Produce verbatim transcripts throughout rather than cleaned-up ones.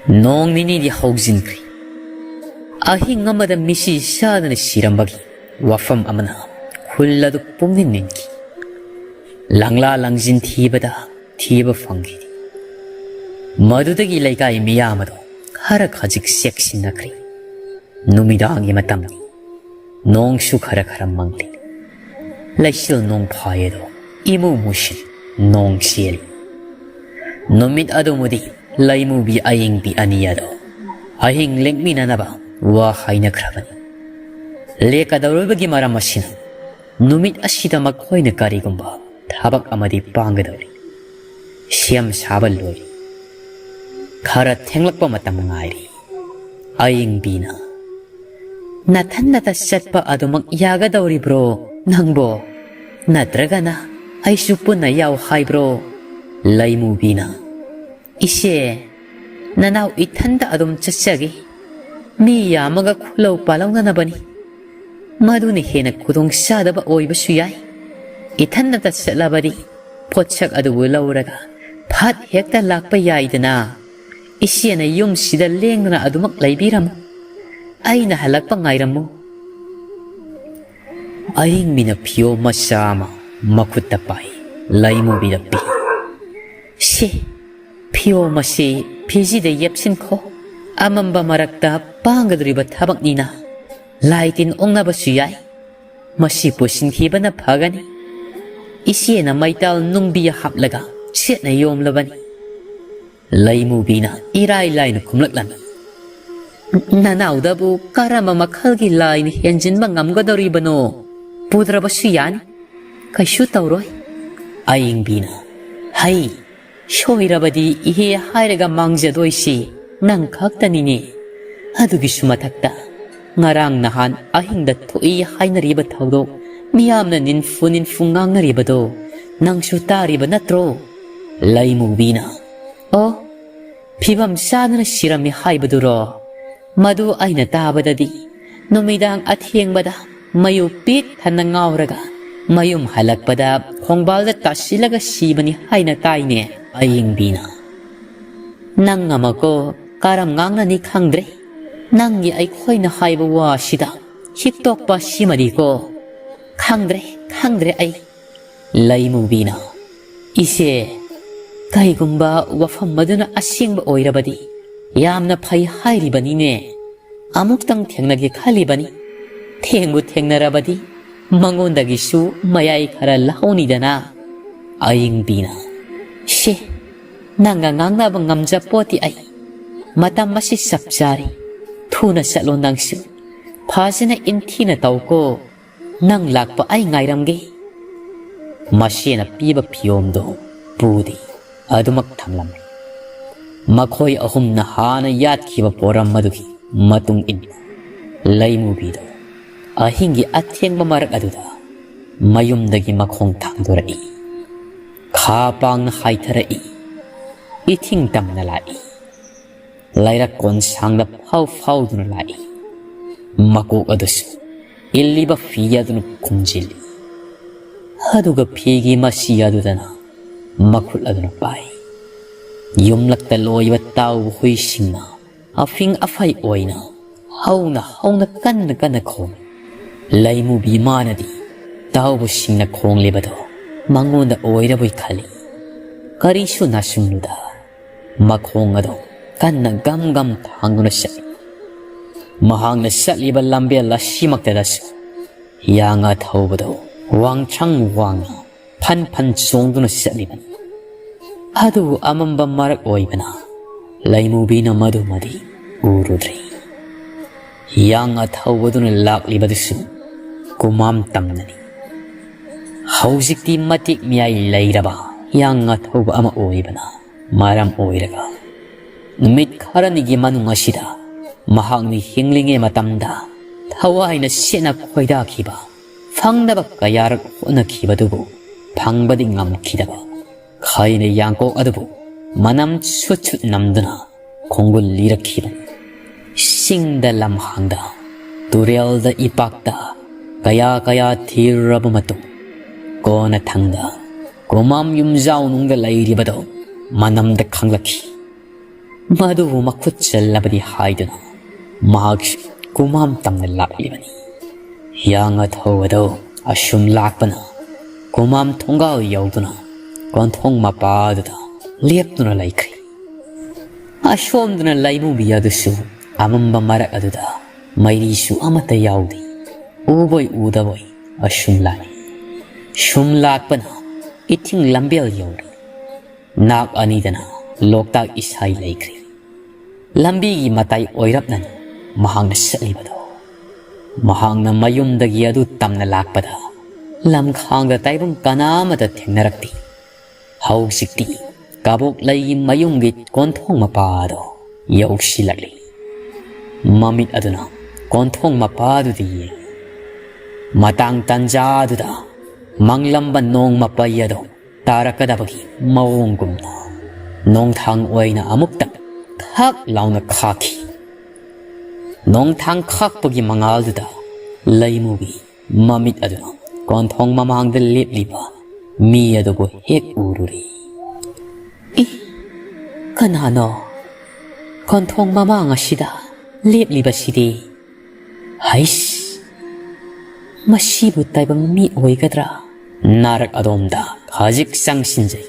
ꯅꯣꯡ ꯅꯤꯅꯤꯗꯤ ꯍꯧꯖꯤꯟꯈ꯭ꯔꯦ꯫ ꯑꯍꯤꯡ ꯑꯃꯗ ꯃꯤꯁꯤ ꯆꯥꯗꯅ ꯁꯤꯔꯝꯕꯒꯤ ꯋꯥꯐꯝ ꯑꯃꯅ ꯈꯨꯜ ꯑꯗꯨ ꯄꯨꯝꯅꯤꯡ ꯅꯤꯡꯈꯤ꯫ ꯂꯪꯂꯥ ꯂꯪꯖꯤꯟ ꯊꯤꯕꯗ ꯊꯤꯕ ꯐꯪꯈꯤꯗꯦ꯫ ꯃꯗꯨꯗꯒꯤ ꯂꯩꯀꯥꯏ ꯃꯤꯌꯥꯝ ꯑꯗꯨ ꯈꯔ ꯈꯖꯤꯛ ꯆꯦꯛꯁꯤꯟꯅꯈ꯭ꯔꯦ꯫ ꯅꯨꯃꯤꯗꯥꯡꯒꯤ ꯃꯇꯝꯅꯤ꯫ ꯅꯣꯡꯁꯨ ꯈꯔ ꯈꯔ ꯃꯪꯂꯤ꯫ ꯂꯩꯆꯤꯜ ꯅꯣꯡꯐꯥꯏ ꯑꯗꯨ ꯏꯃꯨ ꯃꯨꯁꯤꯜ ꯅꯣꯡ ꯆꯦꯜꯂꯤ꯫ ꯅꯨꯃꯤꯠ ꯑꯗꯨꯃꯗꯤ ꯂꯩꯃꯨꯕꯤ ꯑꯌꯤꯡꯕꯤ ꯑꯅꯤ ꯑꯗꯨ ꯑꯍꯤꯡ ꯂꯦꯛꯃꯤꯟꯅꯅꯕ ꯋꯥ ꯍꯥꯏꯅꯈ꯭ꯔꯕꯅꯤ꯫ ꯂꯦꯛꯀꯗꯧꯔꯤꯕꯒꯤ ꯃꯔꯝ ꯑꯁꯤꯅ ꯅꯨꯃꯤꯠ ꯑꯁꯤꯗ ꯃꯈꯣꯏꯅ ꯀꯔꯤꯒꯨꯝꯕ ꯊꯕꯛ ꯑꯃꯗꯤ ꯄꯥꯡꯒꯗꯧꯔꯤ꯫ ꯁꯦꯝ ꯁꯥꯕ ꯂꯣꯏꯔꯦ꯫ ꯈꯔ ꯊꯦꯡꯂꯛꯄ ꯃꯇꯝ ꯉꯥꯏꯔꯦ꯫ ꯑꯌꯤꯡꯕꯤꯅ, "ꯅꯊꯟꯅꯇ ꯆꯠꯄ ꯑꯗꯨꯃꯛ ꯌꯥꯒꯗꯧꯔꯤꯕ꯭ꯔꯣ ꯅꯪꯕꯣ? ꯅꯠꯇ꯭ꯔꯒꯅ ꯑꯩꯁꯨ ꯄꯨꯟꯅ ꯌꯥꯎ ꯍꯥꯏꯕ꯭ꯔꯣ?" ꯂꯩꯃꯨꯕꯤꯅ, "ꯏꯆꯦ, ꯅꯅꯥꯎ ꯏꯊꯟꯇ ꯑꯗꯨꯝ ꯆꯠꯆꯒꯦ꯫ ꯃꯤ ꯌꯥꯝꯃꯒ ꯈꯨꯂꯧ ꯄꯥꯜꯍꯧꯅꯅꯕꯅꯤ꯫ ꯃꯗꯨꯅ ꯍꯦꯟꯅ ꯈꯨꯗꯣꯡ ꯆꯥꯗꯕ ꯑꯣꯏꯕꯁꯨ ꯌꯥꯏ꯫ ꯏꯊꯟꯇ ꯆꯠꯂꯕꯗꯤ ꯄꯣꯠꯁꯛ ꯑꯗꯨꯕꯨ ꯂꯧꯔꯒ ꯐꯠ ꯍꯦꯛꯇ ꯂꯥꯛꯄ ꯌꯥꯏꯗꯅ꯫ ꯏꯆꯦꯅ ꯌꯨꯝꯁꯤꯗ ꯂꯦꯡꯗꯅ ꯑꯗꯨꯃꯛ ꯂꯩꯕꯤꯔꯝꯃꯨ꯫ ꯑꯩꯅ ꯍꯜꯂꯛꯄ ꯉꯥꯏꯔꯝꯃꯨ꯫" ꯑꯌꯤꯡꯕꯤꯅ ꯐꯤꯌꯣꯝ ꯃꯆꯥ ꯑꯃ ꯃꯈꯨꯠꯇ ꯄꯥꯏ, ꯂꯩꯃꯨꯕꯤꯗ ꯄꯤ꯫ "ꯁꯦ, ꯐꯤꯌꯣꯝ ꯑꯁꯤ ꯐꯤꯖꯤꯗ ꯌꯦꯞꯁꯤꯟꯈꯣ꯫ ꯑꯃꯝꯕ ꯃꯔꯛꯇ ꯄꯥꯡꯒꯗꯧꯔꯤꯕ ꯊꯕꯛꯅꯤꯅ ꯂꯥꯏ ꯇꯤꯟ ꯑꯣꯛꯅꯕꯁꯨ ꯌꯥꯏ꯫ ꯃꯁꯤ ꯄꯨꯁꯤꯟꯈꯤꯕꯅ ꯐꯒꯅꯤ꯫" ꯏꯆꯦꯅ ꯃꯩꯇꯥꯜ ꯅꯨꯡꯕꯤ ꯍꯥꯞꯂꯒ ꯆꯦꯠꯅ ꯌꯣꯝꯂꯕꯅꯤ꯫ ꯂꯩꯃꯨꯕꯤꯅ ꯏꯔꯥꯏ ꯂꯥꯏꯅ ꯈꯨꯝꯂꯛꯂꯝꯃꯤ꯫ "ꯅꯅꯥꯎꯗꯕꯨ ꯀꯔꯝꯕ ꯃꯈꯜꯒꯤ ꯂꯥꯏꯅ ꯍꯦꯟꯖꯤꯟꯕ ꯉꯝꯒꯗꯧꯔꯤꯕꯅꯣ? ꯄꯨꯗ꯭ꯔꯕꯁꯨ ꯌꯥꯅꯤ꯫ ꯀꯩꯁꯨ ꯇꯧꯔꯣꯏ꯫" ꯑꯌꯤꯡꯕꯤꯅ, "ꯍꯩ, ꯁꯣꯏꯔꯕꯗꯤ ꯏꯍꯦ ꯍꯥꯏꯔꯒ ꯃꯥꯡꯖꯗꯣꯏꯁꯤ ꯅꯪ ꯈꯛꯇꯅꯤꯅꯦ꯫ ꯑꯗꯨꯒꯤꯁꯨ ꯃꯊꯛꯇ ꯉꯔꯥꯡ ꯅꯍꯥꯟ ꯑꯍꯤꯡꯗ ꯊꯣꯛꯏ ꯍꯥꯏꯅꯔꯤꯕ ꯊꯧꯗꯣꯛ, ꯃꯤꯌꯥꯝꯅ ꯅꯤꯟꯐꯨ ꯅꯤꯟꯐꯨ ꯉꯥꯡꯅꯔꯤꯕꯗꯣ ꯅꯪꯁꯨ ꯇꯥꯔꯤꯕ ꯅꯠꯇ꯭ꯔꯣ?" ꯂꯩꯃꯨꯕꯤꯅ, "ꯑꯣ, ꯐꯤꯕꯝ ꯆꯥꯗꯅ ꯁꯤꯔꯝꯃꯤ ꯍꯥꯏꯕꯗꯨꯔꯣ? ꯃꯗꯨ ꯑꯩꯅ ꯇꯥꯕꯗꯗꯤ ꯅꯨꯃꯤꯗꯥꯡ ꯑꯊꯦꯡꯕꯗ ꯃꯩ ꯄꯤꯛ ꯊꯟꯅ ꯉꯥꯎꯔꯒ ꯃꯌꯨꯝ ꯍꯜꯂꯛꯄꯗ ꯈꯣꯡꯕꯥꯜꯗ ꯇꯥꯁꯤꯜꯂꯒ ꯁꯤꯕꯅꯤ ꯍꯥꯏꯅ ꯇꯥꯏꯅꯦ꯫" ꯑꯌꯤꯡꯕꯤꯅ, "ꯅꯪ ꯑꯃꯀꯣ, ꯀꯔꯝ ꯉꯥꯡꯅꯅꯤ ꯈꯪꯗ꯭ꯔꯦ꯫ ꯅꯪꯒꯤ ꯑꯩꯈꯣꯏꯅ ꯍꯥꯏꯕ ꯋꯥꯁꯤꯗ ꯍꯤꯛꯇꯣꯛꯄ ꯁꯤꯃꯗꯤꯀꯣ꯫ ꯈꯪꯗ꯭ꯔꯦ, ꯈꯪꯗ꯭ꯔꯦ ꯑꯩ꯫ ꯂꯩꯃꯨꯕꯤꯅ, "ꯏꯆꯦ, ꯀꯩꯒꯨꯝꯕ ꯋꯥꯐꯝ ꯑꯗꯨꯅ ꯑꯁꯦꯡꯕ ꯑꯣꯏꯔꯕꯗꯤ ꯌꯥꯝꯅ ꯐꯩ ꯍꯥꯏꯔꯤꯕꯅꯤꯅꯦ꯫ ꯑꯃꯨꯛꯇꯪ ꯊꯦꯡꯅꯒꯦ ꯈꯜꯂꯤꯕꯅꯤ꯫ ꯊꯦꯡꯕꯨ ꯊꯦꯡꯅꯔꯕꯗꯤ ꯃꯉꯣꯟꯗꯒꯤꯁꯨ ꯃꯌꯥꯏ ꯈꯔ ꯂꯧꯍꯧꯅꯤꯗꯅ?" ꯑꯌꯤꯡꯕꯤꯅ, "ꯁꯦ, ꯅꯪꯒ ꯉꯥꯡꯅꯕ ꯉꯝꯖꯄꯣꯠꯇꯦ ꯑꯩ꯫ ꯃꯇꯝ ꯑꯁꯤ ꯆꯞ ꯆꯥꯔꯦ꯫ ꯊꯨꯅ ꯆꯠꯂꯣ ꯅꯪꯁꯨ꯫ ꯐꯖꯅ ꯏꯟꯊꯤꯅ ꯇꯧꯀꯣ꯫ ꯅꯪ ꯂꯥꯛꯄ ꯑꯩ ꯉꯥꯏꯔꯝꯒꯦ꯫" ꯃꯁꯦꯅ ꯄꯤꯕ ꯐꯤꯌꯣꯝꯗꯣ ꯄꯨꯗꯦ, ꯑꯗꯨꯃꯛ ꯊꯝꯂꯝꯃꯤ꯫ ꯃꯈꯣꯏ ꯑꯍꯨꯝꯅ ꯍꯥꯟꯅ ꯌꯥꯠꯈꯤꯕ ꯄꯣꯔꯝ ꯑꯗꯨꯒꯤ ꯃꯇꯨꯡ ꯏꯟꯅ ꯂꯩꯃꯨꯕꯤꯗꯣ ꯑꯍꯤꯡꯒꯤ ꯑꯊꯦꯡꯕ ꯃꯔꯛ ꯑꯗꯨꯗ ꯃꯌꯨꯝꯗꯒꯤ ꯃꯈꯣꯡ ꯊꯥꯡꯗꯣꯔꯛꯏ꯫ ꯈꯥ ꯄꯥꯡꯅ ꯍꯥꯏꯊꯔꯛꯏ꯫ ꯏꯊꯤꯡ ꯇꯝꯅ ꯂꯥꯛꯏ꯫ ꯂꯩꯔꯛ ꯀꯣꯟꯁꯥꯡꯗ ꯐꯥꯎ ꯐꯥꯎꯗꯨꯅ ꯂꯥꯛꯏ꯫ ꯃꯀꯣꯛ ꯑꯗꯨꯁꯨ ꯏꯜꯂꯤꯕ ꯐꯤ ꯑꯗꯨꯅ ꯈꯨꯝꯖꯤꯜꯂꯤ꯫ ꯑꯗꯨꯒ ꯐꯤꯒꯤ ꯃꯁꯤ ꯑꯗꯨꯗꯅ ꯃꯈꯨꯠ ꯑꯗꯨꯅ ꯄꯥꯏ꯫ ꯌꯨꯝꯂꯛꯇ ꯂꯣꯏꯕ ꯇꯥꯎꯕ ꯍꯨꯏꯁꯤꯡꯅ ꯑꯐꯤꯡ ꯑꯐꯥꯏ ꯑꯣꯏꯅ ꯍꯧꯅ ꯍꯧꯅ ꯀꯟꯅ ꯀꯟꯅ ꯈꯣꯡꯏ꯫ ꯂꯩꯃꯨꯕꯤ ꯃꯥꯅꯗꯤ ꯇꯥꯎꯕꯁꯤꯡꯅ ꯈꯣꯡꯂꯤꯕꯗꯣ ꯃꯉꯣꯟꯗ ꯑꯣꯏꯔꯕꯣꯏ ꯈꯜꯂꯤ꯫ ꯀꯔꯤꯁꯨ ꯅꯥꯁꯨꯝꯂꯨꯗ ꯃꯈꯣꯡ ꯑꯗꯨ ꯀꯟꯅ ꯒꯝ ꯒꯝ ꯊꯥꯡꯗꯨꯅ ꯆꯠꯂꯤ꯫ ꯃꯍꯥꯛꯅ ꯆꯠꯂꯤꯕ ꯂꯝꯕꯦꯜ ꯑꯁꯤꯃꯛꯇꯗꯁꯨ ꯍꯤꯌꯥꯡ ꯑꯊꯧꯕꯗꯨ ꯋꯥꯡꯊ꯭ꯔꯪ ꯋꯥꯡꯅ ꯐꯟ ꯐꯟ ꯆꯣꯡꯗꯨꯅ ꯆꯠꯂꯤꯕꯅꯤ꯫ ꯑꯗꯨꯕꯨ ꯑꯃꯝꯕ ꯃꯔꯛ ꯑꯣꯏꯕꯅ ꯂꯩꯃꯨꯕꯤꯅ ꯃꯗꯨꯃꯗꯤ ꯎꯔꯨꯗ꯭ꯔꯦ꯫ ꯍꯤꯌꯥꯡ ꯑꯊꯧꯕꯗꯨꯅ ꯂꯥꯛꯂꯤꯕꯗꯨꯁꯨ ꯀꯨꯃꯥꯝ ꯇꯝꯅꯅꯤ꯫ ꯍꯧꯖꯤꯛꯇꯤ ꯃꯇꯤꯛ ꯃꯌꯥꯏ ꯂꯩꯔꯕ ꯍꯤꯌꯥꯡ ꯑꯊꯧꯕ ꯑꯃ ꯑꯣꯏꯕꯅ ꯃꯔꯝ ꯑꯣꯏꯔꯒ ꯅꯨꯃꯤꯠ ꯈꯔꯅꯤꯒꯤ ꯃꯅꯨꯡ ꯑꯁꯤꯗ ꯃꯍꯥꯛꯅ ꯍꯤꯡꯂꯤꯉꯩ ꯃꯇꯝꯗ ꯊꯋꯥꯏꯅ ꯁꯦꯠꯅ ꯈꯣꯏꯗꯥꯈꯤꯕ, ꯐꯪꯅꯕ ꯀꯌꯥꯔꯛ ꯍꯣꯠꯅꯈꯤꯕꯗꯨꯕꯨ ꯐꯪꯕꯗꯤ ꯉꯝꯈꯤꯗꯕ ꯈꯩꯅ ꯌꯥꯡꯀꯣꯛ ꯑꯗꯨꯕꯨ ꯃꯅꯝ ꯁꯨꯠ ꯁꯨꯠ ꯅꯝꯗꯨꯅ ꯈꯣꯡꯒꯨꯜ ꯂꯤꯔꯛꯈꯤꯕꯅꯤ꯫ ꯆꯤꯡꯗ ꯂꯝꯍꯥꯡꯗ, ꯇꯨꯔꯦꯜꯗ ꯏꯄꯥꯛꯇ ꯀꯌꯥ ꯀꯌꯥ ꯊꯤꯔꯨꯔꯕ ꯃꯇꯨꯡ ꯀꯣꯟꯅ ꯊꯪꯗ ꯀꯣꯃꯥꯝ ꯌꯨꯝꯖꯥꯎꯅꯨꯡꯗ ꯂꯩꯔꯤꯕꯗꯣ ꯃꯅꯝꯗ ꯈꯪꯂꯛꯈꯤ꯫ ꯃꯗꯨꯕꯨ ꯃꯈꯨꯠ ꯆꯜꯂꯕꯗꯤ ꯍꯥꯏꯗꯨꯅ ꯃꯍꯥꯛꯁꯨ ꯀꯨꯃꯥꯝ ꯇꯝꯅ ꯂꯥꯛꯂꯤꯕꯅꯤ꯫ ꯍꯤꯌꯥꯡ ꯑꯊꯧꯕꯗꯨ ꯑꯁꯨꯝ ꯂꯥꯛꯄꯅ ꯀꯨꯃꯥꯝ ꯊꯣꯡꯒꯥꯜ ꯌꯧꯗꯨꯅ ꯀꯣꯟꯊꯣꯡ ꯃꯄꯥꯗꯨꯗ ꯂꯦꯞꯇꯨꯅ ꯂꯩꯈ꯭ꯔꯦ꯫ ꯑꯁꯣꯝꯗꯅ ꯂꯩꯃꯨꯕꯤ ꯑꯗꯨꯁꯨ ꯑꯃꯝꯕ ꯃꯔꯛ ꯑꯗꯨꯗ ꯃꯩꯔꯤꯁꯨ ꯑꯃꯠꯇ ꯌꯥꯎꯗꯦ꯫ ꯎꯕꯣꯏ ꯎꯗꯕꯣꯏ ꯑꯁꯨꯝ ꯂꯥꯛꯏ꯫ ꯁꯨꯝ ꯂꯥꯛꯄꯅ ꯏꯊꯤꯡ ꯂꯝꯕꯦꯜ ꯌꯧꯔꯦ꯫ ꯅꯥꯛ ꯑꯅꯤꯗꯅ ꯂꯣꯛꯇꯥꯛ ꯏꯁꯥꯏ ꯂꯩꯈ꯭ꯔꯦ꯫ ꯂꯝꯕꯤꯒꯤ ꯃꯇꯥꯏ ꯑꯣꯏꯔꯞꯅꯅꯤ ꯃꯍꯥꯛꯅ ꯆꯠꯂꯤꯕꯗꯣ꯫ ꯃꯍꯥꯛꯅ ꯃꯌꯨꯝꯗꯒꯤ ꯑꯗꯨ ꯇꯝꯅ ꯂꯥꯛꯄꯗ ꯂꯝꯈꯥꯡꯗ ꯇꯥꯏꯕꯪ ꯀꯅꯥ ꯑꯃꯠꯇ ꯊꯦꯡꯅꯔꯛꯇꯦ꯫ ꯍꯧꯖꯤꯛꯇꯤ ꯀꯕꯣꯛ ꯂꯩꯒꯤ ꯃꯌꯨꯝꯒꯤ ꯀꯣꯟꯊꯣꯡ ꯃꯄꯥꯗꯣ ꯌꯧꯁꯤꯜꯂꯛꯂꯤ꯫ ꯃꯃꯤꯠ ꯑꯗꯨꯅ ꯀꯣꯟꯊꯣꯡ ꯃꯄꯥꯗꯨꯗ ꯌꯦꯡꯉꯤ꯫ ꯃꯇꯥꯡ ꯇꯟꯖꯥꯗꯨꯗ ꯃꯪꯂꯝꯕ ꯅꯣꯡ ꯃꯄꯩ ꯑꯗꯨ ꯇꯥꯔꯛꯀꯗꯕꯒꯤ ꯃꯑꯣꯡꯒꯨꯝꯅ ꯅꯣꯡꯊꯥꯡ ꯑꯣꯏꯅ ꯑꯃꯨꯛꯇꯪ ꯊꯛ ꯂꯥꯎꯅ ꯈꯥꯛꯈꯤ꯫ ꯅꯣꯡꯊꯥꯡ ꯈꯥꯛꯄꯒꯤ ꯃꯉꯥꯜꯗꯨꯗ ꯂꯩꯃꯨꯒꯤ ꯃꯃꯤꯠ ꯑꯗꯨꯅ ꯀꯣꯟꯊꯣꯡ ꯃꯃꯥꯡꯗ ꯂꯦꯞꯂꯤꯕ ꯃꯤ ꯑꯗꯨꯕꯨ ꯍꯦꯛ ꯎꯔꯨꯔꯦ꯫ "ꯏ, ꯀꯅꯥꯅꯣ ꯀꯣꯟꯊꯣꯡ ꯃꯃꯥꯡ ꯑꯁꯤꯗ ꯂꯦꯞꯂꯤꯕꯁꯤꯗꯤ? ꯍꯩꯁ, ꯃꯁꯤꯕꯨ ꯇꯥꯏꯕꯪ ꯃꯤ ꯑꯣꯏꯒꯗ꯭ꯔꯥ?" ꯅꯥꯔꯛ ꯑꯗꯣꯝꯗ ꯈꯖꯤꯛ ꯆꯪꯁꯤꯟꯖꯩ꯫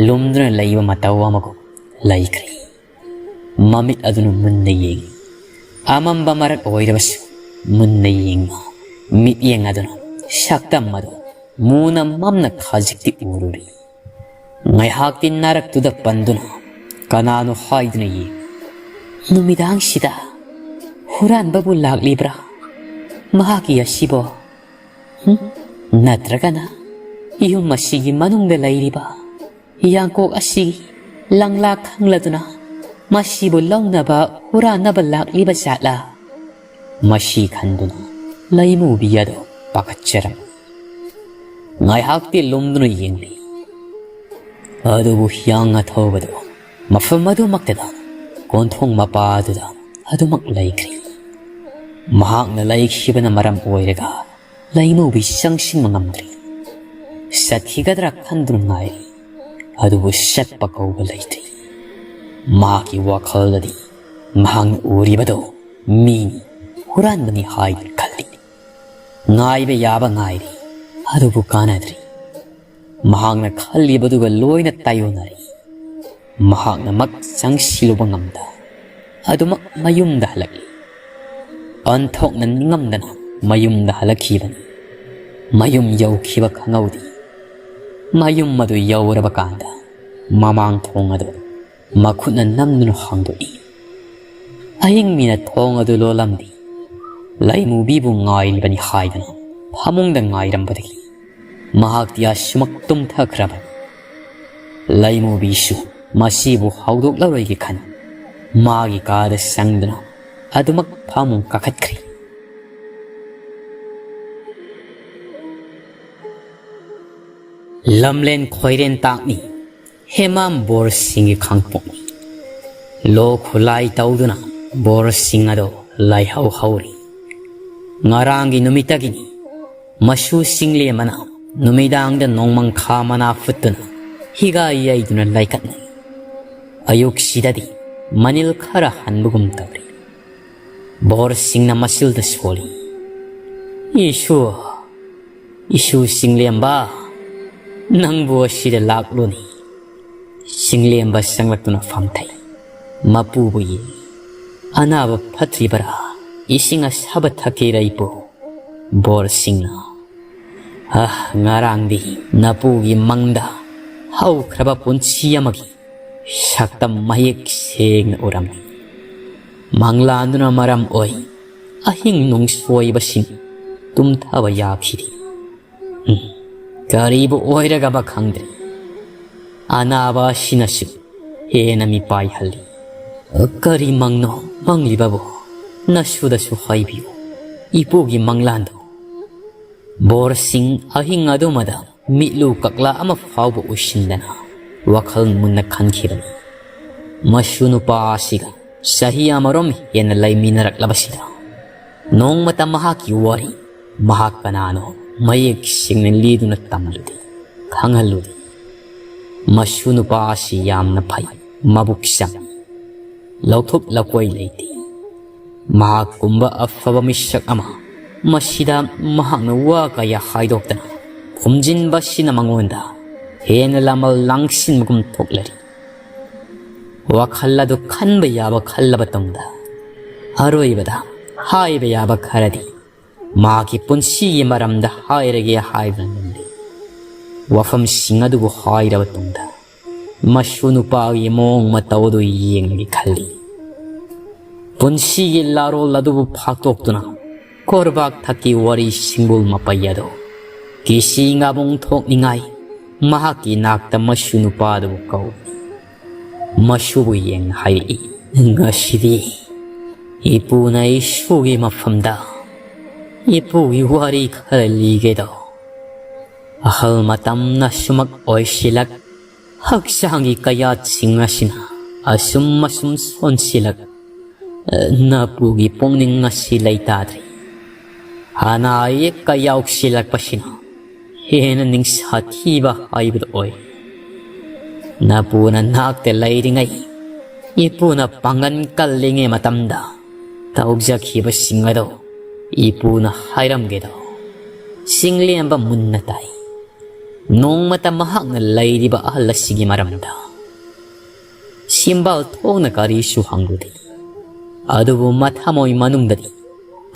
ꯂꯨꯝꯗꯨꯅ ꯂꯩꯕ ꯃꯇꯧ ꯑꯃꯒꯨꯝ ꯂꯩꯈ꯭ꯔꯦ꯫ ꯃꯃꯤꯠ ꯑꯗꯨꯅ ꯃꯨꯟꯅ ꯌꯦꯡꯏ꯫ ꯑꯃꯝꯕ ꯃꯔꯛ ꯑꯣꯏꯔꯕꯁꯨ ꯃꯨꯟꯅ ꯌꯦꯡꯕ ꯃꯤꯠꯌꯦꯡ ꯑꯗꯨꯅ ꯁꯛꯇꯝ ꯑꯗꯨ ꯃꯨꯅ ꯃꯝꯅ ꯈꯖꯤꯛꯇꯤ ꯎꯔꯨꯔꯤ꯫ ꯉꯥꯏꯍꯥꯛꯇꯤ ꯅꯥꯔꯛꯇꯨꯗ ꯄꯟꯗꯨꯅ ꯀꯅꯥꯅꯣ ꯍꯥꯏꯗꯨꯅ ꯌꯦꯡꯏ꯫ "ꯅꯨꯃꯤꯗꯥꯡꯁꯤꯗ ꯍꯨꯔꯥꯟꯕꯕꯨ ꯂꯥꯛꯂꯤꯕ꯭ꯔꯥ? ꯃꯍꯥꯛꯀꯤ ꯑꯁꯤꯕꯣ? ꯍꯨꯝ? ꯅꯠꯇ꯭ꯔꯒꯅ ꯌꯨꯝ ꯑꯁꯤꯒꯤ ꯃꯅꯨꯡꯗ ꯂꯩꯔꯤꯕ ꯌꯥꯡꯀꯣꯛ ꯑꯁꯤꯒꯤ ꯂꯪꯂꯥ ꯈꯪꯂꯗꯨꯅ ꯃꯁꯤꯕꯨ ꯂꯧꯅꯕ ꯍꯨꯔꯥꯟꯅꯕ ꯂꯥꯛꯂꯤꯕ ꯖꯥꯠꯂꯥ?" ꯃꯁꯤ ꯈꯟꯗꯨꯅ ꯂꯩꯃꯨꯕꯤ ꯑꯗꯨ ꯄꯥꯈꯠꯆꯔꯝꯃꯤ꯫ ꯉꯥꯏꯍꯥꯛꯇꯤ ꯂꯨꯝꯗꯨꯅ ꯌꯦꯡꯂꯤ꯫ ꯑꯗꯨꯕꯨ ꯍꯤꯌꯥꯡ ꯑꯊꯧꯕꯗꯨ ꯃꯐꯝ ꯑꯗꯨꯃꯛꯇꯗ ꯀꯣꯟꯊꯣꯡ ꯃꯄꯥꯗꯨꯗ ꯑꯗꯨꯃꯛ ꯂꯩꯈ꯭ꯔꯦ꯫ ꯃꯍꯥꯛꯅ ꯂꯩꯈꯤꯕꯅ ꯃꯔꯝ ꯑꯣꯏꯔꯒ ꯂꯩꯃꯨꯕꯤ ꯆꯪꯁꯤꯟꯕ ꯉꯝꯗ꯭ꯔꯤ꯫ ꯆꯠꯈꯤꯒꯗ꯭ꯔꯥ ꯈꯟꯗꯨꯅ ꯉꯥꯏꯔꯤ꯫ ꯑꯗꯨꯕꯨ ꯆꯠꯄ ꯀꯧꯕ ꯂꯩꯇ꯭ꯔꯤ꯫ ꯃꯍꯥꯛꯀꯤ ꯋꯥꯈꯜꯗꯗꯤ ꯃꯍꯥꯛꯅ ꯎꯔꯤꯕꯗꯣ ꯃꯤꯅꯤ, ꯍꯨꯔꯥꯟꯕꯅꯤ ꯍꯥꯏꯗꯨꯅ ꯈꯜꯂꯤ꯫ ꯉꯥꯏꯕ ꯌꯥꯕ ꯉꯥꯏꯔꯤ, ꯑꯗꯨꯕꯨ ꯀꯥꯟꯅꯗ꯭ꯔꯤ꯫ ꯃꯍꯥꯛꯅ ꯈꯜꯂꯤꯕꯗꯨꯒ ꯂꯣꯏꯅ ꯇꯥꯏꯑꯣꯟꯅꯔꯤ꯫ ꯃꯍꯥꯛꯅ ꯃꯛ ꯆꯪꯁꯤꯜꯂꯨꯕ ꯉꯝꯗ ꯑꯗꯨꯃꯛ ꯃꯌꯨꯝꯗ ꯍꯜꯂꯛꯂꯤ꯫ ꯑꯣꯟꯊꯣꯛꯅ ꯅꯤꯡꯉꯝꯗꯅ ꯃꯌꯨꯝꯗ ꯍꯜꯂꯛꯈꯤꯕꯅꯤ꯫ ꯃꯌꯨꯝ ꯌꯧꯈꯤꯕ ꯈꯪꯍꯧꯗꯦ꯫ ꯃꯌꯨꯝ ꯑꯗꯨ ꯌꯧꯔꯕ ꯀꯥꯟꯗ ꯃꯃꯥꯡ ꯊꯣꯡ ꯑꯗꯨ ꯃꯈꯨꯠꯅ ꯅꯝꯗꯨꯅ ꯍꯥꯡꯗꯣꯛꯏ꯫ ꯑꯍꯤꯡ ꯃꯤꯅ ꯊꯣꯡ ꯑꯗꯨ ꯂꯣꯜꯂꯝꯗꯦ꯫ ꯂꯩꯃꯨꯕꯤꯕꯨ ꯉꯥꯏꯔꯤꯕꯅꯤ ꯍꯥꯏꯗꯅ ꯐꯃꯨꯡꯗ ꯉꯥꯏꯔꯝꯕꯗꯒꯤ ꯃꯍꯥꯛꯇꯤ ꯑꯁꯨꯃꯛ ꯇꯨꯝꯊꯈ꯭ꯔꯕꯅꯤ꯫ ꯂꯩꯃꯨꯕꯤꯁꯨ ꯃꯁꯤꯕꯨ ꯍꯧꯗꯣꯛꯂꯔꯣꯏꯒꯦ ꯈꯟ ꯃꯥꯒꯤ ꯀꯥꯗ ꯆꯪꯗꯨꯅ ꯑꯗꯨꯃꯛ ꯐꯃꯨꯡ ꯀꯥꯈꯠꯈ꯭ꯔꯦ꯫ ꯂꯝꯂꯦꯟ ꯈꯣꯏꯔꯦꯟ ꯇꯥꯛꯅꯤ꯫ ꯍꯦꯃꯥꯝ ꯕꯣꯔ ꯁꯤꯡꯒꯤ ꯈꯥꯡꯄꯣꯛꯅꯤ꯫ ꯂꯣ ꯈꯨꯠꯂꯥꯏ ꯇꯧꯗꯨꯅ ꯕꯣꯔ ꯁꯤꯡ ꯑꯗꯨ ꯂꯥꯏꯍꯧ ꯍꯧꯔꯤ꯫ ꯉꯔꯥꯡꯒꯤ ꯅꯨꯃꯤꯠꯇꯒꯤꯅꯤ ꯃꯁꯨ ꯁꯤꯡꯂꯦꯝꯕꯅ ꯅꯨꯃꯤꯗꯥꯡꯗ ꯅꯣꯡꯃꯪꯈꯥ ꯃꯅꯥ ꯐꯨꯠꯇꯨꯅ ꯍꯤꯒꯥ ꯌꯩꯗꯨꯅ ꯂꯩꯀꯠꯅꯩ꯫ ꯑꯌꯨꯛꯁꯤꯗꯗꯤ ꯃꯅꯤꯜ ꯈꯔ ꯍꯟꯕꯒꯨꯝ ꯇꯧꯔꯤ꯫ ꯕꯣꯔ ꯁꯤꯡꯅ ꯃꯁꯤꯜꯗ ꯁꯣꯜꯂꯤ꯫ "ꯏꯁꯨ, ꯏꯁꯨ ꯁꯤꯡꯂꯦꯝꯕ, ꯅꯪꯕꯨ ꯑꯁꯤꯗ ꯂꯥꯛꯂꯨꯅꯤ꯫" ꯁꯤꯡꯂꯦꯝꯕ ꯆꯪꯂꯛꯇꯨꯅ ꯐꯝꯊꯩ꯫ ꯃꯄꯨꯕꯨ ꯌꯦꯡꯉꯤ꯫ "ꯑꯅꯥꯕ ꯐꯠꯇ꯭ꯔꯤꯕꯔꯥ? ꯏꯁꯤꯡ ꯑꯁꯥꯕ ꯊꯛꯀꯦꯔꯥ ꯏꯄꯨ?" ꯕꯣꯔ ꯁꯤꯡꯅ, "ꯑ, ꯉꯔꯥꯡꯗꯤ ꯅꯄꯨꯒꯤ ꯃꯪꯗ ꯍꯧꯈ꯭ꯔꯕ ꯄꯨꯟꯁꯤ ꯑꯃꯒꯤ ꯁꯛꯇꯝ ꯃꯌꯦꯛ ꯁꯦꯡꯅ ꯎꯔꯝꯃꯤ꯫ ꯃꯪꯂꯥꯟꯗꯨꯅ ꯃꯔꯝ ꯑꯣꯏ ꯑꯍꯤꯡ ꯅꯨꯡꯁꯣꯏꯕꯁꯤꯡ ꯇꯨꯝꯊꯕ ꯌꯥꯈꯤꯗꯦ꯫ ꯎꯝ, ꯀꯔꯤꯕꯨ ꯑꯣꯏꯔꯒꯕ ꯈꯪꯗ꯭ꯔꯦ꯫ ꯑꯅꯥꯕ ꯑꯁꯤꯅꯁꯨ ꯍꯦꯟꯅ ꯃꯤꯄꯥꯏꯍꯜꯂꯤ꯫" "ꯀꯔꯤ ꯃꯪꯅꯣ ꯃꯪꯂꯤꯕꯕꯨ? ꯅꯁꯨꯗꯁꯨ ꯍꯥꯏꯕꯤꯌꯨ, ꯏꯄꯨꯒꯤ ꯃꯪꯂꯥꯟꯗꯣ꯫" ꯕꯣꯔ ꯁꯤꯡ ꯑꯍꯤꯡ ꯑꯗꯨꯃꯗ ꯃꯤꯠꯂꯨ ꯀꯛꯂꯥ ꯑꯃ ꯐꯥꯎꯕ ꯎꯏꯁꯤꯟꯗꯅ ꯋꯥꯈꯜ ꯃꯨꯟꯅ ꯈꯟꯈꯤꯕꯅꯤ꯫ ꯃꯁꯨ ꯅꯨꯄꯥ ꯑꯁꯤꯒ ꯆꯍꯤ ꯑꯃꯔꯣꯝ ꯍꯦꯟꯅ ꯂꯩꯃꯤꯟꯅꯔꯛꯂꯕꯁꯤꯗ ꯅꯣꯡꯃꯇ ꯃꯍꯥꯛꯀꯤ ꯋꯥꯔꯤ ꯃꯍꯥꯛ ꯀꯅꯥꯅꯣ ꯃꯌꯦꯛ ꯁꯦꯡꯅ ꯂꯤꯗꯨꯅ ꯇꯝꯂꯨꯗꯦ, ꯈꯪꯍꯜꯂꯨꯗꯦ꯫ ꯃꯁꯨ ꯅꯨꯄꯥ ꯑꯁꯤ ꯌꯥꯝꯅ ꯐꯩ꯫ ꯃꯕꯨꯛ ꯆꯪꯏ꯫ ꯂꯧꯊꯣꯛ ꯂꯧꯀꯣꯏ ꯂꯩꯇꯦ꯫ ꯃꯍꯥꯛꯀꯨꯝꯕ ꯑꯐꯕ ꯃꯤꯁꯛ ꯑꯃ ꯃꯁꯤꯗ ꯃꯍꯥꯛꯅ ꯋꯥ ꯀꯌꯥ ꯍꯥꯏꯗꯣꯛꯇꯅ ꯈꯨꯝꯖꯤꯟꯕꯁꯤꯅ ꯃꯉꯣꯟꯗ ꯍꯦꯟꯅ ꯂꯃꯜ ꯂꯥꯡꯁꯤꯟꯕꯒꯨꯝ ꯊꯣꯛꯂꯔꯤ꯫ ꯋꯥꯈꯜ ꯑꯗꯨ ꯈꯟꯕ ꯌꯥꯕ ꯈꯜꯂꯕ ꯇꯨꯡꯗ ꯑꯔꯣꯏꯕꯗ ꯍꯥꯏꯕ ꯌꯥꯕ ꯈꯔꯗꯤ ꯃꯍꯥꯛꯀꯤ ꯄꯨꯟꯁꯤꯒꯤ ꯃꯔꯝꯗ ꯍꯥꯏꯔꯒꯦ ꯍꯥꯏꯕꯅ ꯂꯨꯝꯂꯤ꯫ ꯋꯥꯐꯝꯁꯤꯡ ꯑꯗꯨꯕꯨ ꯍꯥꯏꯔꯕ ꯇꯨꯡꯗ ꯃꯁꯨ ꯅꯨꯄꯥꯒꯤ ꯃꯑꯣꯡ ꯃꯇꯧ ꯑꯗꯨ ꯌꯦꯡꯂꯒꯦ ꯈꯜꯂꯤ꯫ ꯄꯨꯟꯁꯤꯒꯤ ꯂꯥꯔꯣꯜ ꯑꯗꯨꯕꯨ ꯐꯥꯛꯇꯣꯛꯇꯨꯅ ꯀꯣꯔꯕꯥꯛ ꯊꯛꯀꯤ ꯋꯥꯔꯤ ꯁꯤꯡꯕꯨꯜ ꯃꯄꯩ ꯑꯗꯨ ꯀꯤꯁꯤ ꯉꯥꯕꯨꯡ ꯊꯣꯛꯅꯤꯡꯉꯥꯏ ꯃꯍꯥꯛꯀꯤ ꯅꯥꯛꯇ ꯃꯁꯨ ꯅꯨꯄꯥ ꯑꯗꯨꯕꯨ ꯀꯧꯏ꯫ ꯃꯁꯨꯕꯨ ꯌꯦꯡꯅ ꯍꯥꯏꯔꯛꯏ, "ꯉꯁꯤꯗꯤ ꯏꯄꯨꯅ ꯏꯁꯨꯒꯤ ꯃꯐꯝꯗ ꯏꯄꯨꯒꯤ ꯋꯥꯔꯤ ꯈꯔ ꯂꯤꯒꯦꯗꯣ꯫ ꯑꯍꯜ ꯃꯇꯝꯅ ꯁꯨꯃꯛ ꯑꯣꯏꯁꯤꯜꯂꯛ, ꯍꯛꯆꯥꯡꯒꯤ ꯀꯌꯥꯠꯁꯤꯡ ꯑꯁꯤꯅ ꯑꯁꯨꯝ ꯑꯁꯨꯝ ꯁꯣꯟꯁꯤꯜꯂꯛ, ꯅꯄꯨꯒꯤ ꯄꯨꯛꯅꯤꯡ ꯑꯁꯤ ꯂꯩꯇꯥꯗ꯭ꯔꯦ꯫ ꯑꯅꯥ ꯑꯌꯦꯛ ꯀꯌꯥ ꯌꯥꯎꯁꯤꯜꯂꯛꯄꯁꯤꯅ ꯍꯦꯟꯅ ꯅꯤꯡꯁꯥ ꯊꯤꯕ ꯍꯥꯏꯕꯗꯨ ꯑꯣꯏ꯫ ꯅꯄꯨꯅ ꯅꯥꯛꯇ ꯂꯩꯔꯤꯉꯩ, ꯏꯄꯨꯅ ꯄꯥꯡꯒꯜ ꯀꯜꯂꯤꯉꯩ ꯃꯇꯝꯗ ꯇꯧꯖꯈꯤꯕꯁꯤꯡ ꯑꯗꯨ ꯏꯄꯨꯅ ꯍꯥꯏꯔꯝꯒꯦꯗꯣ?" ꯆꯤꯡꯂꯦꯝꯕ ꯃꯨꯟꯅ ꯇꯥꯏ꯫ ꯅꯣꯡꯃꯇ ꯃꯍꯥꯛꯅ ꯂꯩꯔꯤꯕ ꯑꯍꯜ ꯑꯁꯤꯒꯤ ꯃꯔꯝꯗ ꯁꯤꯝꯕꯥꯜ ꯊꯣꯛꯅ ꯀꯔꯤꯁꯨ ꯍꯪꯂꯨꯗꯦ꯫ ꯑꯗꯨꯕꯨ ꯃꯊꯃꯣꯏ ꯃꯅꯨꯡꯗꯗꯤ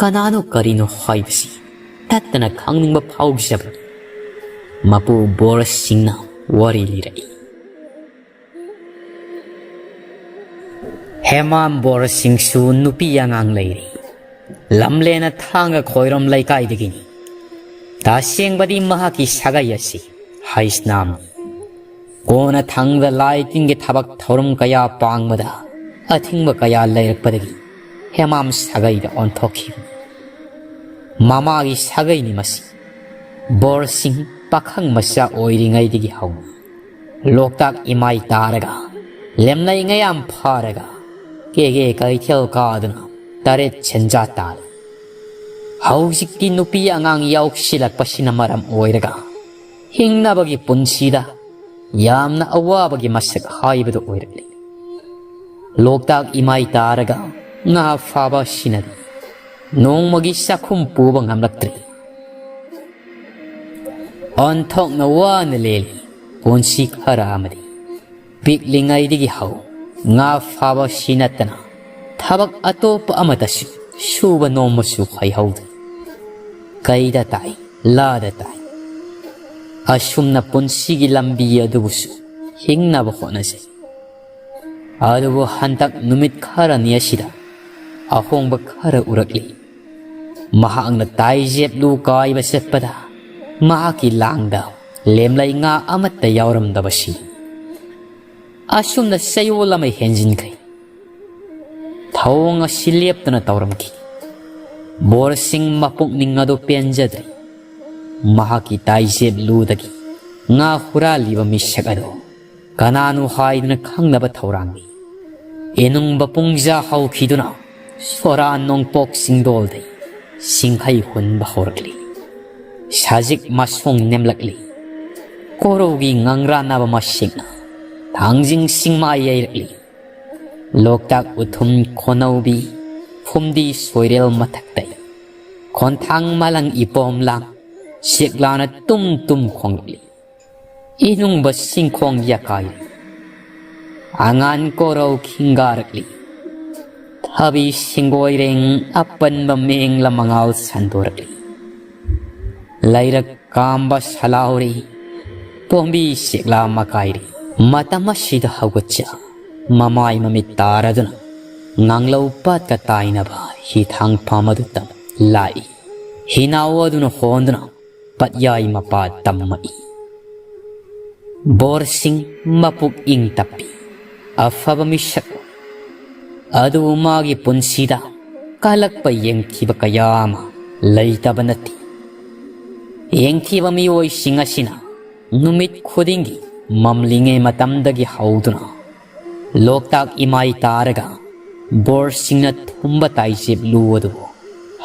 ꯀꯅꯥꯅꯣ ꯀꯔꯤꯅꯣ ꯍꯥꯏꯕꯁꯤ ꯇꯠꯇꯅ ꯈꯪꯅꯤꯡꯕ ꯐꯥꯎꯖꯕꯅꯤ꯫ ꯃꯄꯨ ꯕꯣꯔꯁꯤꯡꯅ ꯋꯥꯔꯤ ꯂꯤꯔꯛꯏ꯫ ꯍꯦꯃꯥꯝ ꯕꯣꯔꯁꯤꯡꯁꯨ ꯅꯨꯄꯤ ꯑꯉꯥꯡ ꯂꯩꯔꯤ꯫ ꯂꯝꯂꯦꯅ ꯊꯥꯡꯒ ꯈꯣꯏꯔꯣꯝ ꯂꯩꯀꯥꯏꯗꯒꯤꯅꯤ꯫ ꯇꯁꯦꯡꯕꯗꯤ ꯃꯍꯥꯛꯀꯤ ꯁꯥꯒꯩ ꯑꯁꯤ ꯍꯩꯁꯅꯥꯝꯅꯤ꯫ ꯀꯣꯟꯅ ꯊꯪꯗ ꯂꯥꯏ ꯇꯤꯟꯒꯤ ꯊꯕꯛ ꯊꯧꯔꯝ ꯀꯌꯥ ꯄꯥꯡꯕꯗ ꯑꯊꯤꯡꯕ ꯀꯌꯥ ꯂꯩꯔꯛꯄꯗꯒꯤ ꯍꯦꯃꯥꯝ ꯁꯥꯒꯩꯗ ꯑꯣꯟꯊꯣꯛꯈꯤꯕꯅꯤ꯫ ꯃꯃꯥꯒꯤ ꯁꯥꯒꯩꯅꯤ ꯃꯁꯤ꯫ ꯕꯣꯔꯁꯤꯡ ꯄꯥꯈꯪ ꯃꯆꯥ ꯑꯣꯏꯔꯤꯉꯩꯗꯒꯤ ꯍꯧꯅ ꯂꯣꯛꯇꯥꯛ ꯏꯃꯥꯏ ꯇꯥꯔꯒ, ꯂꯦꯝꯅꯩ ꯉꯌꯥꯝ ꯐꯥꯔꯒ, ꯀꯦꯒꯦ ꯀꯩꯊꯦꯜ ꯀꯥꯗꯨꯅ ꯇꯔꯦꯠ ꯁꯦꯟꯖꯥ ꯇꯥꯜꯂꯤ꯫ ꯍꯧꯖꯤꯛꯇꯤ ꯅꯨꯄꯤ ꯑꯉꯥꯡ ꯌꯥꯎꯁꯤꯜꯂꯛꯄꯁꯤꯅ ꯃꯔꯝ ꯑꯣꯏꯔꯒ ꯍꯤꯡꯅꯕꯒꯤ ꯄꯨꯟꯁꯤꯗ ꯌꯥꯝꯅ ꯑꯋꯥꯕꯒꯤ ꯃꯁꯛ ꯍꯥꯏꯕꯗꯨ ꯑꯣꯏꯔꯛꯂꯤ꯫ ꯂꯣꯛꯇꯥꯛ ꯏꯃꯥꯏ ꯇꯥꯔꯒ ꯉꯥ ꯐꯥꯕ ꯑꯁꯤꯅꯗꯤ ꯅꯣꯡꯃꯒꯤ ꯆꯥꯛꯈꯨꯝ ꯄꯨꯕ ꯉꯝꯂꯛꯇ꯭ꯔꯦ꯫ ꯑꯣꯟꯊꯣꯛꯅ ꯋꯥꯅ ꯂꯦꯜꯂꯤ ꯄꯨꯟꯁꯤ ꯈꯔ ꯑꯃꯗꯤ꯫ ꯄꯤꯛꯂꯤꯉꯩꯗꯒꯤ ꯍꯧ ꯉꯥ ꯐꯥꯕ ꯑꯁꯤ ꯅꯠꯇꯅ ꯊꯕꯛ ꯑꯇꯣꯞꯄ ꯑꯃꯠꯇꯁꯨ ꯁꯨꯕ ꯅꯣꯝꯕꯁꯨ ꯍꯩꯍꯧꯗꯦ꯫ ꯀꯩꯗ ꯇꯥꯏ, ꯂꯥꯗ ꯇꯥꯏ꯫ ꯑꯁꯨꯝꯅ ꯄꯨꯟꯁꯤꯒꯤ ꯂꯝꯕꯤ ꯑꯗꯨꯕꯨꯁꯨ ꯍꯤꯡꯅꯕ ꯍꯣꯠꯅꯖꯩ꯫ ꯑꯗꯨꯕꯨ ꯍꯟꯗꯛ ꯅꯨꯃꯤꯠ ꯈꯔꯅꯤ ꯑꯁꯤꯗ ꯑꯍꯣꯡꯕ ꯈꯔ ꯎꯔꯛꯂꯤ꯫ ꯃꯍꯥꯛꯅ ꯇꯥꯏꯖꯦꯞ ꯂꯨ ꯀꯥꯏꯕ ꯆꯠꯄꯗ ꯃꯍꯥꯛꯀꯤ ꯂꯥꯡꯗ ꯂꯦꯝꯂꯩ ꯉꯥ ꯑꯃꯠꯇ ꯌꯥꯎꯔꯝꯗꯕꯁꯤ ꯑꯁꯨꯝꯅ ꯆꯌꯣꯜ ꯑꯃ ꯍꯦꯟꯖꯤꯟꯈ꯭ꯔꯦ꯫ ꯊꯧꯑꯣꯡ ꯑꯁꯤ ꯂꯦꯞꯇꯅ ꯇꯧꯔꯝꯈꯤ꯫ ꯕꯣꯔꯁꯤꯡ ꯃꯄꯨꯛꯅꯤꯡ ꯑꯗꯨ ꯄꯦꯟꯖꯗ꯭ꯔꯦ꯫ ꯃꯍꯥꯛꯀꯤ ꯇꯥꯏꯖꯦꯞ ꯂꯨꯗꯒꯤ ꯉꯥ ꯍꯨꯔꯥꯜꯂꯤꯕ ꯃꯤꯁꯛ ꯑꯗꯨ ꯀꯅꯥꯅꯣ ꯍꯥꯏꯗꯨꯅ ꯈꯪꯅꯕ ꯊꯧꯔꯥꯡꯅꯤ꯫ ꯏꯅꯨꯡꯕ ꯄꯨꯡꯖꯥ ꯍꯧꯈꯤꯗꯨꯅ ꯁꯣꯔꯥ ꯅꯣꯡꯄꯣꯛ ꯆꯤꯡꯗꯣꯜꯗꯩ ꯁꯤꯡꯍꯩ ꯍꯨꯟꯕ ꯍꯧꯔꯛꯂꯤ꯫ ꯁꯖꯤꯛ ꯃꯁꯣꯡ ꯅꯦꯝꯂꯛꯂꯤ꯫ ꯀꯣꯔꯧꯒꯤ ꯉꯪꯔꯥꯟꯅꯕ ꯃꯁꯤꯡꯅ ꯊꯥꯡꯖꯤꯡ ꯁꯤꯡꯃꯥ ꯌꯩꯔꯛꯂꯤ꯫ ꯂꯣꯛꯇꯥꯛ ꯎꯊꯨꯝ ꯈꯣꯅꯧꯕꯤ ꯐꯨꯝꯗꯤ ꯁꯣꯏꯔꯦꯜ ꯃꯊꯛꯇꯩ ꯈꯣꯟꯊꯥꯡ ꯃꯥꯂꯪ ꯏꯄꯣꯝ ꯂꯥꯡ ꯁꯦꯛꯂꯥꯅ ꯇꯨꯝ ꯇꯨꯝ ꯈꯣꯡꯂꯛꯂꯤ꯫ ꯏꯅꯨꯡꯕ ꯁꯤꯡꯈꯣꯡ ꯌꯥꯀꯥꯏꯔꯤ꯫ ꯑꯉꯥꯟ ꯀꯣꯔꯧ ꯈꯤꯡꯒꯥꯔꯛꯂꯤ꯫ ꯊꯕꯤ ꯁꯤꯡꯒꯣꯏꯔꯦꯡ ꯑꯄꯟꯕ ꯃꯦꯡꯂ ꯃꯉꯥꯜ ꯁꯟꯗꯣꯔꯛꯂꯤ꯫ ꯂꯩꯔꯛ ꯀꯥꯝꯕ ꯁꯂꯥꯎꯔꯤ꯫ ꯄꯣꯝꯕꯤ ꯁꯦꯛꯂꯥ ꯃꯀꯥꯏꯔꯤ꯫ ꯃꯇꯝ ꯑꯁꯤꯗ ꯍꯧꯒꯠꯆ ꯃꯃꯥꯏ ꯃꯃꯤꯠ ꯇꯥꯔꯗꯨꯅ ꯉꯥꯡꯂꯧ ꯄꯥꯠꯀ ꯇꯥꯏꯅꯕ ꯍꯤꯊꯥꯡꯐꯝ ꯑꯗꯨ ꯇꯝ ꯂꯥꯛꯏ꯫ ꯍꯤꯅꯥꯎ ꯑꯗꯨꯅ ꯍꯣꯟꯗꯨꯅ ꯄꯠꯌꯥꯏ ꯃꯄꯥ ꯇꯝꯃꯛꯏ꯫ ꯕꯣꯔꯁꯤꯡ ꯃꯄꯨꯛ ꯏꯪ ꯇꯞꯄꯤ꯫ ꯑꯐꯕ ꯃꯤꯁꯛ ꯑꯗꯨꯕꯨ ꯃꯥꯒꯤ ꯄꯨꯟꯁꯤꯗ ꯀꯜꯂꯛꯄ ꯌꯦꯡꯊꯤꯕ ꯀꯌꯥ ꯑꯃ ꯂꯩꯇꯕ ꯅꯠꯇꯦ꯫ ꯌꯦꯡꯊꯤꯕ ꯃꯤꯑꯣꯏꯁꯤꯡ ꯑꯁꯤꯅ ꯅꯨꯃꯤꯠ ꯈꯨꯗꯤꯡꯒꯤ ꯃꯝꯂꯤꯉꯩ ꯃꯇꯝꯗꯒꯤ ꯍꯧꯗꯨꯅ ꯂꯣꯛꯇꯥꯛ ꯏꯃꯥꯏ ꯇꯥꯔꯒ ꯕꯣꯔꯁꯤꯡꯅ ꯊꯨꯝꯕ ꯇꯥꯏꯖꯦꯞ ꯂꯨ ꯑꯗꯨ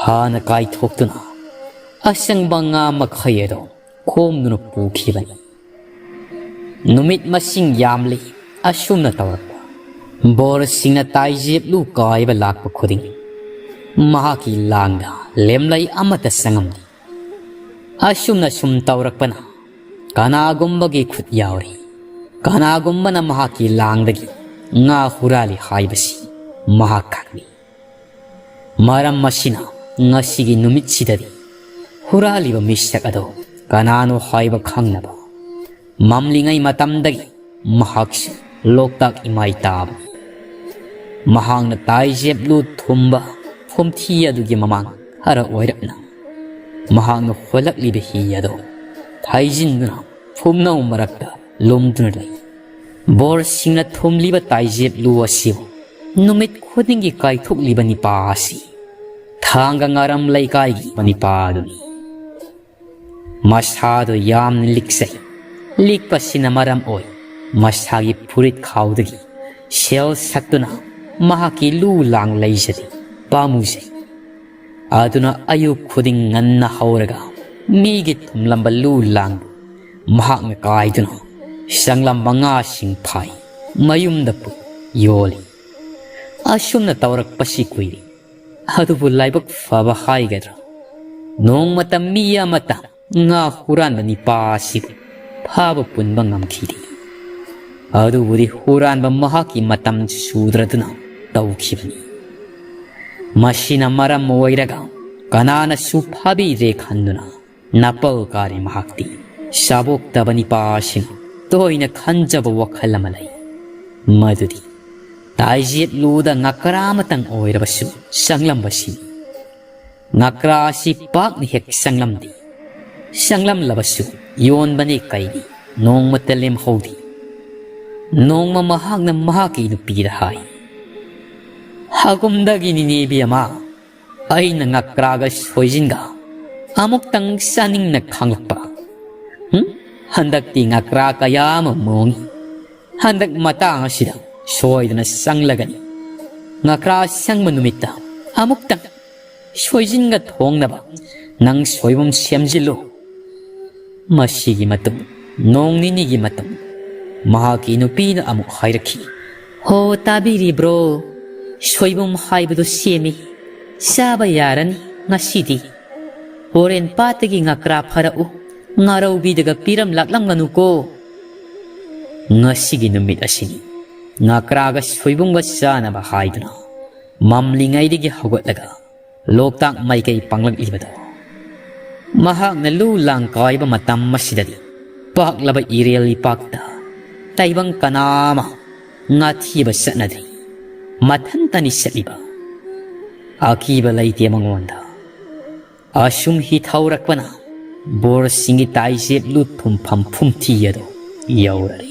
ꯍꯥꯟꯅ ꯀꯥꯏꯊꯣꯛꯇꯨꯅ ꯑꯁꯪꯕ ꯉꯥ ꯃꯈꯩ ꯑꯗꯨ ꯈꯣꯝꯗꯨꯅ ꯄꯨꯈꯤꯕꯅꯤ꯫ ꯅꯨꯃꯤꯠ ꯃꯁꯤꯡ ꯌꯥꯝꯂꯤ ꯑꯁꯨꯝꯅ ꯇꯧꯔꯛꯄ꯫ ꯕꯣꯔꯁꯤꯡꯅ ꯇꯥꯏꯖꯦꯞꯂꯨ ꯀꯥꯏꯕ ꯂꯥꯛꯄ ꯈꯨꯗꯤꯡ ꯃꯍꯥꯛꯀꯤ ꯂꯥꯡꯗ ꯂꯦꯝꯂꯩ ꯑꯃꯠꯇ ꯆꯪꯉꯝꯗꯦ꯫ ꯑꯁꯨꯝꯅ ꯁꯨꯝ ꯇꯧꯔꯛꯄꯅ ꯀꯅꯥꯒꯨꯝꯕꯒꯤ ꯈꯨꯠ ꯌꯥꯎꯔꯤ, ꯀꯅꯥꯒꯨꯝꯕꯅ ꯃꯍꯥꯛꯀꯤ ꯂꯥꯡꯗꯒꯤ ꯉꯥ ꯍꯨꯔꯥꯜꯂꯤ ꯍꯥꯏꯕꯁꯤ ꯃꯍꯥꯛ ꯈꯪꯏ꯫ ꯃꯔꯝ ꯑꯁꯤꯅ ꯉꯁꯤꯒꯤ ꯅꯨꯃꯤꯠꯁꯤꯗꯗꯤ ꯍꯨꯔꯥꯜꯂꯤꯕ ꯃꯤꯁꯛ ꯑꯗꯣ ꯀꯅꯥꯅꯣ ꯍꯥꯏꯕ ꯈꯪꯅꯕ ꯃꯝꯂꯤꯉꯩ ꯃꯇꯝꯗꯒꯤ ꯃꯍꯥꯛꯁꯨ ꯂꯣꯛꯇꯥꯛ ꯏꯃꯥꯏ ꯇꯥꯕꯅꯤ꯫ ꯃꯍꯥꯛꯅ ꯇꯥꯏꯖꯦꯞꯂꯨ ꯊꯨꯝꯕ ꯐꯨꯝꯊꯤ ꯑꯗꯨꯒꯤ ꯃꯃꯥꯡ ꯈꯔ ꯑꯣꯏꯔꯞꯅ ꯃꯍꯥꯛꯅ ꯍꯣꯜꯂꯛꯂꯤꯕ ꯍꯤ ꯑꯗꯣ ꯊꯩꯖꯤꯟꯗꯨꯅ ꯐꯨꯝꯅꯧ ꯃꯔꯛꯇ ꯂꯨꯝꯗꯨꯅ ꯂꯩ꯫ ꯕꯣꯔꯁꯤꯡꯅ ꯊꯨꯝꯂꯤꯕ ꯇꯥꯏꯖꯦꯞꯂꯨ ꯑꯁꯤꯕꯨ ꯅꯨꯃꯤꯠ ꯈꯨꯗꯤꯡꯒꯤ ꯀꯥꯏꯊꯣꯛꯂꯤꯕ ꯅꯤꯄꯥ ꯑꯁꯤ ꯊꯥꯡꯒ ꯉꯥꯔꯝ ꯂꯩꯀꯥꯏꯒꯤ ꯅꯤꯄꯥ ꯑꯗꯨꯅꯤ꯫ ꯃꯁꯥꯗꯣ ꯌꯥꯝꯅ ꯂꯤꯛꯆꯩ꯫ ꯂꯤꯛꯄꯁꯤꯅ ꯃꯔꯝ ꯑꯣꯏ ꯃꯁꯥꯒꯤ ꯐꯨꯔꯤꯠ ꯈꯥꯎꯗꯒꯤ ꯁꯦꯜ ꯁꯛꯇꯨꯅ ꯃꯍꯥꯛꯀꯤ ꯂꯨ ꯂꯥꯡ ꯂꯩꯖꯔꯤ꯫ ꯄꯥꯝꯃꯨꯖꯩ꯫ ꯑꯗꯨꯅ ꯑꯌꯨꯛ ꯈꯨꯗꯤꯡ ꯉꯟꯅ ꯍꯧꯔꯒ ꯃꯤꯒꯤ ꯊꯨꯝꯂꯝꯕ ꯂꯨ ꯂꯥꯡꯕꯨ ꯃꯍꯥꯛꯅ ꯀꯥꯏꯗꯨꯅ ꯆꯪꯂꯝꯕ ꯉꯥꯁꯤꯡ ꯐꯥꯏ, ꯃꯌꯨꯝꯗ ꯄꯨ ꯌꯣꯜꯂꯤ꯫ ꯑꯁꯨꯝꯅ ꯇꯧꯔꯛꯄꯁꯤ ꯀꯨꯏꯔꯦ꯫ ꯑꯗꯨꯕꯨ ꯂꯥꯏꯕꯛ ꯐꯕ ꯍꯥꯏꯒꯗ꯭ꯔꯥ, ꯅꯣꯡꯃꯇ ꯃꯤ ꯑꯃꯠꯇ ꯉꯥ ꯍꯨꯔꯥꯟꯕ ꯅꯤꯄꯥ ꯑꯁꯤꯕꯨ ꯐꯥꯕ ꯄꯨꯟꯕ ꯉꯝꯈꯤꯗꯦ꯫ ꯑꯗꯨꯕꯨꯗꯤ ꯍꯨꯔꯥꯟꯕ ꯃꯍꯥꯛꯀꯤ ꯃꯇꯝ ꯁꯨꯗ꯭ꯔꯗꯨꯅ ꯇꯧꯈꯤꯕꯅꯤ꯫ ꯃꯁꯤꯅ ꯃꯔꯝ ꯑꯣꯏꯔꯒ ꯀꯅꯥꯅꯁꯨ ꯐꯥꯕꯤꯗ꯭ꯔꯦ ꯈꯟꯗꯨꯅ ꯅꯥꯄꯜ ꯀꯥꯔꯦ ꯃꯍꯥꯛꯇꯤ꯫ ꯆꯥꯕꯣꯛꯇꯕ ꯅꯤꯄꯥꯁꯤꯡ ꯇꯣꯏꯅ ꯈꯟꯖꯕ ꯋꯥꯈꯜ ꯑꯃ ꯂꯩ, ꯃꯗꯨꯗꯤ ꯇꯥꯏꯖꯦꯠꯂꯨꯗ ꯉꯀ꯭ꯔꯥ ꯑꯃꯇꯪ ꯑꯣꯏꯔꯕꯁꯨ ꯆꯪꯂꯝꯕꯁꯤꯅꯤ꯫ ꯉꯀ꯭ꯔꯥ ꯑꯁꯤ ꯄꯥꯛꯅ ꯍꯦꯛ ꯆꯪꯂꯝꯗꯦ꯫ ꯆꯪꯂꯝꯂꯕꯁꯨ ꯌꯣꯟꯕꯅꯤ ꯀꯩꯒꯤ ꯅꯣꯡꯃꯇ ꯂꯦꯝꯍꯧꯗꯦ꯫ ꯅꯣꯡꯃ ꯃꯍꯥꯛꯅ ꯃꯍꯥꯛꯀꯤ ꯅꯨꯄꯤꯗ ꯍꯥꯏ, "ꯍꯥꯒꯨꯝꯗꯒꯤꯅꯤꯅꯦ ꯏꯕꯦꯝꯃ, ꯑꯩꯅ ꯉꯀ꯭ꯔꯥꯒ ꯁꯣꯏꯖꯤꯟꯒ ꯑꯃꯨꯛꯇꯪ ꯆꯥꯅꯤꯡꯅ ꯈꯥꯡꯂꯛꯄ꯫ ꯍꯨꯝ? ꯍꯟꯗꯛꯇꯤ ꯉꯀ꯭ꯔꯥ ꯀꯌꯥ ꯑꯃ ꯃꯣꯡꯉꯤ꯫ ꯍꯟꯗꯛ ꯃꯇꯥꯡ ꯑꯁꯤꯗ ꯁꯣꯏꯗꯅ ꯆꯪꯂꯒꯅꯤ꯫ ꯉꯀ꯭ꯔꯥ ꯁꯪꯕ ꯅꯨꯃꯤꯠꯇ ꯑꯃꯨꯛꯇꯪ ꯁꯣꯏꯖꯤꯟꯒ ꯊꯣꯡꯅꯕ ꯅꯪ ꯁꯣꯏꯕꯨꯝ ꯁꯦꯝꯖꯤꯜꯂꯨ"꯫ ꯃꯁꯤꯒꯤ ꯃꯇꯨꯡ ꯅꯣꯡ ꯅꯤꯅꯤꯒꯤ ꯃꯇꯨꯡ ꯃꯍꯥꯛꯀꯤ ꯅꯨꯄꯤꯅ ꯑꯃꯨꯛ ꯍꯥꯏꯔꯛꯈꯤ, ꯍꯣ, ꯇꯥꯕꯤꯔꯤꯕ꯭ꯔꯣ? ꯁꯣꯏꯕꯨꯝ ꯍꯥꯏꯕꯗꯨ ꯁꯦꯝꯃꯤ꯫ ꯆꯥꯕ ꯌꯥꯔꯅꯤ ꯉꯁꯤꯗꯤ꯫ ꯍꯣꯔꯦꯟ ꯄꯥꯠꯇꯒꯤ ꯉꯀ꯭ꯔꯥ ꯐꯥꯔꯛꯎ, ꯉꯥꯔꯧꯕꯤꯗꯒ ꯄꯤꯔꯝ ꯂꯥꯛꯂꯝꯒꯅꯨꯀꯣ꯫ ꯉꯁꯤꯒꯤ ꯅꯨꯃꯤꯠ ꯑꯁꯤꯅꯤ ꯉꯀ꯭ꯔꯥꯒ ꯁꯣꯏꯕꯨꯝꯒ ꯆꯥꯅꯕ ꯍꯥꯏꯗꯨꯅ ꯃꯝꯂꯤꯉꯩꯗꯒꯤ ꯍꯧꯒꯠꯂꯒ ꯂꯣꯛꯇꯥꯛ ꯃꯥꯏꯀꯩ ꯄꯥꯡꯂꯛꯂꯤꯕꯗꯣ꯫ ꯃꯍꯥꯛꯅ ꯂꯨ ꯂꯥꯡ ꯀꯥꯏꯕ ꯃꯇꯝ ꯑꯁꯤꯗꯗꯤ ꯄꯥꯛꯂꯕ ꯏꯔꯦꯜ ꯏꯄꯥꯛꯇ ꯇꯥꯏꯕꯪ ꯀꯅꯥ ꯑꯃ ꯉꯥꯊꯤꯕ ꯆꯠꯅꯗ꯭ꯔꯤ꯫ ꯃꯊꯟꯇꯅꯤ ꯆꯠꯂꯤꯕ꯫ ꯑꯀꯤꯕ ꯂꯩꯇꯦ ꯃꯉꯣꯟꯗ꯫ ꯑꯁꯨꯝ ꯍꯤ ꯊꯧꯔꯛꯄꯅ ꯕꯣꯔꯁꯤꯡꯒꯤ ꯇꯥꯏꯖꯦꯞ ꯂꯨ ꯊꯨꯝꯐꯝ ꯐꯨꯝꯊꯤ ꯑꯗꯨ ꯌꯧꯔꯔꯦ꯫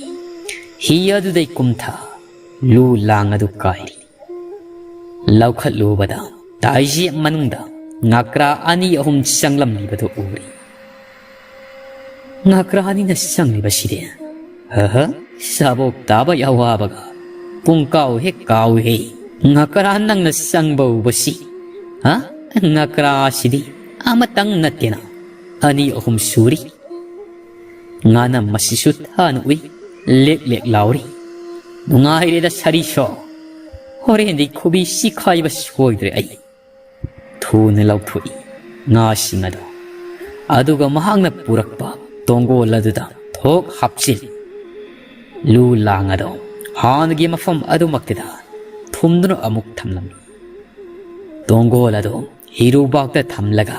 ꯍꯤ ꯑꯗꯨꯗꯩ ꯀꯨꯝꯊ ꯂꯨ ꯂꯥꯡ ꯑꯗꯨ ꯀꯥꯏꯔꯤ꯫ ꯂꯧꯈꯠꯂꯨꯕꯗ ꯇꯥꯏꯖꯦꯞ ꯃꯅꯨꯡꯗ ꯉꯀ꯭ꯔꯥ ꯑꯅꯤ ꯑꯍꯨꯝ ꯆꯪꯂꯝꯂꯤꯕꯗꯨ ꯎꯔꯤ꯫ ꯉꯀ꯭ꯔꯥ ꯑꯅꯤꯅ ꯆꯪꯂꯤꯕꯁꯤꯗꯤ, ꯍꯍ, ꯁꯥꯕꯣꯛ ꯇꯥꯕ ꯑꯋꯥꯕꯒ ꯄꯨꯡꯀꯥꯎ ꯍꯦꯛ ꯀꯥꯎꯏꯍꯦ꯫ ꯉꯀ꯭ꯔꯥ ꯅꯪꯅ ꯆꯪꯕ ꯎꯕꯁꯤ, ꯍꯥ? ꯉꯀ꯭ꯔꯥꯁꯤꯗꯤ ꯑꯃꯇꯪ ꯅꯠꯇꯦꯅ, ꯑꯅꯤ ꯑꯍꯨꯝ ꯁꯨꯔꯤ꯫ ꯉꯥꯅꯝ ꯃꯁꯤꯁꯨ ꯊꯥꯅ ꯎꯏ, ꯂꯦꯛ ꯂꯦꯛ ꯂꯥꯎꯔꯤ꯫ ꯅꯨꯡꯉꯥꯏꯔꯦꯗ ꯁꯥꯔꯤꯁꯣ, ꯍꯣꯔꯦꯟꯗꯤ ꯈꯨꯕꯤ ꯁꯤꯈꯥꯏꯕ ꯁꯣꯏꯗ꯭ꯔꯦ ꯑꯩ꯫ ꯊꯨꯅ ꯂꯧꯊꯣꯛꯏ ꯉꯥꯁꯤꯡ ꯑꯗꯨ, ꯑꯗꯨꯒ ꯃꯍꯥꯛꯅ ꯄꯨꯔꯛꯄ ꯇꯣꯡꯒꯣꯜ ꯑꯗꯨꯗ ꯊꯣꯛ ꯍꯥꯞꯆꯤꯜꯂꯤ꯫ ꯂꯨ ꯂꯥꯡ ꯑꯗꯨ ꯍꯥꯟꯅꯒꯤ ꯃꯐꯝ ꯑꯗꯨꯃꯛꯇꯗ ꯊꯨꯝꯗꯨꯅ ꯑꯃꯨꯛ ꯊꯝꯂꯝꯃꯤ꯫ ꯇꯣꯡꯒꯣꯜ ꯑꯗꯨ ꯍꯤꯔꯨꯕꯥꯛꯇ ꯊꯝꯂꯒ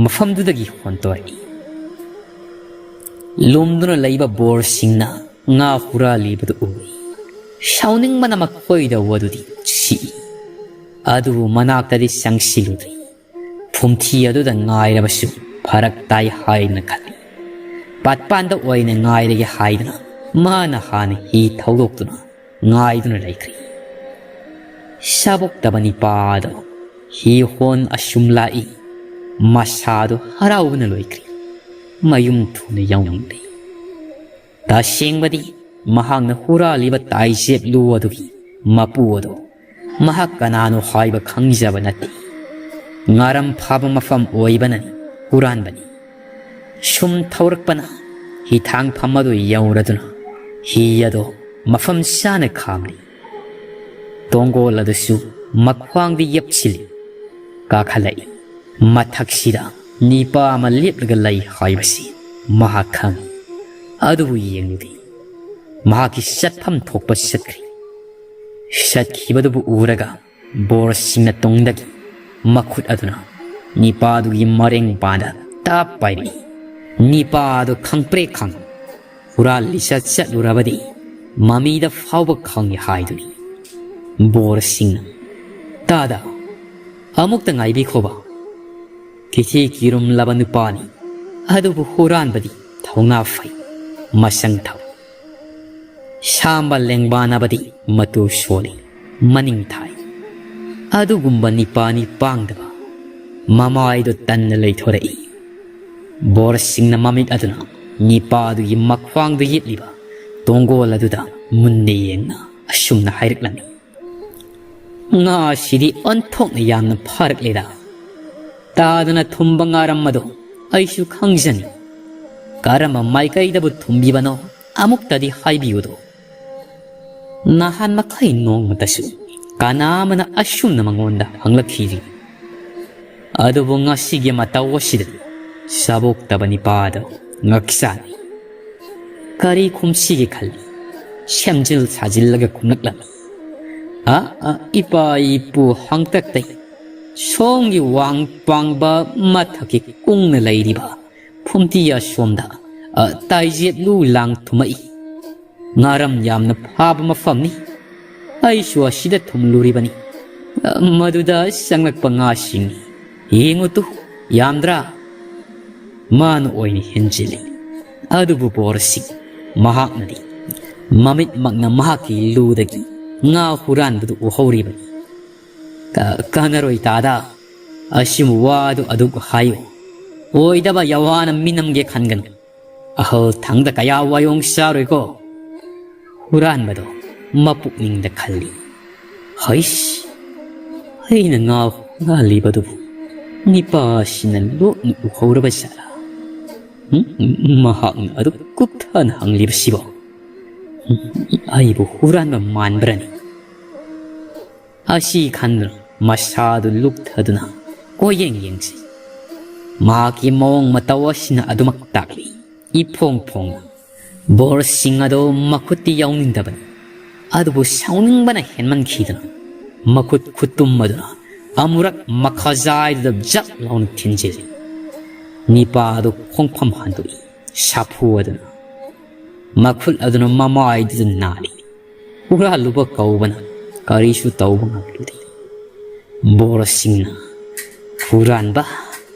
ꯃꯐꯝꯗꯨꯗꯒꯤ ꯍꯣꯟꯇꯣꯔꯛꯏ꯫ ꯂꯨꯝꯗꯨꯅ ꯂꯩꯕ ꯕꯣꯔꯁꯤꯡꯅ ꯉꯥ ꯍꯨꯔꯥꯜꯂꯤꯕꯗꯨ ꯎꯏ꯫ ꯁꯥꯎꯅꯤꯡꯕꯅ ꯃꯈꯣꯏꯗ ꯋꯥꯗꯨꯗꯤ ꯁꯤꯛꯏ꯫ ꯑꯗꯨꯕꯨ ꯃꯅꯥꯛꯇꯗꯤ ꯆꯪꯁꯤꯜꯂꯨꯗ꯭ꯔꯤ꯫ ꯐꯨꯝꯊꯤ ꯑꯗꯨꯗ ꯉꯥꯏꯔꯕꯁꯨ ꯐꯔꯛ ꯇꯥꯏ ꯍꯥꯏꯅ ꯈꯜꯂꯤ꯫ ꯄꯥꯠꯄꯥꯟꯗ ꯑꯣꯏꯅ ꯉꯥꯏꯔꯒꯦ ꯍꯥꯏꯗꯨꯅ ꯃꯥꯅ ꯍꯥꯟꯅ ꯍꯤ ꯊꯧꯗꯣꯛꯇꯨꯅ ꯉꯥꯏꯗꯨꯅ ꯂꯩꯈ꯭ꯔꯤ꯫ ꯁꯥꯕꯣꯛꯇꯕ ꯅꯤꯄꯥꯗꯣ ꯍꯤ ꯍꯣꯟ ꯑꯁꯨꯝ ꯂꯥꯛꯏ꯫ ꯃꯁꯥꯗꯣ ꯍꯔꯥꯎꯕꯅ ꯂꯣꯏꯈ꯭ꯔꯤ꯫ ꯃꯌꯨꯝ ꯊꯨꯅ ꯌꯧꯅꯤꯡꯂꯤ꯫ ꯇꯁꯦꯡꯕꯗꯤ ꯃꯍꯥꯛꯅ ꯍꯨꯔꯥꯜꯂꯤꯕ ꯇꯥꯏꯖꯦꯞ ꯂꯨ ꯑꯗꯨꯒꯤ ꯃꯄꯨ ꯑꯗꯨ ꯃꯍꯥꯛ ꯀꯅꯥꯅꯣ ꯍꯥꯏꯕ ꯈꯪꯖꯕ ꯅꯠꯇꯦ꯫ ꯉꯥꯔꯝ ꯐꯥꯕ ꯃꯐꯝ ꯑꯣꯏꯕꯅꯅꯤ ꯍꯨꯔꯥꯟꯕꯅꯤ꯫ ꯁꯨꯝ ꯊꯧꯔꯛꯄꯅ ꯍꯤꯊꯥꯡꯐꯝ ꯑꯗꯨ ꯌꯧꯔꯗꯨꯅ ꯍꯤ ꯑꯗꯨ ꯃꯐꯝ ꯆꯥꯅ ꯈꯥꯝꯂꯤ꯫ ꯇꯣꯡꯒꯣꯜ ꯑꯗꯨꯁꯨ ꯃꯈ꯭ꯋꯥꯡꯗ ꯌꯦꯞꯁꯤꯜꯂꯤ꯫ ꯀꯥꯈꯠꯂꯛꯏ꯫ ꯃꯊꯛꯁꯤꯗ ꯅꯤꯄꯥ ꯑꯃ ꯂꯦꯞꯂꯒ ꯂꯩ ꯍꯥꯏꯕꯁꯤ ꯃꯍꯥꯛ ꯈꯪꯏ꯫ ꯑꯗꯨꯕꯨ ꯌꯦꯡꯂꯨꯗꯦ꯫ ꯃꯍꯥꯛꯀꯤ ꯆꯠꯐꯝ ꯊꯣꯛꯄ ꯆꯠꯈ꯭ꯔꯦ꯫ ꯆꯠꯈꯤꯕꯗꯨꯕꯨ ꯎꯔꯒ ꯕꯣꯔꯁꯤꯡꯅ ꯇꯨꯡꯗꯒꯤ ꯃꯈꯨꯠ ꯑꯗꯨꯅ ꯅꯤꯄꯥꯗꯨꯒꯤ ꯃꯔꯦꯡ ꯄꯥꯟꯗ ꯇꯥꯞ ꯄꯥꯏꯔꯛꯏ꯫ ꯅꯤꯄꯥ ꯑꯗꯨ ꯈꯪꯄ꯭ꯔꯦꯛ ꯈꯪꯏ꯫ ꯍꯨꯔꯥꯜꯂꯤ ꯆꯠ ꯆꯠꯂꯨꯔꯕꯗꯤ ꯃꯃꯤꯗ ꯐꯥꯎꯕ ꯈꯪꯏ ꯍꯥꯏꯗꯨꯅꯤ꯫ ꯕꯣꯔꯁꯤꯡꯅ, "ꯇꯥꯗ, ꯑꯃꯨꯛꯇ ꯉꯥꯏꯕꯤꯈꯣꯕ꯫ ꯀꯤꯊꯤ ꯀꯤꯔꯨꯝꯂꯕ ꯅꯨꯄꯥꯅꯤ, ꯑꯗꯨꯕꯨ ꯍꯨꯔꯥꯟꯕꯗꯤ ꯊꯧꯅꯥ ꯐꯩ, ꯃꯁꯪ ꯊꯧ꯫ ꯁꯥꯝꯕ ꯂꯦꯡꯕꯥꯅꯕꯗꯤ ꯃꯇꯨ ꯁꯣꯜꯂꯤ, ꯃꯅꯤꯡ ꯊꯥꯏ꯫ ꯑꯗꯨꯒꯨꯝꯕ ꯅꯤꯄꯥꯅꯤ ꯄꯥꯡꯗꯕ ꯃꯃꯥꯏꯗꯣ ꯇꯟꯅ ꯂꯩꯊꯣꯔꯛꯏ꯫" ꯕꯣꯔꯁꯤꯡꯅ ꯃꯃꯤꯠ ꯑꯗꯨꯅ ꯅꯤꯄꯥꯗꯨꯒꯤ ꯃꯈ꯭ꯋꯥꯡꯗ ꯌꯦꯠꯂꯤꯕ ꯇꯣꯡꯒꯣꯜ ꯑꯗꯨꯗ ꯃꯨꯟꯅ ꯌꯦꯡꯅ ꯑꯁꯨꯝꯅ ꯍꯥꯏꯔꯛꯂꯝꯃꯤ, "ꯉꯥꯁꯤꯗꯤ ꯑꯣꯟꯊꯣꯛꯅ ꯌꯥꯝꯅ ꯐꯥꯔꯛꯂꯦꯗ꯫ ꯇꯥꯗꯅ ꯊꯨꯝꯕ ꯉꯥꯔꯝ ꯑꯗꯣ ꯑꯩꯁꯨ ꯈꯪꯖꯅꯤ꯫ ꯀꯔꯝꯕ ꯃꯥꯏꯀꯩꯗꯕꯨ ꯊꯨꯝꯕꯤꯕꯅꯣ ꯑꯃꯨꯛꯇꯗꯤ ꯍꯥꯏꯕꯤꯌꯨꯗꯣ꯫" ꯅꯍꯥꯟ ꯃꯈꯩ ꯅꯣꯡꯃꯇꯁꯨ ꯀꯅꯥ ꯑꯃꯅ ꯑꯁꯨꯝꯅ ꯃꯉꯣꯟꯗ ꯍꯪꯂꯛꯈꯤꯗ꯭ꯔꯤ꯫ ꯑꯗꯨꯕꯨ ꯉꯁꯤꯒꯤ ꯃꯇꯧ ꯑꯁꯤꯗꯗꯤ ꯆꯥꯕꯣꯛꯇꯕ ꯅꯤꯄꯥꯗꯣ ꯉꯛꯆꯥꯅꯤ꯫ ꯀꯔꯤ ꯈꯨꯝꯁꯤꯒꯦ ꯈꯜꯂꯤ꯫ ꯁꯦꯝꯖꯤꯜ ꯁꯥꯖꯤꯜꯂꯒ ꯈꯨꯝꯂꯛꯂꯝꯃꯤ, "ꯑ, ꯑ, ꯏꯄꯥ ꯏꯄꯨ ꯍꯥꯡꯇꯛꯇꯩ ꯁꯣꯝꯒꯤ ꯋꯥꯡ ꯄꯥꯡꯕ ꯃꯊꯛꯀꯤ ꯀꯨꯡꯅ ꯂꯩꯔꯤꯕ ꯐꯨꯝꯇꯤ ꯑꯁꯣꯝꯗ, ꯑ, ꯇꯥꯏꯖꯦꯠ ꯂꯨ ꯂꯥꯡ ꯊꯨꯝꯃꯛꯏ꯫ ꯉꯥꯔꯝ ꯌꯥꯝꯅ ꯐꯥꯕ ꯃꯐꯝꯅꯤ꯫ ꯑꯩꯁꯨ ꯑꯁꯤꯗ ꯊꯨꯝꯂꯨꯔꯤꯕꯅꯤ꯫ ꯃꯗꯨꯗ ꯆꯪꯂꯛꯄ ꯉꯥꯁꯤꯡꯅꯤ꯫ ꯌꯦꯡꯉꯨ ꯇꯨ, ꯌꯥꯝꯗ꯭ꯔꯥ?" ꯃꯥꯅ ꯑꯣꯏꯅ ꯍꯦꯟꯖꯤꯜꯂꯤ꯫ ꯑꯗꯨꯕꯨ ꯕꯣꯔꯁꯤꯡ ꯃꯍꯥꯛꯅꯗꯤ ꯃꯃꯤꯠꯃꯛꯅ ꯃꯍꯥꯛꯀꯤ ꯂꯨꯗꯒꯤ ꯉꯥ ꯍꯨꯔꯥꯟꯕꯗꯨ ꯎꯍꯧꯔꯤꯕꯅꯤ꯫ "ꯀ-, ꯀꯥꯟꯅꯔꯣꯏ ꯇꯥꯗ, ꯑꯁꯤꯕꯨ ꯋꯥꯗꯨ ꯑꯗꯨꯛ ꯍꯥꯏꯌꯨ꯫ ꯑꯣꯏꯗꯕ ꯌꯥꯋꯥꯅ ꯃꯤꯅꯝꯒꯦ ꯈꯟꯒꯅꯨ꯫ ꯑꯍꯜ ꯊꯪꯗ ꯀꯌꯥ ꯋꯥꯌꯣꯡ ꯆꯥꯔꯣꯏꯀꯣ꯫" ꯍꯨꯔꯥꯟꯕꯗꯣ ꯃꯄꯨꯛꯅꯤꯡꯗ ꯈꯜꯂꯤ, "ꯍꯩꯁ, ꯑꯩꯅ ꯉꯥ ꯍꯨꯔꯥꯜꯂꯤꯕꯗꯨꯕꯨ ꯅꯤꯄꯥ ꯑꯁꯤꯅ ꯂꯣꯠꯅ ꯎꯍꯧꯔꯕ ꯖꯥꯠꯂꯥ? ꯎꯝ, ꯃꯍꯥꯛꯅ ꯑꯗꯨꯛ ꯀꯨꯞꯊꯅ ꯍꯪꯂꯤꯕꯁꯤꯕꯣ? ꯎꯝ, ꯑꯩꯕꯨ ꯍꯨꯔꯥꯟꯕ ꯃꯥꯟꯕ꯭ꯔꯅꯤ?" ꯑꯁꯤ ꯈꯟꯗꯨꯅ ꯃꯁꯥꯗꯨ ꯂꯨꯛꯊꯗꯨꯅ ꯀꯣꯏꯌꯦꯡ ꯌꯦꯡꯁꯤ꯫ ꯃꯍꯥꯛꯀꯤ ꯃꯑꯣꯡ ꯃꯇꯧ ꯑꯁꯤꯅ ꯑꯗꯨꯃꯛ ꯇꯥꯛꯂꯤ꯫ ꯏꯐꯣꯡ ꯐꯣꯡꯅ ꯕꯣꯔꯁꯤꯡ ꯑꯗꯣ ꯃꯈꯨꯠꯇꯤ ꯌꯥꯎꯅꯤꯡꯗꯕꯅꯤ꯫ ꯑꯗꯨꯕꯨ ꯁꯥꯎꯅꯤꯡꯕꯅ ꯍꯦꯟꯃꯟꯈꯤꯗꯨꯅ ꯃꯈꯨꯠ ꯈꯨꯠꯇꯨꯝ ꯑꯗꯨꯅ ꯑꯃꯨꯔꯛ ꯃꯈꯥꯖꯥꯏꯗꯨꯗ ꯖꯛ ꯂꯥꯎꯅ ꯊꯤꯟꯖꯤꯜꯂꯤ꯫ ꯅꯤꯄꯥ ꯑꯗꯨ ꯈꯣꯡꯐꯝ ꯍꯟꯗꯣꯛꯏ꯫ ꯁꯥꯐꯨ ꯑꯗꯨꯅ ꯃꯈꯨꯠ ꯑꯗꯨꯅ ꯃꯃꯥꯏꯗꯨꯗ ꯅꯥꯜꯂꯤ꯫ ꯍꯨꯔꯥꯜꯂꯨꯕ ꯀꯧꯕꯅ ꯀꯔꯤꯁꯨ ꯇꯧꯕ ꯉꯝꯂꯨꯗꯦ꯫ ꯕꯣꯔꯁꯤꯡꯅ ꯍꯨꯔꯥꯟꯕ,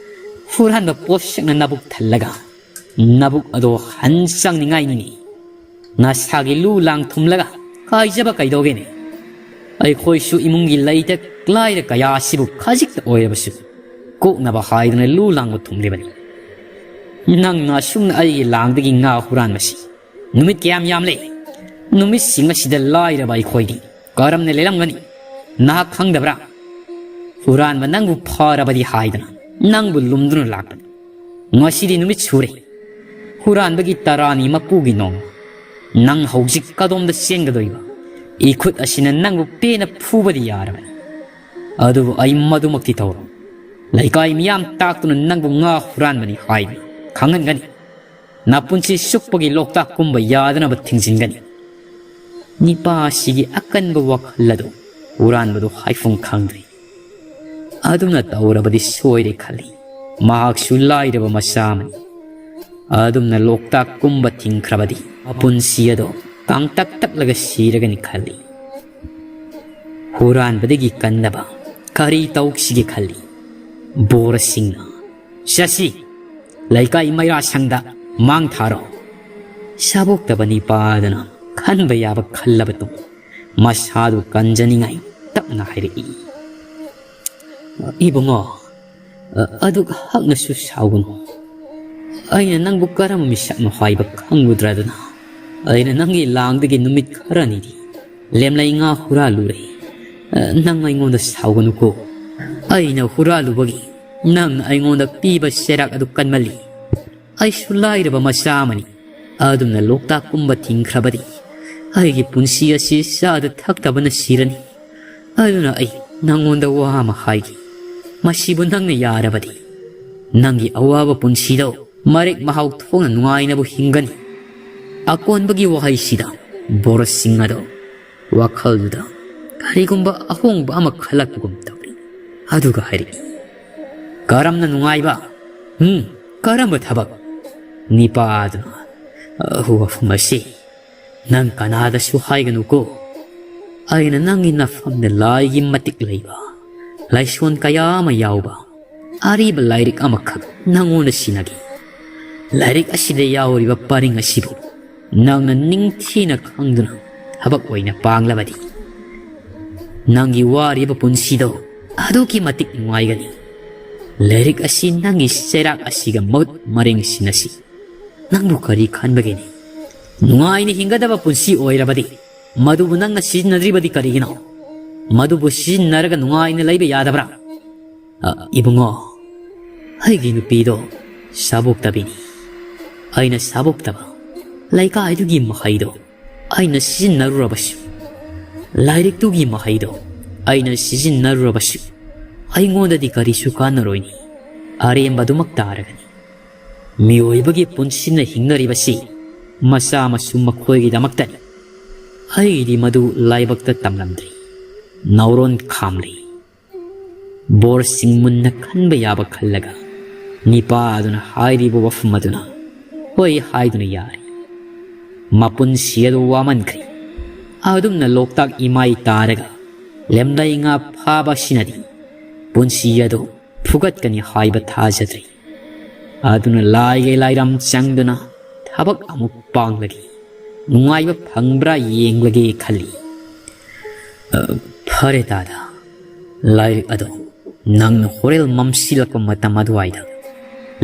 ꯍꯨꯔꯥꯟꯕ ꯄꯣꯠꯁꯛꯅ ꯅꯕꯨꯛ ꯊꯜꯂꯒ ꯅꯕꯨꯛ ꯑꯗꯣ ꯍꯟ ꯆꯪꯅꯤꯡꯉꯥꯏꯅꯤꯅꯦ꯫ ꯅꯁꯥꯒꯤ ꯂꯨ ꯂꯥꯡ ꯊꯨꯝꯂꯒ ꯀꯥꯏꯖꯕ ꯀꯩꯗꯧꯒꯦꯅꯦ? ꯑꯩꯈꯣꯏꯁꯨ ꯏꯃꯨꯡꯒꯤ ꯂꯩꯇ ꯂꯥꯏꯔ ꯀꯌꯥ ꯑꯁꯤꯕꯨ ꯈꯖꯤꯛꯇ ꯑꯣꯏꯔꯕꯁꯨ ꯀꯣꯛꯅꯕ ꯍꯥꯏꯗꯨꯅ ꯂꯨ ꯂꯥꯡꯕ ꯊꯨꯝꯂꯤꯕꯅꯤ꯫ ꯅꯪꯅ ꯑꯁꯨꯝꯅ ꯑꯩꯒꯤ ꯂꯥꯡꯗꯒꯤ ꯉꯥ ꯍꯨꯔꯥꯟꯕꯁꯤ ꯅꯨꯃꯤꯠ ꯀꯌꯥꯝ ꯌꯥꯝꯂꯦ? ꯅꯨꯃꯤꯠꯁꯤꯡ ꯑꯁꯤꯗ ꯂꯥꯏꯔꯕ ꯑꯩꯈꯣꯏꯗꯤ ꯀꯔꯝꯅ ꯂꯦꯜꯂꯝꯒꯅꯤ? ꯅꯍꯥꯛ ꯈꯪꯗꯕ꯭ꯔꯥ? ꯍꯨꯔꯥꯟꯕ ꯅꯪꯕꯨ ꯐꯔꯕꯗꯤ ꯍꯥꯏꯗꯅ ꯅꯪꯕꯨ ꯂꯨꯝꯗꯨꯅ ꯂꯥꯛꯄꯅꯤ꯫ ꯉꯁꯤꯗꯤ ꯅꯨꯃꯤꯠ ꯁꯨꯔꯦ꯫ ꯍꯨꯔꯥꯟꯕꯒꯤ ꯇꯔꯥꯅꯤ ꯃꯄꯨꯒꯤ ꯅꯣꯡ꯫ ꯅꯪ ꯍꯧꯖꯤꯛ ꯀꯗꯣꯝꯗ ꯆꯦꯟꯒꯗꯣꯏꯕ? ꯏꯈꯨꯠ ꯑꯁꯤꯅ ꯅꯪꯕꯨ ꯄꯦꯟꯅ ꯐꯨꯕꯗꯤ ꯌꯥꯔꯕꯅꯤ꯫ ꯑꯗꯨꯕꯨ ꯑꯩ ꯃꯗꯨꯃꯛꯇꯤ ꯇꯧꯔꯣꯏ꯫ ꯂꯩꯀꯥꯏ ꯃꯤꯌꯥꯝ ꯇꯥꯛꯇꯨꯅ ꯅꯪꯕꯨ ꯉꯥ ꯍꯨꯔꯥꯟꯕꯅꯤ ꯍꯥꯏꯗꯨꯅ ꯈꯪꯍꯟꯒꯅꯤ꯫ ꯅꯄꯨꯟꯁꯤ ꯆꯨꯞꯄꯒꯤ ꯂꯣꯛꯇꯥꯛ ꯀꯨꯝꯕ ꯌꯥꯗꯅꯕ ꯊꯤꯡꯖꯤꯟꯒꯅꯤ꯫ ꯅꯤꯄꯥ ꯑꯁꯤꯒꯤ ꯑꯀꯟꯕ ꯋꯥꯈꯜ ꯑꯗꯨ ꯍꯨꯔꯥꯟꯕꯗꯨ ꯍꯥꯏꯐꯝ ꯈꯪꯗ꯭ꯔꯦ꯫ ꯑꯗꯨꯝꯅ ꯇꯧꯔꯕꯗꯤ ꯁꯣꯏꯔꯦ ꯈꯜꯂꯤ꯫ ꯃꯍꯥꯛꯁꯨ ꯂꯥꯏꯔꯕ ꯃꯆꯥ ꯑꯃꯅꯤ꯫ ꯑꯗꯨꯝꯅ ꯂꯣꯛꯇꯥꯛ ꯀꯨꯝꯕ ꯊꯤꯡꯈ꯭ꯔꯕꯗꯤ ꯃꯄꯨꯟꯁꯤ ꯑꯗꯣ ꯀꯥꯡꯇꯛ ꯇꯛꯂꯒ ꯁꯤꯔꯒꯅꯤ ꯈꯜꯂꯤ꯫ ꯍꯨꯔꯥꯟꯕꯗꯒꯤ ꯀꯟꯅꯕ ꯀꯔꯤ ꯇꯧꯁꯤꯒꯦ ꯈꯜꯂꯤ꯫ ꯕꯣꯔꯁꯤꯡꯅ, "ꯆꯠꯁꯤ, ꯂꯩꯀꯥꯏ ꯃꯩꯔꯥ ꯁꯪꯗ ꯃꯥꯡ ꯊꯥꯔꯣ"꯫ ꯁꯥꯕꯣꯛꯇꯕ ꯅꯤꯄꯥꯗꯨꯅ ꯈꯟꯕ ꯌꯥꯕ ꯈꯜꯂꯕ ꯇꯨꯡ ꯃꯁꯥꯗꯨ ꯀꯟꯖꯅꯤꯡꯉꯥꯏ ꯇꯞꯅ ꯍꯥꯏꯔꯛꯏ꯫ "ꯏꯕꯨꯡꯉꯣ, ꯑ-, ꯑꯗꯨꯛ ꯍꯛꯅꯁꯨ ꯁꯥꯎꯒꯅꯨ꯫ ꯑꯩꯅ ꯅꯪꯕꯨ ꯀꯔꯝꯕ ꯃꯤꯁꯛꯅꯣ ꯍꯥꯏꯕ ꯈꯪꯂꯨꯗ꯭ꯔꯗꯅ꯫ ꯑꯩꯅ ꯅꯪꯒꯤ ꯂꯥꯡꯗꯒꯤ ꯅꯨꯃꯤꯠ ꯈꯔꯅꯤꯗꯤ ꯂꯦꯝꯂꯩ ꯉꯥ ꯍꯨꯔꯥꯜꯂꯨꯔꯦ꯫ ꯑ, ꯅꯪ ꯑꯩꯉꯣꯟꯗ ꯁꯥꯎꯒꯅꯨꯀꯣ꯫ ꯑꯩꯅ ꯍꯨꯔꯥꯜꯂꯨꯕꯒꯤ ꯅꯪꯅ ꯑꯩꯉꯣꯟꯗ ꯄꯤꯕ ꯆꯩꯔꯥꯛ ꯑꯗꯨ ꯀꯟꯃꯜꯂꯤ꯫ ꯑꯩꯁꯨ ꯂꯥꯏꯔꯕ ꯃꯆꯥ ꯑꯃꯅꯤ꯫ ꯑꯗꯨꯝꯅ ꯂꯣꯛꯇꯥꯛ ꯀꯨꯝꯕ ꯊꯤꯡꯈ꯭ꯔꯕꯗꯤ ꯑꯩꯒꯤ ꯄꯨꯟꯁꯤ ꯑꯁꯤ ꯆꯥꯗ ꯊꯛꯇꯕꯅ ꯁꯤꯔꯅꯤ꯫ ꯑꯗꯨꯅ ꯑꯩ ꯅꯪꯉꯣꯟꯗ ꯋꯥ ꯑꯃ ꯍꯥꯏꯒꯦ꯫ ꯃꯁꯤꯕꯨ ꯅꯪꯅ ꯌꯥꯔꯕꯗꯤ, ꯅꯪꯒꯤ ꯑꯋꯥꯕ ꯄꯨꯟꯁꯤꯗꯣ ꯃꯔꯦꯛ ꯃꯍꯥꯎ ꯊꯣꯛꯅ ꯅꯨꯡꯉꯥꯏꯅꯕꯨ ꯍꯤꯡꯒꯅꯤ꯫ ꯑꯀꯣꯟꯕꯒꯤ ꯋꯥꯍꯩꯁꯤꯗ ꯕꯣꯔꯁꯤꯡ ꯑꯗꯣ ꯋꯥꯈꯜꯗꯨꯗ ꯀꯔꯤꯒꯨꯝꯕ ꯑꯍꯣꯡꯕ ꯑꯃ ꯈꯜꯂꯛꯄꯒꯨꯝ ꯇꯧꯔꯤ꯫ ꯑꯗꯨꯒ ꯍꯥꯏꯔꯛꯏ, "ꯀꯔꯝꯅ ꯅꯨꯡꯉꯥꯏꯕ? ꯎꯝ, ꯀꯔꯝꯕ ꯊꯕꯛ?" ꯅꯤꯄꯥꯗꯨꯅ, "ꯑ, ꯋꯥꯐꯝ ꯑꯁꯤ ꯅꯪ ꯀꯅꯥꯗꯁꯨ ꯍꯥꯏꯒꯅꯨꯀꯣ꯫ ꯑꯩꯅ ꯅꯪꯒꯤ ꯅꯐꯝꯗ ꯂꯥꯏꯒꯤ ꯃꯇꯤꯛ ꯂꯩꯕ, ꯂꯥꯏꯁꯣꯟ ꯀꯌꯥ ꯑꯃ ꯌꯥꯎꯕ ꯑꯔꯤꯕ ꯂꯥꯏꯔꯤꯛ ꯑꯃꯈꯛ ꯅꯪꯉꯣꯟꯗ ꯁꯤꯟꯅꯒꯦ꯫ ꯂꯥꯏꯔꯤꯛ ꯑꯁꯤꯗ ꯌꯥꯎꯔꯤꯕ ꯄꯔꯤꯡ ꯑꯁꯤꯕꯨ ꯅꯪꯅ ꯅꯤꯡꯊꯤꯅ ꯈꯪꯗꯨꯅ ꯊꯕꯛ ꯑꯣꯏꯅ ꯄꯥꯡꯂꯕꯗꯤ, ꯅꯪꯒꯤ ꯋꯥꯔꯤꯕ ꯄꯨꯟꯁꯤꯗꯣ ꯑꯗꯨꯛꯀꯤ ꯃꯇꯤꯛ ꯅꯨꯡꯉꯥꯏꯒꯅꯤ꯫ ꯂꯥꯏꯔꯤꯛ ꯑꯁꯤ ꯅꯪꯒꯤ ꯆꯩꯔꯥꯛ ꯑꯁꯤꯒ ꯃꯍꯨꯠ ꯃꯔꯦꯡ ꯁꯤꯟꯅꯁꯤ꯫ ꯅꯪꯕꯨ ꯀꯔꯤ ꯈꯟꯕꯒꯤꯅꯤ? ꯅꯨꯡꯉꯥꯏꯅ ꯍꯤꯡꯒꯗꯕ ꯄꯨꯟꯁꯤ ꯑꯣꯏꯔꯕꯗꯤ ꯃꯗꯨꯕꯨ ꯅꯪꯅ ꯁꯤꯖꯤꯟꯅꯗ꯭ꯔꯤꯕꯗꯤ ꯀꯔꯤꯒꯤꯅꯣ? ꯃꯗꯨꯕꯨ ꯁꯤꯖꯤꯟꯅꯔꯒ ꯅꯨꯡꯉꯥꯏꯅ ꯂꯩꯕ ꯌꯥꯗꯕ꯭ꯔꯥ?" "ꯑ, ꯏꯕꯨꯡꯉꯣ, ꯑꯩꯒꯤ ꯅꯨꯄꯤꯗꯣ ꯁꯥꯕꯣꯛꯇꯕꯤꯅꯤ꯫ ꯑꯩꯅ ꯁꯥꯕꯣꯛꯇꯕ ꯂꯩꯀꯥꯏꯗꯨꯒꯤ ꯃꯍꯩꯗꯣ ꯑꯩꯅ ꯁꯤꯖꯤꯟꯅꯔꯨꯔꯕꯁꯨ, ꯂꯥꯏꯔꯤꯛꯇꯨꯒꯤ ꯃꯍꯩꯗꯣ ꯑꯩꯅ ꯁꯤꯖꯤꯟꯅꯔꯨꯔꯕꯁꯨ, ꯑꯩꯉꯣꯟꯗꯗꯤ ꯀꯔꯤꯁꯨ ꯀꯥꯟꯅꯔꯣꯏꯅꯤ꯫ ꯑꯔꯦꯝꯕꯗꯨꯃꯛ ꯇꯥꯔꯒꯅꯤ꯫ ꯃꯤꯑꯣꯏꯕꯒꯤ ꯄꯨꯟꯁꯤꯅ ꯍꯤꯡꯅꯔꯤꯕꯁꯤ ꯃꯆꯥ ꯃꯁꯨ ꯃꯈꯣꯏꯒꯤꯗꯃꯛꯇꯅꯤ꯫ ꯑꯩꯒꯤꯗꯤ ꯃꯗꯨ ꯂꯥꯏꯕꯛꯇ ꯇꯝꯂꯝꯗ꯭ꯔꯤ꯫" ꯅꯥꯎꯔꯣꯟ ꯈꯥꯝꯂꯤ꯫ ꯕꯣꯔꯁꯤꯡ ꯃꯨꯟꯅ ꯈꯟꯕ ꯌꯥꯕ ꯈꯜꯂꯒ ꯅꯤꯄꯥ ꯑꯗꯨꯅ ꯍꯥꯏꯔꯤꯕ ꯋꯥꯐꯝ ꯑꯗꯨꯅ ꯍꯣꯏ ꯍꯥꯏꯗꯨꯅ ꯌꯥꯔꯦ꯫ ꯃꯄꯨꯟꯁꯤ ꯑꯗꯨ ꯋꯥꯃꯟꯈ꯭ꯔꯦ꯫ ꯑꯗꯨꯝꯅ ꯂꯣꯛꯇꯥꯛ ꯏꯃꯥꯏ ꯇꯥꯔꯒ ꯂꯦꯝꯂꯩ ꯉꯥ ꯐꯥꯕ ꯑꯁꯤꯅꯗꯤ ꯄꯨꯟꯁꯤ ꯑꯗꯨ ꯐꯨꯒꯠꯀꯅꯤ ꯍꯥꯏꯕ ꯊꯥꯖꯗ꯭ꯔꯦ꯫ ꯑꯗꯨꯅ ꯂꯥꯏꯒꯤ ꯂꯥꯏꯔꯝ ꯆꯪꯗꯨꯅ ꯊꯕꯛ ꯑꯃꯨꯛ ꯄꯥꯡꯂꯒꯦ, ꯅꯨꯡꯉꯥꯏꯕ ꯐꯪꯕ꯭ꯔꯥ ꯌꯦꯡꯂꯒꯦ ꯈꯜꯂꯤ꯫ "ꯑ, ꯐꯔꯦ ꯇꯥꯗ, ꯂꯥꯏꯔꯤꯛ ꯑꯗꯣ ꯅꯪꯅ ꯍꯣꯔꯦꯟ ꯃꯝꯁꯤꯜꯂꯛꯄ ꯃꯇꯝ ꯑꯗꯨꯋꯥꯏꯗ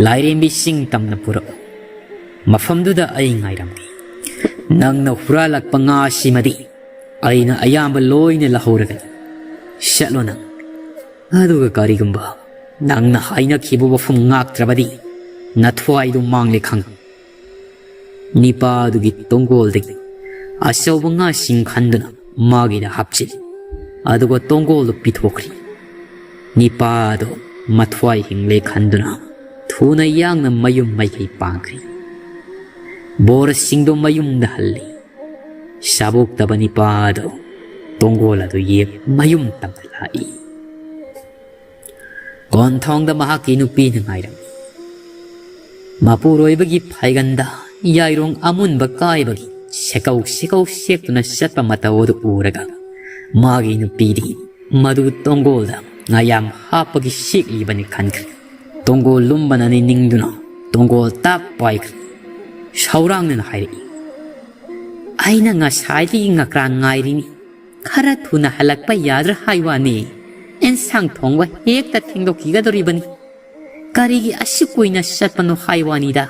ꯂꯥꯏꯔꯦꯝꯕꯤ ꯆꯤꯡ ꯇꯝꯅ ꯄꯨꯔꯛꯎ꯫ ꯃꯐꯝꯗꯨꯗ ꯑꯩ ꯉꯥꯏꯔꯝꯒꯦ꯫ ꯅꯪꯅ ꯍꯨꯔꯥꯜꯂꯛꯄ ꯉꯥꯁꯤꯃꯗꯤ ꯑꯩꯅ ꯑꯌꯥꯝꯕ ꯂꯣꯏꯅ ꯂꯧꯍꯧꯔꯒꯅꯤ꯫ ꯆꯠꯂꯣ ꯅꯪ꯫ ꯑꯗꯨꯒ ꯀꯔꯤꯒꯨꯝꯕ ꯅꯪꯅ ꯍꯥꯏꯅꯈꯤꯕ ꯋꯥꯐꯝ ꯉꯥꯛꯇ꯭ꯔꯕꯗꯤ ꯅꯊ꯭ꯋꯥꯏꯗꯨ ꯃꯥꯡꯂꯦ ꯈꯪ꯫" ꯅꯤꯄꯥ ꯑꯗꯨꯒꯤ ꯇꯣꯡꯒꯣꯜꯗꯒꯤ ꯑꯆꯧꯕ ꯉꯥꯁꯤꯡ ꯈꯟꯗꯨꯅ ꯃꯥꯒꯤꯗ ꯍꯥꯞꯆꯤꯜꯂꯤ꯫ ꯑꯗꯨꯒ ꯇꯣꯡꯒꯣꯜꯗꯨ ꯄꯤꯊꯣꯛꯈ꯭ꯔꯤ꯫ ꯅꯤꯄꯥꯗꯣ ꯃꯊ꯭ꯋꯥꯏ ꯍꯤꯡꯂꯦ ꯈꯟꯗꯨꯅ ꯊꯨꯅ ꯌꯥꯡꯅ ꯃꯌꯨꯝ ꯃꯥꯏꯀꯩ ꯄꯥꯡꯈ꯭ꯔꯤ꯫ ꯕꯣꯔꯁꯤꯡꯗꯣ ꯃꯌꯨꯝꯗ ꯍꯜꯂꯤ꯫ ꯁꯥꯕꯣꯛꯇꯕ ꯅꯤꯄꯥꯗꯣ ꯇꯣꯡꯒꯣꯜ ꯑꯗꯨ ꯌꯦꯛ ꯃꯌꯨꯝ ꯇꯝꯅ ꯂꯥꯛꯏ꯫ ꯀꯣꯟꯊꯣꯡꯗ ꯃꯍꯥꯛꯀꯤ ꯅꯨꯄꯤꯅ ꯉꯥꯏꯔꯝꯃꯤ꯫ ꯃꯄꯨꯔꯣꯏꯕꯒꯤ ꯐꯥꯏꯒꯟꯗ ꯌꯥꯏꯔꯣꯡ ꯑꯃꯨꯟꯕ ꯀꯥꯏꯕꯒꯤ ꯁꯦꯀꯧ ꯁꯦꯀꯧ ꯁꯦꯛꯇꯨꯅ ꯆꯠꯄ ꯃꯇꯧ ꯑꯗꯨ ꯎꯔꯒ ꯃꯥꯒꯤ ꯅꯨꯄꯤꯗꯤ ꯃꯗꯨ ꯇꯣꯡꯒꯣꯜꯗ ꯉꯥꯌꯥꯝ ꯍꯥꯞꯄꯒꯤ ꯁꯦꯛꯂꯤꯕꯅꯤ ꯈꯟꯈ꯭ꯔꯦ꯫ ꯇꯣꯡꯒꯣꯜ ꯂꯨꯝꯕꯅ ꯅꯤꯡꯗꯨꯅ ꯇꯣꯡꯒꯣꯜ ꯇꯥꯛ ꯄꯥꯏꯈ꯭ꯔꯦ꯫ ꯁꯧꯔꯥꯡꯅꯅ ꯍꯥꯏꯔꯛꯏ, "ꯑꯩꯅ ꯉꯁꯥꯏꯗꯒꯤ ꯉꯀ꯭ꯔꯥ ꯉꯥꯏꯔꯤꯅꯤ꯫ ꯈꯔ ꯊꯨꯅ ꯍꯜꯂꯛꯄ ꯌꯥꯗ꯭ꯔꯥ ꯍꯥꯏ ꯋꯥꯅꯤ꯫ ꯑꯦꯟꯁꯥꯡ ꯊꯣꯡꯕ ꯍꯦꯛꯇ ꯊꯦꯡꯗꯣꯛꯈꯤꯒꯗꯧꯔꯤꯕꯅꯤ꯫ ꯀꯔꯤꯒꯤ ꯑꯁꯨꯛ ꯀꯨꯏꯅ ꯆꯠꯄꯅꯣ ꯍꯥꯏ ꯋꯥꯅꯤꯗ?"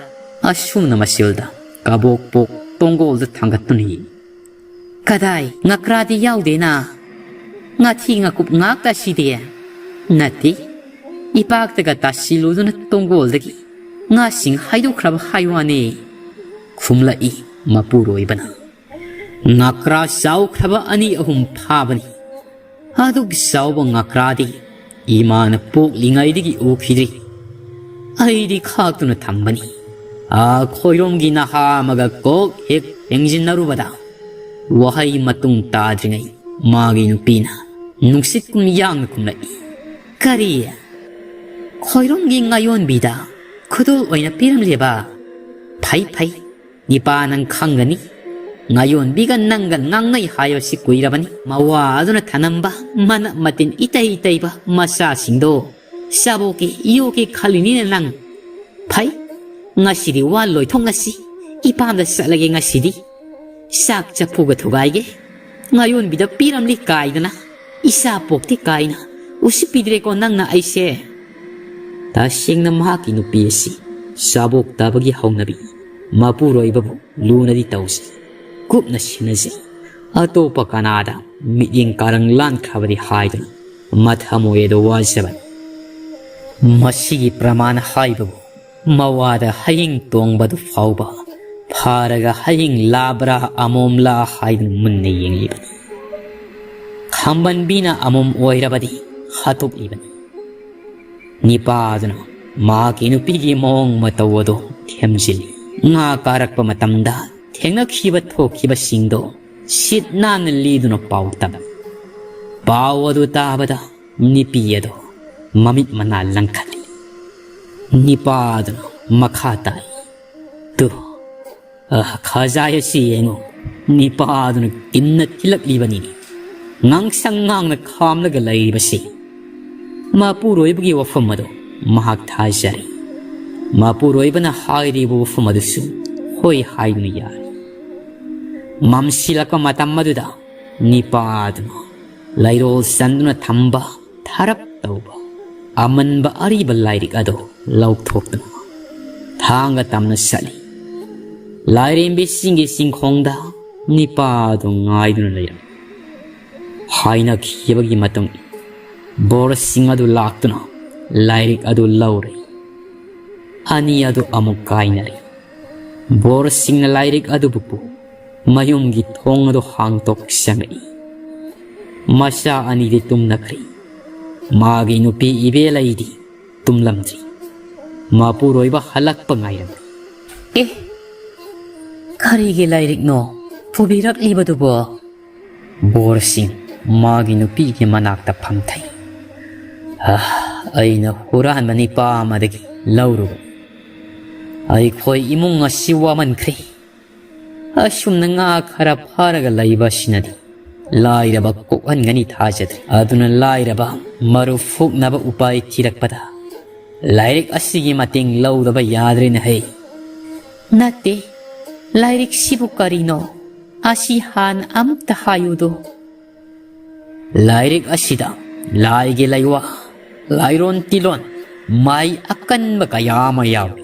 ꯑꯁꯨꯝꯅ ꯃꯁꯤꯜꯗ ꯀꯕꯣꯛ ꯄꯣꯛ ꯇꯣꯡꯒꯣꯜꯗ ꯊꯥꯡꯒꯠꯇꯨꯅ ꯌꯦꯡꯏ꯫ "ꯀꯗꯥꯏ, ꯉꯀ꯭ꯔꯥꯗꯤ ꯌꯥꯎꯗꯦꯅ?" "ꯉꯥꯊꯤ ꯉꯥꯀꯨꯞ ꯉꯥꯛꯇ ꯑꯁꯤꯗꯤ?" "ꯅꯠꯇꯦ, ꯏꯄꯥꯛꯇꯒ ꯇꯥꯁꯤꯜꯂꯨꯗꯨꯅ ꯇꯣꯡꯒꯣꯜꯗꯒꯤ ꯉꯥꯁꯤꯡ ꯍꯥꯏꯗꯣꯛꯈ꯭ꯔꯕ ꯍꯥꯏ ꯋꯥꯅꯤ," ꯈꯨꯝꯂꯛꯏ ꯃꯄꯨꯔꯣꯏꯕꯅ꯫ "ꯉꯀ꯭ꯔꯥ ꯆꯥꯎꯈ꯭ꯔꯕ ꯑꯅꯤ ꯑꯍꯨꯝ ꯐꯥꯕꯅꯤ꯫ ꯑꯗꯨꯛ ꯆꯥꯎꯕ ꯉꯀ꯭ꯔꯥꯗꯤ ꯏꯃꯥꯅ ꯄꯣꯛꯂꯤꯉꯩꯗꯒꯤ ꯎꯈꯤꯗ꯭ꯔꯤ꯫ ꯑꯩꯗꯤ ꯈꯥꯛꯇꯨꯅ ꯊꯝꯕꯅꯤ꯫ ꯑꯥ ꯈꯣꯏꯔꯣꯝꯒꯤ ꯅꯍꯥ ꯑꯃꯒ ꯀꯣꯛ ꯍꯦꯛ ꯊꯦꯡꯖꯤꯟꯅꯔꯨꯕꯗ" ꯋꯥꯍꯩ ꯃꯇꯨꯡ ꯇꯥꯗ꯭ꯔꯤꯉꯩ ꯃꯥꯒꯤ ꯅꯨꯄꯤꯅ ꯅꯨꯡꯁꯤꯠ ꯀꯨꯝ ꯌꯥꯡꯅ ꯈꯨꯝꯂꯛꯏ꯫ "ꯀꯔꯤ? ꯈꯣꯏꯔꯣꯝꯒꯤ ꯉꯥꯌꯣꯟꯕꯤꯗ ꯈꯨꯗꯣꯜ ꯑꯣꯏꯅ ꯄꯤꯔꯝꯂꯦꯕ? ꯐꯩ, ꯐꯩ꯫ ꯅꯤꯄꯥ, ꯅꯪ ꯈꯪꯒꯅꯤ꯫ ꯉꯥꯌꯣꯟꯕꯤꯒ ꯅꯪꯒ ꯉꯥꯡꯅꯩ ꯍꯥꯏꯕꯁꯤ ꯀꯨꯏꯔꯕꯅꯤ꯫ ꯃꯋꯥ ꯑꯗꯨꯅ ꯊꯅꯝꯕ ꯃꯅꯞ ꯃꯇꯤꯟ ꯏꯇꯩ ꯏꯇꯩꯕ ꯃꯆꯥꯁꯤꯡꯗꯣ ꯆꯥꯕꯣꯛꯀꯦ ꯌꯣꯛꯀꯦ ꯈꯜꯂꯤꯅꯤꯅꯦ ꯅꯪ꯫ ꯐꯩ, ꯉꯁꯤꯗꯤ ꯋꯥ ꯂꯣꯏꯊꯣꯛꯅꯁꯤ꯫ ꯏꯄꯥꯝꯗ ꯆꯠꯂꯒꯦ ꯉꯁꯤꯗꯤ꯫ ꯆꯥꯛ ꯆꯐꯨꯒ ꯊꯨꯒꯥꯏꯒꯦ꯫ ꯉꯥꯌꯣꯟꯕꯤꯗ ꯄꯤꯔꯝꯂꯤ ꯀꯥꯏꯗꯅ, ꯏꯆꯥ ꯄꯣꯛꯇꯦ ꯀꯥꯏꯅ ꯎꯁꯤꯠꯄꯤꯗ꯭ꯔꯦꯀꯣ ꯅꯪꯅ ꯑꯩꯁꯦ꯫" ꯇꯁꯦꯡꯅ ꯃꯍꯥꯛꯀꯤ ꯅꯨꯄꯤ ꯑꯁꯤ ꯆꯥꯕꯣꯛ ꯇꯥꯕꯒꯤ ꯍꯧꯅꯕꯤ ꯃꯄꯨꯔꯣꯏꯕꯕꯨ ꯂꯨꯅꯗꯤ ꯇꯧꯖꯩ, ꯀꯨꯞꯅ ꯁꯦꯟꯅꯖꯩ꯫ ꯑꯇꯣꯞꯄ ꯀꯅꯥꯗ ꯃꯤꯠꯌꯦꯡ ꯀꯥꯔꯪ ꯂꯥꯟꯈ꯭ꯔꯕꯗꯤ ꯍꯥꯏꯗꯨꯅ ꯃꯊꯃꯣꯏ ꯑꯗꯨ ꯋꯥꯖꯕꯅꯤ꯫ ꯃꯁꯤꯒꯤ ꯄ꯭ꯔꯃꯥꯟ ꯍꯥꯏꯕꯕꯨ ꯃꯋꯥꯗ ꯍꯌꯤꯡ ꯇꯣꯡꯕꯗꯨ ꯐꯥꯎꯕ ꯐꯥꯔꯒ ꯍꯌꯤꯡ ꯂꯥꯕ꯭ꯔꯥ ꯑꯃꯣꯝꯂꯥ ꯍꯥꯏꯗꯨꯅ ꯃꯨꯟꯅ ꯌꯦꯡꯂꯤꯕꯅꯤ꯫ ꯈꯝꯕꯟꯕꯤꯅ ꯑꯃꯣꯝ ꯑꯣꯏꯔꯕꯗꯤ ꯍꯥꯠꯇꯣꯛꯂꯤꯕꯅꯤ꯫ ꯅꯤꯄꯥꯗꯨꯅ ꯃꯍꯥꯛꯀꯤ ꯅꯨꯄꯤꯒꯤ ꯃꯑꯣꯡ ꯃꯇꯧ ꯑꯗꯨ ꯊꯦꯝꯖꯤꯜꯂꯤ꯫ ꯉꯥ ꯀꯥꯔꯛꯄ ꯃꯇꯝꯗ ꯊꯦꯡꯅꯈꯤꯕ ꯊꯣꯛꯈꯤꯕꯁꯤꯡꯗꯣ ꯁꯤꯠ ꯅꯥꯟꯅ ꯂꯤꯗꯨꯅ ꯄꯥꯎ ꯇꯝꯃꯤ꯫ ꯄꯥꯎ ꯑꯗꯨ ꯇꯥꯕꯗ ꯅꯤꯄꯤ ꯑꯗꯣ ꯃꯃꯤꯠ ꯃꯅꯥ ꯂꯪꯈꯠꯂꯤ꯫ ꯅꯤꯄꯥꯗꯨꯅ ꯃꯈꯥ ꯇꯥꯏ, "ꯇꯨ, ꯑ, ꯈꯖꯥꯏ ꯑꯁꯤ ꯌꯦꯡꯉꯨ, ꯅꯤꯄꯥꯗꯨꯅ ꯀꯤꯟꯅ ꯊꯤꯜꯂꯛꯂꯤꯕꯅꯤꯅꯦ꯫ ꯉꯥꯡꯁꯪ ꯉꯥꯡꯅ ꯈꯥꯝꯂꯒ ꯂꯩꯔꯤꯕꯁꯤ ꯃꯄꯨꯔꯣꯏꯕꯒꯤ ꯋꯥꯐꯝ ꯑꯗꯨ ꯃꯍꯥꯛ ꯊꯥꯖꯔꯦ꯫ ꯃꯄꯨꯔꯣꯏꯕꯅ ꯍꯥꯏꯔꯤꯕ ꯋꯥꯐꯝ ꯑꯗꯨꯁꯨ ꯍꯣꯏ ꯍꯥꯏꯗꯨꯅ ꯌꯥꯔꯦ"꯫ ꯃꯝꯁꯤꯜꯂꯛꯄ ꯃꯇꯝ ꯑꯗꯨꯗ ꯅꯤꯄꯥꯗꯨꯅ ꯂꯩꯔꯣꯜ ꯆꯟꯗꯨꯅ ꯊꯝꯕ ꯊꯔꯞ ꯇꯧꯕ ꯑꯃꯟꯕ ꯑꯔꯤꯕ ꯂꯥꯏꯔꯤꯛ ꯑꯗꯨ ꯂꯧꯊꯣꯛꯇꯨꯅ ꯊꯥꯡꯒ ꯇꯝꯅ ꯆꯠꯂꯤ꯫ ꯂꯥꯏꯔꯦꯝꯕꯤꯁꯤꯡꯒꯤ ꯆꯤꯡꯈꯣꯡꯗ ꯅꯤꯄꯥꯗꯨ ꯉꯥꯏꯗꯨꯅ ꯂꯩꯔꯝꯃꯤ꯫ ꯍꯥꯏꯅꯈꯤꯕꯒꯤ ꯃꯇꯨꯡ ꯏꯟꯅ ꯕꯣꯔꯁꯤꯡ ꯑꯗꯨ ꯂꯥꯛꯇꯨꯅ ꯂꯥꯏꯔꯤꯛ ꯑꯗꯨ ꯂꯧꯔꯦ꯫ ꯑꯅꯤ ꯑꯗꯨ ꯑꯃꯨꯛ ꯀꯥꯏꯅꯔꯦ꯫ ꯕꯣꯔꯁꯤꯡꯅ ꯂꯥꯏꯔꯤꯛ ꯑꯗꯨꯕꯨ ꯄꯨ ꯃꯌꯨꯝꯒꯤ ꯊꯣꯡ ꯑꯗꯨ ꯍꯥꯡꯇꯣꯛ ꯆꯪꯉꯛꯏ꯫ ꯃꯆꯥ ꯑꯅꯤꯗꯤ ꯇꯨꯝꯅꯈ꯭ꯔꯦ꯫ ꯃꯥꯒꯤ ꯅꯨꯄꯤ ꯏꯕꯦꯂꯩꯗꯤ ꯇꯨꯝꯂꯝꯗ꯭ꯔꯤ꯫ ꯃꯄꯨꯔꯣꯏꯕ ꯍꯜꯂꯛꯄ ꯉꯥꯏꯔꯝꯃꯤ꯫ "ꯑꯦ, ꯀꯔꯤꯒꯤ ꯂꯥꯏꯔꯤꯛꯅꯣ ꯄꯨꯕꯤꯔꯛꯂꯤꯕꯗꯨꯕꯣ?" ꯕꯣꯔꯁꯤꯡ ꯃꯥꯒꯤ ꯅꯨꯄꯤꯒꯤ ꯃꯅꯥꯛꯇ ꯐꯝꯊꯩ꯫ "ꯑ, ꯑꯩꯅ ꯍꯨꯔꯥꯟꯕ ꯅꯤꯄꯥ ꯑꯃꯗꯒꯤ ꯂꯧꯔꯨꯕ꯫ ꯑꯩꯈꯣꯏ ꯏꯃꯨꯡ ꯑꯁꯤ ꯋꯥꯃꯟꯈ꯭ꯔꯦ꯫ ꯑꯁꯨꯝꯅ ꯉꯥ ꯈꯔ ꯐꯥꯔꯒ ꯂꯩꯕ ꯑꯁꯤꯅꯗꯤ ꯂꯥꯏꯔꯕ ꯀꯣꯛꯍꯟꯒꯅꯤ ꯊꯥꯖꯗ꯭ꯔꯦ꯫ ꯑꯗꯨꯅ ꯂꯥꯏꯔꯕ ꯃꯔꯨꯞ ꯐꯨꯛꯅꯕ ꯎꯄꯥꯏ ꯊꯤꯔꯛꯄꯗ ꯂꯥꯏꯔꯤꯛ ꯑꯁꯤꯒꯤ ꯃꯇꯦꯡ ꯂꯧꯗꯕ ꯌꯥꯗ꯭ꯔꯦꯅꯦ ꯍꯩ"꯫ "ꯅꯠꯇꯦ, ꯂꯥꯏꯔꯤꯛꯁꯤꯕꯨ ꯀꯔꯤꯅꯣ? ꯑꯁꯤ ꯍꯥꯟꯅ ꯑꯃꯨꯛꯇ ꯍꯥꯏꯌꯨꯗꯣ"꯫ "ꯂꯥꯏꯔꯤꯛ ꯑꯁꯤꯗ ꯂꯥꯏꯒꯤ ꯂꯩꯋꯥ, ꯂꯥꯏꯔꯣꯟ ꯇꯤꯂꯣꯟ, ꯃꯥꯏ ꯑꯀꯟꯕ ꯀꯌꯥ ꯑꯃ ꯌꯥꯎꯏ꯫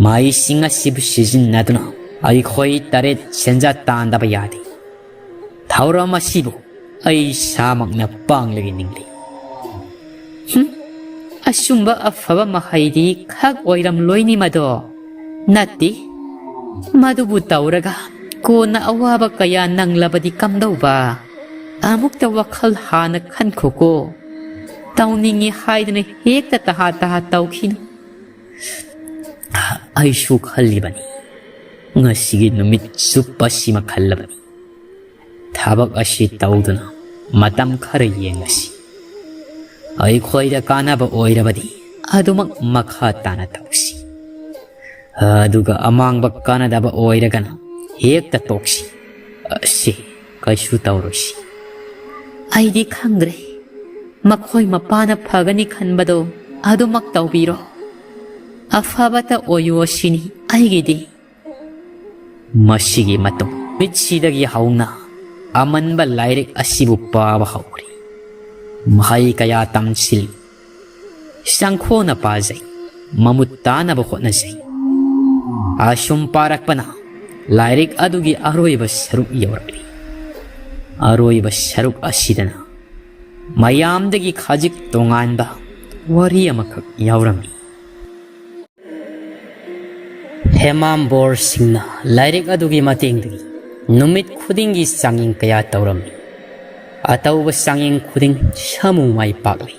ꯃꯥꯏꯁꯤꯡ ꯑꯁꯤꯕꯨ ꯁꯤꯖꯤꯟꯅꯗꯨꯅ ꯑꯩꯈꯣꯏ ꯇꯔꯦꯠ ꯁꯦꯟꯖꯥ ꯇꯥꯟꯗꯕ ꯌꯥꯗꯦ꯫ ꯊꯧꯔꯝ ꯑꯁꯤꯕꯨ ꯑꯩ ꯏꯁꯥꯃꯛꯅ ꯄꯥꯡꯂꯒ ꯅꯤꯡꯂꯤ"꯫ "ꯍꯨꯝ, ꯑꯁꯨꯝꯕ ꯑꯐꯕ ꯃꯍꯩꯗꯤ ꯈꯛ ꯑꯣꯏꯔꯝꯂꯣꯏꯅꯤ ꯃꯗꯣ꯫ ꯅꯠꯇꯦ, ꯃꯗꯨꯕꯨ ꯇꯧꯔꯒ ꯀꯣꯟꯅ ꯑꯋꯥꯕ ꯀꯌꯥ ꯅꯪꯂꯕꯗꯤ ꯀꯝꯗꯧꯕ?" ꯑꯃꯨꯛꯇ ꯋꯥꯈꯜ ꯍꯥꯟꯅ ꯈꯟꯈꯣꯀꯣ꯫ ꯇꯧꯅꯤꯡꯉꯤ ꯍꯥꯏꯗꯨꯅ ꯍꯦꯛꯇ ꯇꯍꯥ ꯇꯍꯥ ꯇꯧꯈꯤꯅꯨ꯫ ꯑꯩꯁꯨ ꯈꯜꯂꯤꯕꯅꯤ, ꯉꯁꯤꯒꯤ ꯅꯨꯃꯤꯠ ꯆꯨꯞꯄꯁꯤꯃ ꯈꯜꯂꯕꯅꯤ꯫ ꯊꯕꯛ ꯑꯁꯤ ꯇꯧꯗꯨꯅ ꯃꯇꯝ ꯈꯔ ꯌꯦꯡꯂꯁꯤ꯫ ꯑꯩꯈꯣꯏꯗ ꯀꯥꯟꯅꯕ ꯑꯣꯏꯔꯕꯗꯤ ꯑꯗꯨꯃꯛ ꯃꯈꯥ ꯇꯥꯅ ꯇꯧꯁꯤ꯫ ꯑꯗꯨꯒ ꯑꯃꯥꯡꯕ ꯀꯥꯟꯅꯗꯕ ꯑꯣꯏꯔꯒꯅ ꯍꯦꯛꯇ ꯇꯣꯛꯁꯤ꯫ ꯑꯁꯤ ꯀꯩꯁꯨ ꯇꯧꯔꯣꯏꯁꯤ꯫ ꯑꯩꯗꯤ ꯈꯪꯗ꯭ꯔꯦ꯫ ꯃꯈꯣꯏ ꯃꯄꯥꯅ ꯐꯒꯅꯤ ꯈꯟꯕꯗꯣ ꯑꯗꯨꯃꯛ ꯇꯧꯕꯤꯔꯣ꯫ ꯑꯐꯕꯇ ꯑꯣꯏꯌꯨ ꯑꯁꯤꯅꯤ ꯑꯩꯒꯤꯗꯤ꯫ ꯃꯁꯤꯒꯤ ꯃꯇꯨꯡ ꯅꯨꯃꯤꯠꯁꯤꯗꯒꯤ ꯍꯧꯅ ꯑꯃꯟꯕ ꯂꯥꯏꯔꯤꯛ ꯑꯁꯤꯕꯨ ꯄꯥꯕ ꯍꯧꯔꯦ꯫ ꯃꯍꯩ ꯀꯌꯥ ꯇꯝꯁꯤꯜꯂꯤ꯫ ꯆꯪꯈꯣꯅ ꯄꯥꯖꯩ꯫ ꯃꯃꯨꯠ ꯇꯥꯅꯕ ꯍꯣꯠꯅꯖꯩ꯫ ꯑꯁꯨꯝ ꯄꯥꯔꯛꯄꯅ ꯂꯥꯏꯔꯤꯛ ꯑꯗꯨꯒꯤ ꯑꯔꯣꯏꯕ ꯁꯔꯨꯛ ꯌꯧꯔꯛꯂꯤ꯫ ꯑꯔꯣꯏꯕ ꯁꯔꯨꯛ ꯑꯁꯤꯗꯅ ꯃꯌꯥꯝꯗꯒꯤ ꯈꯖꯤꯛ ꯇꯣꯉꯥꯟꯕ ꯋꯥꯔꯤ ꯑꯃꯈꯛ ꯌꯥꯎꯔꯝꯃꯤ꯫ ꯍꯦꯃꯥꯝ ꯕꯣꯔ ꯁꯤꯡꯅ ꯂꯥꯏꯔꯤꯛ ꯑꯗꯨꯒꯤ ꯃꯇꯦꯡꯗꯒꯤ ꯅꯨꯃꯤꯠ ꯈꯨꯗꯤꯡꯒꯤ ꯆꯥꯡꯌꯦꯡ ꯀꯌꯥ ꯇꯧꯔꯝꯃꯤ꯫ ꯑꯇꯧꯕ ꯆꯥꯡꯌꯦꯡ ꯈꯨꯗꯤꯡ ꯁꯥꯃꯨ ꯃꯥꯏ ꯄꯥꯛꯂꯤ,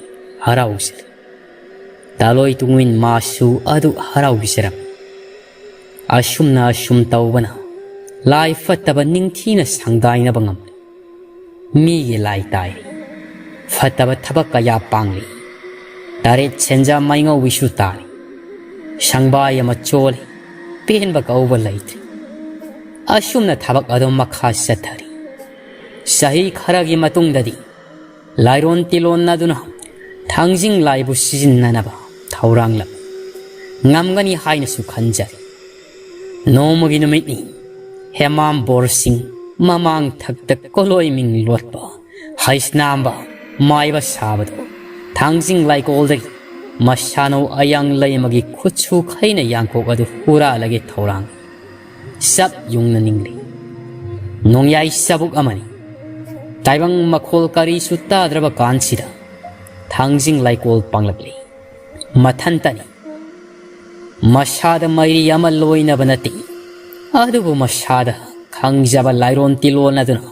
ꯍꯔꯥꯎꯖꯔꯤ꯫ ꯇꯥꯂꯣꯏ ꯇꯨꯡꯋꯤꯟ ꯃꯥꯁꯨ ꯑꯗꯨ ꯍꯔꯥꯎꯖꯔꯝꯃꯤ꯫ ꯑꯁꯨꯝꯅ ꯑꯁꯨꯝ ꯇꯧꯕꯅ ꯂꯥꯏ ꯐꯠꯇꯕ ꯅꯤꯡꯊꯤꯅ ꯁꯪꯗꯥꯏꯅꯕ ꯉꯝꯂꯤ꯫ ꯃꯤꯒꯤ ꯂꯥꯏ ꯇꯥꯏꯔꯤ꯫ ꯐꯠꯇꯕ ꯊꯕꯛ ꯀꯌꯥ ꯄꯥꯡꯂꯤ꯫ ꯇꯔꯦꯠ ꯁꯦꯟꯖꯥ ꯃꯩꯉꯧꯕꯤꯁꯨ ꯇꯥꯔꯤ꯫ ꯁꯪꯕꯥꯏ ꯑꯃ ꯆꯣꯜꯂꯤ꯫ ꯄꯦꯟꯕ ꯀꯧꯕ ꯂꯩꯇ꯭ꯔꯤ꯫ ꯑꯁꯨꯝꯅ ꯊꯕꯛ ꯑꯗꯨꯝ ꯃꯈꯥ ꯆꯠꯊꯔꯤ꯫ ꯆꯍꯤ ꯈꯔꯒꯤ ꯃꯇꯨꯡꯗꯗꯤ ꯂꯥꯏꯔꯣꯟ ꯇꯤꯂꯣꯟ ꯑꯗꯨꯅ ꯊꯥꯡꯖꯤꯡ ꯂꯥꯏꯕꯨ ꯁꯤꯖꯤꯟꯅꯅꯕ ꯊꯧꯔꯥꯡꯂꯝꯃꯤ꯫ ꯉꯝꯒꯅꯤ ꯍꯥꯏꯅꯁꯨ ꯈꯟꯖꯔꯤ꯫ ꯅꯣꯡꯃꯒꯤ ꯅꯨꯃꯤꯠꯅꯤ꯫ ꯍꯦꯃꯥꯝ ꯕꯣꯔ ꯁꯤꯡ ꯃꯃꯥꯡ ꯊꯛꯇ ꯀꯣꯂꯣꯏ ꯃꯤꯡ ꯂꯣꯠꯄ, ꯍꯩꯁꯅꯥꯝꯕ ꯃꯥꯏꯕ ꯁꯥꯕꯗꯨ ꯊꯥꯡꯖꯤꯡ ꯂꯥꯏꯀꯣꯜꯗꯒꯤ ꯃꯁꯥꯅꯧ ꯑꯌꯥꯡ ꯂꯩꯃꯒꯤ ꯈꯨꯠꯁꯨ ꯈꯩꯅ ꯌꯥꯡꯀꯣꯛ ꯑꯗꯨ ꯍꯨꯔꯥꯜꯂꯒꯦ ꯊꯧꯔꯥꯡ꯫ ꯆꯞ ꯌꯨꯡꯅ ꯅꯤꯡꯂꯤ꯫ ꯅꯣꯡꯌꯥꯏ ꯆꯕꯨꯛ ꯑꯃꯅꯤ꯫ ꯇꯥꯏꯕꯪ ꯃꯈꯣꯜ ꯀꯔꯤꯁꯨ ꯇꯥꯗ꯭ꯔꯕ ꯀꯥꯟꯁꯤꯗ ꯊꯥꯡꯖꯤꯡ ꯂꯥꯏꯀꯣꯜ ꯄꯥꯡꯂꯛꯂꯤ꯫ ꯃꯊꯟꯇꯅꯤ꯫ ꯃꯁꯥꯗ ꯃꯩꯔꯤ ꯑꯃ ꯂꯣꯏꯅꯕ ꯅꯠꯇꯦ꯫ ꯑꯗꯨꯕꯨ ꯃꯁꯥꯗ ꯈꯪꯖꯕ ꯂꯥꯏꯔꯣꯟ ꯇꯤꯂꯣꯟ ꯑꯗꯨꯅ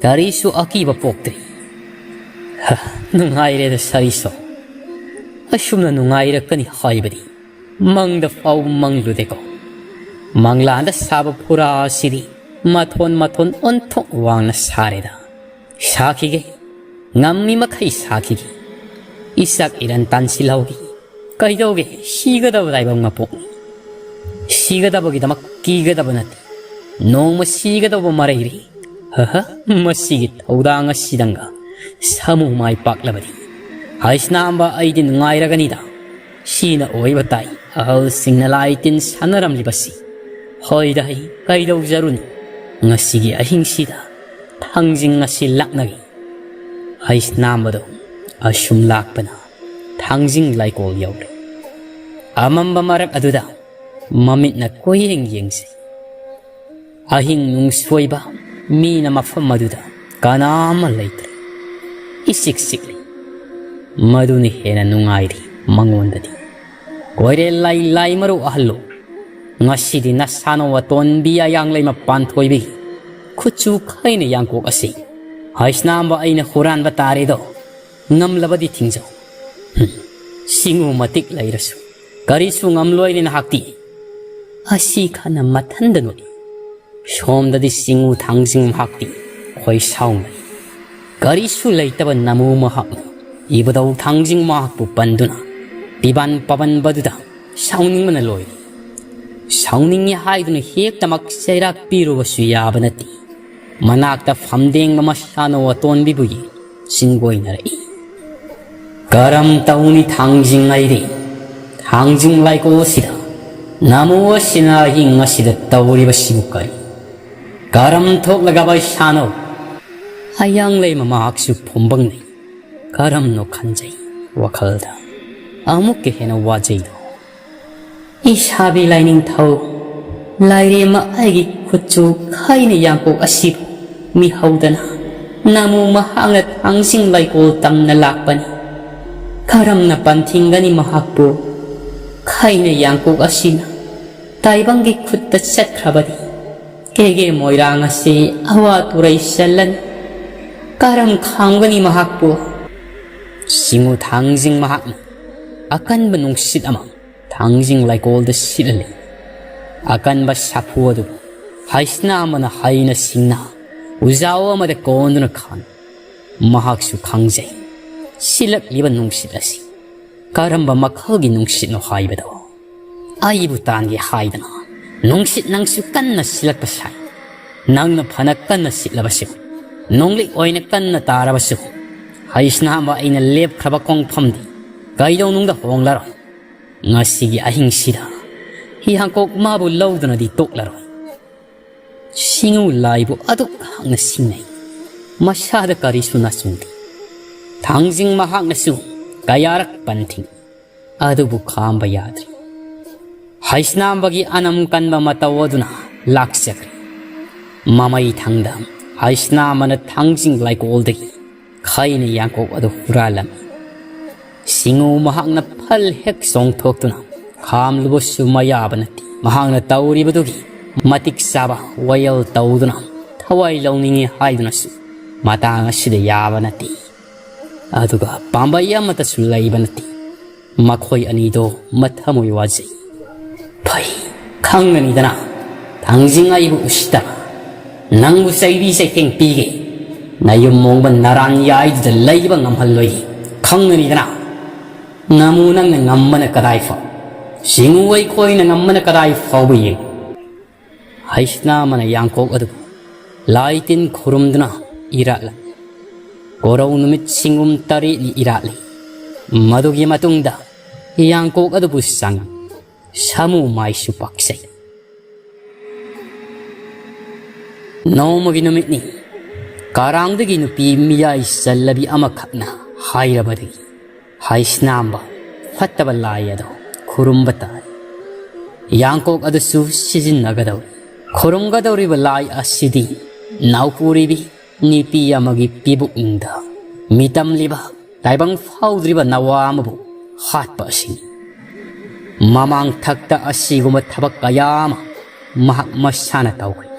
ꯀꯔꯤꯁꯨ ꯑꯀꯤꯕ ꯄꯣꯛꯇ꯭ꯔꯤ꯫ ꯍ, ꯅꯨꯡꯉꯥꯏꯔꯦꯗ ꯁꯥꯔꯤꯁꯣ꯫ ꯑꯁꯨꯝꯅ ꯅꯨꯡꯉꯥꯏꯔꯛꯀꯅꯤ ꯍꯥꯏꯕꯗꯤ ꯃꯪꯗ ꯐꯥꯎ ꯃꯪꯂꯨꯗꯦꯀꯣ꯫ ꯃꯪꯂꯥꯟꯗ ꯁꯥꯕ ꯐꯨꯔꯥ ꯑꯁꯤꯗꯤ ꯃꯊꯣꯟ ꯃꯊꯣꯟ ꯑꯣꯟꯊꯣꯛ ꯋꯥꯡꯅ ꯁꯥꯔꯦꯗ꯫ ꯁꯥꯈꯤꯒꯦ, ꯉꯝꯃꯤ ꯃꯈꯩ ꯁꯥꯈꯤꯒꯦ꯫ ꯏꯁꯛ ꯏꯔꯟ ꯇꯥꯟꯁꯤꯜꯍꯧꯈꯤ꯫ ꯀꯩꯗꯧꯒꯦ, ꯁꯤꯒꯗꯕ ꯇꯥꯏꯕꯪ ꯃꯄꯣꯛꯅꯤ꯫ ꯁꯤꯒꯗꯕꯒꯤꯗꯃꯛ ꯀꯤꯒꯗꯕ ꯅꯠꯇꯦ꯫ ꯅꯣꯡꯃ ꯁꯤꯒꯗꯧꯕ ꯃꯔꯩꯔꯤ꯫ ꯍꯍ, ꯃꯁꯤꯒꯤ ꯊꯧꯗꯥꯡ ꯑꯁꯤꯗꯪꯒ ꯁꯥꯃꯨ ꯃꯥꯏ ꯄꯥꯛꯂꯕꯗꯤ ꯍꯩꯁꯅꯥꯝꯕ ꯑꯩꯗꯤ ꯅꯨꯡꯉꯥꯏꯔꯒꯅꯤꯗ꯫ ꯁꯤꯅ ꯑꯣꯏꯕ ꯇꯥꯏ꯫ ꯑꯍꯜꯁꯤꯡꯅ ꯂꯥꯏ ꯇꯤꯟ ꯁꯥꯟꯅꯔꯝꯂꯤꯕꯁꯤ꯫ ꯍꯣꯏꯗ, ꯑꯩ ꯀꯩꯗꯧꯖꯔꯨꯅꯤ? ꯉꯁꯤꯒꯤ ꯑꯍꯤꯡꯁꯤꯗ ꯊꯥꯡꯖꯤꯡ ꯑꯁꯤ ꯂꯥꯛꯅꯒꯦ꯫ ꯍꯩꯁꯅꯥꯝꯕꯗꯣ ꯑꯁꯨꯝ ꯂꯥꯛꯄꯅ ꯊꯥꯡꯖꯤꯡ ꯂꯥꯏꯀꯣꯜ ꯌꯧꯔꯦ꯫ ꯑꯃꯝꯕ ꯃꯔꯛ ꯑꯗꯨꯗ ꯃꯃꯤꯠꯅ ꯀꯣꯏꯌꯦꯡ ꯌꯦꯡꯁꯤ꯫ ꯑꯍꯤꯡ ꯅꯨꯡꯁꯣꯏꯕ ꯃꯤꯅ ꯃꯐꯝ ꯑꯗꯨꯗ ꯀꯅꯥ ꯑꯃ ꯂꯩꯇ꯭ꯔꯦ꯫ ꯏꯆꯤꯛ ꯆꯤꯛꯂꯤ꯫ ꯃꯗꯨꯅ ꯍꯦꯟꯅ ꯅꯨꯡꯉꯥꯏꯔꯤ ꯃꯉꯣꯟꯗꯗꯤ꯫ ꯀꯣꯏꯔꯦꯜ ꯂꯥꯏ, ꯂꯥꯏ ꯃꯔꯨ ꯑꯍꯜꯂꯣ꯫ ꯉꯁꯤꯗꯤ ꯅꯁꯥꯅꯧ ꯑꯇꯣꯟꯕꯤ ꯑꯌꯥꯡꯂꯩꯃ ꯄꯥꯟꯊꯣꯏꯕꯤꯒꯤ ꯈꯨꯠꯁꯨ ꯈꯩꯅ ꯌꯥꯡꯀꯣꯛ ꯑꯁꯤ ꯍꯩꯁꯅꯥꯝꯕ ꯑꯩꯅ ꯍꯨꯔꯥꯟꯕ ꯇꯥꯔꯦꯗꯣ꯫ ꯉꯝꯂꯕꯗꯤ ꯊꯤꯡꯖꯧ꯫ ꯍꯨꯝ, ꯁꯤꯡꯉꯨ ꯃꯇꯤꯛ ꯂꯩꯔꯁꯨ ꯀꯔꯤꯁꯨ ꯉꯝꯂꯣꯏꯅꯦ ꯅꯍꯥꯛꯇꯤ꯫ ꯑꯁꯤ ꯈꯟꯅ ꯃꯊꯟꯗ ꯅꯣꯛꯏ꯫ ꯁꯣꯝꯗꯗꯤ ꯁꯤꯡꯉꯨ ꯊꯥꯡꯖꯤꯡ ꯃꯍꯥꯛꯇꯤ ꯈꯣꯏ ꯁꯥꯎꯅꯩ꯫ ꯀꯔꯤꯁꯨ ꯂꯩꯇꯕ ꯅꯃꯨ ꯃꯍꯥꯛꯅ ꯏꯕꯨꯙꯧ ꯊꯥꯡꯖꯤꯡ ꯃꯍꯥꯛꯄꯨ ꯄꯟꯗꯨꯅ ꯄꯤꯕꯥꯟ ꯄꯥꯕꯟꯕꯗꯨꯗ ꯁꯥꯎꯅꯤꯡꯕꯅ ꯂꯣꯏꯔꯤ꯫ ꯁꯥꯎꯅꯤꯡꯉꯤ ꯍꯥꯏꯗꯨꯅ ꯍꯦꯛꯇꯃꯛ ꯆꯩꯔꯥꯛ ꯄꯤꯔꯨꯕꯁꯨ ꯌꯥꯕ ꯅꯠꯇꯦ꯫ ꯃꯅꯥꯛꯇ ꯐꯝꯗꯦꯡꯕ ꯃꯁꯥꯅꯧ ꯑꯇꯣꯟꯕꯤꯕꯨ ꯌꯦꯡ ꯆꯤꯡꯒꯣꯏꯅꯔꯛꯏ꯫ ꯀꯔꯝ ꯇꯧꯅꯤ ꯊꯥꯡꯖꯤꯡ ꯑꯩꯗꯤ? ꯊꯥꯡꯖꯤꯡ ꯂꯥꯏꯀꯣꯜ ꯑꯁꯤꯗ ꯅꯃꯨ ꯑꯁꯤꯅ ꯑꯍꯤꯡ ꯑꯁꯤꯗ ꯇꯧꯔꯤꯕꯁꯤꯕꯨ ꯀꯔꯤ? ꯀꯔꯝ ꯊꯣꯛꯂꯒ ꯄꯩꯁꯥꯅꯣ? ꯑꯌꯥꯡꯂꯩꯃ ꯃꯍꯥꯛꯁꯨ ꯐꯨꯝꯕꯪꯅꯩ꯫ ꯀꯔꯝꯅꯣ ꯈꯟꯖꯩ ꯋꯥꯈꯜꯗ꯫ ꯑꯃꯨꯛꯀ ꯍꯦꯟꯅ ꯋꯥꯖꯩꯗꯣ꯫ ꯏꯁꯥꯕꯤ ꯂꯥꯏꯅꯤꯡꯊꯧ, ꯂꯥꯏꯔꯦꯝꯃ ꯑꯩꯒꯤ ꯈꯨꯠꯁꯨ ꯈꯩꯅ ꯌꯥꯡꯀꯣꯛ ꯑꯁꯤꯕꯨ ꯃꯤꯍꯧꯗꯅ ꯅꯃꯨ ꯃꯍꯥꯛꯅ ꯊꯥꯡꯖꯤꯡ ꯂꯩꯀꯣꯜ ꯇꯝꯅ ꯂꯥꯛꯄꯅꯤ꯫ ꯀꯔꯝꯅ ꯄꯟꯊꯤꯡꯒꯅꯤ ꯃꯍꯥꯛꯄꯨ? ꯈꯩꯅ ꯌꯥꯡꯀꯣꯛ ꯑꯁꯤꯅ ꯇꯥꯏꯕꯪꯒꯤ ꯈꯨꯠꯇ ꯆꯠꯈ꯭ꯔꯕꯗꯤ ꯀꯦꯒꯦ ꯃꯣꯏꯔꯥꯡ ꯑꯁꯤ ꯑꯋꯥ ꯇꯨꯔꯩ ꯆꯜꯂꯅꯤ꯫ ꯀꯔꯝ ꯈꯥꯡꯒꯅꯤ ꯃꯍꯥꯛꯄꯨ? ꯁꯤꯡꯎ ꯊꯥꯡꯖꯤꯡ ꯃꯍꯥꯛꯅ ꯑꯀꯟꯕ ꯅꯨꯡꯁꯤꯠ ꯑꯃ ꯊꯥꯡꯖꯤꯡ ꯂꯩꯀꯣꯜꯗ ꯁꯤꯠꯍꯜꯂꯤ꯫ ꯑꯀꯟꯕ ꯁꯥꯐꯨ ꯑꯗꯨ ꯍꯩꯁꯅꯥꯝꯕꯅ ꯍꯩꯅ ꯁꯤꯡꯅ ꯎꯖꯥꯎ ꯑꯃꯗ ꯀꯣꯟꯗꯨꯅ ꯈꯥꯡꯏ꯫ ꯃꯍꯥꯛꯁꯨ ꯈꯪꯖꯩ, ꯁꯤꯠꯂꯛꯂꯤꯕ ꯅꯨꯡꯁꯤꯠ ꯑꯁꯤ ꯀꯔꯝꯕ ꯃꯈꯜꯒꯤ ꯅꯨꯡꯁꯤꯠꯅꯣ ꯍꯥꯏꯕꯗꯣ꯫ ꯑꯩꯕꯨ ꯇꯥꯟꯒꯦ ꯍꯥꯏꯗꯅ ꯅꯨꯡꯁꯤꯠ ꯅꯪꯁꯨ ꯀꯟꯅ ꯁꯤꯠꯂꯛꯄ ꯁꯥꯏ꯫ ꯅꯪꯅ ꯐꯅ ꯀꯟꯅ ꯁꯤꯠꯂꯕꯁꯨ, ꯅꯣꯡꯂꯤꯛ ꯑꯣꯏꯅ ꯀꯟꯅ ꯇꯥꯔꯕꯁꯨ, ꯍꯩꯁꯅꯥꯝꯕ ꯑꯩꯅ ꯂꯦꯞꯈ꯭ꯔꯕ ꯈꯣꯡꯐꯝꯗꯤ ꯀꯩꯗꯧꯅꯨꯡꯗ ꯍꯣꯡꯂꯔꯣꯏ꯫ ꯉꯁꯤꯒꯤ ꯑꯍꯤꯡꯁꯤꯗ ꯍꯤꯌꯥꯡꯀꯣꯛ ꯃꯥꯕꯨ ꯂꯧꯗꯨꯅꯗꯤ ꯇꯣꯛꯂꯔꯣꯏ꯫ ꯁꯤꯡꯎ ꯂꯥꯏꯕꯨ ꯑꯗꯨꯛ ꯍꯛꯅ ꯁꯤꯡꯅꯩ꯫ ꯃꯁꯥꯗ ꯀꯔꯤꯁꯨ ꯅꯆꯨꯡꯗꯦ꯫ ꯊꯥꯡꯖꯤꯡ ꯃꯍꯥꯛꯅꯁꯨ ꯀꯌꯥꯔꯛ ꯄꯟꯊꯤꯡꯏ꯫ ꯑꯗꯨꯕꯨ ꯈꯥꯝꯕ ꯌꯥꯗ꯭ꯔꯤ꯫ ꯍꯩꯁꯅꯥꯝꯕꯒꯤ ꯑꯅꯝ ꯀꯟꯕ ꯃꯇꯧ ꯑꯗꯨꯅ ꯂꯥꯛꯆꯈ꯭ꯔꯦ꯫ ꯃꯃꯩ ꯊꯪꯗ ꯍꯩꯁꯅꯥꯝꯕꯅ ꯊꯥꯡꯖꯤꯡ ꯂꯩꯀꯣꯜꯗꯒꯤ ꯈꯩꯅ ꯌꯥꯡꯀꯣꯛ ꯑꯗꯨ ꯍꯨꯔꯥꯜꯂꯝꯃꯤ꯫ ꯁꯤꯡꯎ ꯃꯍꯥꯛꯅ ꯐꯜ ꯍꯦꯛ ꯆꯣꯡꯊꯣꯛꯇꯨꯅ ꯈꯥꯝꯂꯨꯕꯁꯨ ꯃꯌꯥꯕ ꯅꯠꯇꯦ꯫ ꯃꯍꯥꯛꯅ ꯇꯧꯔꯤꯕꯗꯨꯒꯤ ꯃꯇꯤꯛ ꯆꯥꯕ ꯋꯥꯌꯦꯜ ꯇꯧꯗꯨꯅ ꯊꯋꯥꯏ ꯂꯧꯅꯤꯡꯏ ꯍꯥꯏꯗꯨꯅꯁꯨ ꯃꯇꯥꯡ ꯑꯁꯤꯗ ꯌꯥꯕ ꯅꯠꯇꯦ꯫ ꯑꯗꯨꯒ ꯄꯥꯝꯕꯩ ꯑꯃꯠꯇꯁꯨ ꯂꯩꯕ ꯅꯠꯇꯦ꯫ ꯃꯈꯣꯏ ꯑꯅꯤꯗꯣ ꯃꯊꯃꯣꯏ ꯋꯥꯖꯩ꯫ ꯐꯩ, ꯈꯪꯒꯅꯤꯗꯅ, ꯊꯥꯡꯖꯤꯡ ꯑꯩꯕꯨ ꯎꯁꯤꯠꯇꯕ, ꯅꯪꯕꯨ ꯆꯩꯕꯤ ꯆꯩꯊꯦꯡ ꯄꯤꯒꯦ꯫ ꯅꯌꯨꯝ ꯃꯣꯡꯕ ꯅꯔꯥꯟ ꯌꯥꯏꯗꯨꯗ ꯂꯩꯕ ꯉꯝꯍꯜꯂꯣꯏ, ꯈꯪꯒꯅꯤꯗꯅ꯫ ꯉꯝꯃꯨ ꯅꯪꯅ ꯉꯝꯕꯅ ꯀꯗꯥꯏ ꯐꯥꯎ? ꯁꯤꯡꯎ ꯑꯩꯈꯣꯏꯅ ꯉꯝꯕꯅ ꯀꯗꯥꯏ ꯐꯥꯎꯕ ꯌꯦꯡꯉꯨ꯫ ꯍꯩꯁꯅꯥꯝꯕꯅ ꯌꯥꯡꯀꯣꯛ ꯑꯗꯨꯕꯨ ꯂꯥꯏ ꯇꯤꯟ ꯈꯨꯔꯨꯝꯗꯨꯅ ꯏꯔꯥꯠꯂꯝꯃꯤ꯫ ꯀꯣꯔꯧ ꯅꯨꯃꯤꯠ ꯁꯤꯡꯒꯨꯝ ꯇꯔꯦꯠꯅꯤ ꯏꯔꯥꯠꯂꯤ꯫ ꯃꯗꯨꯒꯤ ꯃꯇꯨꯡꯗ ꯌꯥꯡꯀꯣꯛ ꯑꯗꯨꯕꯨ ꯆꯪꯉꯤ꯫ ꯁꯥꯃꯨ ꯃꯥꯏꯁꯨ ꯄꯥꯛꯆꯩ꯫ ꯅꯣꯡꯃꯒꯤ ꯅꯨꯃꯤꯠꯅꯤ꯫ ꯀꯔꯥꯡꯗꯒꯤ ꯅꯨꯄꯤ ꯃꯤꯌꯥꯏ ꯆꯜꯂꯕꯤ ꯑꯃꯈꯛꯅ ꯍꯥꯏꯔꯕꯗꯒꯤ ꯍꯩꯁꯅꯥꯝꯕ ꯐꯠꯇꯕ ꯂꯥꯏ ꯑꯗꯨ ꯈꯨꯔꯨꯝꯕ ꯇꯥꯔꯦ꯫ ꯌꯥꯡꯀꯣꯛ ꯑꯗꯨꯁꯨ ꯁꯤꯖꯤꯟꯅꯒꯗꯧꯔꯤ꯫ ꯈꯨꯔꯨꯝꯒꯗꯧꯔꯤꯕ ꯂꯥꯏ ꯑꯁꯤꯗꯤ ꯅꯥꯎꯄꯨꯔꯤꯕꯤ ꯅꯨꯄꯤ ꯑꯃꯒꯤ ꯄꯤꯕꯨꯛꯅꯨꯡꯗ ꯃꯤꯇꯝꯂꯤꯕ ꯇꯥꯏꯕꯪ ꯐꯥꯎꯗ꯭ꯔꯤꯕ ꯅꯋꯥ ꯑꯃꯕꯨ ꯍꯥꯠꯄ ꯑꯁꯤꯅꯤ꯫ ꯃꯃꯥꯡ ꯊꯛꯇ ꯑꯁꯤꯒꯨꯝꯕ ꯊꯕꯛ ꯀꯌꯥ ꯑꯃ ꯃꯍꯥꯛ ꯃꯁꯥꯅ ꯇꯧꯈ꯭ꯔꯦ꯫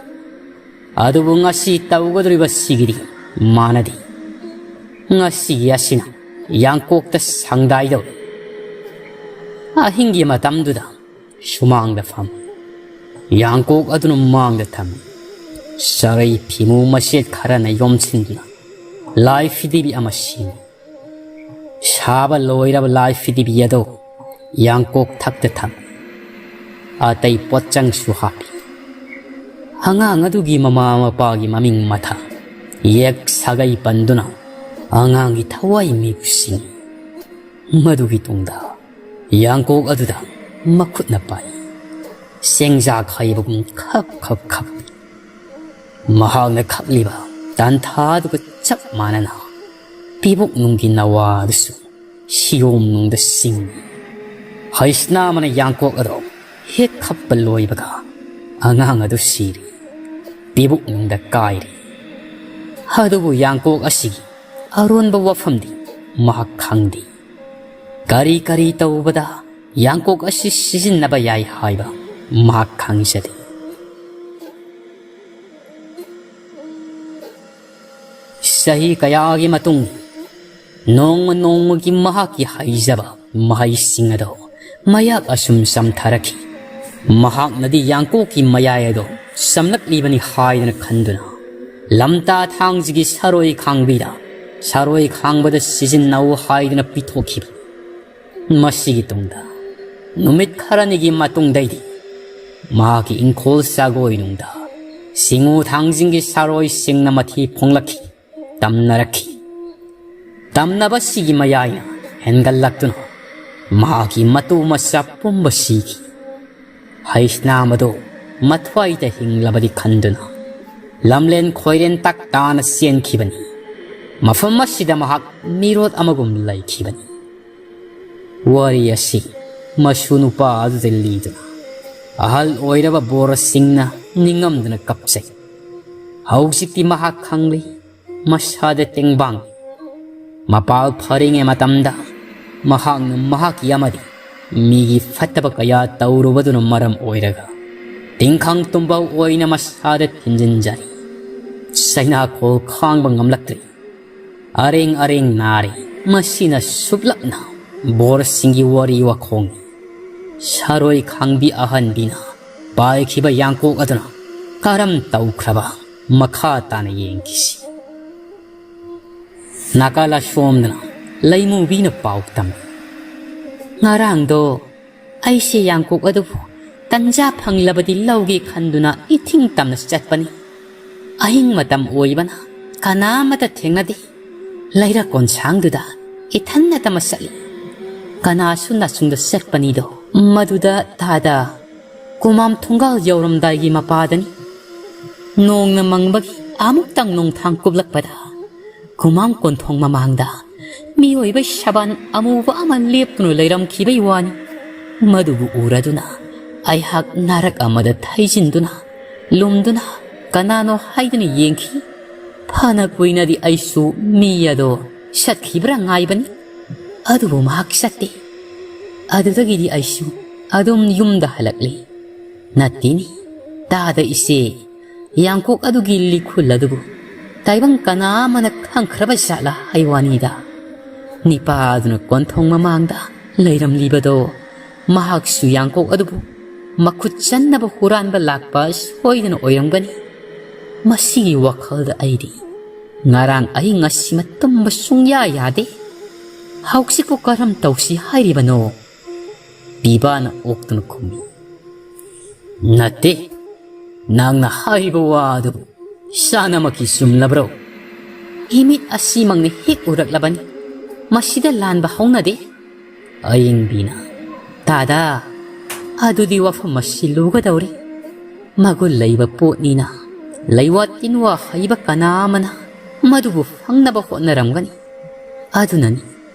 ꯑꯗꯨꯕꯨ ꯉꯁꯤ ꯇꯧꯒꯗꯧꯔꯤꯕ ꯁꯤꯒꯤꯗꯤ ꯃꯥꯅꯗꯤ ꯉꯁꯤꯒꯤ ꯑꯁꯤꯅ ꯌꯥꯡꯀꯣꯛꯇ ꯁꯪꯗꯥꯏꯗꯧꯔꯤ꯫ ꯑꯍꯤꯡꯒꯤ ꯃꯇꯝꯗꯨꯗ ꯁꯨꯃꯥꯡꯗ ꯐꯝ, ꯌꯥꯡꯀꯣꯛ ꯑꯗꯨꯅ ꯃꯥꯡꯗ ꯊꯝꯃꯤ꯫ ꯆꯔꯩ ꯐꯤꯃꯨ ꯃꯆꯦꯠ ꯈꯔꯅ ꯌꯣꯝꯁꯤꯟꯗꯨꯅ ꯂꯥꯏ ꯐꯤꯗꯤꯕꯤ ꯑꯃ ꯁꯦꯝꯃꯤ꯫ ꯁꯥꯕ ꯂꯣꯏꯔꯕ ꯂꯥꯏ ꯐꯤꯗꯤꯕꯤ ꯑꯗꯨ ꯌꯥꯡꯀꯣꯛ ꯊꯛꯇ ꯊꯝꯃꯤ꯫ ꯑꯇꯩ ꯄꯣꯠꯆꯪꯁꯨ ꯍꯥꯞꯄꯤ꯫ ꯑꯉꯥꯡ ꯑꯗꯨꯒꯤ ꯃꯃꯥ ꯃꯄꯥꯒꯤ ꯃꯃꯤꯡ ꯃꯊꯥ ꯌꯦꯛ ꯁꯥꯒꯩ ꯄꯟꯗꯨꯅ ꯑꯉꯥꯡꯒꯤ ꯊꯋꯥꯏ ꯃꯤꯕꯨ ꯁꯤꯡꯏ꯫ ꯃꯗꯨꯒꯤ ꯇꯨꯡꯗ ꯌꯥꯡꯀꯣꯛ ꯑꯗꯨꯗ ꯃꯈꯨꯠꯅ ꯄꯥꯏ꯫ ꯆꯦꯡꯖꯥꯛ ꯍꯩꯕꯒꯨꯝ ꯈꯞ ꯈꯞ ꯈꯞꯄꯤ꯫ ꯃꯍꯥꯛꯅ ꯈꯞꯂꯤꯕ ꯇꯥꯟꯊꯥꯗꯨꯒ ꯆꯞ ꯃꯥꯟꯅꯅ ꯄꯤꯕꯨꯛꯅꯨꯡꯒꯤ ꯅꯋꯥꯗꯨꯁꯨ ꯁꯤꯌꯣꯝꯅꯨꯡꯗ ꯁꯤꯡꯏ꯫ ꯍꯩꯁꯅꯥꯃꯅ ꯌꯥꯡꯀꯣꯛ ꯑꯗꯨ ꯍꯦꯛ ꯈꯞꯄ ꯂꯣꯏꯕꯒ ꯑꯉꯥꯡ ꯑꯗꯨ ꯁꯤꯔꯤ꯫ ꯄꯤꯕꯨꯛꯅꯨꯡꯗ ꯀꯥꯏꯔꯤ꯫ ꯑꯗꯨꯕꯨ ꯌꯥꯡꯀꯣꯛ ꯑꯁꯤꯒꯤ ꯑꯔꯣꯟꯕ ꯋꯥꯐꯝꯗꯤ ꯃꯍꯥꯛ ꯈꯪꯗꯦ꯫ ꯀꯔꯤ ꯀꯔꯤ ꯇꯧꯕꯗ ꯌꯥꯡꯀꯣꯛ ꯑꯁꯤ ꯁꯤꯖꯤꯟꯅꯕ ꯌꯥꯏ ꯍꯥꯏꯕ ꯃꯍꯥꯛ ꯈꯪꯖꯗꯦ꯫ ꯆꯍꯤ ꯀꯌꯥꯒꯤ ꯃꯇꯨꯡ ꯅꯣꯡꯃ ꯅꯣꯡꯃꯒꯤ ꯃꯍꯥꯛꯀꯤ ꯍꯩꯖꯕ ꯃꯍꯩꯁꯤꯡ ꯑꯗꯨ ꯃꯌꯥꯛ ꯑꯁꯨꯝ ꯆꯝꯊꯔꯛꯈꯤ꯫ ꯃꯍꯥꯛꯅꯗꯤ ꯌꯥꯡꯀꯣꯛꯀꯤ ꯃꯌꯥꯏ ꯑꯗꯨ ꯆꯝꯂꯛꯂꯤꯕꯅꯤ ꯍꯥꯏꯗꯅ ꯈꯟꯗꯨꯅ ꯂꯝꯇꯥ ꯊꯥꯡꯖꯒꯤ ꯁꯔꯣꯏ ꯈꯥꯡꯕꯤꯗ ꯁꯔꯣꯏ ꯈꯥꯡꯕꯗ ꯁꯤꯖꯤꯟꯅꯧ ꯍꯥꯏꯗꯨꯅ ꯄꯤꯊꯣꯛꯈꯤꯕꯅꯤ꯫ ꯃꯁꯤꯒꯤ ꯇꯨꯡꯗ ꯅꯨꯃꯤꯠ ꯈꯔꯅꯤꯒꯤ ꯃꯇꯨꯡꯗꯩꯗꯤ ꯃꯍꯥꯛꯀꯤ ꯏꯪꯈꯣꯜ ꯆꯥꯒꯣꯏꯅꯨꯡꯗ ꯁꯤꯡꯉꯨ ꯊꯥꯡꯖꯤꯡꯒꯤ ꯁꯔꯣꯏꯁꯤꯡꯅ ꯃꯊꯤ ꯐꯣꯡꯂꯛꯈꯤ, ꯇꯝꯅꯔꯛꯈꯤ꯫ ꯇꯝꯅꯕꯁꯤꯒꯤ ꯃꯌꯥꯏꯅ ꯍꯦꯟꯒꯠꯂꯛꯇꯨꯅ ꯃꯍꯥꯛꯀꯤ ꯃꯇꯨ ꯃꯆꯥ ꯄꯨꯝꯕ ꯁꯤꯈꯤ꯫ ꯍꯩꯁꯅꯥꯝ ꯑꯗꯨ ꯃꯊ꯭ꯋꯥꯏꯗ ꯍꯤꯡꯂꯕꯗꯤ ꯈꯟꯗꯨꯅ ꯂꯝꯂꯦꯟ ꯈꯣꯏꯔꯦꯟ ꯇꯛ ꯇꯥꯅ ꯆꯦꯟꯈꯤꯕꯅꯤ꯫ ꯃꯐꯝ ꯑꯁꯤꯗ ꯃꯍꯥꯛ ꯃꯤꯔꯣꯠ ꯑꯃꯒꯨꯝ ꯂꯩꯈꯤꯕꯅꯤ꯫ ꯋꯥꯔꯤ ꯑꯁꯤ ꯃꯁꯨ ꯅꯨꯄꯥ ꯑꯗꯨꯗ ꯂꯤꯗꯨꯅ ꯑꯍꯜ ꯑꯣꯏꯔꯕ ꯕꯣꯔꯁꯤꯡꯅ ꯅꯤꯡꯉꯝꯗꯅ ꯀꯞꯆꯩ꯫ ꯍꯧꯖꯤꯛꯇꯤ ꯃꯍꯥꯛ ꯈꯪꯂꯤ, ꯃꯁꯥꯗ ꯇꯦꯡꯕꯥꯡ꯫ ꯃꯄꯥꯜ ꯐꯔꯤꯉꯩ ꯃꯇꯝꯗ ꯃꯍꯥꯛꯅ ꯃꯍꯥꯛꯀꯤ ꯑꯃꯗꯤ ꯃꯤꯒꯤ ꯐꯠꯇꯕ ꯀꯌꯥ ꯇꯧꯔꯨꯕꯗꯨꯅ ꯃꯔꯝ ꯑꯣꯏꯔꯒ ꯇꯤꯡꯈꯪ ꯇꯨꯝꯕ ꯑꯣꯏꯅ ꯃꯁꯥꯗ ꯊꯤꯟꯖꯤꯟꯖꯔꯤ꯫ ꯆꯩꯅꯥꯈꯣꯜ ꯈꯥꯡꯕ ꯉꯝꯂꯛꯇ꯭ꯔꯦ꯫ ꯑꯔꯦꯡ ꯑꯔꯦꯡ ꯅꯥꯔꯦ꯫ ꯃꯁꯤꯅ ꯁꯨꯞꯂꯞꯅ ꯕꯣꯔꯁꯤꯡꯒꯤ ꯋꯥꯔꯤ ꯋꯥꯈꯣꯡꯅꯤ꯫ ꯁꯥꯔꯣꯏ ꯈꯥꯡꯕꯤ ꯑꯍꯟꯕꯤꯅ ꯄꯥꯏꯈꯤꯕ ꯌꯥꯡꯀꯣꯛ ꯑꯗꯨꯅ ꯀꯔꯝ ꯇꯧꯈ꯭ꯔꯕ? ꯃꯈꯥ ꯇꯥꯅ ꯌꯦꯡꯈꯤꯁꯤ꯫ ꯅꯥꯀꯜ ꯑꯁꯣꯝꯗꯅ ꯂꯩꯃꯨꯕꯤꯅ ꯄꯥꯎ ꯇꯝꯃꯤ꯫ ꯉꯔꯥꯡꯗꯣ ꯑꯩꯁꯦ ꯌꯥꯡꯀꯣꯛ ꯑꯗꯨꯕꯨ ꯇꯟꯖꯥ ꯐꯪꯂꯕꯗꯤ ꯂꯧꯒꯦ ꯈꯟꯗꯨꯅ ꯏꯊꯤꯡ ꯇꯝꯅ ꯆꯠꯄꯅꯤ꯫ ꯑꯍꯤꯡ ꯃꯇꯝ ꯑꯣꯏꯕꯅ ꯀꯅꯥ ꯑꯃꯠꯇ ꯊꯦꯡꯅꯗꯦ꯫ ꯂꯩꯔꯛ ꯀꯣꯟꯁꯥꯡꯗꯨꯗ ꯏꯊꯟꯅꯇ ꯃꯁꯛꯏ꯫ ꯀꯅꯥꯁꯨ ꯅꯥꯆꯨꯡꯗ ꯆꯠꯄꯅꯤꯗꯣ꯫ ꯃꯗꯨꯗ ꯇꯥꯗ ꯀꯨꯃꯥꯝ ꯊꯣꯡꯒꯥꯜ ꯌꯧꯔꯝꯗꯥꯏꯒꯤ ꯃꯄꯥꯗꯅꯤ꯫ ꯅꯣꯡꯅ ꯃꯪꯕꯒꯤ ꯑꯃꯨꯛꯇꯪ ꯅꯣꯡꯊꯥꯡ ꯀꯨꯞꯂꯛꯄꯗ ꯀꯨꯃꯥꯝ ꯀꯣꯟꯊꯣꯡ ꯃꯃꯥꯡꯗ ꯃꯤꯑꯣꯏꯕ ꯁꯕꯥꯟ ꯑꯃꯨꯕ ꯑꯃ ꯂꯦꯞꯇꯨꯅ ꯂꯩꯔꯝꯈꯤꯕꯩ ꯋꯥꯅꯤ꯫ ꯃꯗꯨꯕꯨ ꯎꯔꯗꯨꯅ ꯑꯩꯍꯥꯛ ꯅꯥꯔꯛ ꯑꯃꯗ ꯊꯩꯖꯤꯟꯗꯨꯅ ꯂꯨꯝꯗꯨꯅ ꯀꯅꯥꯅꯣ ꯍꯥꯏꯗꯨꯅ ꯌꯦꯡꯈꯤ꯫ ꯐꯅ ꯀꯨꯏꯅꯗꯤ ꯑꯩꯁꯨ ꯃꯤ ꯑꯗꯣ ꯆꯠꯈꯤꯕ꯭ꯔꯥ ꯉꯥꯏꯕꯅꯤ꯫ ꯑꯗꯨꯕꯨ ꯃꯍꯥꯛ ꯆꯠꯇꯦ꯫ ꯑꯗꯨꯗꯒꯤꯗꯤ ꯑꯩꯁꯨ ꯑꯗꯨꯝ ꯌꯨꯝꯗ ꯍꯜꯂꯛꯂꯤ꯫ ꯅꯠꯇꯦꯅꯤ, ꯇꯥꯗ ꯏꯆꯦ, ꯌꯥꯡꯀꯣꯛ ꯑꯗꯨꯒꯤ ꯂꯤꯈꯨꯜ ꯑꯗꯨꯕꯨ ꯇꯥꯏꯕꯪ ꯀꯅꯥ ꯑꯃꯅ ꯈꯪꯈ꯭ꯔꯕ ꯖꯥꯠꯂꯥ ꯍꯥꯏ ꯋꯥꯅꯤꯗ꯫ ꯅꯤꯄꯥ ꯑꯗꯨꯅ ꯀꯣꯟꯊꯣꯡ ꯃꯃꯥꯡꯗ ꯂꯩꯔꯝꯂꯤꯕꯗꯣ ꯃꯍꯥꯛꯁꯨ ꯌꯥꯡꯀꯣꯛ ꯑꯗꯨꯕꯨ ꯃꯈꯨꯠ ꯆꯟꯅꯕ ꯍꯨꯔꯥꯟꯕ ꯂꯥꯛꯄ ꯁꯣꯏꯗꯅ ꯑꯣꯏꯔꯝꯒꯅꯤ꯫ ꯃꯁꯤꯒꯤ ꯋꯥꯈꯜꯗ ꯑꯩꯗꯤ ꯉꯔꯥꯡ ꯑꯍꯤꯡ ꯑꯁꯤꯃ ꯇꯨꯝꯕ ꯁꯨꯡꯌꯥ ꯌꯥꯗꯦ꯫ ꯍꯧꯖꯤꯛꯄꯨ ꯀꯔꯝ ꯇꯧꯁꯤ ꯍꯥꯏꯔꯤꯕꯅꯣ? ꯄꯤꯕꯥꯅ ꯑꯣꯛꯇꯨꯅ ꯈꯨꯝꯃꯤ꯫ ꯅꯠꯇꯦ, ꯅꯪꯅ ꯍꯥꯏꯔꯤꯕ ꯋꯥ ꯑꯗꯨꯕꯨ ꯁꯥꯅꯃꯛꯀꯤ ꯆꯨꯝꯂꯕ꯭ꯔꯣ? ꯏꯃꯤꯠ ꯑꯁꯤꯃꯛꯅ ꯍꯦꯛ ꯎꯔꯛꯂꯕꯅꯤ꯫ ꯃꯁꯤꯗ ꯂꯥꯟꯕ ꯍꯧꯅꯗꯦ꯫ ꯑꯌꯤꯡꯕꯤꯅ, ꯇꯥꯗ, ꯑꯗꯨꯗꯤ ꯋꯥꯐꯝ ꯑꯁꯤ ꯂꯨꯒꯗꯧꯔꯤ꯫ ꯃꯒꯨꯟ ꯂꯩꯕ ꯄꯣꯠꯅꯤꯅ ꯂꯩꯋꯥ ꯇꯤꯟꯋꯥ ꯍꯩꯕ ꯀꯅꯥ ꯑꯃꯅ ꯃꯗꯨꯕꯨ ꯐꯪꯅꯕ ꯍꯣꯠꯅꯔꯝꯒꯅꯤ꯫ ꯑꯗꯨꯅꯅꯤ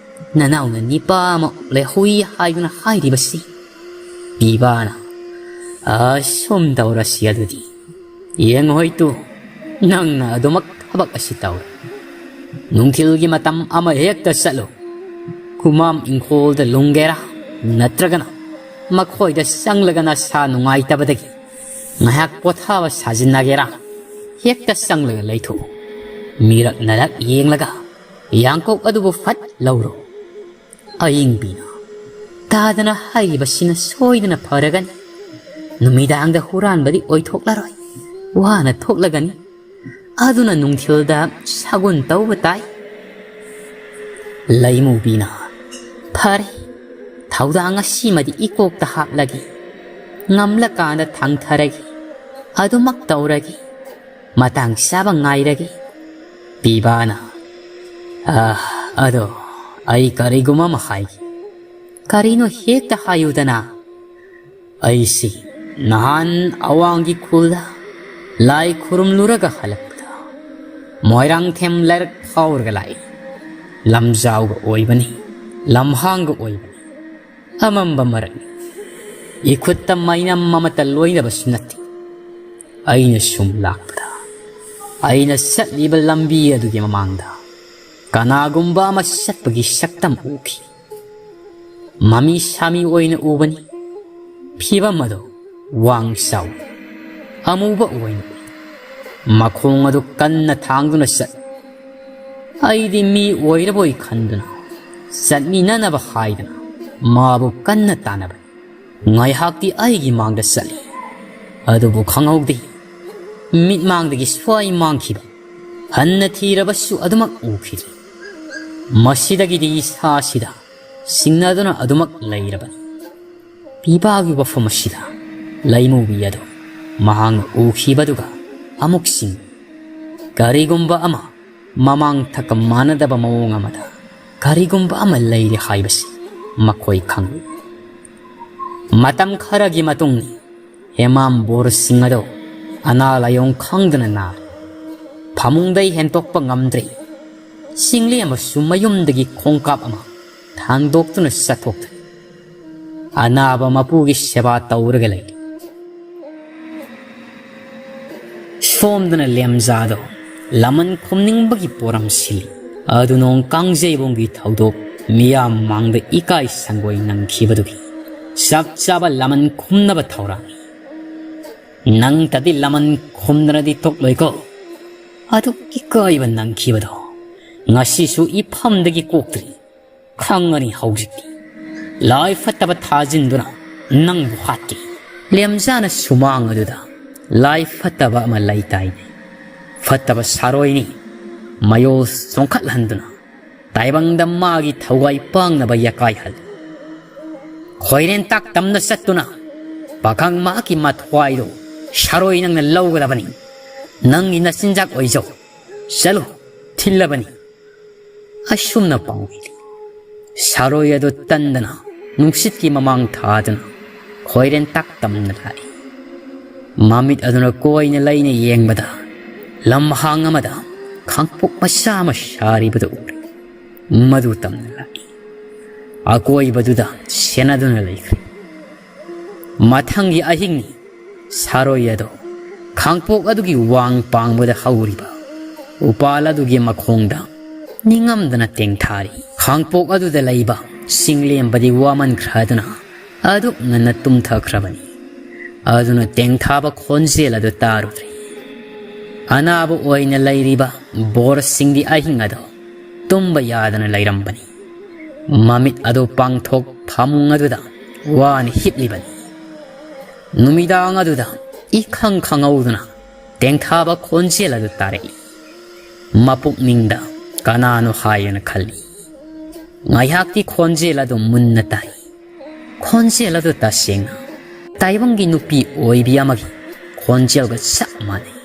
ꯅꯅꯥꯎꯅ ꯅꯤꯄꯥ ꯑꯃ ꯂꯩꯍꯧꯏ ꯍꯥꯏꯗꯨꯅ ꯍꯥꯏꯔꯤꯕꯁꯤ꯫ ꯄꯤꯕꯥꯅ, ꯑꯁꯨꯝ ꯇꯧꯔꯁꯤ ꯑꯗꯨꯗꯤ꯫ ꯌꯦꯡꯉꯨ ꯍꯣꯏꯇꯨ, ꯅꯪꯅ ꯑꯗꯨꯃꯛ ꯊꯕꯛ ꯑꯁꯤ ꯇꯧꯔꯣ꯫ ꯅꯨꯡꯊꯤꯜꯒꯤ ꯃꯇꯝ ꯑꯃ ꯍꯦꯛꯇ ꯆꯠꯂꯨ꯫ ꯈꯨꯃꯥꯝ ꯏꯪꯈꯣꯜꯗ ꯂꯨꯝꯒꯦꯔꯥ, ꯅꯠꯇ꯭ꯔꯒꯅ ꯃꯈꯣꯏꯗ ꯆꯪꯂꯒ ꯅꯁꯥ ꯅꯨꯡꯉꯥꯏꯇꯕꯗꯒꯤ ꯉꯥꯏꯍꯥꯛ ꯄꯣꯊꯥꯕ ꯁꯥꯖꯤꯟꯅꯒꯦꯔꯥ? ꯍꯦꯛꯇ ꯆꯪꯂꯒ ꯂꯩꯊꯣꯛꯎ꯫ ꯃꯤꯔꯛ ꯅꯔꯛ ꯌꯦꯡꯂꯒ ꯌꯥꯡꯀꯣꯛ ꯑꯗꯨꯕꯨ ꯐꯠ ꯂꯧꯔꯣ꯫ ꯑꯌꯤꯡꯕꯤꯅ ꯇꯥꯗꯅ ꯍꯥꯏꯔꯤꯕꯁꯤꯅ ꯁꯣꯏꯗꯅ ꯐꯔꯒꯅꯤ꯫ ꯅꯨꯃꯤꯗꯥꯡꯗ ꯍꯨꯔꯥꯟꯕꯗꯤ ꯑꯣꯏꯊꯣꯛꯂꯔꯣꯏ꯫ ꯋꯥꯅ ꯊꯣꯛꯂꯒꯅꯤ꯫ ꯑꯗꯨꯅ ꯅꯨꯡꯊꯤꯜꯗ ꯁꯥꯒꯨꯟ ꯇꯧꯕ ꯇꯥꯏ꯫ ꯂꯩꯃꯨꯕꯤꯅ, "ꯐꯔꯦ, ꯊꯧꯗꯥꯡ ꯑꯁꯤꯃꯗꯤ ꯏꯀꯣꯛꯇ ꯍꯥꯞꯂꯒꯦ꯫ ꯉꯝꯂꯀꯥꯟꯗ ꯊꯥꯡꯊꯔꯒꯦ꯫ ꯑꯗꯨꯃꯛ ꯇꯧꯔꯒꯦ꯫ ꯃꯇꯥꯡ ꯆꯥꯕ ꯉꯥꯏꯔꯒꯦ꯫" ꯄꯤꯕꯥꯅ, "ꯑ, ꯑꯗꯣ ꯑꯩ ꯀꯔꯤꯒꯨꯝꯕ ꯑꯃ ꯍꯥꯏꯒꯦ꯫" "ꯀꯔꯤꯅꯣ ꯍꯦꯛꯇ ꯍꯥꯏꯌꯨꯗꯅ?" "ꯑꯩꯁꯤ ꯅꯍꯥꯟ ꯑꯋꯥꯡꯒꯤ ꯈꯨꯜꯗ ꯂꯥꯏ ꯈꯨꯔꯨꯝꯂꯨꯔꯒ ꯍꯜꯂꯛꯄꯗ ꯃꯣꯏꯔꯥꯡꯊꯦꯝ ꯂꯥꯏꯔꯛ ꯐꯥꯎꯔꯒ ꯂꯥꯛꯏ꯫ ꯂꯝꯖꯥꯎꯒ ꯑꯣꯏꯕꯅꯤ, ꯂꯝꯍꯥꯡꯒ ꯑꯣꯏꯕꯅꯤ꯫ ꯑꯃꯝꯕ ꯃꯔꯛꯅꯤ꯫ ꯏꯈꯨꯠꯇ ꯃꯩꯅꯝ ꯑꯃꯠꯇ ꯂꯣꯏꯅꯕꯁꯨ ꯅꯠꯇꯦ꯫ ꯑꯩꯅ ꯁꯨꯝ ꯂꯥꯛꯄꯗ ꯑꯩꯅ ꯆꯠꯂꯤꯕ ꯂꯝꯕꯤ ꯑꯗꯨꯒꯤ ꯃꯃꯥꯡꯗ ꯀꯅꯥꯒꯨꯝꯕ ꯑꯃ ꯆꯠꯄꯒꯤ ꯁꯛꯇꯝ ꯎꯈꯤ꯫ ꯃꯃꯤ ꯁꯥꯃꯤ ꯑꯣꯏꯅ ꯎꯕꯅꯤ꯫ ꯐꯤꯕꯝ ꯑꯗꯨ ꯋꯥꯡ ꯆꯥꯎ ꯑꯃꯨꯕ ꯑꯣꯏꯅ ꯎꯏ꯫ ꯃꯈꯣꯡ ꯑꯗꯨ ꯀꯟꯅ ꯊꯥꯡꯗꯨꯅ ꯆꯠꯂꯤ꯫ ꯑꯩꯗꯤ ꯃꯤ ꯑꯣꯏꯔꯕꯣꯏ ꯈꯟꯗꯨꯅ ꯆꯠꯃꯤꯟꯅꯅꯕ ꯍꯥꯏꯗꯅ ꯃꯥꯕꯨ ꯀꯟꯅ ꯇꯥꯟꯅꯕꯅꯤ꯫ ꯉꯥꯏꯍꯥꯛꯇꯤ ꯑꯩꯒꯤ ꯃꯥꯡꯗ ꯆꯠꯂꯤ꯫ ꯑꯗꯨꯕꯨ ꯈꯪꯍꯧꯗꯦ꯫ ꯃꯤꯠꯃꯥꯡꯗꯒꯤ ꯁ꯭ꯋꯥꯏ ꯃꯥꯡꯈꯤꯕ꯫ ꯍꯟꯅ ꯊꯤꯔꯕꯁꯨ ꯑꯗꯨꯃꯛ ꯎꯈꯤꯗ꯭ꯔꯤ꯫ ꯃꯁꯤꯗꯒꯤꯗꯤ ꯏꯁꯥꯁꯤꯗ ꯆꯤꯡꯅꯗꯨꯅ ꯑꯗꯨꯃꯛ ꯂꯩꯔꯕꯅꯤ꯫" ꯄꯤꯕꯥꯒꯤ ꯋꯥꯐꯝ ꯑꯁꯤꯗ ꯂꯩꯃꯨꯕꯤ ꯑꯗꯨ ꯃꯍꯥꯛꯅ ꯎꯈꯤꯕꯗꯨꯒ ꯑꯃꯨꯛ ꯆꯤꯡ꯫ ꯀꯔꯤꯒꯨꯝꯕ ꯑꯃ ꯃꯃꯥꯡ ꯊꯛꯀ ꯃꯥꯟꯅꯗꯕ ꯃꯑꯣꯡ ꯑꯃꯗ ꯀꯔꯤꯒꯨꯝꯕ ꯑꯃ ꯂꯩꯔꯦ ꯍꯥꯏꯕꯁꯤ ꯃꯈꯣꯏ ꯈꯪꯏ꯫ ꯃꯇꯝ ꯈꯔꯒꯤ ꯃꯇꯨꯡ ꯍꯦꯃꯥꯝ ꯕꯣꯔꯁꯤꯡ ꯑꯗꯨ ꯑꯅꯥ ꯂꯥꯏꯌꯣꯡ ꯈꯪꯗꯅ ꯅꯥꯔꯦ꯫ ꯐꯃꯨꯡꯗꯩ ꯍꯦꯟꯇꯣꯛꯄ ꯉꯝꯗ꯭ꯔꯦ꯫ ꯆꯤꯡꯂꯤ ꯑꯃꯁꯨ ꯃꯌꯨꯝꯗꯒꯤ ꯈꯣꯡꯀꯥꯞ ꯑꯃ ꯊꯥꯡꯗꯣꯛꯇꯨꯅ ꯆꯠꯊꯣꯛꯇ꯭ꯔꯦ꯫ ꯑꯅꯥꯕ ꯃꯄꯨꯒꯤ ꯁꯦꯕꯥ ꯇꯧꯔꯒ ꯂꯩ꯫ ꯁꯣꯝꯗꯅ ꯂꯦꯝꯖꯥꯗꯣ ꯂꯃꯟ ꯈꯨꯝꯅꯤꯡꯕꯒꯤ ꯄꯣꯔꯝ ꯁꯤꯜꯂꯤ꯫ ꯑꯗꯨ ꯅꯣꯡ ꯀꯥꯡꯖꯩꯕꯨꯡꯒꯤ ꯊꯧꯗꯣꯛ ꯃꯤꯌꯥꯝ ꯃꯥꯡꯗ ꯏꯀꯥꯏ ꯁꯪꯒꯣꯏ ꯅꯪꯈꯤꯕꯗꯨꯒꯤ ꯆꯞ ꯆꯥꯕ ꯂꯃꯟ ꯈꯨꯝꯅꯕ ꯊꯧꯔꯥꯡꯅꯤ꯫ ꯅꯪꯇꯗꯤ ꯂꯃꯟ ꯈꯨꯝꯗꯅꯗꯤ ꯊꯣꯛꯂꯣꯏꯀꯣ꯫ ꯑꯗꯨꯛ ꯏꯀꯥꯏꯕ ꯅꯪꯈꯤꯕꯗꯣ ꯉꯁꯤꯁꯨ ꯏꯐꯝꯗꯒꯤ ꯀꯣꯛꯇ꯭ꯔꯤ꯫ ꯈꯪꯉꯅꯤ ꯍꯧꯖꯤꯛꯇꯤ꯫ ꯂꯥꯏ ꯐꯠꯇꯕ ꯊꯥꯖꯤꯟꯗꯨꯅ ꯅꯪꯕꯨ ꯍꯥꯠꯀꯦ꯫ ꯂꯦꯝꯖꯥꯅ ꯁꯨꯃꯥꯡ ꯑꯗꯨꯗ ꯂꯥꯏ ꯐꯠꯇꯕ ꯑꯃ ꯂꯩꯇꯥꯏꯅꯦ꯫ ꯐꯠꯇꯕ ꯁꯥꯔꯣꯏꯅꯤ꯫ ꯃꯌꯣꯜ ꯆꯣꯡꯈꯠꯍꯟꯗꯨꯅ ꯇꯥꯏꯕꯪꯗ ꯃꯥꯒꯤ ꯊꯧꯒꯥꯏ ꯄꯥꯡꯅꯕ ꯌꯥꯀꯥꯏꯍꯜꯂꯤ꯫ ꯈꯣꯏꯔꯦꯟ ꯇꯥꯛ ꯇꯝꯅ ꯆꯠꯇꯨꯅ ꯄꯥꯈꯪ ꯃꯍꯥꯛꯀꯤ ꯃꯊ꯭ꯋꯥꯏꯗꯨ ꯁꯥꯔꯣꯏ ꯅꯪꯅ ꯂꯧꯒꯗꯕꯅꯤ꯫ ꯅꯪꯒꯤ ꯅꯆꯤꯟꯖꯥꯛ ꯑꯣꯏꯖꯧ꯫ ꯆꯠꯂꯨ, ꯊꯤꯜꯂꯕꯅꯤ꯫ ꯑꯁꯨꯝꯅ ꯄꯥꯎꯃꯤꯗꯤ ꯁꯥꯔꯣꯏ ꯑꯗꯨ ꯇꯟꯗꯅ ꯅꯨꯡꯁꯤꯠꯀꯤ ꯃꯃꯥꯡ ꯊꯥꯗꯨꯅ ꯈꯣꯏꯔꯦꯟ ꯇꯥꯛ ꯇꯝꯅ ꯂꯥꯛꯏ꯫ ꯃꯃꯤꯠ ꯑꯗꯨꯅ ꯀꯣꯏꯅ ꯂꯩꯅ ꯌꯦꯡꯕꯗ ꯂꯝꯍꯥꯡ ꯑꯃꯗ ꯈꯥꯡꯄꯣꯛ ꯃꯆꯥ ꯑꯃ ꯁꯥꯔꯤꯕꯗꯨ ꯎꯔꯦ꯫ ꯃꯗꯨ ꯇꯝꯅ ꯂꯥꯛꯏ꯫ ꯑꯀꯣꯏꯕꯗꯨꯗ ꯁꯦꯟꯅꯗꯨꯅ ꯂꯩꯈ꯭ꯔꯦ꯫ ꯃꯊꯪꯒꯤ ꯑꯍꯤꯡꯅꯤ꯫ ꯁꯥꯔꯣꯏ ꯑꯗꯣ ꯈꯥꯡꯄꯣꯛ ꯑꯗꯨꯒꯤ ꯋꯥꯡ ꯄꯥꯡꯕꯗ ꯍꯧꯔꯤꯕ ꯎꯄꯥꯜ ꯑꯗꯨꯒꯤ ꯃꯈꯣꯡꯗ ꯅꯤꯡꯉꯝꯗꯅ ꯇꯦꯡꯊꯥꯔꯤ꯫ ꯈꯥꯡꯄꯣꯛ ꯑꯗꯨꯗ ꯂꯩꯕ ꯆꯤꯡꯂꯦꯝꯕꯗꯤ ꯋꯥꯃꯟꯈ꯭ꯔꯗꯨꯅ ꯑꯗꯨꯛ ꯉꯟꯅ ꯇꯨꯝꯊꯈ꯭ꯔꯕꯅꯤ꯫ ꯑꯗꯨꯅ ꯇꯦꯡꯊꯥꯕ ꯈꯣꯟꯖꯦꯜ ꯑꯗꯨ ꯇꯥꯔꯨꯗ꯭ꯔꯦ꯫ ꯑꯅꯥꯕ ꯑꯣꯏꯅ ꯂꯩꯔꯤꯕ ꯕꯣꯔꯁꯤꯡꯗꯤ ꯑꯍꯤꯡ ꯑꯗꯨ ꯇꯨꯝꯕ ꯌꯥꯗꯅ ꯂꯩꯔꯝꯕꯅꯤ꯫ ꯃꯃꯤꯠ ꯑꯗꯨ ꯄꯥꯡꯊꯣꯛ ꯐꯃꯨꯡ ꯑꯗꯨꯗ ꯋꯥꯅ ꯍꯤꯞꯂꯤꯕꯅꯤ꯫ ꯅꯨꯃꯤꯗꯥꯡ ꯑꯗꯨꯗ ꯏꯈꯪ ꯈꯪꯍꯧꯗꯅ ꯇꯦꯡꯊꯥꯕ ꯈꯣꯟꯖꯦꯜ ꯑꯗꯨ ꯇꯥꯔꯛꯏ꯫ ꯃꯄꯨꯛꯅꯤꯡꯗ ꯀꯅꯥꯅꯣ ꯍꯥꯏꯗꯅ ꯈꯜꯂꯤ꯫ ꯉꯥꯏꯍꯥꯛꯇꯤ ꯈꯣꯟꯖꯦꯜ ꯑꯗꯨ ꯃꯨꯟꯅ ꯇꯥꯏ꯫ ꯈꯣꯟꯖꯦꯜ ꯑꯗꯨ ꯇꯁꯦꯡꯅ ꯇꯥꯏꯕꯪꯒꯤ ꯅꯨꯄꯤ ꯑꯣꯏꯕꯤ ꯑꯃꯒꯤ ꯈꯣꯟꯖꯦꯜꯒ ꯆꯞ ꯃꯥꯟꯅꯩ꯫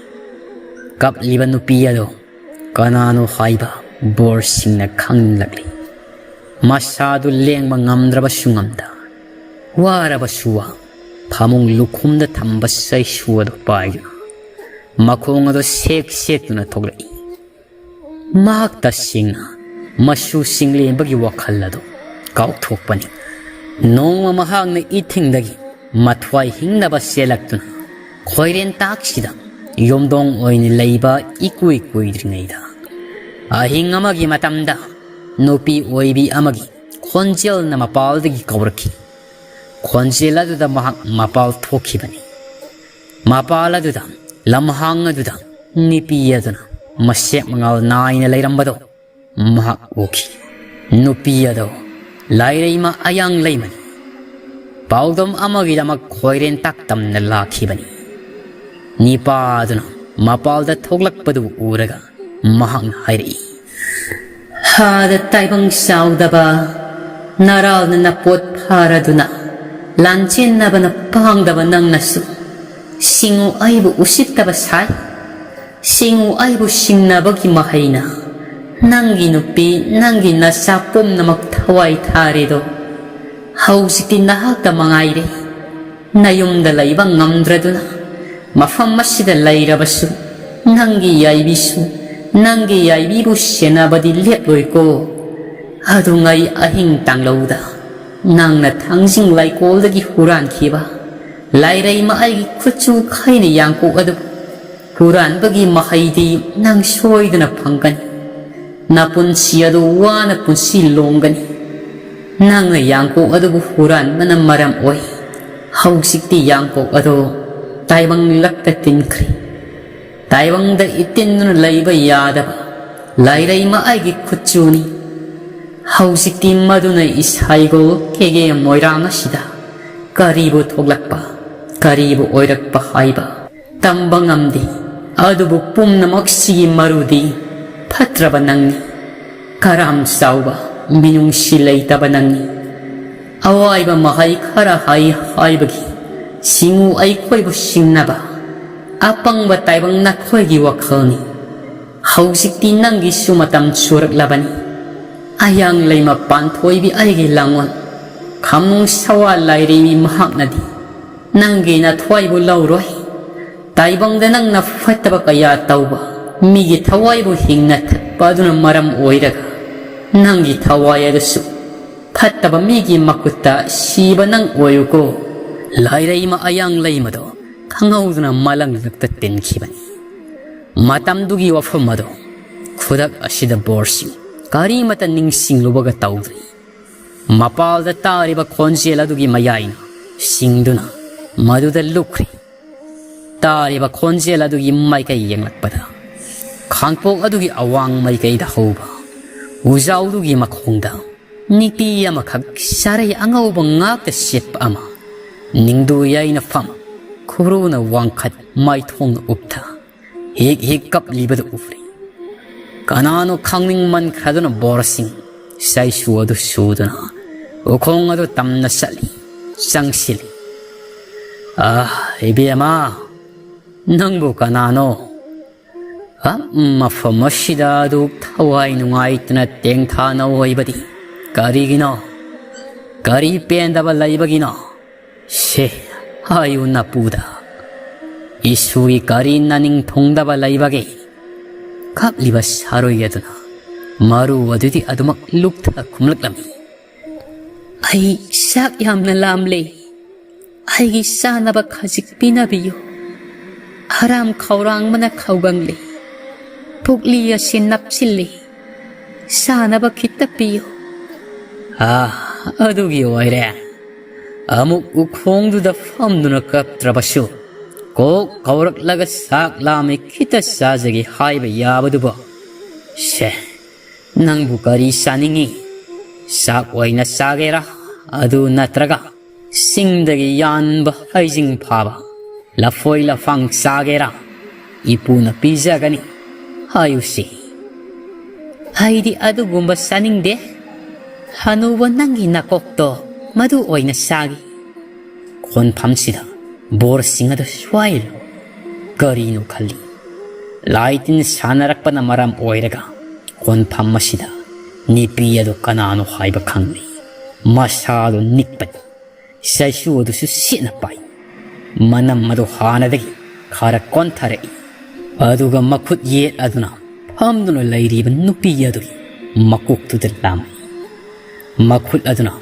ꯀꯞꯂꯤꯕ ꯅꯨꯄꯤ ꯑꯗꯨ ꯀꯅꯥꯅꯣ ꯍꯥꯏꯕ ꯕꯣꯔꯁꯤꯡꯅ ꯈꯪꯂꯛꯂꯤ꯫ ꯃꯁꯥꯗꯨ ꯂꯦꯡꯕ ꯉꯝꯗ꯭ꯔꯕꯁꯨ ꯉꯝꯗ, ꯋꯥꯔꯕꯁꯨ ꯋꯥ, ꯐꯃꯨꯡ ꯂꯨꯈꯨꯝꯗ ꯊꯝꯕ ꯆꯩꯁꯨ ꯑꯗꯨ ꯄꯥꯏꯗꯨꯅ ꯃꯈꯣꯡ ꯑꯗꯨ ꯁꯦꯛ ꯁꯦꯛꯇꯨꯅ ꯊꯣꯛꯂꯛꯏ꯫ ꯃꯍꯥꯛ ꯇꯁꯦꯡꯅ ꯃꯁꯨ ꯆꯤꯡꯂꯦꯝꯕꯒꯤ ꯋꯥꯈꯜ ꯑꯗꯨ ꯀꯥꯎꯊꯣꯛꯄꯅꯤ꯫ ꯅꯣꯡꯃ ꯃꯍꯥꯛꯅ ꯏꯊꯤꯡꯗꯒꯤ ꯃꯊ꯭ꯋꯥꯏ ꯍꯤꯡꯅꯕ ꯆꯦꯜꯂꯛꯇꯨꯅ ꯈꯣꯏꯔꯦꯟ ꯇꯥꯛꯁꯤꯗ ꯌꯨꯝꯗꯣꯡ ꯑꯣꯏꯅ ꯂꯩꯕ ꯏꯀꯨꯏ ꯀꯨꯏꯗ꯭ꯔꯤꯉꯩꯗ ꯑꯍꯤꯡ ꯑꯃꯒꯤ ꯃꯇꯝꯗ ꯅꯨꯄꯤ ꯑꯣꯏꯕꯤ ꯑꯃꯒꯤ ꯈꯣꯟꯖꯦꯜꯅ ꯃꯄꯥꯜꯗꯒꯤ ꯀꯧꯔꯛꯈꯤ꯫ ꯈꯣꯟꯖꯦꯜ ꯑꯗꯨꯗ ꯃꯍꯥꯛ ꯃꯄꯥꯜ ꯊꯣꯛꯈꯤꯕꯅꯤ꯫ ꯃꯄꯥꯜ ꯑꯗꯨꯗ, ꯂꯝꯍꯥꯡ ꯑꯗꯨꯗ ꯅꯨꯄꯤ ꯑꯗꯨꯅ ꯃꯁꯦꯛ ꯃꯉꯥꯜ ꯅꯥꯏꯅ ꯂꯩꯔꯝꯕꯗꯣ ꯃꯍꯥꯛ ꯎꯈꯤ꯫ ꯅꯨꯄꯤ ꯑꯗꯣ ꯂꯥꯏꯔꯩꯃ ꯑꯌꯥꯡ ꯂꯩꯃꯅꯤ꯫ ꯄꯥꯎꯗꯝ ꯑꯃꯒꯤꯗꯃꯛ ꯈꯣꯏꯔꯦꯟ ꯇꯥꯛꯇꯝꯅ ꯂꯥꯛꯈꯤꯕꯅꯤ꯫ ꯅꯤꯄꯥ ꯑꯗꯨꯅ ꯃꯄꯥꯜꯗ ꯊꯣꯛꯂꯛꯄꯗꯨ ꯎꯔꯒ ꯃꯍꯥꯛꯅ ꯍꯥꯏꯔꯛꯏ, "ꯍꯥꯗ ꯇꯥꯏꯕꯪ ꯆꯥꯎꯗꯕ, ꯅꯔꯥꯜꯅ ꯅꯄꯣꯠ ꯐꯥꯔꯗꯨꯅ ꯂꯥꯟꯆꯦꯟꯅꯕꯅ ꯄꯥꯡꯗꯕ ꯅꯪꯅꯁꯨ ꯁꯤꯡꯉꯨ ꯑꯩꯕꯨ ꯎꯁꯤꯠꯇꯕ ꯁꯥꯏ꯫ ꯁꯤꯡꯉꯨ ꯑꯩꯕꯨ ꯁꯤꯡꯅꯕꯒꯤ ꯃꯍꯩꯅ ꯅꯪꯒꯤ ꯅꯨꯄꯤ, ꯅꯪꯒꯤ ꯅꯆꯥ ꯄꯨꯝꯅꯃꯛ ꯊꯋꯥꯏ ꯊꯥꯔꯤꯗꯣ ꯍꯧꯖꯤꯛꯇꯤ ꯅꯍꯥꯛꯇ ꯃꯉꯥꯏꯔꯦ꯫ ꯅꯌꯨꯝꯗ ꯂꯩꯕ ꯉꯝꯗ꯭ꯔꯗꯨꯅ ꯃꯐꯝ ꯑꯁꯤꯗ ꯂꯩꯔꯕꯁꯨ ꯅꯪꯒꯤ ꯌꯥꯏꯕꯤꯁꯨ, ꯅꯪꯒꯤ ꯌꯥꯏꯕꯤꯕꯨ ꯁꯦꯟꯅꯕꯗꯤ ꯂꯦꯞꯂꯣꯏꯀꯣ꯫ ꯑꯗꯨꯉꯩ ꯑꯍꯤꯡ ꯇꯥꯡꯂꯧꯗ ꯅꯪꯅ ꯊꯥꯡꯖꯤꯡ ꯂꯩꯀꯣꯜꯗꯒꯤ ꯍꯨꯔꯥꯟꯈꯤꯕ ꯂꯥꯏꯔꯩꯃ ꯑꯩꯒꯤ ꯈꯨꯠꯁꯨ ꯈꯩꯅ ꯌꯥꯡꯀꯣꯛ ꯑꯗꯨ ꯍꯨꯔꯥꯟꯕꯒꯤ ꯃꯍꯩꯗꯤ ꯅꯪ ꯁꯣꯏꯗꯅ ꯐꯪꯒꯅꯤ꯫ ꯅꯄꯨꯟꯁꯤ ꯑꯗꯨ ꯋꯥꯅ ꯄꯨꯟꯁꯤ ꯂꯣꯡꯒꯅꯤ꯫ ꯅꯪꯅ ꯌꯥꯡꯀꯣꯛ ꯑꯗꯨꯕꯨ ꯍꯨꯔꯥꯟꯕꯅ ꯃꯔꯝ ꯑꯣꯏ ꯍꯧꯖꯤꯛꯇꯤ ꯌꯥꯡꯀꯣꯛ ꯑꯗꯨ ꯇꯥꯏꯕꯪ ꯂꯛꯇ ꯇꯤꯟꯈ꯭ꯔꯦ꯫ ꯇꯥꯏꯕꯪꯗ ꯏꯇꯤꯟꯗꯨꯅ ꯂꯩꯕ ꯌꯥꯗꯕ ꯂꯥꯏꯔꯩꯃ ꯑꯩꯒꯤ ꯈꯨꯠꯁꯨꯅꯤ꯫ ꯍꯧꯖꯤꯛꯇꯤ ꯃꯗꯨꯅ ꯏꯁꯥꯏꯒꯣꯜ ꯀꯦꯒꯦ ꯃꯣꯏꯔꯥꯡ ꯑꯁꯤꯗ ꯀꯔꯤꯕꯨ ꯊꯣꯛꯂꯛꯄ, ꯀꯔꯤꯕꯨ ꯑꯣꯏꯔꯛꯄ ꯍꯥꯏꯕ ꯇꯝꯕ ꯉꯝꯗꯦ꯫ ꯑꯗꯨꯕꯨ ꯄꯨꯝꯅꯃꯛꯁꯤꯒꯤ ꯃꯔꯨꯗꯤ ꯐꯠꯇ꯭ꯔꯕ ꯅꯪꯅꯤ꯫ ꯀꯔꯥꯝ ꯆꯥꯎꯕ, ꯃꯤꯅꯨꯡꯁꯤ ꯂꯩꯇꯕ ꯅꯪꯅꯤ꯫ ꯑꯋꯥꯏꯕ ꯃꯍꯩ ꯈꯔ ꯍꯩ ꯍꯥꯏꯕꯒꯤ ꯁꯤꯡꯉꯨ ꯑꯩꯈꯣꯏꯕꯨ ꯁꯤꯡꯅꯕ ꯑꯄꯪꯕ ꯇꯥꯏꯕꯪ ꯅꯈꯣꯏꯒꯤ ꯋꯥꯈꯜꯅꯤ꯫ ꯍꯧꯖꯤꯛꯇꯤ ꯅꯪꯒꯤꯁꯨ ꯃꯇꯝ ꯁꯨꯔꯛꯂꯕꯅꯤ꯫ ꯑꯌꯥꯡ ꯂꯩꯃ ꯄꯥꯟꯊꯣꯏꯕꯤ ꯑꯩꯒꯤ ꯂꯥꯡꯑꯣꯟ, ꯈꯥꯝꯅꯨꯡ ꯁꯋꯥ ꯂꯥꯏꯔꯦꯝꯕꯤ ꯃꯍꯥꯛꯅꯗꯤ ꯅꯪꯒꯤ ꯅꯊ꯭ꯋꯥꯏꯕꯨ ꯂꯧꯔꯣꯏ꯫ ꯇꯥꯏꯕꯪꯗ ꯅꯪꯅ ꯐꯠꯇꯕ ꯀꯌꯥ ꯇꯧꯕ, ꯃꯤꯒꯤ ꯊꯋꯥꯏꯕꯨ ꯍꯤꯡꯅ ꯊꯛꯄ ꯑꯗꯨꯅ ꯃꯔꯝ ꯑꯣꯏꯔꯒ ꯅꯪꯒꯤ ꯊꯋꯥꯏ ꯑꯗꯨꯁꯨ ꯐꯠꯇꯕ ꯃꯤꯒꯤ ꯃꯈꯨꯠꯇ ꯁꯤꯕ ꯅꯪ ꯑꯣꯏꯌꯨꯀꯣ꯫ ꯂꯥꯏꯔꯩꯃ ꯑꯌꯥꯡ ꯂꯩꯃꯗꯣ ꯈꯪꯍꯧꯗꯅ ꯃꯂꯪꯂꯛꯇ ꯇꯤꯟꯈꯤꯕꯅꯤ꯫ ꯃꯇꯝꯗꯨꯒꯤ ꯋꯥꯐꯝ ꯑꯗꯣ ꯈꯨꯗꯛ ꯑꯁꯤꯗ ꯕꯣꯔꯁꯤꯡ ꯀꯔꯤꯃꯇ ꯅꯤꯡꯁꯤꯡꯂꯨꯕꯒ ꯇꯧꯗ꯭ꯔꯤ꯫ ꯃꯄꯥꯜꯗ ꯇꯥꯔꯤꯕ ꯈꯣꯟꯖꯦꯜ ꯑꯗꯨꯒꯤ ꯃꯌꯥꯏꯅ ꯁꯤꯡꯗꯨꯅ ꯃꯗꯨꯗ ꯂꯨꯞꯈ꯭ꯔꯤ꯫ ꯇꯥꯔꯤꯕ ꯈꯣꯟꯖꯦꯜ ꯑꯗꯨꯒꯤ ꯃꯥꯏꯀꯩ ꯌꯦꯡꯂꯛꯄꯗ, ꯈꯥꯡꯄꯣꯛ ꯑꯗꯨꯒꯤ ꯑꯋꯥꯡ ꯃꯥꯏꯀꯩꯗ ꯍꯧꯕ ꯎꯖꯥꯎꯗꯨꯒꯤ ꯃꯈꯣꯡꯗ ꯅꯨꯄꯤ ꯑꯃꯈꯛ ꯁꯥꯔꯩ ꯑꯉꯧꯕ ꯉꯥꯛꯇ ꯁꯦꯠꯄ ꯑꯃ, ꯅꯤꯡꯗꯨ ꯌꯥꯏꯅ ꯐꯝ, ꯈꯨꯔꯨꯅ ꯋꯥꯡꯈꯠ, ꯃꯥꯏꯊꯣꯡꯅ ꯎꯞꯊ, ꯍꯤꯛ ꯍꯤꯛ ꯀꯞꯂꯤꯕꯗꯨ ꯎꯔꯦ꯫ ꯀꯅꯥꯅꯣ ꯈꯪꯅꯤꯡꯃꯟꯈ꯭ꯔꯗꯨꯅ ꯕꯣꯔꯁꯤꯡ ꯆꯩꯁꯨ ꯑꯗꯨ ꯁꯨꯗꯨꯅ ꯎꯈꯣꯡ ꯑꯗꯨ ꯇꯝꯅ ꯆꯠꯂꯤ, ꯆꯪꯁꯤꯜꯂꯤ꯫ "ꯑꯥ, ꯏꯕꯦꯝꯃ, ꯅꯪꯕꯨ ꯀꯅꯥꯅꯣ? ꯑ, ꯃꯐꯝ ꯑꯁꯤꯗ ꯑꯗꯨꯛ ꯊꯋꯥꯏ ꯅꯨꯡꯉꯥꯏꯇꯅ ꯇꯦꯡꯊꯥꯅ ꯑꯣꯏꯕꯗꯤ ꯀꯔꯤꯒꯤꯅꯣ? ꯀꯔꯤ ꯄꯦꯟꯗꯕ ꯂꯩꯕꯒꯤꯅꯣ? ꯁꯦ, ꯍꯥꯏꯌꯨ ꯅꯄꯨꯗ꯫ ꯏꯁꯨꯒꯤ ꯀꯔꯤ ꯅꯅꯤꯡ ꯊꯨꯡꯗꯕ ꯂꯩꯕꯒꯦ?" ꯀꯞꯂꯤꯕ ꯁꯥꯔꯣꯏ ꯑꯗꯨꯅ ꯃꯔꯨ ꯑꯗꯨꯗꯤ ꯑꯗꯨꯃꯛ ꯂꯨꯞꯊ ꯈꯨꯝꯂꯛꯂꯝꯃꯤ꯫ "ꯑꯩ ꯆꯥꯛ ꯌꯥꯝꯅ ꯂꯥꯝꯂꯦ꯫ ꯑꯩꯒꯤ ꯆꯥꯅꯕ ꯈꯖꯤꯛ ꯄꯤꯅꯕꯤꯌꯨ꯫ ꯍꯔꯥꯝ ꯈꯧꯔꯥꯡꯕꯅ ꯈꯧꯒꯪꯂꯦ꯫ ꯄꯨꯛꯂꯤ ꯑꯁꯤ ꯅꯞꯁꯤꯜꯂꯤ꯫ ꯆꯥꯅꯕ ꯈꯤꯠꯇ ꯄꯤꯌꯨ꯫" "ꯑꯥ, ꯑꯗꯨꯒꯤ ꯑꯣꯏꯔꯦ꯫ ꯑꯃꯨꯛ ꯎꯈꯣꯡꯗꯨꯗ ꯐꯝꯗꯨꯅ ꯀꯞꯇ꯭ꯔꯕꯁꯨ, ꯀꯣꯛ ꯀꯧꯔꯛꯂꯒ ꯆꯥꯛ ꯂꯥꯝꯃꯤ, ꯈꯤꯠꯇ ꯆꯥꯖꯒꯦ ꯍꯥꯏꯕ ꯌꯥꯕꯗꯨꯕꯨ꯫ ꯁꯦ, ꯅꯪꯕꯨ ꯀꯔꯤ ꯆꯥꯅꯤꯡꯉꯤ? ꯆꯥꯛ ꯑꯣꯏꯅ ꯆꯥꯒꯦꯔꯥ? ꯑꯗꯨ ꯅꯠꯇ꯭ꯔꯒ ꯆꯤꯡꯗꯒꯤ ꯌꯥꯟꯕ ꯍꯩꯖꯤꯡ ꯐꯥꯕ ꯂꯐꯣꯏ ꯂꯐꯥꯡ ꯆꯥꯒꯦꯔꯥ? ꯏꯄꯨꯅ ꯄꯤꯖꯒꯅꯤ, ꯍꯥꯏꯌꯨꯁꯤ꯫" "ꯑꯩꯗꯤ ꯑꯗꯨꯒꯨꯝꯕ ꯆꯥꯅꯤꯡꯗꯦ꯫ ꯍꯅꯨꯕ, ꯅꯪꯒꯤ ꯅꯀꯣꯛꯇꯣ ꯃꯗꯨ ꯑꯣꯏꯅ ꯆꯥꯒꯦ꯫" ꯈꯣꯟꯐꯝꯁꯤꯗ ꯕꯣꯔꯁꯤꯡ ꯑꯗꯨ ꯁ꯭ꯋꯥꯏ ꯀꯔꯤꯅꯣ ꯈꯜꯂꯤ꯫ ꯂꯥꯏ ꯇꯤꯟ ꯁꯥꯟꯅꯔꯛꯄꯅ ꯃꯔꯝ ꯑꯣꯏꯔꯒ ꯈꯣꯟꯐꯝ ꯑꯁꯤꯗ ꯅꯨꯄꯤ ꯑꯗꯨ ꯀꯅꯥꯅꯣ ꯍꯥꯏꯕ ꯈꯪꯂꯤ꯫ ꯃꯁꯥꯗꯨ ꯅꯤꯛꯄꯅꯤ꯫ ꯆꯩꯁꯨ ꯑꯗꯨꯁꯨ ꯁꯤꯠꯅ ꯄꯥꯏ꯫ ꯃꯅꯝ ꯑꯗꯨ ꯍꯥꯟꯅꯗꯒꯤ ꯈꯔ ꯀꯣꯟꯊꯔꯛꯏ꯫ ꯑꯗꯨꯒ ꯃꯈꯨꯠ ꯌꯦꯠ ꯑꯗꯨꯅ ꯐꯝꯗꯨꯅ ꯂꯩꯔꯤꯕ ꯅꯨꯄꯤ ꯑꯗꯨꯒꯤ ꯃꯀꯣꯛꯇꯨꯗ ꯂꯥꯝꯃꯤ꯫ ꯃꯈꯨꯠ ꯑꯗꯨꯅ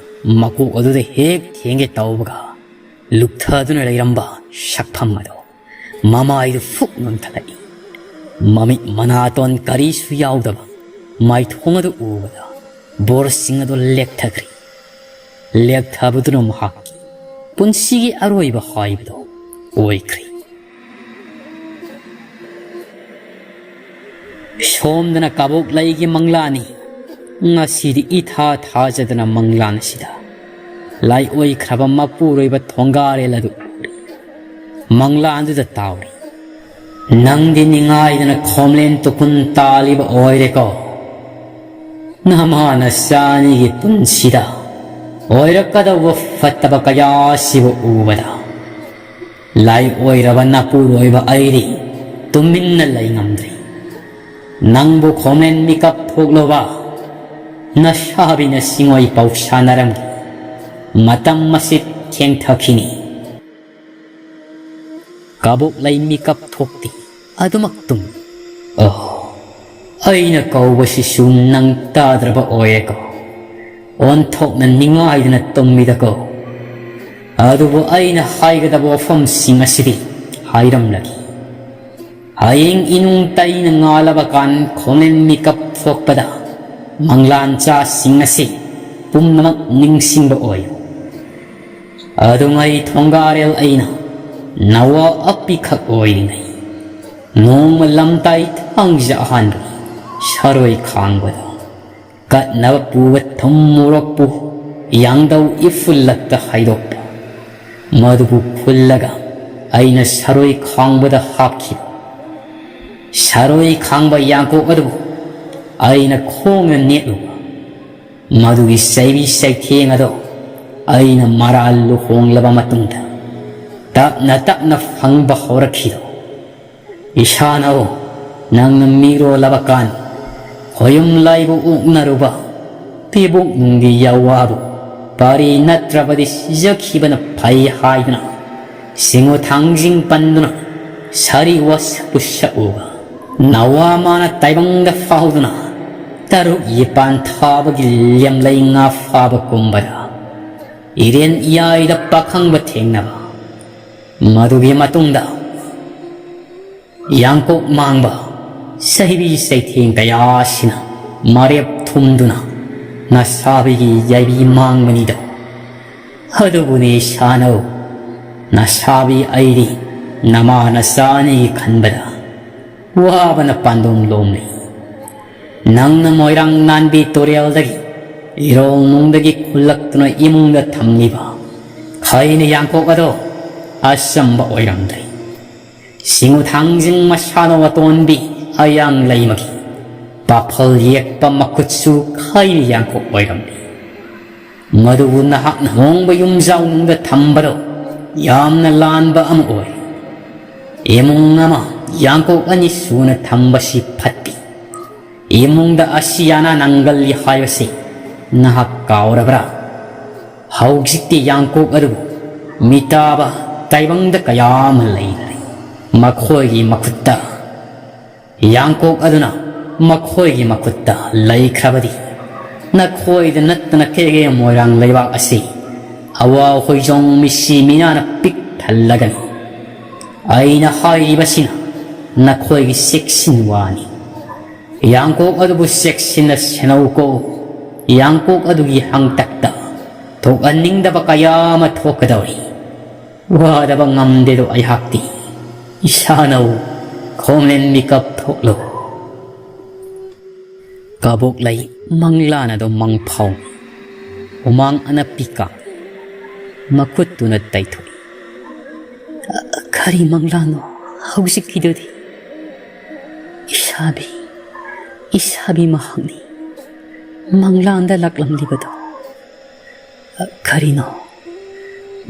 ꯃꯀꯣꯛ ꯑꯗꯨꯗ ꯍꯦꯛ ꯊꯦꯡꯒꯦ ꯇꯧꯕꯒ, ꯂꯨꯞꯊꯗꯨꯅ ꯂꯩꯔꯝꯕ ꯁꯛꯐꯝ ꯑꯗꯨ ꯃꯃꯥꯏꯗꯨ ꯐꯨꯛ ꯅꯣꯟꯊꯠꯂꯛꯏ꯫ ꯃꯃꯤꯠ ꯃꯅꯥꯇꯣꯟ ꯀꯔꯤꯁꯨ ꯌꯥꯎꯗꯕ ꯃꯥꯏꯊꯣꯡ ꯑꯗꯨ ꯎꯕꯗ ꯕꯣꯔꯁꯤꯡ ꯑꯗꯨ ꯂꯦꯛꯊꯈ꯭ꯔꯦ꯫ ꯂꯦꯛꯊꯕꯗꯨꯅ ꯃꯍꯥꯛꯀꯤ ꯄꯨꯟꯁꯤꯒꯤ ꯑꯔꯣꯏꯕ ꯍꯥꯏꯕꯗꯨ ꯑꯣꯏꯈ꯭ꯔꯦ꯫ ꯁꯣꯝꯗꯅ ꯀꯕꯣꯛꯂꯩꯒꯤ ꯃꯪꯂꯥꯟꯅꯤ꯫ ꯉꯁꯤꯗꯤ ꯏꯊꯥ ꯊꯥꯖꯗꯅ ꯃꯪꯂꯥꯟ ꯑꯁꯤꯗ ꯂꯥꯏ ꯑꯣꯏꯈ꯭ꯔꯕ ꯃꯄꯨꯔꯣꯏꯕ ꯊꯣꯡꯒꯥꯔꯦꯜ ꯑꯗꯨ ꯎꯔꯦ꯫ ꯃꯪꯂꯥꯟꯗꯨꯗ ꯇꯥꯎꯔꯤ꯫ ꯅꯪꯗꯤ ꯅꯤꯡꯉꯥꯏꯗꯅ ꯈꯣꯝꯂꯦꯟ ꯇꯨꯈꯨꯟ ꯇꯥꯜꯂꯤꯕ ꯑꯣꯏꯔꯦꯀꯣ꯫ ꯅꯃꯥ ꯅꯆꯥ ꯑꯅꯤꯒꯤ ꯄꯨꯟꯁꯤꯗ ꯑꯣꯏꯔꯛꯀꯗꯧꯕ ꯐꯠꯇꯕ ꯀꯌꯥ ꯑꯁꯤꯕꯨ ꯎꯕꯗ ꯂꯥꯏ ꯑꯣꯏꯔꯕ ꯅꯄꯨꯔꯣꯏꯕ ꯑꯩꯗꯤ ꯇꯨꯃꯤꯟꯅ ꯂꯩ ꯉꯝꯗ꯭ꯔꯤ꯫ ꯅꯪꯕꯨ ꯈꯣꯝꯂꯦꯟ ꯃꯤꯀꯞ ꯊꯣꯛꯂꯕ ꯅꯁꯥꯕꯤꯅ ꯁꯤꯡꯉꯣꯏ ꯄꯥꯎ ꯁꯥꯟꯅꯔꯝꯒꯦ꯫ ꯃꯇꯝ ꯑꯁꯤ ꯊꯦꯡꯊꯈꯤꯅꯤ꯫ ꯀꯕꯣꯛꯂꯩ ꯃꯤꯀꯞ ꯊꯣꯛꯇꯦ꯫ ꯑꯗꯨꯃꯛ ꯇꯨꯝ꯫ ꯑꯣ, ꯑꯩꯅ ꯀꯧꯕꯁꯤꯁꯨ ꯅꯪ ꯇꯥꯗ꯭ꯔꯕ ꯑꯣꯏꯔꯦꯀꯣ꯫ ꯑꯣꯟꯊꯣꯛꯅ ꯅꯤꯡꯉꯥꯏꯗꯅ ꯇꯨꯝꯃꯤꯗꯀꯣ꯫ ꯑꯗꯨꯕꯨ ꯑꯩꯅ ꯍꯥꯏꯒꯗꯕ ꯋꯥꯐꯝꯁꯤꯡ ꯑꯁꯤꯗꯤ ꯍꯥꯏꯔꯝꯂꯒꯦ꯫ ꯍꯌꯦꯡ ꯏꯅꯨꯡ ꯇꯩꯅ ꯉꯥꯜꯂꯕ ꯀꯥꯟ ꯈꯣꯝꯂꯦꯟ ꯃꯤꯀꯞ ꯊꯣꯛꯄꯗ ꯃꯪꯂꯥꯟꯆꯥꯁꯤꯡ ꯑꯁꯤ ꯄꯨꯝꯅꯃꯛ ꯅꯤꯡꯁꯤꯡꯕ ꯑꯣꯏꯌꯨ꯫ ꯑꯗꯨꯉꯩ ꯊꯣꯡꯒꯥꯔꯦꯜ ꯑꯩꯅ ꯅꯋꯥ ꯑꯄꯤꯈꯛ ꯑꯣꯏꯔꯤꯉꯩ ꯅꯣꯡꯃ ꯂꯝꯇꯥꯏ ꯊꯥꯡꯖ ꯑꯍꯥꯟꯕ ꯁꯔꯣꯏ ꯈꯥꯡꯕꯗ ꯀꯠꯅꯕ ꯄꯨꯕ ꯊꯨꯝ ꯃꯣꯔꯣꯛꯄꯨ ꯌꯥꯡꯗꯧ ꯏꯐꯨꯜꯂꯛꯇ ꯍꯩꯗꯣꯛꯄ, ꯃꯗꯨꯕꯨ ꯐꯨꯜꯂꯒ ꯑꯩꯅ ꯁꯔꯣꯏ ꯈꯥꯡꯕꯗ ꯍꯥꯞꯈꯤꯕ꯫ ꯁꯔꯣꯏ ꯈꯥꯡꯕ ꯌꯥꯡꯀꯣꯛ ꯑꯗꯨꯕꯨ ꯑꯩꯅ ꯈꯣꯡꯅ ꯅꯦꯠꯂꯨꯕ꯫ ꯃꯗꯨꯒꯤ ꯆꯩꯕꯤ ꯆꯩꯊꯦꯡ ꯑꯗꯣ ꯑꯩꯅ ꯃꯔꯥꯜ ꯂꯨꯍꯣꯡꯂꯕ ꯃꯇꯨꯡꯗ ꯇꯞꯅ ꯇꯞꯅ ꯐꯪꯕ ꯍꯧꯔꯛꯈꯤꯗꯣ꯫ ꯏꯁꯥꯅ ꯅꯪꯅ ꯃꯤꯔꯣꯜꯂꯕ ꯀꯥꯟ ꯈꯣꯌꯨꯝ ꯂꯥꯏꯕꯨ ꯑꯣꯛꯅꯔꯨꯕ ꯄꯤꯕꯨꯛ ꯅꯨꯡꯒꯤ ꯌꯥꯋꯥꯕꯨ ꯄꯥꯔꯤ ꯅꯠꯇ꯭ꯔꯕꯗꯤ ꯁꯤꯖꯈꯤꯕꯅ ꯐꯩ ꯍꯥꯏꯗꯨꯅ ꯁꯤꯡꯉꯨ ꯊꯥꯡꯖꯤꯡ ꯄꯟꯗꯨꯅ ꯁꯥꯔꯤ ꯋꯥꯁꯛꯄꯨ ꯁꯛꯎꯕ꯫ ꯅꯋꯥ ꯃꯥꯅ ꯇꯥꯏꯕꯪꯗ ꯐꯥꯎꯗꯨꯅ ꯇꯔꯨꯛ ꯌꯦꯄꯥꯟ ꯊꯥꯕꯒꯤ ꯂꯦꯝꯂꯩ ꯉꯥ ꯐꯥꯕ ꯀꯨꯝꯕꯗ ꯏꯔꯦꯟ ꯏꯌꯥꯏꯗ ꯄꯥꯈꯪꯕ ꯊꯦꯡꯅꯕ꯫ ꯃꯗꯨꯒꯤ ꯃꯇꯨꯡꯗ ꯌꯥꯡꯀꯣꯛ ꯃꯥꯡꯕ ꯆꯩꯕꯤ ꯆꯩꯊꯦꯡ ꯀꯌꯥꯁꯤꯅ ꯃꯔꯦꯞ ꯊꯨꯝꯗꯨꯅ ꯅꯁꯥꯕꯤꯒꯤ ꯌꯥꯏꯕꯤ ꯃꯥꯡꯕꯅꯤꯗꯣ꯫ ꯑꯗꯨꯕꯨꯅꯤ ꯁꯥꯅꯧ ꯅꯁꯥꯕꯤ ꯑꯩꯗꯤ ꯅꯃꯥ ꯅꯆꯥ ꯑꯅꯤꯒꯤ ꯈꯟꯕꯗ ꯋꯥꯕꯅ ꯄꯥꯟꯗꯣꯝ ꯂꯣꯝꯂꯤ꯫ ꯅꯪꯅ ꯃꯣꯏꯔꯥꯡ ꯅꯥꯟꯕꯤ ꯇꯨꯔꯦꯜꯗꯒꯤ ꯏꯔꯣꯜ ꯅꯨꯡꯗꯒꯤ ꯈꯨꯜꯂꯛꯇꯨꯅ ꯏꯃꯨꯡꯗ ꯊꯝꯂꯤꯕ ꯈꯩꯅꯤ ꯌꯥꯡꯀꯣꯛ ꯑꯗꯣ ꯑꯆꯝꯕ ꯑꯣꯏꯔꯝꯗ꯭ꯔꯦ꯫ ꯁꯤꯡꯉꯨ ꯊꯥꯡꯖꯤꯡ ꯃꯁꯥꯅꯧ ꯑꯇꯣꯟꯕꯤ ꯑꯌꯥꯡ ꯂꯩꯃꯒꯤ ꯄꯥꯐꯜ ꯌꯦꯛꯄ ꯃꯈꯨꯠꯁꯨ ꯈꯩꯅꯤ ꯌꯥꯡꯀꯣꯛ ꯑꯣꯏꯔꯝꯂꯤ꯫ ꯃꯗꯨꯕꯨ ꯅꯍꯥꯛꯅ ꯍꯣꯡꯕ ꯌꯨꯝꯖꯥꯎꯅꯨꯡꯗ ꯊꯝꯕꯗꯣ ꯌꯥꯝꯅ ꯂꯥꯟꯕ ꯑꯃ ꯑꯣꯏ꯫ ꯏꯃꯨꯡ ꯑꯃ ꯌꯥꯡꯀꯣꯛ ꯑꯅꯤ ꯁꯨꯅ ꯊꯝꯕꯁꯤ ꯐꯠꯇꯦ꯫ ꯏꯃꯨꯡꯗ ꯑꯁꯤ ꯑꯅꯥ ꯅꯪꯒꯜꯂꯤ ꯍꯥꯏꯕꯁꯤ ꯅꯍꯥꯛ ꯀꯥꯎꯔꯕ꯭ꯔꯥ? ꯍꯧꯖꯤꯛꯇꯤ ꯌꯥꯡꯀꯣꯛ ꯑꯗꯨꯕꯨ ꯃꯤꯇꯥꯕ ꯇꯥꯏꯕꯪꯗ ꯀꯌꯥ ꯑꯃ ꯂꯩꯈ꯭ꯔꯦ꯫ ꯃꯈꯣꯏꯒꯤ ꯃꯈꯨꯠꯇ ꯌꯥꯡꯀꯣꯛ ꯑꯗꯨꯅ ꯃꯈꯣꯏꯒꯤ ꯃꯈꯨꯠꯇ ꯂꯩꯈ꯭ꯔꯕꯗꯤ, ꯅꯈꯣꯏꯗ ꯅꯠꯇꯅ ꯀꯦꯒꯦ ꯃꯣꯏꯔꯥꯡ ꯂꯩꯕꯥꯛ ꯑꯁꯤ ꯑꯋꯥ ꯍꯣꯏꯖꯣꯡ ꯃꯤꯁꯤ ꯃꯤꯅꯥꯅ ꯄꯤꯛ ꯊꯜꯂꯒꯅꯤ꯫ ꯑꯩꯅ ꯍꯥꯏꯔꯤꯕꯁꯤꯅ ꯅꯈꯣꯏꯒꯤ ꯆꯦꯛꯁꯤꯟ ꯋꯥꯅꯤ꯫ ꯌꯥꯡꯀꯣꯛ ꯑꯗꯨꯕꯨ ꯆꯦꯛꯁꯤꯟꯅ ꯁꯦꯟꯅꯧꯀꯣ꯫ ꯌꯥꯡꯀꯣꯛ ꯑꯗꯨꯒꯤ ꯍꯪꯇꯛꯇ ꯊꯣꯛꯍꯟꯅꯤꯡꯗꯕ ꯀꯌꯥ ꯑꯃ ꯊꯣꯛꯀꯗꯧꯔꯤ꯫ ꯋꯥꯗꯕ ꯉꯝꯗꯦꯗꯣ ꯑꯩꯍꯥꯛꯇꯤ꯫ ꯏꯁꯥꯅꯧ ꯈꯣꯡꯂꯦꯟ ꯃꯤꯀꯞ ꯊꯣꯛꯂꯣ꯫ ꯀꯕꯣꯛꯂꯩ ꯃꯪꯂꯥꯟ ꯑꯗꯣ ꯃꯪꯐꯥꯎ ꯍꯨꯃꯥꯡ ꯑꯅꯞꯄꯤ ꯀꯥꯡ ꯃꯈꯨꯠꯇꯨꯅ ꯇꯩꯊꯣꯛꯏ꯫ ꯀꯔꯤ ꯃꯪꯂꯥꯟꯅꯣ ꯍꯧꯖꯤꯛꯀꯤꯗꯨꯗꯤ? ꯏꯁꯥꯕꯤ, ꯏꯁꯥꯕꯤ ꯃꯍꯥꯛꯅꯤ ꯃꯪꯂꯥꯟꯗ ꯂꯥꯛꯂꯝꯂꯤꯕꯗꯣ꯫ ꯀꯔꯤꯅꯣ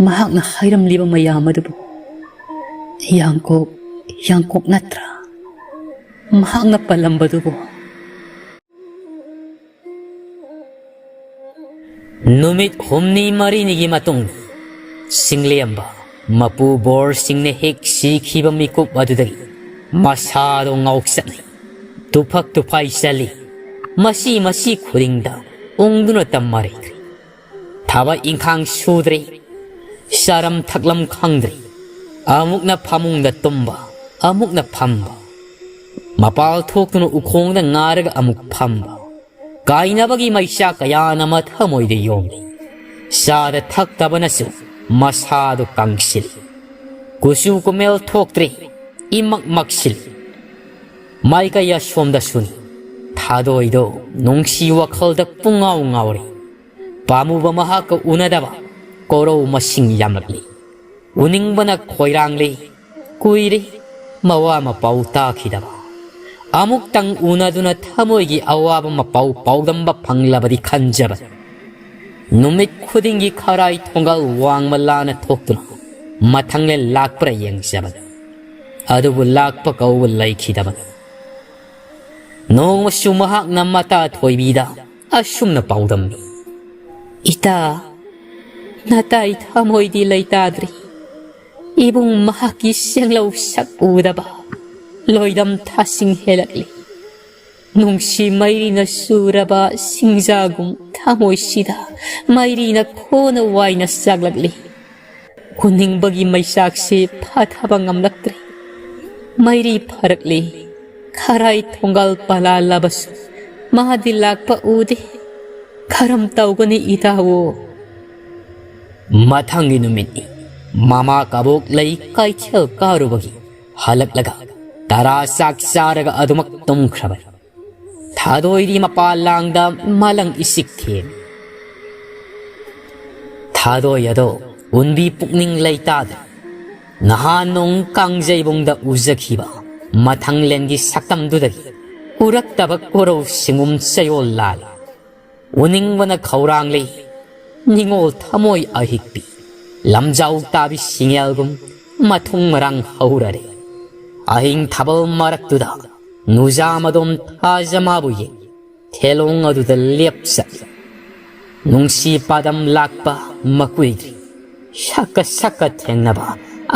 ꯃꯍꯥꯛꯅ ꯍꯥꯏꯔꯝꯂꯤꯕ ꯃꯌꯥꯝ ꯑꯗꯨꯕꯨ? ꯌꯥꯡꯀꯣꯛ, ꯌꯥꯡꯀꯣꯛ ꯅꯠꯇ꯭ꯔꯥ ꯃꯍꯥꯛꯅ ꯄꯜꯂꯝꯕꯗꯨꯕꯨ? ꯅꯨꯃꯤꯠ ꯍꯨꯝꯅꯤ ꯃꯔꯤꯅꯤꯒꯤ ꯃꯇꯨꯡꯗ ꯆꯤꯡꯂꯦꯝꯕ ꯃꯄꯨ ꯕꯣꯔ ꯁꯤꯡꯅ ꯍꯦꯛ ꯁꯤꯈꯤꯕ ꯃꯤꯀꯨꯞ ꯑꯗꯨꯗꯒꯤ ꯃꯁꯥꯗꯣ ꯉꯥꯎꯆꯠꯅꯩ꯫ ꯇꯨꯐꯛ ꯇꯨꯐꯥꯏ ꯆꯠꯂꯤ꯫ ꯃꯁꯤ ꯃꯁꯤ ꯈꯨꯗꯤꯡꯗ ꯎꯪꯗꯨꯅ ꯇꯝꯃꯔꯩꯈ꯭ꯔꯦ꯫ ꯊꯕꯛ ꯏꯪꯈꯥꯡ ꯁꯨꯗ꯭ꯔꯦ꯫ ꯆꯥꯔꯝ ꯊꯛꯂꯝ ꯈꯪꯗ꯭ꯔꯦ꯫ ꯑꯃꯨꯛꯅ ꯐꯃꯨꯡꯗ ꯇꯨꯝꯕ, ꯑꯃꯨꯛꯅ ꯐꯝꯕ꯫ ꯃꯄꯥꯜ ꯊꯣꯛꯇꯨꯅ ꯎꯈꯣꯡꯗ ꯉꯥꯔꯒ ꯑꯃꯨꯛ ꯐꯝꯕ꯫ ꯀꯥꯏꯅꯕꯒꯤ ꯃꯩꯆꯥꯛ ꯀꯌꯥꯅ ꯃꯊꯃꯣꯏꯗ ꯌꯣꯝꯂꯤ꯫ ꯆꯥꯗ ꯊꯛꯇꯕꯅꯁꯨ ꯃꯁꯥꯗꯨ ꯀꯪꯁꯤꯜꯂꯤ꯫ ꯀꯨꯆꯨ ꯀꯨꯃꯦꯜ ꯊꯣꯛꯇ꯭ꯔꯦ, ꯏꯃꯛ ꯃꯛꯁꯤꯜꯂꯤ꯫ ꯃꯥꯏꯀꯩ ꯑꯁꯣꯝꯗꯁꯨꯅꯤ꯫ ꯊꯥꯗꯣꯏꯗꯣ ꯅꯨꯡꯁꯤ ꯋꯥꯈꯜꯗ ꯄꯨꯡꯉꯥꯎ ꯉꯥꯎꯔꯤ꯫ ꯄꯥꯝꯃꯨꯕ ꯃꯍꯥꯛꯀ ꯎꯅꯗꯕ ꯀꯣꯔꯧ ꯃꯁꯤꯡ ꯌꯥꯝꯂꯛꯂꯤ꯫ ꯎꯅꯤꯡꯕꯅ ꯈꯣꯏꯔꯥꯡꯂꯤ꯫ ꯀꯨꯏꯔꯦ ꯃꯋꯥ ꯃꯄꯥꯎ ꯇꯥꯈꯤꯗꯕ꯫ ꯑꯃꯨꯛꯇꯪ ꯎꯅꯗꯨꯅ ꯊꯃꯣꯏꯒꯤ ꯑꯋꯥꯕ ꯃꯄꯥꯎ ꯄꯥꯎꯗꯝꯕ ꯐꯪꯂꯕꯗꯤ ꯈꯟꯖꯕꯅꯤ꯫ ꯅꯨꯃꯤꯠ ꯈꯨꯗꯤꯡꯒꯤ ꯈꯔꯥꯏ ꯊꯣꯡꯒꯥꯜ ꯋꯥꯡꯃ ꯂꯥꯟꯅ ꯊꯣꯛꯇꯨꯅ ꯃꯊꯪꯂꯦꯟ ꯂꯥꯛꯄ꯭ꯔꯥ ꯌꯦꯡꯖꯕꯅꯤ꯫ ꯑꯗꯨꯕꯨ ꯂꯥꯛꯄ ꯀꯧꯕ ꯂꯩꯈꯤꯗꯕꯅꯤ꯫ ꯅꯣꯡꯃꯁꯨ ꯃꯍꯥꯛꯅ ꯃꯇꯥ ꯊꯣꯏꯕꯤꯗ ꯑꯁꯨꯝꯅ ꯄꯥꯎꯗꯝꯃꯤ꯫ "ꯏꯇꯥ, ꯅꯇꯥꯏ ꯊꯃꯣꯏꯗꯤ ꯂꯩꯇꯥꯗ꯭ꯔꯤ꯫ ꯏꯕꯨꯡ ꯃꯍꯥꯛꯀꯤ ꯁꯦꯡꯂꯧ ꯁꯛ ꯎꯗꯕ ꯂꯣꯏꯗꯝ ꯊꯥꯁꯤꯡ ꯍꯦꯜꯂꯛꯂꯤ꯫ ꯅꯨꯡꯁꯤ ꯃꯩꯔꯤꯅ ꯆꯨꯔꯕ ꯁꯤꯡꯖꯥꯒꯨꯝ ꯊꯃꯣꯏꯁꯤꯗ ꯃꯩꯔꯤꯅ ꯈꯣꯟꯅ ꯋꯥꯏꯅ ꯆꯥꯛꯂꯛꯂꯤ꯫ ꯍꯨꯟꯅꯤꯡꯕꯒꯤ ꯃꯩꯆꯥꯛꯁꯤ ꯐꯥꯊꯕ ꯉꯝꯂꯛꯇ꯭ꯔꯦ꯫ ꯃꯩꯔꯤ ꯐꯔꯛꯂꯤ꯫ ꯈꯔꯥꯏ ꯊꯣꯡꯒꯥꯜ ꯄꯂꯥꯜꯂꯕꯁꯨ ꯃꯥꯗꯤ ꯂꯥꯛꯄ ꯎꯗꯦ꯫ ꯀꯔꯝ ꯇꯧꯒꯅꯤ ꯏꯇꯥꯋꯣ?" ꯃꯊꯪꯒꯤ ꯅꯨꯃꯤꯠꯅꯤ꯫ ꯃꯃꯥ ꯀꯕꯣꯛ ꯂꯩ ꯀꯩꯊꯦꯜ ꯀꯥꯔꯨꯕꯒꯤ ꯍꯜꯂꯛꯂꯒ ꯇꯔꯥ ꯆꯥꯛ ꯆꯥꯔꯒ ꯑꯗꯨꯃꯛ ꯇꯨꯝꯈ꯭ꯔꯕꯅꯤ꯫ ꯊꯥꯗꯣꯏꯗꯤ ꯃꯄꯥ ꯂꯥꯡꯗ ꯃꯥꯂꯪ ꯏꯁꯤꯛ ꯊꯦꯝꯃꯤ꯫ ꯊꯥꯗꯣꯏ ꯑꯗꯣ ꯎꯟꯕꯤ ꯄꯨꯛꯅꯤꯡ ꯂꯩꯇꯥꯗ꯭ꯔꯦ꯫ ꯅꯍꯥꯟ ꯅꯣꯡ ꯀꯥꯡꯖꯩꯕꯨꯡꯗ ꯎꯖꯈꯤꯕ ꯃꯊꯪꯂꯦꯟꯒꯤ ꯁꯛꯇꯝꯗꯨꯗꯒꯤ ꯎꯔꯛꯇꯕ ꯀꯣꯔꯧ ꯁꯤꯡꯒꯨꯝ ꯆꯌꯣꯜ ꯂꯥꯜꯂꯤ꯫ ꯎꯅꯤꯡꯕꯅ ꯈꯧꯔꯥꯡꯂꯤ꯫ ꯅꯤꯡꯉꯣꯜ ꯊꯃꯣꯏ ꯑꯍꯤꯛꯄꯤ ꯂꯝꯖꯥꯎ ꯇꯥꯕꯤ ꯁꯤꯡꯌꯥꯜꯒꯨꯝ ꯃꯊꯨꯡ ꯃꯔꯥꯡ ꯍꯧꯔꯔꯦ꯫ ꯑꯍꯤꯡ ꯊꯥꯕꯜ ꯃꯔꯛꯇꯨꯗ ꯅꯨꯖꯥ ꯃꯗꯣꯝ ꯊꯥꯖ ꯃꯥꯕꯨ ꯌꯦꯡ ꯊꯦꯂꯣꯡ ꯑꯗꯨꯗ ꯂꯦꯞꯆꯠꯂꯤ꯫ ꯅꯨꯡꯁꯤ ꯄꯥꯗꯝ ꯂꯥꯛꯄ ꯃꯀꯨꯏꯗ꯭ꯔꯤ꯫ ꯁꯛꯀ ꯁꯛꯀ ꯊꯦꯡꯅꯕ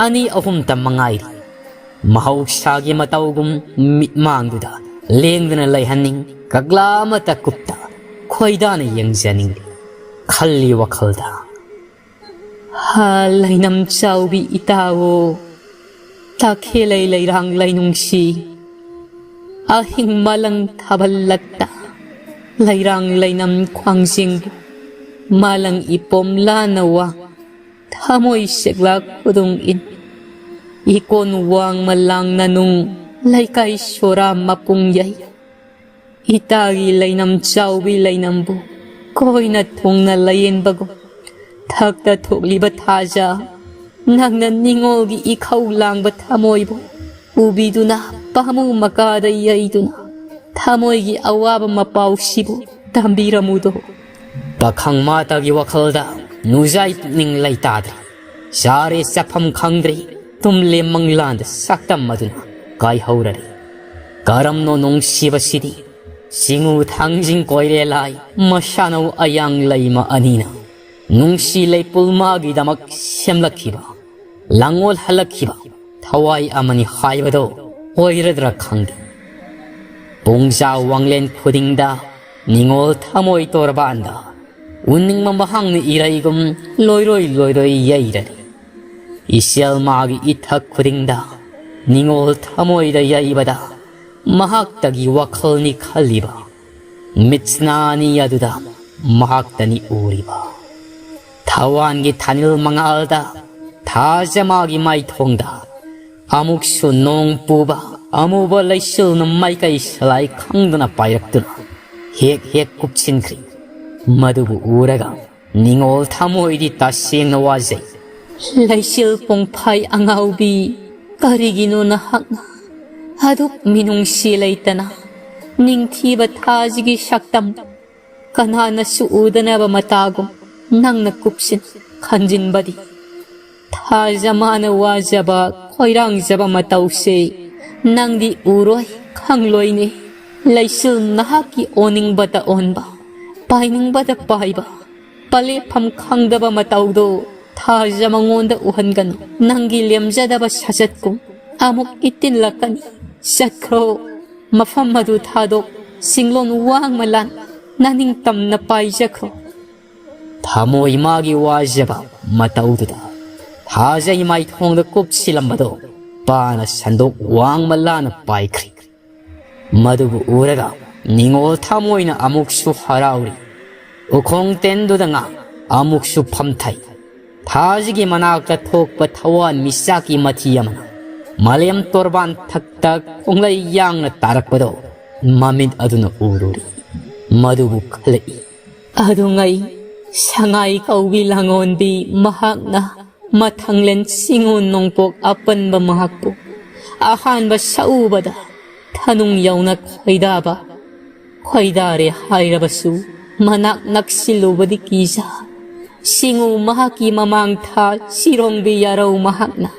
ꯑꯅꯤ ꯑꯍꯨꯝꯇ ꯃꯉꯥꯏꯔꯤ꯫ ꯃꯍꯧꯁꯥꯒꯤ ꯃꯇꯧꯒꯨꯝ ꯃꯤꯠꯃꯥꯡꯗꯨꯗ ꯂꯦꯡꯗꯅ ꯂꯩꯍꯟꯅꯤꯡ, ꯀꯒꯂꯥ ꯑꯃꯇ ꯀꯨꯞꯇ ꯈꯣꯏꯗꯥꯅ ꯌꯦꯡꯖꯅꯤꯡꯂꯤ ꯈꯜꯂꯤ ꯋꯥꯈꯜꯗ꯫ ꯍꯥ, ꯂꯩꯅꯝ ꯆꯥꯎꯕꯤ ꯏꯇꯥꯋꯣ, ꯇꯈꯦꯂꯩ ꯂꯩꯔꯥꯡ ꯂꯩꯅꯨꯡꯁꯤ, ꯑꯍꯤꯡ ꯃꯥꯂꯪ ꯊꯥꯕꯜꯂꯛꯇ ꯂꯩꯔꯥꯡ ꯂꯩꯅꯝ ꯈ꯭ꯋꯥꯡꯖꯤꯡꯕꯨ ꯃꯥꯂꯪ ꯏꯄꯣꯝ ꯂꯥꯅ ꯋꯥ, ꯊꯃꯣꯏ ꯁꯦꯛꯂꯥ ꯈꯨꯗꯨꯡ ꯏꯟ, ꯏꯀꯣꯟ ꯋꯥꯡꯃ ꯂꯥꯡꯅ ꯅꯨꯡ ꯂꯩꯀꯥꯏ ꯁꯣꯔꯥ ꯃꯄꯨꯡ ꯌꯩ꯫ ꯏꯇꯥꯒꯤ ꯂꯩꯅꯝ ꯆꯥꯎꯕꯤ ꯂꯩꯅꯝꯕꯨ ꯀꯣꯏꯅ ꯊꯨꯡꯅ ꯂꯥꯌꯦꯡꯕꯒꯨꯝ ꯊꯛꯇ ꯊꯣꯛꯂꯤꯕ ꯊꯥꯖ, ꯅꯪꯅ ꯅꯤꯡꯉꯣꯜꯒꯤ ꯏꯈꯧ ꯂꯥꯡꯕ ꯊꯃꯣꯏꯕꯨ ꯎꯕꯤꯗꯨꯅ ꯄꯥꯃꯨ ꯃꯀꯥꯗ ꯌꯩꯗꯨꯅ ꯊꯃꯣꯏꯒꯤ ꯑꯋꯥꯕ ꯃꯄꯥꯎꯁꯤꯕꯨ ꯇꯝꯕꯤꯔꯝꯃꯨꯗꯣ꯫ ꯄꯥꯈꯪ ꯃꯥꯇꯒꯤ ꯋꯥꯈꯜꯗ ꯅꯨꯖꯥꯏ ꯄꯨꯛꯅꯤꯡ ꯂꯩꯇꯥꯗ꯭ꯔꯤ꯫ ꯆꯥꯔꯦ ꯆꯥꯐꯝ ꯈꯪꯗ꯭ꯔꯤ꯫ ꯇꯨꯝꯂꯦ ꯃꯪꯂꯥꯟꯗ ꯁꯛꯇꯝ ꯑꯗꯨꯅ ꯀꯥꯏꯍꯧꯔꯔꯦ꯫ ꯀꯔꯝꯅꯣ ꯅꯨꯡꯁꯤꯕꯁꯤꯗꯤ? ꯆꯤꯡꯉꯨ ꯊꯥꯡꯖꯤꯡ ꯀꯣꯏꯔꯦ ꯂꯥꯏ, ꯃꯁꯥꯅꯧ ꯑꯌꯥꯡ ꯂꯩꯃ ꯑꯅꯤꯅ ꯅꯨꯡꯁꯤ ꯂꯩꯄꯨꯜ ꯃꯥꯒꯤꯗꯃꯛ ꯁꯦꯝꯂꯛꯈꯤꯕ, ꯂꯥꯡꯑꯣꯜ ꯍꯜꯂꯛꯈꯤꯕ ꯊꯋꯥꯏ ꯑꯃꯅꯤ ꯍꯥꯏꯕꯗꯣ ꯑꯣꯏꯔꯗ꯭ꯔꯥ ꯈꯪꯗꯦ꯫ ꯄꯨꯡꯖꯥ ꯋꯥꯡꯂꯦꯟ ꯈꯨꯗꯤꯡꯗ ꯅꯤꯡꯉꯣꯜ ꯊꯃꯣꯏ ꯇꯣꯔꯕꯥꯟꯗ ꯎꯅꯤꯡꯕ ꯃꯍꯥꯛꯅ ꯏꯔꯩꯒꯨꯝ ꯂꯣꯏꯔꯣꯏ ꯂꯣꯏꯔꯣꯏ ꯌꯩꯔꯔꯦ꯫ ꯏꯆꯦꯜ ꯃꯥꯒꯤ ꯏꯊꯛ ꯈꯨꯗꯤꯡꯗ ꯅꯤꯡꯉꯣꯜ ꯊꯃꯣꯏꯗ ꯌꯩꯕꯗ ꯃꯍꯥꯛꯇꯒꯤ ꯋꯥꯈꯜꯅꯤ ꯈꯜꯂꯤꯕ꯫ ꯃꯤꯠꯁꯅꯥꯅꯤ ꯑꯗꯨꯗ ꯃꯍꯥꯛꯇꯅꯤ ꯎꯔꯤꯕ꯫ ꯊꯋꯥꯟꯒꯤ ꯊꯥꯅꯤꯜ ꯃꯉꯥꯜꯗ ꯊꯥꯖ ꯃꯥꯒꯤ ꯃꯥꯏꯊꯣꯡꯗ ꯑꯃꯨꯛꯁꯨ ꯅꯣꯡ ꯄꯨꯕ ꯑꯃꯨꯕ ꯂꯩꯆꯤꯜꯅ ꯃꯥꯏꯀꯩ ꯁꯂꯥꯏ ꯈꯪꯗꯅ ꯄꯥꯏꯔꯛꯇꯨꯅ ꯍꯦꯛ ꯍꯦꯛ ꯀꯨꯞꯁꯤꯟꯈ꯭ꯔꯤ꯫ ꯃꯗꯨꯕꯨ ꯎꯔꯒ ꯅꯤꯡꯉꯣꯜ ꯊꯃꯣꯏꯗꯤ ꯇꯁꯦꯡꯅ ꯋꯥꯖꯩ꯫ ꯂꯩꯆꯤꯜ ꯄꯣꯡꯐꯥꯏ ꯑꯉꯥꯎꯕꯤ, ꯀꯔꯤꯒꯤꯅꯣ ꯅꯍꯥꯛꯅ ꯑꯗꯨꯛ ꯃꯤꯅꯨꯡꯁꯤ ꯂꯩꯇꯅ ꯅꯤꯡꯊꯤꯕ ꯊꯥꯖꯒꯤ ꯁꯛꯇꯝ ꯀꯅꯥꯅꯁꯨ ꯎꯗꯅꯕ ꯃꯇꯥꯒꯨꯝ ꯅꯪꯅ ꯀꯨꯞꯁꯤꯟ ꯈꯟꯖꯤꯟꯕꯗꯤ? ꯊꯥꯖ ꯃꯥꯅ ꯋꯥꯖꯕ ꯈꯣꯏꯔꯥꯡꯖꯕ ꯃꯇꯧꯁꯦ ꯅꯪꯗꯤ ꯎꯔꯣꯏ ꯈꯪꯂꯣꯏꯅꯦ꯫ ꯂꯩꯆꯤꯜ ꯅꯍꯥꯛꯀꯤ ꯑꯣꯟꯅꯤꯡꯕꯇ ꯑꯣꯟꯕ, ꯄꯥꯏꯅꯤꯡꯕꯇ ꯄꯥꯏꯕ, ꯄꯂꯦꯞꯐꯝ ꯈꯪꯗꯕ ꯃꯇꯧꯗꯣ ꯊꯥꯖ ꯃꯉꯣꯟꯗ ꯎꯍꯟꯒꯅꯨ꯫ ꯅꯪꯒꯤ ꯂꯦꯝꯖꯗꯕ ꯁꯥꯖꯠꯀꯨꯝ ꯑꯃꯨꯛ ꯏꯠꯇꯤꯜꯂꯛꯀꯅꯤ꯫ ꯆꯠꯈ꯭ꯔꯣ, ꯃꯐꯝ ꯑꯗꯨ ꯊꯥꯗꯣꯛ, ꯁꯤꯡꯂꯣꯟ ꯋꯥꯡꯃ ꯂꯥꯟ ꯅꯅꯤꯡꯇꯝꯅ ꯄꯥꯏꯖꯈ꯭ꯔꯣ꯫ ꯊꯃꯣꯏ ꯃꯥꯒꯤ ꯋꯥꯖꯕ ꯃꯇꯧꯗꯨꯗ ꯊꯥꯖꯩ ꯃꯥꯏꯊꯣꯡꯗ ꯀꯨꯞꯁꯤꯜꯂꯝꯕꯗꯣ ꯄꯥꯅ ꯁꯟꯗꯣꯛ ꯋꯥꯡꯃ ꯂꯥꯟꯅ ꯄꯥꯏꯈ꯭ꯔꯤ꯫ ꯃꯗꯨꯕꯨ ꯎꯔꯒ ꯅꯤꯡꯉꯣꯜ ꯊꯃꯣꯏꯅ ꯑꯃꯨꯛꯁꯨ ꯍꯔꯥꯎꯔꯤ꯫ ꯎꯈꯣꯡ ꯇꯦꯟꯗꯨꯗ ꯉꯥ ꯑꯃꯨꯛꯁꯨ ꯐꯝꯊꯩ꯫ ꯊꯥꯖꯒꯤ ꯃꯅꯥꯛꯇ ꯊꯣꯛꯄ ꯊꯋꯥꯟ ꯃꯤꯆꯥꯛꯀꯤ ꯃꯊꯤ ꯑꯃꯅ ꯃꯥꯂꯦꯝ ꯇꯣꯔꯕꯥꯟ ꯊꯛꯇ ꯈꯣꯡꯂꯩ ꯌꯥꯡꯅ ꯇꯥꯔꯛꯄꯗꯣ ꯃꯃꯤꯠ ꯑꯗꯨꯅ ꯎꯔꯨꯔꯦ꯫ ꯃꯗꯨꯕꯨ ꯈꯜꯂꯛꯏ꯫ ꯑꯗꯨꯉꯩ ꯁꯉꯥꯏ ꯀꯧꯕꯤ ꯂꯥꯡꯉꯣꯟꯕꯤ ꯃꯍꯥꯛꯅ ꯃꯊꯪꯂꯦꯟ ꯁꯤꯡꯉꯨ ꯅꯣꯡꯄꯣꯛ ꯑꯄꯟꯕ ꯃꯍꯥꯛꯄꯨ ꯑꯍꯥꯟꯕ ꯁꯛꯎꯕꯗ ꯊꯅꯨꯡ ꯌꯧꯅ ꯈꯣꯏꯗꯥꯕ, ꯈꯣꯏꯗꯥꯔꯦ ꯍꯥꯏꯔꯕꯁꯨ ꯃꯅꯥꯛ ꯅꯛꯁꯤꯜꯂꯨꯕꯗꯤ ꯀꯤꯖ꯫ ꯁꯤꯡꯉꯨ ꯃꯍꯥꯛꯀꯤ ꯃꯃꯥꯡ ꯊꯥ ꯁꯤꯔꯣꯡꯕꯤ ꯌꯥꯔꯧ ꯃꯍꯥꯛꯅ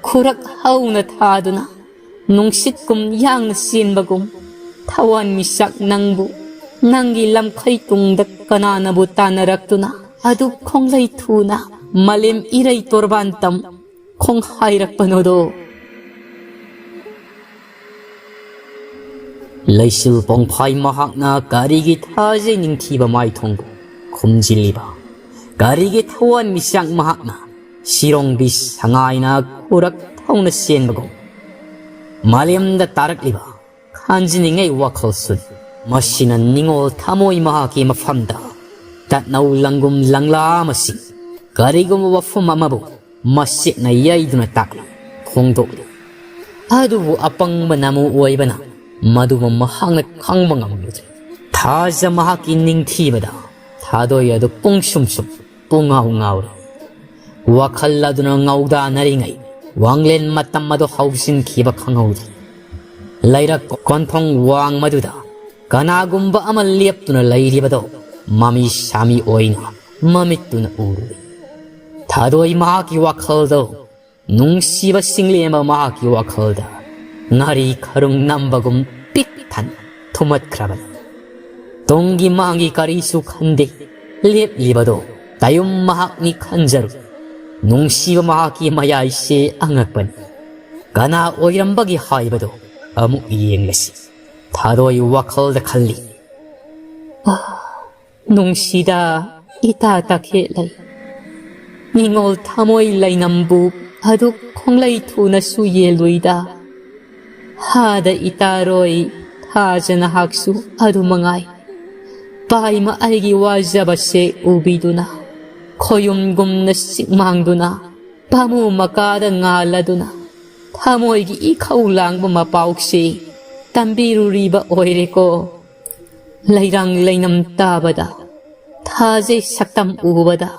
ꯈꯨꯔꯛ ꯍꯧꯅ ꯊꯥꯗꯨꯅ ꯅꯨꯡꯁꯤꯠꯀꯨꯝ ꯌꯥꯡꯅ ꯆꯦꯟꯕꯒꯨꯝ ꯊꯋꯥꯟ ꯃꯤꯆꯥꯛ ꯅꯪꯕꯨ ꯅꯪꯒꯤ ꯂꯝꯈꯩ ꯇꯨꯡꯗ ꯀꯅꯥꯅꯕꯨ ꯇꯥꯟꯅꯔꯛꯇꯨꯅ ꯑꯗꯨ ꯈꯣꯡꯂꯩ ꯊꯨꯅ ꯃꯥꯂꯦꯝ ꯏꯔꯩ ꯇꯣꯔꯕꯥꯟꯇꯝ ꯈꯣꯡꯍꯥꯏꯔꯛꯄꯅꯣꯗꯣ? ꯂꯩꯆꯤꯜ ꯄꯣꯡꯐꯥꯏ ꯃꯍꯥꯛꯅ ꯀꯔꯤꯒꯤ ꯊꯥꯖꯩ ꯅꯤꯡꯊꯤꯕ ꯃꯥꯏꯊꯣꯡꯕꯨ ꯈꯨꯝꯖꯤꯜꯂꯤꯕ? ꯀꯔꯤꯒꯤ ꯊꯋꯥꯟ ꯃꯤꯆꯥꯛ ꯃꯍꯥꯛꯅ ꯁꯤꯔꯣꯡꯕꯤ ꯁꯉꯥꯏꯅ ꯈꯨꯔꯛ ꯊꯧꯅ ꯆꯦꯟꯕꯒꯨꯝ ꯃꯥꯂꯦꯝꯗ ꯇꯥꯔꯛꯂꯤꯕ ꯈꯟꯖꯤꯅꯤꯡꯉꯥꯏ ꯋꯥꯈꯜꯁꯨ? ꯃꯁꯤꯅ ꯅꯤꯡꯉꯣꯜ ꯊꯃꯣꯏ ꯃꯍꯥꯛꯀꯤ ꯃꯐꯝꯗ ꯇꯠꯅꯧ ꯂꯪꯒꯨꯝ ꯂꯪꯂꯥ ꯑꯃꯁꯤ ꯀꯔꯤꯒꯨꯝꯕ ꯋꯥꯐꯝ ꯑꯃꯕꯨ ꯃꯁꯤꯅ ꯌꯩꯗꯨꯅ ꯇꯥꯛꯂꯤ, ꯐꯣꯡꯗꯣꯛꯂꯤ꯫ ꯑꯗꯨꯕꯨ ꯑꯄꯪꯕ ꯅꯃꯨ ꯑꯣꯏꯕꯅ ꯃꯗꯨꯕꯨ ꯃꯍꯥꯛꯅ ꯈꯪꯕ ꯉꯝꯂꯨꯗꯦ꯫ ꯊꯥꯖ ꯃꯍꯥꯛꯀꯤ ꯅꯤꯡꯊꯤꯕꯗ ꯊꯥꯗꯣꯏ ꯑꯗꯨ ꯄꯨꯡꯁꯨꯝ ꯁꯨꯝ ꯄꯨꯡꯉꯥꯎ ꯉꯥꯎꯔꯤ꯫ ꯋꯥꯈꯜ ꯑꯗꯨꯅ ꯉꯧꯗꯥꯅꯔꯤꯉꯩ ꯋꯥꯡꯂꯦꯟ ꯃꯇꯝ ꯑꯗꯨ ꯍꯧꯖꯤꯟꯈꯤꯕ ꯈꯪꯍꯧꯗꯦ꯫ ꯂꯩꯔꯛ ꯀꯣꯟꯊꯣꯡ ꯋꯥꯡꯃꯗꯨꯗ ꯀꯅꯥꯒꯨꯝꯕ ꯑꯃ ꯂꯦꯞꯇꯨꯅ ꯂꯩꯔꯤꯕꯗꯣ ꯃꯃꯤ ꯁꯥꯃꯤ ꯑꯣꯏꯅ ꯃꯃꯤꯠꯇꯨꯅ ꯎꯔꯨꯏ꯫ ꯊꯥꯗꯣꯏ ꯃꯍꯥꯛꯀꯤ ꯋꯥꯈꯜꯗꯣ ꯅꯨꯡꯁꯤꯕ ꯁꯤꯡꯂꯦꯝꯕ ꯃꯍꯥꯛꯀꯤ ꯋꯥꯈꯜꯗ ꯉꯥꯔꯤ ꯈꯔꯨꯡ ꯅꯝꯕꯒꯨꯝ ꯄꯤꯛ ꯊꯟꯅ ꯊꯨꯝꯃꯠꯈ꯭ꯔꯕꯅꯤ꯫ ꯇꯨꯡꯒꯤ ꯃꯥꯡꯒꯤ ꯀꯔꯤꯁꯨ ꯈꯟꯗꯦ꯫ ꯂꯦꯞꯂꯤꯕꯗꯣ ꯇꯥꯌꯨꯝ ꯃꯍꯥꯛꯅꯤ ꯈꯟꯖꯔꯨ꯫ ꯅꯨꯡꯁꯤꯕ ꯃꯍꯥꯛꯀꯤ ꯃꯌꯥꯏꯁꯦ ꯑꯉꯛꯄꯅꯤ꯫ ꯀꯅꯥ ꯑꯣꯏꯔꯝꯕꯒꯦ ꯍꯥꯏꯕꯗꯣ ꯑꯃꯨꯛ ꯌꯦꯡꯂꯁꯤ꯫ ꯊꯥꯗꯣꯏ ꯋꯥꯈꯜꯗ ꯈꯜꯂꯤ꯫ ꯑꯥ, ꯅꯨꯡꯁꯤꯗ, ꯏꯇꯥ ꯇꯈꯦꯠꯂꯩ꯫ ꯅꯤꯡꯉꯣꯜ ꯊꯃꯣꯏ ꯂꯩꯅꯝꯕꯨ ꯑꯗꯨꯛ ꯈꯣꯡꯂꯩ ꯊꯨꯅꯁꯨ ꯌꯦꯜꯂꯨꯏꯗ꯫ ꯍꯥꯗ ꯏꯇꯥꯔꯣꯏ, ꯊꯥꯖ ꯅꯍꯥꯛꯁꯨ ꯑꯗꯨ ꯃꯉꯥꯏ꯫ ꯄꯥꯏꯃ ꯑꯩꯒꯤ ꯋꯥꯖꯕꯁꯦ ꯎꯕꯤꯗꯨꯅ, ꯈꯣꯌꯨꯝꯒꯨꯝꯅ ꯆꯤꯛꯃꯥꯡꯗꯨꯅ, ꯄꯥꯃꯨ ꯃꯀꯥꯗ ꯉꯥꯜꯂꯗꯨꯅ, ꯊꯃꯣꯏꯒꯤ ꯏꯈꯧ ꯂꯥꯡꯕ ꯃꯄꯥꯎꯁꯤ ꯇꯝꯕꯤꯔꯨꯔꯤꯕ ꯑꯣꯏꯔꯦꯀꯣ꯫ ꯂꯩꯔꯥꯡ ꯂꯩꯅꯝ ꯇꯥꯕꯗ, ꯊꯥꯖꯩ ꯁꯛꯇꯝ ꯎꯕꯗ,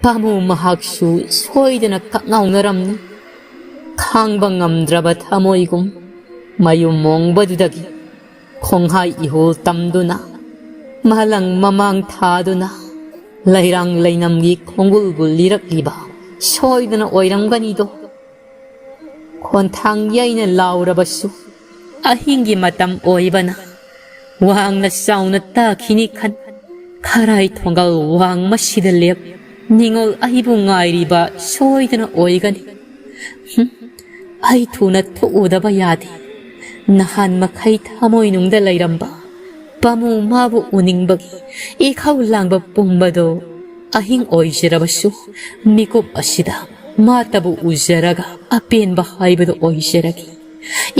ꯄꯥꯃꯨ ꯃꯍꯥꯛꯁꯨ ꯁꯣꯏꯗꯅ ꯀꯛꯉꯥꯎꯅꯔꯝꯅꯤ꯫ ꯈꯥꯡꯕ ꯉꯝꯗ꯭ꯔꯕ ꯊꯃꯣꯏꯒꯨꯝ ꯃꯌꯨꯝ ꯃꯣꯡꯕꯗꯨꯗꯒꯤ ꯈꯣꯡꯍꯥꯏ ꯏꯍꯨꯜ ꯇꯝꯗꯨꯅ, ꯃꯥꯂꯪ ꯃꯃꯥꯡ ꯊꯥꯗꯨꯅ, ꯂꯩꯔꯥꯡ ꯂꯩꯅꯝꯒꯤ ꯈꯣꯡꯒꯨꯜꯕꯨ ꯂꯤꯔꯛꯂꯤꯕ ꯁꯣꯏꯗꯅ ꯑꯣꯏꯔꯝꯒꯅꯤꯗꯣ꯫ ꯈꯣꯟꯊꯥꯡ ꯌꯩꯅ ꯂꯥꯎꯔꯕꯁꯨ, ꯑꯍꯤꯡꯒꯤ ꯃꯇꯝ ꯑꯣꯏꯕꯅ ꯋꯥꯡꯅ ꯆꯥꯎꯅ ꯇꯥꯈꯤꯅꯤ ꯈꯟ, ꯈꯔꯥꯏ ꯊꯣꯡꯒꯜ ꯋꯥꯡꯃꯁꯤꯗ ꯂꯦꯞ, ꯅꯤꯡꯉꯣꯜ ꯑꯩꯕꯨ ꯉꯥꯏꯔꯤꯕ ꯁꯣꯏꯗꯅ ꯑꯣꯏꯒꯅꯤ꯫ ꯍꯨꯝ, ꯑꯩ ꯊꯨꯅ ꯊꯣꯛꯎꯗꯕ ꯌꯥꯗꯦ꯫ ꯅꯍꯥꯟ ꯃꯈꯩ ꯊꯃꯣꯏꯅꯨꯡꯗ ꯂꯩꯔꯝꯕ ꯄꯥꯃꯨ ꯃꯥꯕꯨ ꯎꯅꯤꯡꯕꯒꯤ ꯏꯈꯧ ꯂꯥꯡꯕ ꯄꯨꯝꯕꯗꯣ, ꯑꯍꯤꯡ ꯑꯣꯏꯖꯔꯕꯁꯨ ꯃꯤꯀꯨꯞ ꯑꯁꯤꯗ ꯃꯥꯇꯕꯨ ꯎꯖꯔꯒ ꯑꯄꯦꯟꯕ ꯍꯥꯏꯕꯗꯨ ꯑꯣꯏꯖꯔꯒꯦ꯫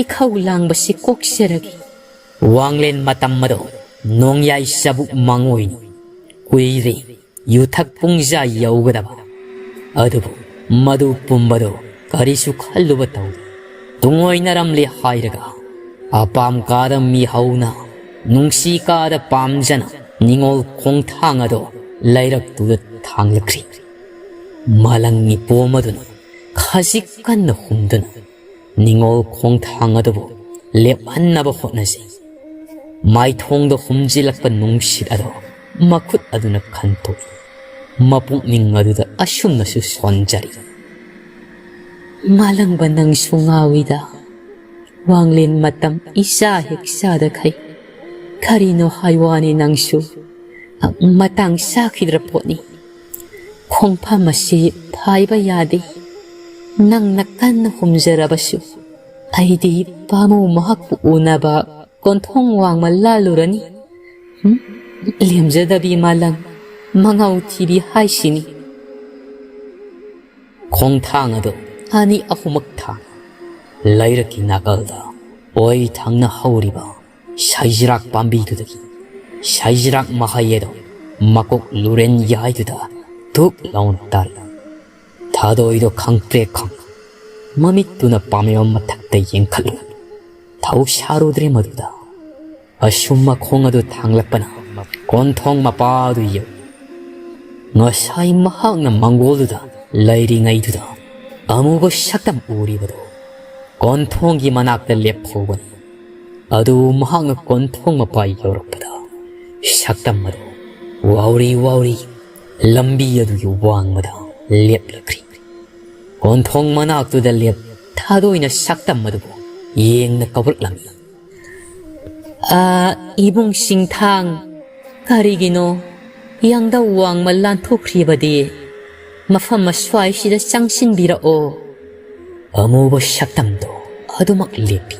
ꯏꯈꯧ ꯂꯥꯡꯕꯁꯤ ꯀꯣꯛꯆꯔꯒꯦ꯫ ꯋꯥꯡꯂꯦꯟ ꯃꯇꯝ ꯑꯗꯣ ꯅꯣꯡꯌꯥꯏ ꯆꯕꯨꯛ ꯃꯥꯡꯑꯣꯏꯅꯤ꯫ ꯀꯨꯏꯔꯦ ꯌꯨꯊꯛ ꯄꯨꯡꯖꯥ ꯌꯧꯒꯗꯕ꯫ ꯑꯗꯨꯕꯨ ꯃꯗꯨ ꯄꯨꯝꯕꯗꯨ ꯀꯔꯤꯁꯨ ꯈꯜꯂꯨꯕ ꯇꯧꯗꯦ꯫ ꯇꯨꯡꯑꯣꯏꯅꯔꯝꯂꯦ ꯍꯥꯏꯔꯒ ꯑꯄꯥꯝ ꯀꯥꯗ ꯃꯤꯍꯧꯅ ꯅꯨꯡꯁꯤ ꯀꯥꯗ ꯄꯥꯝꯖꯅ ꯅꯤꯡꯉꯣꯜ ꯈꯣꯡꯊꯥꯡ ꯑꯗꯣ ꯂꯩꯔꯛꯇꯨꯗ ꯊꯥꯡꯂꯛꯈ꯭ꯔꯤ꯫ ꯃꯥꯂꯪ ꯃꯤꯄꯣꯝ ꯑꯗꯨꯅ ꯈꯖꯤꯛ ꯀꯟꯅ ꯍꯨꯝꯗꯨꯅ ꯅꯤꯡꯉꯣꯜ ꯈꯣꯡꯊꯥꯡ ꯑꯗꯨꯕꯨ ꯂꯦꯞꯍꯟꯅꯕ ꯍꯣꯠꯅꯖꯩ꯫ ꯃꯥꯏꯊꯣꯡꯗ ꯍꯨꯝꯖꯤꯜꯂꯛꯄ ꯅꯨꯡꯁꯤꯠ ꯑꯗꯣ ꯃꯈꯨꯠ ꯑꯗꯨꯅ ꯈꯟꯇꯣꯛꯏ꯫ ꯃꯄꯨꯛꯅꯤꯡ ꯑꯗꯨꯗ ꯑꯁꯨꯝꯅꯁꯨ ꯁꯣꯟꯖꯔꯤ꯫ ꯃꯥꯂꯪꯕ ꯅꯪꯁꯨ ꯉꯥꯎꯏꯗ꯫ ꯋꯥꯡꯂꯦꯟ ꯃꯇꯝ ꯏꯆꯥ ꯍꯦꯛ ꯆꯥꯗꯈꯩ꯫ ꯀꯔꯤꯅꯣ ꯍꯥꯏ ꯋꯥꯅꯤ ꯅꯪꯁꯨ꯫ ꯃꯇꯥꯡ ꯆꯥꯈꯤꯗ꯭ꯔ ꯄꯣꯠꯅꯤ꯫ ꯈꯣꯡꯐꯝ ꯑꯁꯤ ꯐꯥꯏꯕ ꯌꯥꯗꯦ꯫ ꯅꯪꯅ ꯀꯟꯅ ꯍꯨꯝꯖꯔꯕꯁꯨ, ꯑꯩꯗꯤ ꯄꯥꯃꯨ ꯃꯍꯥꯛꯄꯨ ꯎꯅꯕ ꯀꯣꯟꯊꯣꯡ ꯋꯥꯡꯃ ꯂꯥꯜꯂꯨꯔꯅꯤ꯫ ꯍꯨꯝ? ꯂꯦꯝꯖꯗꯕꯤ ꯃꯥꯂꯪ, ꯃꯉꯥꯎ ꯊꯤꯕꯤ ꯍꯥꯏꯁꯤꯅꯤ꯫ ꯈꯣꯡꯊꯥꯡ ꯑꯗꯨ ꯑꯅꯤ ꯑꯍꯨꯝꯃꯛ ꯊꯥꯡ꯫ ꯂꯩꯔꯛꯀꯤ ꯅꯥꯀꯜꯗ ꯑꯣꯏ ꯊꯪꯅ ꯍꯧꯔꯤꯕ ꯁꯩꯖꯤꯔꯥꯛ ꯄꯥꯝꯕꯤꯗꯨꯗꯒꯤ ꯁꯩꯖꯤꯔꯥꯛ ꯃꯍꯩ ꯑꯗꯨ ꯃꯀꯣꯛ ꯂꯨꯔꯦꯟ ꯌꯥꯏꯗꯨꯗ ꯙꯨꯞ ꯂꯥꯎꯅ ꯇꯥꯔꯤ꯫ ꯊꯥꯗꯣꯏꯗꯣ ꯈꯪꯄ꯭ꯔꯦꯛ ꯈꯪ꯫ ꯃꯃꯤꯠꯇꯨꯅ ꯄꯥꯝꯃꯤꯕ ꯃꯊꯛꯇ ꯌꯦꯡꯈꯠꯂꯨ꯫ ꯊꯧꯁꯥꯔꯨꯗ꯭ꯔꯦ ꯃꯗꯨꯗ꯫ ꯑꯁꯨꯝ ꯃꯈꯣꯡ ꯑꯗꯨ ꯊꯥꯡꯂꯛꯄꯅ ꯀꯣꯟꯊꯣꯡ ꯃꯄꯥ ꯑꯗꯨ ꯌꯧꯏ꯫ ꯉꯁꯥꯏ ꯃꯍꯥꯛꯅ ꯃꯪꯒꯣꯜꯗꯨꯗ ꯂꯩꯔꯤꯉꯩꯗꯨꯗ ꯑꯃꯨꯕ ꯁꯛꯇꯝ ꯎꯔꯤꯕꯗꯨ ꯀꯣꯟꯊꯣꯡꯒꯤ ꯃꯅꯥꯛꯇ ꯂꯦꯞꯍꯧꯕꯅꯤ꯫ ꯑꯗꯨ ꯃꯍꯥꯛꯅ ꯀꯣꯟꯊꯣꯡ ꯃꯄꯥ ꯌꯧꯔꯛꯄꯗ ꯁꯛꯇꯝ ꯑꯗꯨ ꯋꯥꯎꯔꯤ ꯋꯥꯎꯔꯤ ꯂꯝꯕꯤ ꯑꯗꯨꯒꯤ ꯋꯥꯡꯃꯗ ꯂꯦꯞꯂꯛꯈ꯭ꯔꯤ꯫ ꯀꯣꯟꯊꯣꯡ ꯃꯅꯥꯛꯇꯨꯗ ꯂꯦꯞ ꯊꯥꯗꯣꯏꯅ ꯁꯛꯇꯝ ꯑꯗꯨꯕꯨ ꯌꯦꯡꯅ ꯀꯧꯔꯛꯂꯝꯃꯤ꯫ "ꯑꯥ, ꯏꯕꯨꯡ ꯁꯤꯡꯊꯥꯡ, ꯀꯔꯤꯒꯤꯅꯣ ꯌꯥꯡꯗꯧ ꯋꯥꯡꯃ ꯂꯥꯟꯊꯣꯛꯈ꯭ꯔꯤꯕꯗꯤ? ꯃꯐꯝ ꯑꯁ꯭ꯋꯥꯏꯁꯤꯗ ꯆꯪꯁꯤꯟꯕꯤꯔꯛꯑꯣ꯫" ꯑꯃꯨꯕ ꯁꯛꯇꯝꯗꯣ ꯑꯗꯨꯃꯛ ꯂꯦꯞꯄꯤ꯫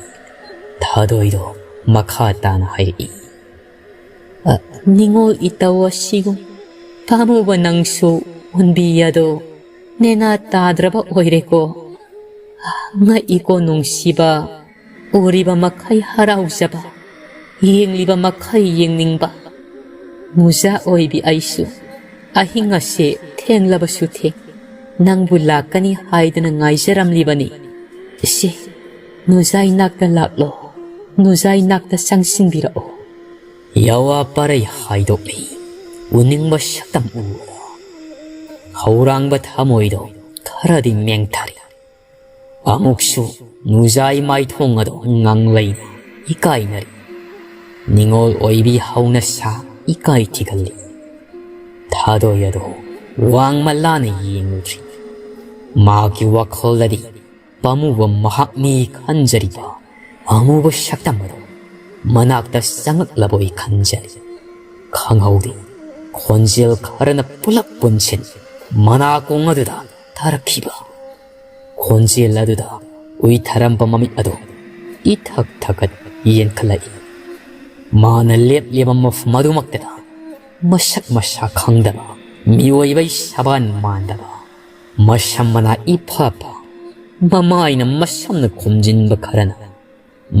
ꯊꯥꯗꯣꯏꯗꯣ ꯃꯈꯥ ꯇꯥꯅ ꯍꯥꯏꯔꯛꯏ꯫ "ꯑ, ꯅꯤꯉꯣꯜ ꯏꯇꯧ ꯑꯁꯤꯒꯨꯝ ꯄꯥꯝꯃꯨꯕ ꯅꯪꯁꯨ ꯍꯨꯟꯕꯤ ꯑꯗꯣ ꯅꯦꯅꯥ ꯇꯥꯗ꯭ꯔꯕ ꯑꯣꯏꯔꯦꯀꯣ꯫ ꯉꯛꯏꯀꯣ ꯅꯨꯡꯁꯤꯕ, ꯎꯔꯤꯕ ꯃꯈꯩ ꯍꯔꯥꯎꯖꯕ, ꯌꯦꯡꯂꯤꯕ ꯃꯈꯩ ꯌꯦꯡꯅꯤꯡꯕ꯫ ꯃꯨꯖꯥ ꯑꯣꯏꯕꯤ ꯑꯩꯁꯨ ꯑꯍꯤꯡ ꯑꯁꯦ ꯊꯦꯡꯂꯕꯁꯨ ꯊꯦꯡ ꯅꯪꯕꯨ ꯂꯥꯛꯀꯅꯤ ꯍꯥꯏꯗꯅ ꯉꯥꯏꯖꯔꯝꯂꯤꯕꯅꯤ꯫ ꯏꯆꯦ, ꯅꯨꯖꯥꯏ ꯅꯥꯛꯇ ꯂꯥꯛꯂꯣ, ꯅꯨꯖꯥꯏ ꯅꯥꯛꯇ ꯆꯪꯁꯤꯟꯕꯤꯔꯛꯑꯣ꯫" ꯌꯥꯋꯥ ꯄꯔꯩ ꯍꯥꯏꯗꯣꯛꯂꯤ꯫ ꯎꯅꯤꯡꯕ ꯁꯛꯇꯝ ꯎꯕꯗ ꯍꯧꯔꯥꯡꯕ ꯊꯃꯣꯏꯗꯣ ꯈꯔꯗꯤ ꯃꯦꯡꯊꯔꯤ꯫ ꯑꯃꯨꯛꯁꯨ ꯅꯨꯖꯥꯏ ꯃꯥꯏꯊꯣꯡ ꯑꯗꯣ ꯉꯥꯡꯂꯩꯅ ꯏꯀꯥꯏꯅꯔꯤ꯫ ꯅꯤꯉꯣꯜ ꯑꯣꯏꯕꯤ ꯍꯧꯅ ꯁꯥ ꯏꯀꯥꯏ ꯊꯤꯒꯜꯂꯤ꯫ ꯊꯥꯗꯣꯏ ꯑꯗꯣ ꯋꯥꯡꯃ ꯂꯥꯅ ꯌꯦꯡꯂꯨꯗ꯭ꯔꯤ꯫ ꯃꯍꯥꯛꯀꯤ ꯋꯥꯈꯜꯗꯗꯤ ꯄꯥꯝꯃꯨꯕ ꯃꯍꯥꯛꯅꯤ ꯈꯟꯖꯔꯤꯕ ꯑꯃꯨꯕ ꯁꯛꯇꯝ ꯑꯗꯨ ꯃꯅꯥꯛꯇ ꯆꯪꯂꯛꯂꯕꯣꯏ ꯈꯟꯖꯔꯤ꯫ ꯈꯪꯍꯧꯗꯦ, ꯈꯣꯟꯖꯦꯜ ꯈꯔꯅ ꯄꯨꯂꯞ ꯄꯨꯟꯁꯤꯟ ꯃꯅꯥꯀꯣꯡ ꯑꯗꯨꯗ ꯇꯥꯔꯛꯈꯤꯕ꯫ ꯈꯣꯟꯖꯦꯜ ꯑꯗꯨꯗ ꯎꯏꯊꯔꯝꯕ ꯃꯃꯤꯠ ꯑꯗꯨ ꯏꯊꯛ ꯊꯛꯀꯠ ꯌꯦꯡꯈꯠꯂꯛꯏ꯫ ꯃꯥꯅ ꯂꯦꯞꯂꯤꯕ ꯃꯐꯝ ꯑꯗꯨꯃꯛꯇꯗ ꯃꯁꯛ ꯃꯁꯥ ꯈꯪꯗꯕ, ꯃꯤꯑꯣꯏꯕꯩ ꯁꯕꯥꯟ ꯃꯥꯟꯗꯕ, ꯃꯁꯝ ꯃꯅꯥ ꯏꯐꯥ ꯐꯥ, ꯃꯃꯥꯏꯅ ꯃꯁꯝꯅ ꯈꯨꯝꯖꯤꯟꯕ ꯈꯔꯅ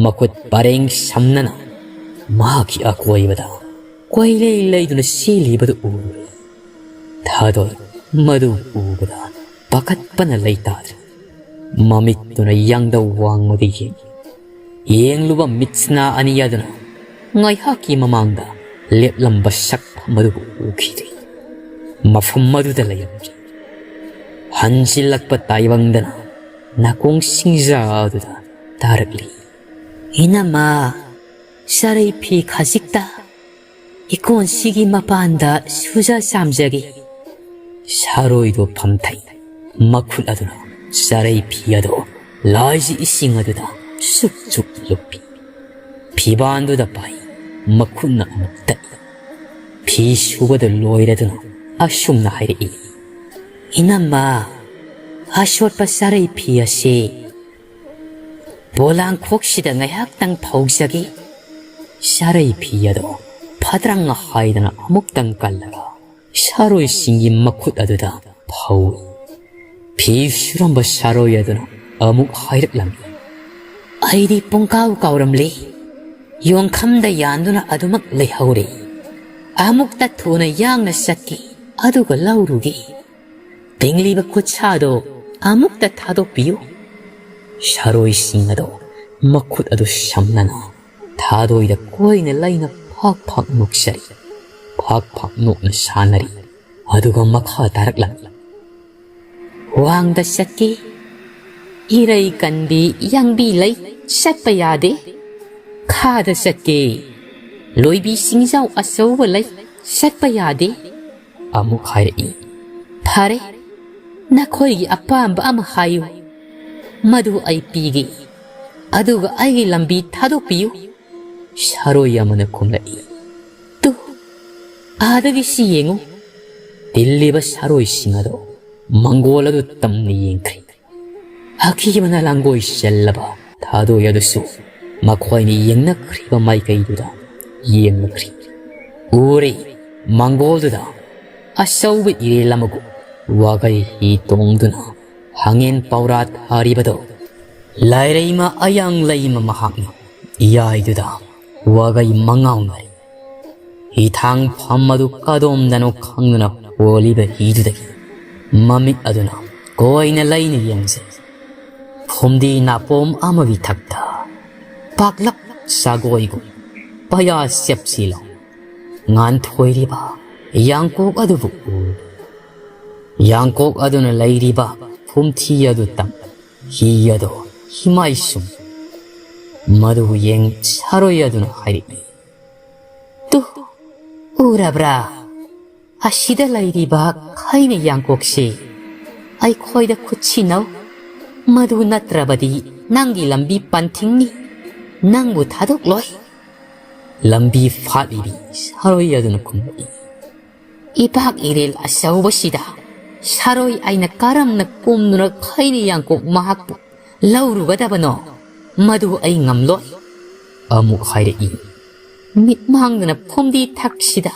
ꯃꯈꯨꯠ ꯄꯔꯦꯡ ꯁꯝꯅꯅ ꯃꯍꯥꯛꯀꯤ ꯑꯀꯣꯏꯕꯗ ꯀꯣꯏꯂꯩ ꯂꯩꯗꯨꯅ ꯆꯦꯜꯂꯤꯕꯗꯨ ꯎꯔꯨꯔꯦ꯫ ꯊꯥꯗꯣꯏ ꯃꯗꯨ ꯎꯕꯗ ꯄꯥꯈꯠꯄꯅ ꯂꯩꯇꯥꯗ꯭ꯔꯦ꯫ ꯃꯃꯤꯠꯇꯨꯅ ꯌꯥꯡꯗꯧ ꯋꯥꯡꯃꯗ ꯌꯦꯡꯏ꯫ ꯌꯦꯡꯂꯨꯕ ꯃꯤꯠꯁꯅꯥ ꯑꯅꯤ ꯑꯗꯨꯅ ꯉꯥꯏꯍꯥꯛꯀꯤ ꯃꯃꯥꯡꯗ ꯂꯦꯞꯂꯝꯕ ꯁꯛꯐꯝ ꯑꯗꯨꯕꯨ ꯎꯈꯤꯗꯦ꯫ ꯃꯐꯝ ꯑꯗꯨꯗ ꯂꯩꯔꯝꯗ꯭ꯔꯦ꯫ ꯍꯟꯖꯤꯜꯂꯛꯄ ꯇꯥꯏꯕꯪꯗꯅ ꯅꯥꯀꯣꯡ ꯁꯤꯡꯖꯥ ꯑꯗꯨꯗ ꯇꯥꯔꯛꯂꯤ꯫ "ꯏꯅꯝꯃ, ꯆꯔꯩ ꯐꯤ ꯈꯖꯤꯛꯇ ꯏꯀꯣꯟꯁꯤꯒꯤ ꯃꯄꯥꯟꯗ ꯁꯨꯖ ꯆꯥꯝꯖꯒꯦ꯫" ꯁꯥꯔꯣꯏꯗꯣ ꯐꯝꯊꯩ꯫ ꯃꯈꯨꯠ ꯑꯗꯨꯅ ꯆꯔꯩ ꯐꯤ ꯑꯗꯨ ꯂꯥꯏꯖꯤ ꯏꯁꯤꯡ ꯑꯗꯨꯗ ꯁꯨꯛ ꯁꯨꯛ ꯂꯨꯞꯄꯤ꯫ ꯐꯤꯕꯥꯟꯗꯨꯗ ꯄꯥꯏ, ꯃꯈꯨꯠꯅ ꯑꯃꯨꯛ ꯇꯠꯂꯤ꯫ ꯐꯤ ꯁꯨꯕꯗ ꯂꯣꯏꯔꯗꯨꯅ ꯑꯁꯨꯝꯅ ꯍꯥꯏꯔꯛꯏ, "ꯏꯅꯝꯃ, ꯑꯁꯣꯠꯄ ꯆꯔꯩ ꯐꯤ ꯑꯁꯤ ꯄꯣꯂꯥꯡꯈꯣꯛꯁꯤꯗ ꯉꯥꯏꯍꯥꯛꯇꯪ ꯐꯧꯖꯒꯦ꯫" ꯆꯔꯩ ꯐꯤ ꯑꯗꯣ ꯐꯗ꯭ꯔꯪ ꯍꯥꯏꯗꯅ ꯑꯃꯨꯛꯇꯪ ꯀꯜꯂꯒ ꯁꯥꯔꯣꯏꯁꯤꯡꯒꯤ ꯃꯈꯨꯠ ꯑꯗꯨꯗ ꯐꯧꯏ꯫ ꯐꯤ ꯁꯨꯔꯝꯕ ꯁꯥꯔꯣꯏ ꯑꯗꯨꯅ ꯑꯃꯨꯛ ꯍꯥꯏꯔꯛꯂꯝꯃꯤ, "ꯑꯩꯗꯤ ꯄꯨꯡꯀꯥꯎ ꯀꯥꯎꯔꯝꯂꯦ꯫ ꯌꯣꯡꯈꯝꯗ ꯌꯥꯟꯗꯨꯅ ꯑꯗꯨꯃꯛ ꯂꯩꯍꯧꯔꯦ꯫ ꯑꯃꯨꯛꯇ ꯊꯨꯅ ꯌꯥꯡꯅ ꯆꯠꯀꯦ, ꯑꯗꯨꯒ ꯂꯧꯔꯨꯒꯦ꯫ ꯇꯤꯡꯂꯤꯕ ꯈꯨꯠꯁꯥꯗꯣ ꯑꯃꯨꯛꯇ ꯊꯥꯗꯣꯛꯄꯤꯌꯨ꯫" ꯁꯥꯔꯣꯏꯁꯤꯡ ꯑꯗꯣ ꯃꯈꯨꯠ ꯑꯗꯨ ꯁꯝꯅꯅ ꯊꯥꯗꯣꯏꯗ ꯀꯣꯏꯅ ꯂꯩꯅ ꯐꯥꯛ ꯐꯥꯛ ꯅꯣꯛꯆꯔꯤ꯫ ꯐꯥꯛ ꯐꯥꯛ ꯅꯣꯛꯅ ꯁꯥꯟꯅꯔꯤ꯫ ꯑꯗꯨꯒ ꯃꯈꯥ ꯇꯥꯔꯛꯂꯝꯃꯤ, "ꯋꯥꯡꯗ ꯆꯠꯀꯦ, ꯏꯔꯩ ꯀꯟꯕꯤ ꯌꯥꯡꯕꯤ ꯂꯩ, ꯆꯠꯄ ꯌꯥꯗꯦ꯫ ꯈꯥꯗ ꯆꯠꯀꯦ, ꯂꯣꯏꯕꯤ ꯁꯤꯡꯖꯥꯎ ꯑꯆꯧꯕ ꯂꯩ, ꯆꯠꯄ ꯌꯥꯗꯦ꯫" ꯑꯃꯨꯛ ꯍꯥꯏꯔꯛꯏ, "ꯐꯔꯦ, ꯅꯈꯣꯏꯒꯤ ꯑꯄꯥꯝꯕ ꯑꯃ ꯍꯥꯏꯌꯨ, ꯃꯗꯨ ꯑꯩ ꯄꯤꯒꯦ꯫ ꯑꯗꯨꯒ ꯑꯩꯒꯤ ꯂꯝꯕꯤ ꯊꯥꯗꯣꯛꯄꯤꯌꯨ꯫" ꯁꯥꯔꯣꯏ ꯑꯃꯅ ꯈꯨꯝꯂꯛꯏ, "ꯇꯨ, ꯑꯥꯗꯒꯤ ꯁꯤ ꯌꯦꯡꯉꯨ꯫" ꯇꯤꯜꯂꯤꯕ ꯁꯥꯔꯣꯏꯁꯤꯡ ꯑꯗꯣ ꯃꯪꯒꯣꯜ ꯑꯗꯨ ꯇꯝꯅ ꯌꯦꯡꯈ꯭ꯔꯦ꯫ ꯑꯀꯤꯕꯅ ꯂꯥꯡꯒꯣꯏ ꯆꯦꯜꯂꯕ ꯊꯥꯗꯣꯏ ꯑꯗꯨꯁꯨ ꯃꯈꯣꯏꯅ ꯌꯦꯡꯅꯈ꯭ꯔꯤꯕ ꯃꯥꯏꯀꯩꯗꯨꯗ ꯌꯦꯡꯂꯛꯈ꯭ꯔꯤ꯫ ꯎꯔꯦ, ꯃꯪꯒꯣꯜꯗꯨꯗ ꯑꯆꯧꯕ ꯏꯔꯦꯜ ꯑꯃꯒꯨꯝ ꯋꯥꯒꯩ ꯍꯤ ꯇꯣꯡꯗꯨꯅ ꯍꯪꯉꯦꯟ ꯄꯧꯔꯥ ꯊꯥꯔꯤꯕꯗꯣ ꯂꯥꯏꯔꯩꯃ ꯑꯌꯥꯡ ꯂꯩꯃ ꯃꯍꯥꯛꯅꯤ꯫ ꯏꯌꯥꯏꯗꯨꯗ ꯋꯥꯒꯩ ꯃꯉꯥꯎꯅꯔꯤ꯫ ꯍꯤꯊꯥꯡꯐꯝ ꯑꯗꯨ ꯀꯗꯣꯝꯗꯅꯣ ꯈꯪꯗꯅ ꯍꯣꯜꯂꯤꯕ ꯍꯤꯗꯨꯗꯒꯤ ꯃꯃꯤꯠ ꯑꯗꯨꯅ ꯀꯣꯏꯅ ꯂꯩꯅ ꯌꯦꯡꯖꯩ꯫ ꯐꯨꯝꯗꯤ ꯅꯥꯄꯣꯝ ꯑꯃꯒꯤ ꯊꯛꯇ ꯄꯥꯛꯂꯞ ꯁꯥꯒꯣꯏꯒꯨꯝ ꯄꯌꯥ ꯁꯦꯞꯁꯤꯜꯂꯣ꯫ ꯉꯥꯟꯊꯣꯏꯔꯤꯕ ꯌꯥꯡꯀꯣꯛ ꯑꯗꯨꯕꯨ ꯎ꯫ ꯌꯥꯡꯀꯣꯛ ꯑꯗꯨꯅ ꯂꯩꯔꯤꯕ ꯐꯨꯝꯊꯤ ꯑꯗꯨ ꯇꯝ, ꯍꯤ ꯑꯗꯣ ꯍꯤꯃꯥꯏꯁꯨꯝ꯫ ꯃꯗꯨ ꯌꯦꯡ ꯁꯥꯔꯣꯏ ꯑꯗꯨꯅ ꯍꯥꯏꯔꯛꯏ, "ꯇꯨ, ꯎꯔꯕ꯭ꯔꯥ? ꯑꯁꯤꯗ ꯂꯩꯔꯤꯕ ꯈꯩꯅ ꯌꯥꯡꯀꯣꯛꯁꯤ ꯑꯩꯈꯣꯏꯗ ꯈꯨꯠꯁꯤꯟꯅꯧ꯫ ꯃꯗꯨ ꯅꯠꯇ꯭ꯔꯕꯗꯤ ꯅꯪꯒꯤ ꯂꯝꯕꯤ ꯄꯟꯊꯤꯡꯅꯤ꯫ ꯅꯪꯕꯨ ꯊꯥꯗꯣꯛꯂꯣꯏ꯫" ꯂꯝꯕꯤ ꯐꯥꯠꯂꯤꯕꯤ ꯁꯥꯔꯣꯏ ꯑꯗꯨꯅ ꯈꯨꯝꯂꯛꯏ, "ꯏꯄꯥꯛ ꯏꯔꯦꯜ ꯑꯆꯧꯕꯁꯤꯗ ꯁꯥꯔꯣꯏ ꯑꯩꯅ ꯀꯔꯝꯅ ꯀꯨꯝꯗꯨꯅ ꯈꯩꯅ ꯌꯥꯡꯀꯣꯛ ꯃꯍꯥꯛꯄꯨ ꯂꯧꯔꯨꯒꯗꯕꯅꯣ? ꯃꯗꯨ ꯑꯩ ꯉꯝꯂꯣꯏ꯫" ꯑꯃꯨꯛ ꯍꯥꯏꯔꯛꯏ, "ꯃꯤꯠꯃꯥꯡꯗꯅ ꯐꯨꯝꯗꯤ ꯊꯛꯁꯤꯗ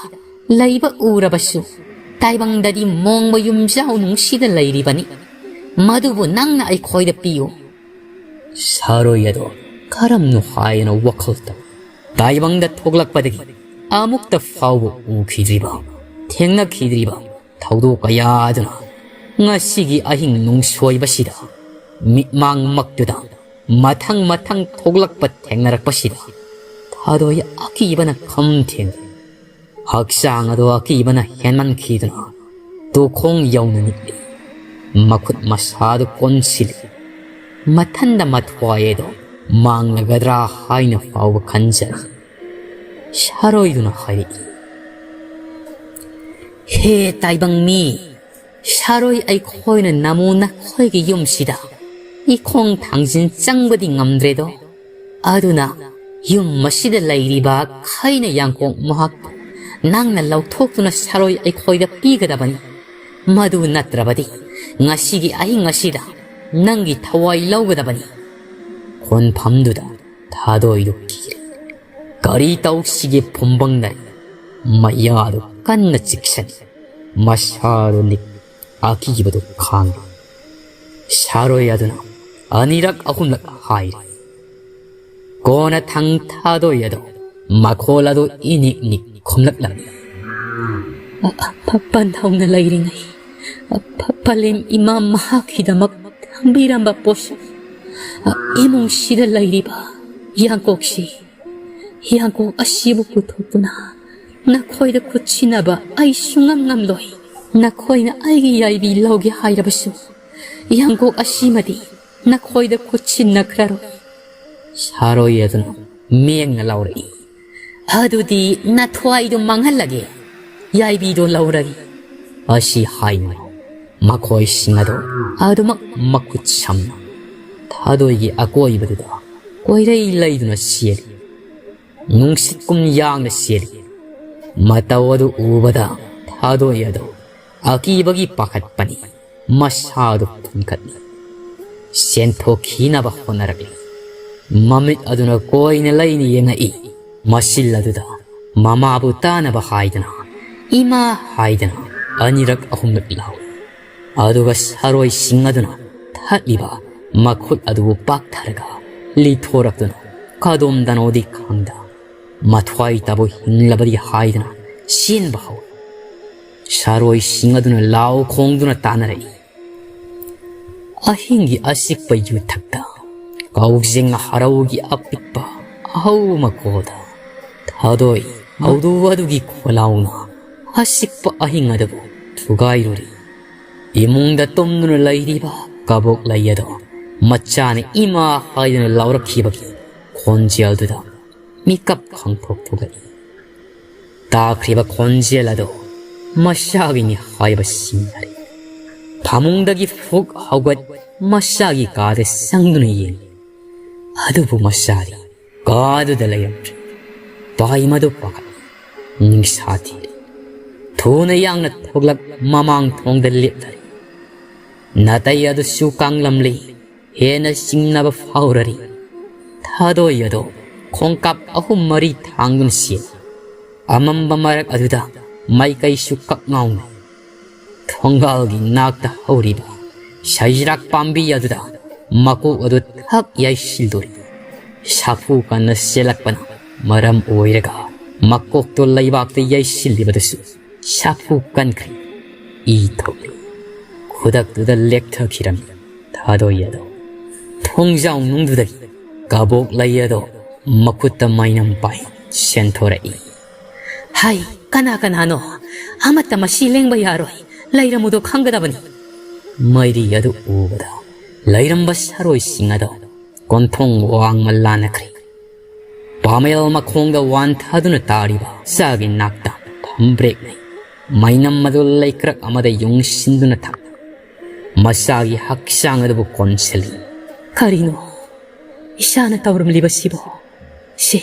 ꯂꯩꯕ ꯎꯔꯕꯁꯨ, ꯇꯥꯏꯕꯪꯗꯗꯤ ꯃꯣꯡꯕ ꯌꯨꯝꯖꯥꯎ ꯅꯨꯡꯁꯤꯗ ꯂꯩꯔꯤꯕꯅꯤ꯫ ꯃꯗꯨꯕꯨ ꯅꯪꯅ ꯑꯩꯈꯣꯏꯗ ꯄꯤꯌꯨ꯫" ꯁꯥꯔꯣꯏ ꯑꯗꯣ ꯀꯔꯝꯅꯣ ꯍꯥꯏꯅ ꯋꯥꯈꯜ ꯇꯧ꯫ ꯇꯥꯏꯕꯪꯗ ꯊꯣꯛꯂꯛꯄꯗꯒꯤ ꯑꯃꯨꯛꯇ ꯐꯥꯎꯕ ꯎꯈꯤꯗ꯭ꯔꯤꯕ, ꯊꯦꯡꯅꯈꯤꯗ꯭ꯔꯤꯕ ꯊꯧꯗꯣꯛ ꯀꯌꯥ ꯑꯗꯨꯅ ꯉꯁꯤꯒꯤ ꯑꯍꯤꯡ ꯅꯨꯡꯁꯣꯏꯕꯁꯤꯗ, ꯃꯤꯠꯃꯥꯡꯃꯛꯇꯨꯗ ꯃꯊꯪ ꯃꯊꯪ ꯊꯣꯛꯂꯛꯄ ꯊꯦꯡꯅꯔꯛꯄꯁꯤꯗ, ꯊꯥꯗꯣꯏ ꯑꯀꯤꯕꯅ ꯈꯝ ꯊꯦꯡꯂꯦ꯫ ꯍꯛꯆꯥꯡ ꯑꯗꯨ ꯑꯀꯤꯕꯅ ꯍꯦꯟꯃꯟꯈꯤꯗꯨꯅ ꯇꯨꯈꯣꯡ ꯌꯧꯅ ꯅꯤꯛꯂꯤ꯫ ꯃꯈꯨꯠ ꯃꯁꯥꯗꯨ ꯀꯣꯟꯁꯤꯜꯂꯤ꯫ ꯃꯊꯟꯗ ꯃꯊ꯭ꯋꯥꯏ ꯑꯗꯨ ꯃꯥꯡꯂꯒꯗ꯭ꯔꯥ ꯍꯥꯏꯅ ꯐꯥꯎꯕ ꯈꯟꯖꯔꯤ꯫ ꯁꯥꯔꯣꯏꯗꯨꯅ ꯍꯥꯏꯔꯛꯏ, "ꯍꯦ ꯇꯥꯏꯕꯪ ꯃꯤ, ꯁꯥꯔꯣꯏ ꯑꯩꯈꯣꯏꯅ ꯅꯃꯨ ꯅꯈꯣꯏꯒꯤ ꯌꯨꯝꯁꯤꯗ ꯏꯈꯣꯡ ꯊꯥꯡꯖꯤꯟ ꯆꯪꯕꯗꯤ ꯉꯝꯗ꯭ꯔꯦꯗꯣ꯫ ꯑꯗꯨꯅ ꯌꯨꯝ ꯑꯁꯤꯗ ꯂꯩꯔꯤꯕ ꯈꯩꯅ ꯌꯥꯡꯀꯣꯛ ꯃꯍꯥꯛꯄꯨ ꯅꯪꯅ ꯂꯧꯊꯣꯛꯇꯨꯅ ꯁꯥꯔꯣꯏ ꯑꯩꯈꯣꯏꯗ ꯄꯤꯒꯗꯕꯅꯤ꯫ ꯃꯗꯨ ꯅꯠꯇ꯭ꯔꯕꯗꯤ ꯉꯁꯤꯒꯤ ꯑꯍꯤꯡ ꯑꯁꯤꯗ ꯅꯪꯒꯤ ꯊꯋꯥꯏ ꯂꯧꯒꯗꯕꯅꯤ꯫" ꯈꯣꯟꯐꯝꯗꯨꯗ ꯊꯥꯗꯣꯏꯗꯨ ꯀꯤꯔꯦ꯫ ꯀꯔꯤ ꯇꯧꯁꯤꯒꯦ ꯐꯨꯝꯕꯪꯅꯔꯤ꯫ ꯃꯌꯥꯗꯨ ꯀꯟꯅ ꯆꯤꯛꯁꯟ꯫ ꯃꯁꯥꯗꯨ ꯅꯤꯛ ꯑꯀꯤꯕꯗꯨ ꯈꯥꯡꯂꯤ꯫ ꯁꯥꯔꯣꯏ ꯑꯗꯨꯅ ꯑꯅꯤꯔꯛ ꯑꯍꯨꯝꯂꯛ ꯍꯥꯏꯔꯤ꯫ ꯀꯣꯟꯅ ꯊꯪ ꯊꯥꯗꯣꯏ ꯑꯗꯨ ꯃꯈꯣꯜ ꯑꯗꯨ ꯏꯅꯤꯛ ꯅꯤꯛ ꯈꯨꯝꯂꯛꯂꯝꯃꯤ꯫ ꯑ-, ꯑ-, ꯄ-, ꯄꯟꯊꯧꯅ ꯂꯩꯔꯤꯉꯩ, ꯑ-, ꯄ-, ꯄꯂꯦꯝ ꯏꯃꯥ ꯃꯍꯥꯛꯀꯤꯗꯃꯛ ꯊꯝꯕꯤꯔꯝꯕ ꯄꯣꯠꯁꯛ ꯏꯃꯨꯡꯁꯤꯗ ꯂꯩꯔꯤꯕ ꯌꯥꯡꯀꯣꯛꯁꯤ, ꯌꯥꯡꯀꯣꯛ ꯑꯁꯤꯕꯨ ꯄꯨꯊꯣꯛꯇꯨꯅ ꯅꯈꯣꯏꯗ ꯈꯨꯠꯁꯤꯟꯅꯕ ꯑꯩ ꯁꯨꯡꯉꯝ ꯉꯝꯂꯣꯏ꯫ ꯅꯈꯣꯏꯅ ꯑꯩꯒꯤ ꯌꯥꯏꯕꯤ ꯂꯧꯒꯦ ꯍꯥꯏꯔꯕꯁꯨ, ꯌꯥꯡꯀꯣꯛ ꯑꯁꯤꯃꯗꯤ ꯅꯈꯣꯏꯗ ꯈꯨꯠꯁꯤꯟꯅꯈ꯭ꯔꯔꯣꯏ꯫ ꯁꯥꯔꯣꯏ ꯑꯗꯨꯅ ꯃꯦꯡꯅ ꯂꯥꯎꯔꯛꯏ꯫ ꯑꯗꯨꯗꯤ ꯅꯊ꯭ꯋꯥꯏꯗꯨ ꯃꯥꯡꯍꯜꯂꯒꯦ, ꯌꯥꯏꯕꯤꯗꯨ ꯂꯧꯔꯒꯦ꯫ ꯑꯁꯤ ꯍꯥꯏꯅ ꯃꯈꯣꯏꯁꯤꯡ ꯑꯗꯨ ꯑꯗꯨꯃꯛ ꯃꯈꯨꯠ ꯁꯝꯅ ꯊꯥꯗꯣꯏꯒꯤ ꯑꯀꯣꯏꯕꯗꯨꯗ ꯀꯣꯏꯔꯩ ꯂꯩꯗꯨꯅ ꯆꯦꯜꯂꯤ꯫ ꯅꯨꯡꯁꯤꯠꯀꯨꯝ ꯌꯥꯡꯅ ꯆꯦꯜꯂꯤ꯫ ꯃꯇꯧ ꯑꯗꯨ ꯎꯕꯗ ꯊꯥꯗꯣꯏ ꯑꯗꯨ ꯑꯀꯤꯕꯒꯤ ꯄꯥꯈꯠꯄꯅꯤ꯫ ꯃꯁꯥꯗꯨ ꯐꯨꯟꯈꯠꯂꯤ꯫ ꯆꯦꯟꯊꯣꯛꯈꯤꯅꯕ ꯍꯣꯠꯅꯔꯛꯂꯤ꯫ ꯃꯃꯤꯠ ꯑꯗꯨꯅ ꯀꯣꯏꯅ ꯂꯩꯅ ꯌꯦꯡꯉꯛꯏ꯫ ꯃꯆꯤꯜ ꯑꯗꯨꯗ ꯃꯃꯥꯕꯨ ꯇꯥꯅꯕ ꯍꯥꯏꯗꯅ, "ꯏꯃꯥ" ꯍꯥꯏꯗꯅ ꯑꯅꯤꯔꯛ ꯑꯍꯨꯝꯂꯛ ꯂꯥꯎꯏ꯫ ꯑꯗꯨꯒ ꯁꯥꯔꯣꯏꯁꯤꯡ ꯑꯗꯨꯅ ꯊꯠꯂꯤꯕ ꯃꯈꯨꯠ ꯑꯗꯨꯕꯨ ꯄꯥꯛꯊꯔꯒ ꯂꯤꯊꯣꯔꯛꯇꯨꯅ ꯀꯗꯣꯝꯗꯅꯣꯗꯤ ꯈꯪꯗ, ꯃꯊ꯭ꯋꯥꯏ ꯇꯥꯕꯨ ꯍꯤꯡꯂꯕꯗꯤ ꯍꯥꯏꯗꯅ ꯆꯦꯟꯕ ꯍꯧꯏ꯫ ꯁꯥꯔꯣꯏꯁꯤꯡ ꯑꯗꯨꯅ ꯂꯥꯎ ꯈꯣꯡꯗꯨꯅ ꯇꯥꯅꯔꯛꯏ꯫ ꯑꯍꯤꯡꯒꯤ ꯑꯆꯤꯛꯄ ꯌꯨꯊꯛꯇ ꯀꯥꯎꯖꯦꯡ ꯍꯔꯧꯒꯤ ꯑꯄꯤꯛꯄ ꯑꯍꯧ ꯃꯀꯣꯜꯗ ꯊꯥꯗꯣꯏ ꯍꯧꯗꯣꯛ ꯑꯗꯨꯒꯤ ꯈꯣꯜꯂꯥꯎꯅ ꯑꯆꯤꯛꯄ ꯑꯍꯤꯡ ꯑꯗꯨꯕꯨ ꯊꯨꯒꯥꯏꯔꯨꯔꯤ꯫ ꯏꯃꯨꯡꯗ ꯇꯨꯝꯗꯨꯅ ꯂꯩꯔꯤꯕ ꯀꯕꯣꯛ ꯂꯩ ꯑꯗꯣ ꯃꯆꯥꯅ ꯏꯃꯥ ꯍꯥꯏꯗꯨꯅ ꯂꯥꯎꯔꯛꯈꯤꯕꯒꯤ ꯈꯣꯟꯖꯦꯜꯗꯨꯗ ꯃꯤꯀꯞ ꯈꯪꯊꯣꯛ ꯊꯣꯛꯂꯛꯏ꯫ ꯇꯥꯈ꯭ꯔꯤꯕ ꯈꯣꯟꯖꯦꯜ ꯑꯗꯨ ꯃꯆꯥꯒꯤꯅꯤ ꯍꯥꯏꯕ ꯁꯤꯡꯅꯔꯦ꯫ ꯐꯃꯨꯡꯗꯒꯤ ꯐꯨꯛ ꯍꯧꯒꯠ ꯃꯆꯥꯒꯤ ꯀꯥꯗ ꯆꯪꯗꯨꯅ ꯌꯦꯡꯂꯤ꯫ ꯑꯗꯨꯕꯨ ꯃꯆꯥꯗꯤ ꯀꯥꯗꯨꯗ ꯂꯩꯔꯝꯗ꯭ꯔꯦ꯫ ꯄꯥꯏꯃꯗꯨ ꯄꯥꯈꯠꯂꯤ꯫ ꯅꯤꯡꯁꯥ ꯊꯤꯔꯤ꯫ ꯊꯨꯅ ꯌꯥꯡꯅ ꯊꯣꯛꯂꯛ ꯃꯃꯥꯡ ꯊꯣꯡꯗ ꯂꯦꯞꯂꯔꯤ꯫ ꯅꯥꯇꯩ ꯑꯗꯨꯁꯨ ꯀꯥꯡꯂꯝꯂꯤ꯫ ꯍꯦꯟꯅ ꯆꯤꯡꯅꯕ ꯐꯥꯎꯔꯔꯤ꯫ ꯊꯥꯗꯣꯏ ꯑꯗꯣ ꯈꯣꯡꯀꯥꯞ ꯑꯍꯨꯝ ꯃꯔꯤ ꯊꯥꯡꯗꯨꯅ ꯆꯦꯜꯂꯤ꯫ ꯑꯃꯝꯕ ꯃꯔꯛ ꯑꯗꯨꯗ ꯃꯥꯏꯀꯩꯁꯨ ꯀꯛ ꯉꯥꯎꯅꯩ꯫ ꯊꯣꯡꯒꯥꯜꯒꯤ ꯅꯥꯛꯇ ꯍꯧꯔꯤꯕ ꯁꯩꯖꯤꯔꯥꯛ ꯄꯥꯝꯕꯤ ꯑꯗꯨꯗ ꯃꯀꯣꯛ ꯑꯗꯨ ꯊꯛ ꯌꯩꯁꯤꯜꯂꯨꯔꯤ꯫ ꯁꯥꯐꯨ ꯀꯟꯅ ꯆꯦꯜꯂꯛꯄꯅ ꯃꯔꯝ ꯑꯣꯏꯔꯒ ꯃꯀꯣꯛꯇꯣ ꯂꯩꯕꯥꯛꯇ ꯌꯩꯁꯤꯜꯂꯤꯕꯗꯨꯁꯨ ꯁꯥꯐꯨ ꯀꯟꯈ꯭ꯔꯦ꯫ ꯏ ꯊꯣꯛꯂꯦ꯫ ꯈꯨꯗꯛꯇꯨꯗ ꯂꯦꯛꯊꯈꯤꯔꯝꯃꯤ ꯊꯥꯗꯣꯏ ꯑꯗꯣ꯫ ꯈꯣꯡꯖꯥꯎꯅꯨꯡꯗꯨꯗꯒꯤ ꯀꯕꯣꯛ ꯂꯩ ꯑꯗꯣ ꯃꯈꯨꯠꯇ ꯃꯩꯅꯝ ꯄꯥꯏ ꯁꯦꯟꯊꯣꯔꯛꯏ꯫ "ꯍꯥꯏ, ꯀꯅꯥ ꯀꯅꯥꯅꯣ? ꯑꯃꯠꯇ ꯃꯁꯤ ꯂꯦꯡꯕ ꯌꯥꯔꯣꯏ꯫ ꯂꯩꯔꯝꯃꯨꯗꯣ ꯈꯪꯒꯗꯕꯅꯤ꯫" ꯃꯩꯔꯤ ꯑꯗꯨ ꯎꯕꯗ ꯂꯩꯔꯝꯕ ꯁꯥꯔꯣꯏꯁꯤꯡ ꯑꯗꯣ ꯀꯣꯟꯊꯣꯡ ꯋꯥꯡꯃ ꯂꯥꯟꯅꯈ꯭ꯔꯦ꯫ ꯄꯥꯃꯦꯜ ꯃꯈꯣꯡꯗ ꯋꯥꯟꯊꯗꯨꯅ ꯇꯥꯔꯤꯕ ꯃꯆꯥꯒꯤ ꯅꯥꯛꯇ ꯐꯝꯕ꯭ꯔꯦꯛꯅꯩ꯫ ꯃꯩꯅꯝ ꯑꯗꯨ ꯂꯩꯀ꯭ꯔꯛ ꯑꯃꯗ ꯌꯨꯡꯁꯤꯟꯗꯨꯅ ꯊꯝꯃꯤ꯫ ꯃꯆꯥꯒꯤ ꯍꯛꯆꯥꯡ ꯑꯗꯨꯕꯨ ꯀꯣꯟꯁꯤꯜꯂꯤ꯫ "ꯀꯔꯤꯅꯣ ꯏꯆꯥꯅ ꯇꯧꯔꯝꯂꯤꯕꯁꯤꯕꯣ? ꯁꯦ,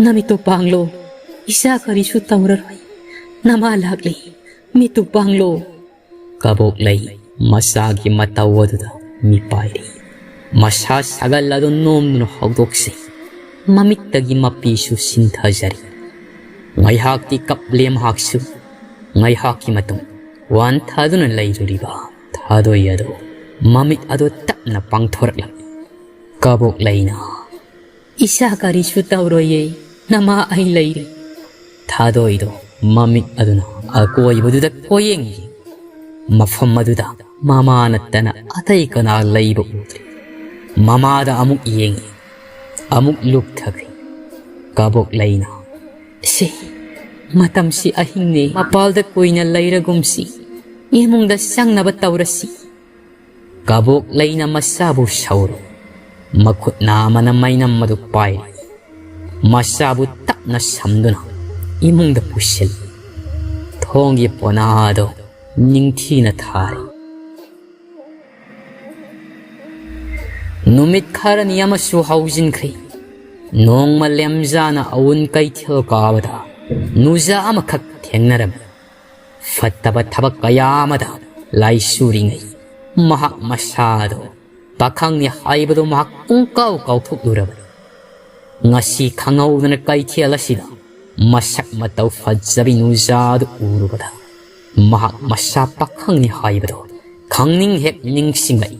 ꯅꯃꯤꯠꯇꯨ ꯄꯥꯡꯂꯣ꯫ ꯏꯆꯥ ꯀꯔꯤꯁꯨ ꯇꯧꯔꯔꯣꯏ꯫ ꯅꯃꯥ ꯂꯥꯛꯂꯤ꯫ ꯃꯤꯠꯇꯨ ꯄꯥꯡꯂꯣ꯫" ꯀꯕꯣꯛꯂꯩ ꯃꯆꯥꯒꯤ ꯃꯇꯧ ꯑꯗꯨꯗ ꯃꯤꯄꯥꯏꯔꯤ꯫ ꯃꯁꯥ ꯁꯥꯒꯜ ꯑꯗꯨ ꯅꯣꯝꯗꯨꯅ ꯍꯧꯗꯣꯛꯆꯩ꯫ ꯃꯃꯤꯠꯇꯒꯤ ꯃꯄꯤꯁꯨ ꯁꯤꯟꯊꯖꯔꯤ꯫ ꯉꯥꯏꯍꯥꯛꯇꯤ ꯀꯞꯂꯦ ꯃꯍꯥꯛꯁꯨ꯫ ꯉꯥꯏꯍꯥꯛꯀꯤ ꯃꯇꯨꯡ ꯋꯥꯟꯊꯗꯨꯅ ꯂꯩꯔꯨꯔꯤꯕ ꯊꯥꯗꯣꯏ ꯑꯗꯨ ꯃꯃꯤꯠ ꯑꯗꯨ ꯇꯞꯅ ꯄꯥꯡꯊꯣꯔꯛꯂꯝꯃꯤ꯫ ꯀꯕꯣꯛꯂꯩꯅ, "ꯏꯆꯥ ꯀꯔꯤꯁꯨ ꯇꯧꯔꯣꯏꯌꯦ, ꯅꯃꯥ ꯑꯩ ꯂꯩꯔꯤ꯫" ꯊꯥꯗꯣꯏꯗꯣ ꯃꯃꯤꯠ ꯑꯗꯨꯅ ꯑꯀꯣꯏꯕꯗꯨꯗ ꯀꯣꯏꯌꯦꯡꯉꯤ꯫ ꯃꯐꯝ ꯑꯗꯨꯗ ꯃꯃꯥ ꯅꯠꯇꯅ ꯑꯇꯩ ꯀꯅꯥ ꯂꯩꯕ ꯎꯗ꯭ꯔꯦ꯫ ꯃꯃꯥꯗ ꯑꯃꯨꯛ ꯌꯦꯡꯉꯤ, ꯑꯃꯨꯛ ꯂꯨꯞꯊꯈ꯭ꯔꯦ꯫ ꯀꯕꯣꯛꯂꯩꯅ, "ꯁꯦ, ꯃꯇꯝꯁꯤ ꯑꯍꯤꯡꯅꯦ, ꯃꯄꯥꯜꯗ ꯀꯨꯏꯅ ꯂꯩꯔꯒꯨꯝꯁꯤ, ꯏꯃꯨꯡꯗ ꯆꯪꯅꯕ ꯇꯧꯔꯁꯤ꯫" ꯀꯕꯣꯛꯂꯩꯅ ꯃꯆꯥꯕꯨ ꯁꯧꯔꯤ꯫ ꯃꯈꯨꯠ ꯅꯥꯝꯃꯅ ꯃꯩꯅꯝ ꯑꯗꯨ ꯄꯥꯏꯔꯤ꯫ ꯃꯆꯥꯕꯨ ꯇꯞꯅ ꯁꯝꯗꯨꯅ ꯏꯃꯨꯡꯗ ꯄꯨꯁꯤꯜꯂꯤ꯫ ꯊꯣꯡꯒꯤ ꯄꯣꯅꯥ ꯑꯗꯨ ꯅꯤꯡꯊꯤꯅ ꯊꯥꯔꯤ꯫ ꯅꯨꯃꯤꯠ ꯈꯔꯅꯤ ꯑꯃꯁꯨ ꯍꯧꯖꯤꯟꯈ꯭ꯔꯦ꯫ ꯅꯣꯡꯃ ꯂꯦꯝꯖꯥꯅ ꯑꯋꯨꯟ ꯀꯩꯊꯦꯜ ꯀꯥꯕꯗ ꯅꯨꯖꯥ ꯑꯃꯈꯛ ꯊꯦꯡꯅꯔꯝꯃꯤ꯫ ꯐꯠꯇꯕ ꯊꯕꯛ ꯀꯌꯥ ꯑꯃꯗ ꯂꯥꯏꯆꯨꯔꯤꯉꯩ ꯃꯍꯥꯛ ꯃꯁꯥꯗꯣ ꯄꯥꯈꯪꯅꯤ ꯍꯥꯏꯕꯗꯨ ꯃꯍꯥꯛ ꯄꯨꯡꯀꯥꯎ ꯀꯥꯎꯊꯣꯛꯂꯨꯔꯕꯅꯤ꯫ ꯉꯁꯤ ꯈꯪꯍꯧꯗꯅ ꯀꯩꯊꯦꯜ ꯑꯁꯤꯗ ꯃꯁꯛ ꯃꯇꯧ ꯐꯖꯕꯤ ꯅꯨꯖꯥꯗꯨ ꯎꯔꯨꯕꯗ ꯃꯍꯥꯛ ꯃꯁꯥ ꯄꯥꯈꯪꯅꯤ ꯍꯥꯏꯕꯗꯨ ꯈꯪꯅꯤꯡ ꯍꯦꯛ ꯅꯤꯡꯁꯤꯡꯂꯛꯏ꯫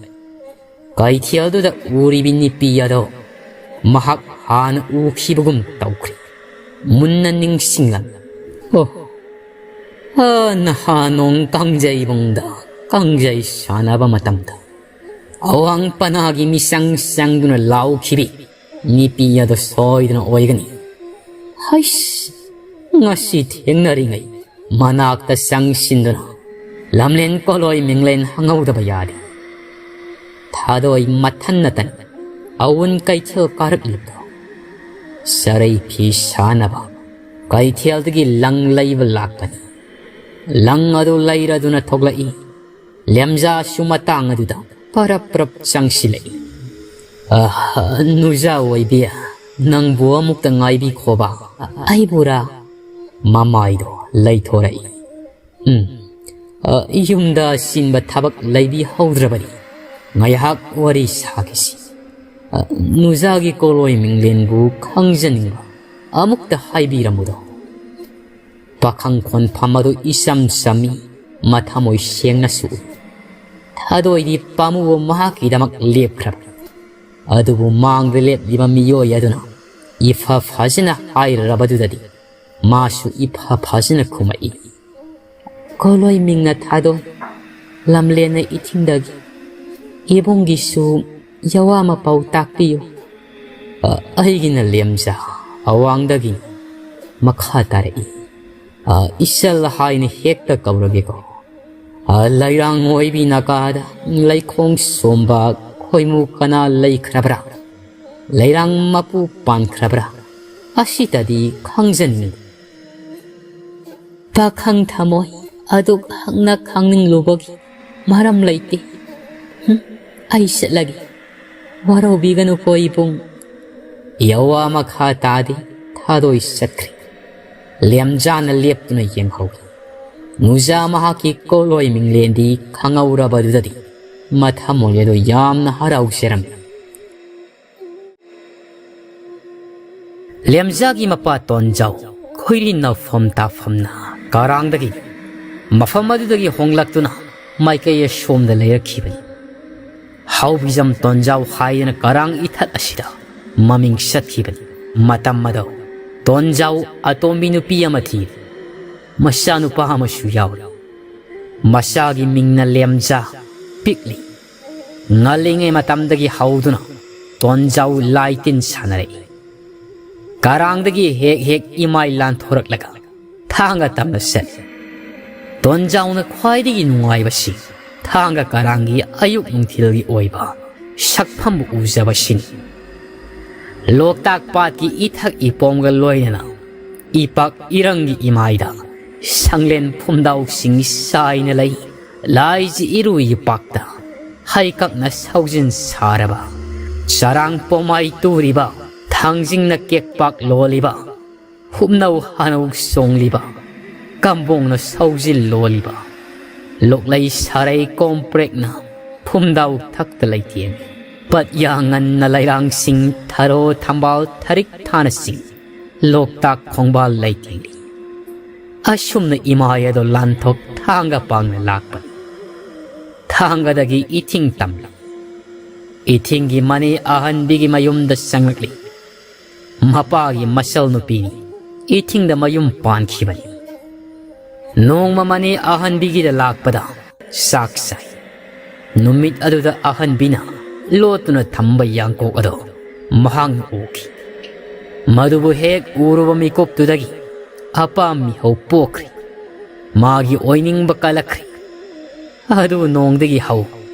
ꯀꯩꯊꯦꯜꯗꯨꯗ ꯎꯔꯤꯕꯤ ꯅꯨꯄꯤ ꯑꯗꯣ ꯃꯍꯥꯛ ꯍꯥꯟꯅ ꯎꯈꯤꯕꯒꯨꯝ ꯇꯧꯈ꯭ꯔꯦ꯫ ꯃꯨꯟꯅ ꯅꯤꯡꯁꯤꯡꯂꯝꯃꯤ꯫ ꯑꯣ, ꯑ, ꯅꯍꯥꯟ ꯅꯣꯡ ꯀꯥꯡꯖꯩꯕꯨꯡꯗ ꯀꯥꯡꯖꯩ ꯁꯥꯟꯅꯕ ꯃꯇꯝꯗ ꯑꯋꯥꯡ ꯄꯅꯥꯒꯤ ꯃꯤꯆꯪ ꯆꯪꯗꯨꯅ ꯂꯥꯎꯈꯤꯕꯤ ꯅꯨꯄꯤ ꯑꯗꯨ ꯁꯣꯏꯗꯅ ꯑꯣꯏꯒꯅꯤ꯫ ꯍꯩꯁ, ꯉꯁꯤ ꯊꯦꯡꯅꯔꯤꯉꯩ ꯃꯅꯥꯛꯇ ꯆꯪꯁꯤꯟꯗꯨꯅ ꯂꯝꯂꯦꯟ ꯀꯣꯂꯣꯏ ꯃꯤꯡꯂꯦꯟ ꯍꯪꯍꯧꯗꯕ ꯌꯥꯗꯦ꯫ ꯊꯥꯗꯣꯏ ꯃꯊꯟ ꯅꯇꯟ ꯑꯋꯨꯟ ꯀꯩꯊꯦꯜ ꯀꯥꯔꯛꯂꯤꯕꯗꯣ ꯆꯔꯩ ꯐꯤ ꯁꯥꯅꯕ ꯀꯩꯊꯦꯜꯗꯒꯤ ꯂꯪ ꯂꯩꯕ ꯂꯥꯛꯄꯅꯤ꯫ ꯂꯪ ꯑꯗꯨ ꯂꯩꯔꯗꯨꯅ ꯊꯣꯛꯂꯛꯏ꯫ ꯂꯦꯝꯖꯥꯁꯨ ꯃꯇꯥꯡ ꯑꯗꯨꯗ ꯄꯔꯞ ꯄꯔꯞ ꯆꯪꯁꯤꯜꯂꯛꯏ꯫ "ꯑꯍ, ꯅꯨꯖꯥ ꯑꯣꯏꯕꯤ, ꯅꯪꯕꯨ ꯑꯃꯨꯛꯇ ꯉꯥꯏꯕꯤꯈꯣꯕ꯫" "ꯑꯩꯕꯨꯔꯥ?" ꯃꯃꯥꯏꯗꯣ ꯂꯩꯊꯣꯔꯛꯏ꯫ "ꯎꯝ, ꯑ, ꯌꯨꯝꯗ ꯑꯆꯤꯟꯕ ꯊꯕꯛ ꯂꯩꯕꯤꯍꯧꯗ꯭ꯔꯕꯅꯤ꯫ ꯉꯥꯏꯍꯥꯛ ꯋꯥꯔꯤ ꯁꯥꯈꯤꯁꯤ꯫ ꯑ, ꯅꯨꯖꯥꯒꯤ ꯀꯣꯂꯣꯏ ꯃꯤꯡꯂꯦꯟꯕꯨ ꯈꯪꯖꯅꯤꯡꯕ ꯑꯃꯨꯛꯇ ꯍꯥꯏꯕꯤꯔꯝꯃꯨꯗꯣ꯫" ꯄꯥꯈꯪ ꯈꯣꯟꯐꯝ ꯑꯗꯨ ꯏꯆꯝ ꯆꯝꯃꯤ, ꯃꯊꯃꯣꯏ ꯁꯦꯡꯅꯁꯨ ꯎꯏ꯫ ꯊꯥꯗꯣꯏꯗꯤ ꯄꯥꯝꯃꯨꯕ ꯃꯍꯥꯛꯀꯤꯗꯃꯛ ꯂꯦꯞꯈ꯭ꯔꯕꯅꯤ꯫ ꯑꯗꯨꯕꯨ ꯃꯥꯡꯗ ꯂꯦꯞꯂꯤꯕ ꯃꯤꯑꯣꯏ ꯑꯗꯨꯅ ꯏꯐ ꯐꯖꯅ ꯍꯥꯏꯔꯔꯕꯗꯨꯗꯗꯤ ꯃꯥꯁꯨ ꯏꯐ ꯐꯖꯅ ꯈꯨꯝꯃꯛꯏ꯫ "ꯀꯣꯂꯣꯏ ꯃꯤꯡꯅ ꯊꯥꯗꯣꯏ, ꯂꯝꯂꯦꯟꯅ ꯏꯊꯤꯡꯗꯒꯤ꯫ ꯏꯕꯨꯡꯒꯤꯁꯨ ꯌꯋꯥ ꯑꯃ ꯄꯥꯎ ꯇꯥꯛꯄꯤꯌꯨ꯫" "ꯑ, ꯑꯩꯒꯤꯅ ꯂꯦꯝꯖꯥ ꯑꯋꯥꯡꯗꯒꯤ ꯃꯈꯥ ꯇꯥꯔꯛꯏ꯫ ꯑ, ꯏꯆꯜ ꯍꯥꯏꯅ ꯍꯦꯛꯇ ꯀꯧꯔꯒꯦꯀꯣ꯫ ꯑ, ꯂꯩꯔꯥꯡ ꯑꯣꯏꯕꯤ ꯅꯥꯀꯥꯗ ꯂꯩꯈꯣꯡ ꯁꯣꯝꯕ ꯈꯣꯏꯃꯨ ꯀꯅꯥ ꯂꯩꯈ꯭ꯔꯕ꯭ꯔꯥ? ꯂꯩꯔꯥꯡ ꯃꯄꯨ ꯄꯥꯟꯈ꯭ꯔꯕ꯭ꯔꯥ? ꯑꯁꯤꯇꯗꯤ ꯈꯪꯖꯅꯤꯡꯏ꯫" "ꯄꯥꯈꯪ ꯊꯃꯣꯏ, ꯑꯗꯨꯛ ꯍꯛꯅ ꯈꯪꯅꯤꯡꯂꯨꯕꯒꯤ ꯃꯔꯝ ꯂꯩꯇꯦ꯫ ꯍꯨꯝ, ꯑꯩ ꯆꯠꯂꯒꯦ꯫ ꯋꯥꯔꯧꯕꯤꯒꯅꯨꯀꯣ ꯏꯕꯨꯡ꯫" ꯌꯋꯥ ꯃꯈꯥ ꯇꯥꯗꯦ, ꯊꯥꯗꯣꯏ ꯆꯠꯈ꯭ꯔꯦ꯫ ꯂꯦꯝꯖꯥꯅ ꯂꯦꯞꯇꯨꯅ ꯌꯦꯡꯍꯧꯏ꯫ ꯅꯨꯖꯥ ꯃꯍꯥꯛꯀꯤ ꯀꯣꯂꯣꯏ ꯃꯤꯡꯂꯦꯟꯗꯤ ꯈꯪꯍꯧꯔꯕꯗꯨꯗꯗꯤ ꯃꯊꯃꯣꯏ ꯑꯗꯨ ꯌꯥꯝꯅ ꯍꯔꯥꯎꯖꯔꯝꯃꯤ꯫ ꯂꯦꯝꯖꯥꯒꯤ ꯃꯄꯥ ꯇꯣꯟꯖꯥꯎ ꯈꯣꯏꯔꯤ ꯅꯥꯎꯐꯝ ꯇꯥꯐꯝꯅ ꯀꯔꯥꯡꯗꯒꯤ, ꯃꯐꯝ ꯑꯗꯨꯗꯒꯤ ꯍꯣꯡꯂꯛꯇꯨꯅ ꯃꯥꯏꯀꯩ ꯑꯁꯣꯝꯗ ꯂꯩꯔꯛꯈꯤꯕꯅꯤ꯫ ꯍꯥꯎꯕꯤꯖꯝ ꯇꯣꯟꯖꯥꯎ ꯍꯥꯏꯗꯅ ꯀꯔꯥꯡ ꯏꯊꯠ ꯑꯁꯤꯗ ꯃꯃꯤꯡ ꯆꯠꯈꯤꯕꯅꯤ꯫ ꯃꯇꯝ ꯑꯗꯨ ꯇꯣꯟꯖꯥꯎ ꯑꯇꯣꯝꯕꯤ ꯅꯨꯄꯤ ꯑꯃ ꯊꯤ, ꯃꯆꯥꯅꯨꯄꯥ ꯑꯃꯁꯨ ꯌꯥꯎꯔꯤ꯫ ꯃꯆꯥꯒꯤ ꯃꯤꯡꯅ ꯂꯦꯝꯖꯥ ꯄꯤꯛꯂꯤ꯫ ꯉꯜꯂꯤꯉꯩ ꯃꯇꯝꯗꯒꯤ ꯍꯧꯗꯨꯅ ꯇꯣꯟꯖꯥꯎ ꯂꯥꯏ ꯇꯤꯟ ꯁꯥꯟꯅꯔꯛꯏ꯫ ꯀꯔꯥꯡꯗꯒꯤ ꯍꯦꯛ ꯍꯦꯛ ꯏꯃꯥꯏ ꯂꯥꯟꯊꯣꯔꯛꯂꯒ ꯊꯥꯡꯒ ꯇꯝꯅ ꯆꯠꯂꯤ꯫ ꯇꯣꯟꯖꯥꯎꯅ ꯈ꯭ꯋꯥꯏꯗꯒꯤ ꯅꯨꯡꯉꯥꯏꯕꯁꯤ ꯊꯥꯡꯒ ꯀꯔꯥꯡꯒꯤ ꯑꯌꯨꯛ ꯅꯨꯡꯊꯤꯜꯒꯤ ꯑꯣꯏꯕ ꯁꯛꯐꯝꯕꯨ ꯎꯖꯕꯁꯤꯅꯤ꯫ ꯂꯣꯛꯇꯥꯛ ꯄꯥꯠꯀꯤ ꯏꯊꯛ ꯏꯄꯣꯝꯒ ꯂꯣꯏꯅꯅ ꯏꯄꯥꯛ ꯏꯔꯪꯒꯤ ꯏꯃꯥꯏꯗ ꯁꯪꯂꯦꯟ ꯐꯨꯝꯗꯥꯎꯁꯤꯡ ꯁꯥꯏꯅ ꯂꯩ꯫ ꯂꯥꯏꯖꯤ ꯏꯔꯨ ꯏꯄꯥꯛꯇ ꯍꯩꯀꯛꯅ ꯁꯧꯖꯤꯟ ꯁꯥꯔꯕ, ꯆꯔꯥꯡ ꯄꯣꯃꯥꯏ ꯇꯨꯔꯤꯕ, ꯊꯥꯡꯖꯤꯡꯅ ꯀꯦꯛꯄꯥꯛ ꯂꯣꯜꯂꯤꯕ, ꯍꯨꯞꯅꯧ ꯍꯥꯅꯧ ꯆꯣꯡꯂꯤꯕ, ꯀꯝꯕꯣꯡꯅ ꯁꯧꯖꯤꯜ ꯂꯣꯜꯂꯤꯕ, ꯂꯣꯛꯂꯩ ꯁꯥꯔꯩ ꯀꯣꯝꯄ꯭ꯔꯦꯛꯅ ꯐꯨꯝꯗꯥꯎ ꯊꯛꯇ ꯂꯩꯇꯦꯡ꯫ ꯄꯠꯌꯥ ꯉꯟꯅ ꯂꯩꯔꯥꯡꯁꯤꯡ ꯊꯔꯣ ꯊꯝꯕꯥꯜ ꯊꯔꯤꯛ ꯊꯥꯅꯁꯤꯡ ꯂꯣꯛꯇꯥꯛ ꯈꯣꯡꯕꯥꯜ ꯂꯩꯇꯦꯡꯂꯤ꯫ ꯑꯁꯨꯝꯅ ꯏꯃꯥꯏ ꯑꯗꯣ ꯂꯥꯟꯊꯣꯛ ꯊꯥꯡꯒ ꯄꯥꯡꯅ ꯂꯥꯛꯄꯅꯤ꯫ ꯊꯥꯡꯒꯗꯒꯤ ꯏꯊꯤꯡ ꯇꯝꯂꯤ꯫ ꯏꯊꯤꯡꯒꯤ ꯃꯅꯤ ꯑꯍꯟꯕꯤꯒꯤ ꯃꯌꯨꯝꯗ ꯆꯪꯂꯛꯂꯤ꯫ ꯃꯄꯥꯒꯤ ꯃꯆꯜ ꯅꯨꯄꯤꯅꯤ꯫ ꯏꯊꯤꯡꯗ ꯃꯌꯨꯝ ꯄꯥꯟꯈꯤꯕꯅꯤ꯫ ꯅꯣꯡꯃ ꯃꯅꯤ ꯑꯍꯟꯕꯤꯒꯤꯗ ꯂꯥꯛꯄꯗ ꯆꯥꯛ ꯆꯥꯏ꯫ ꯅꯨꯃꯤꯠ ꯑꯗꯨꯗ ꯑꯍꯟꯕꯤꯅ ꯂꯣꯠꯇꯨꯅ ꯊꯝꯕ ꯌꯥꯡꯀꯣꯛ ꯑꯗꯣ ꯃꯍꯥꯛꯅ ꯎꯈꯤ꯫ ꯃꯗꯨꯕꯨ ꯍꯦꯛ ꯎꯔꯨꯕ ꯃꯤꯀꯨꯞꯇꯨꯗꯒꯤ ꯑꯄꯥꯝ ꯃꯤꯍꯧ ꯄꯣꯛꯈ꯭ꯔꯦ꯫ ꯃꯥꯒꯤ ꯑꯣꯏꯅꯤꯡꯕ ꯀꯜꯂꯛꯈ꯭ꯔꯦ꯫ ꯑꯗꯨ ꯅꯣꯡꯗꯒꯤ ꯍꯧ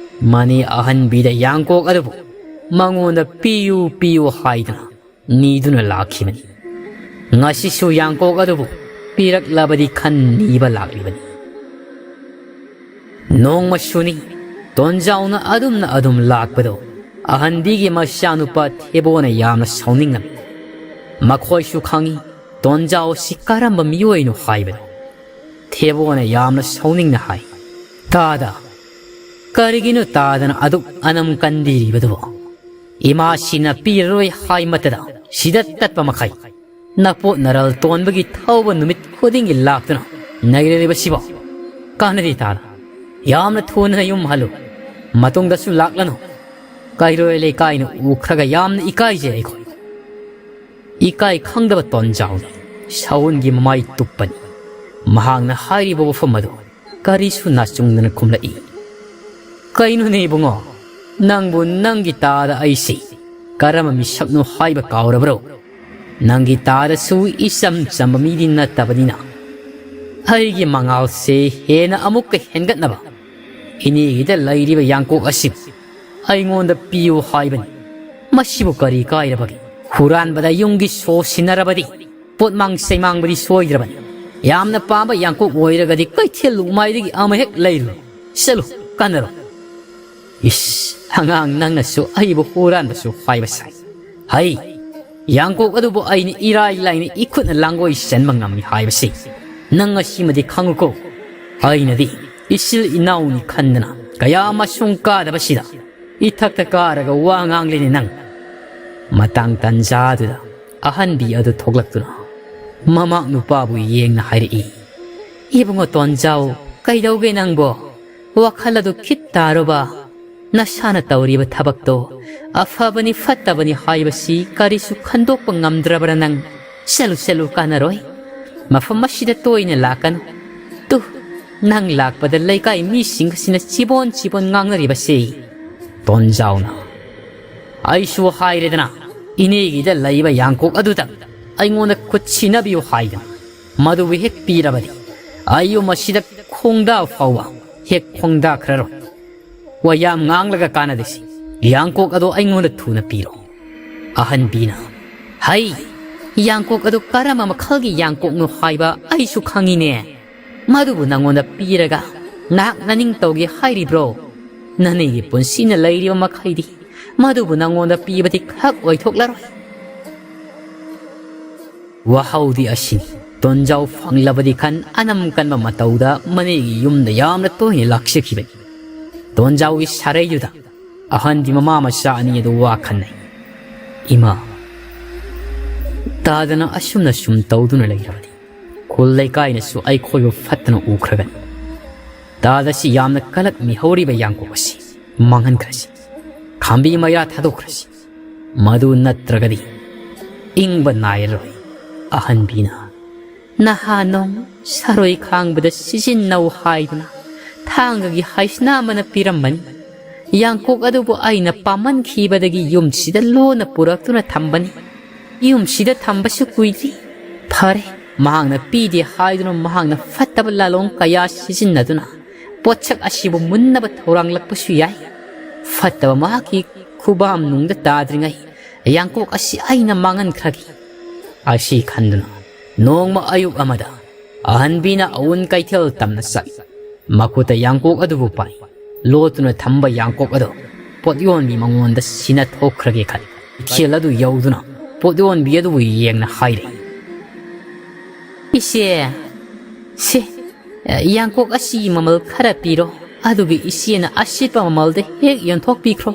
ꯃꯅꯤ ꯑꯍꯟꯕꯤꯗ ꯌꯥꯡꯀꯣꯛ ꯑꯗꯨꯕꯨ ꯃꯉꯣꯟꯗ ꯄꯤꯌꯨ ꯄꯤꯌꯨ ꯍꯥꯏꯗꯨꯅ ꯅꯤꯗꯨꯅ ꯂꯥꯛꯈꯤꯕꯅꯤ꯫ ꯉꯁꯤꯁꯨ ꯌꯥꯡꯀꯣꯛ ꯑꯗꯨꯕꯨ ꯄꯤꯔꯛꯂꯕꯗꯤ ꯈꯟ ꯅꯤꯕ ꯂꯥꯛꯂꯤꯕꯅꯤ꯫ ꯅꯣꯡꯃꯁꯨꯅꯤ ꯇꯣꯟꯖꯥꯎꯅ ꯑꯗꯨꯝꯅ ꯑꯗꯨꯝ ꯂꯥꯛꯄꯗꯣ ꯑꯍꯟꯕꯤꯒꯤ ꯃꯆꯥꯅꯨꯄꯥ ꯊꯦꯕꯣꯅ ꯌꯥꯝꯅ ꯁꯥꯎꯅꯤꯡꯂꯝꯃꯤ꯫ ꯃꯈꯣꯏꯁꯨ ꯈꯪꯏ ꯇꯣꯟꯖꯥꯎ ꯑꯁꯤ ꯀꯔꯝꯕ ꯃꯤꯑꯣꯏꯅꯣ ꯍꯥꯏꯕꯗꯣ꯫ ꯊꯦꯕꯣꯅ ꯌꯥꯝꯅ ꯁꯥꯎꯅꯤꯡꯅ ꯍꯥꯏ, "ꯇꯥꯗ, ꯀꯔꯤꯒꯤꯅꯣ ꯇꯥꯗꯅ ꯑꯗꯨꯛ ꯑꯅꯝ ꯀꯟꯕꯤꯔꯤꯕꯗꯨꯕꯣ? ꯏꯃꯥꯁꯤꯅ ꯄꯤꯔꯔꯣꯏ ꯍꯥꯏꯃꯠꯇꯗ ꯁꯤꯗ ꯇꯠꯄ ꯃꯈꯩ ꯅꯄꯣꯠ ꯅꯔꯜ ꯇꯣꯟꯕꯒꯤ ꯊꯧꯕ ꯅꯨꯃꯤꯠ ꯈꯨꯗꯤꯡꯒꯤ ꯂꯥꯛꯇꯨꯅ ꯅꯩꯔꯤꯕꯁꯤꯕꯣ? ꯀꯥꯟꯅꯗꯦ ꯇꯥꯗ꯫ ꯌꯥꯝꯅ ꯊꯨꯅ ꯅꯌꯨꯝ ꯍꯜꯂꯨ꯫ ꯃꯇꯨꯡꯗꯁꯨ ꯂꯥꯛꯂꯅꯨ꯫ ꯀꯩꯔꯣꯏ ꯂꯩꯀꯥꯏꯅ ꯎꯈ꯭ꯔꯒ ꯌꯥꯝꯅ ꯏꯀꯥꯏꯖꯩ ꯑꯩꯈꯣꯏ꯫" ꯏꯀꯥꯏ ꯈꯪꯗꯕ ꯇꯣꯟꯖꯥꯎꯅ ꯁꯥꯎꯟꯒꯤ ꯃꯃꯥꯏ ꯇꯨꯞꯄꯅꯤ꯫ ꯃꯍꯥꯛꯅ ꯍꯥꯏꯔꯤꯕ ꯋꯥꯐꯝ ꯑꯗꯨ ꯀꯔꯤꯁꯨ ꯅꯥꯆꯨꯡꯗꯅ ꯈꯨꯝꯂꯛꯏ꯫ "ꯀꯩꯅꯣꯅꯦ ꯏꯕꯨꯡꯉꯣ? ꯅꯪꯕꯨ ꯅꯪꯒꯤ ꯇꯥꯗ ꯑꯩꯁꯤ ꯀꯔꯝꯕ ꯃꯤꯁꯛꯅꯣ ꯍꯥꯏꯕ ꯀꯥꯎꯔꯕ꯭ꯔꯣ? ꯅꯪꯒꯤ ꯇꯥꯗꯁꯨ ꯏꯆꯝ ꯆꯝꯕ ꯃꯤꯗꯤ ꯅꯠꯇꯕꯅꯤꯅ, ꯑꯩꯒꯤ ꯃꯉꯥꯜꯁꯦ ꯍꯦꯟꯅ ꯑꯃꯨꯛꯀ ꯍꯦꯟꯒꯠꯅꯕ ꯏꯅꯦꯒꯤꯗ ꯂꯩꯔꯤꯕ ꯌꯥꯡꯀꯣꯛ ꯑꯁꯤꯕꯨ ꯑꯩꯉꯣꯟꯗ ꯄꯤꯌꯨ ꯍꯥꯏꯕꯅꯤ꯫ ꯃꯁꯤꯕꯨ ꯀꯔꯤ ꯀꯥꯏꯔꯕꯒꯦ? ꯍꯨꯔꯥꯟꯕꯗ ꯌꯨꯝꯒꯤ ꯁꯣ ꯁꯤꯟꯅꯔꯕꯗꯤ ꯄꯣꯠꯃꯥꯡ ꯆꯩꯃꯥꯡꯕꯗꯤ ꯁꯣꯏꯗ꯭ꯔꯕꯅꯤ꯫ ꯌꯥꯝꯅ ꯄꯥꯝꯕ ꯌꯥꯡꯀꯣꯛ ꯑꯣꯏꯔꯒꯗꯤ ꯀꯩꯊꯦꯜ ꯂꯨꯛꯃꯥꯏꯗꯒꯤ ꯑꯃ ꯍꯦꯛ ꯂꯩꯔꯨꯔꯣ꯫ ꯆꯠꯂꯨ, ꯀꯥꯟꯅꯔꯣ꯫ ꯏꯁ, ꯑꯉꯥꯡ ꯅꯪꯅꯁꯨ ꯑꯩꯕꯨ ꯍꯨꯔꯥꯟꯕꯁꯨ ꯍꯥꯏꯕ ꯁꯥꯏ꯫ ꯍꯩ, ꯌꯥꯡꯀꯣꯛ ꯑꯗꯨꯕꯨ ꯑꯩꯅ ꯏꯔꯥꯏ ꯂꯥꯏꯅ ꯏꯈꯨꯠꯅ ꯂꯥꯡꯒꯣꯏ ꯆꯟꯕ ꯉꯝꯃꯤ ꯍꯥꯏꯕꯁꯤ ꯅꯪ ꯉꯁꯤꯃꯗꯤ ꯈꯪꯉꯨꯀꯣ꯫ ꯑꯩꯅꯗꯤ ꯏꯆꯤꯜ ꯏꯅꯥꯎꯅꯤ ꯈꯟꯗꯅ ꯀꯌꯥ ꯃꯁꯨꯡ ꯀꯥꯗꯕꯁꯤꯗ ꯏꯊꯛꯇ ꯀꯥꯔꯒ ꯋꯥ ꯉꯥꯡꯂꯤꯅꯦ ꯅꯪ꯫ ꯃꯇꯥꯡ ꯇꯟꯖꯥꯗꯨꯗ ꯑꯍꯟꯕꯤ ꯑꯗꯨ ꯊꯣꯛꯂꯛꯇꯨꯅ ꯃꯃꯥꯛ ꯅꯨꯄꯥꯕꯨ ꯌꯦꯡꯅ ꯍꯥꯏꯔꯛꯏ, "ꯏꯕꯨꯡꯉꯣ ꯇꯣꯟꯖꯥꯎ, ꯀꯩꯗꯧꯒꯦ ꯅꯪꯕꯣ? ꯋꯥꯈꯜ ꯑꯗꯨ ꯈꯤꯠ ꯇꯥꯔꯨꯕ꯫ ꯅꯁꯥꯅ ꯇꯧꯔꯤꯕ ꯊꯕꯛꯇꯣ ꯑꯐꯕꯅꯤ ꯐꯠꯇꯕꯅꯤ ꯍꯥꯏꯕꯁꯤ ꯀꯔꯤꯁꯨ ꯈꯟꯗꯣꯛꯄ ꯉꯝꯗ꯭ꯔꯕ꯭ꯔꯥ ꯅꯪ? ꯆꯠꯂꯨ, ꯆꯠꯂꯨ, ꯀꯥꯟꯅꯔꯣꯏ꯫ ꯃꯐꯝ ꯑꯁꯤꯗ ꯇꯣꯏꯅ ꯂꯥꯛꯀꯅꯨ꯫ ꯇꯨ, ꯅꯪ ꯂꯥꯛꯄꯗ ꯂꯩꯀꯥꯏ ꯃꯤꯁꯤꯡ ꯑꯁꯤꯅ ꯆꯤꯕꯣꯟ ꯆꯤꯕꯣꯟ ꯉꯥꯡꯅꯔꯤꯕꯁꯤ꯫" ꯇꯣꯟꯖꯥꯎꯅ, "ꯑꯩꯁꯨ ꯍꯥꯏꯔꯦꯗꯅ, ꯏꯅꯦꯒꯤꯗ ꯂꯩꯕ ꯌꯥꯡꯀꯣꯛ ꯑꯗꯨꯗꯪ ꯑꯩꯉꯣꯟꯗ ꯈꯨꯠ ꯁꯤꯟꯅꯕꯤꯌꯨ ꯍꯥꯏꯗꯅ꯫ ꯃꯗꯨꯕꯨ ꯍꯦꯛ ꯄꯤꯔꯕꯗꯤ ꯑꯩ ꯌꯨꯝ ꯑꯁꯤꯗ ꯈꯣꯡꯗꯥ ꯐꯥꯎꯕ ꯍꯦꯛ ꯈꯣꯡꯗꯥꯈ꯭ꯔꯔꯣꯏ꯫ ꯋꯥ ꯌꯥꯝ ꯉꯥꯡꯂꯒ ꯀꯥꯟꯅꯗꯦꯁꯤ꯫ ꯌꯥꯡꯀꯣꯛ ꯑꯗꯣ ꯑꯩꯉꯣꯟꯗ ꯊꯨꯅ ꯄꯤꯔꯣ꯫" ꯑꯍꯟꯕꯤꯅ, "ꯍꯩ, ꯌꯥꯡꯀꯣꯛ ꯑꯗꯨ ꯀꯔꯝꯕ ꯃꯈꯜꯒꯤ ꯌꯥꯡꯀꯣꯛꯅꯣ ꯍꯥꯏꯕ ꯑꯩꯁꯨ ꯈꯪꯉꯤꯅꯦ꯫ ꯃꯗꯨꯕꯨ ꯅꯪꯉꯣꯟꯗ ꯄꯤꯔꯒ ꯅꯍꯥꯛ ꯅꯅꯤꯡ ꯇꯧꯒꯦ ꯍꯥꯏꯔꯤꯕ꯭ꯔꯣ? ꯅꯅꯦꯒꯤ ꯄꯨꯟꯁꯤꯅ ꯂꯩꯔꯤꯕ ꯃꯈꯩꯗꯤ ꯃꯗꯨꯕꯨ ꯅꯪꯉꯣꯟꯗ ꯄꯤꯕꯗꯤ ꯈꯛ ꯑꯣꯏꯊꯣꯛꯂꯔꯣꯏ꯫" ꯋꯥꯍꯧꯗꯤ ꯑꯁꯤꯅꯤ꯫ ꯇꯣꯟꯖꯥꯎ ꯐꯪꯂꯕꯗꯤ ꯈꯟ ꯑꯅꯝ ꯀꯟꯕ ꯃꯇꯧꯗ ꯃꯅꯦꯒꯤ ꯌꯨꯝꯗ ꯌꯥꯝꯅ ꯇꯣꯏꯅ ꯂꯥꯛꯆꯈꯤꯕꯅꯤ꯫ ꯇꯣꯟꯖꯥꯎꯒꯤ ꯁꯥꯔꯩꯗꯨꯗ ꯑꯍꯟꯗꯤ ꯃꯃꯥ ꯃꯆꯥ ꯑꯅꯤ ꯑꯗꯨ ꯋꯥ ꯈꯟꯅꯩ꯫ "ꯏꯃꯥ, ꯇꯥꯗꯅ ꯑꯁꯨꯝꯅ ꯁꯨꯝ ꯇꯧꯗꯨꯅ ꯂꯩꯔꯕꯗꯤ ꯈꯨꯜ ꯂꯩꯀꯥꯏꯅꯁꯨ ꯑꯩꯈꯣꯏꯕꯨ ꯐꯠꯇꯅ ꯎꯈ꯭ꯔꯒꯅꯤ꯫ ꯇꯥꯗ ꯁꯤ ꯌꯥꯝꯅ ꯀꯂꯛ ꯃꯤꯍꯧꯔꯤꯕ ꯌꯥꯡꯀꯣꯛ ꯑꯁꯤ ꯃꯥꯡꯍꯟꯈ꯭ꯔꯁꯤ꯫ ꯈꯥꯝꯕꯤ ꯃꯩꯔꯥ ꯊꯥꯗꯣꯛꯈ꯭ꯔꯁꯤ꯫ ꯃꯗꯨ ꯅꯠꯇ꯭ꯔꯒꯗꯤ ꯏꯪꯕ ꯅꯥꯏꯔꯔꯣꯏ꯫" ꯑꯍꯟꯕꯤꯅ, "ꯅꯍꯥꯟ ꯅꯣꯡ ꯁꯥꯔꯣꯏ ꯈꯥꯡꯕꯗ ꯁꯤꯖꯤꯟꯅꯧ ꯍꯥꯏꯗꯨꯅ ꯊꯥꯡꯒꯒꯤ ꯍꯥꯏꯁꯅꯥ ꯑꯃꯅ ꯄꯤꯔꯝꯕꯅꯤ꯫ ꯌꯥꯡꯀꯣꯛ ꯑꯗꯨꯕꯨ ꯑꯩꯅ ꯄꯥꯝꯃꯟꯈꯤꯕꯗꯒꯤ ꯌꯨꯝꯁꯤꯗ ꯂꯣꯟꯅ ꯄꯨꯔꯛꯇꯨꯅ ꯊꯝꯕꯅꯤ꯫ ꯌꯨꯝꯁꯤꯗ ꯊꯝꯕꯁꯨ ꯀꯨꯏꯗ꯭ꯔꯤ꯫ ꯐꯔꯦ, ꯃꯍꯥꯛꯅ ꯄꯤꯗꯦ ꯍꯥꯏꯗꯨꯅ ꯃꯍꯥꯛꯅ ꯐꯠꯇꯕ ꯂꯥꯂꯣꯡ ꯀꯌꯥ ꯁꯤꯖꯤꯟꯅꯗꯨꯅ ꯄꯣꯠꯁꯛ ꯑꯁꯤꯕꯨ ꯃꯨꯟꯅꯕ ꯊꯧꯔꯥꯡꯂꯛꯄꯁꯨ ꯌꯥꯏ꯫ ꯐꯠꯇꯕ ꯃꯍꯥꯛꯀꯤ ꯈꯨꯕꯥꯝ ꯅꯨꯡꯗ ꯇꯥꯗ꯭ꯔꯤꯉꯩ ꯌꯥꯡꯀꯣꯛ ꯑꯁꯤ ꯑꯩꯅ ꯃꯥꯡꯍꯟꯈ꯭ꯔꯒꯦ꯫ ꯑꯁꯤ ꯈꯟꯗꯨꯅ ꯅꯣꯡꯃ ꯑꯌꯨꯛ ꯑꯃꯗ ꯑꯍꯟꯕꯤꯅ ꯑꯋꯨꯟ ꯀꯩꯊꯦꯜ ꯇꯝꯅ ꯆꯠꯂꯤ꯫ ꯃꯈꯨꯠꯇ ꯌꯥꯡꯀꯣꯛ ꯑꯗꯨꯕꯨ ꯄꯥꯏ꯫ ꯂꯣꯠꯇꯨꯅ ꯊꯝꯕ ꯌꯥꯡꯀꯣꯛ ꯑꯗꯨ ꯄꯣꯠ ꯌꯣꯟꯕꯤ ꯃꯉꯣꯟꯗ ꯁꯤꯟꯅ ꯊꯣꯛꯈ꯭ꯔꯒꯦ ꯈꯜꯂꯤ꯫ ꯀꯩꯊꯦꯜ ꯑꯗꯨ ꯌꯧꯗꯨꯅ ꯄꯣꯠ ꯌꯣꯟꯕꯤ ꯑꯗꯨꯕꯨ ꯌꯦꯡꯅ ꯍꯥꯏꯔꯦ, "ꯏꯆꯦ, ꯁꯦ, ꯌꯥꯡꯀꯣꯛ ꯑꯁꯤꯒꯤ ꯃꯃꯜ ꯈꯔ ꯄꯤꯔꯣ, ꯑꯗꯨꯒ ꯏꯆꯦꯅ ꯑꯁꯤꯠꯄ ꯃꯃꯜꯗ ꯍꯦꯛ ꯌꯣꯟꯊꯣꯛꯄꯤꯈ꯭ꯔꯣ꯫"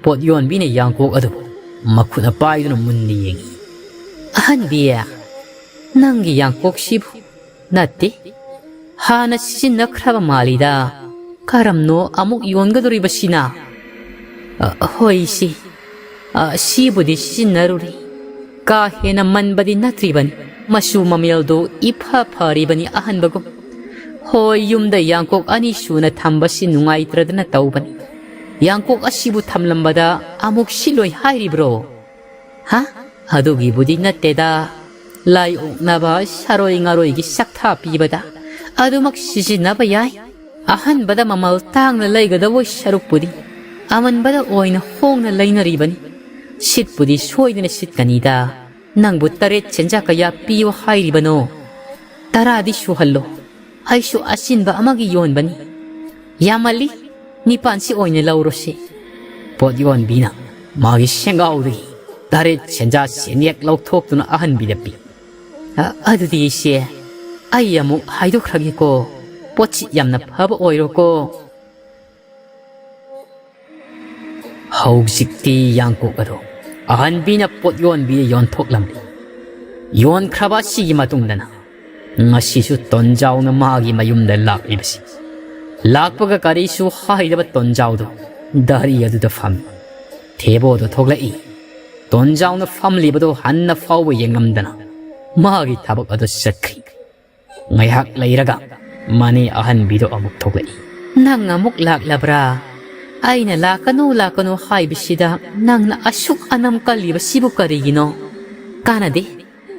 ꯄꯣꯠ ꯌꯣꯟꯕꯤꯅ ꯌꯥꯡꯀꯣꯛ ꯑꯗꯨꯕꯨ ꯃꯈꯨꯠꯅ ꯄꯥꯏꯗꯨꯅ ꯃꯨꯟꯅ ꯌꯦꯡꯏ꯫ "ꯑꯍꯟꯕꯤ, ꯅꯪꯒꯤ ꯌꯥꯡꯀꯣꯛꯁꯤꯕꯨ ꯅꯠꯇꯦ, ꯍꯥꯟꯅ ꯁꯤꯖꯤꯟꯅꯈ꯭ꯔꯕ ꯃꯥꯜꯂꯤꯗ꯫ ꯀꯔꯝꯅꯣ ꯑꯃꯨꯛ ꯌꯣꯟꯒꯗꯧꯔꯤꯕꯁꯤꯅ?" "ꯑ, ꯍꯣꯏ, ꯏꯆꯦ, ꯑ, ꯁꯤꯕꯨꯗꯤ ꯁꯤꯖꯤꯟꯅꯔꯨꯔꯦ꯫ ꯀꯥ ꯍꯦꯟꯅ ꯃꯟꯕꯗꯤ ꯅꯠꯇ꯭ꯔꯤꯕꯅꯤ꯫ ꯃꯆꯨ ꯃꯃꯦꯜꯗꯨ ꯏꯐ ꯐꯔꯤꯕꯅꯤ ꯑꯍꯟꯕꯒꯨꯝ꯫ ꯍꯣꯏ, ꯌꯨꯝꯗ ꯌꯥꯡꯀꯣꯛ ꯑꯅꯤ ꯁꯨꯅ ꯊꯝꯕꯁꯤ ꯅꯨꯡꯉꯥꯏꯇ꯭ꯔꯗꯅ ꯇꯧꯕꯅꯤ꯫ ꯌꯥꯡꯀꯣꯛ ꯑꯁꯤꯕꯨ ꯊꯝꯂꯝꯕꯗ ꯑꯃꯨꯛ ꯁꯤꯠꯂꯣꯏ ꯍꯥꯏꯔꯤꯕ꯭ꯔꯣ?" "ꯍꯥ? ꯑꯗꯨꯒꯤꯕꯨꯗꯤ ꯅꯠꯇꯦꯗ꯫ ꯂꯥꯏ ꯑꯣꯛꯅꯕ ꯁꯥꯔꯣꯏ ꯉꯥꯔꯣꯏꯒꯤ ꯆꯥꯛꯊꯥ ꯄꯤꯕꯗ ꯑꯗꯨꯃꯛ ꯁꯤꯖꯤꯟꯅꯕ ꯌꯥꯏ꯫ ꯑꯍꯟꯕꯗ ꯃꯃꯜ ꯇꯥꯡꯅ ꯂꯩꯒꯗꯧꯕ ꯁꯔꯨꯛꯄꯨꯗꯤ ꯑꯃꯟꯕꯗ ꯑꯣꯏꯅ ꯍꯣꯡꯅ ꯂꯩꯅꯔꯤꯕꯅꯤ꯫ ꯁꯤꯠꯄꯨꯗꯤ ꯁꯣꯏꯗꯅ ꯁꯤꯠꯀꯅꯤꯗ꯫ ꯅꯪꯕꯨ ꯇꯔꯦꯠ ꯁꯦꯟꯖꯥ ꯀꯌꯥ ꯄꯤꯌꯨ ꯍꯥꯏꯔꯤꯕꯅꯣ? ꯇꯔꯥꯗꯤ ꯁꯨꯍꯜꯂꯣ꯫ ꯑꯩꯁꯨ ꯑꯆꯤꯟꯕ ꯑꯃꯒꯤ ꯌꯣꯟꯕꯅꯤ꯫ ꯌꯥꯝꯃꯜꯂꯤ, ꯅꯤꯄꯥꯟꯁꯤ ꯑꯣꯏꯅ ꯂꯧꯔꯣꯁꯤ꯫" ꯄꯣꯠ ꯌꯣꯟꯕꯤꯅ ꯃꯥꯒꯤ ꯁꯦꯡꯒꯥꯎꯗꯒꯤ ꯇꯔꯦꯠ ꯁꯦꯟꯖꯥ ꯁꯦꯟꯌꯦꯛ ꯂꯧꯊꯣꯛꯇꯨꯅ ꯑꯍꯟꯕꯤꯗ ꯄꯤ꯫ "ꯑ, ꯑꯗꯨꯗꯤ ꯏꯆꯦ, ꯑꯩ ꯑꯃꯨꯛ ꯍꯥꯏꯗꯣꯛꯈ꯭ꯔꯒꯦꯀꯣ꯫ ꯄꯣꯠꯁꯤ ꯌꯥꯝꯅ ꯐꯕ ꯑꯣꯏꯔꯣꯀꯣ꯫" ꯍꯧꯖꯤꯛꯇꯤ ꯌꯥꯡꯀꯣꯛ ꯑꯗꯨ ꯑꯍꯟꯕꯤꯅ ꯄꯣꯠ ꯌꯣꯟꯕꯤꯗ ꯌꯣꯟꯊꯣꯛꯂꯝꯂꯤ꯫ ꯌꯣꯟꯈ꯭ꯔꯕ ꯑꯁꯤꯒꯤ ꯃꯇꯨꯡꯗꯅ ꯉꯁꯤꯁꯨ ꯇꯣꯟꯖꯥꯎꯅ ꯃꯥꯒꯤ ꯃꯌꯨꯝꯗ ꯂꯥꯛꯂꯤꯕꯁꯤ꯫ ꯂꯥꯛꯄꯒ ꯀꯔꯤꯁꯨ ꯍꯥꯏꯗꯕ ꯇꯣꯟꯖꯥꯎꯗꯨ ꯗꯥꯔꯤ ꯑꯗꯨꯗ ꯐꯝꯃꯤ꯫ ꯊꯦꯕꯣꯗꯨ ꯊꯣꯛꯂꯛꯏ꯫ ꯇꯣꯟꯖꯥꯎꯅ ꯐꯝꯂꯤꯕꯗꯨ ꯍꯟꯅ ꯐꯥꯎꯕ ꯌꯦꯡꯂꯝꯗꯅ ꯃꯥꯒꯤ ꯊꯕꯛ ꯑꯗꯨ ꯆꯠꯈ꯭ꯔꯤ꯫ ꯉꯥꯏꯍꯥꯛ ꯂꯩꯔꯒ ꯃꯅꯦ ꯑꯍꯟꯕꯤꯗꯨ ꯑꯃꯨꯛ ꯊꯣꯛꯂꯛꯏ꯫ "ꯅꯪ ꯑꯃꯨꯛ ꯂꯥꯛꯂꯕ꯭ꯔꯥ? ꯑꯩꯅ ꯂꯥꯛꯀꯅꯨ, ꯂꯥꯛꯀꯅꯨ ꯍꯥꯏꯕꯁꯤꯗ ꯅꯪꯅ ꯑꯁꯨꯛ ꯑꯅꯝ ꯀꯜꯂꯤꯕꯁꯤꯕꯨ ꯀꯔꯤꯒꯤꯅꯣ? ꯀꯥꯟꯅꯗꯦ,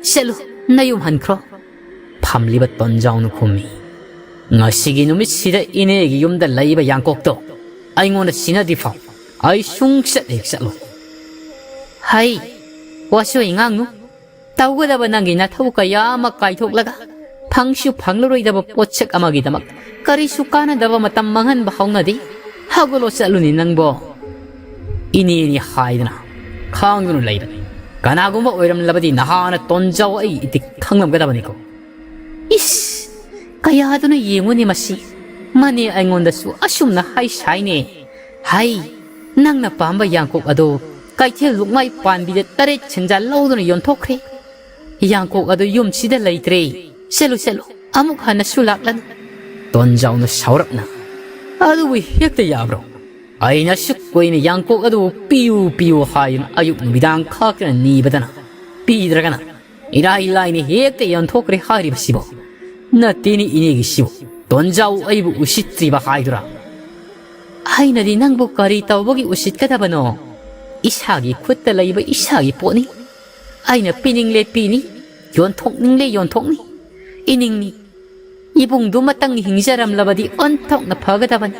ꯆꯠꯂꯨ, ꯅꯌꯨꯝ ꯍꯟꯈ꯭ꯔꯣ꯫ ꯐꯝꯂꯤꯕ ꯇꯣꯟꯖꯥꯎꯅ ꯈꯨꯝꯃꯤ, "ꯉꯁꯤꯒꯤ ꯅꯨꯃꯤꯠꯁꯤꯗ ꯏꯅꯦꯒꯤ ꯌꯨꯝꯗ ꯂꯩꯕ ꯌꯥꯡꯀꯣꯛꯇꯣ ꯑꯩꯉꯣꯟꯗ ꯁꯤꯟꯅꯗ꯭ꯔꯤ ꯐꯥꯎ ꯑꯩ ꯁꯨꯡꯆꯠ ꯍꯦꯛ ꯆꯠꯂꯣꯏ꯫" ꯍꯩ, ꯋꯥꯁꯨ ꯉꯥꯡꯅꯨ꯫ ꯇꯧꯒꯗꯕ ꯅꯪꯒꯤ ꯅꯊꯧ ꯀꯌꯥ ꯑꯃ ꯀꯥꯏꯊꯣꯛꯂꯒ ꯐꯪꯁꯨ ꯐꯪꯂꯔꯣꯏꯗꯕ ꯄꯣꯠꯁꯛ ꯑꯃꯒꯤꯗꯃꯛ ꯀꯔꯤꯁꯨ ꯀꯥꯟꯅꯗꯕ ꯃꯇꯝ ꯃꯥꯡꯍꯟꯕ ꯍꯧꯅꯗꯦ꯫ ꯍꯧꯒꯠꯂꯣ, ꯆꯠꯂꯨꯅꯤ ꯅꯪꯕꯣ꯫ ꯏꯅꯦꯅꯤ ꯍꯥꯏꯗꯅ ꯈꯥꯡꯗꯨꯅ ꯂꯩꯕꯅꯤ꯫ ꯀꯅꯥꯒꯨꯝꯕ ꯑꯣꯏꯔꯝꯂꯕꯗꯤ ꯅꯍꯥꯟꯅ ꯇꯣꯟꯖꯥꯎ ꯑꯩ ꯏꯇꯤꯛ ꯈꯪꯂꯝꯒꯗꯕꯅꯤꯀꯣ꯫ ꯏꯁ, ꯀꯌꯥꯗꯨꯅ ꯌꯦꯡꯉꯨꯅꯦ ꯃꯁꯤ꯫ ꯃꯅꯦ ꯑꯩꯉꯣꯟꯗꯁꯨ ꯑꯁꯨꯝꯅ ꯍꯥꯏ ꯁꯥꯏꯅꯦ꯫ ꯍꯥꯏ, ꯅꯪꯅ ꯄꯥꯝꯕ ꯌꯥꯡꯀꯣꯛ ꯑꯗꯣ ꯀꯩꯊꯦꯜ ꯂꯨꯛꯃꯥꯏ ꯄꯥꯟꯕꯤꯗ ꯇꯔꯦꯠ ꯁꯦꯟꯖꯥ ꯂꯧꯗꯨꯅ ꯌꯣꯟꯊꯣꯛꯈ꯭ꯔꯦ꯫ ꯌꯥꯡꯀꯣꯛ ꯑꯗꯨ ꯌꯨꯝꯁꯤꯗ ꯂꯩꯇ꯭ꯔꯦ꯫ ꯆꯠꯂꯨ, ꯆꯠꯂꯨ, ꯑꯃꯨꯛ ꯍꯟꯅꯁꯨ ꯂꯥꯛꯂꯅꯨ꯫ ꯇꯣꯟꯖꯥꯎꯅ ꯁꯥꯎꯔꯞꯅ, "ꯑꯗꯨꯕꯨ ꯍꯦꯛꯇ ꯌꯥꯕ꯭ꯔꯣ? ꯑꯩꯅ ꯑꯁꯨꯛ ꯀꯨꯏꯅ ꯌꯥꯡꯀꯣꯛ ꯑꯗꯨꯕꯨ ꯄꯤꯌꯨ, ꯄꯤꯌꯨ ꯍꯥꯏꯗꯨꯅ ꯑꯌꯨꯛ ꯅꯨꯃꯤꯗꯥꯡ ꯈꯥꯛꯇꯅ ꯅꯤꯕꯗꯅ ꯄꯤꯗ꯭ꯔꯒꯅ ꯏꯔꯥꯏ ꯂꯥꯏꯅ ꯍꯦꯛꯇ ꯌꯣꯟꯊꯣꯛꯈ꯭ꯔꯦ ꯍꯥꯏꯔꯤꯕꯁꯤꯕꯣ? ꯅꯠꯇꯦꯅꯦ ꯏꯅꯦꯒꯤꯁꯤꯕꯨ, ꯇꯣꯟꯖꯥꯎ ꯑꯩꯕꯨ ꯎꯁꯤꯠꯇ꯭ꯔꯤꯕ ꯍꯥꯏꯗꯨꯔꯥ?" "ꯑꯩꯅꯗꯤ ꯅꯪꯕꯨ ꯀꯔꯤ ꯇꯧꯕꯒꯤ ꯎꯁꯤꯠꯀꯗꯕꯅꯣ? ꯏꯁꯥꯒꯤ ꯈꯨꯠꯇ ꯂꯩꯕ ꯏꯁꯥꯒꯤ ꯄꯣꯠꯅꯤ꯫ ꯑꯩꯅ ꯄꯤꯅꯤꯡꯂꯦ ꯄꯤꯅꯤ, ꯌꯣꯟꯊꯣꯛꯅꯤꯡꯂꯦ ꯌꯣꯟꯊꯣꯛꯅꯤ꯫ ꯏꯅꯤꯡꯅꯤ, ꯏꯕꯨꯡꯗꯨꯃꯇꯪ ꯍꯤꯡꯖꯔꯝꯂꯕꯗꯤ ꯑꯣꯟꯊꯣꯛꯅ ꯐꯒꯗꯕꯅꯤ꯫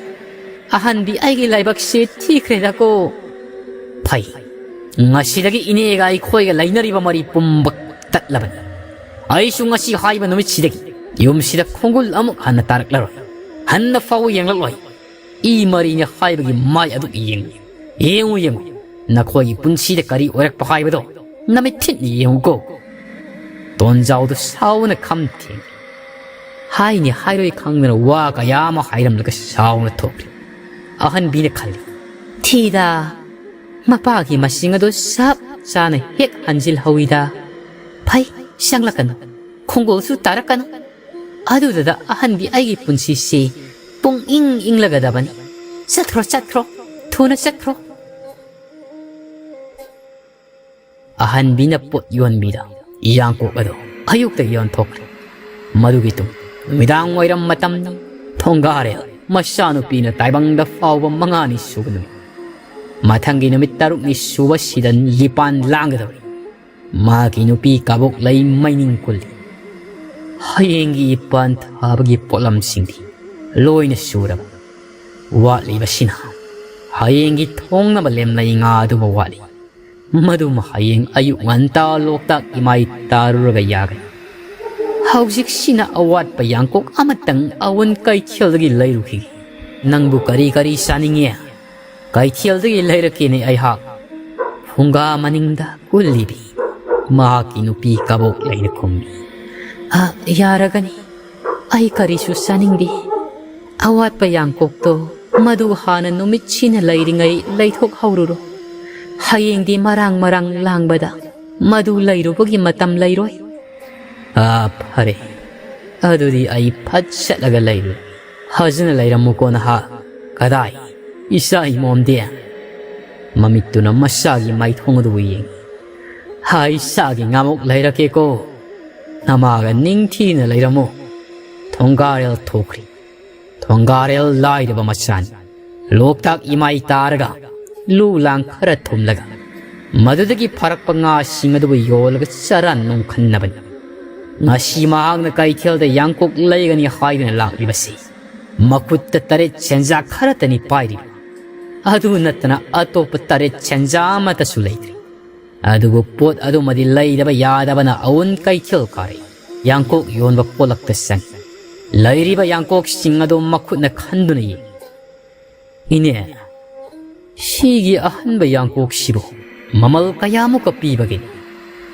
ꯑꯍꯟꯗꯤ ꯑꯩꯒꯤ ꯂꯥꯏꯕꯛꯁꯦ ꯊꯤꯈ꯭ꯔꯦꯗꯀꯣ꯫" "ꯐꯩ, ꯉꯁꯤꯗꯒꯤ ꯏꯅꯦꯒ ꯑꯩꯈꯣꯏꯒ ꯂꯩꯅꯔꯤꯕ ꯃꯔꯤ ꯄꯨꯝꯕ ꯇꯠꯂꯕꯅꯤ꯫ ꯑꯩꯁꯨ ꯉꯁꯤ ꯍꯥꯏꯕ ꯅꯨꯃꯤꯠꯁꯤꯗꯒꯤ ꯌꯨꯝꯁꯤꯗ ꯈꯣꯡꯒꯨꯜ ꯑꯃꯨꯛ ꯍꯟꯅ ꯇꯥꯔꯛꯂꯔꯣꯏ꯫ ꯍꯟꯅ ꯐꯥꯎ ꯌꯦꯡꯂꯛꯂꯣꯏ꯫ ꯏ ꯃꯔꯤꯅꯤ ꯍꯥꯏꯕꯒꯤ ꯃꯥꯏ ꯑꯗꯨ ꯌꯦꯡꯉꯨ꯫ ꯌꯦꯡꯉꯨ, ꯌꯦꯡꯉꯨ꯫ ꯅꯈꯣꯏꯒꯤ ꯄꯨꯟꯁꯤꯗ ꯀꯔꯤ ꯑꯣꯏꯔꯛꯄ ꯍꯥꯏꯕꯗꯣ ꯅꯃꯤꯠꯊꯤꯠꯅ ꯌꯦꯡꯉꯨꯀꯣ꯫" ꯇꯣꯟꯖꯥꯎꯗꯨ ꯁꯥꯎꯅ ꯈꯝ ꯊꯦꯡꯉꯤ꯫ ꯍꯥꯏꯅꯤ ꯍꯥꯏꯔꯣꯏ ꯈꯪꯗꯅ ꯋꯥ ꯀꯌꯥ ꯑꯃ ꯍꯥꯏꯔꯝꯂꯒ ꯁꯥꯎꯅ ꯊꯣꯛꯈ꯭ꯔꯦ꯫ ꯑꯍꯟꯕꯤꯅ ꯈꯜꯂꯤ, "ꯊꯤꯗ, ꯃꯄꯥꯒꯤ ꯃꯁꯤꯡ ꯑꯗꯨ ꯆꯞ ꯆꯥꯅ ꯍꯦꯛ ꯍꯟꯖꯤꯜꯍꯧꯏꯗ꯫ ꯐꯩ, ꯆꯪꯂꯛꯀꯅꯨ, ꯈꯣꯡꯒꯨꯜꯁꯨ ꯇꯥꯔꯛꯀꯅꯨ꯫ ꯑꯗꯨꯗꯨꯗ ꯑꯍꯟꯕꯤ ꯑꯩꯒꯤ ꯄꯨꯟꯁꯤꯁꯤ ꯄꯨꯡ ꯏꯪ ꯏꯪꯂꯒꯗꯕꯅꯤ꯫ ꯆꯠꯈ꯭ꯔꯣ, ꯆꯠꯈ꯭ꯔꯣ, ꯊꯨꯅ ꯆꯠꯈ꯭ꯔꯣ꯫" ꯑꯍꯟꯕꯤꯅ ꯄꯣꯠ ꯌꯣꯟꯕꯤꯗ ꯌꯥꯡꯀꯣꯛ ꯑꯗꯨ ꯑꯌꯨꯛꯇ ꯌꯣꯟꯊꯣꯛꯈ꯭ꯔꯦ꯫ ꯃꯗꯨꯒꯤ ꯇꯨꯡ ꯅꯨꯃꯤꯗꯥꯡ ꯋꯥꯏꯔꯝ ꯃꯇꯝꯗ ꯊꯣꯡꯒꯥꯔꯦꯜ ꯃꯆꯥꯅꯨꯄꯤꯅ ꯇꯥꯏꯕꯪꯗ ꯐꯥꯎꯕ ꯃꯉꯥꯅꯤ ꯁꯨꯕ ꯅꯨꯃꯤꯠ꯫ ꯃꯊꯪꯒꯤ ꯅꯨꯃꯤꯠ ꯇꯔꯨꯛꯅꯤ ꯁꯨꯕꯁꯤꯗ ꯌꯤꯄꯥꯟ ꯂꯥꯡꯒꯗꯧꯔꯤ꯫ ꯃꯍꯥꯛꯀꯤ ꯅꯨꯄꯤ ꯀꯕꯣꯛ ꯂꯩ ꯃꯩꯅꯤꯡ ꯀꯨꯜꯂꯤ꯫ ꯍꯌꯦꯡꯒꯤ ꯌꯤꯄꯥꯟ ꯊꯥꯕꯒꯤ ꯄꯣꯠꯂꯝꯁꯤꯡꯗꯤ ꯂꯣꯏꯅ ꯁꯨꯔꯕ꯫ ꯋꯥꯠꯂꯤꯕꯁꯤꯅ ꯍꯌꯦꯡꯒꯤ ꯊꯣꯡꯅꯕ ꯂꯦꯝꯂꯩ ꯉꯥ ꯑꯗꯨꯃ ꯋꯥꯠꯂꯤ꯫ ꯃꯗꯨꯃ ꯍꯌꯦꯡ ꯑꯌꯨꯛ ꯉꯟꯇꯥ ꯂꯣꯛꯇꯥꯛ ꯏꯃꯥꯏ ꯇꯥꯔꯨꯔꯒ ꯌꯥꯒꯅꯤ꯫ ꯍꯧꯖꯤꯛꯁꯤꯅ ꯑꯋꯥꯠꯄ ꯌꯥꯡꯀꯣꯛ ꯑꯃꯇꯪ ꯑꯋꯨꯟ ꯀꯩꯊꯦꯜꯗꯒꯤ ꯂꯩꯔꯨꯈꯤꯒꯦ꯫ ꯅꯪꯕꯨ ꯀꯔꯤ ꯀꯔꯤ ꯆꯥꯅꯤꯡꯉꯤ? ꯀꯩꯊꯦꯜꯗꯒꯤ ꯂꯩꯔꯛꯀꯦꯅꯦ ꯑꯩꯍꯥꯛ꯫ ꯐꯨꯡꯒꯥ ꯃꯅꯤꯡꯗ ꯀꯨꯜꯂꯤꯕꯤ ꯃꯍꯥꯛꯀꯤ ꯅꯨꯄꯤ ꯀꯕꯣꯛ ꯂꯩꯅ ꯈꯨꯝꯃꯤ꯫ "ꯑ, ꯌꯥꯔꯒꯅꯤ꯫ ꯑꯩ ꯀꯔꯤꯁꯨ ꯆꯥꯅꯤꯡꯗꯦ꯫ ꯑꯋꯥꯠꯄ ꯌꯥꯡꯀꯣꯛꯇꯣ ꯃꯗꯨ ꯍꯥꯟꯅ ꯅꯨꯃꯤꯠꯁꯤꯅ ꯂꯩꯔꯤꯉꯩ ꯂꯩꯊꯣꯛꯍꯧꯔꯨꯔꯣ꯫ ꯍꯌꯦꯡꯗꯤ ꯃꯔꯥꯡ ꯃꯔꯥꯡ ꯂꯥꯡꯕꯗ ꯃꯗꯨ ꯂꯩꯔꯨꯕꯒꯤ ꯃꯇꯝ ꯂꯩꯔꯣꯏ꯫" "ꯑꯥ, ꯐꯔꯦ꯫ ꯑꯗꯨꯗꯤ ꯑꯩ ꯐꯠ ꯆꯠꯂꯒ ꯂꯩꯔꯨꯔꯦ꯫ ꯐꯖꯅ ꯂꯩꯔꯝꯃꯨꯀꯣ ꯅꯍꯥꯛ꯫" "ꯀꯗꯥꯏ? ꯏꯆꯥ ꯏꯃꯣꯝꯗꯤ?" ꯃꯃꯤꯠꯇꯨꯅ ꯃꯆꯥꯒꯤ ꯃꯥꯏꯊꯣꯡ ꯑꯗꯨꯕꯨ ꯌꯦꯡꯏ꯫ "ꯍꯥ, ꯏꯆꯥꯒꯤ ꯉꯥꯃꯨꯛ ꯂꯩꯔꯛꯀꯦꯀꯣ꯫" "ꯅꯃꯥꯒ ꯅꯤꯡꯊꯤꯅ ꯂꯩꯔꯝꯃꯨ꯫" ꯊꯣꯡꯒꯥꯔꯦꯜ ꯊꯣꯛꯈ꯭ꯔꯤ꯫ ꯊꯣꯡꯒꯥꯔꯦꯜ ꯂꯥꯏꯔꯕ ꯃꯆꯥꯅꯤ꯫ ꯂꯣꯛꯇꯥꯛ ꯏꯃꯥꯏ ꯇꯥꯔꯒ ꯂꯨ ꯂꯥꯡ ꯈꯔ ꯊꯨꯝꯂꯒ ꯃꯗꯨꯗꯒꯤ ꯐꯔꯛꯄ ꯉꯥꯁꯤꯡ ꯑꯗꯨꯕꯨ ꯌꯣꯜꯂꯒ ꯆꯔꯥ ꯅꯣꯡꯈꯟꯅꯕꯅꯤ꯫ ꯉꯁꯤ ꯃꯍꯥꯛꯅ ꯀꯩꯊꯦꯜꯗ ꯌꯥꯡꯀꯣꯛ ꯂꯩꯒꯅꯤ ꯍꯥꯏꯗꯨꯅ ꯂꯥꯛꯂꯤꯕꯁꯤ ꯃꯈꯨꯠꯇ ꯇꯔꯦꯠ ꯁꯦꯟꯖꯥ ꯈꯔꯇꯅꯤ ꯄꯥꯏꯔꯤꯕ꯫ ꯑꯗꯨ ꯅꯠꯇꯅ ꯑꯇꯣꯞꯄ ꯇꯔꯦꯠ ꯁꯦꯟꯖꯥ ꯑꯃꯠꯇꯁꯨ ꯂꯩꯇ꯭ꯔꯤ꯫ ꯑꯗꯨꯕꯨ ꯄꯣꯠ ꯑꯗꯨꯃꯗꯤ ꯂꯩꯗꯕ ꯌꯥꯗꯕꯅ ꯑꯋꯨꯟ ꯀꯩꯊꯦꯜ ꯀꯥꯔꯛꯏ꯫ ꯌꯥꯡꯀꯣꯛ ꯌꯣꯟꯕ ꯄꯣꯠꯂꯛꯇ ꯆꯪꯏ꯫ ꯂꯩꯔꯤꯕ ꯌꯥꯡꯀꯣꯛꯁꯤꯡ ꯑꯗꯨ ꯃꯈꯨꯠꯅ ꯈꯟꯗꯨꯅ ꯌꯦꯡꯏ꯫ "ꯏꯅꯦ, ꯁꯤꯒꯤ ꯑꯍꯟꯕ ꯌꯥꯡꯀꯣꯛꯁꯤꯕꯨ ꯃꯃꯜ ꯀꯌꯥꯃꯨꯛꯀ ꯄꯤꯕꯒꯦ?"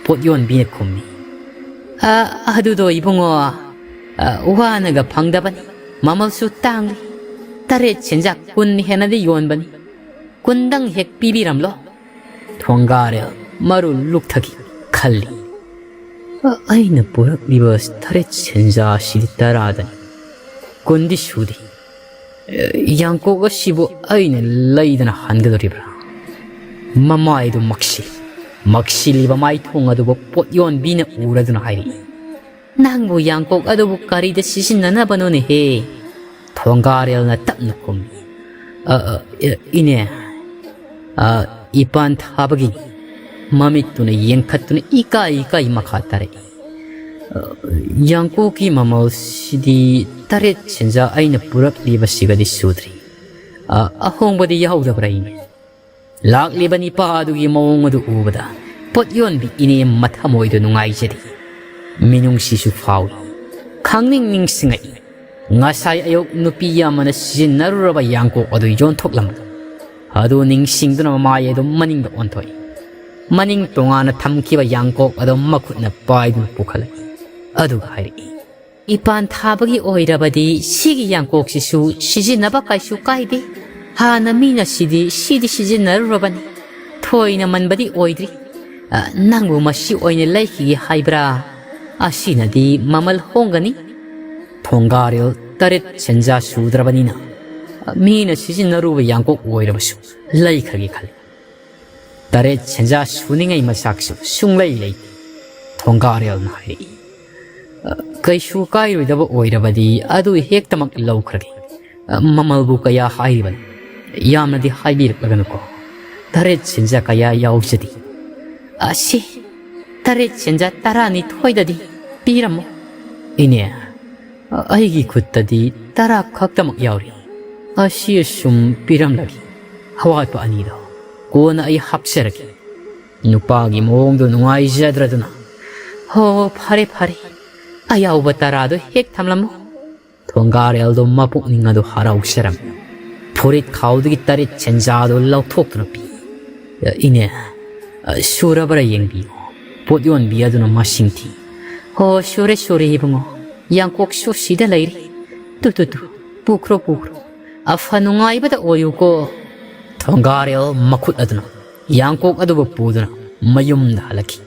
ꯄꯣꯠ ꯌꯣꯟꯕꯤꯅ ꯈꯨꯝꯃꯤ꯫ "ꯑ, ꯑꯗꯨꯗꯣ ꯏꯕꯨꯡꯉꯣ, ꯑ, ꯋꯥꯅꯒ ꯐꯪꯗꯕꯅꯤ꯫ ꯃꯃꯜꯁꯨ ꯇꯥꯡꯂꯤ꯫ ꯇꯔꯦꯠ ꯁꯦꯟꯖꯥ ꯀꯨꯟ ꯍꯦꯟꯅꯗꯤ ꯌꯣꯟꯕꯅꯤ꯫ ꯀꯨꯟꯗꯪ ꯍꯦꯛ ꯄꯤꯕꯤꯔꯝꯂꯣ꯫" ꯊꯣꯡꯒꯥꯔꯦꯜ ꯃꯔꯨ ꯂꯨꯛꯊꯈꯤ꯫ ꯈꯜꯂꯤ, "ꯑ-, ꯑꯩꯅ ꯄꯨꯔꯛꯂꯤꯕ ꯇꯔꯦꯠ ꯁꯦꯟꯖꯥ ꯑꯁꯤꯗꯤ ꯇꯔꯥꯗꯅꯤ꯫ ꯀꯨꯟꯗꯤ ꯁꯨꯗꯦ꯫ ꯑ, ꯌꯥꯡꯀꯣꯛ ꯑꯁꯤꯕꯨ ꯑꯩꯅ ꯂꯩꯗꯅ ꯍꯟꯒꯗꯧꯔꯤꯕ꯭ꯔꯥ?" ꯃꯃꯥꯏꯗꯨ ꯃꯛꯁꯤ-, ꯃꯛꯁꯤꯜꯂꯤꯕ ꯃꯥꯏꯊꯣꯡ ꯑꯗꯨꯕꯨ ꯄꯣꯠ ꯌꯣꯟꯕꯤꯅ ꯎꯔꯗꯨꯅ ꯍꯥꯏꯔꯛꯏ, "ꯅꯪꯕꯨ ꯌꯥꯡꯀꯣꯛ ꯑꯗꯨꯕꯨ ꯀꯔꯤꯗ ꯁꯤꯖꯤꯟꯅꯅꯕꯅꯣꯅꯦꯍꯦ?" ꯊꯣꯡꯒꯥꯔꯦꯜꯅ ꯇꯞꯅ ꯈꯨꯝꯃꯤ꯫ "ꯑ, ꯑ, ꯏ-, ꯏꯅꯦ, ꯑ, ꯏꯄꯥꯟ ꯊꯥꯕꯒꯤ"꯫ ꯃꯃꯤꯠꯇꯨꯅ ꯌꯦꯡꯈꯠꯇꯨꯅ ꯏꯀꯥꯏ ꯏꯀꯥꯏ ꯃꯈꯥ ꯇꯥꯔꯛꯏ꯫ "ꯑ, ꯌꯥꯡꯀꯣꯛꯀꯤ ꯃꯃꯜꯁꯤꯗꯤ ꯇꯔꯦꯠ ꯁꯦꯟꯖꯥ ꯑꯩꯅ ꯄꯨꯔꯛꯂꯤꯕꯁꯤꯒꯗꯤ ꯁꯨꯗ꯭ꯔꯤ꯫ ꯑ, ꯑꯍꯣꯡꯕꯗꯤ ꯌꯥꯎꯗꯕ꯭ꯔꯥ ꯏꯅꯦ?" ꯂꯥꯛꯂꯤꯕ ꯅꯤꯄꯥ ꯑꯗꯨꯒꯤ ꯃꯑꯣꯡ ꯑꯗꯨ ꯎꯕꯗ ꯄꯣꯠ ꯌꯣꯟꯕꯤ ꯏꯅꯦ ꯃꯊꯃꯣꯏꯗ ꯅꯨꯡꯉꯥꯏꯖꯔꯤ꯫ ꯃꯤꯅꯨꯡꯁꯤꯁꯨ ꯐꯥꯎꯏ꯫ ꯈꯪꯅꯤꯡ ꯅꯤꯡꯁꯤꯡꯉꯛꯏ꯫ ꯉꯁꯥꯏ ꯑꯌꯨꯛ ꯅꯨꯄꯤ ꯑꯃꯅ ꯁꯤꯖꯤꯟꯅꯔꯨꯔꯕ ꯌꯥꯡꯀꯣꯛ ꯑꯗꯨ ꯌꯣꯟꯊꯣꯛꯂꯝꯕ ꯑꯗꯨ ꯅꯤꯡꯁꯤꯡꯗꯨꯅ ꯃꯃꯥꯏ ꯑꯗꯨ ꯃꯅꯤꯡꯗ ꯑꯣꯟꯊꯣꯛꯏ꯫ ꯃꯅꯤꯡ ꯇꯣꯉꯥꯟꯅ ꯊꯝꯈꯤꯕ ꯌꯥꯡꯀꯣꯛ ꯑꯗꯨ ꯃꯈꯨꯠꯅ ꯄꯥꯏꯗꯨꯅ ꯄꯨꯈꯠꯂꯛꯏ꯫ ꯑꯗꯨꯒ ꯍꯥꯏꯔꯛꯏ, "ꯏꯄꯥꯟ ꯊꯥꯕꯒꯤ ꯑꯣꯏꯔꯕꯗꯤ ꯁꯤꯒꯤ ꯌꯥꯡꯀꯣꯛꯁꯤꯁꯨ ꯁꯤꯖꯤꯟꯅꯕ ꯀꯩꯁꯨ ꯀꯥꯏꯗꯦ꯫ ꯍꯥꯟꯅ ꯃꯤꯅ ꯁꯤꯗꯤ, ꯁꯤꯗꯤ ꯁꯤꯖꯤꯟꯅꯔꯨꯔꯕꯅꯤ꯫ ꯊꯣꯏꯅ ꯃꯟꯕꯗꯤ ꯑꯣꯏꯗ꯭ꯔꯤ꯫ ꯑ, ꯅꯪꯕꯨ ꯃꯁꯤ ꯑꯣꯏꯅ ꯂꯩꯈꯤꯒꯦ ꯍꯥꯏꯕ꯭ꯔꯥ? ꯑꯁꯤꯅꯗꯤ ꯃꯃꯜ ꯍꯣꯡꯒꯅꯤ꯫" ꯊꯣꯡꯒꯥꯔꯦꯜ ꯇꯔꯦꯠ ꯁꯦꯟꯖꯥ ꯁꯨꯗ꯭ꯔꯕꯅꯤꯅ, ꯑ, ꯃꯤꯅ ꯁꯤꯖꯤꯟꯅꯔꯨꯕ ꯌꯥꯡꯀꯣꯛ ꯑꯣꯏꯔꯕꯁꯨ ꯂꯩꯈ꯭ꯔꯒꯦ ꯈꯜꯂꯤ꯫ ꯇꯔꯦꯠ ꯁꯦꯟꯖꯥ ꯁꯨꯅꯤꯡꯉꯥꯏ ꯃꯆꯥꯛꯁꯨ ꯁꯨꯡꯂꯩ ꯂꯩꯇꯦ꯫ ꯊꯣꯡꯒꯥꯔꯦꯜꯅ ꯍꯥꯏꯔꯛꯏ, "ꯑ, ꯀꯩꯁꯨ ꯀꯥꯏꯔꯣꯏꯗꯕ ꯑꯣꯏꯔꯕꯗꯤ ꯑꯗꯨ ꯍꯦꯛꯇꯃꯛ ꯂꯧꯈ꯭ꯔꯒꯦ꯫ ꯑ, ꯃꯃꯜꯕꯨ ꯀꯌꯥ ꯍꯥꯏꯔꯤꯕꯅꯣ? ꯌꯥꯝꯅꯗꯤ ꯍꯥꯏꯕꯤꯔꯛꯂꯒꯅꯨꯀꯣ꯫ ꯇꯔꯦꯠ ꯁꯦꯟꯖꯥ ꯀꯌꯥ ꯌꯥꯎꯖꯗꯦ꯫" "ꯑꯁꯤ, ꯇꯔꯦꯠ ꯁꯦꯟꯖꯥ ꯇꯔꯥꯅꯤꯊꯣꯏꯗꯗꯤ ꯄꯤꯔꯝꯃꯣ꯫" "ꯏꯅꯦ, ꯑꯩꯒꯤ ꯈꯨꯠꯇꯗꯤ ꯇꯔꯥ ꯈꯛꯇꯃꯛ ꯌꯥꯎꯔꯤ꯫ ꯑꯁꯤ ꯑꯁꯨꯝ ꯄꯤꯔꯝꯂꯒꯦ꯫ ꯑꯋꯥꯠꯄ ꯑꯅꯤꯗꯣ ꯀꯣꯟꯅ ꯑꯩ ꯍꯥꯞꯆꯔꯒꯦ꯫" ꯅꯨꯄꯥꯒꯤ ꯃꯑꯣꯡꯗꯣ ꯅꯨꯡꯉꯥꯏꯖꯗ꯭ꯔꯗꯨꯅ, "ꯍꯣ, ꯐꯔꯦ, ꯐꯔꯦ, ꯑꯌꯥꯎꯕ ꯇꯔꯥꯗꯣ ꯍꯦꯛ ꯊꯝꯂꯝꯃꯣ꯫" ꯊꯣꯡꯒꯥꯔꯦꯜꯗꯣ ꯃꯄꯨꯛꯅꯤꯡ ꯑꯗꯨ ꯍꯔꯥꯎꯖꯔꯝꯃꯤ꯫ ꯐꯨꯔꯤꯠ ꯈꯥꯎꯗꯒꯤ ꯇꯔꯦꯠ ꯁꯦꯟꯖꯥꯗꯨ ꯂꯧꯊꯣꯛꯇꯨꯅ ꯄꯤ꯫ "ꯏꯅꯦ, ꯁꯨꯔꯕ꯭ꯔꯥ ꯌꯦꯡꯕꯤꯌꯨ꯫" ꯄꯣꯠ ꯌꯣꯟꯕꯤ ꯑꯗꯨꯅ ꯃꯁꯤꯡ ꯊꯤ꯫ "ꯍꯣ, ꯁꯨꯔꯦ, ꯁꯨꯔꯦ, ꯏꯕꯨꯡꯉꯣ꯫ ꯌꯥꯡꯀꯣꯛꯁꯨ ꯁꯤꯗ ꯂꯩꯔꯦ꯫ ꯇꯨ, ꯇꯨ, ꯇꯨ, ꯄꯨꯈ꯭ꯔꯣ, ꯄꯨꯈ꯭ꯔꯣ꯫ ꯑꯐ ꯅꯨꯡꯉꯥꯏꯕꯗ ꯑꯣꯏꯌꯨꯀꯣ꯫" ꯊꯣꯡꯒꯥꯔꯦꯜ ꯃꯈꯨꯠ ꯑꯗꯨꯅ ꯌꯥꯡꯀꯣꯛ ꯑꯗꯨꯕꯨ ꯄꯨꯗꯨꯅ ꯃꯌꯨꯝꯗ ꯍꯜꯂꯛꯈꯤ꯫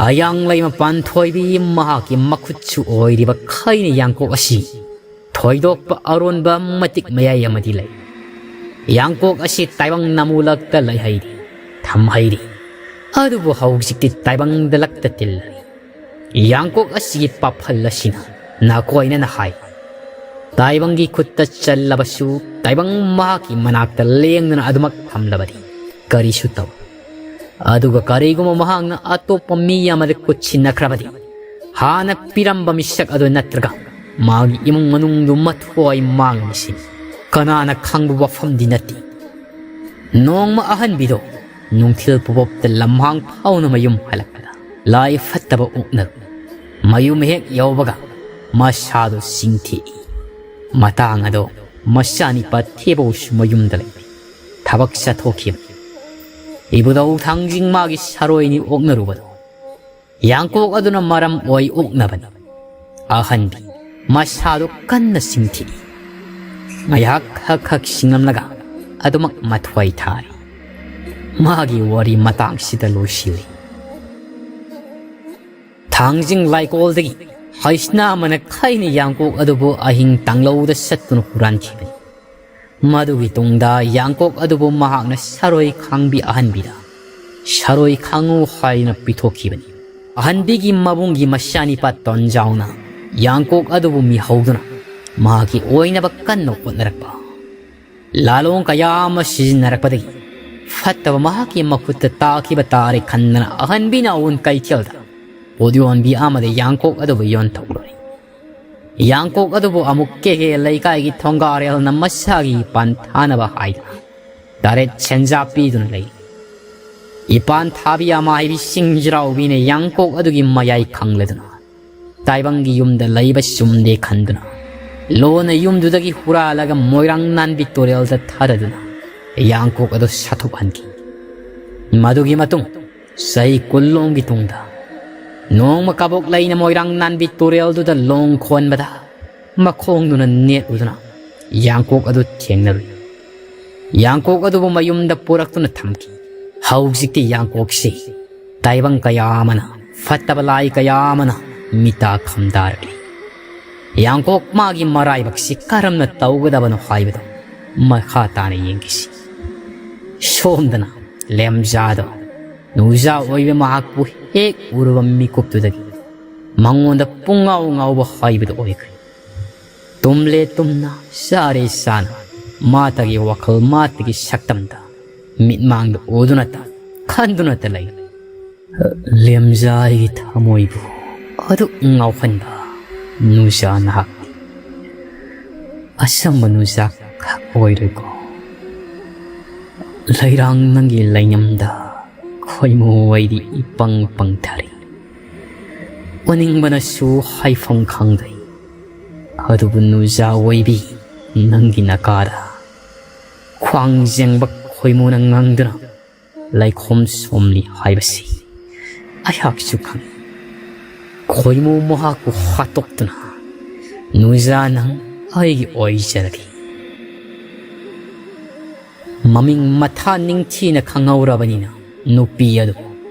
ꯑꯌꯥꯡ ꯂꯩꯃ ꯄꯥꯟꯊꯣꯏꯕꯤ ꯃꯍꯥꯛꯀꯤ ꯃꯈꯨꯠꯁꯨ ꯑꯣꯏꯔꯤꯕ ꯈꯩꯅ ꯌꯥꯡꯀꯣꯛ ꯑꯁꯤ ꯊꯣꯏꯗꯣꯛꯄ ꯑꯔꯣꯟꯕ ꯃꯇꯤꯛ ꯃꯌꯥꯏ ꯑꯃꯗꯤ ꯂꯩ꯫ ꯌꯥꯡꯀꯣꯛ ꯑꯁꯤ ꯇꯥꯏꯕꯪ ꯅꯃꯨꯂꯛꯇ ꯂꯩꯍꯩꯔꯤ, ꯊꯝꯍꯩꯔꯤ꯫ ꯑꯗꯨꯕꯨ ꯍꯧꯖꯤꯛꯇꯤ ꯇꯥꯏꯕꯪꯗ ꯂꯛꯇ ꯇꯤꯜꯂꯤ꯫ ꯌꯥꯡꯀꯣꯛ ꯑꯁꯤꯒꯤ ꯄꯥꯐꯜ ꯑꯁꯤꯅ ꯅꯥꯀꯣꯏꯅꯅ ꯍꯥꯏ, ꯇꯥꯏꯕꯪꯒꯤ ꯈꯨꯠꯇ ꯆꯜꯂꯕꯁꯨ, ꯇꯥꯏꯕꯪ ꯃꯍꯥꯛꯀꯤ ꯃꯅꯥꯛꯇ ꯂꯦꯡꯗꯅ ꯑꯗꯨꯃꯛ ꯊꯝꯂꯕꯗꯤ ꯀꯔꯤꯁꯨ ꯇꯧ꯫ ꯑꯗꯨꯒ ꯀꯔꯤꯒꯨꯝꯕ ꯃꯍꯥꯛꯅ ꯑꯇꯣꯞꯄ ꯃꯤ ꯑꯃꯗ ꯈꯨꯠ ꯁꯤꯟꯅꯈ꯭ꯔꯕꯗꯤ, ꯍꯥꯟꯅ ꯄꯤꯔꯝꯕ ꯃꯤꯁꯛ ꯑꯗꯨ ꯅꯠꯇ꯭ꯔꯒ ꯃꯥꯒꯤ ꯏꯃꯨꯡ ꯃꯅꯨꯡꯗꯨ ꯃꯊ꯭ꯋꯥꯏ ꯃꯥꯡꯂꯅꯤ ꯁꯤꯅꯤ꯫ ꯀꯅꯥꯅ ꯈꯪꯕ ꯋꯥꯐꯝꯗꯤ ꯅꯠꯇꯦ꯫ ꯅꯣꯡꯃ ꯑꯍꯟꯕꯤꯗꯣ ꯅꯨꯡꯊꯤꯜ ꯄꯨꯕꯞꯇ ꯂꯝꯍꯥꯡ ꯐꯥꯎꯅ ꯃꯌꯨꯝ ꯍꯜꯂꯛꯄꯗ, ꯂꯥꯏ ꯐꯠꯇꯕ ꯑꯣꯛꯅꯔꯨ꯫ ꯃꯌꯨꯝ ꯍꯦꯛ ꯌꯧꯕꯒ ꯃꯁꯥꯗꯨ ꯆꯤꯡꯊꯦꯛꯏ꯫ ꯃꯇꯥꯡ ꯑꯗꯣ ꯃꯆꯥꯅꯤꯄꯥ ꯊꯦꯕꯧꯁꯨ ꯃꯌꯨꯝꯗ ꯂꯩꯇꯦ꯫ ꯊꯕꯛ ꯆꯠꯊꯣꯛꯈꯤꯕ꯫ ꯏꯕꯨꯙꯧ ꯊꯥꯡꯖꯤꯡ ꯃꯥꯒꯤ ꯁꯥꯔꯣꯏꯅꯤ ꯑꯣꯛꯅꯔꯨꯕꯗꯣ ꯌꯥꯡꯀꯣꯛ ꯑꯗꯨꯅ ꯃꯔꯝ ꯑꯣꯏ ꯑꯣꯛꯅꯕꯅꯤ꯫ ꯑꯍꯟꯗꯤ ꯃꯁꯥꯗꯨ ꯀꯟꯅ ꯆꯤꯡꯊꯤꯛꯏ꯫ ꯉꯥꯏꯍꯥꯛ ꯈꯛ ꯈꯛ ꯁꯤꯡꯂꯝꯂꯒ ꯑꯗꯨꯃꯛ ꯃꯊ꯭ꯋꯥꯏ ꯊꯥꯔꯤ꯫ ꯃꯥꯒꯤ ꯋꯥꯔꯤ ꯃꯇꯥꯡꯁꯤꯗ ꯂꯣꯏꯁꯤꯜꯂꯤ꯫ ꯊꯥꯡꯖꯤꯡ ꯂꯥꯏꯀꯣꯜꯗꯒꯤ ꯍꯩꯁꯅꯥ ꯑꯃꯅ ꯈꯩꯅ ꯌꯥꯡꯀꯣꯛ ꯑꯗꯨꯕꯨ ꯑꯍꯤꯡ ꯇꯥꯡꯂꯧꯗ ꯆꯠꯇꯨꯅ ꯍꯨꯔꯥꯟꯈꯤꯕꯅꯤ꯫ ꯃꯗꯨꯒꯤ ꯇꯨꯡꯗ ꯌꯥꯡꯀꯣꯛ ꯑꯗꯨꯕꯨ ꯃꯍꯥꯛꯅ ꯁꯥꯔꯣꯏ ꯈꯥꯡꯕꯤ ꯑꯍꯟꯕꯤꯗ ꯁꯥꯔꯣꯏ ꯈꯥꯡꯉꯨ ꯍꯥꯏꯅ ꯄꯤꯊꯣꯛꯈꯤꯕꯅꯤ꯫ ꯑꯍꯟꯕꯤꯒꯤ ꯃꯕꯨꯡꯒꯤ ꯃꯆꯥꯅꯤꯄꯥ ꯇꯣꯟꯖꯥꯎꯅ ꯌꯥꯡꯀꯣꯛ ꯑꯗꯨꯕꯨ ꯃꯤꯍꯧꯗꯨꯅ ꯃꯍꯥꯛꯀꯤ ꯑꯣꯏꯅꯕ ꯀꯟꯅ ꯍꯣꯠꯅꯔꯛꯄ꯫ ꯂꯥꯂꯣꯡ ꯀꯌꯥ ꯑꯃ ꯁꯤꯖꯤꯟꯅꯔꯛꯄꯗꯒꯤ ꯐꯠꯇꯕ ꯃꯍꯥꯛꯀꯤ ꯃꯈꯨꯠꯇ ꯇꯥꯈꯤꯕ ꯇꯥꯔꯦ ꯈꯟꯗꯅ ꯑꯍꯟꯕꯤꯅ ꯑꯎꯟ ꯀꯩꯊꯦꯜꯗ ꯄꯣꯠ ꯌꯣꯟꯕꯤ ꯑꯃꯗ ꯌꯥꯡꯀꯣꯛ ꯑꯗꯨꯕꯨ ꯌꯣꯟꯊꯣꯛꯂꯨꯔꯦ꯫ ꯌꯥꯡꯀꯣꯛ ꯑꯗꯨꯕꯨ ꯑꯃꯨꯛ ꯀꯦꯍꯦ ꯂꯩꯀꯥꯏꯒꯤ ꯊꯣꯡꯒꯥꯔꯦꯜꯅ ꯃꯁꯥꯒꯤ ꯏꯄꯥꯟ ꯊꯥꯅꯕ ꯍꯥꯏꯗꯨꯅ ꯇꯔꯦꯠ ꯁꯦꯟꯖꯥ ꯄꯤꯗꯨꯅ ꯂꯩ꯫ ꯏꯄꯥꯟ ꯊꯥꯕꯤ ꯑꯃꯥꯏꯕꯤ ꯁꯤꯡꯖꯤꯔꯥꯎꯕꯤꯅ ꯌꯥꯡꯀꯣꯛ ꯑꯗꯨꯒꯤ ꯃꯌꯥꯏ ꯈꯪꯂꯗꯨꯅ ꯇꯥꯏꯕꯪꯒꯤ ꯌꯨꯝꯗ ꯂꯩꯕ ꯆꯨꯝꯗꯦ ꯈꯟꯗꯨꯅ ꯂꯣꯟꯅ ꯌꯨꯝꯗꯨꯗꯒꯤ ꯍꯨꯔꯥꯜꯂꯒ ꯃꯣꯏꯔꯥꯡ ꯅꯥꯟꯕꯤ ꯇꯨꯔꯦꯜꯗ ꯊꯥꯗꯗꯨꯅ ꯌꯥꯡꯀꯣꯛ ꯑꯗꯨ ꯁꯥꯊꯣꯛꯍꯟꯈꯤ꯫ ꯃꯗꯨꯒꯤ ꯃꯇꯨꯡ ꯆꯍꯤ ꯀꯨꯟꯂꯣꯝꯒꯤ ꯇꯨꯡꯗ ꯅꯣꯡꯃ ꯀꯕꯣꯛ ꯂꯩꯅ ꯃꯣꯏꯔꯥꯡ ꯅꯥꯟꯕꯤ ꯇꯨꯔꯦꯜꯗꯨꯗ ꯂꯣꯡ ꯈꯣꯟꯕꯗ ꯃꯈꯣꯡꯗꯨꯅ ꯅꯦꯠꯂꯨꯗꯨꯅ ꯌꯥꯡꯀꯣꯛ ꯑꯗꯨ ꯊꯦꯡꯅꯔꯨꯏ꯫ ꯌꯥꯡꯀꯣꯛ ꯑꯗꯨꯕꯨ ꯃꯌꯨꯝꯗ ꯄꯨꯔꯛꯇꯨꯅ ꯊꯝꯈꯤ꯫ ꯍꯧꯖꯤꯛꯇꯤ ꯌꯥꯡꯀꯣꯛꯁꯤ ꯇꯥꯏꯕꯪ ꯀꯌꯥ ꯑꯃꯅ ꯐꯠꯇꯕ ꯂꯥꯏ ꯀꯌꯥ ꯑꯃꯅ ꯃꯤꯇꯥ ꯈꯝꯗꯥꯔꯛꯂꯤ꯫ ꯌꯥꯡꯀꯣꯛ ꯃꯥꯒꯤ ꯃꯔꯥꯏꯕꯛꯁꯤ ꯀꯔꯝꯅ ꯇꯧꯒꯗꯕꯅꯣ ꯍꯥꯏꯕꯗꯨ ꯃꯈꯥ ꯇꯥꯅ ꯌꯦꯡꯈꯤꯁꯤ꯫ ꯁꯣꯝꯗꯅ ꯂꯦꯝꯖꯥꯗꯣ ꯅꯨꯖꯥ ꯑꯣꯏꯕ ꯃꯍꯥꯛꯄꯨ ꯍꯦꯛ ꯎꯔꯨꯕ ꯃꯤꯀꯨꯞꯇꯨꯗꯒꯤ ꯃꯉꯣꯟꯗ ꯄꯨꯡꯉꯥꯎ ꯉꯥꯎꯕ ꯍꯥꯏꯕꯗꯨ ꯑꯣꯏꯈ꯭ꯔꯦ꯫ ꯇꯨꯝꯂꯦ ꯇꯨꯝꯅ, ꯆꯥꯔꯦ ꯆꯥꯅ, ꯃꯥꯇꯒꯤ ꯋꯥꯈꯜ, ꯃꯥꯇꯒꯤ ꯁꯛꯇꯝꯗ ꯃꯤꯠꯃꯥꯡꯗ ꯎꯗꯨꯅꯇ, ꯈꯟꯗꯨꯅꯇ ꯂꯩ꯫ ꯂꯦꯝꯖꯥ ꯑꯩꯒꯤ ꯊꯃꯣꯏꯕꯨ ꯑꯗꯨꯛ ꯉꯥꯎꯍꯟꯕ ꯅꯨꯡꯖꯥ ꯅꯍꯥꯛꯇꯤ ꯑꯆꯝꯕ ꯅꯨꯡꯖꯥ ꯈꯛ ꯑꯣꯏꯔꯣꯏꯀꯣ꯫ ꯂꯩꯔꯥꯡ ꯅꯪꯒꯤ ꯂꯩꯅꯝꯗ ꯈꯣꯏꯃꯨ ꯑꯩꯗꯤ ꯏꯄꯪ ꯄꯪꯊꯔꯤ꯫ ꯑꯣꯅꯤꯡꯕꯅꯁꯨ ꯍꯥꯏꯐꯝ ꯈꯪꯗ꯭ꯔꯦ꯫ ꯑꯗꯨꯕꯨ ꯅꯨꯡꯖꯥ ꯑꯣꯏꯕꯤ, ꯅꯪꯒꯤ ꯅꯀꯥꯗ ꯈ꯭ꯋꯥꯡ ꯌꯦꯡꯕ ꯈꯣꯏꯃꯨꯅ ꯉꯪꯗꯨꯅ ꯂꯩꯈꯣꯝ ꯁꯣꯝꯂꯤ ꯍꯥꯏꯕꯁꯤ ꯑꯩꯍꯥꯛꯁꯨ ꯈꯪꯏ꯫ ꯈꯣꯏꯃꯨ ꯃꯍꯥꯛꯄꯨ ꯍꯥꯠꯇꯣꯛꯇꯨꯅ ꯅꯨꯡꯖꯥ ꯅꯪ ꯑꯩꯒꯤ ꯑꯣꯏꯖꯔꯒꯦ꯫ ꯃꯃꯤꯡ ꯃꯊꯥ ꯅꯤꯡꯊꯤꯅ ꯈꯪꯍꯧꯔꯕꯅꯤꯅ ꯅꯨꯄꯤ ꯑꯗꯨ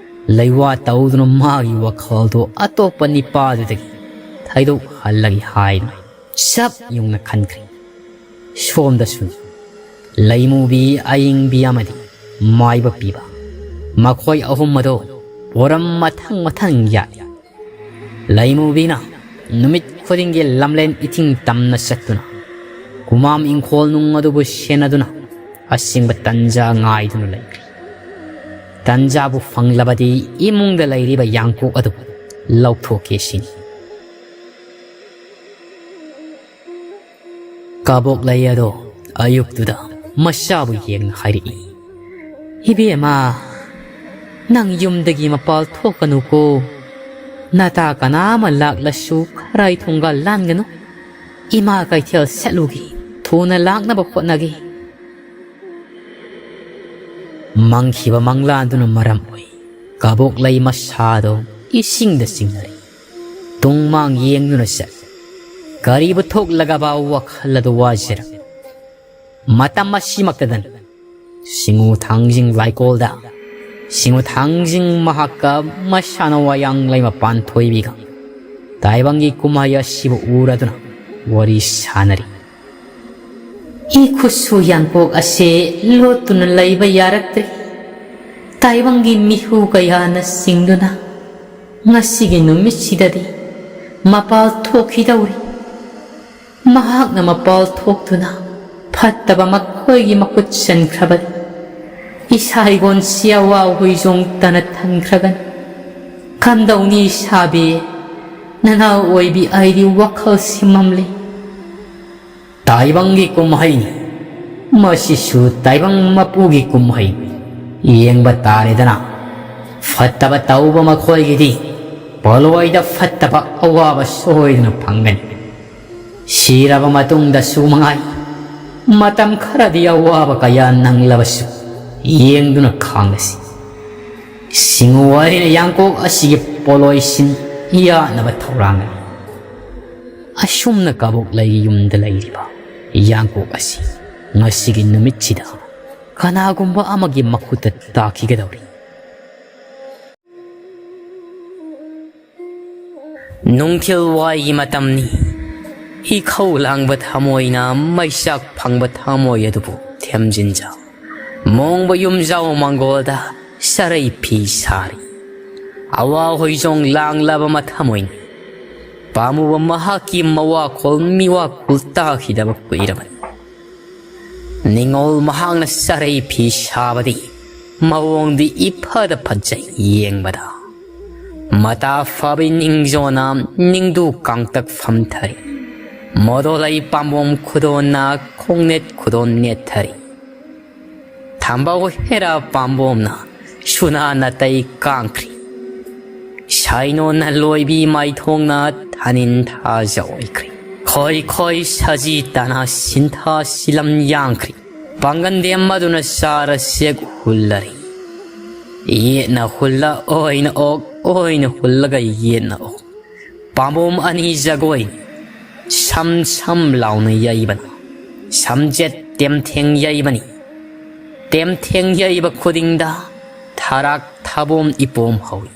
ꯂꯩꯋꯥ ꯇꯧꯗꯨꯅ ꯃꯥꯒꯤ ꯋꯥꯈꯜꯗꯨ ꯑꯇꯣꯞꯄ ꯅꯤꯄꯥꯗꯨꯗꯒꯤ ꯊꯩꯗꯣꯛꯍꯜꯂꯒꯦ ꯍꯥꯏꯗꯨꯅ ꯆꯞ ꯌꯨꯡꯅ ꯈꯟꯈ꯭ꯔꯦ꯫ ꯁꯣꯝꯗꯁꯨ ꯂꯩꯃꯨꯕꯤ, ꯑꯏꯪꯕꯤ ꯑꯃꯗꯤ ꯃꯥꯏꯕ ꯄꯤꯕ, ꯃꯈꯣꯏ ꯑꯍꯨꯝ ꯑꯗꯨ ꯄꯣꯔꯝ ꯃꯊꯪ ꯃꯊꯪ ꯌꯥꯠꯂꯤ꯫ ꯂꯩꯃꯨꯕꯤꯅ ꯅꯨꯃꯤꯠ ꯈꯨꯗꯤꯡꯒꯤ ꯂꯝꯂꯦꯟ ꯏꯊꯤꯡ ꯇꯝꯅ ꯆꯠꯇꯨꯅ ꯀꯨꯃꯥꯝ ꯏꯪꯈꯣꯜ ꯅꯨꯡ ꯑꯗꯨꯕꯨ ꯁꯦꯟꯅꯗꯨꯅ ꯑꯁꯤꯡꯕ ꯇꯟꯖꯥ ꯉꯥꯏꯗꯨꯅ ꯂꯩꯈ꯭ꯔꯦ꯫ ꯇꯟꯖꯥꯕꯨ ꯐꯪꯂꯕꯗꯤ ꯏꯃꯨꯡꯗ ꯂꯩꯔꯤꯕ ꯌꯥꯡꯀꯣꯛ ꯑꯗꯨ ꯂꯧꯊꯣꯛꯀꯦ ꯁꯤꯅꯤ꯫ ꯀꯕꯣꯛꯂꯩ ꯑꯗꯣ ꯑꯌꯨꯛꯇꯨꯗ ꯃꯆꯥꯕꯨ ꯌꯦꯡꯅ ꯍꯥꯏꯔꯛꯏ, "ꯏꯕꯦꯝꯃ, ꯅꯪ ꯌꯨꯝꯗꯒꯤ ꯃꯄꯥꯜ ꯊꯣꯛꯀꯅꯨꯀꯣ꯫ ꯅꯇꯥ ꯀꯅꯥ ꯑꯃ ꯂꯥꯛꯂꯁꯨ ꯈꯔꯥꯏ ꯊꯣꯡꯒꯥꯜ ꯂꯥꯟꯒꯅꯨ꯫ ꯏꯃꯥ ꯀꯩꯊꯦꯜ ꯆꯠꯂꯨꯒꯦ, ꯊꯨꯅ ꯂꯥꯛꯅꯕ ꯍꯣꯠꯅꯒꯦ"꯫ ꯃꯪꯈꯤꯕ ꯃꯪꯂꯥꯟꯗꯨꯅ ꯃꯔꯝ ꯑꯣꯏ ꯀꯕꯣꯛꯂꯩ ꯃꯁꯥꯗꯣ ꯏꯁꯤꯡꯗ ꯆꯤꯡꯅꯔꯤ꯫ ꯇꯨꯡ ꯃꯥꯡ ꯌꯦꯡꯗꯨꯅ ꯆꯠ꯫ ꯀꯔꯤꯕꯨ ꯊꯣꯛꯂꯒꯕ ꯋꯥꯈꯜ ꯑꯗꯨ ꯋꯥꯖꯔꯝꯃꯤ꯫ ꯃꯇꯝ ꯑꯁꯤꯃꯛꯇꯗꯅꯤ ꯁꯤꯡꯉꯨ ꯊꯥꯡꯖꯤꯡ ꯂꯥꯏꯀꯣꯜꯗ ꯁꯤꯡꯉꯨ ꯊꯥꯡꯖꯤꯡ ꯃꯍꯥꯛꯀ ꯃꯁꯥꯅ ꯋꯥꯌꯥꯡ ꯂꯩꯃ ꯄꯥꯟꯊꯣꯏꯕꯤꯒ ꯇꯥꯏꯕꯪꯒꯤ ꯀꯨꯝꯍꯩ ꯑꯁꯤꯕꯨ ꯎꯔꯗꯨꯅ ꯋꯥꯔꯤ ꯁꯥꯅꯔꯤ꯫ "ꯏ ꯈꯨꯠꯁꯨ ꯌꯥꯡꯀꯣꯛ ꯑꯁꯦ ꯂꯣꯠꯇꯨꯅ ꯂꯩꯕ ꯌꯥꯔꯛꯇ꯭ꯔꯦ꯫ ꯇꯥꯏꯕꯪꯒꯤ ꯃꯤꯍꯨ ꯀꯌꯥꯅ ꯆꯤꯡꯗꯨꯅ ꯉꯁꯤꯒꯤ ꯅꯨꯃꯤꯠꯁꯤꯗꯗꯤ ꯃꯄꯥꯜ ꯊꯣꯛꯈꯤꯗꯧꯔꯤ꯫ ꯃꯍꯥꯛꯅ ꯃꯄꯥꯜ ꯊꯣꯛꯇꯨꯅ ꯐꯠꯇꯕ ꯃꯈꯣꯏꯒꯤ ꯃꯈꯨꯠ ꯆꯟꯈ꯭ꯔꯕꯅꯤ꯫ ꯏꯁꯥ ꯏꯒꯣꯟꯁꯤ ꯑꯋꯥ ꯍꯨꯏꯖꯣꯡ ꯇꯅ ꯊꯟꯈ꯭ꯔꯒꯅꯤ꯫ ꯀꯝꯗꯧꯅꯤ ꯏꯁꯥꯕꯤ? ꯅꯅꯥꯎ ꯑꯣꯏꯕꯤ ꯑꯩꯗꯤ ꯋꯥꯈꯜ ꯁꯤꯃꯝꯂꯤ꯫ ꯇꯥꯏꯕꯪꯒꯤ ꯀꯨꯝꯍꯩꯅꯤ꯫ ꯃꯁꯤꯁꯨ ꯇꯥꯏꯕꯪ ꯃꯄꯨꯒꯤ ꯀꯨꯝꯍꯩ꯫ ꯌꯦꯡꯕ ꯇꯥꯔꯦꯗꯅ꯫ ꯐꯠꯇꯕ ꯇꯧꯕ ꯃꯈꯣꯏꯒꯤꯗꯤ ꯄꯣꯂꯣꯏꯗ ꯐꯠꯇꯕ ꯑꯋꯥꯕ ꯁꯣꯏꯗꯅ ꯐꯪꯒꯅꯤ꯫ ꯁꯤꯔꯕ ꯃꯇꯨꯡꯗꯁꯨ ꯃꯉꯥꯏ, ꯃꯇꯝ ꯈꯔꯗꯤ ꯑꯋꯥꯕ ꯀꯌꯥ ꯅꯪꯂꯕꯁꯨ ꯌꯦꯡꯗꯨꯅ ꯈꯥꯡꯂꯁꯤ꯫ ꯁꯤꯡꯎ ꯑꯩꯅ ꯌꯥꯡꯀꯣꯛ ꯑꯁꯤꯒꯤ ꯄꯣꯂꯣꯏꯁꯤꯟ ꯌꯥꯠꯅꯕ ꯊꯧꯔꯥꯡꯒꯅꯤ꯫ ꯑꯁꯨꯝꯅ ꯀꯕꯣꯛꯂꯩꯒꯤ ꯌꯨꯝꯗ ꯂꯩꯔꯤꯕ ꯌꯥꯡꯀꯣꯛ ꯑꯁꯤ ꯉꯁꯤꯒꯤ ꯅꯨꯃꯤꯠꯁꯤꯗ ꯀꯅꯥꯒꯨꯝꯕ ꯑꯃꯒꯤ ꯃꯈꯨꯠꯇ ꯇꯥꯈꯤꯒꯗꯧꯔꯤ꯫ ꯅꯨꯡꯊꯤꯜ ꯋꯥꯏꯒꯤ ꯃꯇꯝꯅꯤ꯫ ꯏꯈꯧ ꯂꯥꯡꯕ ꯊꯃꯣꯏꯅ ꯃꯩꯆꯥꯛ ꯐꯪꯕ ꯊꯃꯣꯏ ꯑꯗꯨꯕꯨ ꯊꯦꯝꯖꯤꯟꯖ, ꯃꯣꯡꯕ ꯌꯨꯝꯖꯥꯎ ꯃꯪꯒꯣꯜꯗ ꯆꯔꯩ ꯐꯤ ꯁꯥꯔꯤ꯫ ꯑꯋꯥ ꯍꯣꯏꯖꯣꯡ ꯂꯥꯡꯂꯕ ꯃꯊꯃꯣꯏꯅꯤ꯫ ꯄꯥꯝꯃꯨꯕ ꯃꯍꯥꯛꯀꯤ ꯃꯋꯥꯈꯣꯜ ꯃꯤꯋꯥꯈꯣꯜ ꯇꯥꯈꯤꯗꯕ ꯀꯨꯏꯔꯕꯅꯤ꯫ ꯅꯤꯡꯉꯣꯜ ꯃꯍꯥꯛꯅ ꯆꯔꯩ ꯐꯤ ꯁꯥꯕꯗꯤ ꯃꯑꯣꯡꯗꯤ ꯏꯐꯗ ꯐꯖꯩ ꯌꯦꯡꯕꯗ꯫ ꯃꯇꯥ ꯐꯥꯕꯤ ꯅꯤꯡꯖꯣꯅ ꯅꯤꯡꯗꯨ ꯀꯥꯡꯇꯛ ꯐꯝꯊꯔꯤ꯫ ꯃꯣꯗꯣꯂꯩ ꯄꯥꯝꯕꯣꯝ ꯈꯨꯗꯣꯟꯅ ꯈꯣꯡꯅꯦꯠ ꯈꯨꯗꯣꯟ ꯅꯦꯠꯊꯔꯤ꯫ ꯊꯝꯕꯧ ꯍꯦꯔꯥ ꯄꯥꯝꯕꯣꯝꯅ ꯁꯨꯅꯥ ꯅꯥꯇꯩ ꯀꯥꯡꯈ꯭ꯔꯤ꯫ ꯁꯥꯏꯅꯣꯅ ꯂꯣꯏꯕꯤ ꯃꯥꯏꯊꯣꯡꯅ ꯊꯥꯅꯤꯟ ꯊꯥꯖ ꯑꯣꯏꯈ꯭ꯔꯤ꯫ ꯈꯣꯏ ꯈꯣꯏ ꯁꯖꯤ ꯇꯅꯥ ꯁꯤꯟꯊꯥ ꯁꯤꯂꯝ ꯌꯥꯡꯈ꯭ꯔꯤ꯫ ꯄꯥꯡꯒꯟꯗꯦꯝ ꯑꯗꯨꯅ ꯆꯥꯔ ꯆꯦꯛ ꯍꯨꯜꯂꯔꯤ꯫ ꯌꯦꯠꯅ ꯍꯨꯜꯂ ꯑꯣꯏꯅ ꯑꯣꯛ, ꯑꯣꯏꯅ ꯍꯨꯜꯂꯒ ꯌꯦꯠꯅ ꯑꯣꯛ꯫ ꯄꯥꯝꯕꯣꯝ ꯑꯅꯤ ꯖꯒꯣꯏ, ꯁꯝ ꯁꯝ ꯂꯥꯎꯅ ꯌꯩꯕꯅ ꯁꯝꯖꯦꯠ ꯇꯦꯝꯊꯦꯡ ꯌꯩꯕꯅꯤ꯫ ꯇꯦꯝꯊꯦꯡ ꯌꯩꯕ ꯈꯨꯗꯤꯡꯗ ꯊꯔꯥꯛ ꯊꯥꯕꯣꯝ ꯏꯄꯣꯝ ꯍꯧꯏ꯫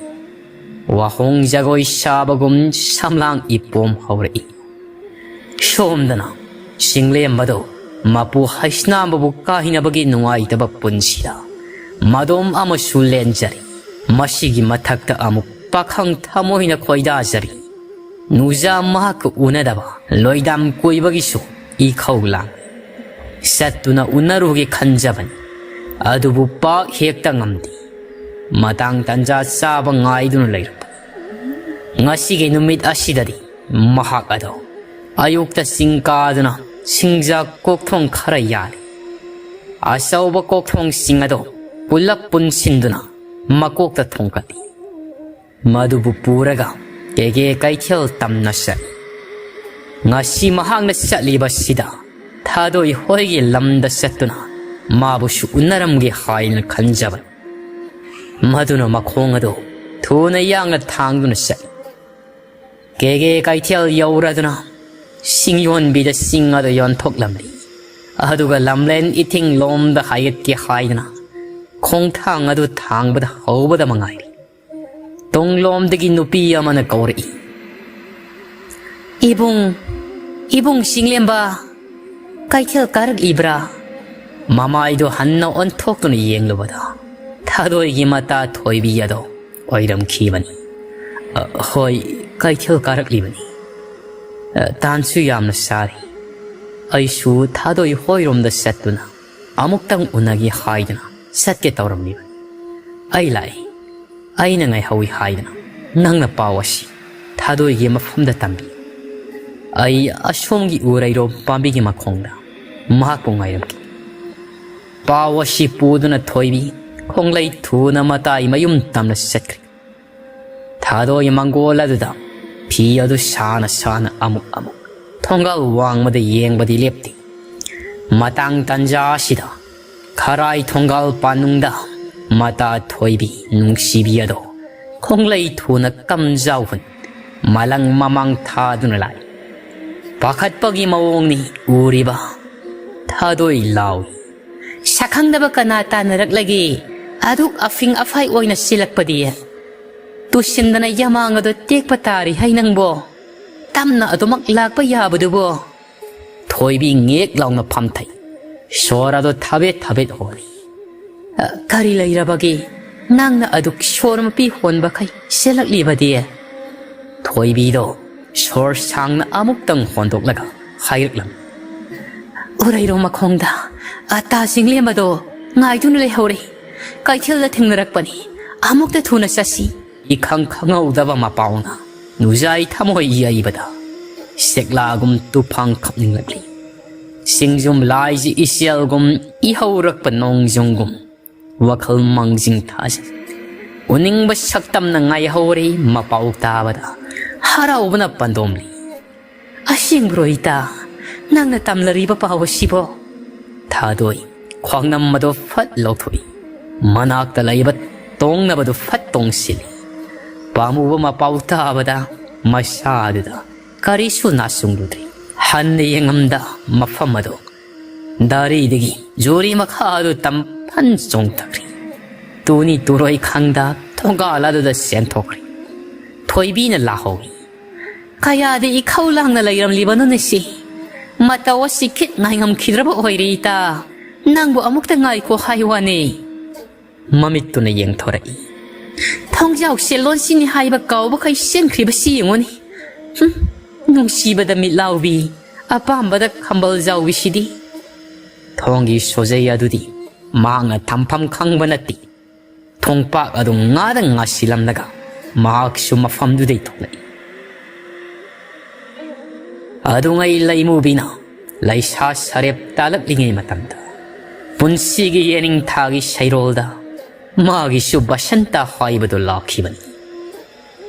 ꯋꯥꯍꯣꯡ ꯖꯒꯣꯏ ꯁꯥꯕꯒꯨꯝ ꯁꯝꯂꯥꯡ ꯏꯄꯣꯝ ꯍꯧꯔꯛꯏ꯫ ꯁꯣꯝꯗꯅ ꯆꯤꯡꯂꯦꯝꯕꯗꯣ ꯃꯄꯨ ꯍꯩꯁꯅꯥꯝꯕꯕꯨ ꯀꯥꯏꯅꯕꯒꯤ ꯅꯨꯡꯉꯥꯏꯇꯕ ꯄꯨꯟꯁꯤꯗ ꯃꯗꯣꯝ ꯑꯃꯁꯨ ꯂꯦꯟꯖꯔꯤ꯫ ꯃꯁꯤꯒꯤ ꯃꯊꯛꯇ ꯑꯃꯨꯛ ꯄꯥꯈꯪ ꯊꯃꯣꯏꯅ ꯈꯣꯏꯗꯥꯖꯔꯤ꯫ ꯅꯨꯖꯥ ꯃꯍꯥꯛꯀ ꯎꯅꯗꯕ ꯂꯣꯏꯗꯥꯝ ꯀꯣꯏꯕꯒꯤꯁꯨ ꯏꯈꯧ ꯂꯥꯡ꯫ ꯆꯠꯇꯨꯅ ꯎꯅꯔꯨꯒꯦ ꯈꯟꯖꯕꯅꯤ, ꯑꯗꯨꯕꯨ ꯄꯥꯛ ꯍꯦꯛꯇ ꯉꯝꯗꯦ꯫ ꯃꯇꯥꯡ ꯇꯥꯟꯖꯥ ꯆꯥꯕ ꯉꯥꯏꯗꯨꯅ ꯂꯩꯔꯛꯄꯅꯤ꯫ ꯉꯁꯤꯒꯤ ꯅꯨꯃꯤꯠ ꯑꯁꯤꯗꯗꯤ ꯃꯍꯥꯛ ꯑꯗꯣ ꯑꯌꯨꯛꯇ ꯆꯤꯡ ꯀꯥꯗꯨꯅ ꯁꯤꯡꯖꯥ ꯀꯣꯛꯊꯣꯡ ꯈꯔ ꯌꯥꯜꯂꯤ꯫ ꯑꯆꯧꯕ ꯀꯣꯛꯊꯣꯡꯁꯤꯡ ꯑꯗꯣ ꯄꯨꯂꯞ ꯄꯨꯟꯁꯤꯟꯗꯨꯅ ꯃꯀꯣꯛꯇ ꯊꯣꯡꯀꯠꯂꯤ꯫ ꯃꯗꯨꯕꯨ ꯄꯨꯔꯒ ꯀꯦꯒꯦ ꯀꯩꯊꯦꯜ ꯇꯝꯅ ꯆꯠꯂꯤ꯫ ꯉꯁꯤ ꯃꯍꯥꯛꯅ ꯆꯠꯂꯤꯕꯁꯤꯗ ꯊꯥꯗꯣꯏ ꯍꯣꯏꯒꯤ ꯂꯝꯗ ꯆꯠꯇꯨꯅ ꯃꯥꯕꯨꯁꯨ ꯎꯅꯔꯝꯒꯦ ꯍꯥꯏꯅ ꯈꯟꯖꯕꯅꯤ꯫ ꯃꯗꯨꯅ ꯃꯈꯣꯡ ꯑꯗꯨ ꯊꯨꯅ ꯌꯥꯡꯅ ꯊꯥꯡꯗꯨꯅ ꯆꯠꯂꯤ꯫ ꯀꯦꯒꯦ ꯀꯩꯊꯦꯜ ꯌꯧꯔꯗꯨꯅ ꯁꯤꯡ ꯌꯣꯟꯕꯤꯗ ꯁꯤꯡ ꯑꯗꯨ ꯌꯣꯟꯊꯣꯛꯂꯝꯂꯤ꯫ ꯑꯗꯨꯒ ꯂꯝꯂꯦꯟ ꯏꯊꯤꯡ ꯂꯣꯝꯗ ꯍꯥꯏꯒꯠꯀꯦ ꯍꯥꯏꯗꯨꯅ ꯈꯣꯡꯊꯥꯡ ꯑꯗꯨ ꯊꯥꯡꯕꯗ ꯍꯧꯕꯗ ꯃꯉꯥꯏꯔꯤ꯫ ꯇꯨꯡꯂꯣꯝꯗꯒꯤ ꯅꯨꯄꯤ ꯑꯃꯅ ꯀꯧꯔꯛꯏ꯫ "ꯏꯕꯨꯡ, ꯏꯕꯨꯡ ꯆꯤꯡꯂꯦꯝꯕ, ꯀꯩꯊꯦꯜ ꯀꯥꯔꯛꯂꯤꯕ꯭ꯔꯥ?" ꯃꯃꯥꯏꯗꯨ ꯍꯟꯅ ꯑꯣꯟꯊꯣꯛꯇꯨꯅ ꯌꯦꯡꯂꯨꯕꯗ ꯊꯥꯗꯣꯏꯒꯤ ꯃꯇꯥ ꯊꯣꯏꯕꯤ ꯑꯗꯣ ꯑꯣꯏꯔꯝꯈꯤꯕꯅꯤ꯫ "ꯑ, ꯍꯣꯏ, ꯀꯩꯊꯦꯜ ꯀꯥꯔꯛꯂꯤꯕꯅꯤ꯫ ꯑ, ꯇꯥꯟꯁꯨ ꯌꯥꯝꯅ ꯆꯥꯔꯤ꯫ ꯑꯩꯁꯨ ꯊꯥꯗꯣꯏ ꯍꯣꯏꯔꯣꯝꯗ ꯆꯠꯇꯨꯅ ꯑꯃꯨꯛꯇꯪ ꯎꯅꯒꯦ ꯍꯥꯏꯗꯨꯅ ꯆꯠꯀꯦ ꯇꯧꯔꯝꯂꯤꯕꯅꯤ꯫ ꯑꯩ ꯂꯥꯛꯏ, ꯑꯩꯅ ꯉꯥꯏꯍꯧꯏ" ꯍꯥꯏꯗꯨꯅ ꯅꯪꯅ ꯄꯥꯎ ꯑꯁꯤ ꯊꯥꯗꯣꯏꯒꯤ ꯃꯐꯝꯗ ꯇꯝꯕꯤ꯫ ꯑꯩ ꯑꯁꯣꯝꯒꯤ ꯎꯔꯩꯔꯣꯝ ꯄꯥꯝꯕꯤꯒꯤ ꯃꯈꯣꯡꯗ ꯃꯍꯥꯛꯄꯨ ꯉꯥꯏꯔꯝꯈꯤ꯫ ꯄꯥꯎ ꯑꯁꯤ ꯄꯨꯗꯨꯅ ꯊꯣꯏꯕꯤ ꯈꯣꯡꯂꯩ ꯊꯨꯅ ꯃꯇꯥꯏ ꯃꯌꯨꯝ ꯇꯝꯅ ꯆꯠꯈ꯭ꯔꯦ꯫ ꯊꯥꯗꯣꯏ ꯃꯪꯒꯣꯜ ꯑꯗꯨꯗ ꯐꯤ ꯑꯗꯨ ꯁꯥꯅ ꯁꯥꯅ ꯑꯃꯨꯛ ꯑꯃꯨꯛ ꯊꯣꯡꯒꯥꯜ ꯋꯥꯡꯃꯗ ꯌꯦꯡꯕꯗꯤ ꯂꯦꯞꯇꯦ꯫ ꯃꯇꯥꯡ ꯇꯟꯖꯥ ꯑꯁꯤꯗ ꯈꯔꯥꯏ ꯊꯣꯡꯒꯥꯜ ꯄꯥꯅꯨꯡꯗ ꯃꯇꯥ ꯊꯣꯏꯕꯤ ꯅꯨꯡꯁꯤꯕꯤ ꯑꯗꯣ ꯈꯣꯡꯂꯩ ꯊꯨꯅ ꯀꯝꯖꯥꯎꯍꯨꯟ ꯃꯂꯪ ꯃꯃꯥꯡ ꯊꯥꯗꯨꯅ ꯂꯥꯛꯏ꯫ ꯄꯥꯈꯠꯄꯒꯤ ꯃꯑꯣꯡꯅꯤ ꯎꯔꯤꯕ꯫ ꯊꯥꯗꯣꯏ ꯂꯥꯎꯏ꯫ "ꯁꯛꯈꯪꯗꯕ ꯀꯅꯥ ꯇꯥꯟꯅꯔꯛꯂꯒꯦ? ꯑꯗꯨꯛ ꯑꯐꯤꯡ ꯑꯐꯥꯏ ꯑꯣꯏꯅ ꯆꯦꯜꯂꯛꯄꯗꯤ? ꯇꯨꯁꯤꯟꯗꯅ ꯌꯥꯃꯥꯡ ꯑꯗꯨ ꯇꯦꯛꯄ ꯇꯥꯔꯤ ꯍꯥꯏ ꯅꯪꯕꯣ? ꯇꯝꯅ ꯑꯗꯨꯃꯛ ꯂꯥꯛꯄ ꯌꯥꯕꯗꯨꯕꯣ?" ꯊꯣꯏꯕꯤ ꯉꯦꯛ ꯂꯥꯎꯅ ꯐꯝꯊꯩ꯫ ꯁꯣꯔ ꯑꯗꯨ ꯊꯕꯦꯠ ꯊꯕꯦꯠ ꯍꯣꯜꯂꯤ꯫ "ꯑ, ꯀꯔꯤ ꯂꯩꯔꯕꯒꯦ? ꯅꯪꯅ ꯑꯗꯨꯛ ꯁꯣꯔ ꯃꯄꯤ ꯍꯣꯟꯕꯈꯩ ꯆꯦꯜꯂꯛꯂꯤꯕꯗꯤ?" ꯊꯣꯏꯕꯤꯗꯣ ꯁꯣꯔ ꯁꯥꯡꯅ ꯑꯃꯨꯛꯇꯪ ꯍꯣꯟꯗꯣꯛꯂꯒ ꯍꯥꯏꯔꯛꯂꯝꯃꯤ꯫ "ꯎꯔꯩꯔꯣ ꯃꯈꯣꯡꯗ ꯑꯇꯥ ꯆꯤꯡꯂꯦꯝꯕꯗꯣ ꯉꯥꯏꯗꯨꯅ ꯂꯩꯍꯧꯔꯦ꯫ ꯀꯩꯊꯦꯜꯗ ꯊꯦꯡꯅꯔꯛꯄꯅꯤ꯫ ꯑꯃꯨꯛꯇ ꯊꯨꯅ ꯆꯠꯁꯤ꯫" ꯏꯈꯪ ꯈꯪꯍꯧꯗꯕ ꯃꯄꯥꯎꯅ ꯅꯨꯖꯥꯏ ꯊꯃꯣꯏ ꯌꯩꯕꯗ ꯁꯦꯛꯂꯥꯒꯨꯝ ꯇꯨꯐꯥꯡ ꯈꯞꯅꯤꯡꯂꯛꯂꯤ꯫ ꯆꯤꯡꯖꯨꯝ ꯂꯥꯏꯖꯤ ꯏꯆꯦꯜꯒꯨꯝ, ꯏꯍꯧꯔꯛꯄ ꯅꯣꯡꯖꯨꯝꯒꯨꯝ ꯋꯥꯈꯜ ꯃꯥꯡꯖꯤꯡ ꯊꯥꯖꯩ꯫ ꯎꯅꯤꯡꯕ ꯁꯛꯇꯝꯅ ꯉꯥꯏꯍꯧꯔꯦ ꯃꯄꯥꯎ ꯇꯥꯕꯗ ꯍꯔꯥꯎꯕꯅ ꯄꯟꯗꯣꯝꯂꯤ꯫ "ꯑꯁꯦꯡꯕ꯭ꯔꯣ ꯏꯇꯥ? ꯅꯪꯅ ꯇꯝꯂꯔꯤꯕ ꯄꯥꯎ ꯑꯁꯤꯕꯣ?" ꯊꯥꯗꯣꯏ ꯈ꯭ꯋꯥꯡꯅꯝ ꯑꯗꯨ ꯐꯠ ꯂꯧꯊꯣꯛꯏ꯫ ꯃꯅꯥꯛꯇ ꯂꯩꯕ ꯇꯣꯡꯅꯕꯗꯨ ꯐꯠ ꯇꯣꯡꯁꯤꯜꯂꯤ꯫ ꯄꯥꯝꯃꯨꯕ ꯃꯄꯥꯎ ꯇꯥꯕꯗ ꯃꯁꯥꯗꯨꯗ ꯀꯔꯤꯁꯨ ꯅꯥꯆꯨꯡꯂꯨꯗ꯭ꯔꯤ꯫ ꯍꯟꯅ ꯌꯦꯡꯉꯝꯗ ꯃꯐꯝ ꯑꯗꯨ ꯗꯥꯔꯤꯗꯒꯤ ꯖꯨꯔꯤ ꯃꯈꯥ ꯑꯗꯨ ꯇꯝꯐꯟ ꯆꯣꯡꯊꯈ꯭ꯔꯤ꯫ ꯇꯨꯅꯤ ꯇꯨꯔꯣꯏ ꯈꯪꯗ ꯊꯣꯡꯒꯥꯜ ꯑꯗꯨꯗ ꯆꯦꯟꯊꯣꯛꯈ꯭ꯔꯤ꯫ ꯊꯣꯏꯕꯤꯅ ꯂꯥꯍꯧꯏ꯫ "ꯀꯌꯥꯗ ꯏꯈꯧ ꯂꯥꯡꯅ ꯂꯩꯔꯝꯂꯤꯕꯅꯣꯅꯦ ꯁꯤ? ꯃꯇꯧ ꯑꯁꯤ ꯈꯤꯠ ꯉꯥꯏꯉꯝꯈꯤꯗ꯭ꯔꯕ ꯑꯣꯏꯔꯦ ꯏꯇꯥ꯫ ꯅꯪꯕꯨ ꯑꯃꯨꯛꯇ ꯉꯥꯏꯈꯣ ꯍꯥꯏ ꯋꯥꯅꯤ꯫" ꯃꯃꯤꯠꯇꯨꯅ ꯌꯦꯡꯊꯣꯔꯛꯏ꯫ "ꯊꯣꯡꯖꯥꯎ ꯁꯦꯜꯂꯣꯟꯁꯤꯅꯤ ꯍꯥꯏꯕ ꯀꯥꯎꯕꯈꯩ ꯆꯦꯟꯈ꯭ꯔꯤꯕꯁꯤ ꯌꯦꯡꯉꯨꯅꯤ꯫ ꯍꯨꯝ, ꯅꯨꯡꯁꯤꯕꯗ ꯃꯤꯠ ꯂꯥꯎꯕꯤ, ꯑꯄꯥꯝꯕꯗ ꯈꯝꯕꯜ ꯖꯥꯎꯕꯤꯁꯤꯗꯤ꯫" ꯊꯣꯡꯒꯤ ꯁꯣꯖꯩ ꯑꯗꯨꯗꯤ ꯃꯍꯥꯛꯅ ꯊꯝꯐꯝ ꯈꯪꯕ ꯅꯠꯇꯦ꯫ ꯊꯣꯡꯄꯥꯛ ꯑꯗꯨ ꯉꯥꯗ ꯉꯥꯁꯤꯜꯂꯝꯂꯒ ꯃꯍꯥꯛꯁꯨ ꯃꯐꯝꯗꯨꯗꯩ ꯊꯣꯛꯂꯛꯏ꯫ ꯑꯗꯨꯉꯩ ꯂꯩꯃꯨꯕꯤꯅ ꯂꯩꯁꯥ ꯁꯔꯦꯞ ꯇꯥꯜꯂꯛꯂꯤꯉꯩ ꯃꯇꯝꯗ ꯄꯨꯟꯁꯤꯒꯤ ꯌꯦꯅꯤꯡꯊꯥꯒꯤ ꯁꯩꯔꯣꯜꯗ ꯃꯥꯒꯤꯁꯨ ꯕꯁꯟꯇ ꯍꯥꯏꯕꯗꯨ ꯂꯥꯛꯈꯤꯕꯅꯤ꯫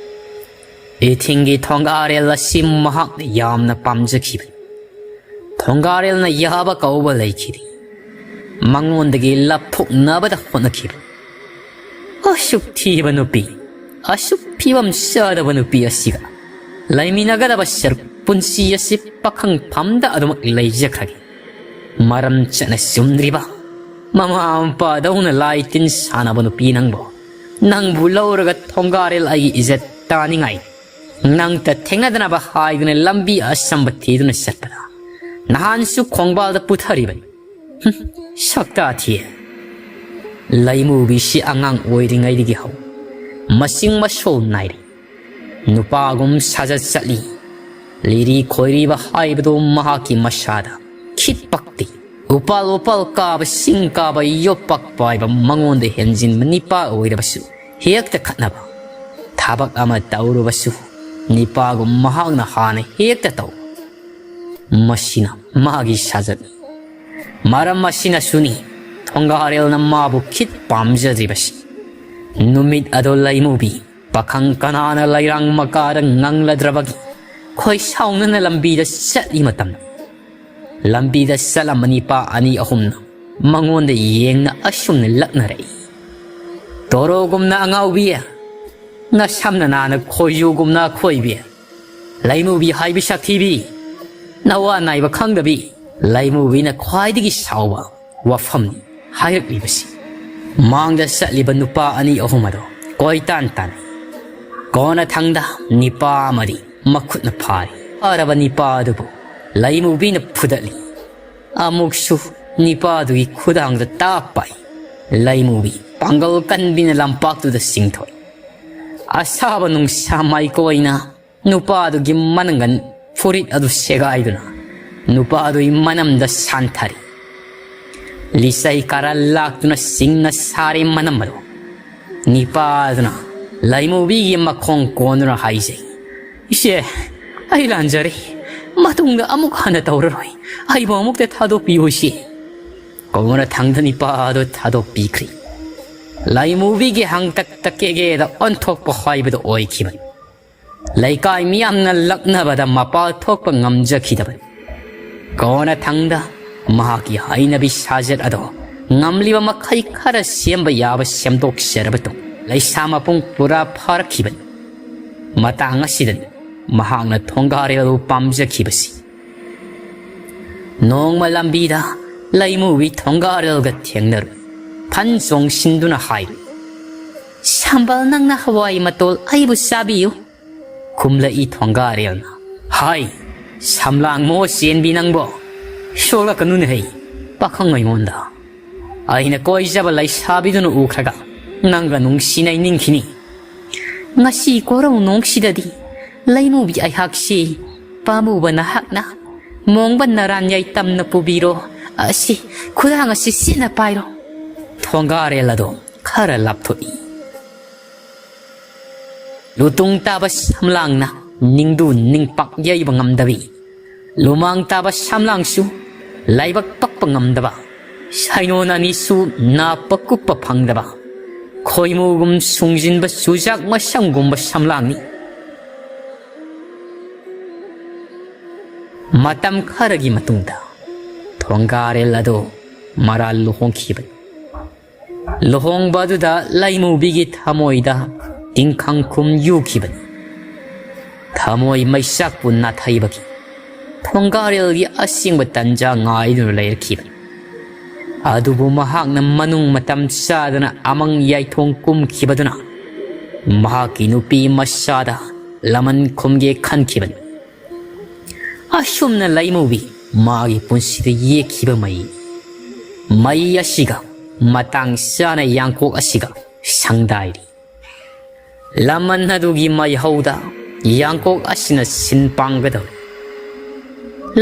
ꯏꯊꯤꯡꯒꯤ ꯊꯣꯡꯒꯥꯔꯦꯜ ꯑꯁꯤ ꯃꯍꯥꯛꯅ ꯌꯥꯝꯅ ꯄꯥꯝꯖꯈꯤꯕꯅꯤ꯫ ꯊꯣꯡꯒꯥꯔꯦꯜꯅ ꯌꯥꯕ ꯀꯧꯕ ꯂꯩꯈꯤꯗꯦ꯫ ꯃꯉꯣꯟꯗꯒꯤ ꯂꯥꯞꯊꯣꯛꯅꯕꯗ ꯍꯣꯠꯅꯈꯤꯕꯅꯤ꯫ ꯑꯁꯨꯛ ꯊꯤꯕ ꯅꯨꯄꯤ, ꯑꯁꯨꯛ ꯐꯤꯕꯝ ꯆꯥꯗꯕ ꯅꯨꯄꯤ ꯑꯁꯤꯒ ꯂꯩꯃꯤꯟꯅꯒꯗꯕ ꯁꯔꯨꯛ ꯄꯨꯟꯁꯤ ꯑꯁꯤ ꯄꯥꯈꯪ ꯐꯝꯗ ꯑꯗꯨꯃꯛ ꯂꯩꯖꯈ꯭ꯔꯒꯦ꯫ ꯃꯔꯝ ꯆꯠꯅ ꯆꯨꯝꯗ꯭ꯔꯤꯕ, ꯃꯃꯥ ꯃꯄꯥꯗꯧꯅ ꯂꯥꯏ ꯇꯤꯟ ꯁꯥꯟꯅꯕ ꯅꯨꯄꯤ ꯅꯪꯕꯨ, ꯅꯪꯕꯨ ꯂꯧꯔꯒ ꯊꯣꯡꯒꯥꯔꯦꯜ ꯑꯩꯒꯤ ꯏꯖꯠ ꯇꯥꯅꯤꯡꯉꯥꯏ ꯅꯪꯇ ꯊꯦꯡꯅꯗꯅꯕ ꯍꯥꯏꯗꯨꯅ ꯂꯝꯕꯤ ꯑꯆꯝꯕ ꯊꯤꯗꯨꯅ ꯆꯠꯄꯗ ꯅꯍꯥꯟꯁꯨ ꯈꯣꯡꯕꯥꯜꯗ ꯄꯨꯊꯔꯤꯕꯅꯤ꯫ ꯍꯨꯝ, ꯁꯛꯇꯥ ꯊꯤ꯫ ꯂꯩꯃꯨꯕꯤꯁꯤ ꯑꯉꯥꯡ ꯑꯣꯏꯔꯤꯉꯩꯗꯒꯤ ꯍꯧ ꯃꯆꯤꯡ ꯃꯁꯣꯜ ꯅꯥꯏꯔꯤ꯫ ꯅꯨꯄꯥꯒꯨꯝ ꯁꯥꯖꯠ ꯆꯠꯂꯤ꯫ ꯂꯤꯔꯤ ꯈꯣꯏꯔꯤꯕ ꯍꯥꯏꯕꯗꯨ ꯃꯍꯥꯛꯀꯤ ꯃꯁꯥꯗ ꯈꯤꯠ ꯄꯛꯇꯦ꯫ ꯎꯄꯥꯜ ꯋꯥꯄꯥꯜ ꯀꯥꯕ, ꯆꯤꯡ ꯀꯥꯕ, ꯌꯣꯠꯄꯥꯛ ꯄꯥꯏꯕ, ꯃꯉꯣꯟꯗ ꯍꯦꯟꯖꯤꯟꯕ ꯅꯤꯄꯥ ꯑꯣꯏꯔꯕꯁꯨ ꯍꯦꯛꯇ ꯈꯠꯅꯕ꯫ ꯊꯕꯛ ꯑꯃ ꯇꯧꯔꯨꯕꯁꯨ ꯅꯤꯄꯥꯒꯨꯝ ꯃꯍꯥꯛꯅ ꯍꯥꯟꯅ ꯍꯦꯛꯇ ꯇꯧ꯫ ꯃꯁꯤꯅ ꯃꯥꯒꯤ ꯁꯥꯖꯠꯅꯤ꯫ ꯃꯔꯝ ꯑꯁꯤꯅꯁꯨꯅꯤ ꯊꯣꯡꯒꯥꯔꯦꯜꯅ ꯃꯥꯕꯨ ꯈꯤꯠ ꯄꯥꯝꯖꯗ꯭ꯔꯤꯕꯁꯤ꯫ ꯅꯨꯃꯤꯠ ꯑꯗꯣ ꯂꯩꯃꯨꯕꯤ ꯄꯥꯈꯪ ꯀꯅꯥꯅ ꯂꯩꯔꯥꯡ ꯃꯀꯥꯗ ꯉꯪꯂꯗ꯭ꯔꯕꯒꯤ ꯈꯣꯏ ꯁꯥꯎꯅꯅ ꯂꯝꯕꯤꯗ ꯆꯠꯂꯤ ꯃꯇꯝꯗ, ꯂꯝꯕꯤꯗ ꯆꯠꯂꯝꯕ ꯅꯤꯄꯥ ꯑꯅꯤ ꯑꯍꯨꯝꯅ ꯃꯉꯣꯟꯗ ꯌꯦꯡꯅ ꯑꯁꯨꯝꯅ ꯂꯛꯅꯔꯛꯏ꯫ "ꯇꯣꯔꯣꯒꯨꯝꯅ ꯑꯉꯥꯎꯕꯤ, ꯅꯁꯝꯅ ꯅꯥꯅ ꯈꯣꯏꯖꯨꯒꯨꯝꯅ ꯈꯣꯏꯕꯤ, ꯂꯩꯃꯨꯕꯤ ꯍꯥꯏꯕꯤ ꯁꯛꯊꯤꯕꯤ, ꯅꯋꯥ ꯅꯥꯏꯕ ꯈꯪꯗꯕꯤ"꯫ ꯂꯩꯃꯨꯕꯤꯅ ꯈ꯭ꯋꯥꯏꯗꯒꯤ ꯁꯥꯎꯕ ꯋꯥꯐꯝꯅꯤ ꯍꯥꯏꯔꯛꯂꯤꯕꯁꯤ꯫ ꯃꯥꯡꯗ ꯆꯠꯂꯤꯕ ꯅꯨꯄꯥ ꯑꯅꯤ ꯑꯍꯨꯝ ꯑꯗꯨ ꯀꯣꯏꯇꯥꯟ ꯇꯥꯟꯅꯩ꯫ ꯀꯣꯟꯅꯊꯪꯗ ꯅꯤꯄꯥ ꯑꯃꯗꯤ ꯃꯈꯨꯠꯅ ꯐꯥꯔꯤ꯫ ꯐꯥꯔꯕ ꯅꯤꯄꯥ ꯑꯗꯨꯕꯨ ꯂꯩꯃꯨꯕꯤꯅ ꯐꯨꯗꯠꯂꯤ꯫ ꯑꯃꯨꯛꯁꯨ ꯅꯤꯄꯥꯗꯨꯒꯤ ꯈꯨꯗꯥꯡꯗ ꯇꯥꯞ ꯄꯥꯏ꯫ ꯂꯩꯃꯨꯕꯤ ꯄꯥꯡꯒꯜ ꯀꯟꯕꯤꯅ ꯂꯝꯄꯥꯛꯇꯨꯗ ꯆꯤꯡꯊꯣꯛꯏ꯫ ꯑꯁꯥꯕ ꯅꯨꯡꯁꯥ ꯃꯥꯏꯀꯣꯏꯅ ꯅꯨꯄꯥꯗꯨꯒꯤ ꯃꯅꯪꯒꯟ ꯐꯨꯔꯤꯠ ꯑꯗꯨ ꯁꯦꯒꯥꯏꯗꯨꯅ ꯅꯨꯄꯥꯗꯨꯒꯤ ꯃꯅꯝꯗ ꯁꯥꯟꯊꯔꯤ꯫ ꯂꯤꯆꯩ ꯀꯥꯔ ꯂꯥꯛꯇꯨꯅ ꯁꯤꯡꯅ ꯁꯥꯔꯤ ꯃꯅꯝ ꯑꯗꯨ ꯅꯤꯄꯥꯗꯨꯅ ꯂꯩꯃꯨꯕꯤꯒꯤ ꯃꯈꯣꯡ ꯀꯣꯟꯗꯨꯅ ꯍꯥꯏꯖꯩ, "ꯏꯆꯦ, ꯑꯩ ꯂꯥꯟꯖꯔꯦ꯫ ꯃꯇꯨꯡꯗ ꯑꯃꯨꯛ ꯍꯟꯅ ꯇꯧꯔꯔꯣꯏ꯫ ꯑꯩꯕꯨ ꯑꯃꯨꯛꯇ ꯊꯥꯗꯣꯛꯄꯤꯌꯨ ꯏꯆꯦ"꯫ ꯀꯣꯟꯅꯊꯪꯗ ꯅꯤꯄꯥ ꯑꯗꯨ ꯊꯥꯗꯣꯛꯄꯤꯈ꯭ꯔꯤ꯫ ꯂꯩꯃꯨꯕꯤꯒꯤ ꯍꯪꯇꯛꯇ ꯀꯦꯒꯦꯗ ꯑꯣꯟꯊꯣꯛꯄ ꯍꯥꯏꯕꯗꯨ ꯑꯣꯏꯈꯤꯕꯅꯤ꯫ ꯂꯩꯀꯥꯏ ꯃꯤꯌꯥꯝꯅ ꯂꯛꯅꯕꯗ ꯃꯄꯥꯜ ꯊꯣꯛꯄ ꯉꯝꯖꯈꯤꯗꯕꯅꯤ꯫ ꯀꯣꯟꯅꯊꯪꯗ ꯃꯍꯥꯛꯀꯤ ꯍꯩꯅꯕꯤ ꯁꯥꯖꯠ ꯑꯗꯣ ꯉꯝꯂꯤꯕ ꯃꯈꯩ ꯈꯔ ꯁꯦꯝꯕ ꯌꯥꯕ ꯁꯦꯝꯗꯣꯛꯆꯔꯕ ꯇꯨꯡ ꯂꯩꯁꯥ ꯃꯄꯨꯡ ꯄꯨꯔꯥ ꯐꯥꯔꯛꯈꯤꯕꯅꯤ꯫ ꯃꯇꯥꯡ ꯑꯁꯤꯗꯅꯤ ꯃꯍꯥꯛꯅ ꯊꯣꯡꯒꯥꯔꯦꯜꯕꯨ ꯄꯥꯝꯖꯈꯤꯕꯁꯤ꯫ ꯅꯣꯡꯃ ꯂꯝꯕꯤꯗ ꯂꯩꯃꯨꯕꯤ ꯊꯣꯡꯒꯥꯔꯦꯜꯒ ꯊꯦꯡꯅꯔꯨꯏ꯫ ꯐꯟ ꯆꯣꯡꯁꯤꯟꯗꯨꯅ ꯍꯥꯏꯔꯨꯏ, "ꯁꯝꯕꯜ, ꯅꯪꯅ ꯍꯋꯥꯏ ꯃꯇꯣꯜ ꯑꯩꯕꯨ ꯆꯥꯕꯤꯌꯨ"꯫ ꯈꯨꯝꯂꯛꯏ ꯊꯣꯡꯒꯥꯔꯦꯜꯅ, "ꯍꯥꯏ, ꯁꯝꯂꯥꯡ ꯃꯣ ꯆꯦꯟꯕꯤ ꯅꯪꯕꯣ, ꯁꯣꯛꯂꯛꯀꯅꯨꯅꯦ ꯍꯩ, ꯄꯥꯈꯪ ꯑꯩꯉꯣꯟꯗ꯫ ꯑꯩꯅ ꯀꯣꯏꯖꯕ ꯂꯩꯁꯥꯕꯤꯗꯨꯅ ꯎꯈ꯭ꯔꯒ ꯅꯪꯒ ꯅꯨꯡꯁꯤꯅꯩ ꯅꯤꯡꯈꯤꯅꯤ"꯫ ꯉꯁꯤ ꯀꯣꯔꯧꯅꯣꯡꯁꯤꯗꯗꯤ ꯂꯩꯃꯨꯕꯤ ꯑꯩꯍꯥꯛꯁꯤ ꯄꯥꯝꯃꯨꯕ ꯅꯍꯥꯛꯅ ꯃꯣꯡꯕ ꯅꯔꯥꯟ ꯌꯥꯏꯇꯝꯅ ꯄꯨꯕꯤꯔꯣ꯫ ꯑꯁꯤ, ꯈꯨꯗꯥꯡ ꯑꯁꯤ ꯁꯤꯠꯅ ꯄꯥꯏꯔꯣ꯫ ꯊꯣꯡꯒꯥꯔꯦꯜ ꯑꯗꯣ ꯈꯔ ꯂꯥꯞꯊꯣꯛꯏ꯫ ꯂꯨꯇꯨꯡ ꯇꯥꯕ ꯁꯝꯂꯥꯡꯅ ꯅꯤꯡꯗꯨ ꯅꯤꯡꯄꯥꯛ ꯌꯩꯕ ꯉꯝꯗꯕꯤ, ꯂꯨꯃꯥꯡ ꯇꯥꯕ ꯁꯝꯂꯥꯡꯁꯨ ꯂꯥꯏꯕꯛ ꯄꯛꯄ ꯉꯝꯗꯕ, ꯁꯥꯏꯅꯣꯟ ꯑꯅꯤꯁꯨ ꯅꯥꯞꯄ ꯀꯨꯞꯄ ꯐꯪꯗꯕ, ꯈꯣꯏꯃꯨꯒꯨꯝ ꯁꯨꯡꯖꯤꯟꯕ ꯆꯨꯖꯥꯛ ꯃꯁꯝꯒꯨꯝꯕ ꯁꯝꯂꯥꯡꯅꯤ꯫ ꯃꯇꯝ ꯈꯔꯒꯤ ꯃꯇꯨꯡꯗ ꯊꯣꯡꯒꯥꯔꯦꯜ ꯑꯗꯣ ꯃꯔꯥꯜ ꯂꯨꯍꯣꯡꯈꯤꯕꯅꯤ꯫ ꯂꯨꯍꯣꯡꯕ ꯑꯗꯨꯗ ꯂꯩꯃꯨꯕꯤꯒꯤ ꯊꯃꯣꯏꯗ ꯇꯤꯡꯈꯪ ꯈꯨꯝ ꯌꯨꯈꯤꯕꯅꯤ꯫ ꯊꯃꯣꯏ ꯃꯩꯆꯥꯛꯄꯨ ꯅꯥꯊꯩꯕꯒꯤ ꯊꯣꯡꯒꯥꯔꯦꯜꯒꯤ ꯑꯁꯦꯡꯕ ꯇꯟꯖꯥ ꯉꯥꯏꯗꯨꯅ ꯂꯩꯔꯛꯈꯤꯕꯅꯤ꯫ ꯑꯗꯨꯕꯨ ꯃꯍꯥꯛꯅ ꯃꯅꯨꯡ ꯃꯇꯝ ꯆꯥꯗꯅ ꯑꯃꯪ ꯌꯥꯏꯊꯣꯡ ꯀꯨꯝꯈꯤꯕꯗꯨꯅ ꯃꯍꯥꯛꯀꯤ ꯅꯨꯄꯤ ꯃꯆꯥꯗ ꯂꯃꯟ ꯈꯨꯝꯒꯦ ꯈꯟꯈꯤꯕꯅꯤ꯫ ꯑꯁꯨꯝꯅ ꯂꯩꯃꯨꯕꯤ ꯃꯥꯒꯤ ꯄꯨꯟꯁꯤꯗ ꯌꯦꯛꯈꯤꯕ ꯃꯩ, ꯃꯩ ꯑꯁꯤꯒ ꯃꯇꯥꯡ ꯆꯥꯅ ꯌꯥꯡꯀꯣꯛ ꯑꯁꯤꯒ ꯁꯪꯗꯥꯏꯔꯤ꯫ ꯂꯃꯟ ꯑꯗꯨꯒꯤ ꯃꯥꯏꯍꯧꯗ ꯌꯥꯡꯀꯣꯛ ꯑꯁꯤꯅ ꯁꯤꯟ ꯄꯥꯡꯒꯗꯧꯔꯤ꯫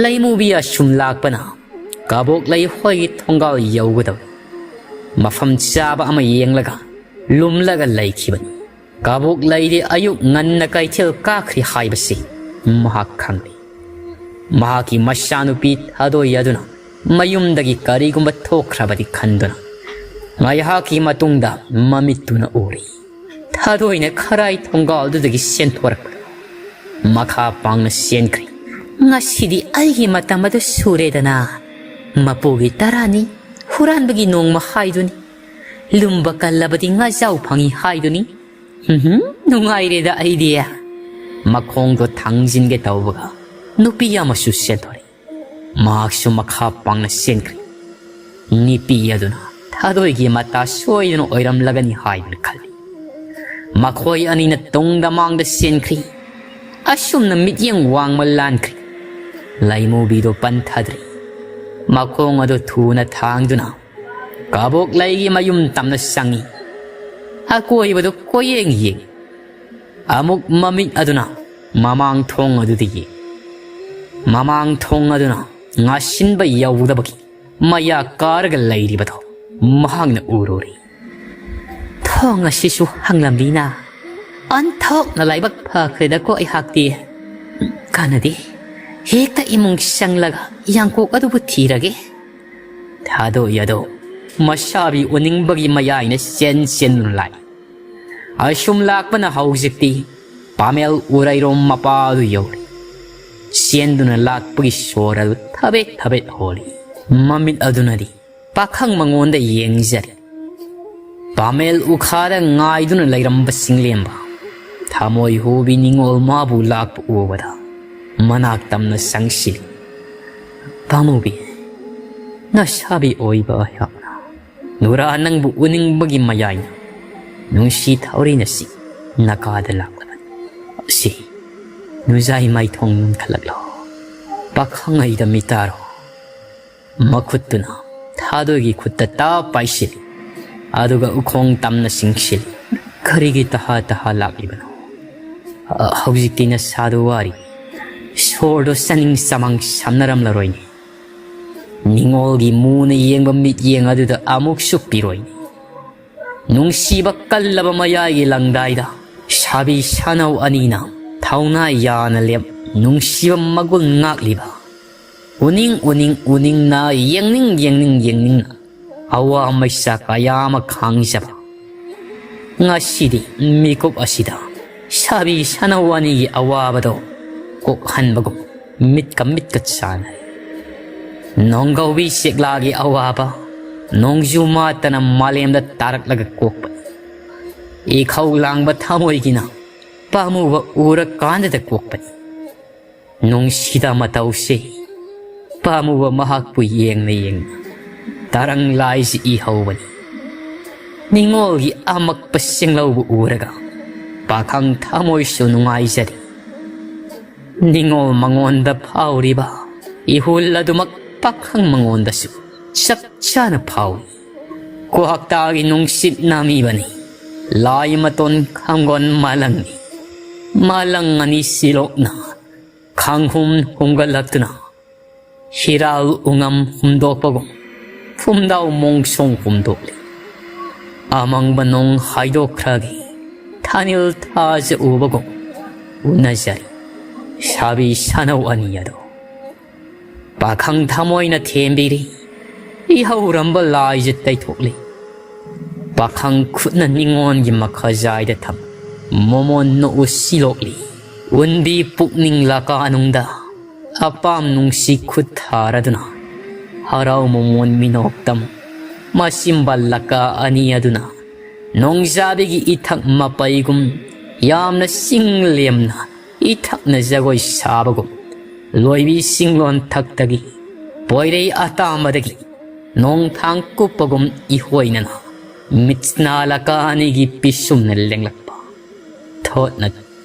ꯂꯩꯃꯨꯕꯤ ꯑꯁꯨꯝ ꯂꯥꯛꯄꯅ ꯀꯕꯣꯛ ꯂꯩ ꯍꯣꯏꯒꯤ ꯊꯣꯡꯒꯥꯜ ꯌꯧꯒꯗꯧꯔꯤ꯫ ꯃꯐꯝ ꯆꯥꯕ ꯑꯃ ꯌꯦꯡꯂꯒ ꯂꯨꯝꯂꯒ ꯂꯩꯈꯤꯕꯅꯤ꯫ ꯀꯕꯣꯛ ꯂꯩꯗꯤ ꯑꯌꯨꯛ ꯉꯟꯅ ꯀꯩꯊꯦꯜ ꯀꯥꯈ꯭ꯔꯤ ꯍꯥꯏꯕꯁꯤ ꯃꯍꯥꯛ ꯈꯪꯂꯤ꯫ ꯃꯍꯥꯛꯀꯤ ꯃꯆꯥꯅꯨꯄꯤ ꯊꯥꯗꯣꯏ ꯑꯗꯨꯅ ꯃꯌꯨꯝꯗꯒꯤ ꯀꯔꯤꯒꯨꯝꯕ ꯊꯣꯛꯈ꯭ꯔꯕꯗꯤ ꯈꯟꯗꯨꯅ ꯉꯥꯏꯍꯥꯛꯀꯤ ꯃꯇꯨꯡꯗ ꯃꯃꯤꯠꯇꯨꯅ ꯎꯔꯤ꯫ ꯊꯥꯗꯣꯏꯅ ꯈꯔꯥꯏ ꯊꯣꯡꯒꯥꯜꯗꯨꯗꯒꯤ ꯆꯦꯟꯊꯣꯔꯛꯄ ꯃꯈꯥ ꯄꯥꯡꯅ ꯆꯦꯟꯈ꯭ꯔꯤ꯫ "ꯉꯁꯤꯗꯤ ꯑꯩꯒꯤ ꯃꯇꯝ ꯑꯗꯨ ꯁꯨꯔꯦꯗꯅ꯫ ꯃꯄꯨꯒꯤ ꯇꯔꯥꯅꯤ, ꯍꯨꯔꯥꯟꯕꯒꯤ ꯅꯣꯡꯃ ꯍꯥꯏꯗꯨꯅꯤ꯫ ꯂꯨꯝꯕ ꯀꯜꯂꯕꯗꯤ ꯉꯥꯖꯥꯎ ꯐꯪꯏ ꯍꯥꯏꯗꯨꯅꯤ꯫ ꯍꯨꯝ, ꯅꯨꯡꯉꯥꯏꯔꯦꯗ ꯑꯩꯗꯤ꯫" ꯃꯈꯣꯡꯗꯣ ꯊꯥꯡꯖꯤꯟꯒꯦ ꯇꯧꯕꯒ ꯅꯨꯄꯤ ꯑꯃꯁꯨ ꯆꯦꯟꯊꯣꯔꯛꯏ꯫ ꯃꯍꯥꯛꯁꯨ ꯃꯈꯥ ꯄꯥꯡꯅ ꯆꯦꯟꯈ꯭ꯔꯦ꯫ ꯅꯨꯄꯤ ꯑꯗꯨꯅ ꯊꯥꯗꯣꯏꯒꯤ ꯃꯇꯥ ꯁꯣꯏꯗꯅ ꯑꯣꯏꯔꯝꯂꯒꯅꯤ ꯍꯥꯏꯗꯨꯅ ꯈꯜꯂꯤ꯫ ꯃꯈꯣꯏ ꯑꯅꯤꯅ ꯇꯨꯡꯗ ꯃꯥꯡꯗ ꯆꯦꯟꯈ꯭ꯔꯤ꯫ ꯑꯁꯨꯝꯅ ꯃꯤꯠꯌꯦꯡ ꯋꯥꯡꯃ ꯂꯥꯟꯈ꯭ꯔꯤ꯫ ꯂꯩꯃꯨꯕꯤꯗꯨ ꯄꯟꯊꯗ꯭ꯔꯤ꯫ ꯃꯈꯣꯡ ꯑꯗꯨ ꯊꯨꯅ ꯊꯥꯡꯗꯨꯅ ꯀꯕꯣꯛ ꯂꯩꯒꯤ ꯃꯌꯨꯝ ꯇꯝꯅ ꯆꯪꯏ꯫ ꯑꯀꯣꯏꯕꯗꯨ ꯀꯣꯏꯌꯦꯡ ꯌꯦꯡꯏ꯫ ꯑꯃꯨꯛ ꯃꯃꯤꯠ ꯑꯗꯨꯅ ꯃꯃꯥꯡ ꯊꯣꯡ ꯑꯗꯨꯗ ꯌꯦꯡꯏ꯫ ꯃꯃꯥꯡ ꯊꯣꯡ ꯑꯗꯨꯅ ꯉꯥꯁꯤꯟꯕ ꯌꯧꯗꯕꯒꯤ ꯃꯌꯥ ꯀꯥꯔꯒ ꯂꯩꯔꯤꯕꯗꯣ ꯃꯍꯥꯛꯅ ꯎꯔꯨꯔꯦ꯫ "ꯊꯣꯡ ꯑꯁꯤꯁꯨ ꯍꯥꯡꯂꯝꯂꯤꯅ꯫ ꯑꯣꯟꯊꯣꯛꯅ ꯂꯥꯏꯕꯛ ꯐꯈ꯭ꯔꯦꯗꯀꯣ ꯑꯩꯍꯥꯛꯇꯤ꯫ ꯀꯥꯟꯅꯗꯦ, ꯍꯦꯛꯇ ꯏꯃꯨꯡ ꯆꯪꯂꯒ ꯌꯥꯡꯀꯣꯛ ꯑꯗꯨꯕꯨ ꯊꯤꯔꯒꯦ"꯫ ꯊꯥꯗꯣꯏ ꯑꯗꯣ ꯃꯁꯥꯕꯤ ꯎꯅꯤꯡꯕꯒꯤ ꯃꯌꯥꯏꯅ ꯆꯦꯟ ꯆꯦꯟꯗꯨꯅ ꯂꯥꯛꯏ꯫ ꯑꯁꯨꯝ ꯂꯥꯛꯄꯅ ꯍꯧꯖꯤꯛꯇꯤ ꯄꯥꯃꯦꯜ ꯎꯔꯩꯔꯣꯝ ꯃꯄꯥ ꯑꯗꯨ ꯌꯧꯔꯦ꯫ ꯆꯦꯟꯗꯨꯅ ꯂꯥꯛꯄꯒꯤ ꯁꯣꯔ ꯑꯗꯨ ꯊꯕꯦꯠ ꯊꯕꯦꯠ ꯍꯣꯜꯂꯤ꯫ ꯃꯃꯤꯠ ꯑꯗꯨꯅꯗꯤ ꯄꯥꯈꯪ ꯃꯉꯣꯟꯗ ꯌꯦꯡꯖꯔꯤ꯫ ꯄꯥꯃꯦꯜ ꯎꯈꯥꯗ ꯉꯥꯏꯗꯨꯅ ꯂꯩꯔꯝꯕ ꯆꯤꯡꯂꯦꯝꯕ ꯊꯃꯣꯏ ꯍꯨꯕꯤ ꯅꯤꯡꯉꯣꯜ ꯃꯥꯕꯨ ꯂꯥꯛꯄ ꯎꯕꯗ ꯃꯅꯥꯛ ꯇꯝꯅ ꯆꯪꯁꯤꯜꯂꯤ꯫ "ꯄꯥꯃꯨꯕꯤ, ꯅꯁꯥꯕꯤ ꯑꯣꯏꯕ ꯑꯩꯍꯥꯛꯅ ꯅꯨꯔꯥ ꯅꯪꯕꯨ ꯎꯅꯤꯡꯕꯒꯤ ꯃꯌꯥꯏꯅ ꯅꯨꯡꯁꯤ ꯊꯧꯔꯤꯅ ꯆꯤꯡ ꯅꯀꯥꯗ ꯂꯥꯛꯂꯕꯅꯤ꯫ ꯑꯁꯤ ꯅꯨꯖꯥꯏ ꯃꯥꯏꯊꯣꯡ ꯅꯨꯡꯈꯠꯂꯛꯂꯣ"꯫ ꯄꯥꯈꯪ ꯑꯩꯗ ꯃꯤꯇꯥꯔꯣ꯫ ꯃꯈꯨꯠꯇꯨꯅ ꯊꯥꯗꯣꯏꯒꯤ ꯈꯨꯠꯇ ꯇꯥ ꯄꯥꯏꯁꯤꯜꯂꯤ꯫ ꯑꯗꯨꯒ ꯎꯈꯣꯡ ꯇꯝꯅ ꯆꯤꯡꯁꯤꯜꯂꯤ꯫ ꯀꯔꯤꯒꯤ ꯇꯍꯥ ꯇꯍꯥ ꯂꯥꯛꯂꯤꯕꯅꯣ? ꯑ, ꯍꯧꯖꯤꯛꯇꯤ ꯅꯁꯥꯗꯣ ꯋꯥꯔꯤ꯫ ꯁꯣꯔꯗꯣ ꯆꯥꯅꯤꯡ ꯆꯃꯥꯡ ꯁꯝꯅꯔꯝꯂꯔꯣꯏꯅꯦ꯫ ꯅꯤꯡꯉꯣꯜꯒꯤ ꯃꯨꯅ ꯌꯦꯡꯕ ꯃꯤꯠꯌꯦꯡ ꯑꯗꯨꯗ ꯑꯃꯨꯛꯁꯨ ꯄꯤꯔꯣꯏꯅꯦ꯫ ꯅꯨꯡꯁꯤꯕ ꯀꯜꯂꯕ ꯃꯌꯥꯏꯒꯤ ꯂꯪꯗꯥꯏꯗ ꯁꯥꯕꯤ ꯁꯥꯅꯧ ꯑꯅꯤꯅ ꯊꯧꯅꯥ ꯌꯥꯅ ꯂꯦꯞ ꯅꯨꯡꯁꯤꯕ ꯃꯒꯨꯟ ꯉꯥꯛꯂꯤꯕ꯫ ꯎꯅꯤꯡ ꯎꯅꯤꯡ ꯎꯅꯤꯡꯅ, ꯌꯦꯡꯅꯤꯡ ꯌꯦꯡꯅꯤꯡ ꯌꯦꯡꯅꯤꯡꯅ ꯑꯋꯥ ꯃꯩꯁꯥ ꯀꯌꯥ ꯑꯃ ꯈꯥꯡꯖꯕ꯫ ꯉꯁꯤꯗꯤ ꯃꯤꯀꯨꯞ ꯑꯁꯤꯗ ꯁꯥꯕꯤ ꯁꯥꯅꯧ ꯑꯅꯤꯒꯤ ꯑꯋꯥꯕꯗꯣ ꯀꯣꯛꯍꯟꯕꯒꯨꯝ ꯃꯤꯠꯀ ꯃꯤꯠꯀ ꯆꯥꯟꯅꯔꯦ꯫ ꯅꯣꯡꯒꯧꯕꯤ ꯆꯦꯛꯂꯥꯒꯤ ꯑꯋꯥꯕ ꯅꯣꯡꯖꯨ ꯃꯥꯇꯅ ꯃꯥꯂꯦꯝꯗ ꯇꯥꯔꯛꯂꯒ ꯀꯣꯛꯄꯅꯤ꯫ ꯏꯈꯧ ꯂꯥꯡꯕ ꯊꯃꯣꯏꯒꯤꯅ ꯄꯥꯝꯃꯨꯕ ꯎꯔꯀꯥꯟꯗꯗ ꯀꯣꯛꯄꯅꯤ꯫ ꯅꯨꯡꯁꯤꯗ ꯃꯇꯧꯁꯦ ꯄꯥꯝꯃꯨꯕ ꯃꯍꯥꯛꯄꯨ ꯌꯦꯡꯅ ꯌꯦꯡꯅ ꯇꯔꯪ ꯂꯥꯏꯁꯤ ꯏꯍꯧꯕꯅꯤ꯫ ꯅꯤꯡꯉꯣꯜꯒꯤ ꯑꯃꯛꯄ ꯆꯤꯡꯂꯧꯕ ꯎꯔꯒ ꯄꯥꯈꯪ ꯊꯃꯣꯏꯁꯨ ꯅꯨꯡꯉꯥꯏꯖꯔꯤ꯫ ꯅꯤꯡꯉꯣꯜ ꯃꯉꯣꯟꯗ ꯐꯥꯎꯔꯤꯕ ꯏꯍꯨꯜ ꯑꯗꯨꯃꯛ ꯄꯥꯈꯪ ꯃꯉꯣꯟꯗꯁꯨ ꯆꯞ ꯆꯥꯅ ꯐꯥꯎꯏ꯫ ꯀ꯭ꯋꯥꯛꯇꯥꯒꯤ ꯅꯨꯡꯁꯤꯠ ꯅꯥꯃꯤꯕꯅꯤ꯫ ꯂꯥꯏ ꯃꯇꯣꯟ ꯈꯥꯝꯒꯣꯟ ꯃꯥꯂꯪꯅꯤ꯫ ꯃꯥꯂꯪ ꯑꯅꯤ ꯁꯤꯂꯣꯛꯅ ꯈꯥꯡꯍꯨꯝ ꯍꯨꯝꯒꯠꯂꯛꯇꯨꯅ ꯍꯤꯔꯥꯜ ꯎꯉꯝ ꯍꯨꯝꯗꯣꯛꯄꯒꯨꯝ ꯐꯨꯝꯗꯥꯎ ꯃꯣꯡꯁꯣꯡ ꯍꯨꯝꯗꯣꯛꯂꯤ꯫ ꯑꯃꯪꯕ ꯅꯣꯡ ꯍꯥꯏꯗꯣꯛꯈ꯭ꯔꯒꯤ ꯊꯥꯅꯤꯜ ꯊꯥꯖ ꯎꯕꯒꯨꯝ ꯎꯅꯖꯔꯤ ꯁꯥꯕꯤ ꯁꯥꯅꯧ ꯑꯅꯤ ꯑꯗꯣ꯫ ꯄꯥꯈꯪ ꯊꯃꯣꯏꯅ ꯊꯦꯝꯕꯤꯔꯤ ꯏꯍꯧꯔꯝꯕ ꯂꯥꯏꯖ ꯇꯩꯊꯣꯛꯂꯤ꯫ ꯄꯥꯈꯪ ꯈꯨꯠꯅ ꯅꯤꯉꯣꯟꯒꯤ ꯃꯈꯖꯥꯏꯗ ꯊꯝ ꯃꯣꯃꯣꯟ ꯅꯣꯛꯎ ꯁꯤꯂꯣꯛꯂꯤ꯫ ꯎꯟꯕꯤ ꯄꯨꯛꯅꯤꯡ ꯂꯀꯥꯅꯨꯡꯗ ꯑꯄꯥꯝ ꯅꯨꯡꯁꯤ ꯈꯨꯠ ꯊꯥꯔꯗꯨꯅ ꯍꯔꯥꯎ ꯃꯣꯃꯣꯟ ꯃꯤꯅꯣꯛꯇꯝ ꯃꯁꯤꯝꯕ ꯂꯀꯥ ꯑꯅꯤ ꯑꯗꯨꯅ ꯅꯣꯡꯖꯥꯕꯤꯒꯤ ꯏꯊꯛ ꯃꯄꯩꯒꯨꯝ ꯌꯥꯝꯅ ꯆꯤꯡ ꯂꯦꯝꯅ ꯏꯊꯛꯅ ꯖꯒꯣꯏ ꯁꯥꯕꯒꯨꯝ ꯂꯣꯏꯕꯤ ꯆꯤꯡꯂꯣꯟ ꯊꯛꯇꯒꯤ ꯄꯣꯏꯔꯩ ꯑꯇꯥꯃꯗꯒꯤ ꯅꯣꯡꯊꯥꯡ ꯀꯨꯞꯄꯒꯨꯝ ꯏꯍꯣꯏꯅꯅ ꯃꯤꯠꯁꯅꯥ ꯂꯀꯥ ꯑꯅꯤꯒꯤ ꯄꯤꯁꯨꯝꯅ ꯂꯦꯡꯂꯛꯄ ꯊꯣꯠꯅ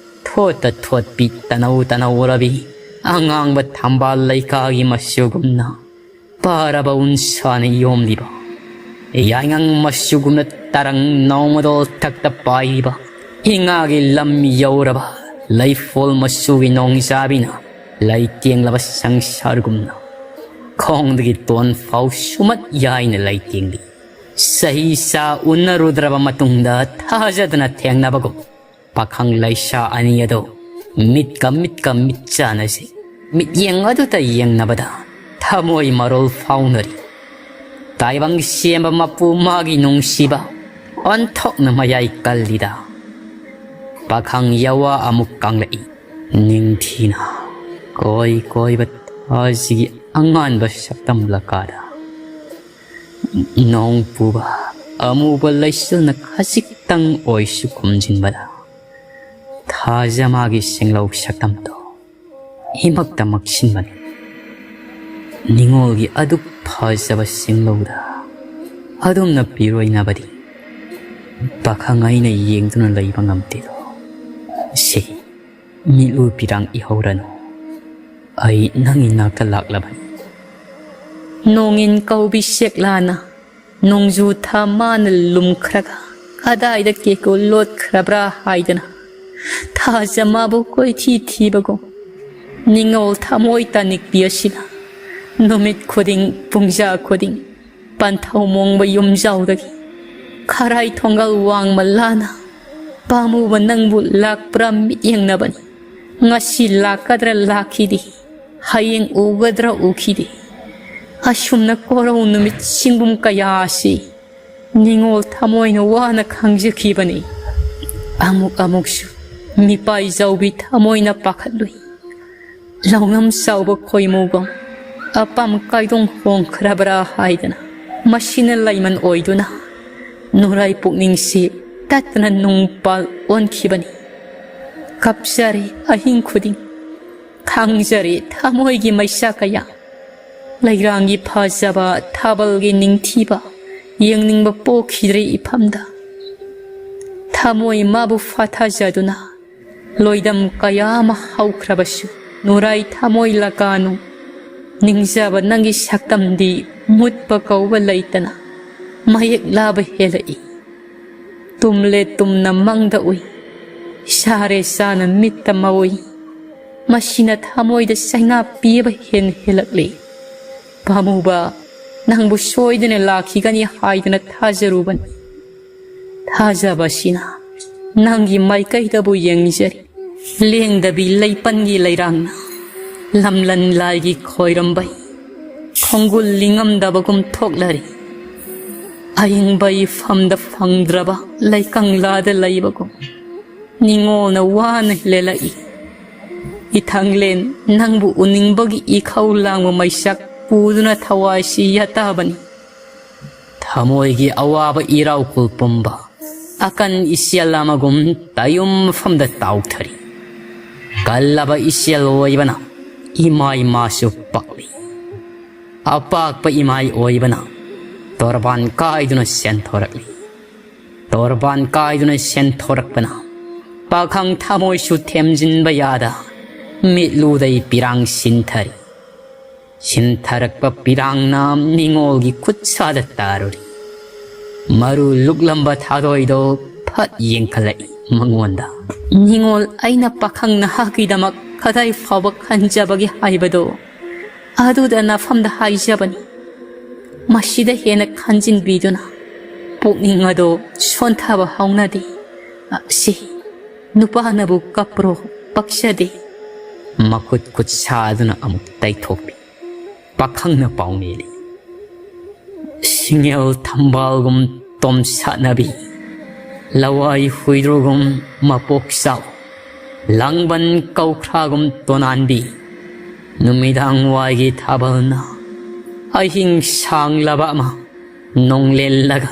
ꯊꯣꯠꯇ ꯊꯣꯠꯄꯤ ꯇꯅꯧ ꯇꯅꯧꯔꯕꯤ ꯑꯉꯥꯡꯕ ꯊꯝꯕꯥꯜ ꯂꯩꯀꯥꯒꯤ ꯃꯆꯨꯒꯨꯝꯅ ꯄꯥꯔꯕ ꯎꯟꯁꯥꯅ ꯌꯣꯝꯂꯤꯕ ꯌꯥꯏꯉꯪ ꯃꯆꯨꯒꯨꯝꯅ ꯇꯔꯪ ꯅꯧꯃꯗꯣꯜ ꯊꯛꯇ ꯄꯥꯏꯔꯤꯕ ꯏꯉꯥꯒꯤ ꯂꯝ ꯌꯧꯔꯕ ꯂꯩꯐꯣꯜ ꯃꯆꯨꯒꯤ ꯅꯣꯡꯖꯥꯕꯤꯅ ꯂꯩꯇꯦꯡꯂꯕ ꯁꯪꯁꯥꯔꯒꯨꯝꯅ ꯈꯣꯡꯗꯒꯤ ꯇꯣꯟ ꯐꯥꯎ ꯁꯨꯃꯠ ꯌꯥꯏꯅ ꯂꯩꯇꯦꯡꯂꯤ꯫ ꯆꯍꯤ ꯆꯥ ꯎꯅꯔꯨꯗ꯭ꯔꯕ ꯃꯇꯨꯡꯗ ꯊꯥꯖꯗꯅ ꯊꯦꯡꯅꯕꯒꯨꯝ ꯄꯥꯈꯪ ꯂꯩꯁꯥ ꯑꯅꯤ ꯑꯗꯨ ꯃꯤꯠꯀ ꯃꯤꯠꯀ ꯃꯤꯠ ꯆꯥꯟꯅꯖꯩ꯫ ꯃꯤꯠꯌꯦꯡ ꯑꯗꯨꯗ ꯌꯦꯡꯅꯕꯗ ꯊꯃꯣꯏ ꯃꯔꯣꯜ ꯐꯥꯎꯅꯔꯤ꯫ ꯇꯥꯏꯕꯪ ꯁꯦꯝꯕ ꯃꯄꯨ ꯃꯥꯒꯤ ꯅꯨꯡꯁꯤꯕ ꯑꯣꯟꯊꯣꯛꯅ ꯃꯌꯥꯏ ꯀꯜꯂꯤꯗ꯫ ꯄꯥꯈꯪ ꯌꯥꯋꯥ ꯑꯃꯨꯛ ꯀꯪꯂꯛꯏ꯫ ꯅꯤꯡꯊꯤꯅ ꯀꯣꯏ ꯀꯣꯏꯕ ꯊꯥꯖꯤꯒꯤ ꯑꯉꯥꯟꯕ ꯁꯛꯇꯝ ꯂꯀꯥꯗ ꯅꯣꯡ ꯄꯨꯕ ꯑꯃꯨꯕ ꯂꯩꯆꯤꯜꯅ ꯈꯖꯤꯛꯇꯪ ꯑꯣꯏꯁꯨ ꯈꯨꯝꯖꯤꯟꯕꯗ ꯊꯥꯖ ꯃꯥꯒꯤ ꯁꯦꯡꯂꯧ ꯁꯛꯇꯝꯗꯣ ꯏꯃꯛꯇ ꯃꯛꯁꯤꯟꯕꯅꯤ꯫ ꯅꯤꯉꯣꯜꯒꯤ ꯑꯗꯨꯛ ꯐꯖꯕ ꯁꯦꯡꯂꯧꯗ ꯑꯗꯨꯝꯅ ꯄꯤꯔꯣꯏꯅꯕꯗꯤ ꯄꯥꯈꯪ ꯑꯩꯅ ꯌꯦꯡꯗꯨꯅ ꯂꯩꯕ ꯉꯝꯗꯦꯗꯣ꯫ ꯁꯤ ꯃꯤꯠꯂꯨ ꯄꯤꯔꯥꯡ ꯏꯍꯧꯔꯅꯨ꯫ ꯑꯩ ꯅꯪꯒꯤ ꯅꯥꯛꯇ ꯂꯥꯛꯂꯕꯅꯤ꯫ ꯅꯣꯡꯏꯟ ꯀꯧꯕꯤ ꯁꯦꯛꯂꯥꯅ ꯅꯣꯡꯖꯨ ꯊꯥ ꯃꯥꯅ ꯂꯨꯝꯈ꯭ꯔꯒ ꯀꯗꯥꯏꯗ ꯀꯦꯀꯨ ꯂꯣꯠꯈ꯭ꯔꯕ꯭ꯔꯥ ꯍꯥꯏꯗꯅ ꯊꯥꯖ ꯃꯥꯕꯨ ꯀꯣꯏꯊꯤ ꯊꯤꯕꯒꯨꯝ ꯅꯤꯡꯉꯣꯜ ꯊꯃꯣꯏ ꯇꯥꯅꯤꯛꯄꯤ ꯑꯁꯤꯅ ꯅꯨꯃꯤꯠ ꯈꯨꯗꯤꯡ, ꯄꯨꯡꯖꯥ ꯈꯨꯗꯤꯡ ꯄꯟꯊꯧ ꯃꯣꯡꯕ ꯌꯨꯝꯖꯥꯎꯗꯒꯤ ꯈꯔꯥꯏ ꯊꯣꯡꯒꯜ ꯋꯥꯡꯃ ꯂꯥꯅ ꯄꯥꯝꯃꯨꯕ ꯅꯪꯕꯨ ꯂꯥꯛꯄ꯭ꯔꯥ ꯃꯤꯠꯌꯦꯡꯅꯕꯅꯤ꯫ ꯉꯁꯤ ꯂꯥꯛꯀꯗ꯭ꯔꯥ ꯂꯥꯛꯈꯤꯗꯦ, ꯍꯌꯦꯡ ꯎꯒꯗ꯭ꯔꯥ ꯎꯈꯤꯗꯦ꯫ ꯑꯁꯨꯝꯅ ꯀꯣꯔꯧ ꯅꯨꯃꯤꯠ ꯆꯤꯡꯒꯨꯝ ꯀꯌꯥ ꯑꯁꯤ ꯅꯤꯡꯉꯣꯜ ꯊꯃꯣꯏꯅ ꯋꯥꯅ ꯈꯪꯖꯈꯤꯕꯅꯤ꯫ ꯑꯃꯨꯛ ꯑꯃꯨꯛꯁꯨ ꯃꯤꯄꯥꯏ ꯖꯧꯕꯤ ꯊꯃꯣꯏꯅ ꯄꯥꯈꯠꯂꯨꯏ꯫ ꯂꯧꯅꯝ ꯆꯥꯎꯕ ꯈꯣꯏꯃꯨꯒꯨꯝ ꯑꯄꯥꯝ ꯀꯥꯏꯗꯣꯡ ꯍꯣꯡꯈ꯭ꯔꯕ꯭ꯔꯥ ꯍꯥꯏꯗꯅ ꯃꯁꯤꯅ ꯂꯩꯃꯟ ꯑꯣꯏꯗꯨꯅ ꯅꯨꯔꯥꯏ ꯄꯨꯛꯅꯤꯡꯁꯤ ꯇꯠꯇꯅ ꯅꯨꯡꯄꯥꯜ ꯑꯣꯟꯈꯤꯕꯅꯤ꯫ ꯀꯞꯆꯔꯦ ꯑꯍꯤꯡ ꯈꯨꯗꯤꯡ, ꯈꯪꯖꯔꯦ ꯊꯃꯣꯏꯒꯤ ꯃꯩꯁꯥ ꯀꯌꯥ꯫ ꯂꯩꯔꯥꯡꯒꯤ ꯐꯖꯕ, ꯊꯥꯕꯜꯒꯤ ꯅꯤꯡꯊꯤꯕ ꯌꯦꯡꯅꯤꯡꯕ ꯄꯣꯛꯈꯤꯗ꯭ꯔꯦ ꯏꯐꯝꯗ꯫ ꯊꯃꯣꯏ ꯃꯥꯕꯨ ꯐꯥꯊꯖꯗꯨꯅ ꯂꯣꯏꯗꯝ ꯀꯌꯥ ꯑꯃ ꯍꯧꯈ꯭ꯔꯕꯁꯨ, ꯅꯨꯔꯥꯏ ꯊꯃꯣꯏ ꯂꯀꯥꯅꯨ, ꯅꯤꯡꯖꯕ ꯅꯪꯒꯤ ꯁꯛꯇꯝꯗꯤ ꯃꯨꯠꯄ ꯀꯧꯕ ꯂꯩꯇꯅ ꯃꯌꯦꯛ ꯂꯥꯕ ꯍꯦꯜꯂꯛꯏ꯫ ꯇꯨꯝꯂꯦ ꯇꯨꯝꯅ ꯃꯪꯗ ꯎꯏ, ꯁꯥꯔꯦ ꯁꯥꯅ ꯃꯤꯠꯇ ꯃꯧꯏ꯫ ꯃꯁꯤꯅ ꯊꯃꯣꯏꯗ ꯆꯩꯅꯥ ꯄꯤꯕ ꯍꯦꯟ ꯍꯦꯜꯂꯛꯂꯤ꯫ ꯄꯥꯝꯃꯨꯕ, ꯅꯪꯕꯨ ꯁꯣꯏꯗꯅ ꯂꯥꯛꯈꯤꯒꯅꯤ ꯍꯥꯏꯗꯅ ꯊꯥꯖꯔꯨꯕꯅꯤ꯫ ꯊꯥꯖꯕꯁꯤꯅ ꯅꯪꯒꯤ ꯃꯥꯏꯀꯩꯗꯕꯨ ꯌꯦꯡꯖꯔꯤ꯫ ꯂꯦꯡꯗꯕꯤ ꯂꯩꯄꯟꯒꯤ ꯂꯩꯔꯥꯡꯅ ꯂꯝꯂꯟ ꯂꯥꯏꯒꯤ ꯈꯣꯏꯔꯝꯕꯩ ꯈꯣꯡꯒꯨꯜ ꯂꯤꯡꯉꯝꯗꯕꯒꯨꯝ ꯊꯣꯛꯂꯔꯤ꯫ ꯑꯌꯤꯡꯕ ꯏꯐꯝꯗ ꯐꯪꯗ꯭ꯔꯕ ꯂꯩꯀꯪꯂꯥꯗ ꯂꯩꯕꯒꯨꯝ ꯅꯤꯡꯉꯣꯜꯅ ꯋꯥꯅ ꯂꯦꯜꯂꯛꯏ꯫ ꯏꯊꯪꯂꯦꯟ ꯅꯪꯕꯨ ꯎꯅꯤꯡꯕꯒꯤ ꯏꯈꯧ ꯂꯥꯡꯕ ꯃꯩꯁꯛ ꯄꯨꯗꯨꯅ ꯊꯋꯥꯏꯁꯤ ꯌꯥꯇꯥꯕꯅꯤ꯫ ꯊꯃꯣꯏꯒꯤ ꯑꯋꯥꯕ ꯏꯔꯥꯎ ꯀꯨꯜ ꯄꯨꯝꯕ ꯑꯀꯟ ꯏꯆꯦꯜ ꯑꯃꯒꯨꯝ ꯇꯌꯨꯝ ꯃꯐꯝꯗ ꯇꯥꯎꯊꯔꯤ꯫ ꯀꯜꯂꯕ ꯏꯆꯦꯜ ꯑꯣꯏꯕꯅ ꯏꯃꯥ ꯏꯃꯥꯁꯨ ꯄꯥꯛꯂꯤ꯫ ꯑꯄꯥꯛꯄ ꯏꯃꯥꯏ ꯑꯣꯏꯕꯅ ꯇꯣꯔꯕꯥꯟ ꯀꯥꯏꯗꯨꯅ ꯆꯦꯟꯊꯣꯔꯛꯂꯤ꯫ ꯇꯣꯔꯕꯥꯟ ꯀꯥꯏꯗꯨꯅ ꯆꯦꯟꯊꯣꯔꯛꯄꯅ ꯄꯥꯈꯪ ꯊꯃꯣꯏꯁꯨ ꯊꯦꯝꯖꯤꯟꯕ ꯌꯥꯗ ꯃꯤꯠꯂꯨꯗꯩ ꯄꯤꯔꯥꯡ ꯁꯤꯟꯊꯔꯤ꯫ ꯁꯤꯟꯊꯔꯛꯄ ꯄꯤꯔꯥꯡꯅ ꯅꯤꯡꯉꯣꯜꯒꯤ ꯈꯨꯠꯁꯥꯗ ꯇꯥꯔꯨꯔꯤ꯫ ꯃꯔꯨ ꯂꯨꯛꯂꯝꯕ ꯊꯥꯗꯣꯏꯗꯣ ꯐꯠ ꯌꯦꯡꯈꯠꯂꯛꯏ ꯃꯉꯣꯟꯗ꯫ ꯅꯤꯡꯉꯣꯜ, ꯑꯩꯅ ꯄꯥꯈꯪ ꯅꯍꯥꯛꯀꯤꯗꯃꯛ ꯀꯗꯥꯏ ꯐꯥꯎꯕ ꯈꯟꯖꯕꯒꯦ ꯍꯥꯏꯕꯗꯣ ꯑꯗꯨꯗ ꯅꯐꯝꯗ ꯍꯥꯏꯖꯕꯅꯤ꯫ ꯃꯁꯤꯗ ꯍꯦꯟꯅ ꯈꯟꯖꯤꯟꯕꯤꯗꯨꯅ ꯄꯨꯛꯅꯤꯡ ꯑꯗꯣ ꯁꯣꯟꯊꯕ ꯍꯧꯅꯗꯦ꯫ ꯑꯁꯤ ꯅꯨꯄꯥꯅꯕꯨ ꯀꯞꯄ꯭ꯔꯣ? ꯄꯛꯆꯗꯦ꯫ ꯃꯈꯨꯠ ꯈꯨꯠ ꯁꯥꯗꯨꯅ ꯑꯃꯨꯛ ꯇꯩꯊꯣꯛꯄꯤ꯫ ꯄꯥꯈꯪꯅ ꯄꯥꯎꯃꯤꯂꯤ꯫ ꯁꯤꯡꯌꯦꯜ ꯊꯝꯕꯥꯜꯒꯨꯝ ꯇꯣꯝꯁꯥꯠꯅꯕꯤ, ꯂꯋꯥꯏ ꯍꯨꯏꯗ꯭ꯔꯨꯒꯨꯝ ꯃꯄꯣꯛ ꯆꯥꯎ, ꯂꯥꯡꯕꯟ ꯀꯧꯈ꯭ꯔꯥꯒꯨꯝ ꯇꯣꯅꯥꯟꯕꯤ, ꯅꯨꯃꯤꯗꯥꯡ ꯋꯥꯏꯒꯤ ꯊꯥꯕꯜꯅ ꯑꯍꯤꯡ ꯁꯥꯡꯂꯕ ꯑꯃ ꯅꯣꯡꯂꯦꯜꯂꯒ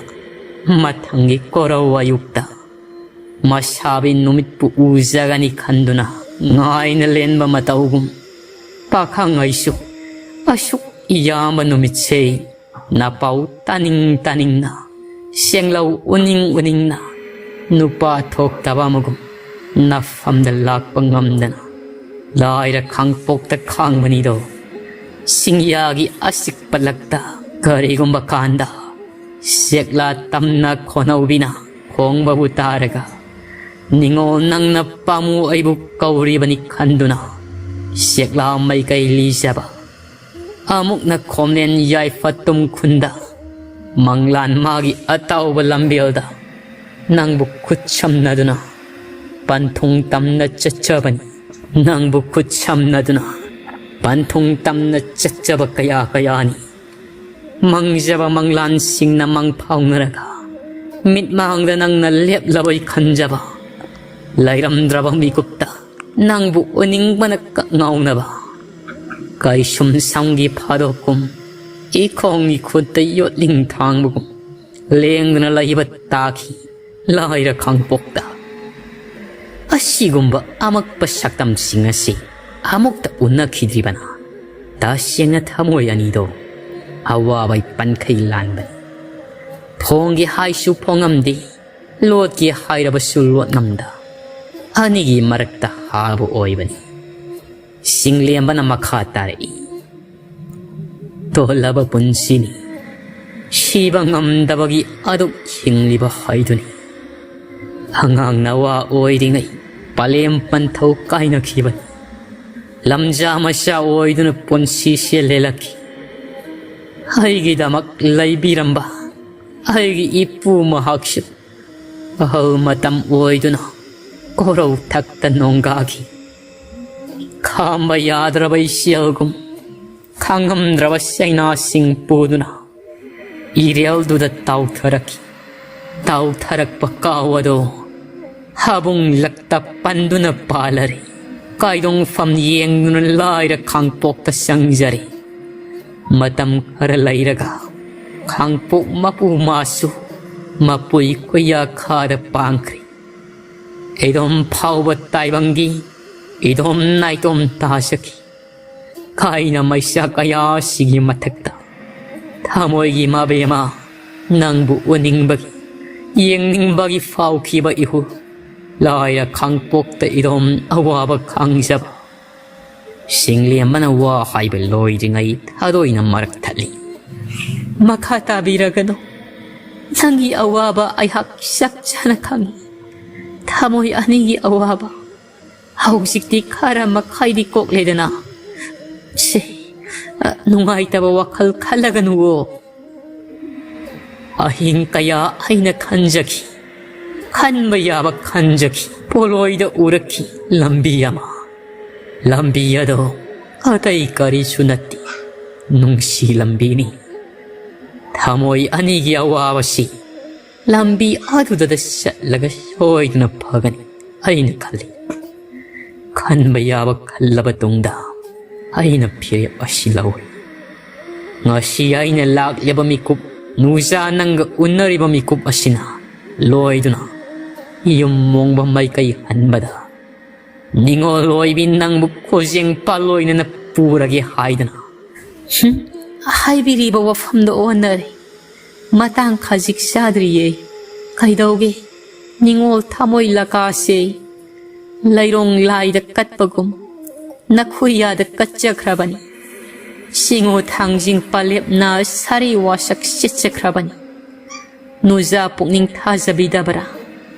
ꯃꯊꯪꯒꯤ ꯀꯣꯔꯧ ꯑꯌꯨꯛꯇ ꯃꯁꯥꯕꯤ ꯅꯨꯃꯤꯠꯄꯨ ꯎꯖꯒꯅꯤ ꯈꯟꯗꯨꯅ ꯉꯥꯏꯅ ꯂꯦꯟꯕ ꯃꯇꯧꯒꯨꯝ, ꯄꯥꯈꯪ ꯑꯩꯁꯨ ꯑꯁꯨꯛ ꯌꯥꯝꯕ ꯅꯨꯃꯤꯠꯁꯦ ꯅꯄꯥꯎ ꯇꯥꯅꯤꯡ ꯇꯥꯅꯤꯡꯅ, ꯁꯦꯡꯂꯧ ꯎꯅꯤꯡ ꯎꯅꯤꯡꯅ, ꯅꯨꯄꯥ ꯊꯣꯛꯇꯕ ꯑꯃꯒꯨꯝ ꯅꯐꯝꯗ ꯂꯥꯛꯄ ꯉꯝꯗꯅ ꯂꯥꯏꯔ ꯈꯥꯡꯄꯣꯛꯇ ꯈꯥꯡꯕꯅꯤꯗꯣ꯫ ꯁꯤꯡꯌꯥꯒꯤ ꯑꯆꯤꯛꯄ ꯂꯛꯇ ꯀꯔꯤꯒꯨꯝꯕ ꯀꯥꯟꯗ ꯁꯦꯛꯂꯥ ꯇꯝꯅ ꯈꯣꯟꯍꯧꯕꯤꯅ ꯈꯣꯡꯕꯕꯨ ꯇꯥꯔꯒ, ꯅꯤꯡꯉꯣꯜ ꯅꯪꯅ ꯄꯥꯝꯃꯨ ꯑꯩꯕꯨ ꯀꯧꯔꯤꯕꯅꯤ ꯈꯟꯗꯨꯅ ꯁꯦꯛꯂꯥ ꯃꯥꯏꯀꯩ ꯂꯤꯖꯕ, ꯑꯃꯨꯛꯅ ꯈꯣꯝꯂꯦꯟ ꯌꯥꯏꯐ ꯇꯨꯝ ꯈꯨꯟꯗ ꯃꯪꯂꯥꯟ ꯃꯥꯒꯤ ꯑꯇꯥꯎꯕ ꯂꯝꯕꯦꯜꯗ ꯅꯪꯕꯨ ꯈꯨꯠ ꯁꯝꯅꯗꯨꯅ ꯄꯟꯊꯨꯡ ꯇꯝꯅ ꯆꯠꯆꯕꯅꯤ꯫ ꯅꯪꯕꯨ ꯈꯨꯠ ꯁꯝꯅꯗꯨꯅ ꯄꯟꯊꯨꯡ ꯇꯝꯅ ꯆꯠꯆꯕ ꯀꯌꯥ ꯀꯌꯥꯅꯤ꯫ ꯃꯪꯖꯕ ꯃꯪꯂꯥꯟꯁꯤꯡꯅ ꯃꯪ ꯐꯥꯎꯅꯔꯒ ꯃꯤꯠꯃꯥꯡꯗ ꯅꯪꯅ ꯂꯦꯞꯂꯕꯣꯏ ꯈꯟꯖꯕ, ꯂꯩꯔꯝꯗ꯭ꯔꯕ ꯃꯤꯀꯨꯞꯇ ꯅꯪꯕꯨ ꯎꯅꯤꯡꯕꯅ ꯀꯛ ꯉꯥꯎꯅꯕ, ꯀꯩꯁꯨꯝ ꯁꯝꯒꯤ ꯐꯥꯗꯣꯛꯀꯨꯝ ꯏꯈꯣꯡ ꯏꯈꯨꯠꯇ ꯌꯣꯠꯂꯤꯡ ꯊꯥꯡꯕꯒꯨꯝ ꯂꯦꯡꯗꯅ ꯂꯩꯕ ꯇꯥꯈꯤ꯫ ꯂꯥꯏꯔ ꯈꯥꯡꯄꯣꯛꯇ ꯑꯁꯤꯒꯨꯝꯕ ꯑꯃꯛꯄ ꯁꯛꯇꯝꯁꯤꯡ ꯑꯁꯤ ꯑꯃꯨꯛꯇ ꯎꯅꯈꯤꯗ꯭ꯔꯤꯕꯅ ꯇꯁꯦꯡꯅ ꯊꯃꯣꯏ ꯑꯅꯤꯗꯣ ꯑꯋꯥꯕꯩ ꯄꯟꯈꯩ ꯂꯥꯟꯕꯅꯤ꯫ ꯐꯣꯡꯒꯦ ꯍꯥꯏꯁꯨ ꯐꯣꯡꯉꯝꯗꯦ, ꯂꯣꯠꯀꯦ ꯍꯥꯏꯔꯕꯁꯨ ꯂꯣꯠ ꯉꯝꯗ ꯑꯅꯤꯒꯤ ꯃꯔꯛꯇ ꯍꯥꯕ ꯑꯣꯏꯕꯅꯤ꯫ ꯆꯤꯡꯂꯦꯝꯕꯅ ꯃꯈꯥ ꯇꯥꯔꯛꯏ꯫ ꯇꯣꯜꯂꯕ ꯄꯨꯟꯁꯤꯅꯤ꯫ ꯁꯤꯕ ꯉꯝꯗꯕꯒꯤ ꯑꯗꯨꯛ ꯍꯤꯡꯂꯤꯕ ꯍꯥꯏꯗꯨꯅꯤ꯫ ꯑꯉꯥꯡ ꯅꯋꯥ ꯑꯣꯏꯔꯤꯉꯩ ꯄꯂꯦꯝ ꯄꯟꯊꯧ ꯀꯥꯏꯅꯈꯤꯕꯅꯤ꯫ ꯂꯝꯖꯥ ꯃꯆꯥ ꯑꯣꯏꯗꯨꯅ ꯄꯨꯟꯁꯤꯁꯦ ꯂꯦꯜꯂꯛꯈꯤ꯫ ꯑꯩꯒꯤꯗꯃꯛ ꯂꯩꯕꯤꯔꯝꯕ ꯑꯩꯒꯤ ꯏꯄꯨ ꯃꯍꯥꯛꯁꯨ ꯑꯍꯜ ꯃꯇꯝ ꯑꯣꯏꯗꯨꯅ ꯀꯣꯔꯧ ꯊꯛꯇ ꯅꯣꯡꯒꯥꯈꯤ꯫ ꯈꯥꯝꯕ ꯌꯥꯗ꯭ꯔꯕ ꯏꯆꯦꯜꯒꯨꯝ ꯈꯥꯡꯉꯝꯗ꯭ꯔꯕ ꯆꯩꯅꯥꯁꯤꯡ ꯄꯨꯗꯨꯅ ꯏꯔꯦꯜꯗꯨꯗ ꯇꯥꯎꯊꯔꯛꯈꯤ꯫ ꯇꯥꯎꯊꯔꯛꯄ ꯀꯥꯎ ꯑꯗꯣ ꯍꯥꯕꯨꯡꯂꯛꯇ ꯄꯟꯗꯨꯅ ꯄꯥꯜꯂꯔꯦ꯫ ꯀꯥꯏꯗꯣꯡꯐꯝ ꯌꯦꯡꯗꯨꯅ ꯂꯥꯏꯔ ꯈꯥꯡꯄꯣꯛꯇ ꯆꯪꯖꯔꯦ꯫ ꯃꯇꯝ ꯈꯔ ꯂꯩꯔꯒ ꯈꯥꯡꯄꯣꯛ ꯃꯄꯨ ꯃꯥꯁꯨ ꯃꯄꯨꯏ ꯀꯣꯌꯥꯈꯥꯗ ꯄꯥꯡꯈ꯭ꯔꯦ꯫ ꯏꯗꯣꯝ ꯐꯥꯎꯕ ꯇꯥꯏꯕꯪꯒꯤ ꯏꯗꯣꯝ ꯅꯥꯏꯇꯣꯝ ꯇꯥꯖꯈꯤ꯫ ꯀꯥꯏꯅ ꯃꯩꯁꯥ ꯀꯌꯥꯁꯤꯒꯤ ꯃꯊꯛꯇ ꯊꯃꯣꯏꯒꯤ ꯃꯕꯦꯝꯃ ꯅꯪꯕꯨ ꯎꯅꯤꯡꯕꯒꯤ, ꯌꯦꯡꯅꯤꯡꯕꯒꯤ ꯐꯥꯎꯈꯤꯕ ꯏꯍꯨ꯫ ꯂꯥꯏꯔ ꯈꯥꯡꯄꯣꯛꯇ ꯏꯗꯣꯝ ꯑꯋꯥꯕ ꯈꯥꯡꯖꯕ ꯁꯤꯡꯂꯦꯝꯕꯅ ꯋꯥ ꯍꯥꯏꯕ ꯂꯣꯏꯗ꯭ꯔꯤꯉꯩ ꯊꯥꯗꯣꯏꯅ ꯃꯔꯛ ꯊꯠꯂꯤ꯫ ꯃꯈꯥ ꯇꯥꯕꯤꯔꯒꯅꯨ꯫ ꯅꯪꯒꯤ ꯑꯋꯥꯕ ꯑꯩꯍꯥꯛ ꯆꯞ ꯆꯥꯅ ꯈꯪꯏ꯫ ꯊꯃꯣꯏ ꯑꯅꯤꯒꯤ ꯑꯋꯥꯕ꯫ ꯍꯧꯖꯤꯛꯇꯤ ꯈꯔ ꯃꯈꯩꯗꯤ ꯀꯣꯛꯂꯦꯗꯅ꯫ ꯁꯦ, ꯑ, ꯅꯨꯡꯉꯥꯏꯇꯕ ꯋꯥꯈꯜ ꯈꯜꯂꯒꯅꯨꯋꯣ꯫ ꯑꯍꯤꯡ ꯀꯌꯥ ꯑꯩꯅ ꯈꯟꯖꯈꯤ, ꯈꯟꯕ ꯌꯥꯕ ꯈꯟꯖꯈꯤ꯫ ꯄꯣꯂꯣꯏꯗ ꯎꯔꯛꯈꯤ ꯂꯝꯕꯤ ꯑꯃ꯫ ꯂꯝꯕꯤ ꯑꯗꯣ ꯑꯇꯩ ꯀꯔꯤꯁꯨ ꯅꯠꯇꯦ, ꯅꯨꯡꯁꯤ ꯂꯝꯕꯤꯅꯤ꯫ ꯊꯃꯣꯏ ꯑꯅꯤꯒꯤ ꯑꯋꯥꯕꯁꯤ ꯂꯝꯕꯤ ꯑꯗꯨꯗ ꯆꯠꯂꯒ ꯁꯣꯏꯗꯅ ꯐꯒꯅꯤ ꯑꯩꯅ ꯈꯜꯂꯤ꯫ ꯈꯟꯕ ꯌꯥꯕ ꯈꯜꯂꯕ ꯇꯨꯡꯗ ꯑꯩꯅ ꯐꯤꯔꯦꯞ ꯑꯁꯤ ꯂꯧꯏ꯫ ꯉꯁꯤ ꯑꯩꯅ ꯂꯥꯛꯂꯤꯕ ꯃꯤꯀꯨꯞ, ꯅꯨꯖꯥ ꯅꯪꯒ ꯎꯅꯔꯤꯕ ꯃꯤꯀꯨꯞ ꯑꯁꯤꯅ ꯂꯣꯏꯗꯨꯅ ꯌꯨꯝ ꯃꯣꯡꯕ ꯃꯥꯏꯀꯩ ꯍꯟꯕꯗ ꯅꯤꯡꯉꯣꯜ ꯑꯣꯏꯕꯤ ꯅꯪꯕꯨ ꯈꯨꯖꯦꯡ ꯄꯥꯂꯣꯏꯅꯅ ꯄꯨꯔꯒꯦ ꯍꯥꯏꯗꯅ꯫ ꯍꯨꯝ, ꯍꯥꯏꯕꯤꯔꯤꯕ ꯋꯥꯐꯝꯗꯣ ꯑꯣꯟꯅꯔꯦ꯫ ꯃꯇꯥꯡ ꯈꯖꯤꯛ ꯆꯥꯗ꯭ꯔꯤꯌꯦ꯫ ꯀꯩꯗꯧꯒꯦ? ꯅꯤꯡꯉꯣꯜ ꯊꯃꯣꯏ ꯂꯀꯥꯁꯦ ꯂꯩꯔꯣꯡ ꯂꯥꯏꯗ ꯀꯠꯄꯒꯨꯝ ꯅꯈꯨꯌꯥꯗ ꯀꯠꯆꯈ꯭ꯔꯕꯅꯤ꯫ ꯁꯤꯡꯉꯨ ꯊꯥꯡꯖꯤꯡ ꯄꯥꯂꯦꯞꯅ ꯁꯥꯔꯤ ꯋꯥꯁꯛ ꯆꯦꯠꯆꯈ꯭ꯔꯕꯅꯤ꯫ ꯅꯨꯖꯥ ꯄꯨꯛꯅꯤꯡ ꯊꯥꯖꯕꯤꯗꯕ꯭ꯔꯥ?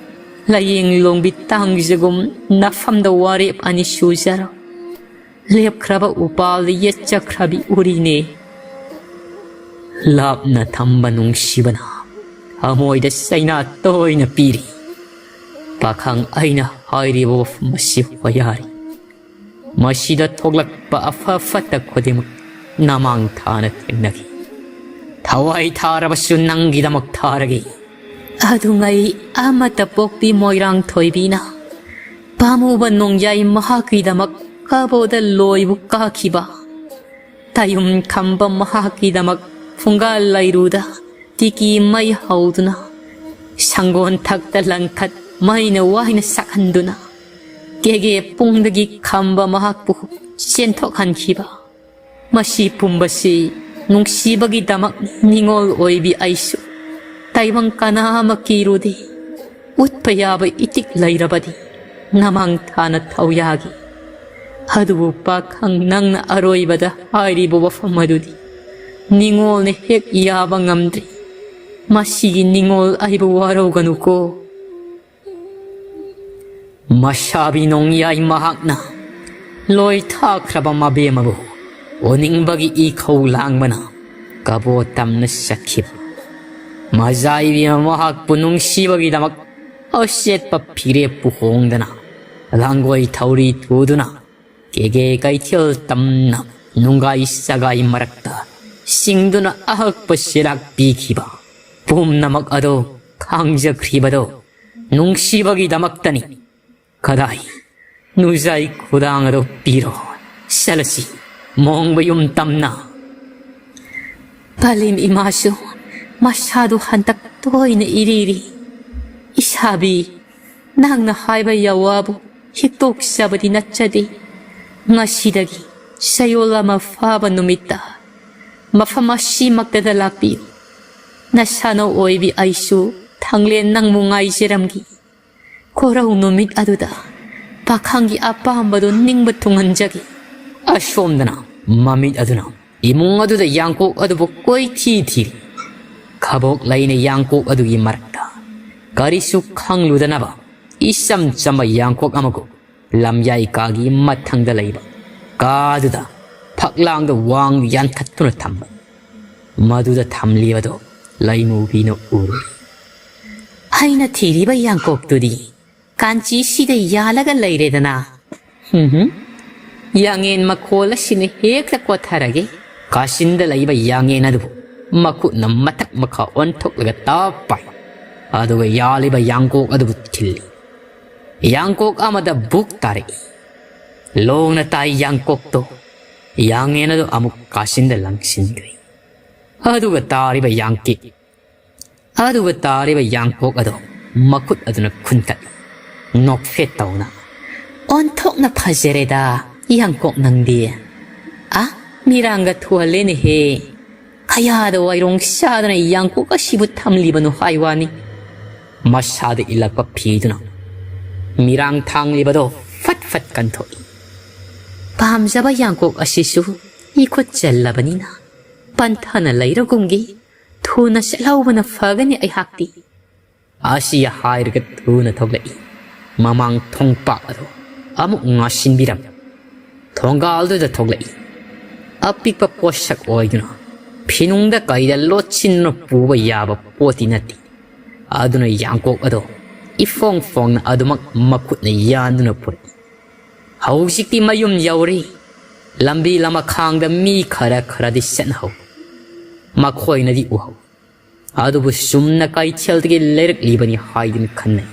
ꯂꯥꯏꯌꯦꯡ ꯂꯣꯡꯕꯤ ꯇꯥꯡꯖꯒꯨꯝ ꯅꯐꯝꯗ ꯋꯥꯔꯦꯞ ꯑꯅꯤ ꯁꯨꯖꯔꯣ꯫ ꯂꯦꯞꯈ꯭ꯔꯕ ꯎꯄꯥꯜꯗ ꯌꯦꯠꯆꯈ꯭ꯔꯕꯤ ꯎꯔꯤꯅꯦ꯫ ꯂꯥꯞꯅ ꯊꯝꯕ ꯅꯨꯡꯁꯤꯕꯅ ꯊꯃꯣꯏꯗ ꯆꯩꯅꯥ ꯇꯣꯏꯅ ꯄꯤꯔꯤ꯫ ꯄꯥꯈꯪ ꯑꯩꯅ ꯍꯥꯏꯔꯤꯕ ꯋꯥꯐꯝ ꯑꯁꯤ ꯍꯣꯌꯥꯔꯤ꯫ ꯃꯁꯤꯗ ꯊꯣꯛꯂꯛꯄ ꯑꯐ ꯐꯠꯇ ꯈꯨꯗꯤꯡꯃꯛ ꯅꯃꯥꯡ ꯊꯥꯅ ꯊꯦꯡꯅꯈꯤ꯫ ꯊꯋꯥꯏ ꯊꯥꯔꯕꯁꯨ ꯅꯪꯒꯤꯗꯃꯛ ꯊꯥꯔꯒꯦ꯫ ꯑꯗꯨꯉꯩ ꯑꯃꯠꯇ ꯄꯣꯛꯄꯤ ꯃꯣꯏꯔꯥꯡ ꯊꯣꯏꯕꯤꯅ ꯄꯥꯝꯃꯨꯕ ꯅꯣꯡꯌꯥꯏ ꯃꯍꯥꯛꯀꯤꯗꯃꯛ ꯀꯕꯣꯗ ꯂꯣꯏꯕꯨ ꯀꯥꯈꯤꯕ꯫ ꯇꯌꯨꯝ ꯈꯝꯕ ꯃꯍꯥꯛꯀꯤꯗꯃꯛ ꯐꯨꯡꯒꯥ ꯂꯩꯔꯨꯗ ꯇꯤꯀꯤ ꯃꯩ ꯍꯧꯗꯨꯅ, ꯁꯪꯒꯣꯟ ꯊꯛꯇ ꯂꯪꯈꯠ ꯃꯩꯅ ꯋꯥꯏꯅ ꯁꯥꯛꯍꯟꯗꯨꯅ, ꯀꯦꯒꯦ ꯄꯨꯡꯗꯒꯤ ꯈꯝꯕ ꯃꯍꯥꯛꯄꯨ ꯆꯦꯟꯊꯣꯛꯍꯟꯈꯤꯕ꯫ ꯃꯁꯤ ꯄꯨꯝꯕꯁꯤ ꯅꯨꯡꯁꯤꯕꯒꯤꯗꯃꯛ ꯅꯤꯡꯉꯣꯜ ꯑꯣꯏꯕꯤ ꯑꯩꯁꯨ ꯇꯥꯏꯕꯪ ꯀꯅꯥ ꯑꯃ ꯀꯤꯔꯨꯗꯦ꯫ ꯎꯠꯄ ꯌꯥꯕ ꯏꯇꯤꯛ ꯂꯩꯔꯕꯗꯤ ꯅꯃꯥꯡ ꯊꯥꯅ ꯊꯧꯌꯥꯒꯤ꯫ ꯑꯗꯨꯕꯨ ꯄꯥꯈꯪ ꯅꯪꯅ ꯑꯔꯣꯏꯕꯗ ꯍꯥꯏꯔꯤꯕ ꯋꯥꯐꯝ ꯑꯗꯨꯗꯤ ꯅꯤꯡꯉꯣꯜꯅ ꯍꯦꯛ ꯌꯥꯕ ꯉꯝꯗ꯭ꯔꯤ꯫ ꯃꯁꯤꯒꯤ ꯅꯤꯡꯉꯣꯜ ꯑꯩꯕꯨ ꯋꯥꯔꯧꯒꯅꯨꯀꯣ꯫ ꯃꯁꯥꯕꯤ ꯅꯣꯡꯌꯥꯏ ꯃꯍꯥꯛꯅ ꯂꯣꯏ ꯊꯥꯈ꯭ꯔꯕ ꯃꯕꯦꯝꯃꯕꯨ ꯎꯅꯤꯡꯕꯒꯤ ꯏꯈꯧ ꯂꯥꯡꯕꯅ ꯀꯕꯣ ꯇꯝꯅ ꯆꯠꯈꯤꯕ꯫ ꯃꯖꯥꯏꯕꯤ ꯃꯍꯥꯛꯄꯨ ꯅꯨꯡꯁꯤꯕꯒꯤꯗꯃꯛ ꯑꯁꯦꯠꯄ ꯐꯤꯔꯦꯞꯄꯨ ꯍꯣꯡꯗꯅ, ꯂꯥꯡꯒꯣꯏ ꯊꯧꯔꯤ ꯇꯨꯗꯨꯅ, ꯀꯦꯒꯦ ꯀꯩꯊꯦꯜ ꯇꯝꯅ ꯅꯨꯡꯒꯥꯏ ꯁꯒꯥꯏ ꯃꯔꯛꯇ ꯁꯤꯡꯗꯨꯅ ꯑꯍꯛꯄ ꯁꯤꯔꯥꯛ ꯄꯤꯈꯤꯕ ꯄꯨꯝꯅꯃꯛ ꯑꯗꯣ ꯈꯥꯡꯖꯈ꯭ꯔꯤꯕꯗꯣ ꯅꯨꯡꯁꯤꯕꯒꯤꯗꯃꯛꯇꯅꯤ꯫ ꯀꯗꯥꯏ? ꯅꯨꯖꯥꯏ ꯈꯨꯗꯥꯡ ꯑꯗꯣ ꯄꯤꯔꯣ꯫ ꯆꯠꯂꯁꯤ, ꯃꯣꯡꯕ ꯌꯨꯝ ꯇꯝꯅ꯫ ꯄꯂꯦꯝ ꯏꯃꯥꯁꯨ ꯃꯁꯥꯗꯨ ꯍꯟꯗꯛ ꯇꯣꯏꯅ ꯏꯔꯤꯔꯤ꯫ ꯏꯁꯥꯕꯤ, ꯅꯪꯅ ꯍꯥꯏꯕ ꯌꯥꯋꯥꯕꯨ ꯍꯤꯛꯇꯣꯛꯆꯕꯗꯤ ꯅꯠꯆꯗꯦ꯫ ꯉꯁꯤꯗꯒꯤ ꯆꯌꯣꯜ ꯑꯃ ꯐꯥꯕ ꯅꯨꯃꯤꯠꯇ ꯃꯐꯝ ꯑꯁꯤꯃꯛꯇꯗ ꯂꯥꯛꯄꯤꯌꯨ꯫ ꯅꯁꯥꯅꯧ ꯑꯣꯏꯕꯤ ꯑꯩꯁꯨ ꯊꯥꯡꯂꯦꯟ ꯅꯪꯕꯨ ꯉꯥꯏꯖꯔꯝꯒꯦ꯫ ꯈꯣꯔꯧ ꯅꯨꯃꯤꯠ ꯑꯗꯨꯗ ꯄꯥꯈꯪꯒꯤ ꯑꯄꯥꯝꯕꯗꯨ ꯅꯤꯡꯕ ꯊꯨꯡꯍꯟꯖꯒꯦ꯫ ꯑꯁꯣꯝꯗꯅ ꯃꯃꯤꯠ ꯑꯗꯨꯅ ꯏꯃꯨꯡ ꯑꯗꯨꯗ ꯌꯥꯡꯀꯣꯛ ꯑꯗꯨꯕꯨ ꯀꯣꯏꯊꯤ ꯊꯤꯔꯤ꯫ ꯈꯕꯣꯛ ꯂꯩꯅ ꯌꯥꯡꯀꯣꯛ ꯑꯗꯨꯒꯤ ꯃꯔꯛꯇ ꯀꯔꯤꯁꯨ ꯈꯪꯂꯨꯗꯅꯕ ꯏꯆꯝ ꯆꯝꯕ ꯌꯥꯡꯀꯣꯛ ꯑꯃꯒꯨꯝ ꯂꯝꯌꯥꯏ ꯀꯥꯒꯤ ꯃꯊꯪꯗ ꯂꯩꯕ ꯀꯥꯗꯨꯗ ꯐꯛꯂꯥꯡꯗ ꯋꯥꯡ ꯌꯥꯟꯊꯠꯇꯨꯅ ꯊꯝꯕ꯫ ꯃꯗꯨꯗ ꯊꯝꯂꯤꯕꯗꯣ ꯂꯩꯃꯨꯕꯤꯅ ꯎꯔꯨꯏ꯫ "ꯑꯩꯅ ꯊꯤꯔꯤꯕ ꯌꯥꯡꯀꯣꯛꯇꯨꯗꯤ ꯀꯥꯟꯆꯤꯁꯤꯗ ꯌꯥꯜꯂꯒ ꯂꯩꯔꯦꯗꯅ꯫ ꯍꯨꯝ ꯍꯨꯝ꯫ ꯌꯥꯡꯉꯦꯟ ꯃꯈꯣꯜ ꯑꯁꯤꯅ ꯍꯦꯛꯇ ꯀꯣꯊꯔꯒꯦ꯫" ꯀꯥꯆꯤꯟꯗ ꯂꯩꯕ ꯌꯥꯡꯉꯦꯟ ꯑꯗꯨꯕꯨ ꯃꯈꯨꯠꯅ ꯃꯊꯛ ꯃꯈꯥ ꯑꯣꯟꯊꯣꯛꯂꯒ ꯇꯞ ꯄꯥꯏ꯫ ꯑꯗꯨꯒ ꯌꯥꯜꯂꯤꯕ ꯌꯥꯡꯀꯣꯛ ꯑꯗꯨꯕꯨ ꯊꯤꯜꯂꯤ꯫ ꯌꯥꯡꯀꯣꯛ ꯑꯃꯗ ꯕꯨꯛ ꯇꯥꯔꯛꯏ꯫ ꯂꯣꯡꯅ ꯇꯥꯏ ꯌꯥꯡꯀꯣꯛꯇꯣ꯫ ꯌꯥꯡꯉꯦꯟ ꯑꯗꯨ ꯑꯃꯨꯛ ꯀꯥꯆꯤꯟꯗ ꯂꯪꯁꯤꯟꯈ꯭ꯔꯦ꯫ ꯑꯗꯨꯒ ꯇꯥꯔꯤꯕ ꯌꯥꯡꯀꯦꯛ ꯑꯗꯨꯒ ꯇꯥꯔꯤꯕ ꯌꯥꯡꯀꯣꯛ ꯑꯗꯨ ꯃꯈꯨꯠ ꯑꯗꯨꯅ ꯈꯨꯟꯇꯠꯂꯤ꯫ ꯅꯣꯛꯐꯦꯠ ꯇꯧꯅ, "ꯑꯣꯟꯊꯣꯛꯅ ꯐꯖꯔꯦꯗ, ꯌꯥꯡꯀꯣꯛ ꯅꯪꯗꯤ꯫ ꯑ, ꯃꯤꯔꯥꯡꯒ ꯊꯨꯍꯜꯂꯦꯅꯦꯍꯦ꯫ ꯀꯌꯥꯗ ꯋꯥꯏꯔꯣꯡ ꯁꯥꯗꯅ ꯌꯥꯡꯀꯣꯛ ꯑꯁꯤꯕꯨ ꯊꯝꯂꯤꯕꯅꯣ ꯍꯥꯏ ꯋꯥꯅꯤ꯫" ꯃꯁꯥꯗ ꯏꯜꯂꯛꯄ ꯐꯤꯗꯨꯅ ꯃꯤꯔꯥꯡ ꯊꯥꯡꯂꯤꯕꯗꯣ ꯐꯠ ꯐꯠ ꯀꯟꯊꯣꯛꯏ꯫ "ꯄꯥꯝꯖꯕ ꯌꯥꯡꯀꯣꯛ ꯑꯁꯤꯁꯨ ꯏꯈꯨꯠ ꯆꯜꯂꯕꯅꯤꯅ ꯄꯟꯊꯥꯅ ꯂꯩꯔꯒꯨꯝꯒꯤ꯫ ꯊꯨꯅ ꯆꯠꯍꯧꯕꯅ ꯐꯒꯅꯤ ꯑꯩꯍꯥꯛꯇꯤ꯫" ꯑꯁꯤ ꯍꯥꯏꯔꯒ ꯊꯨꯅ ꯊꯣꯛꯂꯛꯏ꯫ ꯃꯃꯥꯡ ꯊꯣꯡꯄꯥꯛ ꯑꯗꯨ ꯑꯃꯨꯛ ꯉꯥꯁꯤꯟꯕꯤꯔꯝꯃꯤ꯫ ꯊꯣꯡꯒꯥꯜꯗꯨꯗ ꯊꯣꯛꯂꯛꯏ꯫ ꯑꯄꯤꯛꯄ ꯄꯣꯠꯁꯛ ꯑꯣꯏꯗꯨꯅ ꯐꯤꯅꯨꯡꯗ ꯀꯩꯗ ꯂꯣꯠꯁꯤꯟꯗꯨꯅ ꯄꯨꯕ ꯌꯥꯕ ꯄꯣꯠꯇꯤ ꯅꯠꯇꯦ꯫ ꯑꯗꯨꯅ ꯌꯥꯡꯀꯣꯛ ꯑꯗꯣ ꯏꯐꯣꯡ ꯐꯣꯡꯅ ꯑꯗꯨꯃꯛ ꯃꯈꯨꯠꯅ ꯌꯥꯟꯗꯨꯅ ꯄꯨꯔꯛꯏ꯫ ꯍꯧꯖꯤꯛꯇꯤ ꯃꯌꯨꯝ ꯌꯧꯔꯦ꯫ ꯂꯝꯕꯤ ꯂꯃꯈꯥꯡꯗ ꯃꯤ ꯈꯔ ꯈꯔꯗꯤ ꯆꯠꯅꯍꯧꯏ꯫ ꯃꯈꯣꯏꯅꯗꯤ ꯎꯍꯧꯏ꯫ ꯑꯗꯨꯕꯨ ꯆꯨꯝꯅ ꯀꯩꯊꯦꯜꯗꯒꯤ ꯂꯩꯔꯛꯂꯤꯕꯅꯤ ꯍꯥꯏꯗꯨꯅ ꯈꯟꯅꯩ꯫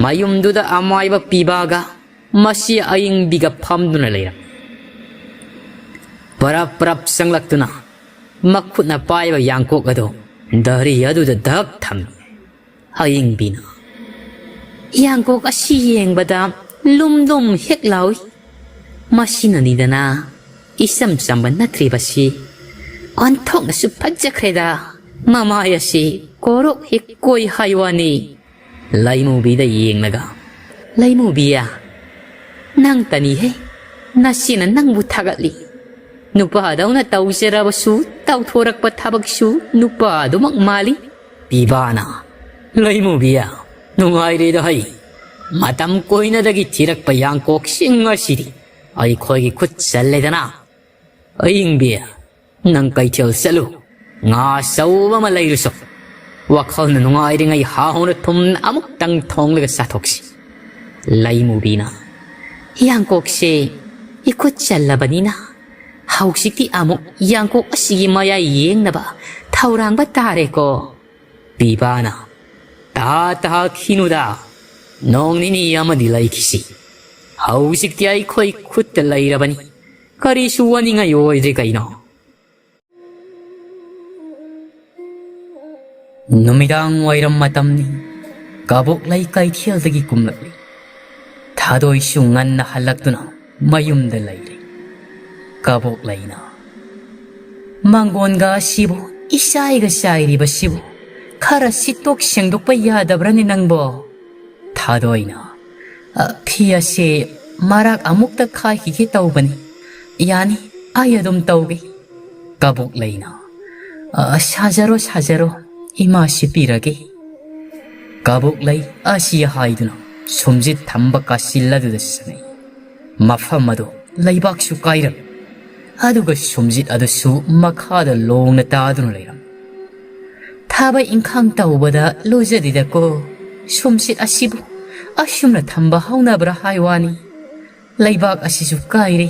ꯃꯌꯨꯝꯗꯨꯗ ꯑꯃꯥꯏꯕ ꯄꯤꯕꯥꯒ ꯃꯁꯤ ꯑꯏꯪꯕꯤꯒ ꯐꯝꯗꯨꯅ ꯂꯩꯔꯝꯃꯤ꯫ ꯄꯔꯞ ꯄꯔꯞ ꯆꯪꯂꯛꯇꯨꯅ ꯃꯈꯨꯠꯅ ꯄꯥꯏꯕ ꯌꯥꯡꯀꯣꯛ ꯑꯗꯨ ꯗꯔꯤ ꯑꯗꯨꯗ ꯙꯛ ꯊꯝꯃꯤ꯫ ꯑꯏꯪꯕꯤꯅ, "ꯌꯥꯡꯀꯣꯛ ꯑꯁꯤ ꯌꯦꯡꯕꯗ ꯂꯨꯝ ꯂꯨꯝ ꯍꯦꯛ ꯂꯥꯎꯏ꯫ ꯃꯁꯤꯅꯅꯤꯗꯅ ꯏꯆꯝ ꯆꯝꯕ ꯅꯠꯇ꯭ꯔꯤꯕꯁꯤ꯫ ꯑꯣꯟꯊꯣꯛꯅꯁꯨ ꯐꯖꯈ꯭ꯔꯦꯗ꯫ ꯃꯃꯥꯏ ꯑꯁꯤ ꯀꯣꯔꯣꯛ ꯍꯦꯛ ꯀꯣꯏ ꯍꯥꯏ ꯋꯥꯅꯤ꯫" ꯂꯩꯃꯨꯕꯤꯗ ꯌꯦꯡꯂꯒ, "ꯂꯩꯃꯨꯕꯤꯌꯥ, ꯅꯪꯇꯅꯤꯍꯦ ꯅꯆꯦꯅ ꯅꯪꯕꯨ ꯊꯥꯒꯠꯂꯤ꯫ ꯅꯨꯄꯥꯗꯧꯅ ꯇꯧꯖꯔꯕꯁꯨ, ꯇꯧꯊꯣꯔꯛꯄ ꯊꯕꯛꯁꯨ ꯅꯨꯄꯥ ꯑꯗꯨꯃꯛ ꯃꯥꯜꯂꯤ꯫" ꯄꯤꯕꯥꯅ, "ꯂꯩꯃꯨꯕꯤꯌꯥ, ꯅꯨꯡꯉꯥꯏꯔꯦꯗ ꯍꯩ꯫ ꯃꯇꯝ ꯀꯨꯏꯅꯗꯒꯤ ꯊꯤꯔꯛꯄ ꯌꯥꯡꯀꯣꯛꯁꯤꯡ ꯑꯁꯤꯗꯤ ꯑꯩꯈꯣꯏꯒꯤ ꯈꯨꯠ ꯆꯜꯂꯦꯗꯅ꯫ ꯑꯌꯤꯡꯕꯤ, ꯅꯪ ꯀꯩꯊꯦꯜ ꯆꯠꯂꯨ, ꯉꯥ ꯑꯆꯧꯕ ꯑꯃ ꯂꯩꯔꯨꯆꯣ꯫ ꯋꯥꯈꯜꯅ ꯅꯨꯡꯉꯥꯏꯔꯤꯉꯩ ꯍꯥꯎꯅ ꯊꯨꯝꯅ ꯑꯃꯨꯛꯇꯪ ꯊꯣꯡꯂꯒ ꯆꯥꯊꯣꯛꯁꯤ꯫ ꯂꯩꯃꯨꯕꯤꯅ, ꯌꯥꯡꯀꯣꯛꯁꯦ ꯏꯈꯨꯠ ꯆꯜꯂꯕꯅꯤꯅ ꯍꯧꯖꯤꯛꯇꯤ ꯑꯃꯨꯛ ꯌꯥꯡꯀꯣꯛ ꯑꯁꯤꯒꯤ ꯃꯌꯥꯏ ꯌꯦꯡꯅꯕ ꯊꯧꯔꯥꯡꯕ ꯇꯥꯔꯦꯀꯣ꯫ ꯄꯤꯕꯥꯅ, ꯇꯥ ꯇꯥꯈꯤꯅꯨꯗ, ꯅꯣꯡ ꯅꯤꯅꯤ ꯑꯃꯗꯤ ꯂꯩꯈꯤꯁꯤ꯫ ꯍꯧꯖꯤꯛꯇꯤ ꯑꯩꯈꯣꯏ ꯈꯨꯠꯇ ꯂꯩꯔꯕꯅꯤ, ꯀꯔꯤꯁꯨ ꯋꯥꯅꯤꯡꯉꯥꯏ ꯑꯣꯏꯗ꯭ꯔꯦ ꯀꯩꯅꯣ꯫ ꯅꯨꯃꯤꯗꯥꯡ ꯋꯥꯏꯔꯝ ꯃꯇꯝꯅꯤ꯫ ꯀꯕꯣꯛꯂꯩ ꯀꯩꯊꯦꯜꯗꯒꯤ ꯀꯨꯝꯂꯛꯂꯤ꯫ ꯊꯥꯗꯣꯏꯁꯨ ꯉꯟꯅ ꯍꯜꯂꯛꯇꯨꯅ ꯃꯌꯨꯝꯗ ꯂꯩꯔꯦ꯫ ꯀꯕꯣꯛꯂꯩꯅ, "ꯃꯥꯡꯒꯣꯟꯒ ꯑꯁꯤꯕꯨ ꯏꯆꯥꯏꯒ ꯆꯥꯏꯔꯤꯕꯁꯤꯕꯨ ꯈꯔ ꯁꯤꯠꯇꯣꯛ ꯁꯦꯡꯗꯣꯛꯄ ꯌꯥꯗꯕ꯭ꯔꯅꯦ ꯅꯪꯕꯣ?" ꯊꯥꯗꯣꯏꯅ, "ꯑ, ꯐꯤ ꯑꯁꯦ ꯃꯔꯥꯛ ꯑꯃꯨꯛꯇ ꯈꯥꯏꯈꯤꯒꯦ ꯇꯧꯕꯅꯤ꯫ ꯌꯥꯅꯤ, ꯑꯩ ꯑꯗꯨꯝ ꯇꯧꯒꯦ꯫" ꯀꯕꯣꯛꯂꯩꯅ, "ꯑ, ꯁꯥꯖꯔꯣ, ꯁꯥꯖꯔꯣ, ꯏꯃꯥ ꯁꯤꯠꯄꯤꯔꯒꯦ꯫" ꯀꯕꯣꯛꯂꯩ ꯑꯁꯤ ꯍꯥꯏꯗꯨꯅ ꯁꯨꯝꯖꯤꯠ ꯊꯝꯕ ꯀꯥꯆꯤꯜ ꯑꯗꯨꯗ ꯆꯪꯉꯤ꯫ ꯃꯐꯝ ꯑꯗꯨ ꯂꯩꯕꯥꯛꯁꯨ ꯀꯥꯏꯔꯝꯃꯤ꯫ ꯑꯗꯨꯒ ꯁꯨꯝꯖꯤꯠ ꯑꯗꯨꯁꯨ ꯃꯈꯥꯗ ꯂꯣꯡꯅ ꯇꯥꯗꯨꯅ ꯂꯩꯔꯝꯃꯤ꯫ "ꯊꯕꯛ ꯏꯪꯈꯥꯡ ꯇꯧꯕꯗ ꯂꯨꯖꯗꯦꯗꯀꯣ, ꯁꯨꯝꯖꯤꯠ ꯑꯁꯤꯕꯨ ꯑꯁꯨꯝꯅ ꯊꯝꯕ ꯍꯧꯅꯕ꯭ꯔꯥ ꯍꯥꯏ ꯋꯥꯅꯤ꯫ ꯂꯩꯕꯥꯛ ꯑꯁꯤꯁꯨ ꯀꯥꯏꯔꯦ꯫"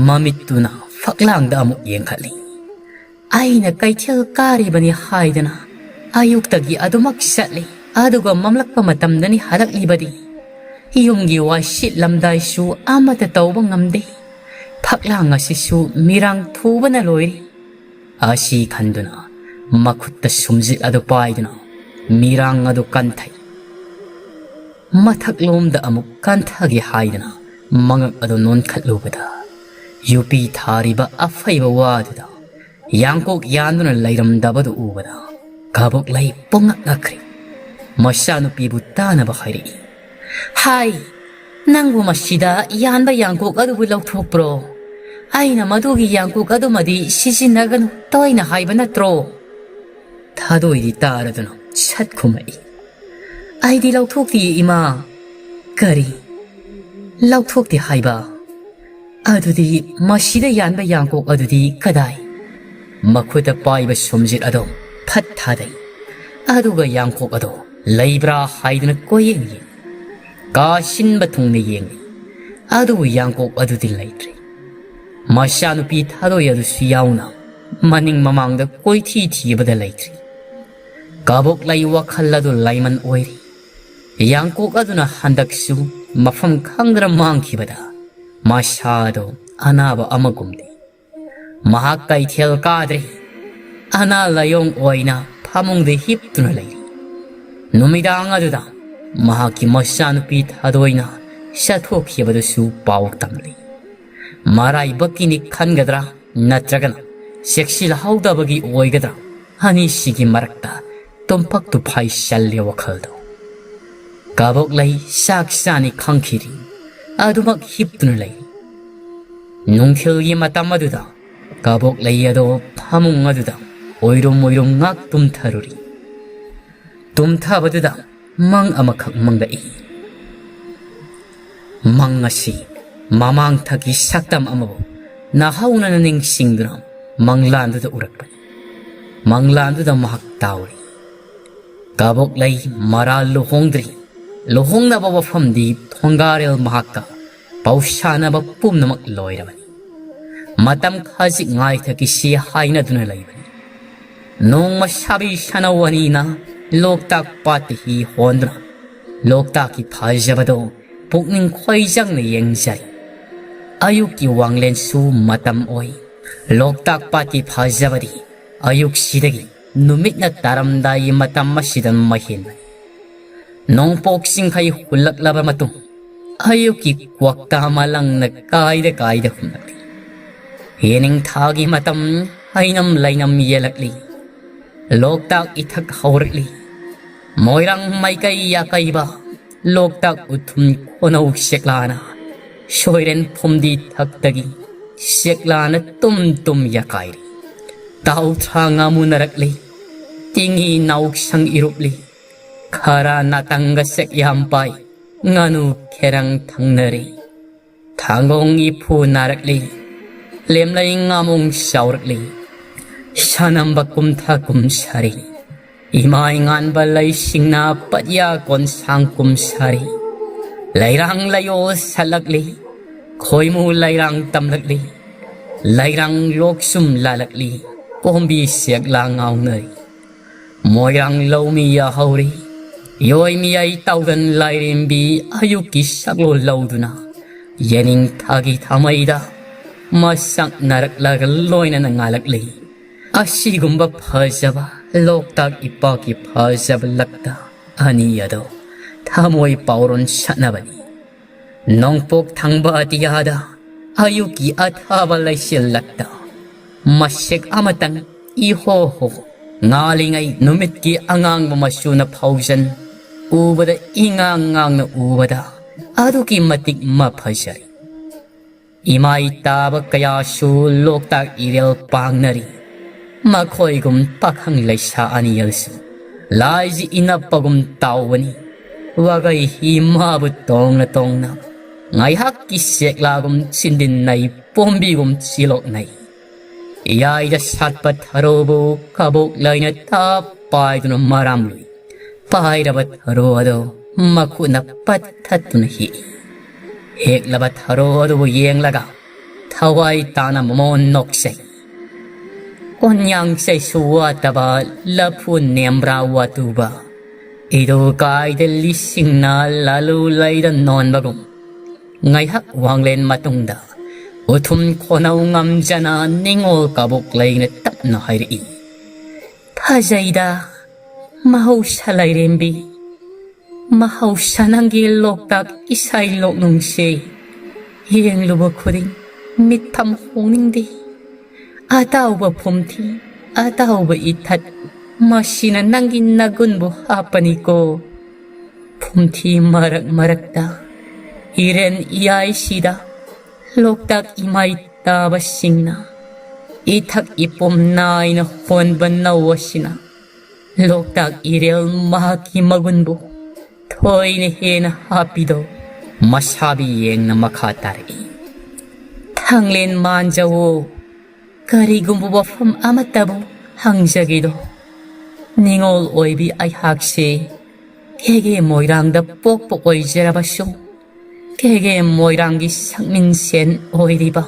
ꯃꯃꯤꯠꯇꯨꯅ ꯐꯛꯂꯥꯡꯗ ꯑꯃꯨꯛ ꯌꯦꯡꯈꯠꯂꯤ꯫ "ꯑꯩꯅ ꯀꯩꯊꯦꯜ ꯀꯥꯔꯤꯕꯅꯤ ꯍꯥꯏꯗꯅ ꯑꯌꯨꯛꯇꯒꯤ ꯑꯗꯨꯃꯛ ꯆꯠꯂꯤ, ꯑꯗꯨꯒ ꯃꯝꯂꯛꯄ ꯃꯇꯝꯗꯅꯤ ꯍꯜꯂꯛꯂꯤꯕꯗꯤ꯫ ꯌꯨꯝꯒꯤ ꯋꯥꯏ ꯁꯤꯠꯂꯝꯗꯥꯏꯁꯨ ꯑꯃꯠꯇ ꯇꯧꯕ ꯉꯝꯗꯦ꯫ ꯐꯛꯂꯥꯡ ꯑꯁꯤꯁꯨ ꯃꯤꯔꯥꯡ ꯊꯨꯕꯅ ꯂꯣꯏꯔꯦ꯫" ꯑꯁꯤ ꯈꯟꯗꯨꯅ ꯃꯈꯨꯠꯇ ꯁꯨꯝꯖꯤꯠ ꯑꯗꯨ ꯄꯥꯏꯗꯨꯅ ꯃꯤꯔꯥꯡ ꯑꯗꯨ ꯀꯟꯊꯩ꯫ ꯃꯊꯛꯂꯣꯝꯗ ꯑꯃꯨꯛ ꯀꯟꯊꯒꯦ ꯍꯥꯏꯗꯅ ꯃꯉꯛ ꯑꯗꯨ ꯅꯣꯟꯈꯠꯂꯨꯕꯗ, ꯌꯨꯄꯤ ꯊꯥꯔꯤꯕ ꯑꯐꯩꯕ ꯋꯥꯗꯨꯗ ꯌꯥꯡꯀꯣꯛ ꯌꯥꯟꯗꯨꯅ ꯂꯩꯔꯝꯗꯕꯗꯨ ꯎꯕꯗ ꯀꯕꯣꯛꯂꯩ ꯄꯨꯡꯉꯛ ꯉꯛꯈ꯭ꯔꯦ꯫ ꯃꯆꯥꯅꯨꯄꯤꯕꯨ ꯇꯥꯅꯕ ꯍꯥꯏꯔꯛꯏ꯫ "ꯍꯥꯏ, ꯅꯪꯕꯨ ꯃꯁꯤꯗ ꯌꯥꯟꯕ ꯌꯥꯡꯀꯣꯛ ꯑꯗꯨꯕꯨ ꯂꯧꯊꯣꯛꯄ꯭ꯔꯣ? ꯑꯩꯅ ꯃꯗꯨꯒꯤ ꯌꯥꯡꯀꯣꯛ ꯑꯗꯨꯃꯗꯤ ꯁꯤꯖꯤꯟꯅꯒꯅꯨ ꯇꯣꯏꯅ ꯍꯥꯏꯕ ꯅꯠꯇ꯭ꯔꯣ?" ꯊꯥꯗꯣꯏꯗꯤ ꯇꯥꯔꯗꯨꯅ ꯁꯠ ꯈꯨꯝꯃꯛꯏ꯫ "ꯑꯩꯗꯤ ꯂꯧꯊꯣꯛꯇꯤꯌꯦ, ꯏꯃꯥ꯫" "ꯀꯔꯤ?" ꯂꯧꯊꯣꯛꯇꯦ ꯍꯥꯏꯕ꯫ ꯑꯗꯨꯗꯤ ꯃꯁꯤꯗ ꯌꯥꯟꯕ ꯌꯥꯡꯀꯣꯛ ꯑꯗꯨꯗꯤ ꯀꯗꯥꯏ? ꯃꯈꯨꯠꯇ ꯄꯥꯏꯕ ꯁꯨꯝꯖꯤꯠ ꯑꯗꯣ ꯐꯠ ꯊꯥꯗꯩ꯫ ꯑꯗꯨꯒ ꯌꯥꯡꯀꯣꯛ ꯑꯗꯣ ꯂꯩꯕ꯭ꯔꯥ ꯍꯥꯏꯗꯨꯅ ꯀꯣꯏꯌꯦꯡ ꯌꯦꯡꯏ꯫ ꯀꯥ ꯁꯤꯟꯕ ꯊꯨꯡꯅ ꯌꯦꯡꯂꯤ꯫ ꯑꯗꯨꯕꯨ ꯌꯥꯡꯀꯣꯛ ꯑꯗꯨꯗꯤ ꯂꯩꯇ꯭ꯔꯦ꯫ ꯃꯆꯥꯅꯨꯄꯤ ꯊꯥꯗꯣꯏ ꯑꯗꯨꯁꯨ ꯌꯥꯎꯅ ꯃꯅꯤꯡ ꯃꯃꯥꯡꯗ ꯀꯣꯏꯊꯤ ꯊꯤꯕꯗ ꯂꯩꯇ꯭ꯔꯦ꯫ ꯀꯕꯣꯛꯂꯩ ꯋꯥꯈꯜ ꯑꯗꯨ ꯂꯥꯏꯃꯟ ꯑꯣꯏꯔꯤ꯫ ꯌꯥꯡꯀꯣꯛ ꯑꯗꯨꯅ ꯍꯟꯗꯛꯁꯨ ꯃꯐꯝ ꯈꯪꯗꯅ ꯃꯥꯡꯈꯤꯕꯗ ꯃꯁꯥꯗꯣ ꯑꯅꯥꯕ ꯑꯃꯒꯨꯝꯅꯤ꯫ ꯃꯍꯥꯛ ꯀꯩꯊꯦꯜ ꯀꯥꯗ꯭ꯔꯤ꯫ ꯑꯅꯥ ꯂꯥꯏꯌꯣꯡ ꯑꯣꯏꯅ ꯐꯃꯨꯡꯗ ꯍꯤꯞꯇꯨꯅ ꯂꯩꯔꯤ꯫ ꯅꯨꯃꯤꯗꯥꯡ ꯑꯗꯨꯗ ꯃꯍꯥꯛꯀꯤ ꯃꯆꯥꯅꯨꯄꯤ ꯊꯥꯗꯣꯏꯅ ꯆꯠꯊꯣꯛꯈꯤꯕꯗꯨꯁꯨ ꯄꯥꯎ ꯇꯝꯂꯤ꯫ ꯃꯔꯥꯏꯕꯛꯀꯤꯅꯤ ꯈꯟꯒꯗ꯭ꯔꯥ ꯅꯠꯇ꯭ꯔꯒꯅ ꯆꯦꯛꯁꯤꯜꯍꯧꯗꯕꯒꯤ ꯑꯣꯏꯒꯗ꯭ꯔꯥ? ꯑꯅꯤꯁꯤꯒꯤ ꯃꯔꯛꯇ ꯇꯨꯝꯐꯛ ꯇꯨꯐꯥꯏ ꯆꯜꯂꯦ ꯋꯥꯈꯜꯗꯣ꯫ ꯀꯕꯣꯛꯂꯩ ꯆꯥꯛ ꯆꯥꯅꯤ ꯈꯪꯈꯤꯗ꯭ꯔꯤ꯫ ꯑꯗꯨꯃꯛ ꯍꯤꯞꯇꯨꯅ ꯂꯩ꯫ ꯅꯨꯡꯊꯤꯜꯒꯤ ꯃꯇꯝ ꯑꯗꯨꯗ ꯀꯕꯣꯛꯂꯩ ꯑꯗꯣ ꯐꯃꯨꯡ ꯑꯗꯨꯗ ꯑꯣꯏꯔꯨꯝ ꯑꯣꯏꯔꯨꯝ ꯉꯥꯛ ꯇꯨꯝꯊꯔꯨꯔꯤ꯫ ꯇꯨꯝꯊꯕꯗꯨꯗ ꯃꯪ ꯑꯃꯈꯛ ꯃꯪꯂꯛꯏ꯫ ꯃꯪ ꯑꯁꯤ ꯃꯃꯥꯡꯊꯛꯀꯤ ꯁꯛꯇꯝ ꯑꯃꯕꯨ ꯅꯥꯍꯧꯅꯅ ꯅꯤꯡꯁꯤꯡꯗꯨꯅ ꯃꯪꯂꯥꯟꯗꯨꯗ ꯎꯔꯛꯄꯅꯤ꯫ ꯃꯪꯂꯥꯟꯗꯨꯗ ꯃꯍꯥꯛ ꯇꯥꯎꯔꯤ꯫ ꯀꯕꯣꯛꯂꯩ ꯃꯔꯥꯜ ꯂꯨꯍꯣꯡꯗ꯭ꯔꯤ꯫ ꯂꯨꯍꯣꯡꯅꯕ ꯋꯥꯐꯝꯗꯤ ꯊꯣꯡꯒꯥꯔꯦꯜ ꯃꯍꯥꯛꯀ ꯄꯥꯎꯁꯥꯅꯕ ꯄꯨꯝꯅꯃꯛ ꯂꯣꯏꯔꯕꯅꯤ꯫ ꯃꯇꯝ ꯈꯖꯤꯛ ꯉꯥꯏꯊꯈꯤꯁꯤ ꯍꯥꯏꯅꯗꯨꯅ ꯂꯩꯕꯅꯤ꯫ ꯅꯣꯡꯃ ꯁꯥꯕꯤ ꯁꯅꯧ ꯑꯅꯤꯅ ꯂꯣꯛꯇꯥꯛ ꯄꯥꯠꯇ ꯍꯤ ꯍꯣꯟꯗꯨꯅ ꯂꯣꯛꯇꯥꯛꯀꯤ ꯐꯖꯕꯗꯣ ꯄꯨꯛꯅꯤꯡ ꯈꯣꯏꯖꯪꯅ ꯌꯦꯡꯖꯔꯤ꯫ ꯑꯌꯨꯛꯀꯤ ꯋꯥꯡꯂꯦꯟꯁꯨ ꯃꯇꯝ ꯑꯣꯏ꯫ ꯂꯣꯛꯇꯥꯛ ꯄꯥꯠꯀꯤ ꯐꯖꯕꯗꯤ ꯑꯌꯨꯛꯁꯤꯗꯒꯤ ꯅꯨꯃꯤꯠꯅ ꯇꯥꯔꯝꯗꯥꯏꯒꯤ ꯃꯇꯝ ꯑꯁꯤꯗ ꯃꯍꯦꯟꯕꯅꯤ꯫ ꯅꯣꯡꯄꯣꯛ ꯆꯤꯡꯈꯩ ꯍꯨꯜꯂꯛꯂꯕ ꯃꯇꯨꯡ ꯑꯌꯨꯛꯀꯤ ꯀ꯭ꯋꯥꯛꯇꯥ ꯃꯂꯪꯅ ꯀꯥꯏꯗ ꯀꯥꯏꯗ ꯍꯨꯝꯂꯛꯂꯤ꯫ ꯌꯦꯅꯤꯡꯊꯥꯒꯤ ꯃꯇꯝ ꯍꯩꯅꯝ ꯂꯩꯅꯝ ꯌꯦꯜꯂꯛꯂꯤ꯫ ꯂꯣꯛꯇꯥꯛ ꯏꯊꯛ ꯍꯧꯔꯛꯂꯤ꯫ ꯃꯣꯏꯔꯥꯡ ꯃꯥꯏꯀꯩ ꯌꯥꯀꯩꯕ ꯂꯣꯛꯇꯥꯛ ꯎꯊꯨꯝ ꯈꯣꯅꯧ ꯁꯦꯛꯂꯥꯅ ꯁꯣꯏꯔꯦꯟ ꯐꯨꯝꯗꯤ ꯊꯛꯇꯒꯤ ꯁꯦꯛꯂꯥꯅ ꯇꯨꯝ ꯇꯨꯝ ꯌꯥꯀꯥꯏꯔꯤ꯫ ꯇꯥꯎꯊ꯭ꯔꯥ ꯉꯥꯃꯨꯅꯔꯛꯂꯤ꯫ ꯇꯤꯡꯉꯤ ꯅꯥꯎꯁꯪ ꯏꯔꯨꯞꯂꯤ꯫ ꯈꯔ ꯅꯥꯇꯪꯒ ꯁꯦꯛꯌꯥꯝ ꯄꯥꯏ꯫ ꯉꯥꯅꯨ ꯈꯦꯔꯪ ꯊꯪꯅꯔꯤ꯫ ꯊꯥꯡꯒꯣꯡ ꯏꯐꯨ ꯅꯥꯔꯛꯂꯤ, ꯂꯦꯝꯂꯩ ꯉꯥꯃꯣꯡ ꯆꯥꯎꯔꯛꯂꯤ꯫ ꯁꯥꯅꯝꯕ ꯀꯨꯝꯊ ꯀꯨꯝꯁꯥꯔꯤ꯫ ꯏꯃꯥꯏ ꯉꯥꯟꯕ ꯂꯩꯁꯤꯡꯅ ꯄꯠꯌꯥ ꯀꯣꯟꯁꯥꯡ ꯀꯨꯝꯁꯥꯔꯤ꯫ ꯂꯩꯔꯥꯡ ꯂꯩꯌꯣꯜ ꯁꯠꯂꯛꯂꯤ, ꯈꯣꯏꯃꯨ ꯂꯩꯔꯥꯡ ꯇꯝꯂꯛꯂꯤ꯫ ꯂꯩꯔꯥꯡ ꯂꯣꯛꯁꯨꯝ ꯂꯥꯂꯛꯂꯤ, ꯄꯣꯝꯕꯤ ꯁꯦꯛꯂꯥ ꯉꯥꯎꯅꯔꯤ꯫ ꯃꯣꯏꯔꯥꯡ ꯂꯧꯃꯤ ꯌꯥꯍꯧꯔꯤ, ꯌꯣꯏ ꯃꯤꯌꯥꯏ ꯇꯥꯎꯗꯟ ꯂꯥꯏꯔꯦꯝꯕꯤ ꯑꯌꯨꯛꯀꯤ ꯁꯛꯂꯣꯜ ꯂꯧꯗꯨꯅ ꯌꯦꯅꯤꯡ ꯊꯥꯒꯤ ꯊꯥꯃꯩꯗ ꯃꯁꯛꯅꯔꯛꯂꯒ ꯂꯣꯏꯅꯅ ꯉꯥꯜꯂꯛꯂꯤ꯫ ꯑꯁꯤꯒꯨꯝꯕ ꯐꯖꯕ ꯂꯣꯛꯇꯥꯛ ꯏꯄꯥꯛꯀꯤ ꯐꯖꯕ ꯂꯛꯇ ꯑꯅꯤ ꯑꯗꯣ ꯊꯃꯣꯏ ꯄꯥꯎꯔꯣꯟ ꯁꯠꯅꯕꯅꯤ꯫ ꯅꯣꯡꯄꯣꯛ ꯊꯪꯕ ꯑꯇꯤꯌꯥꯗ ꯑꯌꯨꯛꯀꯤ ꯑꯊꯥꯕ ꯂꯩꯆꯤꯜꯂꯛꯇ ꯃꯁꯦꯛ ꯑꯃꯇꯪ ꯏꯍꯣ ꯍꯣ ꯉꯥꯜꯂꯤꯉꯩ ꯅꯨꯃꯤꯠꯀꯤ ꯑꯉꯥꯡꯕ ꯃꯆꯨꯅ ꯐꯥꯎꯖꯟ ꯎꯕꯗ ꯏꯉꯥꯡ ꯉꯥꯡꯅ ꯎꯕꯗ ꯑꯗꯨꯛꯀꯤ ꯃꯇꯤꯛ ꯃꯐꯖꯩ꯫ ꯏꯃꯥꯏ ꯇꯥꯕ ꯀꯌꯥꯁꯨ ꯂꯣꯛꯇꯥꯛ ꯏꯔꯦꯜ ꯄꯥꯡꯅꯔꯤ꯫ ꯃꯈꯣꯏꯒꯨꯝ ꯄꯥꯈꯪ ꯂꯩꯁꯥ ꯑꯅꯤꯌꯜꯁꯨ ꯂꯥꯏꯖꯤ ꯏꯅꯞꯄꯒꯨꯝ ꯇꯥꯎꯕꯅꯤ꯫ ꯋꯥꯒꯩ ꯍꯤ ꯃꯥꯕꯨ ꯇꯣꯡꯅ ꯇꯣꯡꯅ ꯉꯥꯏꯍꯥꯛꯀꯤ ꯁꯦꯛꯂꯥꯒꯨꯝ ꯆꯤꯟꯗꯤꯟꯅꯩ, ꯄꯣꯝꯕꯤꯒꯨꯝ ꯆꯤꯂꯣꯛꯅꯩ꯫ ꯏꯌꯥꯏꯗ ꯁꯥꯠꯄ ꯊꯔꯣꯕꯨ ꯀꯕꯣꯛ ꯂꯩꯅ ꯇꯞ ꯄꯥꯏꯗꯨꯅ ꯃꯔꯥꯝꯂꯨꯏ꯫ ꯄꯥꯏꯔꯕ ꯊꯔꯣ ꯑꯗꯣ ꯃꯈꯨꯠꯅ ꯄꯠ ꯊꯠꯇꯨꯅ ꯍꯦꯛꯏ꯫ ꯍꯦꯛꯂꯕ ꯊꯔꯣ ꯑꯗꯨꯕꯨ ꯌꯦꯡꯂꯒ ꯊꯋꯥꯏ ꯇꯥꯅ ꯃꯃꯣꯟ ꯅꯣꯛꯆꯩ꯫ ꯀꯣꯟꯌꯥꯡ ꯆꯩꯁꯨ ꯋꯥꯠꯇꯕ ꯂꯐꯨ ꯅꯦꯝꯕ꯭ꯔꯥ ꯋꯥꯇꯨꯕ ꯏꯗꯨ ꯀꯥꯏꯗ ꯂꯤꯁꯤꯡꯅ ꯂꯥꯂꯨ ꯂꯩꯗ ꯅꯣꯟꯕꯒꯨꯝ ꯉꯥꯏꯍꯥꯛ ꯋꯥꯡꯂꯦꯟ ꯃꯇꯨꯡꯗ ꯎꯊꯨꯝ ꯈꯣꯟꯅꯧ ꯉꯝꯖꯅ ꯅꯤꯡꯉꯣꯜ ꯀꯕꯣꯛ ꯂꯩꯅ ꯇꯞꯅ ꯍꯥꯏꯔꯛꯏ꯫ ꯐꯖꯩꯗ ꯃꯍꯧꯁꯥ ꯂꯥꯏꯔꯦꯝꯕꯤ, ꯃꯍꯧꯁꯥ ꯅꯪꯒꯤ ꯂꯣꯛꯇꯥꯛ ꯏꯁꯥꯏ ꯂꯣꯛꯅꯨꯡꯁꯦ ꯌꯦꯡꯂꯨꯕ ꯈꯨꯗꯤꯡ ꯃꯤꯠꯐꯝ ꯍꯣꯡꯅꯤꯡꯗꯦ꯫ ꯑꯇꯥꯎꯕ ꯐꯨꯝꯊꯤ, ꯑꯇꯥꯎꯕ ꯏꯊꯠ, ꯃꯁꯤꯅ ꯅꯪꯒꯤ ꯅꯒꯨꯟꯕꯨ ꯍꯥꯞꯄꯅꯤꯀꯣ꯫ ꯐꯨꯝꯊꯤ ꯃꯔꯛ ꯃꯔꯛꯇ ꯏꯔꯦꯟ ꯏꯌꯥꯏꯁꯤꯗ ꯂꯣꯛꯇꯥꯛ ꯏꯃꯥꯏ ꯇꯥꯕꯁꯤꯡꯅ ꯏꯊꯛ ꯏꯄꯣꯝ ꯅꯥꯏꯅ ꯍꯣꯟꯕ ꯅꯧ ꯑꯁꯤꯅ ꯂꯣꯛꯇꯥꯛ ꯏꯔꯦꯜ ꯃꯍꯥꯛꯀꯤ ꯃꯒꯨꯟꯕꯨ ꯈꯣꯏꯅ ꯍꯦꯟꯅ ꯍꯥꯞꯄꯤꯗꯣ ꯃꯁꯥꯕꯤ ꯌꯦꯡꯅ ꯃꯈꯥ ꯇꯥꯔꯛꯏ꯫ ꯊꯥꯡꯂꯦꯟ ꯃꯥꯟꯖꯧꯋꯣ, ꯀꯔꯤꯒꯨꯝꯕ ꯋꯥꯐꯝ ꯑꯃꯠꯇꯕꯨ ꯍꯪꯖꯒꯦꯗꯣ꯫ ꯅꯤꯉꯣꯜ ꯑꯣꯏꯕꯤ ꯑꯩꯍꯥꯛꯁꯦ ꯀꯦꯒꯦ ꯃꯣꯏꯔꯥꯡꯗ ꯄꯣꯛꯄ ꯑꯣꯏꯖꯔꯕꯁꯨ, ꯀꯦꯒꯦ ꯃꯣꯏꯔꯥꯡꯒꯤ ꯁꯛꯃꯤꯟꯁꯦꯟ ꯑꯣꯏꯔꯤꯕ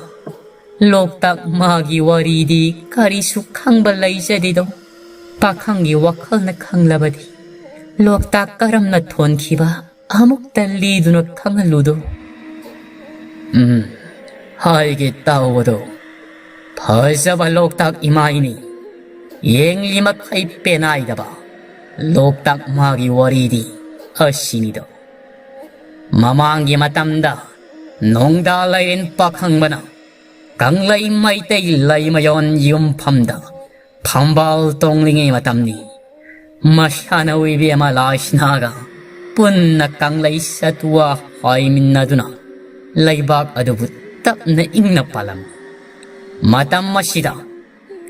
ꯂꯣꯛꯇꯥꯛ ꯃꯥꯒꯤ ꯋꯥꯔꯤꯗꯤ ꯀꯔꯤꯁꯨ ꯈꯪꯕ ꯂꯩꯖꯗꯦꯗꯣ꯫ ꯄꯥꯈꯪꯒꯤ ꯋꯥꯈꯜꯅ ꯈꯪꯂꯕꯗꯤ ꯂꯣꯛꯇꯥꯛ ꯀꯔꯝꯅ ꯊꯣꯟꯈꯤꯕ ꯑꯃꯨꯛꯇ ꯂꯤꯗꯨꯅ ꯈꯪꯍꯜꯂꯨꯗꯣ꯫ ꯎꯝ, ꯍꯥꯏꯒꯦ ꯇꯥꯎꯑꯣꯗꯣ꯫ ꯐꯖꯕ ꯂꯣꯛꯇꯥꯛ ꯏꯃꯥꯏꯅꯤ, ꯌꯦꯡꯂꯤ ꯃꯈꯩ ꯄꯦꯅꯥꯏꯗꯕ ꯂꯣꯛꯇꯥꯛ ꯃꯥꯒꯤ ꯋꯥꯔꯤꯗꯤ ꯑꯁꯤꯅꯤꯗꯣ꯫ ꯃꯃꯥꯡꯒꯤ ꯃꯇꯝꯗ ꯅꯣꯡꯗꯥ ꯂꯥꯏꯔꯦꯟ ꯄꯥꯈꯪꯕꯅ ꯀꯪꯂꯩ ꯃꯩꯇꯩ ꯂꯩꯃꯌꯣꯟ ꯌꯨꯝꯐꯝꯗ ꯐꯝꯕꯥꯜ ꯇꯣꯡꯂꯤꯉꯩ ꯃꯇꯝꯅꯤ꯫ ꯃꯁꯥꯅ ꯏꯕꯦꯝꯃ ꯂꯥꯏꯁꯅꯥꯒ ꯄꯨꯟꯅ ꯀꯪꯂꯩ ꯁꯇꯨꯋꯥ ꯍꯥꯏꯃꯤꯟꯅꯗꯨꯅ ꯂꯩꯕꯥꯛ ꯑꯗꯨꯕꯨ ꯇꯞꯅ ꯏꯪꯅ ꯄꯥꯜꯂꯝꯃꯤ꯫ ꯃꯇꯝ ꯑꯁꯤꯗ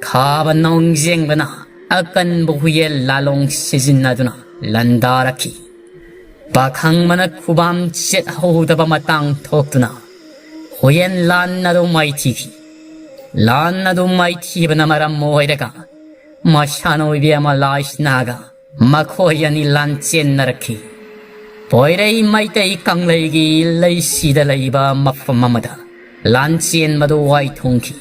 ꯈꯥꯕ ꯅꯣꯡꯖꯦꯡꯕꯅ ꯑꯀꯟꯕ ꯍꯨꯌꯦꯜ ꯂꯥꯂꯣꯡ ꯁꯤꯖꯤꯟꯅꯗꯨꯅ ꯂꯥꯟꯗꯥꯔꯛꯈꯤ꯫ ꯄꯥꯈꯪꯕꯅ ꯈꯨꯕꯥꯝ ꯆꯦꯠꯍꯧꯗꯕ ꯃꯇꯥꯡ ꯊꯣꯛꯇꯨꯅ ꯍꯨꯌꯦꯟ ꯂꯥꯟ ꯑꯗꯨ ꯃꯥꯏꯊꯤꯈꯤ꯫ ꯂꯥꯟ ꯑꯗꯨ ꯃꯥꯏꯊꯤꯕꯅ ꯃꯔꯝ ꯑꯣꯏꯔꯒ ꯃꯁꯥꯅ ꯏꯕꯦꯝꯃ ꯂꯥꯏꯁꯅꯥꯒ ꯃꯈꯣꯏ ꯑꯅꯤ ꯂꯥꯟꯆꯦꯟꯅꯔꯛꯈꯤ꯫ ꯄꯣꯏꯔꯩ ꯃꯩꯇꯩ ꯀꯪꯂꯩꯒꯤ ꯂꯩꯁꯤꯗ ꯂꯩꯕ ꯃꯐꯝ ꯑꯃꯗ ꯂꯥꯟꯆꯦꯟꯕꯗꯨ ꯋꯥꯏꯊꯨꯡꯈꯤ꯫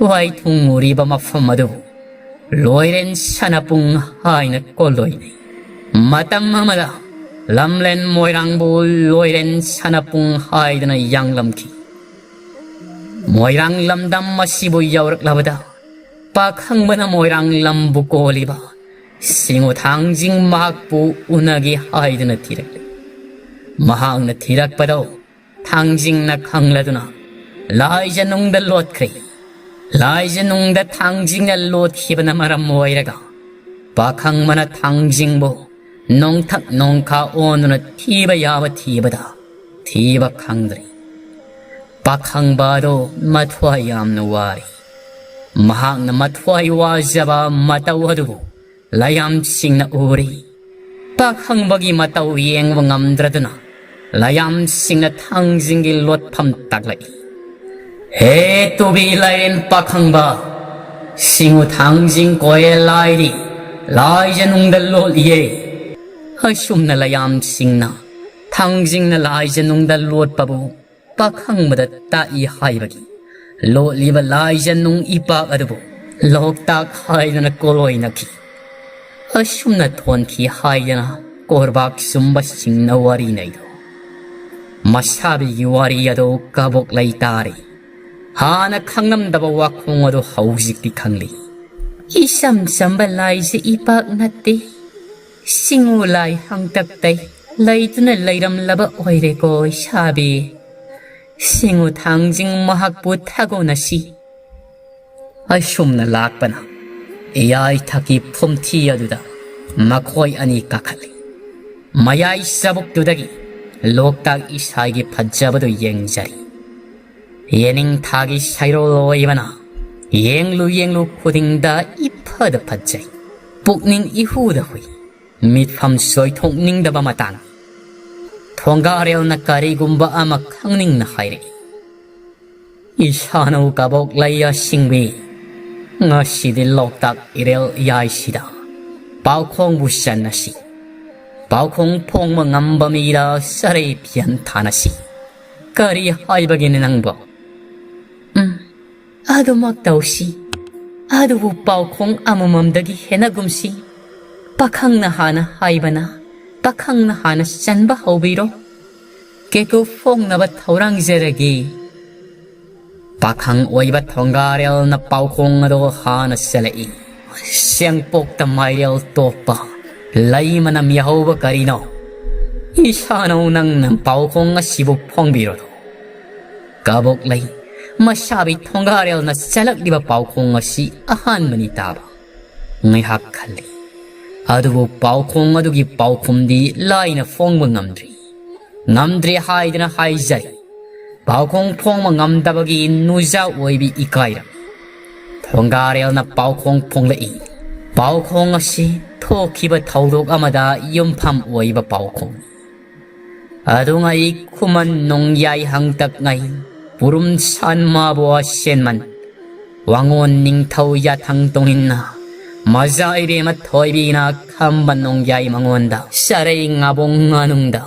ꯋꯥꯏꯊꯨꯡꯉꯨꯔꯤꯕ ꯃꯐꯝ ꯑꯗꯨꯕꯨ ꯂꯣꯏꯔꯦꯟ ꯁꯅꯄꯨꯡ ꯍꯥꯏꯅ ꯀꯣꯜꯂꯣꯏꯅꯩ꯫ ꯃꯇꯝ ꯑꯃꯗ ꯂꯝꯂꯦꯟ ꯃꯣꯏꯔꯥꯡꯕꯨ ꯂꯣꯏꯔꯦꯟ ꯁꯅꯄꯨꯡ ꯍꯥꯏꯗꯨꯅ ꯌꯥꯡꯂꯝꯈꯤ꯫ ꯃꯣꯏꯔꯥꯡ ꯂꯝꯗꯝ ꯑꯁꯤꯕꯨ ꯌꯧꯔꯛꯂꯕꯗ ꯄꯥꯈꯪꯕꯅ ꯃꯣꯏꯔꯥꯡ ꯂꯝꯕꯨ ꯀꯣꯜꯂꯤꯕ ꯁꯤꯡꯉꯨ ꯊꯥꯡꯖꯤꯡ ꯃꯍꯥꯛꯄꯨ ꯎꯅꯒꯦ ꯍꯥꯏꯗꯨꯅ ꯊꯤꯔꯛꯂꯤ꯫ ꯃꯍꯥꯛꯅ ꯊꯤꯔꯛꯄꯗꯣ ꯊꯥꯡꯖꯤꯡꯅ ꯈꯪꯂꯗꯨꯅ ꯂꯥꯏꯖꯅꯨꯡꯗ ꯂꯣꯠꯈ꯭ꯔꯦ꯫ ꯂꯥꯏꯖꯅꯨꯡꯗ ꯊꯥꯡꯖꯤꯡꯅ ꯂꯣꯠꯈꯤꯕꯅ ꯃꯔꯝ ꯑꯣꯏꯔꯒ ꯄꯥꯈꯪꯕꯅ ꯊꯥꯡꯖꯤꯡꯕꯨ ꯅꯣꯡꯊꯛ ꯅꯣꯡꯈꯥ ꯑꯣꯟꯗꯨꯅ ꯊꯤꯕ ꯌꯥꯕ ꯊꯤꯕꯗ ꯊꯤꯕ ꯈꯪꯗ꯭ꯔꯦ꯫ ꯄꯥꯈꯪꯕ ꯑꯗꯨ ꯃꯊ꯭ꯋꯥꯏ ꯌꯥꯝꯅ ꯋꯥꯔꯦ꯫ ꯃꯍꯥꯛꯅ ꯃꯊ꯭ꯋꯥꯏ ꯋꯥꯖꯕ ꯃꯇꯧ ꯑꯗꯨꯕꯨ ꯂꯥꯏꯌꯥꯝꯁꯤꯡꯅ ꯎꯔꯤ꯫ ꯄꯥꯈꯪꯕꯒꯤ ꯃꯇꯧ ꯌꯦꯡꯕ ꯉꯝꯗ꯭ꯔꯗꯨꯅ ꯂꯌꯥꯝꯁꯤꯡꯅ ꯊꯥꯡꯖꯤꯡꯒꯤ ꯂꯣꯠꯐꯝ ꯇꯥꯛꯂꯛꯏ꯫ "ꯍꯦ ꯇꯨꯕꯤ ꯂꯥꯏꯔꯦꯟ ꯄꯥꯈꯪꯕ, ꯁꯤꯡꯉꯨ ꯊꯥꯡꯖꯤꯡ ꯀꯣꯌꯦ ꯂꯥꯏꯔꯤ, ꯂꯥꯏꯖꯅꯨꯡꯗ ꯂꯣꯠꯂꯤꯌꯦ"꯫ ꯑꯁꯨꯝꯅ ꯂꯌꯥꯝꯁꯤꯡꯅ ꯊꯥꯡꯖꯤꯡꯅ ꯂꯥꯏꯖꯅꯨꯡꯗ ꯂꯣꯠꯄꯕꯨ ꯄꯥꯈꯪꯕꯗ ꯇꯥꯛꯏ ꯍꯥꯏꯕꯒꯤ ꯂꯣꯠꯂꯤꯕ ꯂꯥꯏꯖꯅꯨꯡ ꯏꯄꯥꯛ ꯑꯗꯨꯕꯨ ꯂꯣꯛꯇꯥꯛ ꯍꯥꯏꯗꯨꯅ ꯀꯣꯂꯣꯏꯅꯈꯤ꯫ ꯑꯁꯨꯝꯅ ꯊꯣꯟꯈꯤ ꯍꯥꯏꯗꯅ ꯀꯣꯔꯕꯥꯛ ꯆꯨꯝꯕꯁꯤꯡꯅ ꯋꯥꯔꯤ ꯅꯩꯗꯣ꯫ ꯃꯁꯥꯕꯤꯒꯤ ꯋꯥꯔꯤ ꯑꯗꯨ ꯀꯕꯣꯛ ꯂꯩ ꯇꯥꯔꯤ꯫ ꯍꯥꯟꯅ ꯈꯪꯂꯝꯗꯕ ꯋꯥꯈꯣꯡ ꯑꯗꯨ ꯍꯧꯖꯤꯛꯇꯤ ꯈꯪꯂꯤ꯫ ꯏꯆꯝ ꯆꯝꯕ ꯂꯥꯏꯁꯦ ꯏꯄꯥꯛ ꯅꯠꯇꯦ꯫ ꯁꯤꯡꯉꯨ ꯂꯥꯏ ꯍꯥꯡꯇꯛꯇꯩ ꯂꯩꯗꯨꯅ ꯂꯩꯔꯝꯂꯕ ꯑꯣꯏꯔꯦꯀꯣ ꯏꯁꯥꯕꯤ꯫ ꯁꯤꯡꯉꯨ ꯊꯥꯡꯖꯤꯡ ꯃꯍꯥꯛꯄꯨ ꯊꯥꯒꯣꯟꯅꯁꯤ꯫ ꯑꯁꯨꯝꯅ ꯂꯥꯛꯄꯅ ꯏꯌꯥꯏꯊꯛꯀꯤ ꯐꯨꯝꯊꯤ ꯑꯗꯨꯗ ꯃꯈꯣꯏ ꯑꯅꯤ ꯀꯥꯈꯠꯂꯤ꯫ ꯃꯌꯥꯏ ꯆꯕꯨꯛꯇꯨꯗꯒꯤ ꯂꯣꯛꯇꯥꯛ ꯏꯁꯥꯒꯤ ꯐꯖꯕꯗꯨ ꯌꯦꯡꯖꯔꯤ꯫ ꯌꯦꯅꯤꯡꯊꯥꯒꯤ ꯁꯩꯔꯣꯜ ꯑꯣꯏꯕꯅ ꯌꯦꯡꯂꯨ ꯌꯦꯡꯂꯨ ꯈꯨꯗꯤꯡꯗ ꯏꯐꯗ ꯐꯖꯩ꯫ ꯄꯨꯛꯅꯤꯡ ꯏꯍꯨꯗ ꯍꯨꯏ꯫ ꯃꯤꯠꯐꯝ ꯁꯣꯏꯊꯣꯛꯅꯤꯡꯗꯕ ꯃꯇꯥꯡ꯫ ꯊꯣꯡꯒꯥꯔꯦꯜꯅ ꯀꯔꯤꯒꯨꯝꯕ ꯑꯃ ꯈꯪꯅꯤꯡꯅ ꯍꯥꯏꯔꯛꯏ꯫ "ꯏꯁꯥꯅꯧ ꯀꯕꯣꯛ ꯂꯩꯌꯥ ꯁꯤꯡꯕꯤ, ꯉꯁꯤꯗꯤ ꯂꯣꯛꯇꯥꯛ ꯏꯔꯦꯜ ꯏꯌꯥꯏꯁꯤꯗ ꯄꯥꯎꯈꯣꯡꯕꯨ ꯆꯟꯅꯁꯤ꯫ ꯄꯥꯎꯈꯣꯡ ꯐꯣꯡꯕ ꯉꯝꯕ ꯃꯤꯗ ꯁꯔꯩ ꯐꯤꯌꯟ ꯊꯥꯅꯁꯤ꯫ ꯀꯔꯤ ꯍꯥꯏꯕꯒꯤꯅꯤ ꯅꯪꯕꯣ?" "ꯎꯝ, ꯑꯗꯨꯃꯛ ꯇꯧꯁꯤ꯫ ꯑꯗꯨꯕꯨ ꯄꯥꯎꯈꯣꯡ ꯑꯃꯃꯝꯗꯒꯤ ꯍꯦꯟꯅꯒꯨꯝꯁꯤ꯫ ꯄꯥꯈꯪꯅ ꯍꯥꯟꯅ ꯍꯥꯏꯕꯅ ꯄꯥꯈꯪꯅ ꯍꯥꯟꯅ ꯆꯟꯕ ꯍꯧꯕꯤꯔꯣ꯫ ꯀꯦꯀꯨ ꯐꯣꯡꯅꯕ ꯊꯧꯔꯥꯡꯖꯔꯒꯦ"꯫ ꯄꯥꯈꯪ ꯑꯣꯏꯕ ꯊꯣꯡꯒꯥꯔꯦꯜꯅ ꯄꯥꯎꯈꯣꯡ ꯑꯗꯨ ꯍꯥꯟꯅ ꯆꯜꯂꯛꯏ꯫ "ꯆꯦꯡꯄꯣꯛꯇ ꯃꯥꯏꯔꯦꯜ ꯇꯣꯛꯄ, ꯂꯩ ꯃꯅꯝ ꯌꯥꯍꯧꯕ ꯀꯔꯤꯅꯣ? ꯏꯁꯥꯅꯧ ꯅꯪꯅ ꯄꯥꯎꯈꯣꯡ ꯑꯁꯤꯕꯨ ꯐꯣꯡꯕꯤꯔꯣ"꯫ ꯀꯕꯣꯛ ꯂꯩ ꯃꯁꯥꯕꯤ ꯊꯣꯡꯒꯥꯔꯦꯜꯅ ꯆꯜꯂꯛꯂꯤꯕ ꯄꯥꯎꯈꯣꯡ ꯑꯁꯤ ꯑꯍꯥꯟꯕꯅꯤ ꯇꯥꯕ꯫ ꯉꯥꯏꯍꯥꯛ ꯈꯜꯂꯤ꯫ ꯑꯗꯨꯕꯨ ꯄꯥꯎꯈꯣꯡ ꯑꯗꯨꯒꯤ ꯄꯥꯎꯈꯨꯝꯗꯤ ꯂꯥꯏꯅ ꯐꯣꯡꯕ ꯉꯝꯗ꯭ꯔꯤ꯫ ꯉꯝꯗ꯭ꯔꯦ ꯍꯥꯏꯗꯅ ꯍꯥꯏꯖꯔꯤ꯫ ꯄꯥꯎꯈꯣꯡ ꯐꯣꯡꯕ ꯉꯝꯗꯕꯒꯤ ꯅꯨꯖꯥ ꯑꯣꯏꯕꯤ ꯏꯀꯥꯏꯔꯝꯃꯤ꯫ ꯊꯣꯡꯒꯥꯔꯦꯜꯅ ꯄꯥꯎꯈꯣꯡ ꯐꯣꯡꯂꯛꯏ꯫ ꯄꯥꯎꯈꯣꯡ ꯑꯁꯤ ꯊꯣꯛꯈꯤꯕ ꯊꯧꯗꯣꯛ ꯑꯃꯗ ꯌꯨꯝꯐꯝ ꯑꯣꯏꯕ ꯄꯥꯎꯈꯣꯡ꯫ ꯑꯗꯨꯉꯩ ꯈꯨꯃꯟ ꯅꯣꯡꯌꯥꯏ ꯍꯪꯇꯛꯉꯩ ꯄꯨꯔꯨꯝ ꯁꯥꯟꯃꯥꯕꯨ ꯑꯁꯦꯟꯃꯟ ꯋꯥꯉꯣꯟ ꯅꯤꯡꯊꯧ ꯌꯥꯊꯪ ꯇꯣꯡꯏꯟꯅ ꯃꯖꯥ ꯏꯕꯦꯝꯃ ꯊꯣꯏꯕꯤꯅ ꯈꯝꯕ ꯅꯣꯡꯌꯥꯏ ꯃꯉꯣꯟꯗ ꯁꯔꯩ ꯉꯥꯕꯣꯡ ꯉꯥꯅꯨꯡꯗ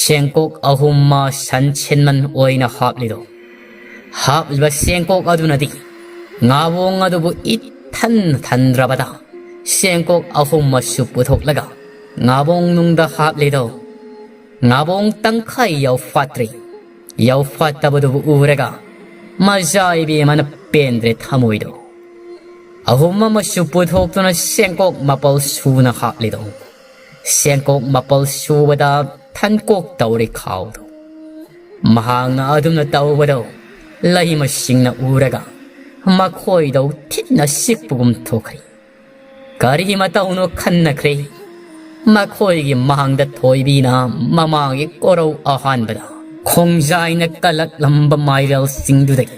ꯁꯦꯡꯀꯣꯛ ꯑꯍꯨꯝꯃ ꯁꯟ ꯁꯦꯟꯃꯟ ꯑꯣꯏꯅ ꯍꯥꯞꯂꯤꯗꯣ꯫ ꯍꯥꯞꯂꯤꯕ ꯁꯦꯡꯀꯣꯛ ꯑꯗꯨꯅꯗꯤ ꯉꯥꯕꯣꯡ ꯑꯗꯨꯕꯨ ꯏꯊꯟ ꯊꯟꯗ꯭ꯔꯕꯗ ꯁꯦꯡꯀꯣꯛ ꯑꯍꯨꯝꯃꯁꯨ ꯄꯨꯊꯣꯛꯂꯒ ꯉꯥꯕꯣꯡ ꯅꯨꯡꯗ ꯍꯥꯞꯂꯤꯗꯣ꯫ ꯉꯥꯕꯣꯡ ꯇꯪꯈꯥꯏ ꯌꯥꯎꯐꯥꯠꯇ꯭ꯔꯤ꯫ ꯌꯥꯎꯐꯥꯠꯇꯕꯗꯨꯕꯨ ꯎꯔꯒ ꯃꯖꯥ ꯏꯕꯦꯝꯃꯅ ꯄꯦꯟꯗ꯭ꯔꯦ ꯊꯃꯣꯏꯗꯣ꯫ ꯑꯍꯨꯝ ꯑꯃꯁꯨ ꯄꯨꯊꯣꯛꯇꯨꯅ ꯁꯦꯡꯀꯣꯛ ꯃꯥꯄꯜ ꯁꯨꯅ ꯍꯥꯞꯂꯤꯗꯣ꯫ ꯁꯦꯡꯀꯣꯛ ꯃꯥꯄꯜ ꯁꯨꯕꯗ ꯊꯟꯀꯣꯛ ꯇꯧꯔꯤ ꯈꯥꯎꯗꯣ꯫ ꯃꯍꯥꯛꯅ ꯑꯗꯨꯝꯅ ꯇꯧꯕꯗꯣ ꯂꯩꯃꯁꯤꯡꯅ ꯎꯔꯒ ꯃꯈꯣꯏꯗꯧ ꯊꯤꯅ ꯁꯤꯛꯄꯒꯨꯝ ꯊꯣꯛꯈ꯭ꯔꯦ꯫ ꯀꯔꯤ ꯃꯇꯧꯅꯣ ꯈꯟꯅꯈ꯭ꯔꯦ꯫ ꯃꯈꯣꯏꯒꯤ ꯃꯥꯡꯗ ꯊꯣꯏꯕꯤꯅ ꯃꯃꯥꯡꯒꯤ ꯀꯣꯔꯧ ꯑꯍꯥꯟꯕꯗ ꯈꯣꯡꯖꯥꯏꯅ ꯀꯜꯂꯛꯂꯝꯕ ꯃꯥꯏꯔꯦꯜꯁꯤꯡꯗꯨꯗꯒꯤ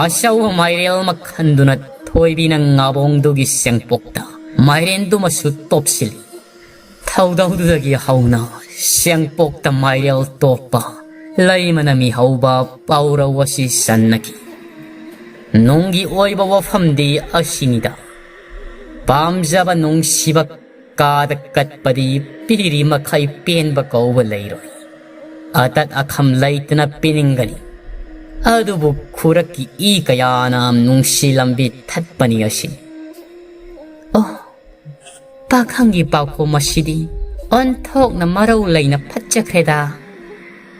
ꯑꯆꯧꯕ ꯃꯥꯏꯔꯦꯜ ꯑꯃ ꯈꯟꯗꯨꯅ ꯊꯣꯏꯕꯤꯅ ꯉꯥꯕꯣꯡꯗꯨꯒꯤ ꯁꯦꯡꯄꯣꯛꯇ ꯃꯥꯏꯔꯦꯟꯗꯨꯃꯁꯨ ꯇꯣꯞꯁꯤꯜꯂꯤ꯫ ꯊꯧꯗꯧꯗꯨꯗꯒꯤ ꯍꯧꯅ ꯁꯦꯡꯄꯣꯛꯇ ꯃꯥꯏꯔꯦꯜ ꯇꯣꯞꯄ ꯂꯩꯃꯅ ꯃꯤꯍꯧꯕ ꯄꯥꯎꯔꯧ ꯑꯁꯤ ꯆꯟꯅꯈꯤ꯫ ꯅꯨꯡꯒꯤ ꯑꯣꯏꯕ ꯋꯥꯐꯝꯗꯤ ꯑꯁꯤꯅꯤꯗ, ꯄꯥꯝꯖꯕ ꯅꯨꯡꯁꯤꯕ ꯀꯥꯗ ꯀꯠꯄꯗꯤ ꯄꯤꯔꯤ ꯃꯈꯩ ꯄꯦꯟꯕ ꯀꯧꯕ ꯂꯩꯔꯣꯏ꯫ ꯑꯇꯠ ꯑꯈꯝ ꯂꯩꯇꯅ ꯄꯤꯅꯤꯡꯒꯅꯤ꯫ ꯑꯗꯨꯕꯨ ꯈꯨꯔꯛꯀꯤ ꯏ ꯀꯌꯥꯅ ꯅꯨꯡꯁꯤ ꯂꯝꯕꯤ ꯊꯠꯄꯅꯤ ꯑꯁꯤꯅꯤ꯫ ꯑꯣ, ꯄꯥꯈꯪꯒꯤ ꯄꯥꯎꯈꯨꯝ ꯑꯁꯤꯗꯤ ꯑꯣꯟꯊꯣꯛꯅ ꯃꯔꯧ ꯂꯩꯅ ꯐꯠꯆꯈ꯭ꯔꯦꯗ꯫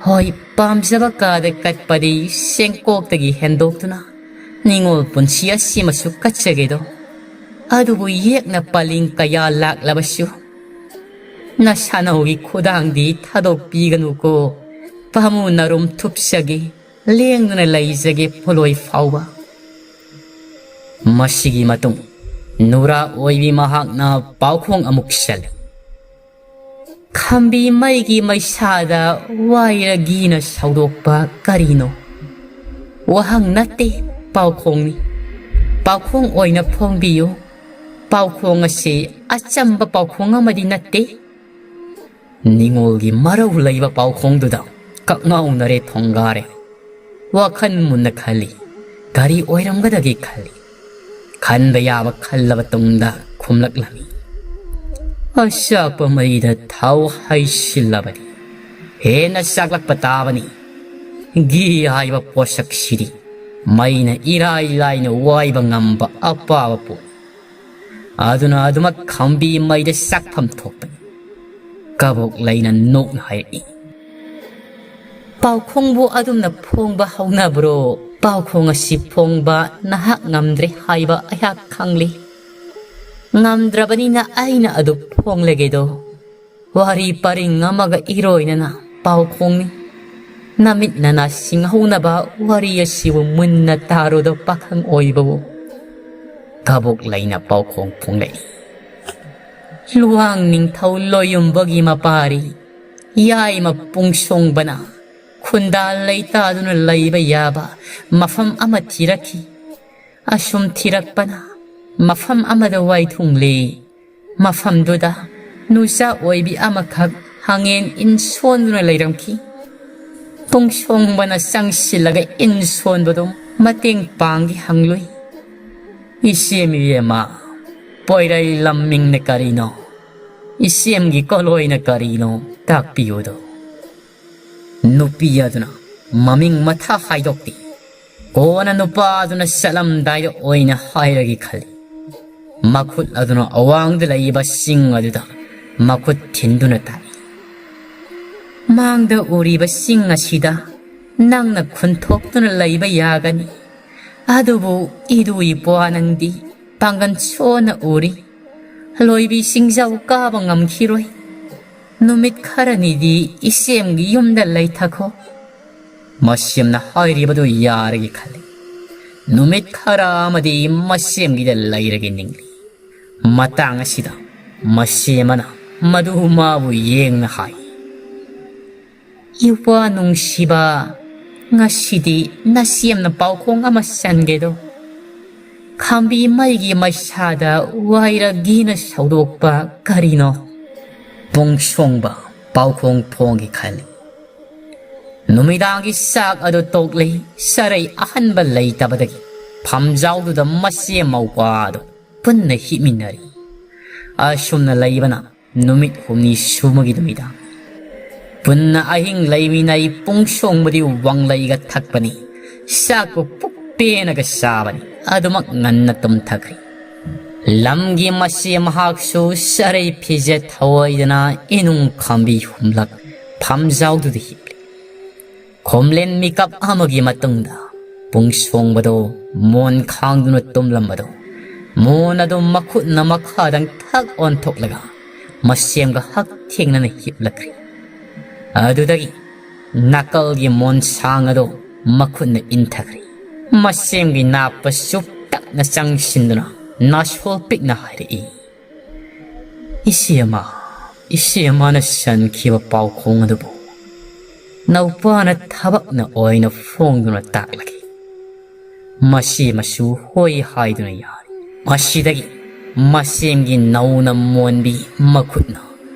ꯍꯣꯏ, ꯄꯥꯝꯖꯕ ꯀꯥꯗ ꯀꯠꯄꯗꯤ ꯁꯦꯡꯀꯣꯛꯇꯒꯤ ꯍꯦꯟꯗꯣꯛꯇꯨꯅ ꯅꯤꯉꯣꯜ ꯄꯨꯟꯁꯤ ꯑꯁꯤꯃꯁꯨ ꯀꯠꯆꯒꯦꯗꯣ꯫ ꯑꯗꯨꯕꯨ ꯌꯦꯛꯅ ꯄꯂꯤꯡ ꯀꯌꯥ ꯂꯥꯛꯂꯕꯁꯨ ꯅꯁꯥꯅꯧꯒꯤ ꯈꯨꯗꯥꯡꯗꯤ ꯊꯥꯗꯣꯛꯄꯤꯒꯅꯨꯀꯣ꯫ ꯄꯥꯃꯨ ꯅꯔꯨꯝ ꯊꯨꯞꯆꯒꯦ, ꯂꯦꯡꯗꯨꯅ ꯂꯩꯖꯒꯦ ꯄꯣꯂꯣꯏ ꯐꯥꯎꯕ꯫ ꯃꯁꯤꯒꯤ ꯃꯇꯨꯡ ꯅꯨꯔꯥ ꯑꯣꯏꯕꯤ ꯃꯍꯥꯛꯅ ꯄꯥꯎꯈꯣꯡ ꯑꯃꯨꯛ ꯁꯜꯂꯤ꯫ ꯈꯝꯕꯤ ꯃꯩꯒꯤ ꯃꯩꯁꯥꯗ ꯋꯥꯏꯔꯒꯤꯅ ꯁꯧꯗꯣꯛꯄ ꯀꯔꯤꯅꯣ? ꯋꯥꯍꯪ ꯅꯠꯇꯦ, ꯄꯥꯎꯈꯣꯡꯅꯤ꯫ ꯄꯥꯎꯈꯣꯡ ꯑꯣꯏꯅ ꯐꯣꯡꯕꯤꯌꯨ꯫ ꯄꯥꯎꯈꯣꯡ ꯑꯁꯤ ꯑꯆꯝꯕ ꯄꯥꯎꯈꯣꯡ ꯑꯃꯗꯤ ꯅꯠꯇꯦ꯫ ꯅꯤꯡꯉꯣꯜꯒꯤ ꯃꯔꯧ ꯂꯩꯕ ꯄꯥꯎꯈꯣꯡꯗꯨꯗ ꯀꯛꯉꯥꯎꯅꯔꯦ ꯊꯣꯡꯒꯥꯔꯦ꯫ ꯋꯥꯈꯜ ꯃꯨꯟꯅ ꯈꯜꯂꯤ꯫ ꯀꯔꯤ ꯑꯣꯏꯔꯝꯒꯗꯒꯦ ꯈꯜꯂꯤ꯫ ꯈꯟꯕ ꯌꯥꯕ ꯈꯜꯂꯕ ꯇꯨꯡꯗ ꯈꯨꯝꯂꯛꯂꯝꯃꯤ꯫ ꯑꯆꯥꯛꯄ ꯃꯩꯗ ꯊꯥꯎ ꯍꯩꯁꯤꯜꯂꯕꯗꯤ ꯍꯦꯟꯅ ꯆꯥꯛꯂꯛꯄ ꯇꯥꯕꯅꯤ꯫ ꯘꯤ ꯍꯥꯏꯕ ꯄꯣꯠꯁꯛꯁꯤꯗꯤ ꯃꯩꯅ ꯏꯔꯥꯏ ꯂꯥꯏꯅ ꯋꯥꯏꯕ ꯉꯝꯕ ꯑꯄꯥꯕ ꯄꯣꯠ꯫ ꯑꯗꯨꯅ ꯑꯗꯨꯃꯛ ꯈꯝꯕꯤ ꯃꯩꯗ ꯆꯥꯛꯐꯝ ꯊꯣꯛꯄꯅꯤ꯫ ꯀꯕꯣꯛ ꯂꯩꯅ ꯅꯣꯛꯅ ꯍꯥꯏꯔꯛꯏ꯫ ꯄꯥꯎꯈꯣꯡꯕꯨ ꯑꯗꯨꯝꯅ ꯐꯣꯡꯕ ꯍꯧꯅꯕ꯭ꯔꯣ? ꯄꯥꯎꯈꯣꯡ ꯑꯁꯤ ꯐꯣꯡꯕ ꯅꯍꯥꯛ ꯉꯝꯗ꯭ꯔꯦ ꯍꯥꯏꯕ ꯑꯩꯍꯥꯛ ꯈꯪꯂꯤ꯫ ꯉꯝꯗ꯭ꯔꯕꯅꯤꯅ ꯑꯩꯅ ꯑꯗꯨ ꯐꯣꯡꯂꯒꯦꯗꯣ꯫ ꯋꯥꯔꯤ ꯄꯔꯤꯡ ꯑꯃꯒ ꯏꯔꯣꯏꯅꯅ ꯄꯥꯎꯈꯣꯡꯅꯤ꯫ ꯅꯃꯤꯠ ꯅꯅꯥ ꯁꯤꯡꯍꯧꯅꯕ ꯋꯥꯔꯤ ꯑꯁꯤꯕꯨ ꯃꯨꯟꯅ ꯇꯥꯔꯨꯗ ꯄꯥꯈꯪ ꯑꯣꯏꯕꯕꯨ꯫ ꯀꯕꯣꯛ ꯂꯩꯅ ꯄꯥꯎꯈꯣꯡ ꯐꯣꯡꯂꯛꯏ꯫ ꯂꯨꯋꯥꯡ ꯅꯤꯡꯊꯧ ꯂꯣꯌꯨꯝꯕꯒꯤ ꯃꯄꯥꯔꯤ ꯌꯥꯏꯃ ꯄꯨꯡꯁꯣꯡꯕꯅ ꯈꯨꯟꯗꯥ ꯂꯩꯇꯥꯗꯨꯅ ꯂꯩꯕ ꯌꯥꯕ ꯃꯐꯝ ꯑꯃ ꯊꯤꯔꯛꯈꯤ꯫ ꯑꯁꯨꯝ ꯊꯤꯔꯛꯄꯅ ꯃꯐꯝ ꯑꯃꯗ ꯋꯥꯏꯊꯨꯡꯂꯦ꯫ ꯃꯐꯝꯗꯨꯗ ꯅꯨꯆꯥ ꯑꯣꯏꯕꯤ ꯑꯃꯈꯛ ꯍꯪꯉꯦꯟ ꯏꯟ ꯁꯣꯟꯗꯨꯅ ꯂꯩꯔꯝꯈꯤ꯫ ꯄꯨꯡꯁꯣꯡꯕꯅ ꯆꯪꯁꯤꯜꯂꯒ ꯏꯟ ꯁꯣꯟꯕꯗꯨ ꯃꯇꯦꯡ ꯄꯥꯡꯒꯦ ꯍꯪꯂꯨꯏ꯫ "ꯏꯆꯦꯝ ꯏꯕꯦꯝꯃ, ꯄꯣꯏꯔꯩ ꯂꯝꯃꯤꯡꯅ ꯀꯔꯤꯅꯣ? ꯏꯆꯦꯝꯒꯤ ꯀꯣꯂꯣꯏꯅ ꯀꯔꯤꯅꯣ? ꯇꯥꯛꯄꯤꯌꯨꯗꯣ"꯫ ꯅꯨꯄꯤ ꯑꯗꯨꯅ ꯃꯃꯤꯡ ꯃꯊꯥ ꯍꯥꯏꯗꯣꯛꯇꯦ꯫ ꯀꯣꯟꯅ ꯅꯨꯄꯥ ꯑꯗꯨꯅ ꯆꯠꯂꯝꯗꯥꯏꯗ ꯑꯣꯏꯅ ꯍꯥꯏꯔꯒꯦ ꯈꯜꯂꯤ꯫ ꯃꯈꯨꯠ ꯑꯗꯨꯅ ꯑꯋꯥꯡꯗ ꯂꯩꯕ ꯆꯤꯡ ꯑꯗꯨꯗ ꯃꯈꯨꯠ ꯊꯤꯟꯗꯨꯅ ꯇꯥꯛꯏ꯫ "ꯃꯥꯡꯗ ꯎꯔꯤꯕ ꯆꯤꯡ ꯑꯁꯤꯗ ꯅꯪꯅ ꯈꯨꯟꯊꯣꯛꯇꯨꯅ ꯂꯩꯕ ꯌꯥꯒꯅꯤ꯫ ꯑꯗꯨꯕꯨ ꯏꯔꯨ ꯏꯄ꯭ꯋꯥ ꯅꯪꯗꯤ ꯄꯥꯡꯒꯜ ꯁꯣꯟꯅ ꯎꯔꯤ꯫ ꯂꯣꯏꯕꯤ ꯆꯤꯡꯖꯥꯎ ꯀꯥꯕ ꯉꯝꯈꯤꯔꯣꯏ꯫ ꯅꯨꯃꯤꯠ ꯈꯔꯅꯤꯗꯤ ꯏꯆꯦꯝꯒꯤ ꯌꯨꯝꯗ ꯂꯩꯊꯈꯣ"꯫ ꯃꯁꯦꯝꯅ ꯍꯥꯏꯔꯤꯕꯗꯨ ꯌꯥꯔꯒꯦ ꯈꯜꯂꯤ꯫ ꯅꯨꯃꯤꯠ ꯈꯔ ꯑꯃꯗꯤ ꯃꯁꯦꯝꯒꯤꯗ ꯂꯩꯔꯒꯦ ꯅꯤꯡꯂꯤ꯫ ꯃꯇꯥꯡ ꯑꯁꯤꯗ ꯃꯁꯦꯝ ꯑꯃꯅ ꯃꯗꯨ ꯃꯥꯕꯨ ꯌꯦꯡꯅ ꯍꯥꯏ꯫ "ꯏꯄ꯭ꯋꯥ ꯅꯨꯡꯁꯤꯕ, ꯉꯁꯤꯗꯤ ꯅꯁꯦꯝꯅ ꯄꯥꯎꯈꯣꯡ ꯑꯃ ꯆꯟꯒꯦꯗꯣ꯫ ꯈꯥꯝꯕꯤ ꯃꯩꯒꯤ ꯃꯩꯁꯥꯗ ꯋꯥꯏꯔꯒꯤꯅ ꯁꯧꯗꯣꯛꯄ ꯀꯔꯤꯅꯣ? ꯄꯨꯡꯁꯣꯡꯕ ꯄꯥꯎꯈꯣꯡ ꯐꯣꯡꯒꯦ ꯈꯜꯂꯤ꯫ ꯅꯨꯃꯤꯗꯥꯡꯒꯤ ꯆꯥꯛ ꯑꯗꯨ ꯇꯣꯛꯂꯤ꯫ ꯁꯔꯩ ꯑꯍꯟꯕ ꯂꯩꯇꯕꯗꯒꯤ ꯐꯝꯖꯥꯎꯗꯨꯗ ꯃꯆꯦ ꯃꯧꯄꯥ ꯑꯗꯨ ꯄꯨꯟꯅ ꯍꯤꯞꯃꯤꯟꯅꯔꯤ꯫ ꯑꯁꯨꯝꯅ ꯂꯩꯕꯅ ꯅꯨꯃꯤꯠ ꯍꯨꯝꯅꯤ ꯁꯨꯕꯒꯤ ꯅꯨꯃꯤꯗꯥꯡ꯫ ꯄꯨꯟꯅ ꯑꯍꯤꯡ ꯂꯩꯃꯤꯟꯅꯩ꯫ ꯄꯨꯡꯁꯣꯡꯕꯗꯤ ꯋꯥꯡꯂꯩꯒ ꯊꯛꯄꯅꯤ꯫ ꯆꯥꯛꯄꯨ ꯄꯨꯛ ꯄꯦꯟꯅꯒ ꯆꯥꯕꯅꯤ꯫ ꯑꯗꯨꯃꯛ ꯉꯟꯅ ꯇꯨꯝꯊꯈ꯭ꯔꯤ꯫ ꯂꯝꯒꯤ ꯃꯆꯦ ꯃꯍꯥꯛꯁꯨ ꯁꯔꯩ ꯐꯤꯖꯦꯠ ꯊꯧꯑꯣꯏꯗꯅ ꯏꯅꯨꯡ ꯈꯥꯝꯕꯤ ꯍꯨꯝꯂꯛ ꯐꯝꯖꯥꯎꯗꯨꯗ ꯍꯤꯞꯂꯤ꯫ ꯈꯣꯝꯂꯦꯟ ꯃꯤꯀꯞ ꯑꯃꯒꯤ ꯃꯇꯨꯡꯗ ꯄꯨꯡꯁꯣꯡꯕꯗꯣ ꯃꯣꯟ ꯈꯥꯡꯗꯨꯅ ꯇꯨꯝꯂꯝꯕꯗꯣ, ꯃꯣꯟ ꯑꯗꯨ ꯃꯈꯨꯠꯅ ꯃꯈꯥꯗꯪ ꯊꯛ ꯑꯣꯟꯊꯣꯛꯂꯒ ꯃꯁꯦꯝꯒ ꯍꯛ ꯊꯦꯡꯅꯅ ꯍꯤꯞꯂꯛꯈ꯭ꯔꯤ꯫ ꯑꯗꯨꯗꯒꯤ ꯅꯥꯀꯜꯒꯤ ꯃꯣꯟꯁꯥꯡ ꯑꯗꯨ ꯃꯈꯨꯠꯅ ꯏꯟꯊꯈ꯭ꯔꯤ꯫ ꯃꯁꯦꯝꯒꯤ ꯅꯥꯞꯄ ꯆꯨꯞ ꯇꯛꯅ ꯆꯪꯁꯤꯟꯗꯨꯅ ꯅꯥꯁꯣꯜ ꯄꯤꯛꯅ ꯍꯥꯏꯔꯛꯏ, "ꯏꯆꯦ ꯑꯃ, ꯏꯆꯦ ꯑꯃꯅ ꯁꯟꯈꯤꯕ ꯄꯥꯎꯈꯣꯡ ꯑꯗꯨꯕꯨ ꯅꯧꯄꯥꯅ ꯊꯕꯛꯅ ꯑꯣꯏꯅ ꯐꯣꯡꯗꯨꯅ ꯇꯥꯛꯂꯒꯦ꯫" ꯃꯁꯤ ꯃꯁꯨ ꯍꯣꯏ ꯍꯥꯏꯗꯨꯅ ꯌꯥꯔꯤ꯫ ꯃꯁꯤꯗꯒꯤ ꯃꯁꯦꯝꯒꯤ ꯅꯧꯅ ꯃꯣꯟꯕꯤ ꯃꯈꯨꯠꯅ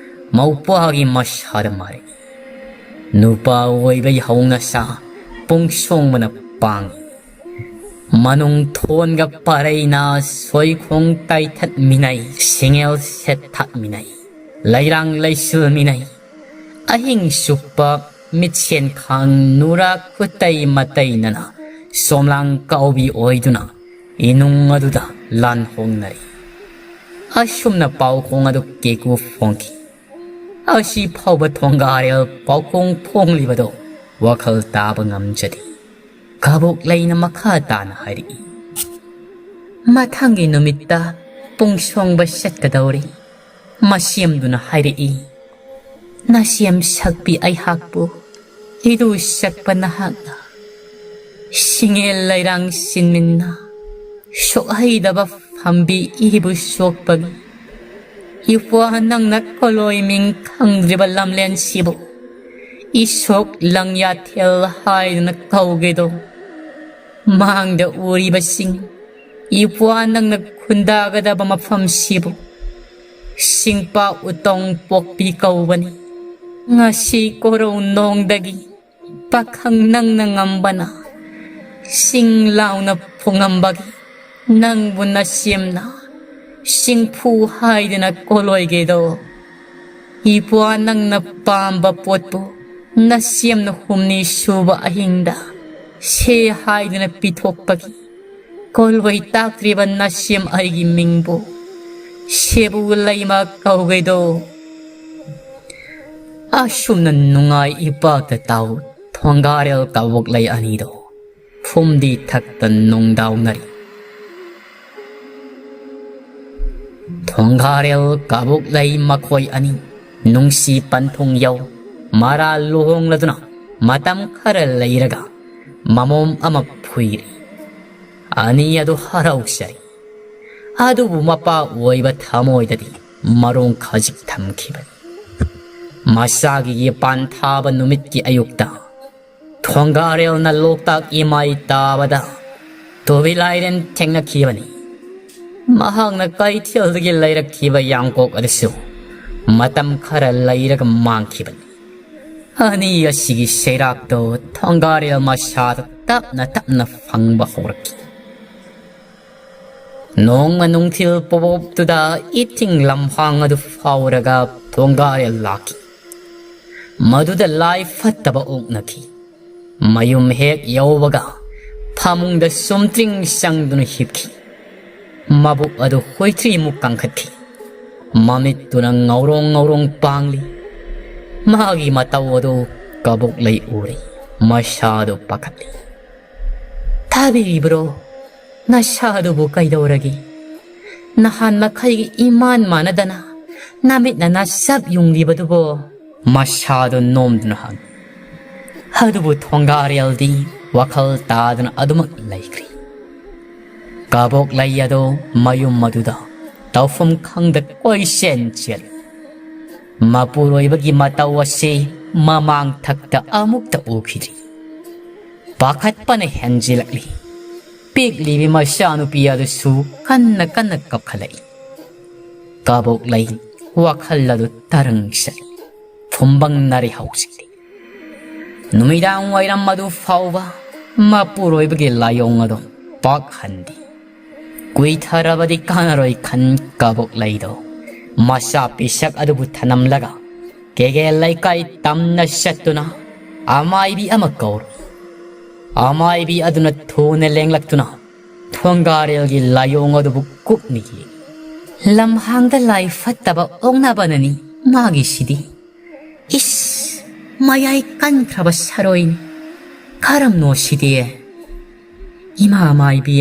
ꯃꯧꯄꯥꯒꯤ ꯃꯁꯥꯗ ꯃꯥꯔꯛꯏ꯫ ꯅꯨꯄꯥ ꯑꯣꯏꯕꯒꯤ ꯍꯧꯅꯁꯥ ꯄꯨꯡꯁꯣꯡꯕꯅ ꯄꯥꯡꯏ꯫ ꯃꯅꯨꯡ ꯊꯣꯟꯒ ꯄꯔꯩꯅ ꯁꯣꯏꯈꯣꯡ ꯇꯥꯏꯊꯠꯃꯤꯟꯅꯩ, ꯁꯤꯡꯉꯦꯜ ꯁꯦꯠꯊꯠꯃꯤꯟꯅꯩ, ꯂꯩꯔꯥꯡ ꯂꯩꯁꯤꯜꯃꯤꯟꯅꯩ꯫ ꯑꯍꯤꯡ ꯆꯨꯞꯄ ꯃꯤꯠꯁꯦꯟ ꯈꯥꯡ ꯅꯨꯔꯥ ꯈꯨꯇꯩ ꯃꯇꯩꯅꯅ ꯁꯣꯝꯂꯥꯡ ꯀꯥꯎꯕꯤ ꯑꯣꯏꯗꯨꯅ ꯏꯅꯨꯡ ꯑꯗꯨꯗ ꯂꯥꯟ ꯍꯣꯡꯅꯔꯤ꯫ ꯑꯁꯨꯝꯅ ꯄꯥꯎꯈꯣꯡ ꯑꯗꯨ ꯀꯦꯀꯨ ꯐꯣꯡꯈꯤ꯫ ꯑꯁꯤ ꯐꯥꯎꯕ ꯊꯣꯡꯒꯥꯔꯦꯜ ꯄꯥꯎꯈꯣꯡ ꯐꯣꯡꯂꯤꯕꯗꯣ ꯋꯥꯈꯜ ꯇꯥꯕ ꯉꯝꯖꯗꯦ꯫ ꯀꯕꯣꯛ ꯂꯩꯅ ꯃꯈꯥ ꯇꯥꯅ ꯍꯥꯏꯔꯛꯏ, ꯃꯊꯪꯒꯤ ꯅꯨꯃꯤꯠꯇ ꯄꯨꯡꯁꯣꯡꯕ ꯆꯠꯀꯗꯧꯔꯤ꯫ ꯃꯁꯦꯝꯗꯨꯅ ꯍꯥꯏꯔꯛꯏ, ꯅꯁꯦꯝ ꯁꯛꯄꯤ ꯑꯩꯍꯥꯛꯄꯨ ꯏꯔꯨ ꯆꯠꯄ ꯅꯍꯥꯛꯅ ꯁꯤꯡꯉꯦꯜ ꯂꯩꯔꯥꯡ ꯁꯤꯟꯃꯤꯟꯅ ꯁꯣꯛꯍꯩꯗꯕ ꯐꯝꯕꯤ ꯏꯕꯨ ꯁꯣꯛꯄꯒꯤ ꯏꯄ꯭ꯋꯥ ꯅꯪꯅ ꯀꯣꯂꯣꯏ ꯃꯤꯡ ꯈꯪꯗ꯭ꯔꯤꯕ ꯂꯝꯂꯦꯟꯁꯤꯕꯨ ꯏꯁꯣꯛ ꯂꯪꯌꯥꯊꯦꯜ ꯍꯥꯏꯗꯨꯅ ꯀꯧꯒꯦꯗꯣ꯫ ꯃꯥꯡꯗ ꯎꯔꯤꯕꯁꯤꯡ ꯏꯄ꯭ꯋꯥ ꯅꯪꯅ ꯈꯨꯟꯗꯥꯒꯗꯕ ꯃꯐꯝꯁꯤꯕꯨ ꯁꯤꯡꯄꯥ ꯎꯇꯣꯡ ꯄꯣꯛꯄꯤ ꯀꯧꯕꯅꯤ꯫ ꯉꯁꯤ ꯀꯣꯔꯧ ꯅꯣꯡꯗꯒꯤ ꯄꯥꯈꯪ ꯅꯪꯅ ꯉꯝꯕꯅ ꯁꯤꯡ ꯂꯥꯎꯅ ꯐꯨꯉꯝꯕꯒꯤ ꯅꯪꯕꯨ ꯅꯁꯦꯝꯅ ꯁꯤꯡꯐꯨ ꯍꯥꯏꯗꯨꯅ ꯀꯣꯂꯣꯏꯒꯦꯗꯣ꯫ ꯏꯄ꯭ꯋꯥ ꯅꯪꯅ ꯄꯥꯝꯕ ꯄꯣꯠꯄꯨ ꯅꯁꯦꯝꯅ ꯍꯨꯝꯅꯤ ꯁꯨꯕ ꯑꯍꯤꯡꯗ ꯁꯦ ꯍꯥꯏꯗꯨꯅ ꯄꯤꯊꯣꯛꯄꯒꯤ ꯀꯣꯜꯋꯩ ꯇꯥꯛꯇ꯭ꯔꯤꯕ ꯅꯁꯦꯝ ꯑꯩꯒꯤ ꯃꯤꯡꯕꯨ ꯁꯦꯕꯨ ꯂꯩꯃ ꯀꯧꯒꯩꯗꯣ꯫ ꯑꯁꯨꯝꯅ ꯅꯨꯡꯉꯥꯏ ꯏꯄꯥꯛꯇ ꯇꯥꯎ ꯊꯣꯡꯒꯥꯔꯦꯜ ꯀꯕꯣꯛꯂꯩ ꯑꯅꯤꯗꯣ ꯐꯨꯝꯗꯤ ꯊꯛꯇ ꯅꯨꯡꯗꯥꯎꯅꯔꯤ꯫ ꯊꯣꯡꯒꯥꯔꯦꯜ ꯀꯕꯣꯛꯂꯩ ꯃꯈꯣꯏ ꯑꯅꯤ ꯅꯨꯡꯁꯤ ꯄꯟꯊꯨꯡ ꯌꯧ ꯃꯔꯥ ꯂꯨꯍꯣꯡꯂꯗꯨꯅ ꯃꯇꯝ ꯈꯔ ꯂꯩꯔꯒ ꯃꯃꯣꯝ ꯑꯃ ꯐꯨꯏꯔꯤ꯫ ꯑꯅꯤ ꯑꯗꯨ ꯍꯔꯥꯎꯖꯩ꯫ ꯑꯗꯨꯕꯨ ꯃꯄꯥ ꯑꯣꯏꯕ ꯊꯃꯣꯏꯗꯗꯤ ꯃꯔꯣꯡ ꯈꯖꯤꯛ ꯊꯝꯈꯤꯕꯅꯤ꯫ ꯃꯆꯥꯒꯤ ꯌꯦꯄꯥꯟ ꯊꯥꯕ ꯅꯨꯃꯤꯠꯀꯤ ꯑꯌꯨꯛꯇ ꯊꯣꯡꯒꯥꯔꯦꯜꯅ ꯂꯣꯛꯇꯥꯛ ꯏꯃꯥꯏ ꯇꯥꯕꯗ ꯇꯣꯕꯤ ꯂꯥꯏꯔꯦꯟ ꯊꯦꯡꯅꯈꯤꯕꯅꯤ꯫ ꯃꯍꯥꯛꯅ ꯀꯩꯊꯦꯜꯗꯒꯤ ꯂꯩꯔꯛꯈꯤꯕ ꯌꯥꯡꯀꯣꯛ ꯑꯗꯨꯁꯨ ꯃꯇꯝ ꯈꯔ ꯂꯩꯔꯒ ꯃꯥꯡꯈꯤꯕꯅꯤ꯫ ꯑꯅꯤ ꯑꯁꯤꯒꯤ ꯁꯩꯔꯥꯛꯇꯣ ꯊꯣꯡꯒꯥꯔꯦꯜ ꯃꯁꯥꯗ ꯇꯞꯅ ꯇꯞꯅ ꯐꯪꯕ ꯍꯧꯔꯛꯈꯤ꯫ ꯅꯣꯡꯃ ꯅꯨꯡꯊꯤꯜ ꯄꯣꯕꯣꯞꯇꯨꯗ ꯏꯊꯤꯡ ꯂꯝꯍꯥꯡ ꯑꯗꯨ ꯐꯥꯎꯔꯒ ꯊꯣꯡꯒꯥꯔꯦꯜ ꯂꯥꯛꯈꯤ꯫ ꯃꯗꯨꯗ ꯂꯥꯏ ꯐꯠꯇꯕ ꯑꯣꯛꯅꯈꯤ꯫ ꯃꯌꯨꯝ ꯍꯦꯛ ꯌꯧꯕꯒ ꯐꯃꯨꯡꯗ ꯁꯨꯝꯇ꯭ꯔꯤꯡ ꯆꯪꯗꯨꯅ ꯍꯤꯞꯈꯤ꯫ ꯃꯕꯨꯛ ꯑꯗꯨ ꯍꯨꯏꯊ꯭ꯔꯤꯃꯨꯛ ꯀꯪꯈꯠꯈꯤ꯫ ꯃꯃꯤꯠꯇꯨꯅ ꯉꯧꯔꯣꯡ ꯉꯧꯔꯣꯡ ꯄꯥꯡꯂꯤ꯫ ꯃꯥꯒꯤ ꯃꯇꯧ ꯑꯗꯨ ꯀꯕꯣꯛꯂꯩ ꯎꯔꯤ꯫ ꯃꯁꯥꯗꯨ ꯄꯥꯈꯠꯂꯤ꯫ "ꯇꯥꯕꯤꯔꯤꯕ꯭ꯔꯣ? ꯅꯁꯥꯗꯨꯕꯨ ꯀꯩꯗꯧꯔꯒꯦ? ꯅꯍꯥꯟ ꯃꯈꯩꯒꯤ ꯏꯃꯥꯟ ꯃꯥꯟꯅꯗꯅ ꯅꯃꯤꯠꯅ ꯅꯁꯛ ꯌꯨꯡꯂꯤꯕꯗꯨꯕꯣ?" ꯃꯁꯥꯗꯨ ꯅꯣꯝꯗꯨꯅ ꯍꯪꯉꯤ꯫ ꯑꯗꯨꯕꯨ ꯊꯣꯡꯒꯥꯔꯦꯜꯗꯤ ꯋꯥꯈꯜ ꯇꯥꯗꯅ ꯑꯗꯨꯃꯛ ꯂꯩꯈ꯭ꯔꯤ꯫ ꯀꯕꯣꯛꯂꯩ ꯑꯗꯨ ꯃꯌꯨꯝ ꯑꯗꯨꯗ ꯇꯧꯐꯝ ꯈꯪꯗ ꯀꯣꯏꯆꯦꯟ ꯆꯦꯜꯂꯤ꯫ ꯃꯄꯨꯔꯣꯏꯕꯒꯤ ꯃꯇꯧ ꯑꯁꯤ ꯃꯃꯥꯡ ꯊꯛꯇ ꯑꯃꯨꯛꯇ ꯎꯈꯤꯗ꯭ꯔꯤ꯫ ꯄꯥꯈꯠꯄꯅ ꯍꯦꯟꯖꯤꯜꯂꯛꯂꯤ꯫ ꯄꯤꯛꯂꯤꯕꯤ ꯃꯆꯥꯅꯨꯄꯤ ꯑꯗꯨꯁꯨ ꯀꯟꯅ ꯀꯟꯅ ꯀꯞꯈꯠꯂꯛꯏ꯫ ꯀꯕꯣꯛꯂꯩ ꯋꯥꯈꯜ ꯑꯗꯨ ꯇꯔꯪ ꯆꯠꯂꯤ꯫ ꯐꯨꯝꯕꯪꯅꯔꯦ ꯍꯧꯖꯤꯛꯇꯤ꯫ ꯅꯨꯃꯤꯗꯥꯡ ꯋꯥꯏꯔꯝ ꯑꯗꯨ ꯐꯥꯎꯕ ꯃꯄꯨꯔꯣꯏꯕꯒꯤ ꯂꯥꯏꯑꯣꯡ ꯑꯗꯨ ꯄꯥꯛ ꯍꯟꯗꯦ꯫ ꯀꯨꯏꯊꯔꯕꯗꯤ ꯀꯥꯟꯅꯔꯣꯏ ꯈꯟ ꯀꯕꯣꯛꯂꯩꯗꯣ ꯃꯆꯥ ꯄꯤꯁꯛ ꯑꯗꯨꯕꯨ ꯊꯅꯝꯂꯒ ꯀꯦꯒꯦ ꯂꯩꯀꯥꯏ ꯇꯝꯅ ꯆꯠꯇꯨꯅ ꯑꯃꯥꯏꯕꯤ ꯑꯃ ꯀꯧꯔꯨꯏ꯫ ꯑꯃꯥꯏꯕꯤ ꯑꯗꯨꯅ ꯊꯨꯅ ꯂꯦꯡꯂꯛꯇꯨꯅ ꯊꯣꯡꯒꯥꯔꯦꯜꯒꯤ ꯂꯥꯏꯑꯣꯡ ꯑꯗꯨꯕꯨ ꯀꯨꯞꯅ ꯌꯦꯡꯏ꯫ "ꯂꯝꯍꯥꯡꯗ ꯂꯥꯏ ꯐꯠꯇꯕ ꯑꯣꯛꯅꯕꯅꯅꯤ ꯃꯥꯒꯤꯁꯤꯗꯤ꯫ ꯏꯁ, ꯃꯌꯥꯏ ꯀꯟꯈ꯭ꯔꯕ ꯁꯔꯣꯏꯅꯤ꯫ ꯀꯔꯝꯅꯣ ꯁꯤꯗꯤ? ꯏꯃꯥ ꯃꯥꯏꯕꯤ,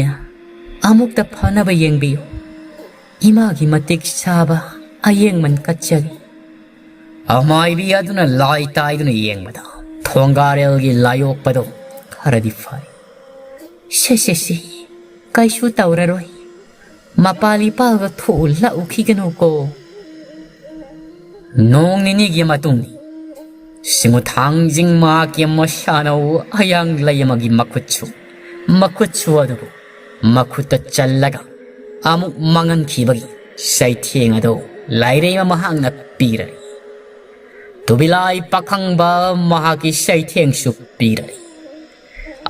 ꯑꯃꯨꯛꯇ ꯐꯅꯕ ꯌꯦꯡꯕꯤꯌꯨ꯫ ꯏꯃꯥꯒꯤ ꯃꯇꯤꯛ ꯆꯥꯕ ꯑꯌꯦꯡꯃꯟ ꯀꯠꯆꯔꯤ꯫" ꯑꯃꯥꯏꯕꯤ ꯑꯗꯨꯅ ꯂꯥꯏ ꯇꯥꯏꯗꯨꯅ ꯌꯦꯡꯕꯗ ꯊꯣꯡꯒꯥꯔꯦꯜꯒꯤ ꯂꯥꯏꯑꯣꯛꯄꯗꯣ ꯈꯔꯗꯤ ꯐꯩ꯫ "ꯁꯦ, ꯁꯦ, ꯁꯦ, ꯀꯩꯁꯨ ꯇꯧꯔꯔꯣꯏ꯫ ꯃꯄꯥꯜ ꯏꯄꯥꯜꯒ ꯊꯣꯛꯎ ꯂꯥꯛꯎꯈꯤꯒꯅꯨꯀꯣ꯫" ꯅꯣꯡ ꯅꯤꯅꯤꯒꯤ ꯃꯇꯨꯡ ꯁꯤꯡꯉꯨꯊꯥꯡꯖꯤꯡ ꯃꯍꯥꯛꯀꯤ ꯃꯁꯥꯟꯅ ꯑꯌꯥꯡ ꯂꯩ ꯑꯃꯒꯤ ꯃꯈꯨꯠꯁꯨ, ꯃꯈꯨꯠꯁꯨ ꯑꯗꯨꯕꯨ ꯃꯈꯨꯠꯇ ꯆꯜꯂꯒ ꯑꯃꯨꯛ ꯃꯥꯡꯍꯟꯈꯤꯕꯒꯤ ꯆꯩꯊꯦꯡ ꯑꯗꯨ ꯂꯥꯏꯔꯦꯝꯕ ꯃꯍꯥꯛꯅ ꯄꯤꯔꯦ꯫ ꯇꯨꯕꯤꯂꯥꯏ ꯄꯥꯈꯪꯕ ꯃꯍꯥꯛꯀꯤ ꯆꯩꯊꯦꯡꯁꯨ ꯄꯤꯔꯦ꯫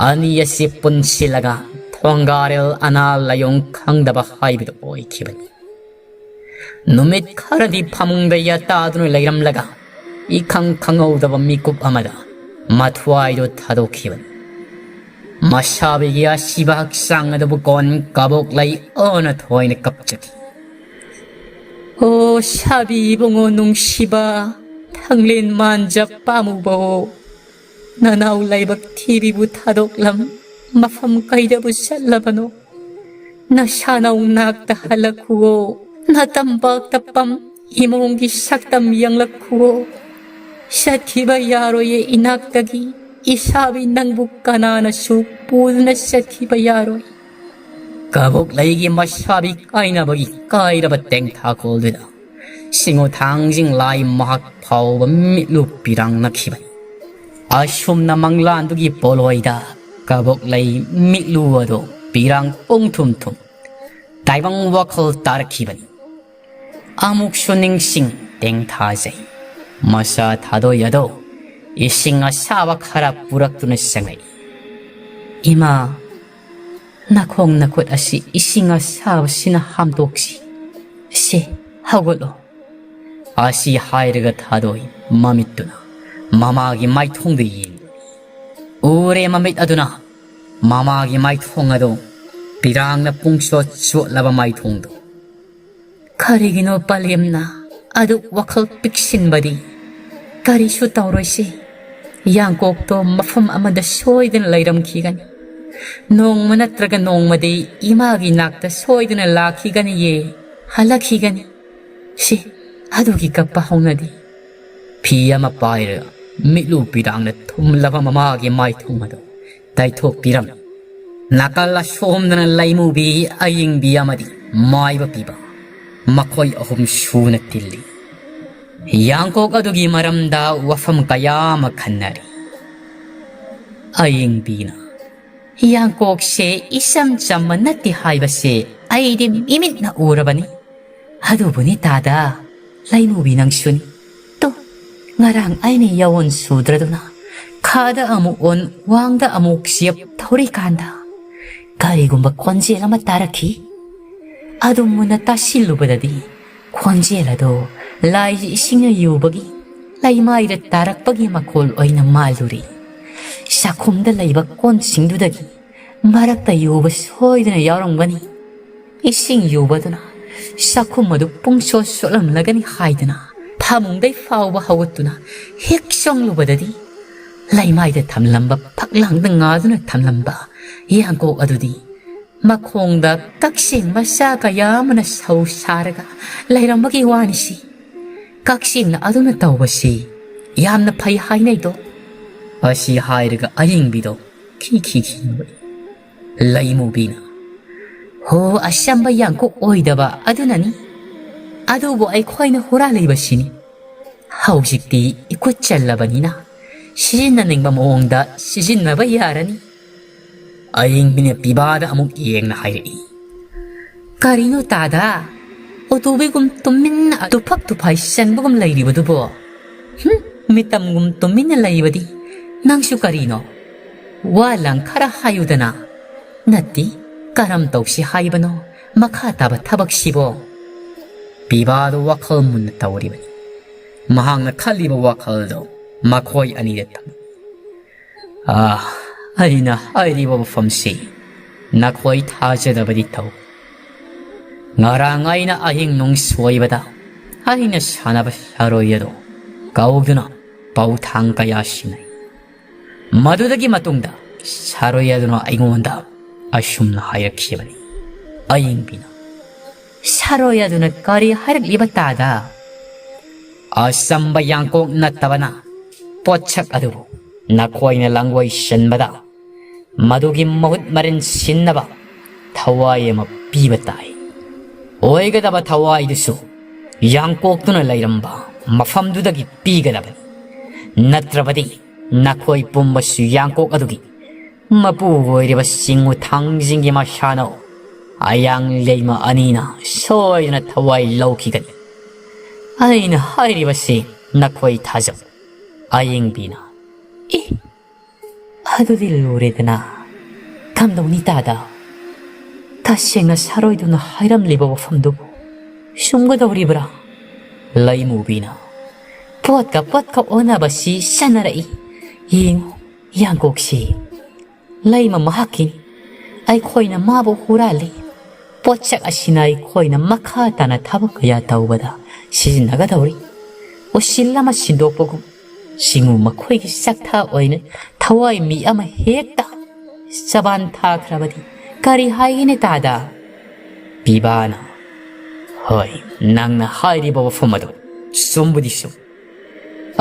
ꯑꯅꯤ ꯑꯁꯤ ꯄꯨꯟꯁꯤꯜꯂꯒ ꯊꯣꯡꯒꯥꯔꯦꯜ ꯑꯅꯥ ꯂꯥꯏꯑꯣꯡ ꯈꯪꯗꯕ ꯍꯥꯏꯕꯗꯨ ꯑꯣꯏꯈꯤꯕꯅꯤ꯫ ꯅꯨꯃꯤꯠ ꯈꯔꯗꯤ ꯐꯃꯨꯡꯗ ꯌꯥꯇꯥꯗꯨꯅ ꯂꯩꯔꯝꯂꯒ ꯏꯈꯪ ꯈꯪꯍꯧꯗꯕ ꯃꯤꯀꯨꯞ ꯑꯃꯗ ꯃꯊ꯭ꯋꯥꯏꯗꯨ ꯊꯥꯗꯣꯛꯈꯤꯕꯅꯤ꯫ ꯃꯁꯥꯕꯤꯒꯤ ꯑꯁꯤꯕ ꯍꯛꯆꯥꯡ ꯑꯗꯨꯕꯨ ꯀꯣꯟ ꯀꯕꯣꯛꯂꯩ ꯑꯣꯟꯅ ꯊꯣꯏꯅ ꯀꯞꯆꯈꯤ꯫ "ꯑꯣ ꯁꯥꯕꯤ ꯏꯕꯨꯡꯉꯣ ꯅꯨꯡꯁꯤꯕ, ꯊꯥꯡꯂꯦꯟ ꯃꯥꯟꯖ ꯄꯥꯝꯃꯨꯕ, ꯅꯅꯥꯎ ꯂꯥꯏꯕꯛ ꯊꯤꯕꯤꯕꯨ ꯊꯥꯗꯣꯛꯂꯝ ꯃꯐꯝ ꯀꯩꯗꯕꯨ ꯆꯠꯂꯕꯅꯣ? ꯅꯁꯥꯅꯧ ꯅꯥꯛꯇ ꯍꯜꯂꯛꯈꯨꯑꯣ, ꯅꯇꯝꯄꯥꯛꯇ ꯄꯝ ꯏꯃꯣꯡꯒꯤ ꯁꯛꯇꯝ ꯌꯦꯡꯂꯛꯈꯨꯑꯣ꯫ ꯆꯠꯈꯤꯕ ꯌꯥꯔꯣꯏꯌꯦ ꯏꯅꯥꯛꯇꯒꯤ, ꯏꯁꯥꯕꯤ ꯅꯪꯕꯨ ꯀꯅꯥꯅꯁꯨ ꯄꯨꯗꯨꯅ ꯆꯠꯈꯤꯕ ꯌꯥꯔꯣꯏ꯫" ꯀꯕꯣꯛꯂꯩꯒꯤ ꯃꯁꯥꯕꯤ ꯀꯥꯏꯅꯕꯒꯤ ꯀꯥꯏꯔꯕ ꯇꯦꯡꯊꯥꯈꯣꯜꯗꯨꯗ ꯁꯤꯡꯉꯨ ꯊꯥꯡꯖꯤꯡ ꯂꯥꯏ ꯃꯍꯥꯛ ꯐꯥꯎꯕ ꯃꯤꯠꯂꯨ ꯄꯤꯔꯥꯡꯅꯈꯤꯕꯅꯤ꯫ ꯑꯁꯨꯝꯅ ꯃꯪꯂꯥꯟꯗꯨꯒꯤ ꯄꯣꯂꯣꯏꯗ ꯀꯕꯣꯛꯂꯩ ꯃꯤꯠꯂꯨ ꯑꯗꯨ ꯄꯤꯔꯥꯡ ꯄꯨꯡ ꯊꯨꯝ ꯊꯨꯝ꯫ ꯇꯥꯏꯕꯪ ꯋꯥꯈꯜ ꯇꯥꯔꯛꯈꯤꯕꯅꯤ꯫ ꯑꯃꯨꯛꯁꯨ ꯅꯤꯡꯁꯤꯡ ꯇꯦꯡꯊꯥꯖꯩ꯫ ꯃꯆꯥ ꯊꯥꯗꯣꯏ ꯑꯗꯣ ꯏꯁꯤꯡ ꯑꯁꯥꯕ ꯈꯔ ꯄꯨꯔꯛꯇꯨꯅ ꯆꯪꯂꯛꯏ꯫ "ꯏꯃꯥ, ꯅꯈꯣꯡ ꯅꯈꯨꯠ ꯑꯁꯤ ꯏꯁꯤꯡ ꯑꯁꯥꯕꯁꯤꯅ ꯍꯥꯝꯗꯣꯛꯁꯤ꯫ ꯁꯦ, ꯍꯧꯒꯠꯂꯣ꯫" ꯑꯁꯤ ꯍꯥꯏꯔꯒ ꯊꯥꯗꯣꯏ ꯃꯃꯤꯠꯇꯨꯅ ꯃꯃꯥꯒꯤ ꯃꯥꯏꯊꯣꯡꯗ ꯌꯦꯡꯂꯨꯔꯦ꯫ ꯎꯔꯦ ꯃꯃꯤꯠ ꯑꯗꯨꯅ ꯃꯃꯥꯒꯤ ꯃꯥꯏꯊꯣꯡ ꯑꯗꯨ, ꯄꯤꯔꯥꯡꯅ ꯄꯨꯡꯆꯣꯠ ꯆꯣꯠꯂꯕ ꯃꯥꯏꯊꯣꯡꯗꯨ꯫ "ꯀꯔꯤꯒꯤꯅꯣ ꯄꯂꯦꯝꯅ ꯑꯗꯨꯛ ꯋꯥꯈꯜ ꯄꯤꯛꯁꯤꯟꯕꯗꯤ? ꯀꯔꯤꯁꯨ ꯇꯧꯔꯣꯏꯁꯤ꯫ ꯌꯥꯡꯀꯣꯛꯇꯣ ꯃꯐꯝ ꯑꯃꯗ ꯁꯣꯏꯗꯅ ꯂꯩꯔꯝꯈꯤꯒꯅꯤ꯫ ꯅꯣꯡꯃ ꯅꯠꯇ꯭ꯔꯒ ꯅꯣꯡꯃꯗꯤ ꯏꯃꯥꯒꯤ ꯅꯥꯛꯇ ꯁꯣꯏꯗꯅ ꯂꯥꯛꯈꯤꯒꯅꯤꯌꯦ, ꯍꯜꯂꯛꯈꯤꯒꯅꯤ꯫ ꯁꯤ, ꯑꯗꯨꯒꯤ ꯀꯞꯄ ꯍꯧꯅꯗꯦ꯫" ꯐꯤ ꯑꯃ ꯄꯥꯏꯔꯒ ꯃꯤꯠꯂꯨ ꯄꯤꯔꯥꯡꯅ ꯊꯨꯝꯂꯕ ꯃꯃꯥꯒꯤ ꯃꯥꯏꯊꯣꯡ ꯑꯗꯨ ꯇꯩꯊꯣꯛꯄꯤꯔꯝꯃꯤ꯫ ꯅꯥꯀꯜ ꯑꯁꯣꯝꯗꯅ ꯂꯩꯃꯨꯕꯤ, ꯑꯌꯤꯡꯕꯤ ꯑꯃꯗꯤ ꯃꯥꯏꯕ ꯄꯤꯕ, ꯃꯈꯣꯏ ꯑꯍꯨꯝ ꯁꯨꯅ ꯇꯤꯜꯂꯤ꯫ ꯌꯥꯡꯀꯣꯛ ꯑꯗꯨꯒꯤ ꯃꯔꯝꯗ ꯋꯥꯐꯝ ꯀꯌꯥ ꯑꯃ ꯈꯟꯅꯔꯤ꯫ ꯑꯌꯤꯡꯕꯤꯅ, "ꯌꯥꯡꯀꯣꯛꯁꯦ ꯏꯆꯝ ꯆꯝꯕ ꯅꯠꯇꯦ ꯍꯥꯏꯕꯁꯦ ꯑꯩꯗꯤ ꯃꯤꯃꯤꯠꯅ ꯎꯔꯕꯅꯤ꯫ ꯑꯗꯨꯕꯨꯅꯤ ꯇꯥꯗ, ꯂꯩꯃꯨꯕꯤ ꯅꯪꯁꯨꯅꯤ꯫ ꯇꯨ, ꯉꯔꯥꯡ ꯑꯩꯅ ꯌꯥꯋꯣꯟ ꯁꯨꯗ꯭ꯔꯗꯨꯅ ꯈꯥꯗ ꯑꯃꯨꯛ ꯑꯣꯟ, ꯋꯥꯡꯗ ꯑꯃꯨꯛ ꯆꯦꯞ ꯊꯧꯔꯤꯀꯥꯟꯗ ꯀꯔꯤꯒꯨꯝꯕ ꯈꯣꯟꯖꯦꯜ ꯑꯃ ꯇꯥꯔꯛꯈꯤ꯫ ꯑꯗꯨꯝ ꯃꯨꯟꯅ ꯇꯥꯁꯤꯜꯂꯨꯕꯗꯗꯤ ꯈꯣꯟꯖꯦꯜ ꯑꯗꯣ ꯂꯥꯏ ꯏꯁꯤꯡꯅ ꯌꯨꯕꯒꯤ ꯂꯩꯃꯥꯏꯗ ꯇꯥꯔꯛꯄꯒꯤ ꯃꯈꯣꯜ ꯑꯣꯏꯅ ꯃꯥꯜꯂꯨꯔꯦ꯫ ꯆꯥꯛꯈꯨꯝꯗ ꯂꯩꯕ ꯀꯣꯟꯁꯤꯡꯗꯨꯗꯒꯤ ꯃꯔꯛꯇ ꯌꯨꯕ ꯁꯣꯏꯗꯅ ꯌꯥꯎꯔꯝꯒꯅꯤ꯫ ꯏꯁꯤꯡ ꯌꯨꯕꯗꯨꯅ ꯆꯥꯛꯈꯨꯝ ꯑꯗꯨ ꯄꯨꯡꯁꯣꯠ ꯁꯣꯠꯂꯝꯂꯒꯅꯤ ꯍꯥꯏꯗꯨꯅ ꯐꯃꯨꯡꯗꯩ ꯐꯥꯎꯕ ꯍꯧꯒꯠꯇꯨꯅ ꯍꯦꯛ ꯆꯪꯂꯨꯕꯗꯗꯤ ꯂꯩꯃꯥꯏꯗ ꯊꯝꯂꯝꯕ ꯐꯛꯂꯥꯡꯗ ꯉꯥꯗꯨꯅ ꯊꯝꯂꯝꯕ ꯌꯥꯡꯀꯣꯛ ꯑꯗꯨꯗꯤ ꯃꯈꯣꯡꯗ ꯀꯛꯆꯦꯡ ꯃꯆꯥ ꯀꯌꯥ ꯑꯃꯅ ꯁꯧ ꯁꯥꯔꯒ ꯂꯩꯔꯝꯕꯒꯤ ꯋꯥꯅꯤꯁꯤ꯫ ꯀꯛꯆꯦꯡꯅ ꯑꯗꯨꯅ ꯇꯧꯕꯁꯤ ꯌꯥꯝꯅ ꯐꯩ ꯍꯥꯏꯅꯩꯗꯣ꯫" ꯑꯁꯤ ꯍꯥꯏꯔꯒ ꯑꯌꯤꯡꯕꯤꯗꯣ ꯈꯤ ꯈꯤ ꯈꯤ ꯅꯣꯛꯏ꯫ ꯂꯩꯃꯨꯕꯤꯅ, "ꯍꯣ, ꯑꯆꯝꯕ ꯌꯥꯡꯀꯣꯛ ꯑꯣꯏꯗꯕ ꯑꯗꯨꯅꯅꯤ꯫ ꯑꯗꯨꯕꯨ ꯑꯩꯈꯣꯏꯅ ꯍꯨꯔꯥꯜꯂꯤꯕꯁꯤꯅꯤ꯫ ꯍꯧꯖꯤꯛꯇꯤ ꯏꯈꯨꯠ ꯆꯜꯂꯕꯅꯤꯅ ꯁꯤꯖꯤꯟꯅꯅꯤꯡꯕ ꯃꯑꯣꯡꯗ ꯁꯤꯖꯤꯟꯅꯕ ꯌꯥꯔꯅꯤ꯫" ꯑꯌꯤꯡꯕꯤꯅ ꯄꯤꯕꯥꯗ ꯑꯃꯨꯛ ꯌꯦꯡꯅ ꯍꯥꯏꯔꯛꯏ꯫ "ꯀꯔꯤꯅꯣ ꯇꯥꯗ? ꯎꯇꯨꯕꯤꯒꯨꯝ ꯇꯨꯃꯤꯟꯅ ꯇꯨꯐꯛ ꯇꯨꯐꯥꯏ ꯆꯟꯕꯒꯨꯝ ꯂꯩꯔꯤꯕꯗꯨꯕꯣ? ꯍꯨꯝ, ꯃꯤꯇꯝꯒꯨꯝ ꯇꯨꯃꯤꯟꯅ ꯂꯩꯕꯗꯤ ꯅꯪꯁꯨ ꯀꯔꯤꯅꯣ? ꯋꯥ ꯂꯥꯡ ꯈꯔ ꯍꯥꯏꯌꯨꯗꯅ꯫ ꯅꯠꯇꯦ, ꯀꯔꯝ ꯇꯧꯁꯤ ꯍꯥꯏꯕꯅꯣ ꯃꯈꯥ ꯇꯥꯕ ꯊꯕꯛꯁꯤꯕꯣ?" ꯄꯤꯕꯥꯗꯨ ꯋꯥꯈꯜ ꯃꯨꯟꯅ ꯇꯧꯔꯤꯕꯅꯤ꯫ ꯃꯍꯥꯛꯅ ꯈꯜꯂꯤꯕ ꯋꯥꯈꯜꯗꯨ ꯃꯈꯣꯏ ꯑꯅꯤꯗ ꯇꯝꯃꯤ꯫ "ꯑꯥ, ꯑꯩꯅ ꯍꯥꯏꯔꯤꯕ ꯋꯥꯐꯝꯁꯤ ꯅꯈꯣꯏ ꯊꯥꯖꯗꯕꯗꯤ ꯇꯧ꯫ ꯉꯔꯥꯡ ꯑꯩꯅ ꯑꯍꯤꯡ ꯅꯨꯡ ꯁꯣꯏꯕꯗ ꯑꯩꯅ ꯁꯥꯟꯅꯕ ꯁꯥꯔꯣꯏ ꯑꯗꯨ ꯀꯧꯗꯨꯅ ꯄꯧꯊꯥꯡ ꯀꯌꯥ ꯁꯤꯟꯅꯩ꯫ ꯃꯗꯨꯗꯒꯤ ꯃꯇꯨꯡꯗ ꯁꯥꯔꯣꯏ ꯑꯗꯨꯅ ꯑꯩꯉꯣꯟꯗ ꯑꯁꯨꯝꯅ ꯍꯥꯏꯔꯛꯈꯤꯕꯅꯤ"꯫ ꯑꯌꯤꯡꯕꯤꯅ, "ꯁꯥꯔꯣꯏ ꯑꯗꯨꯅ ꯀꯔꯤ ꯍꯥꯏꯔꯛꯂꯤꯕ ꯇꯥꯗ?" "ꯑꯆꯝꯕ ꯌꯥꯡꯀꯣꯛ ꯅꯠꯇꯕꯅ ꯄꯣꯠꯁꯛ ꯑꯗꯨꯕꯨ ꯅꯈꯣꯏꯅ ꯂꯥꯡꯒꯣꯏ ꯆꯟꯕꯗ ꯃꯗꯨꯒꯤ ꯃꯍꯨꯠ ꯃꯔꯤꯟ ꯁꯤꯟꯅꯕ ꯊꯋꯥꯏ ꯑꯃ ꯄꯤꯕ ꯇꯥꯏ꯫ ꯑꯣꯏꯒꯗꯕ ꯊꯋꯥꯏꯗꯨꯁꯨ ꯌꯥꯡꯀꯣꯛꯇꯨꯅ ꯂꯩꯔꯝꯕ ꯃꯐꯝꯗꯨꯗꯒꯤ ꯄꯤꯒꯗꯕꯅꯤ꯫ ꯅꯠꯇ꯭ꯔꯕꯗꯤ ꯅꯈꯣꯏ ꯄꯨꯝꯕꯁꯨ ꯌꯥꯡꯀꯣꯛ ꯑꯗꯨꯒꯤ ꯃꯄꯨ ꯑꯣꯏꯔꯤꯕ ꯆꯤꯡꯉꯨ ꯊꯥꯡꯖꯤꯡꯒꯤ ꯃꯁꯥꯅꯧ ꯑꯌꯥꯡ ꯂꯩꯃ ꯑꯅꯤꯅ ꯁꯣꯏꯗꯅ ꯊꯋꯥꯏ ꯂꯧꯈꯤꯒꯅꯤ꯫ ꯑꯩꯅ ꯍꯥꯏꯔꯤꯕꯁꯤ ꯅꯈꯣꯏ ꯊꯥꯖꯧ"꯫ ꯑꯌꯤꯡꯕꯤꯅ, "ꯑꯦ, ꯑꯗꯨꯗꯤ ꯂꯨꯔꯦꯗꯅ꯫ ꯀꯝꯗꯧꯅꯤ ꯇꯥꯗ? ꯇꯁꯦꯡꯅ ꯁꯥꯔꯣꯏꯗꯨꯅ ꯍꯥꯏꯔꯝꯂꯤꯕ ꯋꯥꯐꯝꯗꯨꯕꯨ ꯆꯨꯝꯒꯗꯧꯔꯤꯕ꯭ꯔꯥ?" ꯂꯩꯃꯨꯕꯤꯅ, "ꯄꯣꯠꯀ ꯄꯣꯠꯀ ꯑꯣꯟꯅꯕꯁꯤ ꯆꯠꯅꯔꯛꯏ꯫ ꯌꯦꯡꯉꯨ, ꯌꯥꯡꯀꯣꯛꯁꯤ ꯂꯩꯃ ꯃꯍꯥꯛꯀꯤꯅꯤ꯫ ꯑꯩꯈꯣꯏꯅ ꯃꯥꯕꯨ ꯍꯨꯔꯥꯜꯂꯤ꯫ ꯄꯣꯠꯁꯛ ꯑꯁꯤꯅ ꯑꯩꯈꯣꯏꯅ ꯃꯈꯥ ꯇꯥꯅ ꯊꯕꯛ ꯀꯌꯥ ꯇꯧꯕꯗ ꯁꯤꯖꯤꯟꯅꯒꯗꯧꯔꯤ꯫ ꯎꯁꯤꯜ ꯑꯃ ꯁꯤꯟꯗꯣꯛꯄꯒꯨꯝ, ꯆꯤꯡꯉꯨ ꯃꯈꯣꯏꯒꯤ ꯆꯥꯛꯊꯥ ꯑꯣꯏꯅ ꯊꯋꯥꯏ ꯃꯤ ꯑꯃ ꯍꯦꯛꯇ ꯆꯕꯥꯟ ꯊꯥꯈ꯭ꯔꯕꯗꯤ ꯀꯔꯤ ꯍꯥꯏꯒꯅꯤ ꯇꯥꯗ?" ꯄꯤꯕꯥꯅ, "ꯍꯣꯏ, ꯅꯪꯅ ꯍꯥꯏꯔꯤꯕ ꯋꯥꯐꯝ ꯑꯗꯨ ꯆꯨꯝꯕꯨꯗꯤ ꯆꯨꯝ꯫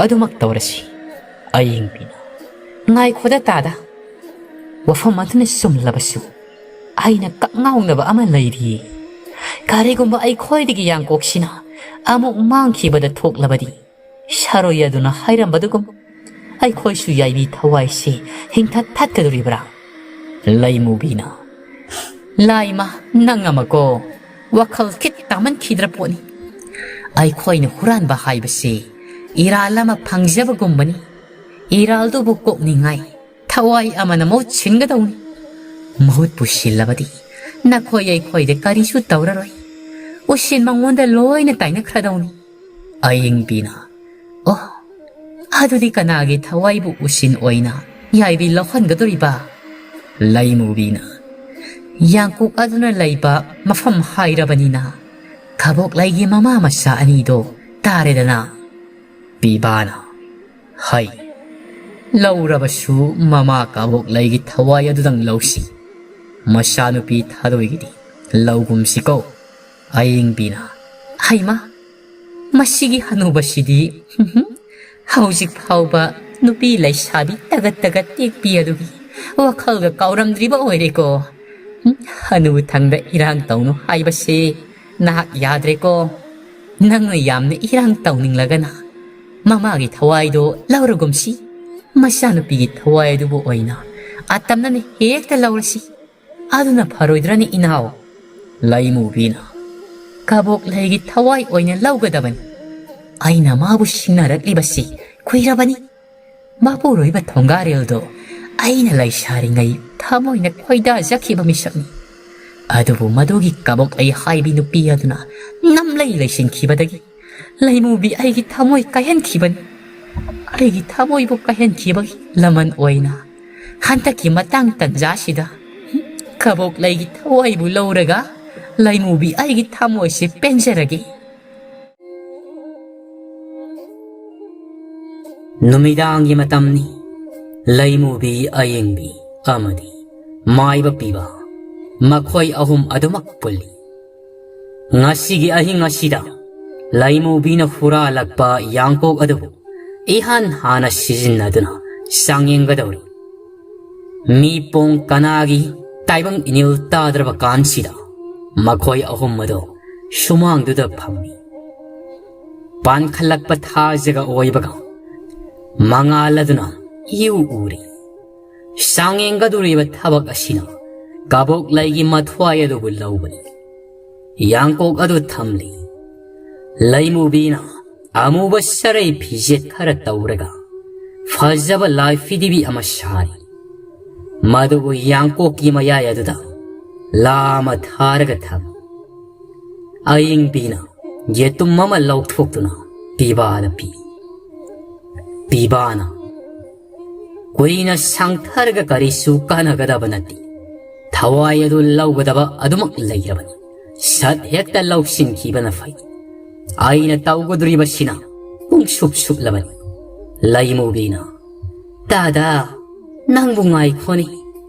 ꯑꯗꯨꯃꯛ ꯇꯧꯔꯁꯤ"꯫ ꯑꯌꯤꯡꯕꯤꯅ, "ꯉꯥꯏꯈꯣꯗ ꯇꯥꯗ, ꯋꯥꯐꯝ ꯑꯗꯨꯅ ꯆꯨꯝꯂꯕꯁꯨ ꯑꯩꯅ ꯀꯛꯉꯥꯎꯅꯕ ꯑꯃ ꯂꯩꯔꯤꯌꯦ꯫ ꯀꯔꯤꯒꯨꯝꯕ ꯑꯩꯈꯣꯏꯗꯒꯤ ꯌꯥꯡꯀꯣꯛꯁꯤꯅ ꯑꯃꯨꯛ ꯃꯥꯡꯈꯤꯕꯗ ꯊꯣꯛꯂꯕꯗꯤ, ꯁꯥꯔꯣꯏ ꯑꯗꯨꯅ ꯍꯥꯏꯔꯝꯕꯗꯨꯒꯨꯝ ꯑꯩꯈꯣꯏꯁꯨ ꯌꯥꯏꯕꯤ ꯊꯋꯥꯏꯁꯤ ꯍꯤꯡꯊꯠ ꯊꯠꯀꯗꯧꯔꯤꯕ꯭ꯔꯥ? ꯂꯩꯃꯨꯕꯤꯅ, "ꯂꯥꯏꯃ, ꯅꯪ ꯑꯃꯀꯣ, ꯋꯥꯈꯜ ꯈꯤꯠ ꯇꯥꯃꯟꯈꯤꯗ꯭ꯔ ꯄꯣꯠꯅꯤ꯫ ꯑꯩꯈꯣꯏꯅ ꯍꯨꯔꯥꯟꯕ ꯍꯥꯏꯕꯁꯤ ꯏꯔꯥꯜ ꯑꯃ ꯐꯪꯖꯕꯒꯨꯝꯕꯅꯤ꯫ ꯏꯔꯥꯜꯗꯨꯕꯨ ꯀꯣꯛꯅꯤꯡꯉꯥꯏ ꯊꯋꯥꯏ ꯑꯃꯅ ꯃꯍꯨꯠ ꯁꯤꯟꯒꯗꯧꯅꯤ꯫ ꯃꯍꯨꯠꯄꯨ ꯁꯤꯜꯂꯕꯗꯤ ꯅꯈꯣꯏ ꯑꯩꯈꯣꯏꯗ ꯀꯔꯤꯁꯨ ꯇꯧꯔꯔꯣꯏ꯫ ꯎꯁꯤꯟ ꯃꯉꯣꯟꯗ ꯂꯣꯏꯅ ꯇꯥꯏꯅꯈ꯭ꯔꯗꯧꯅꯤ꯫" ꯑꯌꯤꯡꯕꯤꯅ, "ꯑꯣ, ꯑꯗꯨꯗꯤ ꯀꯅꯥꯒꯤ ꯊꯋꯥꯏꯕꯨ ꯎꯁꯤꯟ ꯑꯣꯏꯅ ꯌꯥꯏꯕꯤ ꯂꯧꯍꯟꯒꯗꯧꯔꯤꯕ?" ꯂꯩꯃꯨꯕꯤꯅ, "ꯌꯥꯡꯀꯣꯛ ꯑꯗꯨꯅ ꯂꯩꯕ ꯃꯐꯝ ꯍꯥꯏꯔꯕꯅꯤꯅ ꯀꯕꯣꯛꯂꯩꯒꯤ ꯃꯃꯥ ꯃꯆꯥ ꯑꯅꯤꯗꯣ ꯇꯥꯔꯦꯗꯅ꯫" ꯄꯤꯕꯥꯅ, "ꯍꯩ, ꯂꯧꯔꯕꯁꯨ ꯃꯃꯥ ꯀꯕꯣꯛꯂꯩꯒꯤ ꯊꯋꯥꯏ ꯑꯗꯨꯗꯪ ꯂꯧꯁꯤ꯫ ꯃꯆꯥꯅꯨꯄꯤ ꯊꯥꯗꯣꯏꯒꯤꯗꯤ ꯂꯧꯒꯨꯝꯁꯤꯀꯣ꯫" ꯑꯌꯤꯡꯕꯤꯅ, "ꯍꯩꯃꯥ, ꯃꯁꯤꯒꯤ ꯍꯅꯨꯕꯁꯤꯗꯤ ꯍꯧꯖꯤꯛ ꯐꯥꯎꯕ ꯅꯨꯄꯤ ꯂꯩꯁꯥꯕꯤ ꯇꯒꯠ ꯇꯒꯠ ꯇꯦꯛꯄꯤ ꯑꯗꯨꯒꯤ ꯋꯥꯈꯜꯒ ꯀꯥꯎꯔꯝꯗ꯭ꯔꯤꯕ ꯑꯣꯏꯔꯦꯀꯣ꯫ ꯍꯅꯨꯊꯪꯗ ꯏꯔꯥꯡ ꯇꯧꯅꯨ ꯍꯥꯏꯕꯁꯦ ꯅꯍꯥꯛ ꯌꯥꯗ꯭ꯔꯦꯀꯣ꯫ ꯅꯪꯅ ꯌꯥꯝꯅ ꯏꯔꯥꯡ ꯇꯧꯅꯤꯡꯂꯒꯅ ꯃꯃꯥꯒꯤ ꯊꯋꯥꯏꯗꯣ ꯂꯧꯔꯒꯨꯝꯁꯤ꯫ ꯃꯆꯥꯅꯨꯄꯤꯒꯤ ꯊꯋꯥꯏ ꯑꯗꯨꯕꯨ ꯑꯣꯏꯅ ꯑꯇꯝꯅꯅ ꯍꯦꯛꯇ ꯂꯧꯔꯁꯤ꯫ ꯑꯗꯨꯅ ꯐꯔꯣꯏꯗ꯭ꯔꯅꯤ ꯏꯅꯥꯎ?" ꯂꯩꯃꯨꯕꯤꯅ, "ꯀꯕꯣꯛꯂꯩꯒꯤ ꯊꯋꯥꯏ ꯑꯣꯏꯅ ꯂꯧꯒꯗꯕꯅꯤ꯫ ꯑꯩꯅ ꯃꯥꯕꯨ ꯁꯤꯡꯅꯔꯛꯂꯤꯕꯁꯤ ꯀꯨꯏꯔꯕꯅꯤ꯫ ꯃꯄꯨꯔꯣꯏꯕ ꯊꯣꯡꯒꯥꯔꯦꯜꯗꯣ ꯑꯩꯅ ꯂꯩꯁꯥꯔꯤꯉꯩ ꯊꯃꯣꯏꯅ ꯈꯣꯏꯗꯥꯖꯈꯤꯕ ꯃꯤꯁꯛꯅꯤ꯫ ꯑꯗꯨꯕꯨ ꯃꯗꯨꯒꯤ ꯀꯕꯣꯛꯂꯩ ꯍꯥꯏꯕꯤ ꯅꯨꯄꯤ ꯑꯗꯨꯅ ꯅꯝꯂꯩ ꯂꯩꯁꯤꯟꯈꯤꯕꯗꯒꯤ ꯂꯩꯃꯨꯕꯤ ꯑꯩꯒꯤ ꯊꯃꯣꯏ ꯀꯥꯏꯍꯟꯈꯤꯕꯅꯤ꯫ ꯑꯩꯒꯤ ꯊꯃꯣꯏꯕꯨ ꯀꯥꯏꯍꯟꯈꯤꯕꯒꯤ ꯂꯃꯟ ꯑꯣꯏꯅ ꯍꯟꯗꯛꯀꯤ ꯃꯇꯥꯡ ꯇꯟꯖꯥꯁꯤꯗ ꯀꯕꯣꯛꯂꯩꯒꯤ ꯊꯋꯥꯏꯕꯨ ꯂꯧꯔꯒ ꯂꯩꯃꯨꯕꯤ ꯑꯩꯒꯤ ꯊꯃꯣꯏꯁꯦ ꯄꯦꯟꯖꯔꯒꯦ꯫" ꯅꯨꯃꯤꯗꯥꯡꯒꯤ ꯃꯇꯝꯅꯤ꯫ ꯂꯩꯃꯨꯕꯤ, ꯑꯌꯤꯡꯕꯤ ꯑꯃꯗꯤ ꯃꯥꯏꯕ ꯄꯤꯕ, ꯃꯈꯣꯏ ꯑꯍꯨꯝ ꯑꯗꯨꯃꯛ ꯄꯨꯜꯂꯤ꯫ ꯉꯁꯤꯒꯤ ꯑꯍꯤꯡ ꯑꯁꯤꯗ ꯂꯩꯃꯨꯕꯤꯅ ꯍꯨꯔꯥꯜꯂꯛꯄ ꯌꯥꯡꯀꯣꯛ ꯑꯗꯨꯕꯨ ꯏꯍꯥꯟ ꯍꯥꯟꯅ ꯁꯤꯖꯤꯟꯅꯗꯨꯅ ꯆꯥꯡꯌꯦꯡꯒꯗꯧꯔꯤ꯫ ꯃꯤ ꯄꯣꯡ ꯀꯅꯥꯒꯤ ꯇꯥꯏꯕꯪ ꯏꯅꯤꯜ ꯇꯥꯗ꯭ꯔꯕ ꯀꯥꯟꯁꯤꯗ ꯃꯈꯣꯏ ꯑꯍꯨꯝ ꯑꯗꯨ ꯁꯨꯃꯥꯡꯗꯨꯗ ꯐꯝꯃꯤ꯫ ꯄꯥꯟꯈꯠꯂꯛꯄ ꯊꯥꯖꯒ ꯑꯣꯏꯕꯒ ꯃꯉꯥꯜ ꯑꯗꯨꯅ ꯏꯎ ꯎꯔꯤ꯫ ꯆꯥꯡꯌꯦꯡꯒꯗꯧꯔꯤꯕ ꯊꯕꯛ ꯑꯁꯤꯅ ꯀꯕꯣꯛꯂꯩꯒꯤ ꯃꯊ꯭ꯋꯥꯏ ꯑꯗꯨꯕꯨ ꯂꯧꯕꯅꯤ꯫ ꯌꯥꯡꯀꯣꯛ ꯑꯗꯨ ꯊꯝꯂꯤ꯫ ꯂꯩꯃꯨꯕꯤꯅ ꯑꯃꯨꯕ ꯁꯔꯩ ꯐꯤꯖꯦꯠ ꯈꯔ ꯇꯧꯔꯒ ꯐꯖꯕ ꯂꯥꯏ ꯐꯤꯗꯤꯕꯤ ꯑꯃ ꯁꯥꯔꯤ꯫ ꯃꯗꯨꯕꯨ ꯌꯥꯡꯀꯣꯛꯀꯤ ꯃꯌꯥꯏ ꯑꯗꯨꯗ ꯂꯥ ꯑꯃ ꯊꯥꯔꯒ ꯊꯝꯃꯤ꯫ ꯑꯌꯤꯡꯕꯤꯅ ꯌꯦꯇꯨꯝ ꯑꯃ ꯂꯧꯊꯣꯛꯇꯨꯅ ꯄꯤꯕꯥꯗ ꯄꯤ꯫ ꯄꯤꯕꯥꯅ, "ꯀꯨꯏꯅ ꯁꯥꯡꯊꯔꯒ ꯀꯔꯤꯁꯨ ꯀꯥꯟꯅꯒꯗꯕ ꯅꯠꯇꯦ꯫ ꯊꯋꯥꯏ ꯑꯗꯨ ꯂꯧꯒꯗꯕ ꯑꯗꯨꯃꯛ ꯂꯩꯔꯕꯅꯤ꯫ ꯁꯠ ꯍꯦꯛꯇ ꯂꯧꯁꯤꯟꯈꯤꯕꯅ ꯐꯩ꯫ ꯑꯩꯅ ꯇꯧꯒꯗꯧꯔꯤꯕꯁꯤꯅ ꯄꯨꯡꯁꯨꯞ ꯁꯨꯞꯂꯕꯅꯤ꯫" ꯂꯩꯃꯨꯕꯤꯅ, "ꯇꯥꯗ, ꯅꯪꯕꯨ ꯉꯥꯏꯈꯣꯅꯦ꯫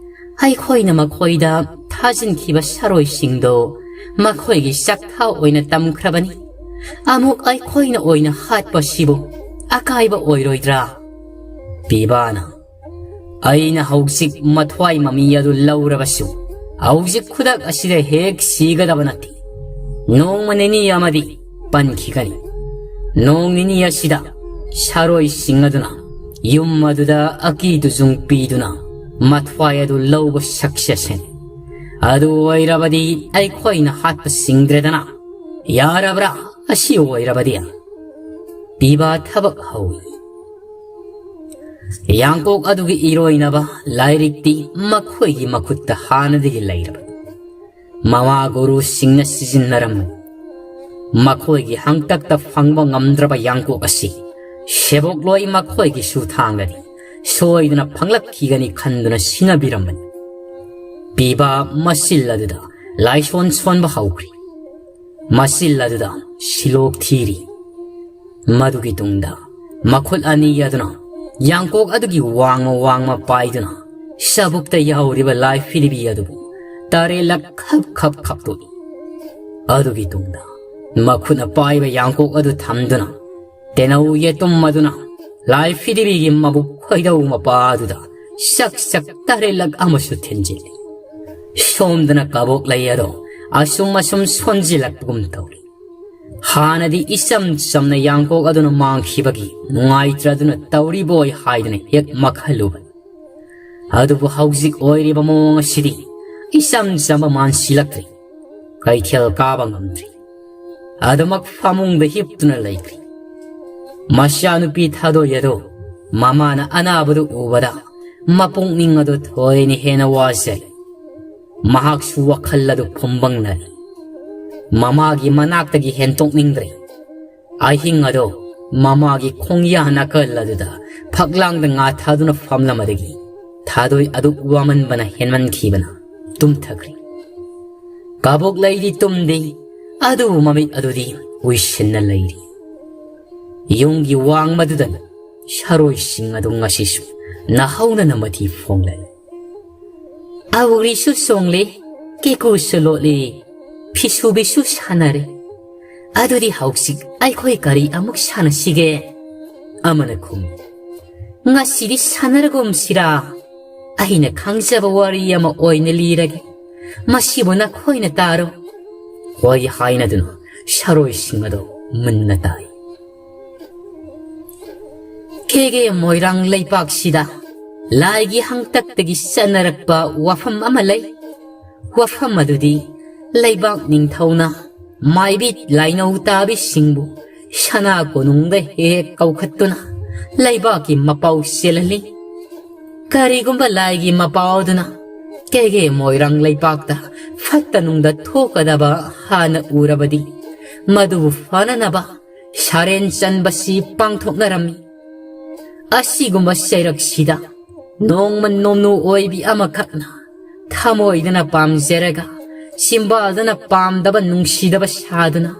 ꯑꯩꯈꯣꯏꯅ ꯃꯈꯣꯏꯗ ꯊꯥꯖꯤꯟꯈꯤꯕ ꯁꯥꯔꯣꯏꯁꯤꯡꯗꯣ ꯃꯈꯣꯏꯒꯤ ꯆꯥꯛꯊꯥ ꯑꯣꯏꯅ ꯇꯝꯈ꯭ꯔꯕꯅꯤ꯫ ꯑꯃꯨꯛ ꯑꯩꯈꯣꯏꯅ ꯑꯣꯏꯅ ꯍꯥꯠꯄꯁꯤꯕꯨ ꯑꯀꯥꯏꯕ ꯑꯣꯏꯔꯣꯏꯗ꯭ꯔꯥ?" ꯄꯤꯕꯥꯅ, "ꯑꯩꯅ ꯍꯧꯖꯤꯛ ꯃꯊ꯭ꯋꯥꯏ ꯃꯃꯤ ꯑꯗꯨ ꯂꯧꯔꯕꯁꯨ, ꯍꯧꯖꯤꯛ ꯈꯨꯗꯛ ꯑꯁꯤꯗ ꯍꯦꯛ ꯁꯤꯒꯗꯕ ꯅꯠꯇꯦ꯫ ꯅꯣꯡꯃ ꯅꯤꯅꯤ ꯑꯃꯗꯤ ꯄꯟꯈꯤꯒꯅꯤ꯫ ꯅꯣꯡ ꯅꯤꯅꯤ ꯑꯁꯤꯗ ꯁꯥꯔꯣꯏꯁꯤꯡ ꯑꯗꯨꯅ ꯌꯨꯝ ꯑꯗꯨꯗ ꯑꯀꯤ ꯇꯨꯖꯨꯡ ꯄꯤꯗꯨꯅ ꯃꯊ꯭ꯋꯥꯏ ꯑꯗꯨ ꯂꯧꯕ ꯁꯛꯁꯦꯁꯅꯤ꯫ ꯑꯗꯨ ꯑꯣꯏꯔꯕꯗꯤ ꯑꯩꯈꯣꯏꯅ ꯍꯥꯠꯄ ꯁꯤꯡꯗ꯭ꯔꯦꯗꯅ꯫ ꯌꯥꯔꯕ꯭ꯔꯥ? ꯑꯁꯤ ꯑꯣꯏꯔꯕꯗꯤ?" ꯄꯤꯕꯥ ꯊꯕꯛ ꯍꯧꯏ꯫ ꯌꯥꯡꯀꯣꯛ ꯑꯗꯨꯒꯤ ꯏꯔꯣꯏꯅꯕ ꯂꯥꯏꯔꯤꯛꯇꯤ ꯃꯈꯣꯏꯒꯤ ꯃꯈꯨꯠꯇ ꯍꯥꯟꯅꯗꯒꯤ ꯂꯩꯔꯕꯅꯤ꯫ ꯃꯃꯥ ꯒꯨꯔꯨꯁꯤꯡꯅ ꯁꯤꯖꯤꯟꯅꯔꯝꯕꯅꯤ꯫ ꯃꯈꯣꯏꯒꯤ ꯍꯪꯇꯛꯇ ꯐꯪꯕ ꯉꯝꯗ꯭ꯔꯕ ꯌꯥꯡꯀꯣꯛ ꯑꯁꯤ ꯁꯦꯕꯣꯛꯂꯣꯏ ꯃꯈꯣꯏꯒꯤꯁꯨ ꯊꯥꯡꯂꯗꯤ ꯁꯣꯏꯗꯅ ꯐꯪꯂꯛꯈꯤꯒꯅꯤ ꯈꯟꯗꯨꯅ ꯁꯤꯟꯅꯕꯤꯔꯝꯕꯅꯤ꯫ ꯄꯤꯕꯥ ꯃꯆꯤꯜ ꯑꯗꯨꯗ ꯂꯥꯏꯁꯣꯟ ꯁꯣꯟꯕ ꯍꯧꯈ꯭ꯔꯦ꯫ ꯃꯆꯤꯜ ꯑꯗꯨꯗ ꯁꯤꯂꯣꯛ ꯊꯤꯔꯤ꯫ ꯃꯗꯨꯒꯤ ꯇꯨꯡꯗ ꯃꯈꯨꯠ ꯑꯅꯤ ꯑꯗꯨꯅ ꯌꯥꯡꯀꯣꯛ ꯑꯗꯨꯒꯤ ꯋꯥꯡꯃ ꯋꯥꯡꯃ ꯄꯥꯏꯗꯨꯅ ꯆꯕꯨꯛꯇ ꯌꯥꯎꯔꯤꯕ ꯂꯥꯏ ꯐꯤꯔꯤꯕꯤ ꯑꯗꯨꯕꯨ ꯇꯔꯦꯠꯂꯛ ꯈꯞ ꯈꯞ ꯈꯞꯇꯣꯛꯏ꯫ ꯑꯗꯨꯒꯤ ꯇꯨꯡꯗ ꯃꯈꯨꯠꯅ ꯄꯥꯏꯕ ꯌꯥꯡꯀꯣꯛ ꯑꯗꯨ ꯊꯝꯗꯨꯅ ꯇꯦꯅꯧ ꯌꯦꯇꯨꯝ ꯑꯗꯨꯅ ꯂꯥꯏ ꯐꯤꯔꯤꯕꯤꯒꯤ ꯃꯕꯨꯛ ꯈꯣꯏꯗꯧ ꯃꯄꯥ ꯑꯗꯨꯗ ꯆꯛ ꯆꯛ ꯇꯔꯦꯠꯂꯛ ꯑꯃꯁꯨ ꯊꯤꯟꯖꯤꯜꯂꯤ꯫ ꯁꯣꯝꯗꯅ ꯀꯕꯣꯛꯂꯩ ꯑꯗꯣ ꯑꯁꯨꯝ ꯑꯁꯨꯝ ꯁꯣꯟꯖꯤꯜꯂꯛꯄꯒꯨꯝ ꯇꯧꯔꯤ꯫ ꯍꯥꯟꯅꯗꯤ ꯏꯆꯝ ꯆꯝꯅ ꯌꯥꯡꯀꯣꯛ ꯑꯗꯨꯅ ꯃꯥꯡꯈꯤꯕꯒꯤ ꯅꯨꯡꯉꯥꯏꯇ꯭ꯔꯗꯨꯅ ꯇꯧꯔꯤꯕꯣꯏ ꯍꯥꯏꯗꯅ ꯍꯦꯛ ꯃꯈꯜꯂꯨꯕꯅꯤ꯫ ꯑꯗꯨꯕꯨ ꯍꯧꯖꯤꯛ ꯑꯣꯏꯔꯤꯕ ꯃꯑꯣꯡ ꯑꯁꯤꯗꯤ ꯏꯆꯝ ꯆꯝꯕ ꯃꯥꯟꯁꯤꯜꯂꯛꯇ꯭ꯔꯦ꯫ ꯀꯩꯊꯦꯜ ꯀꯥꯕ ꯉꯝꯗ꯭ꯔꯤ꯫ ꯑꯗꯨꯃꯛ ꯐꯃꯨꯡꯗ ꯍꯤꯞꯇꯨꯅ ꯂꯩꯈ꯭ꯔꯦ꯫ ꯃꯆꯥꯅꯨꯄꯤ ꯊꯥꯗꯣꯏ ꯑꯗꯨ ꯃꯃꯥꯅ ꯑꯅꯥꯕꯗꯨ ꯎꯕꯗ ꯃꯄꯨꯛꯅꯤꯡ ꯑꯗꯨ ꯊꯣꯏꯅ ꯍꯦꯟꯅ ꯋꯥꯖꯩ꯫ ꯃꯍꯥꯛꯁꯨ ꯋꯥꯈꯜ ꯑꯗꯨ ꯐꯨꯝꯕꯪꯅꯔꯤ꯫ ꯃꯃꯥꯒꯤ ꯃꯅꯥꯛꯇꯒꯤ ꯍꯦꯟꯇꯣꯛꯅꯤꯡꯗ꯭ꯔꯦ꯫ ꯑꯍꯤꯡ ꯑꯗꯨ ꯃꯃꯥꯒꯤ ꯈꯣꯡꯌꯥ ꯅꯥꯀꯜ ꯑꯗꯨꯗ ꯐꯛꯂꯥꯡꯗ ꯉꯥ ꯊꯥꯗꯨꯅ ꯐꯝꯂꯝꯕꯗꯒꯤ ꯊꯥꯗꯣꯏ ꯑꯗꯨ ꯋꯥꯃꯟꯕꯅ ꯍꯦꯟꯃꯟꯈꯤꯕꯅ ꯇꯨꯝꯊꯈ꯭ꯔꯦ꯫ ꯀꯕꯣꯛꯂꯩꯗꯤ ꯇꯨꯝꯗꯦ, ꯑꯗꯨꯕꯨ ꯃꯃꯤꯠ ꯑꯗꯨꯗꯤ ꯎꯏꯁꯤꯟꯅ ꯂꯩꯔꯤ꯫ ꯌꯨꯝꯒꯤ ꯋꯥꯡꯃꯗꯨꯗ ꯁꯥꯔꯣꯏꯁꯤꯡ ꯑꯗꯨ ꯉꯁꯤꯁꯨ ꯅꯥꯍꯧꯅꯅ ꯃꯊꯤ ꯐꯣꯡꯂꯦ꯫ ꯑꯧꯔꯤꯁꯨ ꯆꯣꯡꯂꯦ, ꯀꯦꯀꯨꯁꯨ ꯂꯣꯠꯂꯦ, ꯐꯤꯁꯨꯕꯤꯁꯨ ꯁꯥꯟꯅꯔꯦ꯫ ꯑꯗꯨꯗꯤ ꯍꯧꯖꯤꯛ ꯑꯩꯈꯣꯏ ꯀꯔꯤ ꯑꯃꯨꯛ ꯁꯥꯟꯅꯁꯤꯒꯦ? ꯑꯃꯅ ꯈꯨꯝꯃꯤ, ꯉꯁꯤꯗꯤ ꯁꯥꯟꯅꯔꯒꯨꯝꯁꯤꯔꯥ? ꯑꯩꯅ ꯈꯪꯖꯕ ꯋꯥꯔꯤ ꯑꯃ ꯑꯣꯏꯅ ꯂꯤꯔꯒꯦ꯫ ꯃꯁꯤꯕꯨ ꯅꯈꯣꯏꯅ ꯇꯥꯔꯣ꯫ ꯍꯣꯏ ꯍꯥꯏꯅꯗꯨꯅ ꯁꯥꯔꯣꯏꯁꯤꯡ ꯑꯗꯨ ꯃꯨꯟꯅ ꯇꯥꯏ꯫ ꯀꯦꯒꯦ ꯃꯣꯏꯔꯥꯡ ꯂꯩꯄꯥꯛꯁꯤꯗ ꯂꯥꯏꯒꯤ ꯍꯪꯇꯛꯇꯒꯤ ꯆꯠꯅꯔꯛꯄ ꯋꯥꯐꯝ ꯑꯃ ꯂꯩ꯫ ꯋꯥꯐꯝ ꯑꯗꯨꯗꯤ ꯂꯩꯕꯥꯛ ꯅꯤꯡꯊꯧꯅ ꯃꯥꯏꯕꯤ ꯂꯥꯏꯅꯧ ꯇꯥꯕꯤꯁꯤꯡꯕꯨ ꯁꯅꯥ ꯀꯣꯅꯨꯡꯗ ꯍꯦꯛ ꯍꯦꯛ ꯀꯧꯈꯠꯇꯨꯅ ꯂꯩꯕꯥꯛꯀꯤ ꯃꯄꯥꯎ ꯆꯦꯜꯍꯜꯂꯤ꯫ ꯀꯔꯤꯒꯨꯝꯕ ꯂꯥꯏꯒꯤ ꯃꯄꯥꯎ ꯑꯗꯨꯅ ꯀꯦꯒꯦ ꯃꯣꯏꯔꯥꯡ ꯂꯩꯄꯥꯛꯇ ꯐꯠꯇ ꯅꯨꯡꯗ ꯊꯣꯛꯀꯗꯕ ꯍꯥꯟꯅ ꯎꯔꯕꯗꯤ ꯃꯗꯨꯕꯨ ꯐꯅꯅꯕ ꯁꯥꯔꯦꯟ ꯆꯟꯕꯁꯤ ꯄꯥꯡꯊꯣꯛꯅꯔꯝꯃꯤ꯫ ꯑꯁꯤꯒꯨꯝꯕ ꯆꯩꯔꯛꯁꯤꯗ ꯅꯣꯡꯃ ꯅꯣꯡꯅꯨ ꯑꯣꯏꯕꯤ ꯑꯃꯈꯛꯅ ꯊꯃꯣꯏꯗꯅ ꯄꯥꯝꯖꯔꯒ ꯆꯤꯝꯕꯥꯜꯗꯅ ꯄꯥꯝꯗꯕ ꯅꯨꯡꯁꯤꯗꯕ ꯁꯥꯗꯨꯅ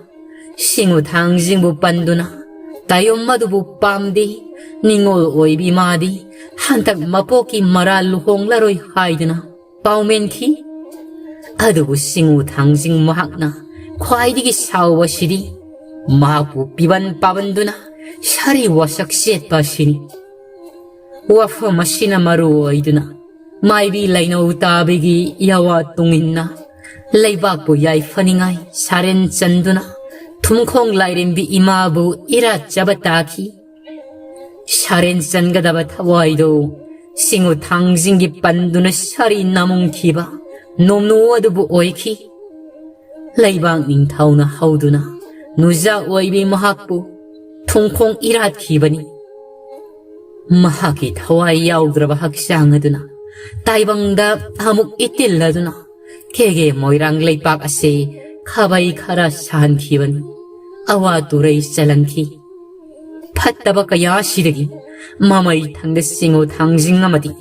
ꯁꯤꯡꯉꯨ ꯊꯥꯡꯁꯤꯡꯕꯨ ꯄꯟꯗꯨꯅ ꯇꯥꯌꯣꯝ ꯑꯗꯨꯕꯨ ꯄꯥꯝꯗꯦ꯫ ꯅꯤꯡꯉꯣꯜ ꯑꯣꯏꯕꯤ ꯃꯥꯗꯤ ꯍꯟꯗꯛ ꯃꯄꯣꯛꯀꯤ ꯃꯔꯥꯜ ꯂꯨꯍꯣꯡꯂꯔꯣꯏ ꯍꯥꯏꯗꯨꯅ ꯄꯥꯎꯃꯦꯟꯈꯤ꯫ ꯑꯗꯨꯕꯨ ꯁꯤꯡꯉꯨ ꯊꯥꯡꯖꯤꯡ ꯃꯍꯥꯛꯅ ꯈ꯭ꯋꯥꯏꯗꯒꯤ ꯁꯥꯎꯕꯁꯤꯗꯤ ꯃꯍꯥꯛꯄꯨ ꯄꯤꯕꯟ ꯄꯥꯕꯟꯗꯨꯅ ꯁꯥꯔꯤ ꯋꯥꯁꯛ ꯆꯦꯠꯄ ꯑꯁꯤꯅꯤ꯫ ꯋꯥꯐꯝ ꯑꯁꯤꯅ ꯃꯔꯨ ꯑꯣꯏꯗꯨꯅ ꯃꯥꯏꯕꯤ ꯂꯩꯅꯧ ꯇꯥꯕꯤꯒꯤ ꯌꯥꯋꯥ ꯇꯨꯡꯏꯟꯅ ꯂꯩꯕꯥꯛꯄꯨ ꯌꯥꯏꯐꯅꯤꯡꯉꯥꯏ ꯁꯥꯔꯦꯟ ꯆꯟꯗꯨꯅ ꯊꯨꯝꯈꯣꯡ ꯂꯥꯏꯔꯦꯝꯕꯤ ꯏꯃꯥꯕꯨ ꯏꯔꯥꯠꯆꯕ ꯇꯥꯈꯤ꯫ ꯁꯥꯔꯦꯟ ꯆꯟꯒꯗꯕ ꯊꯋꯥꯏꯗꯨ ꯁꯤꯡꯉꯨ ꯊꯥꯡꯖꯤꯡꯒꯤ ꯄꯟꯗꯨꯅ ꯁꯥꯔꯤ ꯅꯥꯃꯨꯡꯈꯤꯕ ꯅꯣꯡꯅꯨ ꯑꯗꯨꯕꯨ ꯑꯣꯏꯈꯤ꯫ ꯂꯩꯕꯥꯛ ꯅꯤꯡꯊꯧꯅ ꯍꯧꯗꯨꯅ ꯅꯨꯖꯥ ꯑꯣꯏꯕꯤ ꯃꯍꯥꯛꯄꯨ ꯊꯨꯡꯈꯣꯡ ꯏꯔꯥꯠꯈꯤꯕꯅꯤ꯫ ꯃꯍꯥꯛꯀꯤ ꯊꯋꯥꯏ ꯌꯥꯎꯗ꯭ꯔꯕ ꯍꯛꯆꯥꯡ ꯑꯗꯨꯅ ꯇꯥꯏꯕꯪꯗ ꯑꯃꯨꯛ ꯏꯇꯤꯜꯂꯗꯨꯅ ꯀꯦꯒꯦ ꯃꯣꯏꯔꯥꯡ ꯂꯩꯄꯥꯛ ꯑꯁꯤ ꯈꯥꯕꯩ ꯈꯔ ꯁꯥꯍꯟꯈꯤꯕꯅꯤ꯫ ꯑꯋꯥ ꯇꯨꯔꯩ ꯆꯜꯍꯟꯈꯤ꯫ ꯐꯠꯇꯕ ꯀꯌꯥ ꯑꯁꯤꯗꯒꯤ ꯃꯃꯩ ꯊꯪꯗ ꯁꯤꯡꯉꯨ ꯊꯥꯡꯖꯤꯡ ꯑꯃꯗꯤ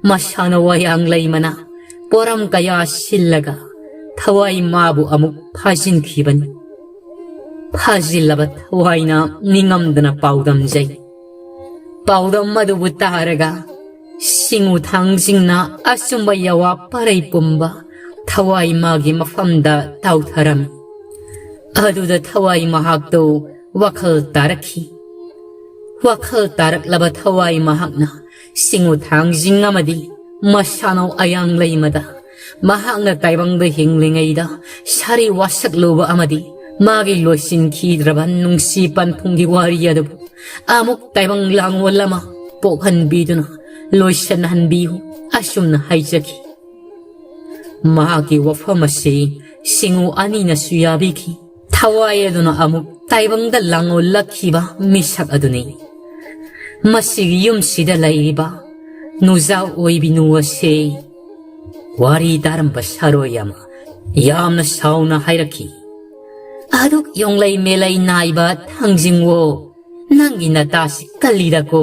ꯃꯁꯥꯅ ꯋꯥꯌꯥꯡ ꯂꯩꯃꯅ ꯄꯣꯔꯝ ꯀꯌꯥ ꯁꯤꯜꯂꯒ ꯊꯋꯥꯏ ꯃꯥꯕꯨ ꯑꯃꯨꯛ ꯐꯥꯖꯤꯟꯈꯤꯕꯅꯤ꯫ ꯐꯥꯖꯤꯜꯂꯕ ꯊꯋꯥꯏꯅ ꯅꯤꯡꯉꯝꯗꯅ ꯄꯥꯎꯗꯝꯖꯩ꯫ ꯄꯥꯎꯗꯝ ꯑꯗꯨꯕꯨ ꯇꯥꯔꯒ ꯁꯤꯡꯉꯨ ꯊꯥꯡꯖꯤꯡꯅ ꯑꯆꯨꯝꯕ ꯌꯥꯋꯥ ꯄꯔꯩ ꯄꯨꯝꯕ ꯊꯋꯥꯏ ꯃꯥꯒꯤ ꯃꯐꯝꯗ ꯇꯥꯎꯊꯔꯝꯃꯤ꯫ ꯑꯗꯨꯗ ꯊꯋꯥꯏ ꯃꯍꯥꯛꯇꯨ ꯋꯥꯈꯜ ꯇꯥꯔꯛꯈꯤ꯫ ꯋꯥꯈꯜ ꯇꯥꯔꯛꯂꯕ ꯊꯋꯥꯏ ꯃꯍꯥꯛꯅ ꯁꯤꯡꯉꯨ ꯊꯥꯡꯖꯤꯡ ꯑꯃꯗꯤ ꯃꯁꯥꯅꯧ ꯑꯌꯥꯡ ꯂꯩꯃꯗ ꯃꯍꯥꯛꯅ ꯇꯥꯏꯕꯪꯗ ꯍꯤꯡꯂꯤꯉꯩꯗ ꯁꯥꯔꯤ ꯋꯥꯁꯛꯂꯨꯕ ꯑꯃꯗꯤ ꯃꯥꯒꯤ ꯂꯣꯏꯁꯤꯟꯈꯤꯗ꯭ꯔꯕ ꯅꯨꯡꯁꯤ ꯄꯟꯊꯨꯡꯒꯤ ꯋꯥꯔꯤ ꯑꯗꯨꯕꯨ ꯑꯃꯨꯛ ꯇꯥꯏꯕꯪ ꯂꯥꯡꯑꯣꯜ ꯑꯃ ꯄꯣꯛꯍꯟꯕꯤꯗꯨꯅ ꯂꯣꯏꯁꯤꯟꯍꯟꯕꯤꯌꯨ ꯑꯁꯨꯝꯅ ꯍꯥꯏꯖꯈꯤ꯫ ꯃꯍꯥꯛꯀꯤ ꯋꯥꯐꯝ ꯑꯁꯤ ꯁꯤꯡꯉꯨ ꯑꯅꯤꯅꯁꯨ ꯌꯥꯕꯤꯈꯤ꯫ ꯊꯋꯥꯏ ꯑꯗꯨꯅ ꯑꯃꯨꯛ ꯇꯥꯏꯕꯪꯗ ꯂꯥꯡꯑꯣꯜꯂꯛꯈꯤꯕ ꯃꯤꯁꯛ ꯑꯗꯨꯅꯤ꯫ ꯃꯁꯤꯒꯤ ꯌꯨꯝꯁꯤꯗ ꯂꯩꯔꯤꯕ ꯅꯨꯖꯥ ꯑꯣꯏꯕꯤ ꯅꯨ ꯑꯁꯤ ꯋꯥꯔꯤ ꯇꯥꯔꯝꯕ ꯁꯥꯔꯣꯏ ꯑꯃ ꯌꯥꯝꯅ ꯁꯥꯎꯅ ꯍꯥꯏꯔꯛꯈꯤ꯫ ꯑꯗꯨꯛ ꯌꯣꯡꯂꯩ ꯃꯦꯂꯩ ꯅꯥꯏꯕ ꯊꯥꯡꯖꯤꯡꯋꯣ, ꯅꯪꯒꯤ ꯅꯇꯥꯁꯤ ꯀꯜꯂꯤꯗꯀꯣ꯫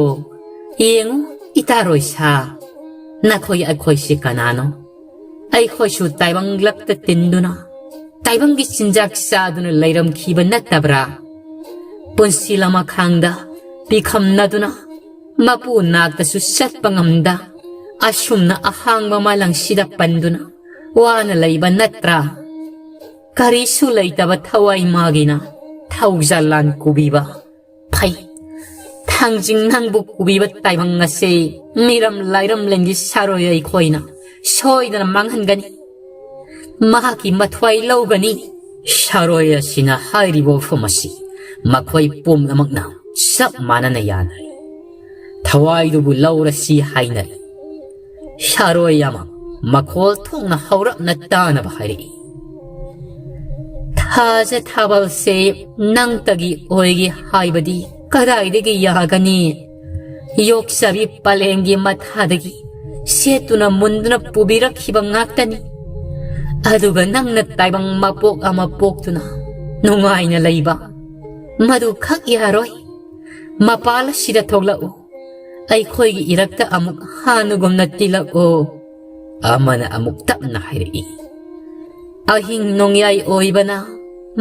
ꯌꯦꯡꯉꯨ, ꯏꯇꯥꯔꯣꯏ ꯁꯥ, ꯅꯈꯣꯏ ꯑꯩꯈꯣꯏꯁꯤ ꯀꯅꯥꯅꯣ? ꯑꯩꯈꯣꯏꯁꯨ ꯇꯥꯏꯕꯪ ꯂꯛꯇ ꯇꯤꯟꯗꯨꯅ ꯇꯥꯏꯕꯪꯒꯤ ꯆꯤꯟꯖꯥꯛ ꯆꯥꯗꯨꯅ ꯂꯩꯔꯝꯈꯤꯕ ꯅꯠꯇꯕ꯭ꯔꯥ? ꯄꯨꯟꯁꯤ ꯂꯃꯈꯥꯡꯗ ꯄꯤꯈꯝꯅꯗꯨꯅ ꯃꯄꯨ ꯅꯥꯛꯇꯁꯨ ꯆꯠꯄ ꯉꯝꯗ ꯑꯁꯨꯝꯅ ꯑꯍꯥꯡꯕ ꯃꯥꯂꯪꯁꯤꯗ ꯄꯟꯗꯨꯅ ꯋꯥꯅ ꯂꯩꯕ ꯅꯠꯇ꯭ꯔꯥ? ꯀꯔꯤꯁꯨ ꯂꯩꯇꯕ ꯊꯋꯥꯏ ꯃꯥꯒꯤꯅ ꯊꯧꯖꯥꯜ ꯂꯥꯟ ꯀꯨꯕꯤꯕ꯫ ꯐꯩ, ꯊꯥꯡꯖꯤꯡ ꯅꯪꯕꯨ ꯀꯨꯕꯤꯕ ꯇꯥꯏꯕꯪ ꯑꯁꯤ ꯃꯤꯔꯝ ꯂꯥꯏꯔꯝꯂꯦꯟꯒꯤ ꯁꯥꯔꯣꯏ ꯑꯩꯈꯣꯏꯅ ꯁꯣꯏꯗꯅ ꯃꯥꯡꯍꯟꯒꯅꯤ꯫ ꯃꯍꯥꯛꯀꯤ ꯃꯊ꯭ꯋꯥꯏ ꯂꯧꯒꯅꯤ꯫ ꯁꯥꯔꯣꯏ ꯑꯁꯤꯅ ꯍꯥꯏꯔꯤꯕ ꯋꯥꯐꯝ ꯑꯁꯤ ꯃꯈꯣꯏ ꯄꯨꯝꯅꯃꯛꯅ ꯆꯞ ꯃꯥꯟꯅꯅ ꯌꯥꯅꯔꯦ꯫ ꯊꯋꯥꯏꯗꯨꯕꯨ ꯂꯧꯔꯁꯤ ꯍꯥꯏꯅꯔꯦ꯫ ꯁꯥꯔꯣꯏ ꯑꯃ ꯃꯈꯣꯜ ꯊꯣꯛꯅ ꯍꯧꯔꯞꯅ ꯇꯥꯅꯕ ꯍꯥꯏꯔꯛꯏ꯫ "ꯊꯥꯖ ꯊꯥꯕꯜꯁꯦ ꯅꯪꯇꯒꯤ ꯑꯣꯏꯒꯦ ꯍꯥꯏꯕꯗꯤ ꯀꯗꯥꯏꯗꯒꯤ ꯌꯥꯒꯅꯤ? ꯌꯣꯛꯆꯕꯤ ꯄꯂꯦꯝꯒꯤ ꯃꯊꯥꯗꯒꯤ ꯁꯦꯠꯇꯨꯅ ꯃꯨꯟꯗꯨꯅ ꯄꯨꯕꯤꯔꯛꯈꯤꯕ ꯉꯥꯛꯇꯅꯤ꯫ ꯑꯗꯨꯒ ꯅꯪꯅ ꯇꯥꯏꯕꯪ ꯃꯄꯣꯛ ꯑꯃ ꯄꯣꯛꯇꯨꯅ ꯅꯨꯡꯉꯥꯏꯅ ꯂꯩꯕ, ꯃꯗꯨ ꯈꯛ ꯌꯥꯔꯣꯏ꯫ ꯃꯄꯥꯜ ꯑꯁꯤꯗ ꯊꯣꯛꯂꯛꯎ꯫ ꯑꯩꯈꯣꯏꯒꯤ ꯏꯔꯛꯇ ꯑꯃꯨꯛ ꯍꯥꯟꯅꯒꯨꯝꯅ ꯇꯤꯜꯂꯛꯎ", ꯑꯃꯅ ꯑꯃꯨꯛ ꯇꯞꯅ ꯍꯥꯏꯔꯛꯏ꯫ ꯑꯍꯤꯡ ꯅꯣꯡꯌꯥꯏ ꯑꯣꯏꯕꯅ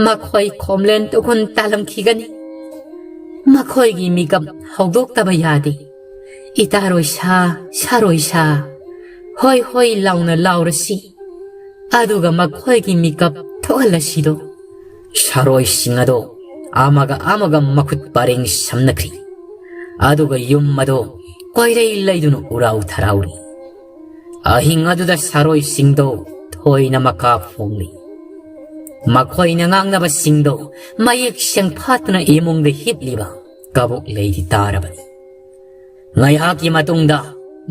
ꯃꯈꯣꯏ ꯈꯣꯝꯂꯦꯟ ꯇꯨꯈꯨꯟ ꯇꯥꯂꯝꯈꯤꯒꯅꯤ꯫ ꯃꯈꯣꯏꯒꯤ ꯃꯤꯀꯞ ꯍꯧꯗꯣꯛꯇꯕ ꯌꯥꯗꯦ꯫ ꯏꯇꯥꯔꯣꯏꯁꯥ, ꯁꯥꯔꯣꯏꯁꯥ, ꯍꯣꯏ ꯍꯣꯏ ꯂꯥꯎꯅ ꯂꯥꯎꯔꯁꯤ꯫ ꯑꯗꯨꯒ ꯃꯈꯣꯏꯒꯤ ꯃꯤꯀꯞ ꯊꯣꯛꯍꯜꯂꯁꯤꯗꯣ꯫ ꯁꯥꯔꯣꯏꯁꯤꯡ ꯑꯗꯣ ꯑꯃꯒ ꯑꯃꯒ ꯃꯈꯨꯠ ꯄꯔꯦꯡ ꯁꯝꯅꯈ꯭ꯔꯤ꯫ ꯑꯗꯨꯒ ꯌꯨꯝ ꯑꯗꯣ ꯀꯣꯏꯔꯩ ꯂꯩꯗꯨꯅ ꯎꯔꯥꯎ ꯊꯔꯥꯎꯔꯤ꯫ ꯑꯍꯤꯡ ꯑꯗꯨꯗ ꯁꯥꯔꯣꯏꯁꯤꯡꯗꯣ ꯊꯣꯏꯅ ꯃꯀꯥ ꯐꯣꯡꯂꯤ꯫ ꯃꯈꯣꯏꯅ ꯉꯥꯡꯅꯕꯁꯤꯡꯗꯣ ꯃꯌꯦꯛ ꯁꯦꯡꯐꯥꯠꯇꯨꯅ ꯏꯃꯨꯡꯗ ꯍꯤꯞꯂꯤꯕ ꯀꯕꯣꯛ ꯂꯩꯗꯤ ꯇꯥꯔꯕꯅꯤ꯫ ꯉꯥꯏꯍꯥꯛꯀꯤ ꯃꯇꯨꯡꯗ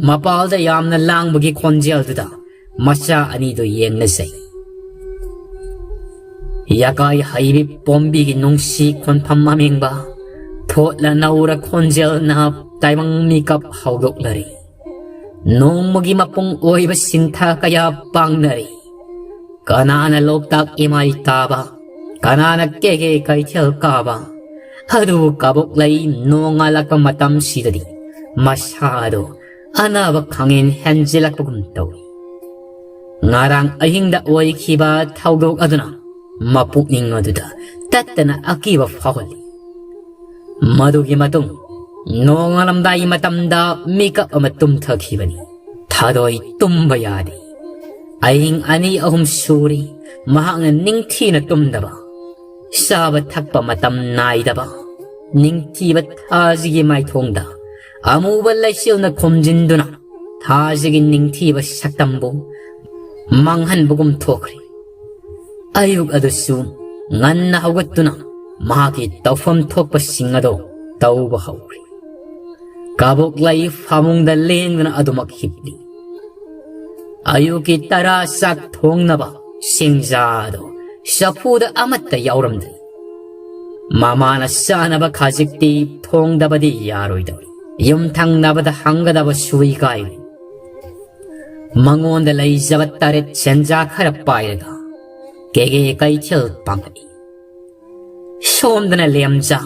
ꯃꯄꯥꯜꯗ ꯌꯥꯝꯅ ꯂꯥꯡꯕꯒꯤ ꯈꯣꯟꯖꯦꯜꯗꯨꯗ ꯃꯆꯥ ꯑꯅꯤꯗꯨ ꯌꯦꯡꯅꯖꯩ꯫ ꯌꯥꯀꯥꯏ ꯍꯩꯕꯤ ꯄꯣꯝꯕꯤꯒꯤ ꯅꯨꯡꯁꯤ ꯈꯣꯟꯐꯝ ꯑꯃꯦꯡꯕ, ꯊꯣꯠꯂ ꯅꯧꯔ ꯈꯣꯟꯖꯦꯜꯅ ꯇꯥꯏꯕꯪ ꯃꯤꯀꯞ ꯍꯧꯗꯣꯛꯂꯔꯤ꯫ ꯅꯣꯡꯃꯒꯤ ꯃꯄꯨꯡ ꯑꯣꯏꯕ ꯁꯤꯟꯊꯥ ꯀꯌꯥ ꯄꯥꯡꯅꯔꯤ꯫ ꯀꯅꯥꯅ ꯂꯣꯛꯇꯥꯛ ꯏꯃꯥꯏ ꯇꯥꯕ, ꯀꯅꯥꯅ ꯀꯦꯒꯦ ꯀꯩꯊꯦꯜ ꯀꯥꯕ, ꯑꯗꯨꯕꯨ ꯀꯕꯣꯛꯂꯩ ꯅꯣꯡꯉꯥꯜꯂꯛꯄ ꯃꯇꯝꯁꯤꯗꯗꯤ ꯃꯁꯥꯗꯣ ꯑꯅꯥꯕ ꯈꯥꯡꯉꯦꯟ ꯍꯦꯟꯖꯤꯜꯂꯛꯄꯒꯨꯝ ꯇꯧꯏ꯫ ꯉꯔꯥꯡ ꯑꯍꯤꯡꯗ ꯑꯣꯏꯈꯤꯕ ꯊꯧꯗꯣꯛ ꯑꯗꯨꯅ ꯃꯄꯨꯛꯅꯤꯡ ꯑꯗꯨꯗ ꯇꯠꯇꯅ ꯑꯀꯤꯕ ꯐꯥꯎꯍꯜꯂꯤ꯫ ꯃꯗꯨꯒꯤ ꯃꯇꯨꯡ ꯅꯣꯡꯉꯥꯜꯂꯝꯗꯥꯏ ꯃꯇꯝꯗ ꯃꯤꯀꯞ ꯑꯃ ꯇꯨꯝꯊꯈꯤꯕꯅꯤ꯫ ꯊꯥꯗꯣꯏ ꯇꯨꯝꯕ ꯌꯥꯗꯦ꯫ ꯑꯍꯤꯡ ꯑꯅꯤ ꯑꯍꯨꯝ ꯁꯨꯔꯤ ꯃꯍꯥꯛꯅ ꯅꯤꯡꯊꯤꯅ ꯇꯨꯝꯗꯕ, ꯆꯥꯕ ꯊꯛꯄ ꯃꯇꯝ ꯅꯥꯏꯗꯕ, ꯅꯤꯡꯊꯤꯕ ꯊꯥꯁꯤꯒꯤ ꯃꯥꯏꯊꯣꯡꯗ ꯑꯃꯨꯕ ꯂꯩꯆꯤꯜꯅ ꯈꯨꯝꯖꯤꯟꯗꯨꯅ ꯊꯥꯁꯤꯒꯤ ꯅꯤꯡꯊꯤꯕ ꯁꯛꯇꯝꯕꯨ ꯃꯥꯡꯍꯟꯕꯒꯨꯝ ꯊꯣꯛꯈ꯭ꯔꯦ꯫ ꯑꯌꯨꯛ ꯑꯗꯨꯁꯨ ꯉꯟꯅ ꯍꯧꯒꯠꯇꯨꯅ ꯃꯍꯥꯛꯀꯤ ꯇꯧꯐꯝ ꯊꯣꯛꯄꯁꯤꯡ ꯑꯗꯨ ꯇꯧꯕ ꯍꯧꯈ꯭ꯔꯦ꯫ ꯀꯕꯣꯛꯂꯩ ꯐꯃꯨꯡꯗ ꯂꯦꯡꯗꯨꯅ ꯑꯗꯨꯃꯛ ꯍꯤꯞꯂꯤ꯫ ꯑꯌꯨꯛꯀꯤ ꯇꯔꯥ ꯆꯥꯛ ꯊꯣꯡꯅꯕ ꯁꯤꯡꯖꯥꯗꯣ ꯆꯐꯨꯗ ꯑꯃꯠꯇ ꯌꯥꯎꯔꯝꯗꯦ꯫ ꯃꯃꯥꯅ ꯆꯥꯅꯕ ꯈꯖꯤꯛꯇꯤ ꯊꯣꯡꯗꯕꯗꯤ ꯌꯥꯔꯣꯏꯗꯧꯔꯤ꯫ ꯌꯨꯝꯊꯪꯅꯕꯗ ꯍꯪꯒꯗꯕꯁꯨ ꯏꯀꯥꯏꯔꯦ꯫ ꯃꯉꯣꯟꯗ ꯂꯩꯖꯕ ꯇꯔꯦꯠ ꯁꯦꯟꯖꯥ ꯈꯔ ꯄꯥꯏꯔꯒ ꯀꯦꯒꯦ ꯀꯩꯊꯦꯜ ꯄꯥꯡꯂꯛꯏ꯫ "ꯁꯣꯝꯗꯅ ꯂꯦꯝꯖꯥ,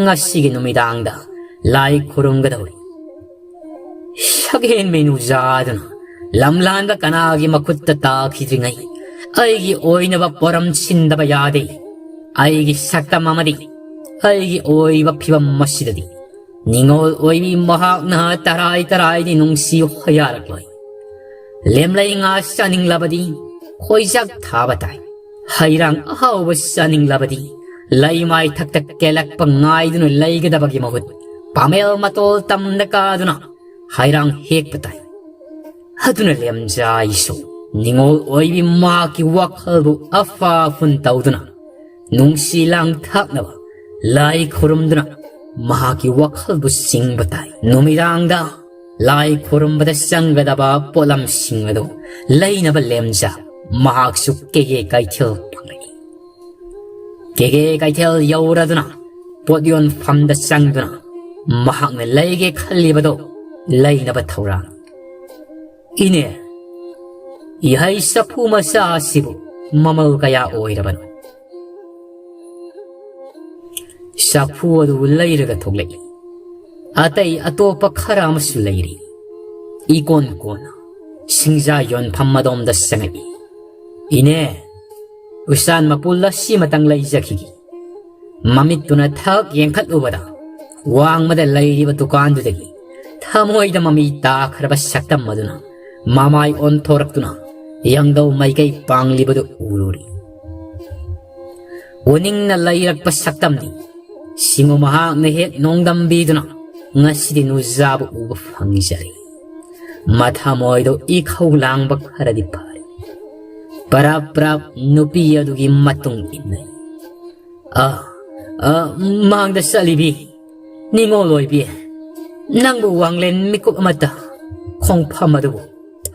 ꯉꯁꯤꯒꯤ ꯅꯨꯃꯤꯗꯥꯡꯗ ꯂꯥꯏ ꯈꯨꯔꯨꯝꯒꯗꯧꯔꯤ꯫ ꯁꯒꯦꯟ ꯃꯦꯅꯨ ꯆꯥꯗꯨꯅ ꯂꯝꯂꯥꯟꯕ ꯀꯅꯥꯒꯤ ꯃꯈꯨꯠꯇ ꯇꯥꯈꯤꯗ꯭ꯔꯤꯉꯩ ꯑꯩꯒꯤ ꯑꯣꯏꯅꯕ ꯄꯣꯔꯝ ꯁꯤꯟꯗꯕ ꯌꯥꯗꯦ꯫ ꯑꯩꯒꯤ ꯁꯛꯇꯝ ꯑꯃꯗꯤ ꯑꯩꯒꯤ ꯑꯣꯏꯕ ꯐꯤꯕꯝ ꯑꯁꯤꯗꯗꯤ ꯅꯤꯉꯣꯜ ꯑꯣꯏꯕꯤ ꯃꯍꯥꯛꯅ ꯇꯔꯥꯏ ꯇꯔꯥꯏꯗꯤ ꯅꯨꯡꯁꯤ ꯍꯣꯌꯥꯔꯛꯂꯣꯏ꯫ ꯂꯦꯝꯂꯩ ꯉꯥ ꯆꯥꯅꯤꯡꯂꯕꯗꯤ ꯈꯣꯏꯖꯥꯛ ꯊꯥꯕ ꯇꯥꯏ꯫ ꯍꯩꯔꯥꯡ ꯑꯍꯥꯎꯕ ꯆꯥꯅꯤꯡꯂꯕꯗꯤ ꯂꯩꯃꯥꯏ ꯊꯛꯇ ꯀꯦꯜꯂꯛꯄ ꯉꯥꯏꯗꯨꯅ ꯂꯩꯒꯗꯕꯒꯤ ꯃꯍꯨꯠ ꯄꯥꯃꯦꯜ ꯃꯇꯣꯜ ꯇꯝꯗ ꯀꯥꯗꯨꯅ ꯍꯩꯔꯥꯡ ꯍꯦꯛꯄ ꯇꯥꯏ꯫ ꯑꯗꯨꯅ ꯂꯦꯝꯖꯥꯏꯁꯨ ꯅꯤꯉꯣꯜ ꯑꯣꯏꯕꯤ ꯃꯍꯥꯛꯀꯤ ꯋꯥꯈꯜꯕꯨ ꯑꯐ ꯑꯐꯨꯟ ꯇꯧꯗꯨꯅ ꯅꯨꯡꯁꯤ ꯂꯥꯡ ꯊꯥꯛꯅꯕ ꯂꯥꯏ ꯈꯨꯔꯨꯝꯗꯨꯅ ꯃꯍꯥꯛꯀꯤ ꯋꯥꯈꯜꯕꯨ ꯆꯤꯡꯕ ꯇꯥꯏ꯫ ꯅꯨꯃꯤꯗꯥꯡꯗ ꯂꯥꯏ ꯈꯨꯔꯨꯝꯕꯗ ꯆꯪꯒꯗꯕ ꯄꯣꯠꯂꯝꯁꯤꯡ ꯑꯗꯨ ꯂꯩꯅꯕ ꯂꯦꯝꯖꯥ ꯃꯍꯥꯛꯁꯨ ꯀꯦꯒꯦ ꯀꯩꯊꯦꯜ ꯄꯥꯡꯂꯛꯏ꯫ ꯀꯦꯒꯦ ꯀꯩꯊꯦꯜ ꯌꯧꯔꯗꯨꯅ ꯄꯣꯠ ꯌꯣꯟꯐꯝꯗ ꯆꯪꯗꯨꯅ ꯃꯍꯥꯛꯅ ꯂꯩꯒꯦ ꯈꯜꯂꯤꯕꯗꯨ ꯂꯩꯅꯕ ꯊꯧꯔꯥꯡ꯫ "ꯏꯅꯦ, ꯏꯍꯩ ꯆꯐꯨ ꯃꯆꯥ ꯑꯁꯤꯕꯨ ꯃꯃꯜ ꯀꯌꯥ ꯑꯣꯏꯔꯕꯅꯣ?" ꯆꯐꯨ ꯑꯗꯨ ꯂꯩꯔꯒ ꯊꯣꯛꯂꯛꯏ꯫ ꯑꯇꯩ ꯑꯇꯣꯞꯄ ꯈꯔ ꯑꯃꯁꯨ ꯂꯩꯔꯤ꯫ ꯏꯀꯣꯟ ꯀꯣꯟꯅ ꯁꯤꯡꯖꯥ ꯌꯣꯟꯐꯝ ꯑꯗꯣꯝꯗ ꯆꯪꯉꯛꯏ꯫ "ꯏꯅꯦ, ꯎꯆꯥꯟ ꯃꯄꯨꯜ ꯑꯁꯤꯃꯇꯪ ꯂꯩꯖꯈꯤꯒꯦ꯫" ꯃꯃꯤꯠꯇꯨꯅ ꯊꯛ ꯌꯦꯡꯈꯠꯂꯨꯕꯗ ꯋꯥꯡꯃꯗ ꯂꯩꯔꯤꯕ ꯗꯨꯀꯥꯟꯗꯨꯗꯒꯤ ꯊꯃꯣꯏꯗ ꯃꯃꯤ ꯇꯥꯈ꯭ꯔꯕ ꯁꯛꯇꯝ ꯑꯗꯨꯅ ꯃꯃꯥꯏ ꯑꯣꯟꯊꯣꯔꯛꯇꯨꯅ ꯌꯥꯡꯗꯧ ꯃꯥꯏꯀꯩ ꯄꯥꯡꯂꯤꯕꯗꯨ ꯎꯔꯨꯔꯤ꯫ ꯎꯅꯤꯡꯅ ꯂꯩꯔꯛꯄ ꯁꯛꯇꯝꯗꯤ ꯁꯤꯡꯉꯨ ꯃꯍꯥꯛꯅ ꯍꯦꯛ ꯅꯣꯡꯗꯝꯕꯤꯗꯨꯅ ꯉꯁꯤꯗꯤ ꯅꯨꯖꯥꯕ ꯎꯕ ꯐꯪꯖꯔꯦ꯫ ꯃꯊꯃꯣꯏꯗꯣ ꯏꯈꯧ ꯂꯥꯡꯕ ꯈꯔꯗꯤ ꯐꯔꯦ꯫ ꯄꯔꯞ ꯄꯔꯞ ꯅꯨꯄꯤ ꯑꯗꯨꯒꯤ ꯃꯇꯨꯡ ꯏꯟꯅꯩ꯫ "ꯑ, ꯑ, ꯃꯥꯡꯗ ꯆꯠꯂꯤꯕꯤ ꯅꯤꯉꯣꯜ ꯑꯣꯏꯕꯤ, ꯅꯪꯕꯨ ꯋꯥꯡꯂꯦꯟ ꯃꯤꯀꯨꯞ ꯑꯃꯠꯇ ꯈꯣꯡꯐꯝ ꯑꯗꯨꯕꯨ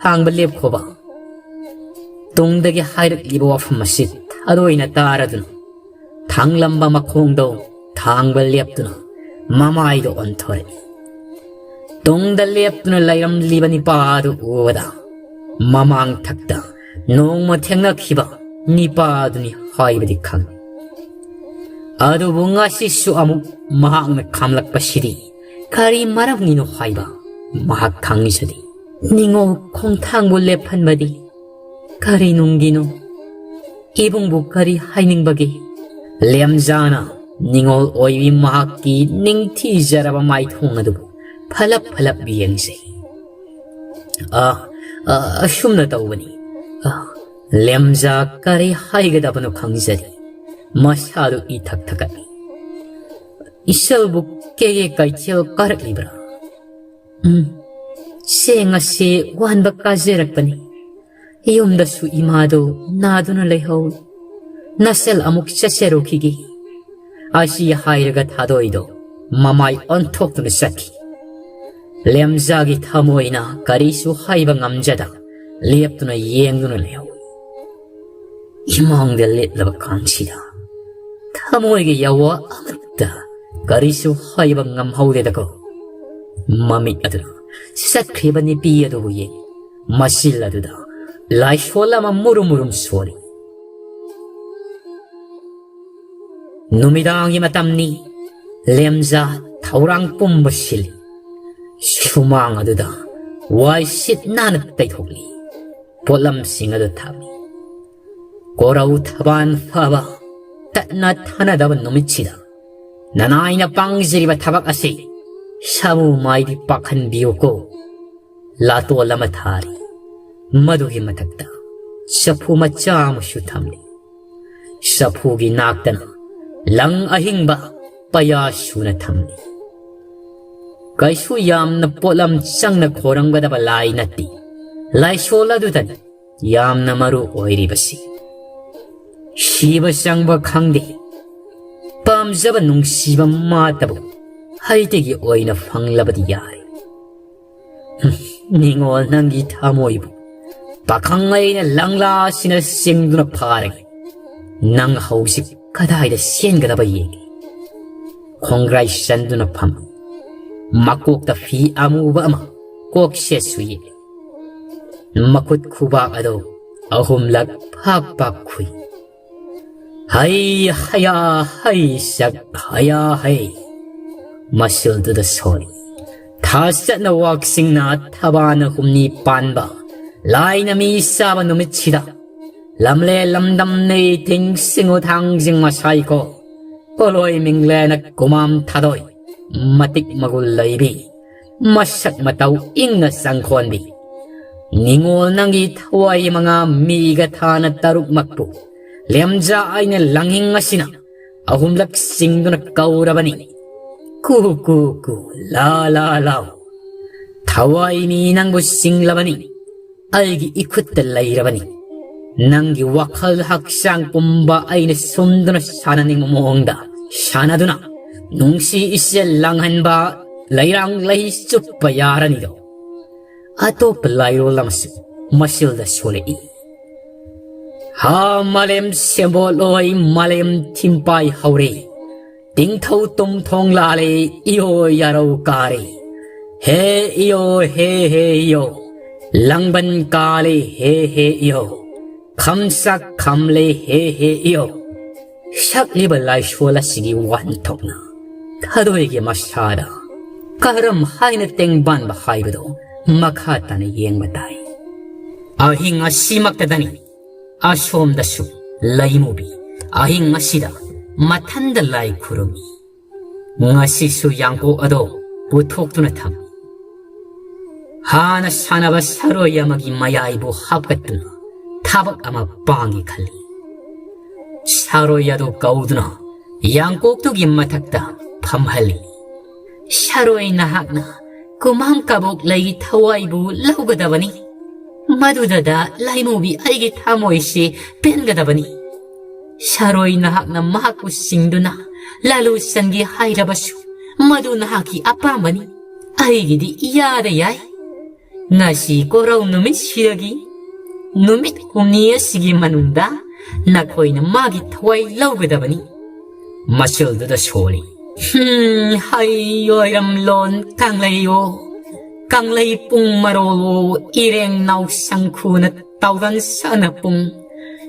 ꯊꯥꯡꯕ ꯂꯦꯞꯈꯣꯕ꯫ ꯇꯨꯡꯗꯒꯤ ꯍꯥꯏꯔꯛꯂꯤꯕ ꯋꯥꯐꯝ ꯑꯁꯤ ꯊꯥꯗꯣꯏꯅ ꯇꯥꯔꯗꯨꯅ ꯊꯥꯡꯂꯝꯕ ꯃꯈꯣꯡꯗꯣ ꯊꯥꯡꯕ ꯂꯦꯞꯇꯨꯅ ꯃꯃꯥꯏꯗ ꯑꯣꯟꯊꯣꯔꯛꯏ꯫ ꯇꯨꯡꯗ ꯂꯦꯞꯇꯨꯅ ꯂꯩꯔꯝꯂꯤꯕ ꯅꯤꯄꯥ ꯑꯗꯨ ꯎꯕꯗ ꯃꯃꯥꯡ ꯊꯛꯇ ꯅꯣꯡꯃ ꯊꯦꯡꯅꯈꯤꯕ ꯅꯤꯄꯥ ꯑꯗꯨꯅꯤ ꯍꯥꯏꯕꯗꯤ ꯈꯪꯏ꯫ ꯑꯗꯨꯕꯨ ꯉꯁꯤꯁꯨ ꯑꯃꯨꯛ ꯃꯍꯥꯛꯅ ꯈꯥꯝꯂꯛꯄꯁꯤꯗꯤ ꯀꯔꯤ ꯃꯔꯝꯒꯤꯅꯣ ꯍꯥꯏꯕ ꯃꯍꯥꯛ ꯈꯪꯖꯗꯦ꯫ ꯅꯤꯡꯉꯣꯜ ꯈꯣꯡꯊꯥꯡꯕꯨ ꯂꯦꯞꯍꯟꯕꯗꯤ ꯀꯔꯤ ꯅꯨꯡꯒꯤꯅꯣ? ꯏꯕꯨꯡꯕꯨ ꯀꯔꯤ ꯍꯥꯏꯅꯤꯡꯕꯒꯦ? ꯂꯦꯝꯖꯥꯅ ꯅꯤꯡꯉꯣꯜ ꯑꯣꯏꯕꯤ ꯃꯍꯥꯛꯀꯤ ꯅꯤꯡꯊꯤꯖꯔꯕ ꯃꯥꯏꯊꯣꯡ ꯑꯗꯨꯕꯨ ꯐꯂꯞ ꯐꯂꯞ ꯌꯦꯡꯖꯩ꯫ ꯑ, ꯑ, ꯑꯁꯨꯝꯅ ꯇꯧꯕꯅꯤ꯫ ꯑ, ꯂꯦꯝꯖꯥ ꯀꯔꯤ ꯍꯥꯏꯒꯗꯕꯅꯣ ꯈꯪꯖꯗꯦ꯫ ꯃꯁꯥꯗꯨ ꯏꯊꯛ ꯊꯛꯀꯠꯂꯤ꯫ ꯏꯆꯜꯕꯨ ꯀꯦꯒꯦ ꯀꯩꯊꯦꯜ ꯀꯥꯔꯛꯂꯤꯕ꯭ꯔꯥ? ꯎꯝ, ꯆꯦꯡ ꯑꯁꯤ ꯋꯥꯟꯕ ꯀꯥꯖꯔꯛꯄꯅꯤ꯫ ꯌꯨꯝꯗꯁꯨ ꯏꯃꯥꯗꯨ ꯅꯥꯗꯨꯅ ꯂꯩꯍꯧꯏ꯫ ꯅꯆꯜ ꯑꯃꯨꯛ ꯆꯠꯆꯔꯨꯈꯤꯒꯦ꯫ ꯑꯁꯤ ꯍꯥꯏꯔꯒ ꯊꯥꯗꯣꯏꯗꯣ ꯃꯃꯥꯏ ꯑꯣꯟꯊꯣꯛꯇꯨꯅ ꯆꯠꯈꯤ꯫ ꯂꯦꯝꯖꯥꯒꯤ ꯊꯃꯣꯏꯅ ꯀꯔꯤꯁꯨ ꯍꯥꯏꯕ ꯉꯝꯖꯗ ꯂꯦꯞꯇꯨꯅ ꯌꯦꯡꯗꯨꯅ ꯂꯩꯍꯧꯏ꯫ ꯏꯃꯥꯡꯗ ꯂꯦꯞꯂꯕ ꯀꯥꯟꯁꯤꯗ ꯊꯃꯣꯏꯒꯤ ꯌꯥꯋꯥ ꯑꯃꯠꯇ ꯀꯔꯤꯁꯨ ꯍꯥꯏꯕ ꯉꯝꯍꯧꯗꯦꯗꯀꯣ꯫ ꯃꯃꯤꯠ ꯑꯗꯨꯅ ꯆꯠꯈ꯭ꯔꯤꯕ ꯅꯤꯄꯤ ꯑꯗꯨꯕꯨ ꯌꯦꯡ ꯃꯆꯤꯜ ꯑꯗꯨꯗ ꯂꯥꯏꯁꯣꯜ ꯑꯃ ꯃꯨꯔꯨꯝ ꯃꯨꯔꯨꯝ ꯁꯣꯜꯂꯤ꯫ ꯅꯨꯃꯤꯗꯥꯡꯒꯤ ꯃꯇꯝꯅꯤ꯫ ꯂꯦꯝꯖꯥ ꯊꯧꯔꯥꯡ ꯄꯨꯝꯕ ꯁꯤꯜꯂꯤ꯫ ꯁꯨꯃꯥꯡ ꯑꯗꯨꯗ ꯋꯥꯏ ꯁꯤꯠ ꯅꯥꯟꯅ ꯇꯩꯊꯣꯛꯂꯤ꯫ ꯄꯣꯠꯂꯝꯁꯤꯡ ꯑꯗꯨ ꯊꯝꯃꯤ꯫ ꯀꯣꯔꯧ ꯊꯕꯥꯟ ꯐꯕ ꯇꯠꯅ ꯊꯥꯅꯗꯕ ꯅꯨꯃꯤꯠꯁꯤꯗ ꯅꯅꯥꯏꯅ ꯄꯥꯡꯖꯔꯤꯕ ꯊꯕꯛ ꯑꯁꯤ ꯁꯥꯃꯨ ꯃꯥꯏꯕꯤ ꯄꯥꯛꯍꯟꯕꯤꯌꯨꯀꯣ꯫ ꯂꯥꯇꯣꯜ ꯑꯃ ꯊꯥꯔꯤ꯫ ꯃꯗꯨꯒꯤ ꯃꯊꯛꯇ ꯆꯐꯨ ꯃꯆꯥ ꯑꯃꯁꯨ ꯊꯝꯂꯤ꯫ ꯆꯐꯨꯒꯤ ꯅꯥꯛꯇꯅ ꯂꯪ ꯑꯍꯤꯡꯕ ꯄꯩꯌꯥ ꯁꯨꯅ ꯊꯝꯂꯤ꯫ ꯀꯩꯁꯨ ꯌꯥꯝꯅ ꯄꯣꯠꯂꯝ ꯆꯪꯅ ꯈꯣꯏꯔꯝꯒꯗꯕ ꯂꯥꯏ ꯅꯠꯇꯦ꯫ ꯂꯥꯏꯁꯣꯜ ꯑꯗꯨꯗꯅꯤ ꯌꯥꯝꯅ ꯃꯔꯨ ꯑꯣꯏꯔꯤꯕꯁꯤ꯫ ꯁꯤꯕ ꯆꯪꯕ ꯈꯪꯗꯦ꯫ ꯄꯥꯝꯖꯕ ꯅꯨꯡꯁꯤꯕ ꯃꯥꯇꯕꯨ ꯍꯩꯇꯒꯤ ꯑꯣꯏꯅ ꯐꯪꯂꯕꯗꯤ ꯌꯥꯔꯦ꯫ ꯍꯨꯝ, ꯅꯤꯡꯉꯣꯜ ꯅꯪꯒꯤ ꯊꯃꯣꯏꯕꯨ ꯄꯥꯈꯪ ꯑꯩꯅ ꯂꯪꯂꯥꯁꯤꯅ ꯆꯤꯡꯗꯨꯅ ꯐꯥꯔꯒꯦ꯫ ꯅꯪ ꯍꯧꯖꯤꯛ ꯀꯗꯥꯏꯗ ꯆꯦꯟꯒꯗꯕ ꯌꯦꯡꯒꯦ?" ꯈꯣꯡꯒ꯭ꯔꯥꯏ ꯆꯟꯗꯨꯅ ꯐꯝ, ꯃꯀꯣꯛꯇ ꯐꯤ ꯑꯃꯨꯕ ꯑꯃ, ꯀꯣꯛꯁꯦꯠꯁꯨ ꯌꯦꯠꯂꯤ꯫ ꯃꯈꯨꯠ ꯈꯨꯕꯥꯛ ꯑꯗꯨ ꯑꯍꯨꯝꯂꯛ ꯐꯥꯛ ꯐꯥꯛ ꯈꯨꯏ꯫ "ꯍꯩ ꯍꯌꯥ ꯍꯩ ꯁꯛ ꯍꯌꯥ ꯍꯩ" ꯃꯁꯤꯜꯗꯨꯗ ꯁꯣꯜꯂꯤ꯫ ꯊꯥ ꯆꯠꯅ ꯋꯥꯛꯁꯤꯡꯅ ꯊꯕꯥꯅ ꯍꯨꯝꯅꯤ ꯄꯥꯟꯕ ꯂꯥꯏꯅ ꯃꯤ ꯆꯥꯕ ꯅꯨꯃꯤꯠꯁꯤꯗ, ꯂꯝꯂꯦ ꯂꯝꯗꯝꯅꯦ ꯊꯤꯡ ꯁꯤꯡꯉꯨ ꯊꯥꯡꯖꯤꯡ ꯃꯁꯥꯏꯀꯣ, ꯄꯣꯂꯣꯏ ꯃꯤꯡꯂꯦꯅ ꯀꯨꯃꯥꯝ ꯊꯥꯗꯣꯏ, ꯃꯇꯤꯛ ꯃꯒꯨꯟ ꯂꯩꯕꯤ, ꯃꯁꯛ ꯃꯇꯧ ꯏꯪꯅ ꯆꯪꯈꯣꯟꯕꯤ꯫ ꯅꯤꯡꯉꯣꯜ ꯅꯪꯒꯤ ꯊꯋꯥꯏ ꯃꯉꯥ ꯃꯤꯒ ꯊꯥꯅ ꯇꯔꯨꯛꯃꯛꯄꯨ ꯂꯦꯝꯖꯥ ꯑꯩꯅ ꯂꯪꯍꯤꯡ ꯑꯁꯤꯅ ꯑꯍꯨꯝꯂꯛ ꯆꯤꯡꯗꯨꯅ ꯀꯧꯔꯕꯅꯤ꯫ ꯀꯨ ꯀꯨ ꯀꯨ, ꯂꯥ ꯂꯥ ꯂꯥꯎ꯫ ꯊꯋꯥꯏ ꯃꯤ ꯅꯪꯕꯨ ꯆꯤꯡꯂꯕꯅꯤ꯫ ꯑꯩꯒꯤ ꯏꯈꯨꯠꯇ ꯂꯩꯔꯕꯅꯤ꯫ ꯅꯪꯒꯤ ꯋꯥꯈꯜ ꯍꯛꯆꯥꯡ ꯄꯨꯝꯕ ꯑꯩꯅ ꯁꯨꯝꯗꯨꯅ ꯁꯥꯟꯅꯅꯤꯡꯕ ꯃꯑꯣꯡꯗ ꯁꯥꯟꯅꯗꯨꯅ, ꯅꯨꯡꯁꯤ ꯏꯆꯦꯜ ꯂꯥꯡꯍꯟꯕ ꯂꯩꯔꯥꯡ ꯂꯩ ꯆꯨꯞꯄ ꯌꯥꯔꯅꯤꯗꯣ꯫ ꯑꯇꯣꯞꯄ ꯂꯥꯏꯔꯣꯜ ꯑꯃꯁꯨ ꯃꯁꯤꯜꯗ ꯁꯣꯜꯂꯛꯏ꯫ ꯍꯥ ꯃꯥꯂꯦꯝ ꯁꯦꯝꯕꯣꯠꯂꯣꯏ, ꯃꯥꯂꯦꯝ ꯊꯤꯝꯄꯥꯏ ꯍꯧꯔꯦ꯫ ꯇꯤꯡꯊꯧ ꯇꯨꯝꯊꯣꯡ ꯂꯥꯂꯦ, ꯏꯌꯣ ꯌꯥꯔꯧ ꯀꯥꯔꯦ꯫ ꯍꯦ ꯏꯌꯣ, ꯍꯦ ꯍꯦ ꯏꯌꯣ꯫ ꯂꯪꯕꯟ ꯀꯥꯂꯦ, ꯍꯦ ꯍꯦ ꯏꯌꯣ꯫ ꯈꯝꯁꯥꯛ ꯈꯝꯂꯦ, ꯍꯦ ꯍꯦ ꯏꯌꯣ꯫ ꯁꯛꯂꯤꯕ ꯂꯥꯏꯁꯣꯜ ꯑꯁꯤꯒꯤ ꯋꯥꯍꯟꯊꯣꯛꯅ ꯊꯥꯗꯣꯏꯒꯤ ꯃꯁꯥꯗ ꯀꯔꯝ ꯍꯥꯏꯅ ꯇꯦꯡꯕꯥꯟꯕ ꯍꯥꯏꯕꯗꯨ ꯃꯈꯥ ꯇꯥꯅ ꯌꯦꯡꯕ ꯇꯥꯏ꯫ ꯑꯍꯤꯡ ꯑꯁꯤꯃꯛꯇꯗꯅꯤ ꯑꯁꯣꯝꯗꯁꯨ ꯂꯩꯃꯨꯕꯤ ꯑꯍꯤꯡ ꯑꯁꯤꯗ ꯃꯊꯟꯗ ꯂꯥꯏ ꯈꯨꯔꯨꯝꯃꯤ꯫ ꯉꯁꯤꯁꯨ ꯌꯥꯡꯀꯣꯛ ꯑꯗꯣ ꯄꯨꯊꯣꯛꯇꯨꯅ ꯊꯝꯃꯤ꯫ ꯍꯥꯟꯅ ꯁꯥꯟꯅꯕ ꯁꯥꯔꯣꯏ ꯑꯃꯒꯤ ꯃꯌꯥꯏꯕꯨ ꯍꯥꯞꯀꯠꯇꯨꯅ ꯊꯕꯛ ꯑꯃ ꯄꯥꯡꯒꯦ ꯈꯜꯂꯤ꯫ ꯁꯥꯔꯣꯏ ꯑꯗꯨ ꯀꯧꯗꯨꯅ ꯌꯥꯡꯀꯣꯛꯇꯨꯒꯤ ꯃꯊꯛꯇ ꯐꯝꯍꯜꯂꯤ꯫ "ꯁꯥꯔꯣꯏ, ꯅꯍꯥꯛꯅ ꯀꯨꯃꯥꯡ ꯀꯕꯣꯛ ꯂꯩꯒꯤ ꯊꯋꯥꯏꯕꯨ ꯂꯧꯒꯗꯕꯅꯤ꯫ ꯃꯗꯨꯗꯗ ꯂꯥꯏꯃꯨꯕꯤ ꯑꯩꯒꯤ ꯊꯃꯣꯏꯁꯤ ꯄꯦꯟꯒꯗꯕꯅꯤ꯫ ꯁꯥꯔꯣꯏ, ꯅꯍꯥꯛꯅ ꯃꯍꯥꯛꯄꯨ ꯁꯤꯡꯗꯨꯅ ꯂꯥꯂꯨ ꯆꯪꯒꯦ ꯍꯥꯏꯔꯕꯁꯨ ꯃꯗꯨ ꯅꯍꯥꯛꯀꯤ ꯑꯄꯥꯝꯕꯅꯤ꯫ ꯑꯩꯒꯤꯗꯤ ꯏꯌꯥꯗ ꯌꯥꯏ꯫ ꯉꯁꯤ ꯀꯣꯔꯧ ꯅꯨꯃꯤꯠꯁꯤꯗꯒꯤ ꯅꯨꯃꯤꯠ ꯍꯨꯝꯅꯤ ꯑꯁꯤꯒꯤ ꯃꯅꯨꯡꯗ ꯅꯈꯣꯏꯅ ꯃꯥꯒꯤ ꯊꯋꯥꯏ ꯂꯧꯒꯗꯕꯅꯤ꯫ ꯃꯁꯜꯗꯨꯗ ꯁꯣꯜꯂꯤ꯫ ꯍꯝ, ꯍꯩ ꯑꯣꯏꯔꯝꯂꯣꯟ ꯀꯪꯂꯩꯌꯣ, ꯀꯪꯂꯩ ꯄꯨꯡ ꯃꯔꯣꯜꯂꯣ, ꯏꯔꯦꯡ ꯅꯥꯎꯁꯪ ꯈꯨꯅ ꯇꯥꯎꯗꯟ ꯁꯥꯅ ꯄꯨꯡ,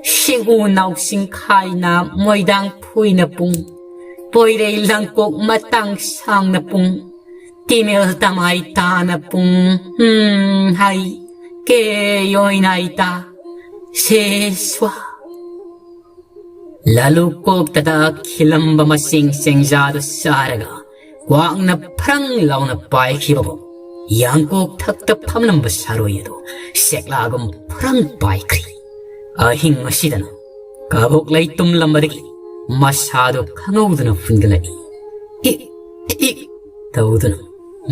ꯁꯤꯡꯎ ꯅꯥꯎꯁꯤꯡ ꯈꯥꯏꯅ ꯃꯣꯏꯗꯥꯡ ꯐꯨꯏꯅ ꯄꯨꯡ, ꯄꯣꯏꯔꯩ ꯂꯪꯀꯣꯛ ꯃꯇꯥꯡ ꯁꯥꯡꯅ ꯄꯨꯡ, ꯇꯤꯃꯦꯜ ꯇꯃꯥꯏ ꯇꯥꯅ ꯄꯨꯡ, ꯍꯝ, ꯍꯩ, ꯀꯦ ꯑꯣꯏꯅ ꯑꯩ ꯇꯥ, ꯁꯦ ꯁ꯭ꯋꯥ꯫ ꯂꯥꯂꯨ ꯀꯣꯛꯇꯗ ꯈꯤꯂꯝꯕ ꯃꯁꯤꯡ ꯆꯦꯡꯖꯥꯗꯨ ꯆꯥꯔꯒ ꯀ꯭ꯋꯥꯛꯅ ꯐ꯭ꯔꯪ ꯂꯥꯎꯅ ꯄꯥꯏꯈꯤꯕꯒꯨꯝ, ꯌꯥꯡꯀꯣꯛ ꯊꯛꯇ ꯐꯝꯂꯝꯕ ꯁꯥꯔꯣꯏ ꯑꯗꯨ ꯁꯦꯛꯂꯥꯒꯨꯝ ꯐ꯭ꯔꯪ ꯄꯥꯏꯈ꯭ꯔꯤ꯫ ꯑꯍꯤꯡ ꯑꯁꯤꯗꯅ ꯀꯕꯣꯛ ꯂꯩ ꯇꯨꯝꯂꯝꯕꯗꯒꯤ ꯃꯁꯥꯗꯨ ꯈꯪꯍꯧꯗꯅ ꯐꯨꯟꯒꯠꯂꯛꯏ꯫ ꯏꯛ, ꯏꯛ ꯇꯧꯗꯨꯅ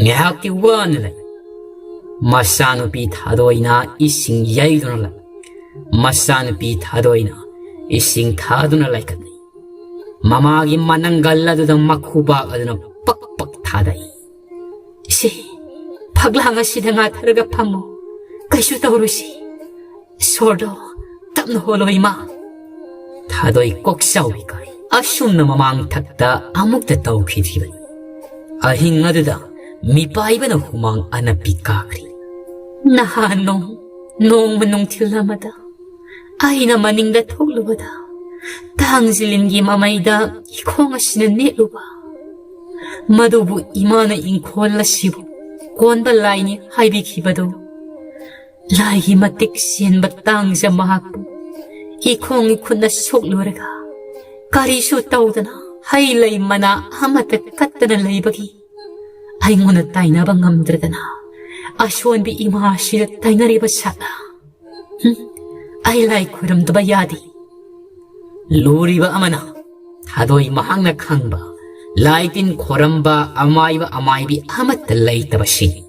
ꯉꯥꯏꯍꯥꯛꯇꯤ ꯋꯥꯅ ꯂꯩ꯫ ꯃꯆꯥꯅꯨꯄꯤ ꯊꯥꯗꯣꯏꯅ ꯏꯁꯤꯡ ꯌꯩꯗꯨꯅ ꯂꯩ꯫ ꯃꯆꯥꯅꯨꯄꯤ ꯊꯥꯗꯣꯏꯅ ꯏꯁꯤꯡ ꯊꯥꯗꯨꯅ ꯂꯩꯈꯠꯂꯤ꯫ ꯃꯃꯥꯒꯤ ꯃꯅꯪꯒꯜ ꯑꯗꯨꯗ ꯃꯈꯨꯕꯥꯛ ꯑꯗꯨꯅ ꯄꯛ ꯄꯛ ꯊꯥꯗꯩ꯫ "ꯏꯆꯦ, ꯐꯛꯂꯥꯡ ꯑꯁꯤꯗ ꯉꯥꯊꯔꯒ ꯐꯝꯃꯨ꯫ ꯀꯩꯁꯨ ꯇꯧꯔꯨꯁꯤ꯫ ꯁꯣꯔꯗꯣ ꯇꯞꯅ ꯍꯣꯜꯂꯣ, ꯏꯃꯥ꯫" ꯊꯥꯗꯣꯏ ꯀꯣꯛꯆꯥꯎꯕꯤ ꯀꯥꯏ꯫ ꯑꯁꯨꯝꯅ ꯃꯃꯥꯡ ꯊꯛꯇ ꯑꯃꯨꯛꯇ ꯇꯧꯈꯤꯗ꯭ꯔꯤꯕꯅꯤ꯫ ꯑꯍꯤꯡ ꯑꯗꯨꯗ ꯃꯤꯄꯥꯏꯕꯅ ꯍꯨꯃꯥꯡ ꯑꯅꯞꯄꯤ ꯀꯥꯈ꯭ꯔꯤ꯫ ꯅꯍꯥꯟ ꯅꯣꯡ, ꯅꯣꯡꯃ ꯅꯨꯡꯊꯤꯜ ꯑꯃꯗ ꯑꯩꯅ ꯃꯅꯤꯡꯗ ꯊꯣꯛꯂꯨꯕꯗ ꯇꯥꯡꯖꯤꯂꯤꯟꯒꯤ ꯃꯃꯩꯗ ꯏꯈꯣꯡ ꯑꯁꯤꯅ ꯅꯦꯠꯂꯨꯕ꯫ ꯃꯗꯨꯕꯨ ꯏꯃꯥꯅ ꯏꯪꯈꯣꯜ ꯑꯁꯤꯕꯨ ꯀꯣꯟꯕ ꯂꯥꯏꯅꯤ ꯍꯥꯏꯕꯤꯈꯤꯕꯗꯨ꯫ ꯂꯥꯏꯒꯤ ꯃꯇꯤꯛ ꯆꯦꯟꯕ ꯇꯥꯡꯖ ꯃꯍꯥꯛꯄꯨ ꯏꯈꯣꯡ ꯏꯈꯨꯠꯅ ꯁꯣꯛꯂꯨꯔꯒ ꯀꯔꯤꯁꯨ ꯇꯧꯗꯅ ꯍꯩ ꯂꯩ ꯃꯅꯥ ꯑꯃꯠꯇ ꯀꯠꯇꯅ ꯂꯩꯕꯒꯤ ꯑꯩꯉꯣꯟꯗ ꯇꯥꯏꯅꯕ ꯉꯝꯗ꯭ꯔꯗꯅ ꯑꯁꯣꯟꯕꯤ ꯏꯃꯥ ꯑꯁꯤꯗ ꯇꯥꯏꯅꯔꯤꯕ ꯁꯥꯠꯂ꯫ ꯍꯨꯝ, ꯑꯩ ꯂꯥꯏ ꯈꯣꯏꯔꯝꯗꯕ ꯌꯥꯗꯦ꯫ ꯂꯨꯔꯤꯕ ꯑꯃꯅ ꯊꯥꯗꯣꯏ ꯃꯍꯥꯛꯅ ꯈꯪꯕ ꯂꯥꯏ ꯇꯤꯟ ꯈꯣꯏꯔꯝꯕ ꯑꯃꯥꯏꯕ ꯑꯃꯥꯏꯕꯤ ꯑꯃꯠꯇ ꯂꯩꯇꯕꯁꯤꯅꯤ꯫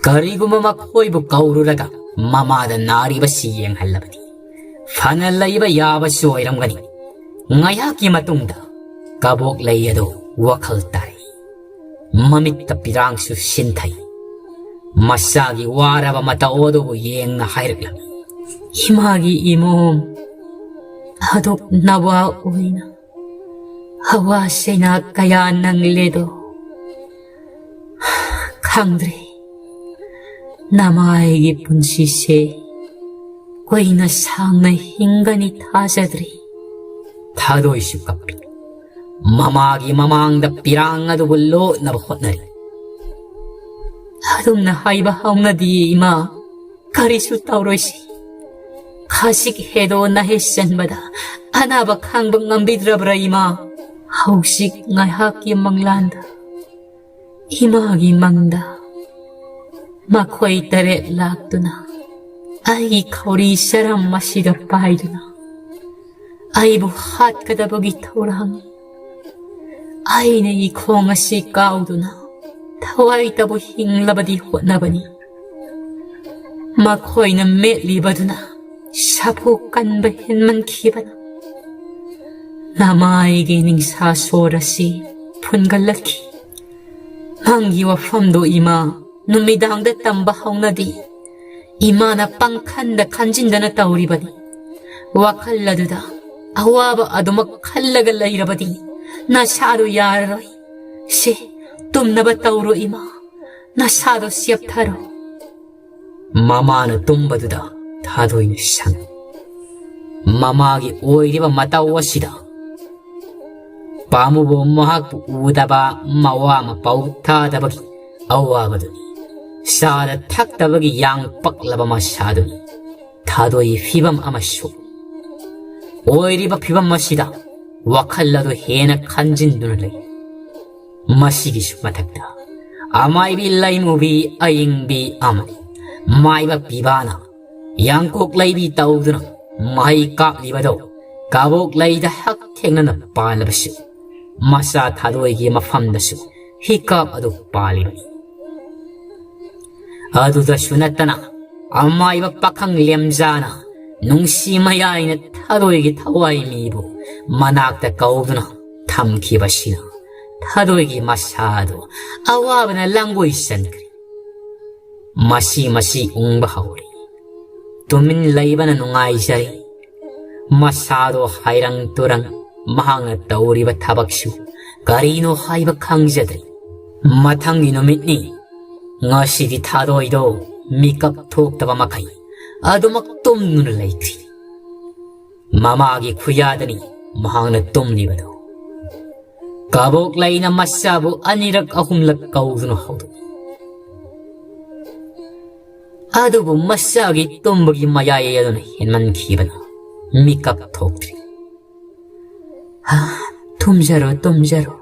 ꯀꯔꯤꯒꯨꯝꯕ ꯃꯈꯣꯏꯕꯨ ꯀꯧꯔꯨꯔꯒ ꯃꯃꯥꯗ ꯅꯥꯔꯤꯕꯁꯤ ꯌꯦꯡꯍꯜꯂꯕꯗꯤ ꯐꯅ ꯂꯩꯕ ꯌꯥꯕꯁꯨ ꯑꯣꯏꯔꯝꯒꯅꯤ꯫ ꯉꯥꯏꯍꯥꯛꯀꯤ ꯃꯇꯨꯡꯗ ꯀꯕꯣꯛ ꯂꯩ ꯑꯗꯨ ꯋꯥꯈꯜ ꯇꯥꯔꯛꯏ꯫ ꯃꯃꯤꯠꯇ ꯄꯤꯔꯥꯡꯁꯨ ꯁꯤꯟꯊꯩ꯫ ꯃꯆꯥꯒꯤ ꯋꯥꯔꯕ ꯃꯇꯧ ꯑꯗꯨꯕꯨ ꯌꯦꯡꯅ ꯍꯥꯏꯔꯛꯂꯝꯃꯤ꯫ ꯏꯃꯥꯒꯤ ꯏꯃꯣꯝ, ꯑꯗꯨꯛ ꯅꯋꯥ ꯑꯣꯏꯅ ꯍꯋꯥ ꯁꯦꯅꯥ ꯀꯌꯥ ꯅꯪꯂꯦꯗꯣ꯫ ꯈꯪꯗ꯭ꯔꯦ, ꯅꯃꯥꯏꯒꯤ ꯄꯨꯟꯁꯤꯁꯦ ꯀꯨꯏꯅ ꯁꯥꯡꯅ ꯍꯤꯡꯒꯅꯤ ꯊꯥꯖꯗ꯭ꯔꯤ꯫ ꯊꯥꯗꯣꯏꯁꯨ ꯀꯞꯄꯤ꯫ ꯃꯃꯥꯒꯤ ꯃꯃꯥꯡꯗ ꯄꯤꯔꯥꯡ ꯑꯗꯨꯕꯨ ꯂꯣꯠꯅꯕ ꯍꯣꯠꯅꯔꯤ꯫ ꯑꯗꯨꯝꯅ ꯍꯥꯏꯕ ꯍꯧꯅꯗꯤꯌꯦ ꯏꯃꯥ, ꯀꯔꯤꯁꯨ ꯇꯧꯔꯣꯏꯁꯤ꯫ ꯈꯖꯤꯛ ꯍꯦꯗꯣ ꯅꯍꯦ ꯆꯟꯕꯗ ꯑꯅꯥꯕ ꯈꯥꯡꯕ ꯉꯝꯕꯤꯗ꯭ꯔꯕ꯭ꯔꯥ ꯏꯃꯥ? ꯍꯧꯖꯤꯛ ꯉꯥꯏꯍꯥꯛꯀꯤ ꯃꯪꯂꯥꯟꯗ, ꯏꯃꯥꯒꯤ ꯃꯪꯗ ꯃꯈꯣꯏ ꯇꯔꯦꯠ ꯂꯥꯛꯇꯨꯅ ꯑꯩꯒꯤ ꯈꯧꯔꯤ ꯆꯔꯝ ꯑꯁꯤꯗ ꯄꯥꯏꯗꯨꯅ ꯑꯩꯕꯨ ꯍꯥꯠꯀꯗꯕꯒꯤ ꯊꯧꯔꯥꯡ꯫ ꯑꯩꯅ ꯏꯈꯣꯡ ꯑꯁꯤ ꯀꯥꯎꯗꯨꯅ ꯊꯋꯥꯏꯇꯕꯨ ꯍꯤꯡꯂꯕꯗꯤ ꯍꯣꯠꯅꯕꯅꯤ꯫ ꯃꯈꯣꯏꯅ ꯃꯦꯠꯂꯤꯕꯗꯨꯅ ꯁꯥꯐꯨ ꯀꯟꯕ ꯍꯦꯟꯃꯟꯈꯤꯕꯅ ꯅꯃꯥꯏꯒꯤ ꯅꯤꯡꯁꯥ ꯁꯣꯔ ꯑꯁꯤ ꯐꯨꯟꯒꯠꯂꯛꯈꯤ꯫ ꯅꯪꯒꯤ ꯋꯥꯐꯝꯗꯣ ꯏꯃꯥ, ꯅꯨꯃꯤꯗꯥꯡꯗ ꯇꯝꯕ ꯍꯧꯅꯗꯦ꯫ ꯏꯃꯥꯅ ꯄꯪꯈꯟꯗ ꯈꯟꯖꯤꯟꯗꯅ ꯇꯧꯔꯤꯕꯅꯤ꯫ ꯋꯥꯈꯜ ꯑꯗꯨꯗ ꯑꯋꯥꯕ ꯑꯗꯨꯃꯛ ꯈꯜꯂꯒ ꯂꯩꯔꯕꯗꯤ ꯅꯁꯥꯗꯨ ꯌꯥꯔꯔꯣꯏ꯫ ꯁꯦ, ꯇꯨꯝꯅꯕ ꯇꯧꯔꯣ ꯏꯃꯥ, ꯅꯁꯥꯗꯣ ꯆꯦꯞꯊꯔꯣ꯫ ꯃꯃꯥꯅ ꯇꯨꯝꯕꯗꯨꯗ ꯊꯥꯗꯣꯏꯅ ꯁꯪꯏ꯫ ꯃꯃꯥꯒꯤ ꯑꯣꯏꯔꯤꯕ ꯃꯇꯧ ꯑꯁꯤꯗ ꯄꯥꯝꯃꯨꯕ ꯃꯍꯥꯛꯄꯨ ꯎꯗꯕ, ꯃꯋꯥ ꯃꯄꯥꯎ ꯊꯥꯗꯕꯒꯤ ꯑꯋꯥꯕꯗꯨꯅꯤ꯫ ꯆꯥꯗ ꯊꯛꯇꯕꯒꯤ ꯌꯥꯡ ꯄꯛꯂꯕ ꯃꯁꯥꯗꯨꯅꯤ꯫ ꯊꯥꯗꯣꯏꯒꯤ ꯐꯤꯕꯝ ꯑꯃ ꯁꯣꯛꯏ꯫ ꯑꯣꯏꯔꯤꯕ ꯐꯤꯕꯝ ꯑꯁꯤꯗ ꯋꯥꯈꯜ ꯑꯗꯨ ꯍꯦꯟꯅ ꯈꯟꯖꯤꯟꯗꯨꯅ ꯂꯩ꯫ ꯃꯁꯤꯒꯤꯁꯨ ꯃꯊꯛꯇ ꯑꯃꯥꯏꯕꯤ ꯂꯩꯃꯨꯕꯤ ꯑꯌꯤꯡꯕꯤ ꯑꯃꯗꯤ ꯃꯥꯏꯕ ꯄꯤꯕꯥꯅ ꯌꯥꯡꯀꯣꯛ ꯂꯩꯕꯤ ꯇꯧꯗꯨꯅ ꯃꯍꯩ ꯀꯥꯞꯂꯤꯕꯗꯨ ꯀꯕꯣꯛ ꯂꯩꯗ ꯍꯛꯊꯦꯡꯅꯅ ꯄꯥꯜꯂꯕꯁꯨ ꯃꯆꯥ ꯊꯥꯗꯣꯏꯒꯤ ꯃꯐꯝꯗꯁꯨ ꯍꯤꯀꯥꯞ ꯑꯗꯨ ꯄꯥꯜꯂꯤꯕꯅꯤ꯫ ꯑꯗꯨꯗꯁꯨ ꯅꯠꯇꯅ ꯑꯃꯥꯏꯕ ꯄꯥꯈꯪ ꯂꯦꯝꯖꯥꯅ ꯅꯨꯡꯁꯤ ꯃꯌꯥꯏꯅ ꯊꯥꯗꯣꯏꯒꯤ ꯊꯋꯥꯏ ꯃꯤꯕꯨ ꯃꯅꯥꯛꯇ ꯀꯧꯗꯨꯅ ꯊꯝꯈꯤꯕꯁꯤꯅ ꯊꯥꯗꯣꯏꯒꯤ ꯃꯁꯥꯗꯨ ꯑꯋꯥꯕꯅ ꯂꯥꯡꯒꯣꯏ ꯆꯟꯈ꯭ꯔꯦ꯫ ꯃꯁꯤ ꯃꯁꯤ ꯎꯪꯕ ꯍꯧꯔꯦ꯫ ꯇꯨꯃꯤꯟ ꯂꯩꯕꯅ ꯅꯨꯡꯉꯥꯏꯖꯔꯦ꯫ ꯃꯁꯥꯗꯣ ꯍꯥꯏꯔꯪ ꯇꯨꯔꯪ, ꯃꯍꯥꯛꯅ ꯇꯧꯔꯤꯕ ꯊꯕꯛꯁꯨ ꯀꯔꯤꯅꯣ ꯍꯥꯏꯕ ꯈꯪꯖꯗ꯭ꯔꯦ꯫ ꯃꯊꯪꯒꯤ ꯅꯨꯃꯤꯠꯅꯤ꯫ ꯉꯁꯤꯗꯤ ꯊꯥꯗꯣꯏꯗꯣ ꯃꯤꯀꯞ ꯊꯣꯛꯇꯕ ꯃꯈꯩ ꯑꯗꯨꯃꯛ ꯇꯨꯝꯗꯨꯅ ꯂꯩꯈ꯭ꯔꯤ꯫ ꯃꯃꯥꯒꯤ ꯈꯨꯌꯥꯗꯅꯤ ꯃꯍꯥꯛꯅ ꯇꯨꯝꯂꯤꯕꯗꯨ꯫ ꯀꯕꯣꯛ ꯂꯩꯅ ꯃꯆꯥꯕꯨ ꯑꯅꯤꯔꯛ ꯑꯍꯨꯝꯂꯛ ꯀꯧꯗꯨꯅ ꯍꯧꯗꯣꯛꯏ꯫ ꯑꯗꯨꯕꯨ ꯃꯆꯥꯒꯤ ꯇꯨꯝꯕꯒꯤ ꯃꯌꯥꯏ ꯑꯗꯨꯅ ꯍꯦꯟꯃꯟꯈꯤꯕꯅ ꯃꯤꯀꯞ ꯊꯣꯛꯇ꯭ꯔꯤ꯫ "ꯍꯥ, ꯇꯨꯝꯖꯔꯣ, ꯇꯨꯝꯖꯔꯣ꯫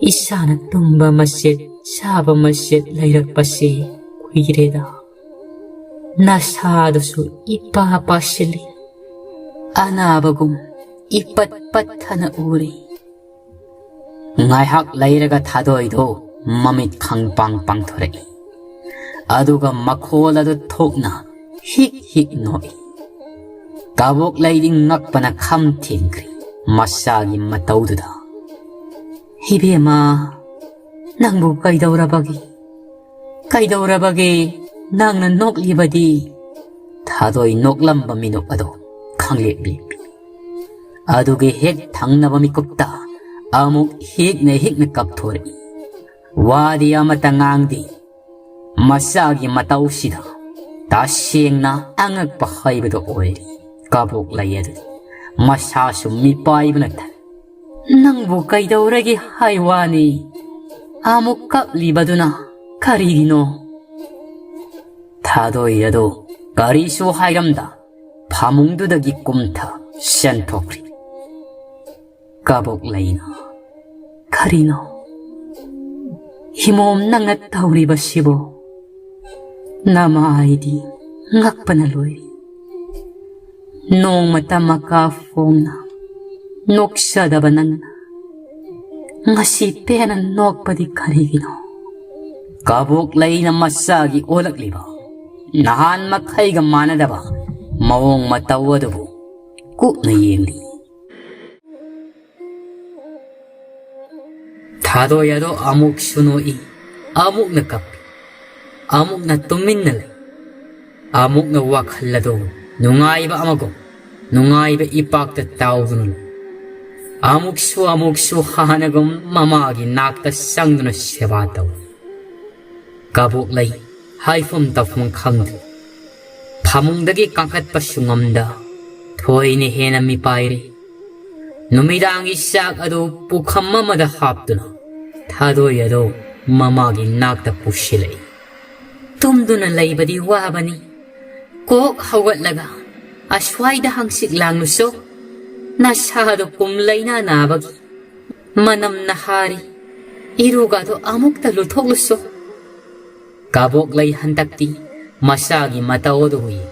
ꯏꯁꯥꯅ ꯇꯨꯝꯕ ꯃꯆꯦꯠ, ꯆꯥꯕ ꯃꯆꯦꯠ ꯂꯩꯔꯛꯄꯁꯦ ꯀꯨꯏꯔꯦꯗ꯫ ꯅꯁꯥꯗꯨꯁꯨ ꯏꯄꯥ ꯄꯥꯁꯤꯜꯂꯤ꯫ ꯑꯅꯥꯕꯒꯨꯝ ꯏꯄꯠ ꯄꯠꯊꯅ ꯎꯔꯦ꯫" ꯉꯥꯏꯍꯥꯛ ꯂꯩꯔꯒ ꯊꯥꯗꯣꯏꯗꯣ ꯃꯃꯤꯠ ꯈꯪ ꯄꯥꯡ ꯄꯥꯡꯊꯣꯔꯛꯏ꯫ ꯑꯗꯨꯒ ꯃꯈꯣꯜ ꯑꯗꯨ ꯊꯣꯛꯅ ꯍꯤꯛ ꯍꯤꯛ ꯅꯣꯛꯏ꯫ ꯀꯕꯣꯛ ꯂꯩꯗꯤ ꯉꯛꯄꯅ ꯈꯝ ꯊꯦꯡꯈ꯭ꯔꯦ ꯃꯆꯥꯒꯤ ꯃꯇꯧꯗꯨꯗ꯫ "ꯏꯕꯦꯝꯃ, ꯅꯪꯕꯨ ꯀꯩꯗꯧꯔꯕꯒꯦ? ꯀꯩꯗꯧꯔꯕꯒꯦ? ꯅꯪꯅ ꯅꯣꯛꯂꯤꯕꯗꯤ?" ꯊꯥꯗꯣꯏ ꯅꯣꯛꯂꯝꯕ ꯃꯤꯅꯣꯛ ꯑꯗꯣ ꯈꯪꯂꯦꯞ ꯂꯦꯞꯄꯤ꯫ ꯑꯗꯨꯒꯤ ꯍꯦꯛ ꯊꯪꯅꯕ ꯃꯤꯀꯨꯞꯇ ꯑꯃꯨꯛ ꯍꯤꯛꯅ ꯍꯤꯛꯅ ꯀꯞꯊꯣꯔꯛꯏ꯫ ꯋꯥꯗꯤ ꯑꯃꯠꯇ ꯉꯥꯡꯗꯦ꯫ ꯃꯆꯥꯒꯤ ꯃꯇꯧꯁꯤꯗ ꯇꯁꯦꯡꯅ ꯑꯉꯛꯄ ꯍꯥꯏꯕꯗꯨ ꯑꯣꯏꯔꯦ꯫ ꯀꯕꯣꯛ ꯂꯩ ꯑꯗꯨ ꯃꯁꯥꯁꯨ ꯃꯤꯄꯥꯏꯕꯅ ꯊꯜꯂꯤ꯫ "ꯅꯪꯕꯨ ꯀꯩꯗꯧꯔꯒꯦ ꯍꯥꯏ ꯋꯥꯅꯤ? ꯑꯃꯨꯛ ꯀꯞꯂꯤꯕꯗꯨꯅ ꯀꯔꯤꯒꯤꯅꯣ?" ꯊꯥꯗꯣꯏ ꯑꯗꯨ ꯀꯔꯤꯁꯨ ꯍꯥꯏꯔꯝꯗ ꯐꯃꯨꯡꯗꯨꯗꯒꯤ ꯀꯨꯝꯊ ꯆꯦꯟꯊꯣꯛꯈ꯭ꯔꯤ꯫ ꯀꯕꯣꯛ ꯂꯩꯅ, "ꯀꯔꯤꯅꯣ ꯏꯃꯣꯝ ꯅꯪꯅ ꯇꯧꯔꯤꯕꯁꯤꯕꯣ? ꯅꯃꯥꯏꯗꯤ ꯉꯛꯄꯅ ꯂꯣꯏꯔꯦ꯫ ꯅꯣꯡꯃꯇ ꯃꯀꯥ ꯐꯣꯡꯅ ꯅꯣꯛꯆꯗꯕ ꯅꯪꯅ ꯉꯁꯤ ꯄꯦꯟꯅ ꯅꯣꯛꯄꯗꯤ ꯀꯔꯤꯒꯤꯅꯣ?" ꯀꯕꯣꯛ ꯂꯩꯅ ꯃꯆꯥꯒꯤ ꯑꯣꯜꯂꯛꯂꯤꯕ ꯅꯍꯥꯟ ꯃꯈꯩꯒ ꯃꯥꯟꯅꯗꯕ ꯃꯑꯣꯡ ꯃꯇꯧ ꯑꯗꯨꯕꯨ ꯀꯨꯞꯅ ꯌꯦꯡꯂꯤ꯫ ꯊꯥꯗꯣꯏ ꯑꯗꯣ ꯑꯃꯨꯛꯁꯨ ꯅꯣꯛꯏ, ꯑꯃꯨꯛꯅ ꯀꯞꯄꯤ꯫ ꯑꯃꯨꯛꯅ ꯇꯨꯃꯤꯟꯅ ꯂꯩ꯫ ꯑꯃꯨꯛꯅ ꯋꯥꯈꯜ ꯑꯗꯨ ꯅꯨꯡꯉꯥꯏꯕ ꯑꯃꯒꯨꯝ ꯅꯨꯡꯉꯥꯏꯕ ꯏꯄꯥꯛꯇ ꯇꯥꯎꯗꯨꯅ ꯂꯩ꯫ ꯑꯃꯨꯛꯁꯨ ꯑꯃꯨꯛꯁꯨ ꯍꯥꯟꯅꯒꯨꯝ ꯃꯃꯥꯒꯤ ꯅꯥꯛꯇ ꯆꯪꯗꯨꯅ ꯁꯦꯕꯥ ꯇꯧꯏ꯫ ꯀꯕꯣꯛꯂꯩ ꯍꯥꯏꯐꯝ ꯇꯧꯐꯝ ꯈꯪꯗꯦ꯫ ꯐꯃꯨꯡꯗꯒꯤ ꯀꯥꯈꯠꯄꯁꯨ ꯉꯝꯗ ꯊꯣꯏꯅ ꯍꯦꯟꯅ ꯃꯤꯄꯥꯏꯔꯤ꯫ ꯅꯨꯃꯤꯗꯥꯡꯒꯤ ꯆꯥꯛ ꯑꯗꯨ ꯄꯨꯈꯝ ꯑꯃꯗ ꯍꯥꯞꯇꯨꯅ ꯊꯥꯗꯣꯏ ꯑꯗꯨ ꯃꯃꯥꯒꯤ ꯅꯥꯛꯇ ꯄꯨꯁꯤꯜꯂꯛꯏ꯫ ꯇꯨꯝꯗꯨꯅ ꯂꯩꯕꯗꯤ ꯋꯥꯕꯅꯤ꯫ ꯀꯣꯛ ꯍꯧꯒꯠꯂꯒ ꯑꯁ꯭ꯋꯥꯏꯗ ꯍꯪꯆꯤꯠ ꯂꯥꯡꯂꯨꯆꯣ꯫ ꯅꯁꯥꯗꯣ ꯀꯨꯝ ꯂꯩꯅꯥ ꯅꯥꯕꯒꯤ ꯃꯅꯝ ꯅꯍꯥꯔꯤ꯫ ꯏꯔꯨꯒꯗꯣ ꯑꯃꯨꯛꯇ ꯂꯨꯊꯣꯛꯂꯨꯆꯣ꯫ ꯀꯕꯣꯛꯂꯩ ꯍꯟꯗꯛꯇꯤ ꯃꯆꯥꯒꯤ ꯃꯇꯧ ꯑꯗꯨꯕꯨ ꯌꯦꯡ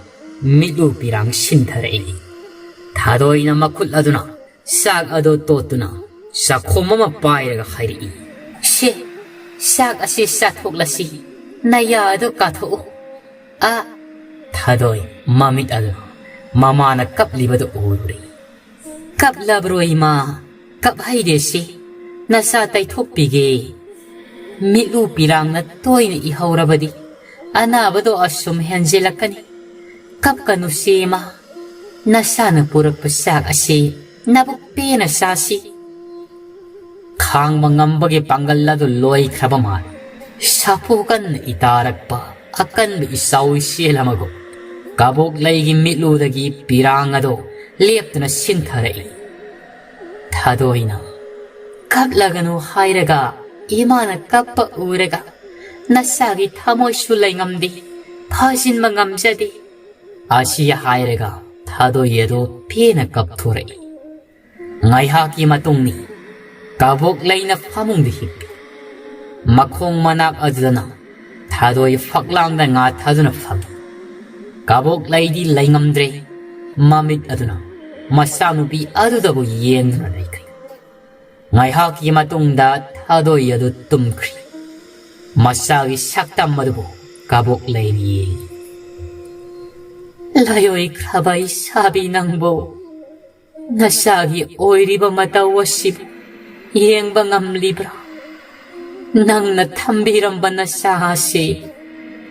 ꯃꯤꯠꯂꯨ ꯄꯤꯔꯥꯡ ꯁꯤꯟꯊꯔꯛꯏ꯫ ꯊꯥꯗꯣꯏꯅ ꯃꯈꯨꯠ ꯑꯗꯨꯅ ꯆꯥꯛ ꯑꯗꯨ ꯇꯣꯠꯇꯨꯅ ꯆꯥꯛꯈꯣꯝ ꯑꯃ ꯄꯥꯏꯔꯒ ꯍꯥꯏꯔꯛꯏ, "ꯁꯦ, ꯆꯥꯛ ꯑꯁꯤ ꯆꯥꯊꯣꯛꯂꯁꯤ, ꯅꯌꯥ ꯑꯗꯨ ꯀꯥꯊꯣꯛꯎ"꯫ ꯑ, ꯊꯥꯗꯣꯏ ꯃꯃꯤꯠ ꯑꯗꯨ ꯃꯃꯥꯅ ꯀꯞꯂꯤꯕꯗꯨ ꯎꯔꯨꯔꯦ꯫ "ꯀꯞꯂꯕ꯭ꯔꯣ ꯏꯃꯥ? ꯀꯞꯍꯩꯗꯦꯁꯤ, ꯅꯁꯥ ꯇꯩꯊꯣꯛꯄꯤꯒꯦ꯫ ꯃꯤꯠꯂꯨ ꯄꯤꯔꯥꯡꯅ ꯇꯣꯏꯅ ꯏꯍꯧꯔꯕꯗꯤ ꯑꯅꯥꯕꯗꯣ ꯑꯁꯨꯝ ꯍꯦꯟꯖꯤꯜꯂꯛꯀꯅꯤ꯫ ꯀꯞꯀꯅꯨꯁꯤ ꯏꯃꯥ, ꯅꯁꯥꯅ ꯄꯨꯔꯛꯄ ꯆꯥꯛ ꯑꯁꯤ ꯅꯕꯨꯛ ꯄꯦꯟꯅ ꯆꯥꯁꯤ"꯫ ꯈꯥꯡꯕ ꯉꯝꯕꯒꯤ ꯄꯥꯡꯒꯜ ꯑꯗꯨ ꯂꯣꯏꯈ꯭ꯔꯕ ꯃꯥꯜꯂꯤ꯫ ꯁꯥꯐꯨ ꯀꯟꯅ ꯏꯇꯥꯔꯛꯄ ꯑꯀꯟꯕ ꯏꯆꯥꯎ ꯏꯆꯦꯜ ꯑꯃꯒꯨꯝ ꯀꯕꯣꯛꯂꯩꯒꯤ ꯃꯤꯠꯂꯨꯗꯒꯤ ꯄꯤꯔꯥꯡ ꯑꯗꯨ ꯂꯦꯞꯇꯅ ꯁꯤꯟꯊꯔꯛꯏ꯫ ꯊꯥꯗꯣꯏꯅ, "ꯀꯞꯂꯒꯅꯨ ꯍꯥꯏꯔꯒ ꯏꯃꯥꯅ ꯀꯞꯄ ꯎꯔꯒ ꯅꯆꯥꯒꯤ ꯊꯃꯣꯏꯁꯨ ꯂꯩꯉꯝꯗꯦ, ꯐꯥꯖꯤꯟꯕ ꯉꯝꯖꯗꯦ"꯫ ꯑꯁꯤ ꯍꯥꯏꯔꯒ ꯊꯥꯗꯣꯏ ꯑꯗꯨ ꯄꯦꯟꯅ ꯀꯞꯊꯣꯔꯛꯏ꯫ ꯉꯥꯏꯍꯥꯛꯀꯤ ꯃꯇꯨꯡꯅꯤ꯫ ꯀꯕꯣꯛꯂꯩꯅ ꯐꯃꯨꯡꯗ ꯍꯤꯞꯄꯤ꯫ ꯃꯈꯣꯡ ꯃꯅꯥꯛ ꯑꯗꯨꯗꯅ ꯊꯥꯗꯣꯏ ꯐꯛꯂꯥꯡꯗ ꯉꯥ ꯊꯥꯗꯨꯅ ꯐꯝꯃꯤ꯫ ꯀꯕꯣꯛꯂꯩꯗꯤ ꯂꯩꯉꯝꯗ꯭ꯔꯦ꯫ ꯃꯃꯤꯠ ꯑꯗꯨꯅ ꯃꯆꯥꯅꯨꯄꯤ ꯑꯗꯨꯗꯕꯨ ꯌꯦꯡꯗꯨꯅ ꯂꯩꯈ꯭ꯔꯦ꯫ ꯉꯥꯏꯍꯥꯛꯀꯤ ꯃꯇꯨꯡꯗ ꯊꯥꯗꯣꯏ ꯑꯗꯨ ꯇꯨꯝꯈ꯭ꯔꯤ꯫ ꯃꯆꯥꯒꯤ ꯁꯛꯇꯝ ꯑꯗꯨꯕꯨ ꯀꯕꯣꯛꯂꯩꯅ ꯌꯦꯡꯉꯤ꯫ "ꯂꯥꯏꯑꯣꯏꯈ꯭ꯔꯕ ꯏꯁꯥꯕꯤ ꯅꯪꯕꯨ, ꯅꯆꯥꯒꯤ ꯑꯣꯏꯔꯤꯕ ꯃꯇꯧ ꯑꯁꯤꯕꯨ ꯌꯦꯡꯕ ꯉꯝꯂꯤꯕ꯭ꯔꯥ? ꯅꯪꯅ ꯊꯝꯕꯤꯔꯝꯕ ꯅꯆꯥ ꯑꯁꯤ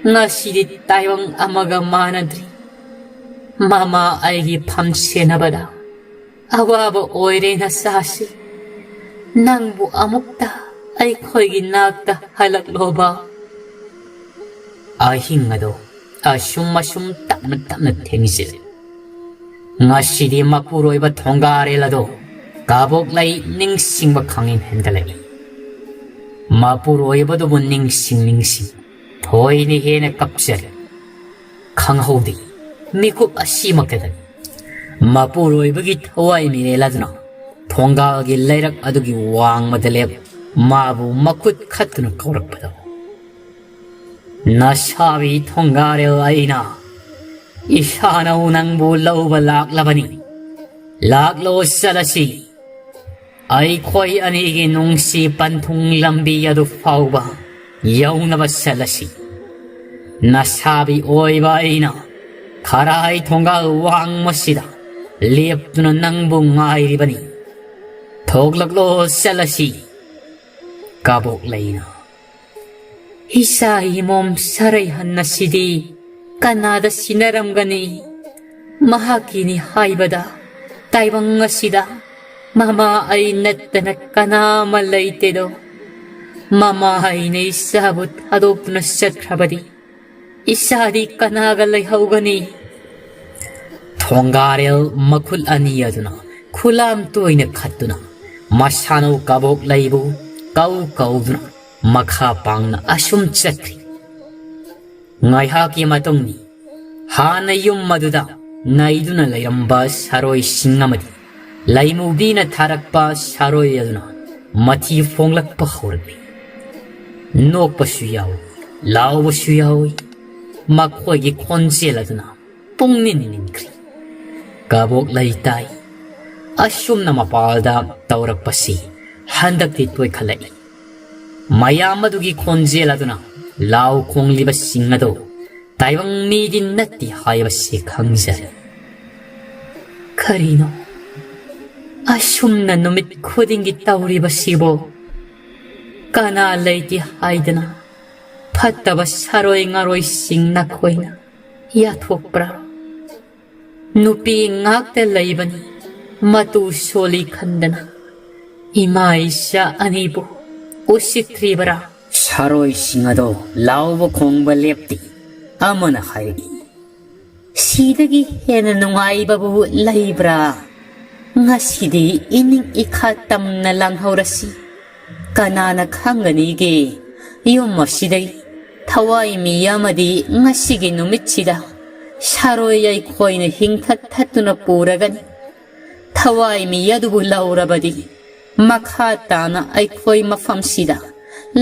ꯉꯁꯤꯗꯤ ꯇꯥꯏꯕꯪ ꯑꯃꯒ ꯃꯥꯟꯅꯗ꯭ꯔꯤ꯫ ꯃꯃꯥ ꯑꯩꯒꯤ ꯐꯝ ꯁꯦꯟꯅꯕꯗ ꯑꯋꯥꯕ ꯑꯣꯏꯔꯦ ꯅꯆꯥꯁꯤ꯫ ꯅꯪꯕꯨ ꯑꯃꯨꯛꯇ ꯑꯩꯈꯣꯏꯒꯤ ꯅꯥꯛꯇ ꯍꯜꯂꯛꯂꯣꯕ꯫ ꯑꯍꯤꯡ ꯑꯗꯣ ꯑꯁꯨꯝ ꯑꯁꯨꯝ ꯇꯞꯅ ꯇꯞꯅ ꯊꯦꯡꯖꯤꯜꯂꯤ꯫ ꯉꯁꯤꯗꯤ ꯃꯄꯨꯔꯣꯏꯕ ꯊꯣꯡꯒꯥꯔꯦꯜ ꯑꯗꯣ ꯀꯕꯣꯛꯂꯩ ꯅꯤꯡꯁꯤꯡꯕ ꯈꯪꯍꯦꯟ ꯍꯦꯟꯒꯠꯂꯛꯏ꯫ ꯃꯄꯨꯔꯣꯏꯕꯗꯨꯕꯨ ꯅꯤꯡꯁꯤꯡ ꯅꯤꯡꯁꯤꯡ ꯊꯣꯏꯅ ꯍꯦꯟꯅ ꯀꯞꯆꯔꯦ꯫ ꯈꯪꯍꯧꯗꯦ, ꯃꯤꯀꯨꯞ ꯑꯁꯤꯃꯛꯇꯗꯅꯤ ꯃꯄꯨꯔꯣꯏꯕꯒꯤ ꯊꯋꯥꯏ ꯃꯤꯔꯦꯜ ꯑꯗꯨꯅ ꯊꯣꯡꯒꯥꯜꯒꯤ ꯂꯩꯔꯛ ꯑꯗꯨꯒꯤ ꯋꯥꯡꯃꯗ ꯂꯦꯞ ꯃꯥꯕꯨ ꯃꯈꯨꯠ ꯈꯠꯇꯨꯅ ꯀꯧꯔꯛꯄꯗꯣ꯫ ꯅꯁꯥꯕꯤ ꯊꯣꯡꯒꯥꯔꯦꯜ ꯑꯩꯅ ꯏꯁꯥꯅꯧ ꯅꯪꯕꯨ ꯂꯧꯕ ꯂꯥꯛꯂꯕꯅꯤ꯫ ꯂꯥꯛꯂꯣ, ꯆꯠꯂꯁꯤ꯫ ꯑꯩꯈꯣꯏ ꯑꯅꯤꯒꯤ ꯅꯨꯡꯁꯤ ꯄꯟꯊꯨꯡ ꯂꯝꯕꯤ ꯑꯗꯨ ꯐꯥꯎꯕ ꯌꯧꯅꯕ ꯆꯠꯂꯁꯤ꯫ ꯅꯁꯥꯕꯤ ꯑꯣꯏꯕ ꯑꯩꯅ ꯈꯔꯥꯏ ꯊꯣꯡꯒꯥꯜ ꯋꯥꯡꯃꯁꯤꯗ ꯂꯦꯞꯇꯨꯅ ꯅꯪꯕꯨ ꯉꯥꯏꯔꯤꯕꯅꯤ꯫ ꯊꯣꯛꯂꯛꯂꯣ, ꯆꯠꯂꯁꯤ꯫ ꯀꯕꯣꯛꯂꯩꯅ꯫ ꯏꯆꯥ ꯏꯃꯣꯝ ꯁꯔꯩꯍꯟ ꯑꯁꯤꯗꯤ ꯀꯅꯥꯗ ꯁꯤꯟꯅꯔꯝꯒꯅꯤ? ꯃꯍꯥꯛꯀꯤꯅꯤ ꯍꯥꯏꯕꯗ ꯇꯥꯏꯕꯪ ꯑꯁꯤꯗ ꯃꯃꯥ ꯑꯩ ꯅꯠꯇꯅ ꯀꯅꯥ ꯑꯃ ꯂꯩꯇꯦꯗꯣ꯫ ꯃꯃꯥ ꯑꯩꯅ ꯏꯆꯥꯕꯨ ꯊꯥꯗꯣꯛꯇꯨꯅ ꯆꯠꯈ꯭ꯔꯕꯗꯤ ꯏꯆꯥꯗꯤ ꯀꯅꯥꯒ ꯂꯩꯍꯧꯒꯅꯤ? ꯊꯣꯡꯒꯥꯔꯦꯜ ꯃꯈꯨꯠ ꯑꯅꯤ ꯑꯗꯨꯅ ꯈꯨꯂꯥꯝ ꯇꯣꯏꯅ ꯈꯠꯇꯨꯅ ꯃꯁꯥꯅꯧ ꯀꯕꯣꯛꯂꯩꯕꯨ ꯀꯧ ꯀꯧꯗꯨꯅ ꯃꯈꯥ ꯄꯥꯡꯅ ꯑꯁꯨꯝ ꯆꯠꯈ꯭ꯔꯤ꯫ ꯉꯥꯏꯍꯥꯛꯀꯤ ꯃꯇꯨꯡꯅꯤ ꯍꯥꯟꯅ ꯌꯨꯝ ꯑꯗꯨꯗ ꯅꯩꯗꯨꯅ ꯂꯩꯔꯝꯕ ꯁꯥꯔꯣꯏꯁꯤꯡ ꯑꯃꯗꯤ ꯂꯩꯃꯨꯕꯤꯅ ꯊꯥꯔꯛꯄ ꯁꯥꯔꯣꯏ ꯑꯗꯨꯅ ꯃꯊꯤ ꯐꯣꯡꯂꯛꯄ ꯍꯧꯔꯛꯂꯤ꯫ ꯅꯣꯛꯄꯁꯨ ꯌꯥꯎꯏ, ꯂꯥꯎꯕꯁꯨ ꯌꯥꯎꯏ꯫ ꯃꯈꯣꯏꯒꯤ ꯈꯣꯟꯖꯦꯜ ꯑꯗꯨꯅ ꯄꯨꯡꯅꯤꯟ ꯅꯤꯟꯈ꯭ꯔꯤ꯫ ꯀꯕꯣꯛ ꯂꯩꯇꯥꯏ꯫ ꯑꯁꯨꯝꯅ ꯃꯄꯥꯜꯗ ꯇꯧꯔꯛꯄꯁꯤ ꯍꯟꯗꯛꯇꯤ ꯇꯣꯏꯈꯠꯂꯛꯏ꯫ ꯃꯌꯥꯝ ꯑꯗꯨꯒꯤ ꯈꯣꯟꯖꯦꯜ ꯑꯗꯨꯅ ꯂꯥꯎ ꯈꯣꯡꯂꯤꯕꯁꯤꯡ ꯑꯗꯨ ꯇꯥꯏꯕꯪ ꯃꯤꯗꯤ ꯅꯠꯇꯦ ꯍꯥꯏꯕꯁꯤ ꯈꯪꯖꯔꯦ꯫ ꯀꯔꯤꯅꯣ ꯑꯁꯨꯝꯅ ꯅꯨꯃꯤꯠ ꯈꯨꯗꯤꯡꯒꯤ ꯇꯧꯔꯤꯕꯁꯤꯕꯣ? ꯀꯅꯥ ꯂꯩꯇꯦ ꯍꯥꯏꯗꯅ ꯐꯠꯇꯕ ꯁꯥꯔꯣꯏ ꯉꯥꯔꯣꯏꯁꯤꯡ ꯅꯈꯣꯏꯅ ꯌꯥꯊꯣꯛꯄ꯭ꯔꯥ? ꯅꯨꯄꯤ ꯉꯥꯛꯇ ꯂꯩꯕꯅꯤ, ꯃꯇꯨ ꯁꯣꯜꯂꯤ ꯈꯟꯗꯅ ꯏꯃꯥ ꯏꯆꯥ ꯑꯅꯤꯕꯨ ꯎꯁꯤꯠꯇ꯭ꯔꯤꯕꯔꯥ? ꯁꯥꯔꯣꯏꯁꯤꯡ ꯑꯗꯣ ꯂꯥꯎꯕ ꯈꯣꯡꯕ ꯂꯦꯞꯇꯦ꯫ ꯑꯃꯅ ꯍꯥꯏꯔꯛꯏ, "ꯁꯤꯗꯒꯤ ꯍꯦꯟꯅ ꯅꯨꯡꯉꯥꯏꯕꯕꯨ ꯂꯩꯕ꯭ꯔꯥ? ꯉꯁꯤꯗꯤ ꯏꯅꯤꯡ ꯏꯈꯥ ꯇꯝꯅ ꯂꯥꯡꯍꯧꯔꯁꯤ꯫ ꯀꯅꯥꯅ ꯈꯪꯒꯅꯤꯒꯦ, ꯌꯨꯝ ꯑꯁꯤꯗꯒꯤ ꯊꯋꯥꯏ ꯃꯤ ꯑꯃꯗꯤ ꯉꯁꯤꯒꯤ ꯅꯨꯃꯤꯠꯁꯤꯗ ꯁꯥꯔꯣꯏ ꯑꯩꯈꯣꯏꯅ ꯍꯤꯡꯊꯠ ꯊꯠꯇꯨꯅ ꯄꯨꯔꯒꯅꯤ꯫ ꯊꯋꯥꯏ ꯃꯤ ꯑꯗꯨꯕꯨ ꯂꯧꯔꯕꯗꯤ ꯃꯈꯥ ꯇꯥꯅ ꯑꯩꯈꯣꯏ ꯃꯐꯝꯁꯤꯗ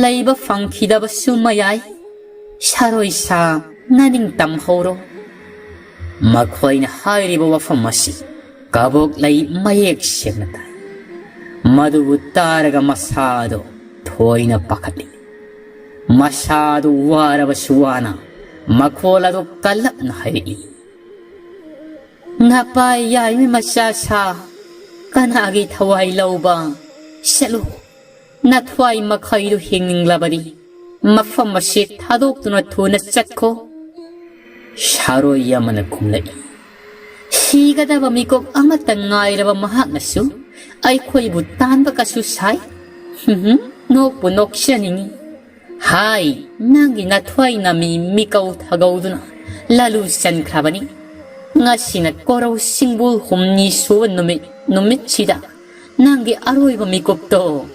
ꯂꯩꯕ ꯐꯪꯈꯤꯗꯕꯁꯨ ꯃꯌꯥꯏ꯫ ꯁꯥꯔꯣꯏ ꯁꯥ, ꯅꯅꯤꯡ ꯇꯝꯍꯧꯔꯣ꯫" ꯃꯈꯣꯏꯅ ꯍꯥꯏꯔꯤꯕ ꯋꯥꯐꯝ ꯑꯁꯤ ꯀꯕꯣꯛꯂꯩ ꯃꯌꯦꯛ ꯁꯦꯡꯅ ꯇꯥꯏ꯫ ꯃꯗꯨꯕꯨ ꯇꯥꯔꯒ ꯃꯁꯥꯗꯣ ꯊꯣꯏꯅ ꯄꯥꯈꯠꯂꯤ꯫ ꯃꯁꯥꯗꯨ ꯋꯥꯔꯕꯁꯨ ꯋꯥꯅ ꯃꯈꯣꯜ ꯑꯗꯨ ꯀꯜꯂꯞꯅ ꯍꯥꯏꯔꯛꯏ, "ꯅꯄꯥ ꯌꯥꯏꯃ ꯃꯆꯥ ꯁꯥ, ꯀꯅꯥꯒꯤ ꯊꯋꯥꯏ ꯂꯧꯕ? ꯆꯠꯂꯨ, ꯅꯊ꯭ꯋꯥꯏ ꯃꯈꯩꯗꯨ ꯍꯤꯡꯅꯤꯡꯂꯕꯗꯤ ꯃꯐꯝ ꯑꯁꯤ ꯊꯥꯗꯣꯛꯇꯨꯅ ꯊꯨꯅ ꯆꯠꯈꯣ꯫" ꯁꯥꯔꯣꯏ ꯑꯃꯅ ꯈꯨꯝꯂꯛꯏ, "ꯁꯤꯒꯗꯕ ꯃꯤꯀꯨꯞ ꯑꯃꯠꯇ ꯉꯥꯏꯔꯕ ꯃꯍꯥꯛꯅꯁꯨ ꯑꯩꯈꯣꯏꯕꯨ ꯇꯥꯟꯕ ꯀꯁꯨ ꯁꯥꯏ꯫ ꯍꯨꯝ, ꯅꯣꯛꯄꯨ ꯅꯣꯛꯆꯅꯤꯡꯏ꯫ ꯍꯥꯏ, ꯅꯪꯒꯤ ꯅꯊ꯭ꯋꯥꯏ ꯅꯃꯤ ꯃꯤꯀꯧ ꯊꯒꯧꯗꯨꯅ ꯂꯥꯂꯨ ꯆꯟꯈ꯭ꯔꯕꯅꯤ꯫ ꯉꯁꯤꯅ ꯀꯣꯔꯧ ꯁꯤꯡꯕꯨꯜ ꯍꯨꯝꯅꯤ ꯁꯨꯕ ꯅꯨꯃꯤꯠ, ꯅꯨꯃꯤꯠꯁꯤꯗ ꯅꯪꯒꯤ ꯑꯔꯣꯏꯕ ꯃꯤꯀꯨꯞꯇꯣ꯫"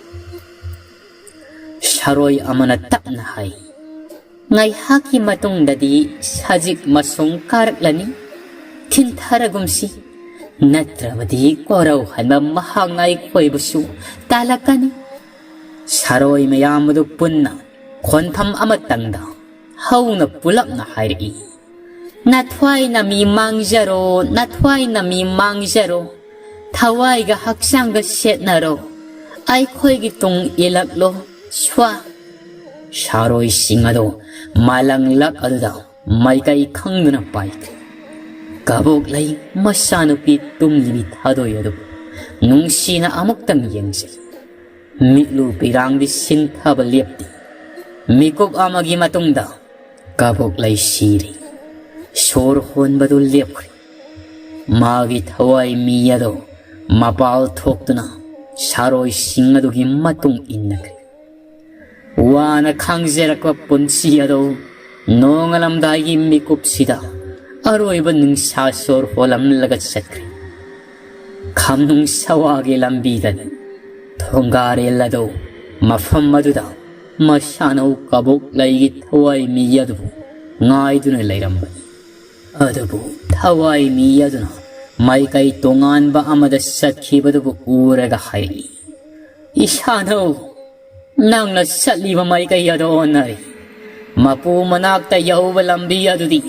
ꯁꯥꯔꯣꯏ ꯑꯃꯅ ꯇꯞꯅ ꯍꯥꯏ, "ꯉꯥꯏꯍꯥꯛꯀꯤ ꯃꯇꯨꯡꯗꯗꯤ ꯁꯖꯤꯛ ꯃꯁꯣꯡ ꯀꯥꯔꯛꯂꯅꯤ꯫ ꯊꯤꯟꯊꯔꯒꯨꯝꯁꯤ, ꯅꯠꯇ꯭ꯔꯕꯗꯤ ꯀꯣꯔꯧ ꯍꯟꯕ ꯃꯍꯥꯛꯅ ꯑꯩꯈꯣꯏꯕꯨꯁꯨ ꯇꯥꯜꯂꯛꯀꯅꯤ꯫" ꯁꯥꯔꯣꯏ ꯃꯌꯥꯝ ꯑꯗꯨ ꯄꯨꯟꯅ ꯈꯣꯟꯐꯝ ꯑꯃꯇꯪꯗ ꯍꯧꯅ ꯄꯨꯂꯞꯅ ꯍꯥꯏꯔꯛꯏ, "ꯅꯊ꯭ꯋꯥꯏꯅ ꯃꯤ ꯃꯥꯡꯖꯔꯣ, ꯅꯊ꯭ꯋꯥꯏꯅ ꯃꯤ ꯃꯥꯡꯖꯔꯣ, ꯊꯋꯥꯏꯒ ꯍꯛꯆꯥꯡꯒ ꯁꯦꯠꯅꯔꯣ, ꯑꯩꯈꯣꯏꯒꯤ ꯇꯨꯡ ꯏꯜꯂꯛꯂꯣ, ꯁ꯭ꯋꯥ꯫" ꯁꯥꯔꯣꯏꯁꯤꯡ ꯑꯗꯣ ꯃꯥꯂꯪꯂꯛ ꯑꯗꯨꯗ ꯃꯥꯏꯀꯩ ꯈꯪꯗꯅ ꯄꯥꯏꯈ꯭ꯔꯦ꯫ ꯀꯕꯣꯛꯂꯩ ꯃꯆꯥꯅꯨꯄꯤ ꯇꯨꯝꯂꯤꯕꯤ ꯊꯥꯗꯣꯏ ꯑꯗꯨꯕꯨ ꯅꯨꯡꯁꯤꯅ ꯑꯃꯨꯛꯇꯪ ꯌꯦꯡꯖꯩ꯫ ꯃꯤꯠꯂꯨ ꯄꯤꯔꯥꯡꯗꯤ ꯁꯤꯟꯊꯕ ꯂꯦꯞꯇꯦ꯫ ꯃꯤꯀꯨꯞ ꯑꯃꯒꯤ ꯃꯇꯨꯡꯗ ꯀꯕꯣꯛꯂꯩ ꯁꯤꯔꯦ꯫ ꯁꯣꯔ ꯍꯣꯟꯕꯗꯨ ꯂꯦꯞꯈ꯭ꯔꯦ꯫ ꯃꯥꯒꯤ ꯊꯋꯥꯏ ꯃꯤ ꯑꯗꯨ ꯃꯄꯥꯜ ꯊꯣꯛꯇꯨꯅ ꯁꯥꯔꯣꯏꯁꯤꯡ ꯑꯗꯨꯒꯤ ꯃꯇꯨꯡ ꯏꯟꯅꯈ꯭ꯔꯦ꯫ ꯋꯥꯅ ꯈꯥꯡꯖꯔꯛꯄ ꯄꯨꯟꯁꯤ ꯑꯗꯨ ꯅꯣꯡꯉꯥꯜꯂꯝꯗꯥꯏꯒꯤ ꯃꯤꯀꯨꯞꯁꯤꯗ ꯑꯔꯣꯏꯕ ꯅꯨꯡꯁꯥ ꯁꯣꯔ ꯍꯣꯜꯂꯝꯂꯒ ꯆꯠꯈ꯭ꯔꯦ꯫ ꯈꯝꯅꯨꯡ ꯁꯋꯥꯒꯤ ꯂꯝꯕꯤꯗꯅꯤ꯫ ꯊꯣꯡꯒꯥꯔꯦꯜ ꯑꯗꯨ ꯃꯐꯝ ꯑꯗꯨꯗ ꯃꯁꯥꯅꯧ ꯀꯕꯣꯛꯂꯩꯒꯤ ꯊꯋꯥꯏ ꯃꯤ ꯑꯗꯨꯕꯨ ꯉꯥꯏꯗꯨꯅ ꯂꯩꯔꯝꯕꯅꯤ꯫ ꯑꯗꯨꯕꯨ ꯊꯋꯥꯏ ꯃꯤ ꯑꯗꯨꯅ ꯃꯥꯏꯀꯩ ꯇꯣꯉꯥꯟꯕ ꯑꯃꯗ ꯆꯠꯈꯤꯕꯗꯨꯕꯨ ꯎꯔꯒ ꯍꯥꯏꯔꯛꯏ, "ꯏꯁꯥꯅꯧ, ꯅꯪꯅ ꯆꯠꯂꯤꯕ ꯃꯥꯏꯀꯩ ꯑꯗꯨ ꯑꯣꯟꯅꯔꯦ꯫ ꯃꯄꯨ ꯃꯅꯥꯛꯇ ꯌꯧꯕ ꯂꯝꯕꯤ ꯑꯗꯨꯗꯤ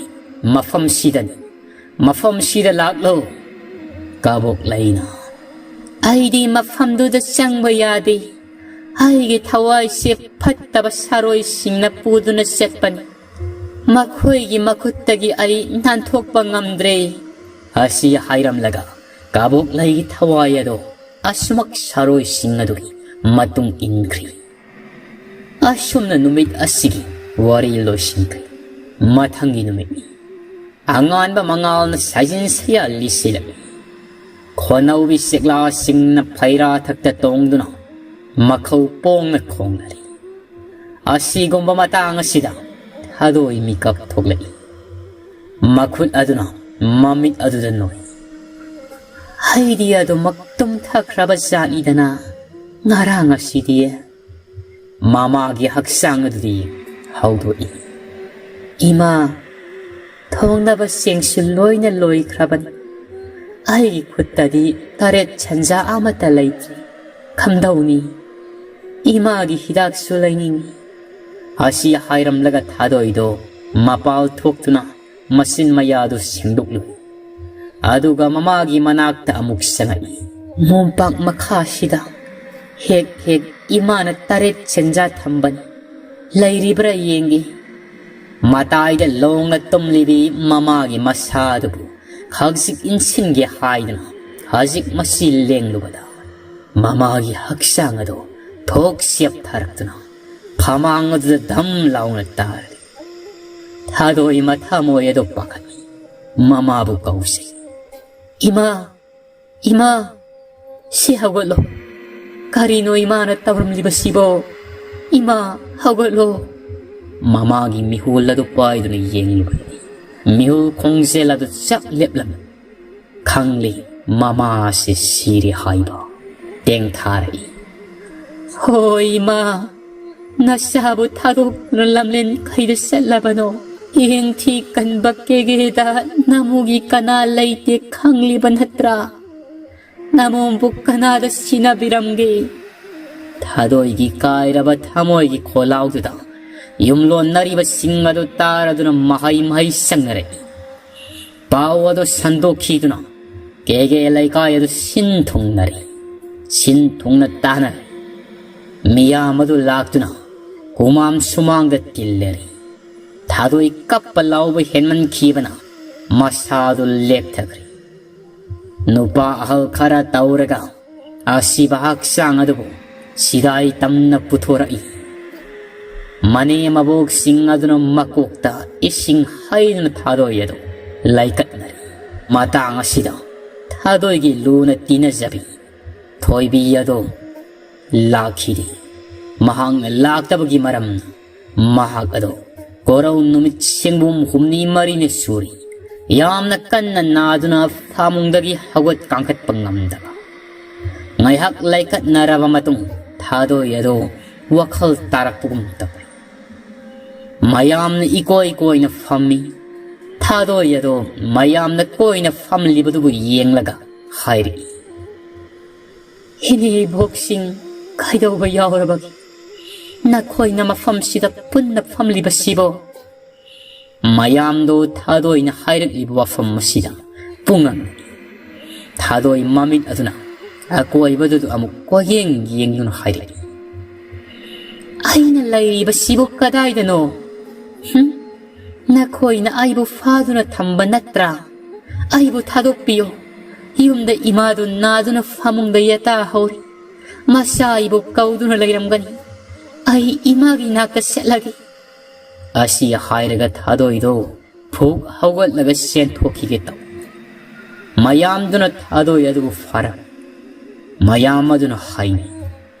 ꯃꯐꯝꯁꯤꯗꯅꯤ꯫ ꯃꯐꯝꯁꯤꯗ ꯂꯥꯛꯂꯣ꯫" ꯀꯕꯣꯛꯂꯩꯅ, "ꯑꯩꯗꯤ ꯃꯐꯝꯗꯨꯗ ꯆꯪꯕ ꯌꯥꯗꯦ꯫ ꯑꯩꯒꯤ ꯊꯋꯥꯏꯁꯦ ꯐꯠꯇꯕ ꯁꯥꯔꯣꯏꯁꯤꯡꯅ ꯄꯨꯗꯨꯅ ꯆꯠꯄꯅꯤ꯫ ꯃꯈꯣꯏꯒꯤ ꯃꯈꯨꯠꯇꯒꯤ ꯑꯩ ꯅꯥꯟꯊꯣꯛꯄ ꯉꯝꯗ꯭ꯔꯦ꯫" ꯑꯁꯤ ꯍꯥꯏꯔꯝꯂꯒ ꯀꯕꯣꯛꯂꯩꯒꯤ ꯊꯋꯥꯏ ꯑꯗꯣ ꯑꯁꯨꯃꯛ ꯁꯥꯔꯣꯏꯁꯤꯡ ꯑꯗꯨꯒꯤ ꯃꯇꯨꯡ ꯏꯟꯈ꯭ꯔꯤ꯫ ꯑꯁꯨꯝꯅ ꯅꯨꯃꯤꯠ ꯑꯁꯤꯒꯤ ꯋꯥꯔꯤ ꯂꯣꯏꯁꯤꯟꯈ꯭ꯔꯦ꯫ ꯃꯊꯪꯒꯤ ꯅꯨꯃꯤꯠꯅꯤ꯫ ꯑꯉꯥꯟꯕ ꯃꯉꯥꯜꯅ ꯁꯥꯏꯖꯤꯟ ꯁꯌꯥ ꯂꯤꯁꯤꯜꯂꯛꯏ꯫ ꯈꯣꯟꯅꯧꯕꯤ ꯆꯦꯛꯂꯥꯁꯤꯡꯅ ꯐꯩꯔꯥ ꯊꯛꯇ ꯇꯣꯡꯗꯨꯅ ꯃꯈꯧ ꯄꯣꯡꯅ ꯈꯣꯡꯅꯔꯤ꯫ ꯑꯁꯤꯒꯨꯝꯕ ꯃꯇꯥꯡ ꯑꯁꯤꯗ ꯊꯥꯗꯣꯏ ꯃꯤꯀꯞ ꯊꯣꯛꯂꯛꯏ꯫ ꯃꯈꯨꯠ ꯑꯗꯨꯅ ꯃꯃꯤꯠ ꯑꯗꯨꯗ ꯅꯣꯏ꯫ "ꯑꯩꯗꯤ ꯑꯗꯨꯃꯛ ꯇꯨꯝꯊꯈ꯭ꯔꯕ ꯖꯥꯠꯅꯤꯗꯅ ꯉꯔꯥꯡ ꯑꯁꯤꯗꯤ꯫" ꯃꯃꯥꯒꯤ ꯍꯛꯆꯥꯡ ꯑꯗꯨꯗꯤ ꯍꯧꯗꯣꯛꯏ꯫ "ꯏꯃꯥ, ꯊꯣꯡꯅꯕ ꯆꯦꯡꯁꯨ ꯂꯣꯏꯅ ꯂꯣꯏꯈ꯭ꯔꯕꯅꯤ꯫ ꯑꯩꯒꯤ ꯈꯨꯠꯇꯗꯤ ꯇꯔꯦꯠ ꯁꯟꯖꯥ ꯑꯃꯠꯇ ꯂꯩꯇ꯭ꯔꯤ꯫ ꯀꯝꯗꯧꯅꯤ? ꯏꯃꯥꯒꯤ ꯍꯤꯗꯥꯛꯁꯨ ꯂꯩꯅꯤꯡꯏ꯫" ꯑꯁꯤ ꯍꯥꯏꯔꯝꯂꯒ ꯊꯥꯗꯣꯏꯗꯣ ꯃꯄꯥꯜ ꯊꯣꯛꯇꯨꯅ ꯃꯆꯤꯟ ꯃꯌꯥꯗꯨ ꯁꯦꯡꯗꯣꯛꯂꯨꯏ꯫ ꯑꯗꯨꯒ ꯃꯃꯥꯒꯤ ꯃꯅꯥꯛꯇ ꯑꯃꯨꯛ ꯆꯪꯉꯛꯏ꯫ ꯃꯣꯝꯄꯥꯛ ꯃꯈꯥꯁꯤꯗ ꯍꯦꯛ ꯍꯦꯛ ꯏꯃꯥꯅ ꯇꯔꯦꯠ ꯁꯦꯟꯖꯥ ꯊꯝꯕꯅꯤ꯫ ꯂꯩꯔꯤꯕ꯭ꯔꯥ ꯌꯦꯡꯒꯦ꯫ ꯃꯇꯥꯏꯗ ꯂꯣꯡꯅ ꯇꯨꯝꯂꯤꯕꯤ ꯃꯃꯥꯒꯤ ꯃꯁꯥ ꯑꯗꯨꯕꯨ ꯍꯧꯖꯤꯛ ꯏꯟꯁꯤꯟꯒꯦ ꯍꯥꯏꯗꯨꯅ ꯍꯧꯖꯤꯛ ꯃꯁꯤ ꯂꯦꯡꯂꯨꯕꯗ ꯃꯃꯥꯒꯤ ꯍꯛꯆꯥꯡ ꯑꯗꯨ ꯊꯣꯛ ꯆꯦꯞꯊꯔꯛꯇꯨꯅ ꯐꯃꯥꯡ ꯑꯗꯨꯗ ꯙꯝ ꯂꯥꯎꯅ ꯇꯥꯔꯦ꯫ ꯊꯥꯗꯣꯏ ꯃꯊꯃꯣꯏ ꯑꯗꯨ ꯄꯥꯈꯠꯂꯤ꯫ ꯃꯃꯥꯕꯨ ꯀꯧꯁꯤ꯫ "ꯏꯃꯥ, ꯏꯃꯥ, ꯁꯤ ꯍꯧꯒꯠꯂꯣ꯫ ꯀꯔꯤꯅꯣ ꯏꯃꯥꯅ ꯇꯧꯔꯝꯂꯤꯕꯁꯤꯕꯣ? ꯏꯃꯥ, ꯍꯧꯒꯠꯂꯣ!" ꯃꯃꯥꯒꯤ ꯃꯤꯍꯨꯜ ꯑꯗꯨ ꯄꯥꯏꯗꯨꯅ ꯌꯦꯡꯂꯨꯕꯗ, ꯃꯤꯍꯨꯜ ꯈꯣꯡꯖꯦꯜ ꯑꯗꯨ ꯆꯞ ꯂꯦꯞꯂꯝꯃꯤ꯫ ꯈꯪꯂꯤ, ꯃꯃꯥꯁꯤ ꯁꯤꯔꯦ ꯍꯥꯏꯕ꯫ ꯇꯦꯡꯊꯥꯔꯛꯏ꯫ "ꯍꯣꯏ ꯏꯃꯥ, ꯅꯁꯥꯕꯨ ꯊꯥꯗꯣꯛꯇꯨꯅ ꯂꯝꯂꯦꯟ ꯀꯩꯗ ꯆꯠꯂꯕꯅꯣ? ꯌꯦꯡꯊꯤ ꯀꯟꯕ ꯀꯦꯒꯦꯗ ꯅꯃꯨꯒꯤ ꯀꯅꯥ ꯂꯩꯇꯦ ꯈꯪꯂꯤꯕ ꯅꯠꯇ꯭ꯔꯥ? ꯅꯃꯣꯝꯕꯨ ꯀꯅꯥꯗ ꯁꯤꯟꯅꯕꯤꯔꯝꯒꯦ?" ꯊꯥꯗꯣꯏꯒꯤ ꯀꯥꯏꯔꯕ ꯊꯃꯣꯏꯒꯤ ꯈꯣꯜꯂꯥꯎꯗꯨꯗ ꯌꯨꯝꯂꯣꯟꯅꯔꯤꯕꯁꯤꯡ ꯑꯗꯨ ꯇꯥꯔꯗꯨꯅ ꯃꯍꯩ ꯃꯍꯩ ꯁꯪꯅꯔꯛꯏ꯫ ꯄꯥꯎ ꯑꯗꯨ ꯁꯟꯗꯣꯛꯈꯤꯗꯨꯅ ꯀꯦꯒꯦ ꯂꯩꯀꯥꯏ ꯑꯗꯨ ꯁꯤꯟ ꯊꯨꯡꯅꯔꯦ꯫ ꯁꯤꯟ ꯊꯨꯡꯅ ꯇꯥꯅꯔꯦ꯫ ꯃꯤꯌꯥꯝ ꯑꯗꯨ ꯂꯥꯛꯇꯨꯅ ꯀꯨꯃꯥꯝ ꯁꯨꯃꯥꯡꯗ ꯇꯤꯜꯂꯔꯦ꯫ ꯊꯥꯗꯣꯏ ꯀꯞꯄ ꯂꯥꯎꯕ ꯍꯦꯟꯃꯟꯈꯤꯕꯅ ꯃꯁꯥꯗꯨ ꯂꯦꯞꯊꯈ꯭ꯔꯦ꯫ ꯅꯨꯄꯥ ꯑꯍꯜ ꯈꯔ ꯇꯧꯔꯒ ꯑꯁꯤꯕ ꯍꯛꯆꯥꯡ ꯑꯗꯨꯕꯨ ꯁꯤꯗꯥꯏ ꯇꯝꯅ ꯄꯨꯊꯣꯔꯛꯏ꯫ ꯃꯅꯦ ꯃꯕꯣꯛꯁꯤꯡ ꯑꯗꯨꯅ ꯃꯀꯣꯛꯇ ꯏꯁꯤꯡ ꯍꯩꯗꯨꯅ ꯊꯥꯗꯣꯏ ꯑꯗꯨ ꯂꯩꯀꯠꯅꯔꯤ꯫ ꯃꯇꯥꯡ ꯑꯁꯤꯗ ꯊꯥꯗꯣꯏꯒꯤ ꯂꯨꯅ ꯇꯤꯟꯅꯖꯕꯤ ꯊꯣꯏꯕꯤ ꯑꯗꯨ ꯂꯥꯛꯈꯤꯗꯦ꯫ ꯃꯍꯥꯛꯅ ꯂꯥꯛꯇꯕꯒꯤ ꯃꯔꯝꯅ ꯃꯍꯥꯛ ꯑꯗꯨ ꯀꯣꯔꯧ ꯅꯨꯃꯤꯠ ꯁꯦꯡꯕꯨꯝ ꯍꯨꯝꯅꯤ ꯃꯔꯤꯅꯤ ꯁꯨꯔꯤ꯫ ꯌꯥꯝꯅ ꯀꯟꯅ ꯅꯥꯗꯨꯅ ꯐꯃꯨꯡꯗꯒꯤ ꯍꯧꯒꯠ ꯀꯥꯡꯈꯠꯄ ꯉꯝꯗꯕ꯫ ꯉꯥꯏꯍꯥꯛ ꯂꯩꯈꯠꯅꯔꯕ ꯃꯇꯨꯡ ꯊꯥꯗꯣꯏ ꯑꯗꯨ ꯋꯥꯈꯜ ꯇꯥꯔꯛꯄꯒꯨꯝ ꯇꯧꯏ꯫ ꯃꯌꯥꯝꯅ ꯏꯀꯣꯏ ꯀꯣꯏꯅ ꯐꯝꯃꯤ꯫ ꯊꯥꯗꯣꯏ ꯑꯗꯨ ꯃꯌꯥꯝꯅ ꯀꯣꯏꯅ ꯐꯝꯂꯤꯕꯗꯨꯕꯨ ꯌꯦꯡꯂꯒ ꯍꯥꯏꯔꯛꯏ, "ꯏꯅꯦ ꯏꯕꯣꯛꯁꯤꯡ ꯀꯩꯗꯧꯕ ꯌꯥꯎꯔꯕꯒꯦ? ꯅꯈꯣꯏꯅ ꯃꯐꯝꯁꯤꯗ ꯄꯨꯟꯅ ꯐꯝꯂꯤꯕꯁꯤꯕꯣ?" ꯃꯌꯥꯝꯗꯣ ꯊꯥꯗꯣꯏꯅ ꯍꯥꯏꯔꯛꯂꯤꯕ ꯋꯥꯐꯝ ꯑꯁꯤꯗ ꯄꯨꯡꯉꯛꯅꯔꯤ꯫ ꯊꯥꯗꯣꯏ ꯃꯃꯤꯠ ꯑꯗꯨꯅ ꯑꯀꯣꯏꯕꯗꯨꯗ ꯑꯃꯨꯛ ꯀꯣꯏꯌꯦꯡ ꯌꯦꯡꯗꯨꯅ ꯍꯥꯏꯔꯛꯏ, "ꯑꯩꯅ ꯂꯩꯔꯤꯕꯁꯤꯕꯨ ꯀꯗꯥꯏꯗꯅꯣ? ꯍꯨꯝ? ꯅꯈꯣꯏꯅ ꯑꯩꯕꯨ ꯐꯥꯗꯨꯅ ꯊꯝꯕ ꯅꯠꯇ꯭ꯔꯥ? ꯑꯩꯕꯨ ꯊꯥꯗꯣꯛꯄꯤꯌꯨ꯫ ꯌꯨꯝꯗ ꯏꯃꯥꯗꯨ ꯅꯥꯗꯨꯅ ꯐꯃꯨꯡꯗ ꯌꯦꯇꯥ ꯍꯧꯔꯤ꯫ ꯃꯆꯥ ꯑꯩꯕꯨ ꯀꯧꯗꯨꯅ ꯂꯩꯔꯝꯒꯅꯤ꯫ ꯑꯩ ꯏꯃꯥꯒꯤ ꯅꯥꯛꯇ ꯆꯠꯂꯒꯦ꯫" ꯑꯁꯤ ꯍꯥꯏꯔꯒ ꯊꯥꯗꯣꯏꯗꯣ ꯐꯨꯛ ꯍꯧꯒꯠꯂꯒ ꯆꯦꯟꯊꯣꯛꯈꯤꯒꯦ ꯇꯧ꯫ ꯃꯌꯥꯝꯗꯨꯅ ꯊꯥꯗꯣꯏ ꯑꯗꯨꯕꯨ ꯐꯥꯔꯝꯃꯤ꯫ ꯃꯌꯥꯝ ꯑꯗꯨꯅ ꯍꯥꯏꯅꯩ,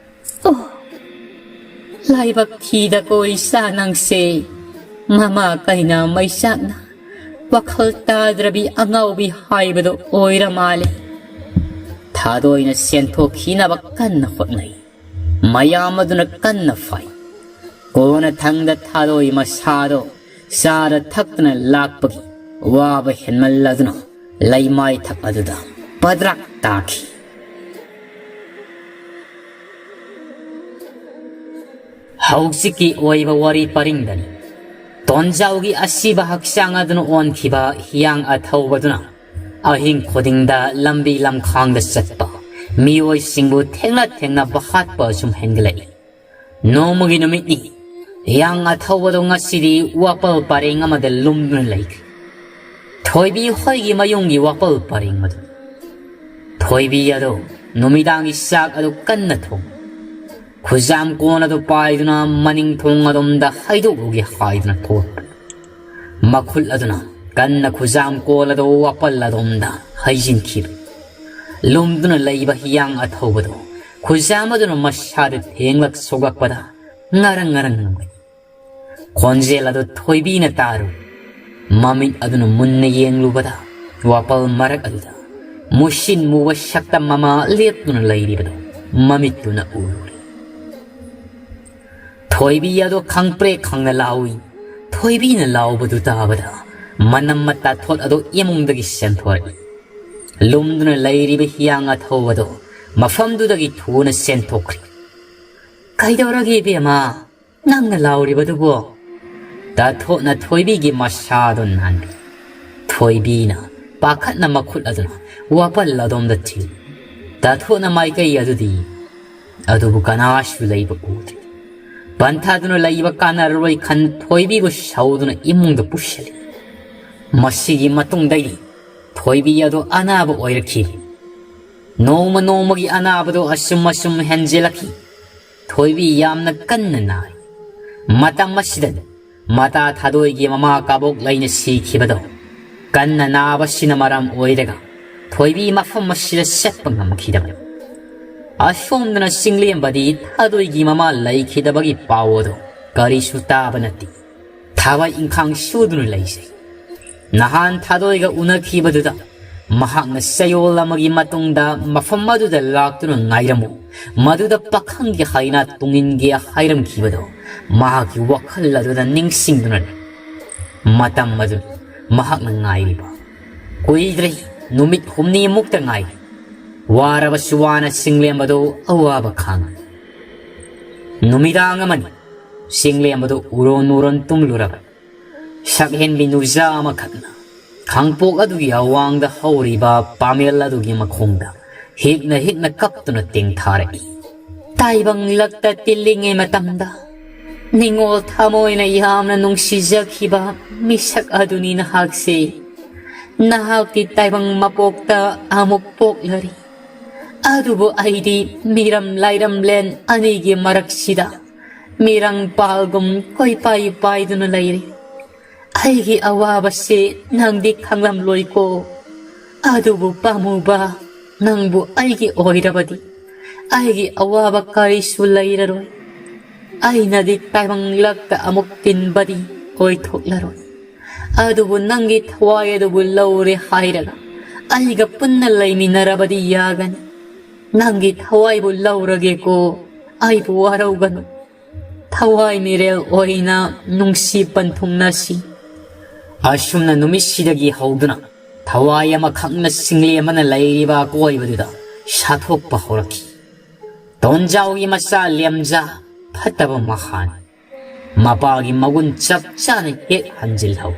"ꯑꯣ, ꯂꯥꯏꯕꯛ ꯊꯤꯗꯀꯣ ꯏꯆꯥ ꯅꯪꯁꯦ꯫ ꯃꯃꯥ ꯀꯩꯅ ꯃꯩꯆꯥꯛꯅ ꯋꯥꯈꯜ ꯇꯥꯗ꯭ꯔꯕꯤ ꯑꯉꯥꯎꯕꯤ ꯍꯥꯏꯕꯗꯣ ꯑꯣꯏꯔ ꯃꯥꯜꯂꯦ꯫" ꯊꯥꯗꯣꯏꯅ ꯆꯦꯟꯊꯣꯛꯈꯤꯅꯕ ꯀꯟꯅ ꯍꯣꯠꯅꯩ꯫ ꯃꯌꯥꯝ ꯑꯗꯨꯅ ꯀꯟꯅ ꯐꯥꯏ꯫ ꯀꯣꯟꯅꯊꯪꯗ ꯊꯥꯗꯣꯏ ꯃꯁꯥꯗꯣ ꯆꯥꯔ ꯊꯛꯇꯅ ꯂꯥꯛꯄꯒꯤ ꯋꯥꯕ ꯍꯦꯟꯃꯜꯂꯗꯨꯅ ꯂꯩꯃꯥꯏ ꯊꯛ ꯑꯗꯨꯗ ꯄꯗ꯭ꯔꯥꯛ ꯇꯥꯈꯤ꯫ ꯍꯧꯖꯤꯛꯀꯤ ꯑꯣꯏꯕ ꯋꯥꯔꯤ ꯄꯔꯤꯡꯗꯅꯤ ꯇꯣꯟꯖꯥꯎꯒꯤ ꯑꯁꯤꯕ ꯍꯛꯆꯥꯡ ꯑꯗꯨꯅ ꯑꯣꯟꯈꯤꯕ ꯍꯤꯌꯥꯡ ꯑꯊꯧꯕꯗꯨꯅ ꯑꯍꯤꯡ ꯈꯨꯗꯤꯡꯗ ꯂꯝꯕꯤ ꯂꯝꯈꯥꯡꯗ ꯆꯠꯄ ꯃꯤꯑꯣꯏꯁꯤꯡꯕꯨ ꯊꯦꯡꯅ ꯊꯦꯡꯅꯕ ꯍꯥꯠꯄ ꯑꯁꯨꯝ ꯍꯦꯟꯒꯠꯂꯛꯏ꯫ ꯅꯣꯡꯃꯒꯤ ꯅꯨꯃꯤꯠꯅꯤ꯫ ꯍꯤꯌꯥꯡ ꯑꯊꯧꯕꯗꯣ ꯉꯁꯤꯗꯤ ꯋꯥꯄꯜ ꯄꯔꯦꯡ ꯑꯃꯗ ꯂꯨꯝꯗꯨꯅ ꯂꯩꯈ꯭ꯔꯦ꯫ ꯊꯣꯏꯕꯤ ꯍꯣꯏꯒꯤ ꯃꯌꯨꯝꯒꯤ ꯋꯥꯄꯜ ꯄꯔꯦꯡ ꯑꯗꯨ꯫ ꯊꯣꯏꯕꯤ ꯑꯗꯣ ꯅꯨꯃꯤꯗꯥꯡꯒꯤ ꯆꯥꯛ ꯑꯗꯨ ꯀꯟꯅ ꯊꯣꯡ꯫ ꯈꯨꯖꯥꯝ ꯀꯣꯟ ꯑꯗꯨ ꯄꯥꯏꯗꯨꯅ ꯃꯅꯤꯡ ꯊꯣꯡ ꯑꯗꯣꯝꯗ ꯍꯩꯗꯣꯛꯂꯨꯒꯦ ꯍꯥꯏꯗꯨꯅ ꯊꯣꯛꯂꯛꯄ꯫ ꯃꯈꯨꯠ ꯑꯗꯨꯅ ꯀꯟꯅ ꯈꯨꯖꯥꯝ ꯀꯣꯜ ꯑꯗꯨ ꯋꯥꯄꯜ ꯑꯗꯣꯝꯗ ꯍꯩꯖꯤꯟꯈꯤꯕ꯫ ꯂꯨꯝꯗꯨꯅ ꯂꯩꯕ ꯍꯤꯌꯥꯡ ꯑꯊꯧꯕꯗꯨ ꯈꯨꯖꯥꯝ ꯑꯗꯨꯅ ꯃꯁꯥꯗ ꯊꯦꯡꯂꯛ ꯁꯣꯛꯂꯛꯄꯗ ꯉꯔꯪ ꯉꯔꯪ ꯉꯪꯂꯛꯏ꯫ ꯈꯣꯟꯖꯦꯜ ꯑꯗꯨ ꯊꯣꯏꯕꯤꯅ ꯇꯥꯔꯨ꯫ ꯃꯃꯤꯠ ꯑꯗꯨꯅ ꯃꯨꯟꯅ ꯌꯦꯡꯂꯨꯕꯗ ꯋꯥꯄꯜ ꯃꯔꯛ ꯑꯗꯨꯗ ꯃꯨꯁꯤꯟ ꯃꯨꯕ ꯁꯛꯇꯝ ꯑꯃ ꯂꯦꯞꯇꯨꯅ ꯂꯩꯔꯤꯕꯗꯨ ꯃꯃꯤꯠꯇꯨꯅ ꯎꯔꯨꯔꯦ꯫ ꯊꯣꯏꯕꯤ ꯑꯗꯨ ꯈꯪꯄ꯭ꯔꯦꯛ ꯈꯪꯅ ꯂꯥꯎꯏ꯫ ꯊꯣꯏꯕꯤꯅ ꯂꯥꯎꯕꯗꯨ ꯇꯥꯕꯗ ꯃꯅꯝ ꯃꯇꯥ ꯊꯣꯠ ꯑꯗꯨ ꯏꯃꯨꯡꯗꯒꯤ ꯆꯦꯟꯊꯣꯔꯛꯏ꯫ ꯂꯨꯝꯗꯨꯅ ꯂꯩꯔꯤꯕ ꯍꯤꯌꯥꯡ ꯑꯊꯧꯕꯗꯨ ꯃꯐꯝꯗꯨꯗꯒꯤ ꯊꯨꯅ ꯆꯦꯟꯊꯣꯛꯈ꯭ꯔꯦ꯫ "ꯀꯩꯗꯧꯔꯒꯦ ꯏꯕꯦꯝꯃ? ꯅꯪꯅ ꯂꯥꯎꯔꯤꯕꯗꯨꯕꯨ?" ꯇꯥꯊꯣꯠꯅ ꯊꯣꯏꯕꯤꯒꯤ ꯃꯁꯥꯗꯨ ꯅꯥꯟꯕꯤ꯫ ꯊꯣꯏꯕꯤꯅ ꯄꯥꯈꯠꯅ ꯃꯈꯨꯠ ꯑꯗꯨꯅ ꯋꯥꯄꯜ ꯑꯗꯣꯝꯗ ꯊꯤꯜꯂꯤ꯫ ꯇꯥꯊꯣꯠꯅ ꯃꯥꯏꯀꯩ ꯑꯗꯨꯗꯤ ꯑꯗꯨꯕꯨ ꯀꯅꯥꯁꯨ ꯂꯩꯕ ꯎꯗꯦ꯫ ꯄꯟꯊꯥꯗꯨꯅ ꯂꯩꯕ ꯀꯥꯟꯅꯔꯔꯣꯏ ꯈꯟ ꯊꯣꯏꯕꯤꯕꯨ ꯁꯧꯗꯨꯅ ꯏꯃꯨꯡꯗ ꯄꯨꯁꯤꯜꯂꯤ꯫ ꯃꯁꯤꯒꯤ ꯃꯇꯨꯡꯗꯒꯤ ꯊꯣꯏꯕꯤ ꯑꯗꯨ ꯑꯅꯥꯕ ꯑꯣꯏꯔꯛꯈꯤ꯫ ꯅꯣꯡꯃ ꯅꯣꯡꯃꯒꯤ ꯑꯅꯥꯕꯗꯨ ꯑꯁꯨꯝ ꯑꯁꯨꯝ ꯍꯦꯟꯖꯤꯜꯂꯛꯈꯤ꯫ ꯊꯣꯏꯕꯤ ꯌꯥꯝꯅ ꯀꯟꯅ ꯅꯥꯏ꯫ ꯃꯇꯝ ꯑꯁꯤꯗꯅꯤ ꯃꯇꯥ ꯊꯥꯗꯣꯏꯒꯤ ꯃꯃꯥ ꯀꯥꯕꯣꯛ ꯂꯩꯅ ꯁꯤꯈꯤꯕꯗꯣ꯫ ꯀꯟꯅ ꯅꯥꯕꯁꯤꯅ ꯃꯔꯝ ꯑꯣꯏꯔꯒ ꯊꯣꯏꯕꯤ ꯃꯐꯝ ꯑꯁꯤꯗ ꯆꯠꯄ ꯉꯝꯈꯤꯗꯕꯅꯤ꯫ ꯑꯁꯣꯝꯗꯅ ꯆꯤꯡꯂꯦꯝꯕꯗꯤ ꯊꯥꯗꯣꯏꯒꯤ ꯃꯃꯥ ꯂꯩꯈꯤꯗꯕꯒꯤ ꯄꯥꯎ ꯑꯗꯨ ꯀꯔꯤꯁꯨ ꯇꯥꯕ ꯅꯠꯇꯦ꯫ ꯊꯕꯛ ꯏꯪꯈꯥꯡ ꯁꯨꯗꯨꯅ ꯂꯩꯖꯩ꯫ ꯅꯍꯥꯟ ꯊꯥꯗꯣꯏꯒ ꯎꯅꯈꯤꯕꯗꯨꯗ ꯃꯍꯥꯛꯅ ꯆꯌꯣꯜ ꯑꯃꯒꯤ ꯃꯇꯨꯡꯗ ꯃꯐꯝ ꯑꯗꯨꯗ ꯂꯥꯛꯇꯨꯅ ꯉꯥꯏꯔꯝꯃꯨ, ꯃꯗꯨꯗ ꯄꯥꯈꯪꯒꯤ ꯍꯥꯏꯅ ꯇꯨꯡꯏꯟꯒꯦ ꯍꯥꯏꯔꯝꯈꯤꯕꯗꯣ ꯃꯍꯥꯛꯀꯤ ꯋꯥꯈꯜ ꯑꯗꯨꯗ ꯅꯤꯡꯁꯤꯡꯗꯨꯅ ꯂꯩ꯫ ꯃꯇꯝ ꯑꯗꯨ ꯃꯍꯥꯛꯅ ꯉꯥꯏꯔꯤꯕ꯫ ꯀꯨꯏꯗ꯭ꯔꯦ, ꯅꯨꯃꯤꯠ ꯍꯨꯝꯅꯤꯃꯨꯛꯇ ꯉꯥꯏꯔꯤ꯫ ꯋꯥꯔꯕꯁꯨ ꯋꯥꯅ ꯆꯤꯡꯂꯦꯝꯕꯗꯨ ꯑꯋꯥꯕ ꯈꯥꯡꯏ꯫ ꯅꯨꯃꯤꯗꯥꯡ ꯑꯃꯅꯤ꯫ ꯆꯤꯡꯂꯦꯝꯕꯗꯨ ꯎꯔꯣꯟ ꯎꯔꯣꯟ ꯇꯨꯝꯂꯨꯔꯕ꯫ ꯁꯛꯍꯦꯟꯕꯤ ꯅꯨꯖꯥ ꯑꯃꯈꯛꯅ ꯈꯥꯡꯄꯣꯛ ꯑꯗꯨꯒꯤ ꯑꯋꯥꯡꯗ ꯍꯧꯔꯤꯕ ꯄꯥꯃꯦꯜ ꯑꯗꯨꯒꯤ ꯃꯈꯣꯡꯗ ꯍꯤꯛꯅ ꯍꯤꯛꯅ ꯀꯞꯇꯨꯅ ꯇꯦꯡꯊꯥꯔꯛꯏ꯫ ꯇꯥꯏꯕꯪ ꯂꯛꯇ ꯇꯤꯜꯂꯤꯉꯩ ꯃꯇꯝꯗ ꯅꯤꯡꯉꯣꯜ ꯊꯃꯣꯏꯅ ꯌꯥꯝꯅ ꯅꯨꯡꯁꯤꯖꯈꯤꯕ ꯃꯤꯁꯛ ꯑꯗꯨꯅꯤ ꯅꯍꯥꯛꯁꯦ꯫ ꯅꯍꯥꯛꯇꯤ ꯇꯥꯏꯕꯪ ꯃꯄꯣꯛꯇ ꯑꯃꯨꯛ ꯄꯣꯛꯂꯔꯤ꯫ ꯑꯗꯨꯕꯨ ꯑꯩꯗꯤ ꯃꯤꯔꯝ ꯂꯥꯏꯔꯝꯂꯦꯟ ꯑꯅꯤꯒꯤ ꯃꯔꯛꯁꯤꯗ ꯃꯤꯔꯪ ꯄꯥꯜꯒꯨꯝ ꯀꯣꯏꯄꯥꯏ ꯄꯥꯏꯗꯨꯅ ꯂꯩꯔꯤ꯫ ꯑꯩꯒꯤ ꯑꯋꯥꯕꯁꯤ ꯅꯪꯗꯤ ꯈꯪꯂꯝꯂꯣꯏꯀꯣ꯫ ꯑꯗꯨꯕꯨ ꯄꯥꯝꯃꯨꯕ, ꯅꯪꯕꯨ ꯑꯩꯒꯤ ꯑꯣꯏꯔꯕꯗꯤ ꯑꯩꯒꯤ ꯑꯋꯥꯕ ꯀꯔꯤꯁꯨ ꯂꯩꯔꯔꯣꯏ꯫ ꯑꯩꯅꯗꯤ ꯇꯥꯏꯕꯪ ꯂꯛꯇ ꯑꯃꯨꯛ ꯇꯤꯟꯕꯗꯤ ꯑꯣꯏꯊꯣꯛꯂꯔꯣꯏ꯫ ꯑꯗꯨꯕꯨ ꯅꯪꯒꯤ ꯊꯋꯥꯏ ꯑꯗꯨꯕꯨ ꯂꯧꯔꯦ ꯍꯥꯏꯔꯒ ꯑꯩꯒ ꯄꯨꯟꯅ ꯂꯩꯃꯤꯟꯅꯔꯕꯗꯤ ꯌꯥꯒꯅꯤ꯫ ꯅꯪꯒꯤ ꯊꯋꯥꯏꯕꯨ ꯂꯧꯔꯒꯦꯀꯣ, ꯑꯩꯕꯨ ꯋꯥꯔꯧꯒꯅꯨ꯫ ꯊꯋꯥꯏ ꯃꯤꯔꯦꯜ ꯑꯣꯏꯅ ꯅꯨꯡꯁꯤ ꯄꯟꯊꯨꯡꯅꯁꯤ꯫ ꯑꯁꯨꯝꯅ ꯅꯨꯃꯤꯠꯁꯤꯗꯒꯤ ꯍꯧꯗꯨꯅ ꯊꯋꯥꯏ ꯑꯃꯈꯛꯅ ꯆꯤꯡꯂꯦꯝꯕꯅ ꯂꯩꯔꯤꯕ ꯑꯀꯣꯏꯕꯗꯨꯗ ꯁꯥꯊꯣꯛꯄ ꯍꯧꯔꯛꯈꯤ꯫ ꯇꯣꯟꯖꯥꯎꯒꯤ ꯃꯆꯥ ꯂꯦꯝꯖꯥ ꯐꯠꯇꯕ ꯃꯍꯥꯅꯤ꯫ ꯃꯄꯥꯒꯤ ꯃꯒꯨꯟ ꯆꯞ ꯆꯥꯅ ꯍꯦꯛ ꯍꯟꯖꯤꯜꯍꯧ꯫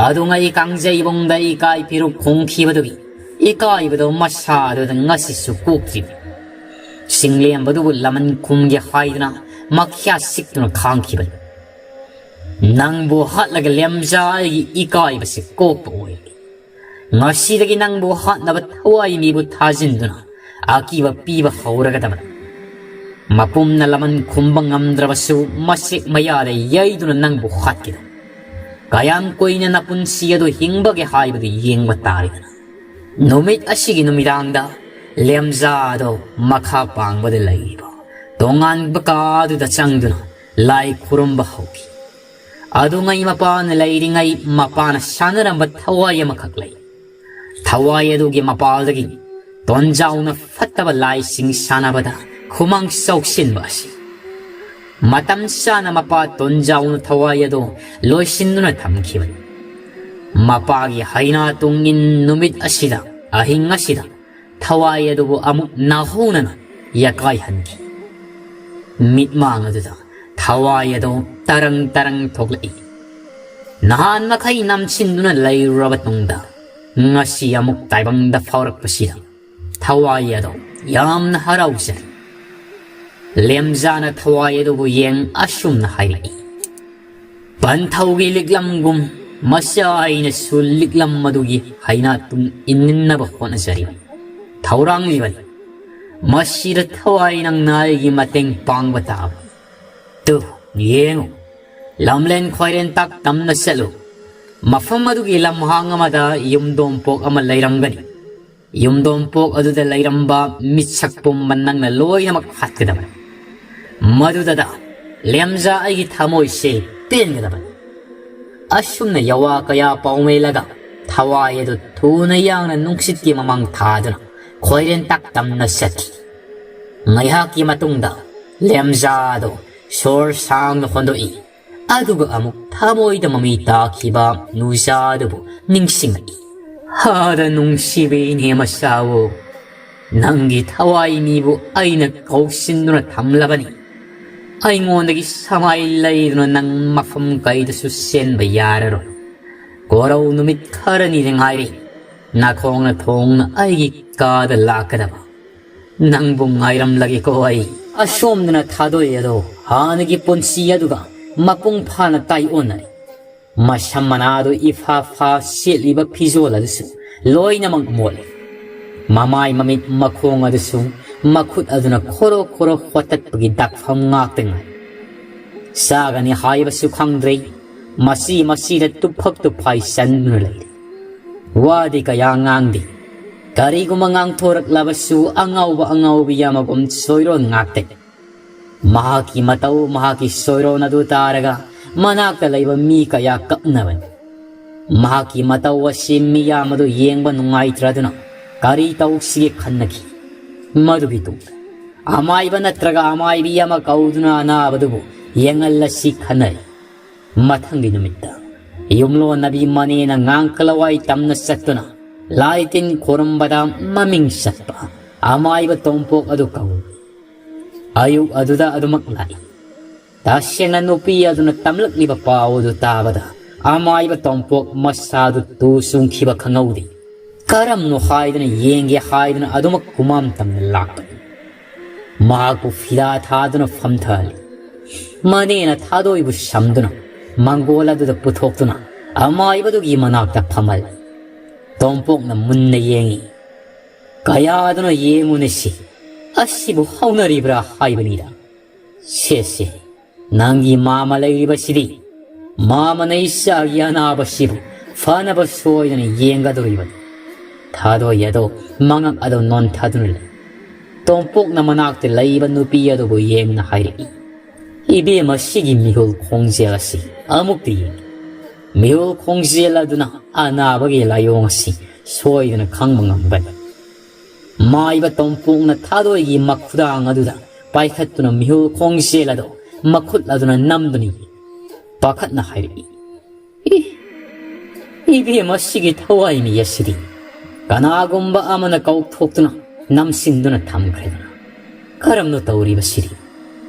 ꯑꯗꯨꯉꯩ ꯀꯥꯡꯖꯩꯕꯨꯡꯗ ꯏꯀꯥꯏ ꯐꯤꯔꯨꯛ ꯈꯣꯡꯈꯤꯕꯗꯨꯒꯤ ꯏꯀꯥꯏꯕꯗꯣ ꯃꯁꯥꯗꯨꯗ ꯉꯁꯤꯁꯨ ꯀꯣꯛꯇ꯭ꯔꯤꯕꯅꯤ꯫ ꯆꯤꯡꯂꯦꯝꯕꯗꯨꯕꯨ ꯂꯃꯟ ꯈꯨꯝꯒꯦ ꯍꯥꯏꯗꯨꯅ ꯃꯈ꯭ꯌꯥ ꯁꯤꯛꯇꯨꯅ ꯈꯥꯡꯈꯤꯕꯅꯤ꯫ ꯅꯪꯕꯨ ꯍꯥꯠꯂꯒ ꯂꯦꯝꯖꯥ ꯑꯩꯒꯤ ꯏꯀꯥꯏꯕꯁꯤ ꯀꯣꯛꯄ ꯑꯣꯏꯔꯦ꯫ ꯉꯁꯤꯗꯒꯤ ꯅꯪꯕꯨ ꯍꯥꯠꯅꯕ ꯊꯋꯥꯏ ꯃꯤꯕꯨ ꯊꯥꯖꯤꯟꯗꯨꯅ ꯑꯀꯤꯕ ꯄꯤꯕ ꯍꯧꯔꯒꯗꯕꯅꯤ꯫ ꯃꯄꯨꯝꯅ ꯂꯃꯟ ꯈꯨꯝꯕ ꯉꯝꯗ꯭ꯔꯕꯁꯨ ꯃꯁꯦꯛ ꯃꯌꯥꯗ ꯌꯩꯗꯨꯅ ꯅꯪꯕꯨ ꯍꯥꯠꯀꯗꯧ꯫ ꯀꯌꯥꯝ ꯀꯨꯏꯅ ꯅꯄꯨꯟꯁꯤ ꯑꯗꯨ ꯍꯤꯡꯕꯒꯦ ꯍꯥꯏꯕꯗꯨ ꯌꯦꯡꯕ ꯇꯥꯔꯦꯗꯅ꯫ ꯅꯨꯃꯤꯠ ꯑꯁꯤꯒꯤ ꯅꯨꯃꯤꯗꯥꯡꯗ ꯂꯦꯝꯖꯥꯗꯣ ꯃꯈꯥ ꯄꯥꯡꯕꯗ ꯂꯩꯔꯤꯕ ꯇꯣꯉꯥꯟꯕ ꯀꯥ ꯑꯗꯨꯗ ꯆꯪꯗꯨꯅ ꯂꯥꯏ ꯈꯨꯔꯨꯝꯕ ꯍꯧꯈꯤ꯫ ꯑꯗꯨꯉꯩ ꯃꯄꯥꯅ ꯂꯩꯔꯤꯉꯩ ꯃꯄꯥꯅ ꯁꯥꯟꯅꯔꯝꯕ ꯊꯋꯥꯏ ꯑꯃꯈꯛ ꯂꯩ꯫ ꯊꯋꯥꯏ ꯑꯗꯨꯒꯤ ꯃꯄꯥꯜꯗꯒꯤ ꯇꯣꯟꯖꯥꯎꯅ ꯐꯠꯇꯕ ꯂꯥꯏꯁꯤꯡ ꯁꯥꯟꯅꯕꯗ ꯈꯨꯃꯥꯡ ꯆꯥꯎꯁꯤꯟꯕ ꯑꯁꯤ꯫ ꯃꯇꯝ ꯆꯥꯅ ꯃꯄꯥ ꯇꯣꯟꯖꯥꯎꯅ ꯊꯋꯥꯏ ꯑꯗꯨ ꯂꯣꯏꯁꯤꯟꯗꯨꯅ ꯊꯝꯈꯤꯕꯅꯤ꯫ ꯃꯄꯥꯒꯤ ꯍꯩꯅꯥ ꯇꯨꯡꯏꯟ ꯅꯨꯃꯤꯠ ꯑꯁꯤꯗ, ꯑꯍꯤꯡ ꯑꯁꯤꯗ ꯊꯋꯥꯏ ꯑꯗꯨꯕꯨ ꯑꯃꯨꯛ ꯅꯥꯍꯧꯅꯅ ꯌꯥꯀꯥꯏꯍꯟꯈꯤ꯫ ꯃꯤꯠꯃꯥꯡ ꯑꯗꯨꯗ ꯊꯋꯥꯏ ꯑꯗꯨ ꯇꯔꯪ ꯇꯔꯪ ꯊꯣꯛꯂꯛꯏ꯫ ꯅꯍꯥꯟ ꯃꯈꯩ ꯅꯝꯁꯤꯟꯗꯨꯅ ꯂꯩꯔꯨꯔꯕ ꯇꯨꯡꯗ ꯉꯁꯤ ꯑꯃꯨꯛ ꯇꯥꯏꯕꯪꯗ ꯐꯥꯎꯔꯛꯄꯁꯤꯗ ꯊꯋꯥꯏ ꯑꯗꯨ ꯌꯥꯝꯅ ꯍꯔꯥꯎꯖꯩ꯫ ꯂꯦꯝꯖꯥꯅ ꯊꯋꯥꯏ ꯑꯗꯨꯕꯨ ꯌꯦꯡ ꯑꯁꯨꯝꯅ ꯍꯥꯏꯔꯛꯏ, "ꯄꯟꯊꯧꯒꯤ ꯂꯤꯛꯂꯝꯒꯨꯝ ꯃꯆꯥ ꯑꯩꯅꯁꯨ ꯂꯤꯛꯂꯝ ꯑꯗꯨꯒꯤ ꯍꯩꯅꯥ ꯇꯨꯡ ꯏꯟꯅꯕ ꯍꯣꯠꯅꯖꯔꯤꯕꯅꯤ, ꯊꯧꯔꯥꯡꯂꯤꯕꯅꯤ꯫ ꯃꯁꯤꯗ ꯊꯋꯥꯏ ꯅꯪꯅ ꯑꯩꯒꯤ ꯃꯇꯦꯡ ꯄꯥꯡꯕ ꯇꯥꯕꯅꯤ꯫ ꯇꯨ, ꯌꯦꯡꯉꯨ, ꯂꯝꯂꯦꯟ ꯈ꯭ꯋꯥꯏꯔꯦꯟ ꯇꯥꯛ ꯇꯝꯅ ꯆꯠꯂꯨ꯫ ꯃꯐꯝ ꯑꯗꯨꯒꯤ ꯂꯝꯍꯥꯡ ꯑꯃꯗ ꯌꯨꯝꯗꯣꯡꯄꯣꯛ ꯑꯃ ꯂꯩꯔꯝꯒꯅꯤ꯫ ꯌꯨꯝꯗꯣꯡꯄꯣꯛ ꯑꯗꯨꯗ ꯂꯩꯔꯝꯕ ꯃꯤꯠꯁꯛ ꯄꯨꯝꯕ ꯅꯪꯅ ꯂꯣꯏꯅꯃꯛ ꯍꯥꯠꯀꯗꯕꯅꯤ꯫ ꯃꯗꯨꯗꯗ ꯂꯦꯝꯖꯥ ꯑꯩꯒꯤ ꯊꯃꯣꯏꯁꯦ ꯄꯦꯟꯒꯗꯕꯅꯤ꯫" ꯑꯁꯨꯝꯅ ꯌꯋꯥ ꯀꯌꯥ ꯄꯥꯎꯃꯦꯜꯂꯒ ꯊꯋꯥꯏ ꯑꯗꯨ ꯊꯨꯅ ꯌꯥꯡꯅ ꯅꯨꯡꯁꯤꯠꯀꯤ ꯃꯃꯥꯡ ꯊꯥꯗꯨꯅ ꯈ꯭ꯋꯥꯏꯔꯦꯟ ꯇꯥꯛ ꯇꯝꯅ ꯆꯠꯈꯤ꯫ ꯉꯥꯏꯍꯥꯛꯀꯤ ꯃꯇꯨꯡꯗ ꯂꯦꯝꯖꯥꯗꯣ ꯁꯣꯔ ꯁꯥꯡꯅ ꯍꯣꯟꯗꯣꯛꯏ꯫ ꯑꯗꯨꯒ ꯑꯃꯨꯛ ꯊꯃꯣꯏꯗ ꯃꯃꯤ ꯇꯥꯈꯤꯕ ꯅꯨꯖꯥꯗꯨꯕꯨ ꯅꯤꯡꯁꯤꯡꯂꯛꯏ꯫ "ꯍꯥꯗ ꯅꯨꯡꯁꯤꯕꯤ ꯏꯅꯦ ꯃꯆꯥꯋꯣ, ꯅꯪꯒꯤ ꯊꯋꯥꯏ ꯃꯤꯕꯨ ꯑꯩꯅ ꯀꯧꯁꯤꯟꯗꯨꯅ ꯊꯝꯂꯕꯅꯤ꯫ ꯑꯩꯉꯣꯟꯗꯒꯤ ꯁꯃꯥꯏ ꯂꯩꯗꯨꯅ ꯅꯪ ꯃꯐꯝ ꯀꯩꯗꯁꯨ ꯆꯦꯟꯕ ꯌꯥꯔꯔꯣꯏ꯫ ꯀꯣꯔꯧ ꯅꯨꯃꯤꯠ ꯈꯔꯅꯤꯗ ꯉꯥꯏꯔꯦ꯫ ꯅꯈꯣꯡꯅ ꯊꯣꯡꯅ ꯑꯩꯒꯤ ꯀꯥꯗ ꯂꯥꯛꯀꯗꯕ꯫ ꯅꯪꯕꯨ ꯉꯥꯏꯔꯝꯂꯒꯦꯀꯣ ꯑꯩ꯫" ꯑꯁꯣꯝꯗꯅ ꯊꯥꯗꯣꯏ ꯑꯗꯣ ꯍꯥꯟꯅꯒꯤ ꯄꯨꯟꯁꯤ ꯑꯗꯨꯒ ꯃꯄꯨꯡ ꯐꯥꯅ ꯇꯥꯏꯑꯣꯟꯅꯔꯦ꯫ ꯃꯁꯝ ꯃꯅꯥꯗꯨ ꯏꯐꯥ ꯐꯥ, ꯁꯦꯠꯂꯤꯕ ꯐꯤꯖꯣꯜ ꯑꯗꯨꯁꯨ ꯂꯣꯏꯅꯃꯛ ꯃꯣꯠꯂꯤ꯫ ꯃꯃꯥꯏ ꯃꯃꯤꯠ ꯃꯈꯣꯡ ꯑꯗꯨꯁꯨ ꯃꯈꯨꯠ ꯑꯗꯨꯅ ꯈꯣꯔꯣ ꯈꯣꯔꯣ ꯍꯣꯠꯇꯠꯄꯒꯤ ꯗꯥꯛꯐꯝ ꯉꯥꯛꯇ ꯉꯥꯏ꯫ ꯆꯥꯒꯅꯤ ꯍꯥꯏꯕꯁꯨ ꯈꯪꯗ꯭ꯔꯦ, ꯃꯁꯤ ꯃꯁꯤꯗ ꯇꯨꯐꯛ ꯇꯨꯐꯥꯏ ꯆꯟꯗꯨꯅ ꯂꯩꯔꯦ꯫ ꯋꯥꯗꯤ ꯀꯌꯥ ꯉꯥꯡꯗꯦ꯫ ꯀꯔꯤꯒꯨꯝꯕ ꯉꯥꯡꯊꯣꯔꯛꯂꯕꯁꯨ ꯑꯉꯥꯎꯕ ꯑꯉꯥꯎꯕꯤ ꯑꯃꯒꯨꯝ ꯆꯣꯏꯔꯣꯟ ꯉꯥꯛꯇ꯫ ꯃꯍꯥꯛꯀꯤ ꯃꯇꯧ, ꯃꯍꯥꯛꯀꯤ ꯆꯣꯏꯔꯣꯟ ꯑꯗꯨ ꯇꯥꯔꯒ ꯃꯅꯥꯛꯇ ꯂꯩꯕ ꯃꯤ ꯀꯌꯥ ꯀꯞꯅꯕꯅꯤ꯫ ꯃꯍꯥꯛꯀꯤ ꯃꯇꯧ ꯑꯁꯤ ꯃꯤꯌꯥꯝ ꯑꯗꯨ ꯌꯦꯡꯕ ꯅꯨꯡꯉꯥꯏꯇ꯭ꯔꯗꯨꯅ ꯀꯔꯤ ꯇꯧꯁꯤꯒꯦ ꯈꯟꯅꯈꯤ꯫ ꯃꯗꯨꯒꯤ ꯇꯨꯡꯗ ꯑꯃꯥꯏꯕ ꯅꯠꯇ꯭ꯔꯒ ꯑꯃꯥꯏꯕꯤ ꯑꯃ ꯀꯧꯗꯨꯅ ꯑꯅꯥꯕꯗꯨꯕꯨ ꯌꯦꯡꯍꯜꯂꯁꯤ ꯈꯟꯅꯔꯤ꯫ ꯃꯊꯪꯒꯤ ꯅꯨꯃꯤꯠꯇ ꯌꯨꯝꯂꯣꯟꯅꯕꯤ ꯃꯅꯦꯅ ꯉꯥꯡꯀꯂꯋꯥꯏ ꯇꯝꯅ ꯆꯠꯇꯨꯅ ꯂꯥꯏ ꯇꯤꯟ ꯈꯣꯔꯝꯕꯗ ꯃꯃꯤꯡ ꯆꯠꯄ ꯑꯃꯥꯏꯕ ꯇꯣꯝꯄꯣꯛ ꯑꯗꯨ ꯀꯧꯏ꯫ ꯑꯌꯨꯛ ꯑꯗꯨꯗ ꯑꯗꯨꯃꯛ ꯂꯥꯛꯏ꯫ ꯇꯁꯦꯡꯅ ꯅꯨꯄꯤ ꯑꯗꯨꯅ ꯇꯝꯂꯛꯂꯤꯕ ꯄꯥꯎ ꯑꯗꯨ ꯇꯥꯕꯗ ꯑꯃꯥꯏꯕ ꯇꯣꯝꯄꯣꯛ ꯃꯁꯥꯗꯨ ꯇꯨ ꯆꯨꯡꯈꯤꯕ ꯈꯪꯍꯧꯗꯦ꯫ ꯀꯔꯝꯅꯣ ꯍꯥꯏꯗꯨꯅ ꯌꯦꯡꯒꯦ ꯍꯥꯏꯗꯨꯅ ꯑꯗꯨꯃꯛ ꯈꯨꯃꯥꯝ ꯇꯝꯅ ꯂꯥꯛꯄꯅꯤ꯫ ꯃꯍꯥꯛꯄꯨ ꯐꯤꯗꯥ ꯊꯥꯗꯨꯅ ꯐꯝꯊꯍꯜꯂꯤ꯫ ꯃꯅꯦꯅ ꯊꯥꯗꯣꯏꯕꯨ ꯁꯝꯗꯨꯅ ꯃꯪꯒꯣꯜ ꯑꯗꯨꯗ ꯄꯨꯊꯣꯛꯇꯨꯅ ꯑꯃꯥꯏꯕꯗꯨꯒꯤ ꯃꯅꯥꯛꯇ ꯐꯝꯍꯜꯂꯤ꯫ ꯇꯣꯝꯄꯣꯛꯅ ꯃꯨꯟꯅ ꯌꯦꯡꯉꯤ꯫ ꯀꯌꯥꯗꯨꯅ ꯌꯦꯡꯉꯨꯅꯦ ꯁꯤ, ꯑꯁꯤꯕꯨ ꯍꯧꯅꯔꯤꯕ꯭ꯔꯥ ꯍꯥꯏꯕꯅꯤꯗ꯫ ꯁꯦ ꯁꯦ, ꯅꯪꯒꯤ ꯃꯥꯃ ꯂꯩꯔꯤꯕꯁꯤꯗꯤ, ꯃꯥꯃꯅ ꯏꯆꯥꯒꯤ ꯑꯅꯥꯕꯁꯤꯕꯨ ꯐꯅꯕ ꯁꯣꯏꯗꯅ ꯌꯦꯡꯒꯗꯧꯔꯤꯕꯅꯤ꯫ ꯊꯥꯗꯣꯏ ꯑꯗꯣ ꯃꯉꯛ ꯑꯗꯨ ꯅꯣꯟꯊꯗꯨꯅ ꯂꯩ꯫ ꯇꯣꯝꯄꯣꯛꯅ ꯃꯅꯥꯛꯇ ꯂꯩꯕ ꯅꯨꯄꯤ ꯑꯗꯨꯕꯨ ꯌꯦꯡꯅ ꯍꯥꯏꯔꯛꯏ, "ꯏꯕꯦꯝꯃ, ꯁꯤꯒꯤ ꯃꯤꯍꯨꯜ ꯈꯣꯡꯖꯦꯜ ꯑꯁꯤ ꯑꯃꯨꯛꯇ ꯌꯦꯡꯒꯦ꯫" ꯃꯤꯍꯨꯜ ꯈꯣꯡꯖꯦꯜ ꯑꯗꯨꯅ ꯑꯅꯥꯕꯒꯤ ꯂꯥꯏꯑꯣꯡ ꯑꯁꯤ ꯁꯣꯏꯗꯅ ꯈꯪꯕ ꯉꯝꯒꯅꯤ꯫ ꯃꯥꯏꯕ ꯇꯣꯝꯄꯣꯛꯅ ꯊꯥꯗꯣꯏꯒꯤ ꯃꯈꯨꯗꯥꯡ ꯑꯗꯨꯗ ꯄꯥꯏꯈꯠꯇꯨꯅ ꯃꯤꯍꯨꯜ ꯈꯣꯡꯖꯦꯜ ꯑꯗꯨ ꯃꯈꯨꯠ ꯑꯗꯨꯅ ꯅꯝꯗꯨꯅ ꯌꯦꯡ-, ꯄꯥꯈꯠꯅ ꯍꯥꯏꯔꯛꯏ, "ꯏ, ꯏꯕꯦꯝꯃ, ꯁꯤꯒꯤ ꯊꯋꯥꯏ ꯃꯤ ꯑꯁꯤꯗꯤ ꯀꯅꯥꯒꯨꯝꯕ ꯑꯃꯅ ꯀꯧꯊꯣꯛꯇꯨꯅ ꯅꯝꯁꯤꯟꯗꯨꯅ ꯊꯝꯈ꯭ꯔꯦꯗꯅ꯫ ꯀꯔꯝꯅ ꯇꯧꯔꯤꯕꯁꯤꯗꯤ?"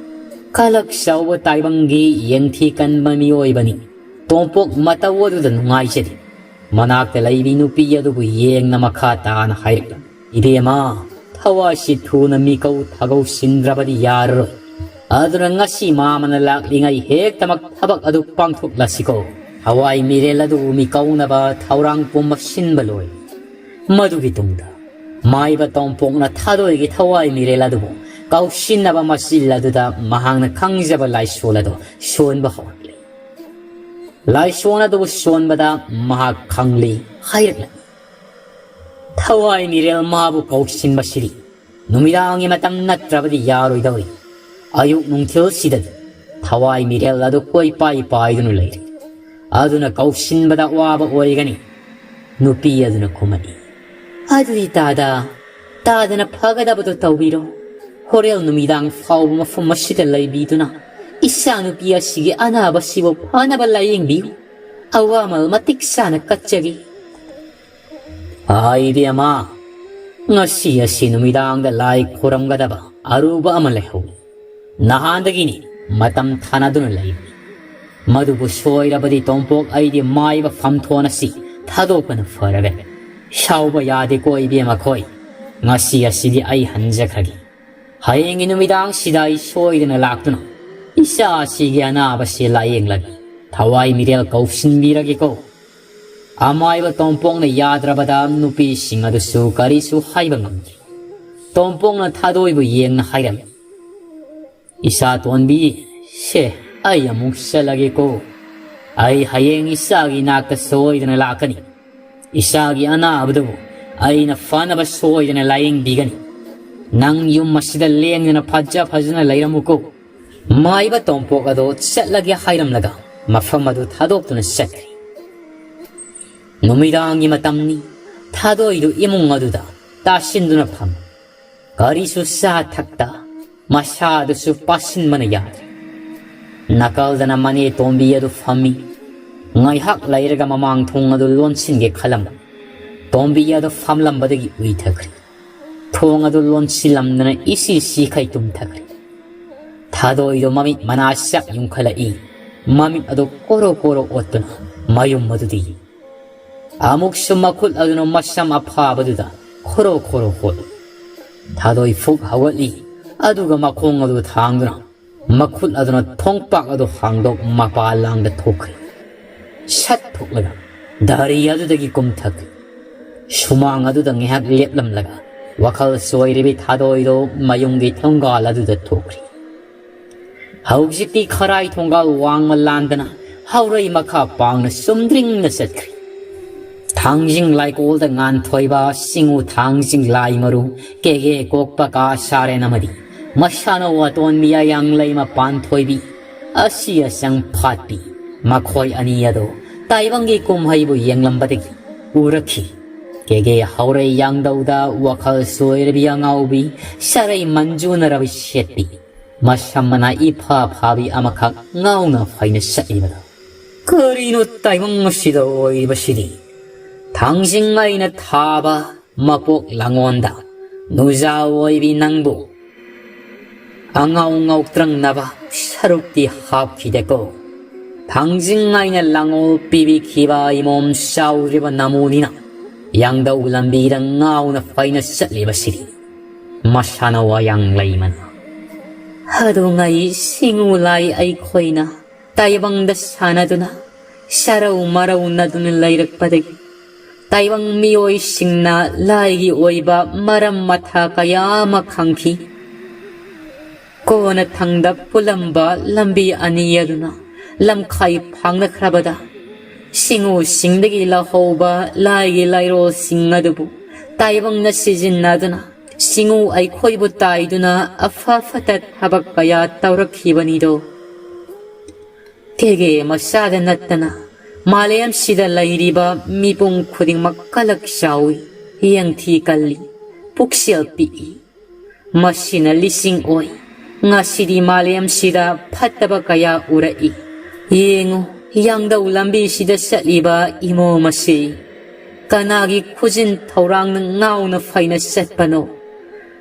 ꯀꯂꯛ ꯆꯥꯎꯕ ꯇꯥꯏꯕꯪꯒꯤ ꯌꯦꯡꯊꯤ ꯀꯟꯕ ꯃꯤꯑꯣꯏꯕꯅꯤ꯫ ꯇꯣꯝꯄꯣꯛ ꯃꯇꯧ ꯑꯗꯨꯗ ꯅꯨꯡꯉꯥꯏꯖꯗꯦ꯫ ꯃꯅꯥꯛꯇ ꯂꯩꯕꯤ ꯅꯨꯄꯤ ꯑꯗꯨꯕꯨ ꯌꯦꯡꯅ ꯃꯈꯥ ꯇꯥꯅ ꯍꯥꯏꯔꯛꯂꯝꯃꯤ, "ꯏꯕꯦꯝꯃ, ꯊꯋꯥꯏꯁꯤ ꯊꯨꯅ ꯃꯤꯀꯧ ꯊꯥꯒꯧꯁꯤꯟꯗ꯭ꯔꯕꯗꯤ ꯌꯥꯔꯔꯣꯏ꯫ ꯑꯗꯨꯅ ꯉꯁꯤ ꯃꯥꯃꯅ ꯂꯥꯛꯂꯤꯉꯩ ꯍꯦꯛꯇꯃꯛ ꯊꯕꯛ ꯑꯗꯨ ꯄꯥꯡꯊꯣꯛꯂꯁꯤꯀꯣ꯫ ꯍꯋꯥꯏ ꯃꯤꯔꯦꯜ ꯑꯗꯨ ꯃꯤꯀꯧꯅꯕ ꯊꯧꯔꯥꯡ ꯄꯨꯝꯕ ꯁꯤꯟꯕ ꯂꯣꯏ꯫ ꯃꯗꯨꯒꯤ ꯇꯨꯡꯗ ꯃꯥꯏꯕ ꯇꯣꯝꯄꯣꯛꯅ ꯊꯥꯗꯣꯏꯒꯤ ꯊꯋꯥꯏ ꯃꯤꯔꯦꯜ ꯑꯗꯨꯕꯨ ꯀꯥꯎꯁꯤꯟꯅꯕ ꯃꯆꯤꯜ ꯑꯗꯨꯗ ꯃꯍꯥꯛꯅ ꯈꯪꯖꯕ ꯂꯥꯏꯁꯣꯟ ꯑꯗꯨ ꯁꯣꯟꯕ ꯍꯧꯔꯛꯂꯤ꯫ ꯂꯥꯏꯁꯣꯟ ꯑꯗꯨꯕꯨ ꯁꯣꯟꯕꯗ ꯃꯍꯥꯛ ꯈꯪꯂꯤ ꯍꯥꯏꯔꯛꯂꯤ꯫ ꯊꯋꯥꯏ ꯃꯤꯔꯦꯜ ꯃꯥꯕꯨ ꯀꯧꯁꯤꯟꯕꯁꯤꯗꯤ ꯅꯨꯃꯤꯗꯥꯡꯒꯤ ꯃꯇꯝ ꯅꯠꯇ꯭ꯔꯕꯗꯤ ꯌꯥꯔꯣꯏꯗꯧꯔꯤ꯫ ꯑꯌꯨꯛ ꯅꯨꯡꯊꯤꯜꯁꯤꯗꯗꯤ ꯊꯋꯥꯏ ꯃꯤꯔꯦꯜ ꯑꯗꯨ ꯀꯣꯏꯄꯥꯏ ꯄꯥꯏꯗꯨꯅ ꯂꯩꯔꯤ꯫ ꯑꯗꯨꯅ ꯀꯧꯁꯤꯟꯕꯗ ꯑꯋꯥꯕ ꯑꯣꯏꯒꯅꯤ꯫ ꯅꯨꯄꯤ ꯑꯗꯨꯅ ꯈꯨꯝꯃꯛꯏ, "ꯑꯗꯨꯗꯤ ꯇꯥꯗ, ꯇꯥꯗꯅ ꯐꯒꯗꯕꯗꯨ ꯇꯧꯕꯤꯔꯣ꯫ ꯍꯣꯔꯦꯟ ꯅꯨꯃꯤꯗꯥꯡ ꯐꯥꯎꯕ ꯃꯐꯝ ꯑꯁꯤꯗ ꯂꯩꯕꯤꯗꯨꯅ ꯏꯆꯥ ꯅꯨꯄꯤ ꯑꯁꯤꯒꯤ ꯑꯅꯥꯕꯁꯤꯕꯨ ꯐꯅꯕ ꯂꯥꯌꯦꯡꯕꯤꯌꯨ꯫ ꯑꯋꯥꯃꯜ ꯃꯇꯤꯛ ꯆꯥꯅ ꯀꯠꯆꯒꯦ꯫" "ꯑꯥ, ꯏꯕꯦꯝꯃ, ꯉꯁꯤ ꯑꯁꯤ ꯅꯨꯃꯤꯗꯥꯡꯗ ꯂꯥꯏ ꯈꯨꯔꯝꯒꯗꯕ ꯑꯔꯨꯕ ꯑꯃ ꯂꯩꯍꯧꯏ꯫ ꯅꯍꯥꯟꯗꯒꯤꯅꯤ ꯃꯇꯝ ꯊꯥꯅꯗꯨꯅ ꯂꯩꯕꯅꯤ꯫ ꯃꯗꯨꯕꯨ ꯁꯣꯏꯔꯕꯗꯤ ꯇꯣꯝꯄꯣꯛ, ꯑꯩꯗꯤ ꯃꯥꯏꯕ ꯐꯝꯊꯣꯟ ꯑꯁꯤ ꯊꯥꯗꯣꯛꯄꯅ ꯐꯔꯒꯅꯤ꯫ ꯁꯥꯎꯕ ꯌꯥꯗꯦꯀꯣ ꯏꯕꯦꯝꯃ ꯈꯣꯏ꯫ ꯉꯁꯤ ꯑꯁꯤꯗꯤ ꯑꯩ ꯍꯟꯖꯈ꯭ꯔꯒꯦ꯫ ꯍꯌꯦꯡꯒꯤ ꯅꯨꯃꯤꯗꯥꯡꯁꯤꯗ ꯑꯩ ꯁꯣꯏꯗꯅ ꯂꯥꯛꯇꯨꯅ ꯏꯆꯥ ꯑꯁꯤꯒꯤ ꯑꯅꯥꯕꯁꯤ ꯂꯥꯌꯦꯡꯂꯒꯦ꯫ ꯊꯋꯥꯏ ꯃꯤꯔꯦꯜ ꯀꯧꯁꯤꯟꯕꯤꯔꯒꯦꯀꯣ꯫" ꯑꯃꯥꯏꯕ ꯇꯣꯝꯄꯣꯛꯅ ꯌꯥꯗ꯭ꯔꯕꯗ ꯅꯨꯄꯤꯁꯤꯡ ꯑꯗꯨꯁꯨ ꯀꯔꯤꯁꯨ ꯍꯥꯏꯕ ꯉꯝꯗꯦ꯫ ꯇꯣꯝꯄꯣꯛꯅ ꯊꯥꯗꯣꯏꯕꯨ ꯌꯦꯡꯅ ꯍꯥꯏꯔꯝꯃꯤ, "ꯏꯆꯥ ꯇꯣꯟꯕꯤ, ꯁꯦ, ꯑꯩ ꯑꯃꯨꯛ ꯆꯠꯂꯒꯦꯀꯣ꯫ ꯑꯩ ꯍꯌꯦꯡ ꯏꯆꯥꯒꯤ ꯅꯥꯛꯇ ꯁꯣꯏꯗꯅ ꯂꯥꯛꯀꯅꯤ꯫ ꯏꯆꯥꯒꯤ ꯑꯅꯥꯕꯗꯨꯕꯨ ꯑꯩꯅ ꯐꯅꯕ ꯁꯣꯏꯗꯅ ꯂꯥꯌꯦꯡꯕꯤꯒꯅꯤ꯫ ꯅꯪ ꯌꯨꯝ ꯑꯁꯤꯗ ꯂꯦꯡꯗꯅ ꯐꯖ ꯐꯖꯅ ꯂꯩꯔꯝꯃꯨꯀꯣ꯫" ꯃꯥꯏꯕ ꯇꯣꯝꯄꯣꯛ ꯑꯗꯣ ꯆꯠꯂꯒꯦ ꯍꯥꯏꯔꯝꯂꯒ ꯃꯐꯝ ꯑꯗꯨ ꯊꯥꯗꯣꯛꯇꯨꯅ ꯆꯠꯈ꯭ꯔꯦ꯫ ꯅꯨꯃꯤꯗꯥꯡꯒꯤ ꯃꯇꯝꯅꯤ꯫ ꯊꯥꯗꯣꯏꯗꯨ ꯏꯃꯨꯡ ꯑꯗꯨꯗ ꯇꯥꯁꯤꯟꯗꯨꯅ ꯐꯝꯃꯤ꯫ ꯀꯔꯤꯁꯨ ꯆꯥ ꯊꯛꯇ ꯃꯁꯥꯗꯨꯁꯨ ꯄꯥꯁꯤꯟꯕꯅ ꯌꯥꯗ꯭ꯔꯦ꯫ ꯅꯥꯀꯜꯗꯅ ꯃꯅꯦ ꯇꯣꯝꯕꯤ ꯑꯗꯨ ꯐꯝꯃꯤ꯫ ꯉꯥꯏꯍꯥꯛ ꯂꯩꯔꯒ ꯃꯃꯥꯡ ꯊꯣꯡ ꯑꯗꯨ ꯂꯣꯟꯁꯤꯟꯒꯦ ꯈꯜꯂꯝꯕ ꯇꯣꯝꯕꯤ ꯑꯗꯨ ꯐꯝꯂꯝꯕꯗꯒꯤ ꯎꯏꯊꯈ꯭ꯔꯦ꯫ ꯊꯣꯡ ꯑꯗꯨ ꯂꯣꯟꯁꯤꯜꯂꯝꯗꯅ ꯏꯁꯤ ꯁꯤꯈꯩ ꯇꯨꯝꯊꯈ꯭ꯔꯦ꯫ ꯊꯥꯗꯣꯏꯗꯣ ꯃꯃꯤꯠ ꯃꯅꯥ ꯆꯥꯛ ꯌꯨꯡꯈꯠꯂꯛꯏ꯫ ꯃꯃꯤꯠ ꯑꯗꯨ ꯀꯣꯔꯣ ꯀꯣꯔꯣ ꯑꯣꯠꯇꯨꯅ ꯃꯌꯨꯝ ꯑꯗꯨꯗ ꯌꯦꯡꯏ꯫ ꯑꯃꯨꯛꯁꯨ ꯃꯈꯨꯠ ꯑꯗꯨꯅ ꯃꯁꯝ ꯑꯐꯥꯕꯗꯨꯗ ꯈꯣꯔꯣ ꯈꯣꯔꯣ ꯍꯣꯠꯂꯤ꯫ ꯊꯥꯗꯣꯏ ꯐꯨꯛ ꯍꯧꯒꯠꯂꯤ, ꯑꯗꯨꯒ ꯃꯈꯣꯡ ꯑꯗꯨ ꯊꯥꯡꯗꯨꯅ ꯃꯈꯨꯠ ꯑꯗꯨꯅ ꯊꯣꯡꯄꯥꯛ ꯑꯗꯨ ꯍꯥꯡꯗꯣꯛ ꯃꯄꯥ ꯂꯥꯡꯗ ꯊꯣꯛꯈ꯭ꯔꯦ꯫ ꯁꯠ ꯊꯣꯛꯂꯒ ꯗꯥꯔꯤ ꯑꯗꯨꯗꯒꯤ ꯀꯨꯝꯊꯈ꯭ꯔꯦ꯫ ꯁꯨꯃꯥꯡ ꯑꯗꯨꯗ ꯉꯥꯏꯍꯥꯛ ꯂꯦꯞꯂꯝꯂꯒ ꯋꯥꯈꯜ ꯆꯣꯏꯔꯕꯤ ꯊꯥꯗꯣꯏꯗꯣ ꯃꯌꯨꯝꯒꯤ ꯊꯣꯡꯒꯥꯜ ꯑꯗꯨꯗ ꯊꯣꯛꯈ꯭ꯔꯤ꯫ ꯍꯧꯖꯤꯛꯇꯤ ꯈꯔꯥꯏ ꯊꯣꯡꯒꯥꯜ ꯋꯥꯡꯃ ꯂꯥꯟꯗꯅ ꯍꯧꯔꯩ ꯃꯈꯥ ꯄꯥꯡꯅ ꯆꯨꯝꯗ꯭ꯔꯤꯡꯅ ꯆꯠꯈ꯭ꯔꯤ꯫ ꯊꯥꯡꯖꯤꯡ ꯂꯥꯏꯀꯣꯜꯗ ꯉꯥꯟꯊꯣꯏꯕ ꯁꯤꯡꯎ ꯊꯥꯡꯖꯤꯡ ꯂꯥꯏ ꯃꯔꯨ ꯀꯦꯒꯦ ꯀꯣꯛꯄ ꯀꯥ ꯁꯥꯔꯦꯟ ꯑꯃꯗꯤ ꯃꯁꯥꯅꯧ ꯑꯇꯣꯟꯕꯤ ꯑꯌꯥꯡꯂꯩꯃ ꯄꯥꯟꯊꯣꯏꯕꯤ ꯑꯁꯤ ꯑꯁꯪ ꯐꯥꯠꯄꯤ ꯃꯈꯣꯏ ꯑꯅꯤ ꯑꯗꯣ ꯇꯥꯏꯕꯪꯒꯤ ꯀꯨꯝꯍꯩꯕꯨ ꯌꯦꯡꯂꯝꯕꯗꯒꯤ ꯎꯔꯛꯈꯤ꯫ ꯀꯦꯒꯦ ꯍꯧꯔꯩ ꯌꯥꯡꯗꯧꯗ ꯋꯥꯈꯜ ꯁꯣꯏꯔꯕꯤ ꯑꯉꯥꯎꯕꯤ ꯁꯔꯩ ꯃꯟꯖꯨꯅꯔꯕꯤ ꯁꯦꯠꯄꯤ ꯃꯁꯝ ꯃꯅꯥ ꯏꯐꯥ ꯐꯥꯕꯤ ꯑꯃꯈꯛ ꯉꯥꯎꯅ ꯐꯩꯅ ꯆꯠꯂꯤꯕꯗꯣ꯫ ꯀꯔꯤꯅꯣ ꯇꯥꯏꯕꯪ ꯑꯁꯤꯗ ꯑꯣꯏꯔꯤꯕꯁꯤꯗꯤ? ꯊꯥꯡꯖꯤꯡ ꯑꯩꯅ ꯊꯥꯕ ꯃꯄꯣꯛ ꯂꯥꯡꯉꯣꯟꯗ ꯅꯨꯖꯥ ꯑꯣꯏꯕꯤ ꯅꯪꯕꯨ ꯑꯉꯥꯎ ꯉꯥꯎꯇ꯭ꯔꯪꯅꯕ ꯁꯔꯨꯛꯇꯤ ꯍꯥꯞꯈꯤꯗꯦꯀꯣ꯫ ꯊꯥꯡꯖꯤꯡ ꯑꯩꯅ ꯂꯥꯡꯉꯣꯜ ꯄꯤꯕꯤꯈꯤꯕ ꯏꯃꯣꯝ ꯆꯥꯎꯔꯤꯕ ꯅꯃꯨꯅꯤꯅ ꯌꯥꯡꯗꯧ ꯂꯝꯕꯤꯗ ꯉꯥꯎꯅ ꯐꯩꯅ ꯆꯠꯂꯤꯕꯁꯤꯗꯤ ꯃꯁꯥꯅ ꯋꯥꯌꯥꯡ ꯂꯩꯃꯅ꯫ ꯑꯗꯨꯉꯩ ꯁꯤꯡꯎ ꯂꯥꯏ ꯑꯩꯈꯣꯏꯅ ꯇꯥꯏꯕꯪꯗ ꯁꯥꯟꯅꯗꯨꯅ ꯁꯔꯧ ꯃꯔꯧꯅꯗꯨꯅ ꯂꯩꯔꯛꯄꯗꯒꯤ ꯇꯥꯏꯕꯪ ꯃꯤꯑꯣꯏꯁꯤꯡꯅ ꯂꯥꯏꯒꯤ ꯑꯣꯏꯕ ꯃꯔꯝ ꯃꯊꯥ ꯀꯌꯥ ꯑꯃ ꯈꯪꯈꯤ꯫ ꯀꯣꯟꯅ ꯊꯪꯗ ꯄꯨꯜꯂꯝꯕ ꯂꯝꯕꯤ ꯑꯅꯤ ꯑꯗꯨꯅ ꯂꯝꯈꯥꯏ ꯐꯥꯡꯅꯈ꯭ꯔꯕꯗ ꯁꯤꯡꯎꯁꯤꯡꯗꯒꯤ ꯂꯧꯍꯧꯕ ꯂꯥꯏꯒꯤ ꯂꯥꯏꯔꯣꯜꯁꯤꯡ ꯑꯗꯨꯕꯨ ꯇꯥꯏꯕꯪꯅ ꯁꯤꯖꯤꯟꯅꯗꯨꯅ ꯁꯤꯡꯎ ꯑꯩꯈꯣꯏꯕꯨ ꯇꯥꯏꯗꯨꯅ ꯑꯐ ꯐꯠꯇ ꯊꯕꯛ ꯀꯌꯥ ꯇꯧꯔꯛꯈꯤꯕꯅꯤꯗꯣ꯫ ꯀꯦꯒꯦ ꯃꯆꯥꯗ ꯅꯠꯇꯅ ꯃꯥꯂꯦꯝꯁꯤꯗ ꯂꯩꯔꯤꯕ ꯃꯤꯄꯨꯝ ꯈꯨꯗꯤꯡꯃꯛ ꯀꯂꯛ ꯆꯥꯎꯏ, ꯌꯦꯡꯊꯤ ꯀꯜꯂꯤ, ꯄꯨꯛꯆꯦꯜ ꯄꯤꯛꯏ꯫ ꯃꯁꯤꯅ ꯂꯤꯁꯤꯡ ꯑꯣꯏ꯫ ꯉꯁꯤꯗꯤ ꯃꯥꯂꯦꯝꯁꯤꯗ ꯐꯠꯇꯕ ꯀꯌꯥ ꯎꯔꯛꯏ꯫ ꯌꯦꯡꯉꯨ, ꯌꯥꯡꯗꯧ ꯂꯝꯕꯤꯁꯤꯗ ꯆꯠꯂꯤꯕ ꯏꯃꯣꯝ ꯑꯁꯤ ꯀꯅꯥꯒꯤ ꯈꯨꯖꯤꯟ ꯊꯧꯔꯥꯡꯅ ꯉꯥꯎꯅ ꯐꯩꯅ ꯆꯠꯄꯅꯣ?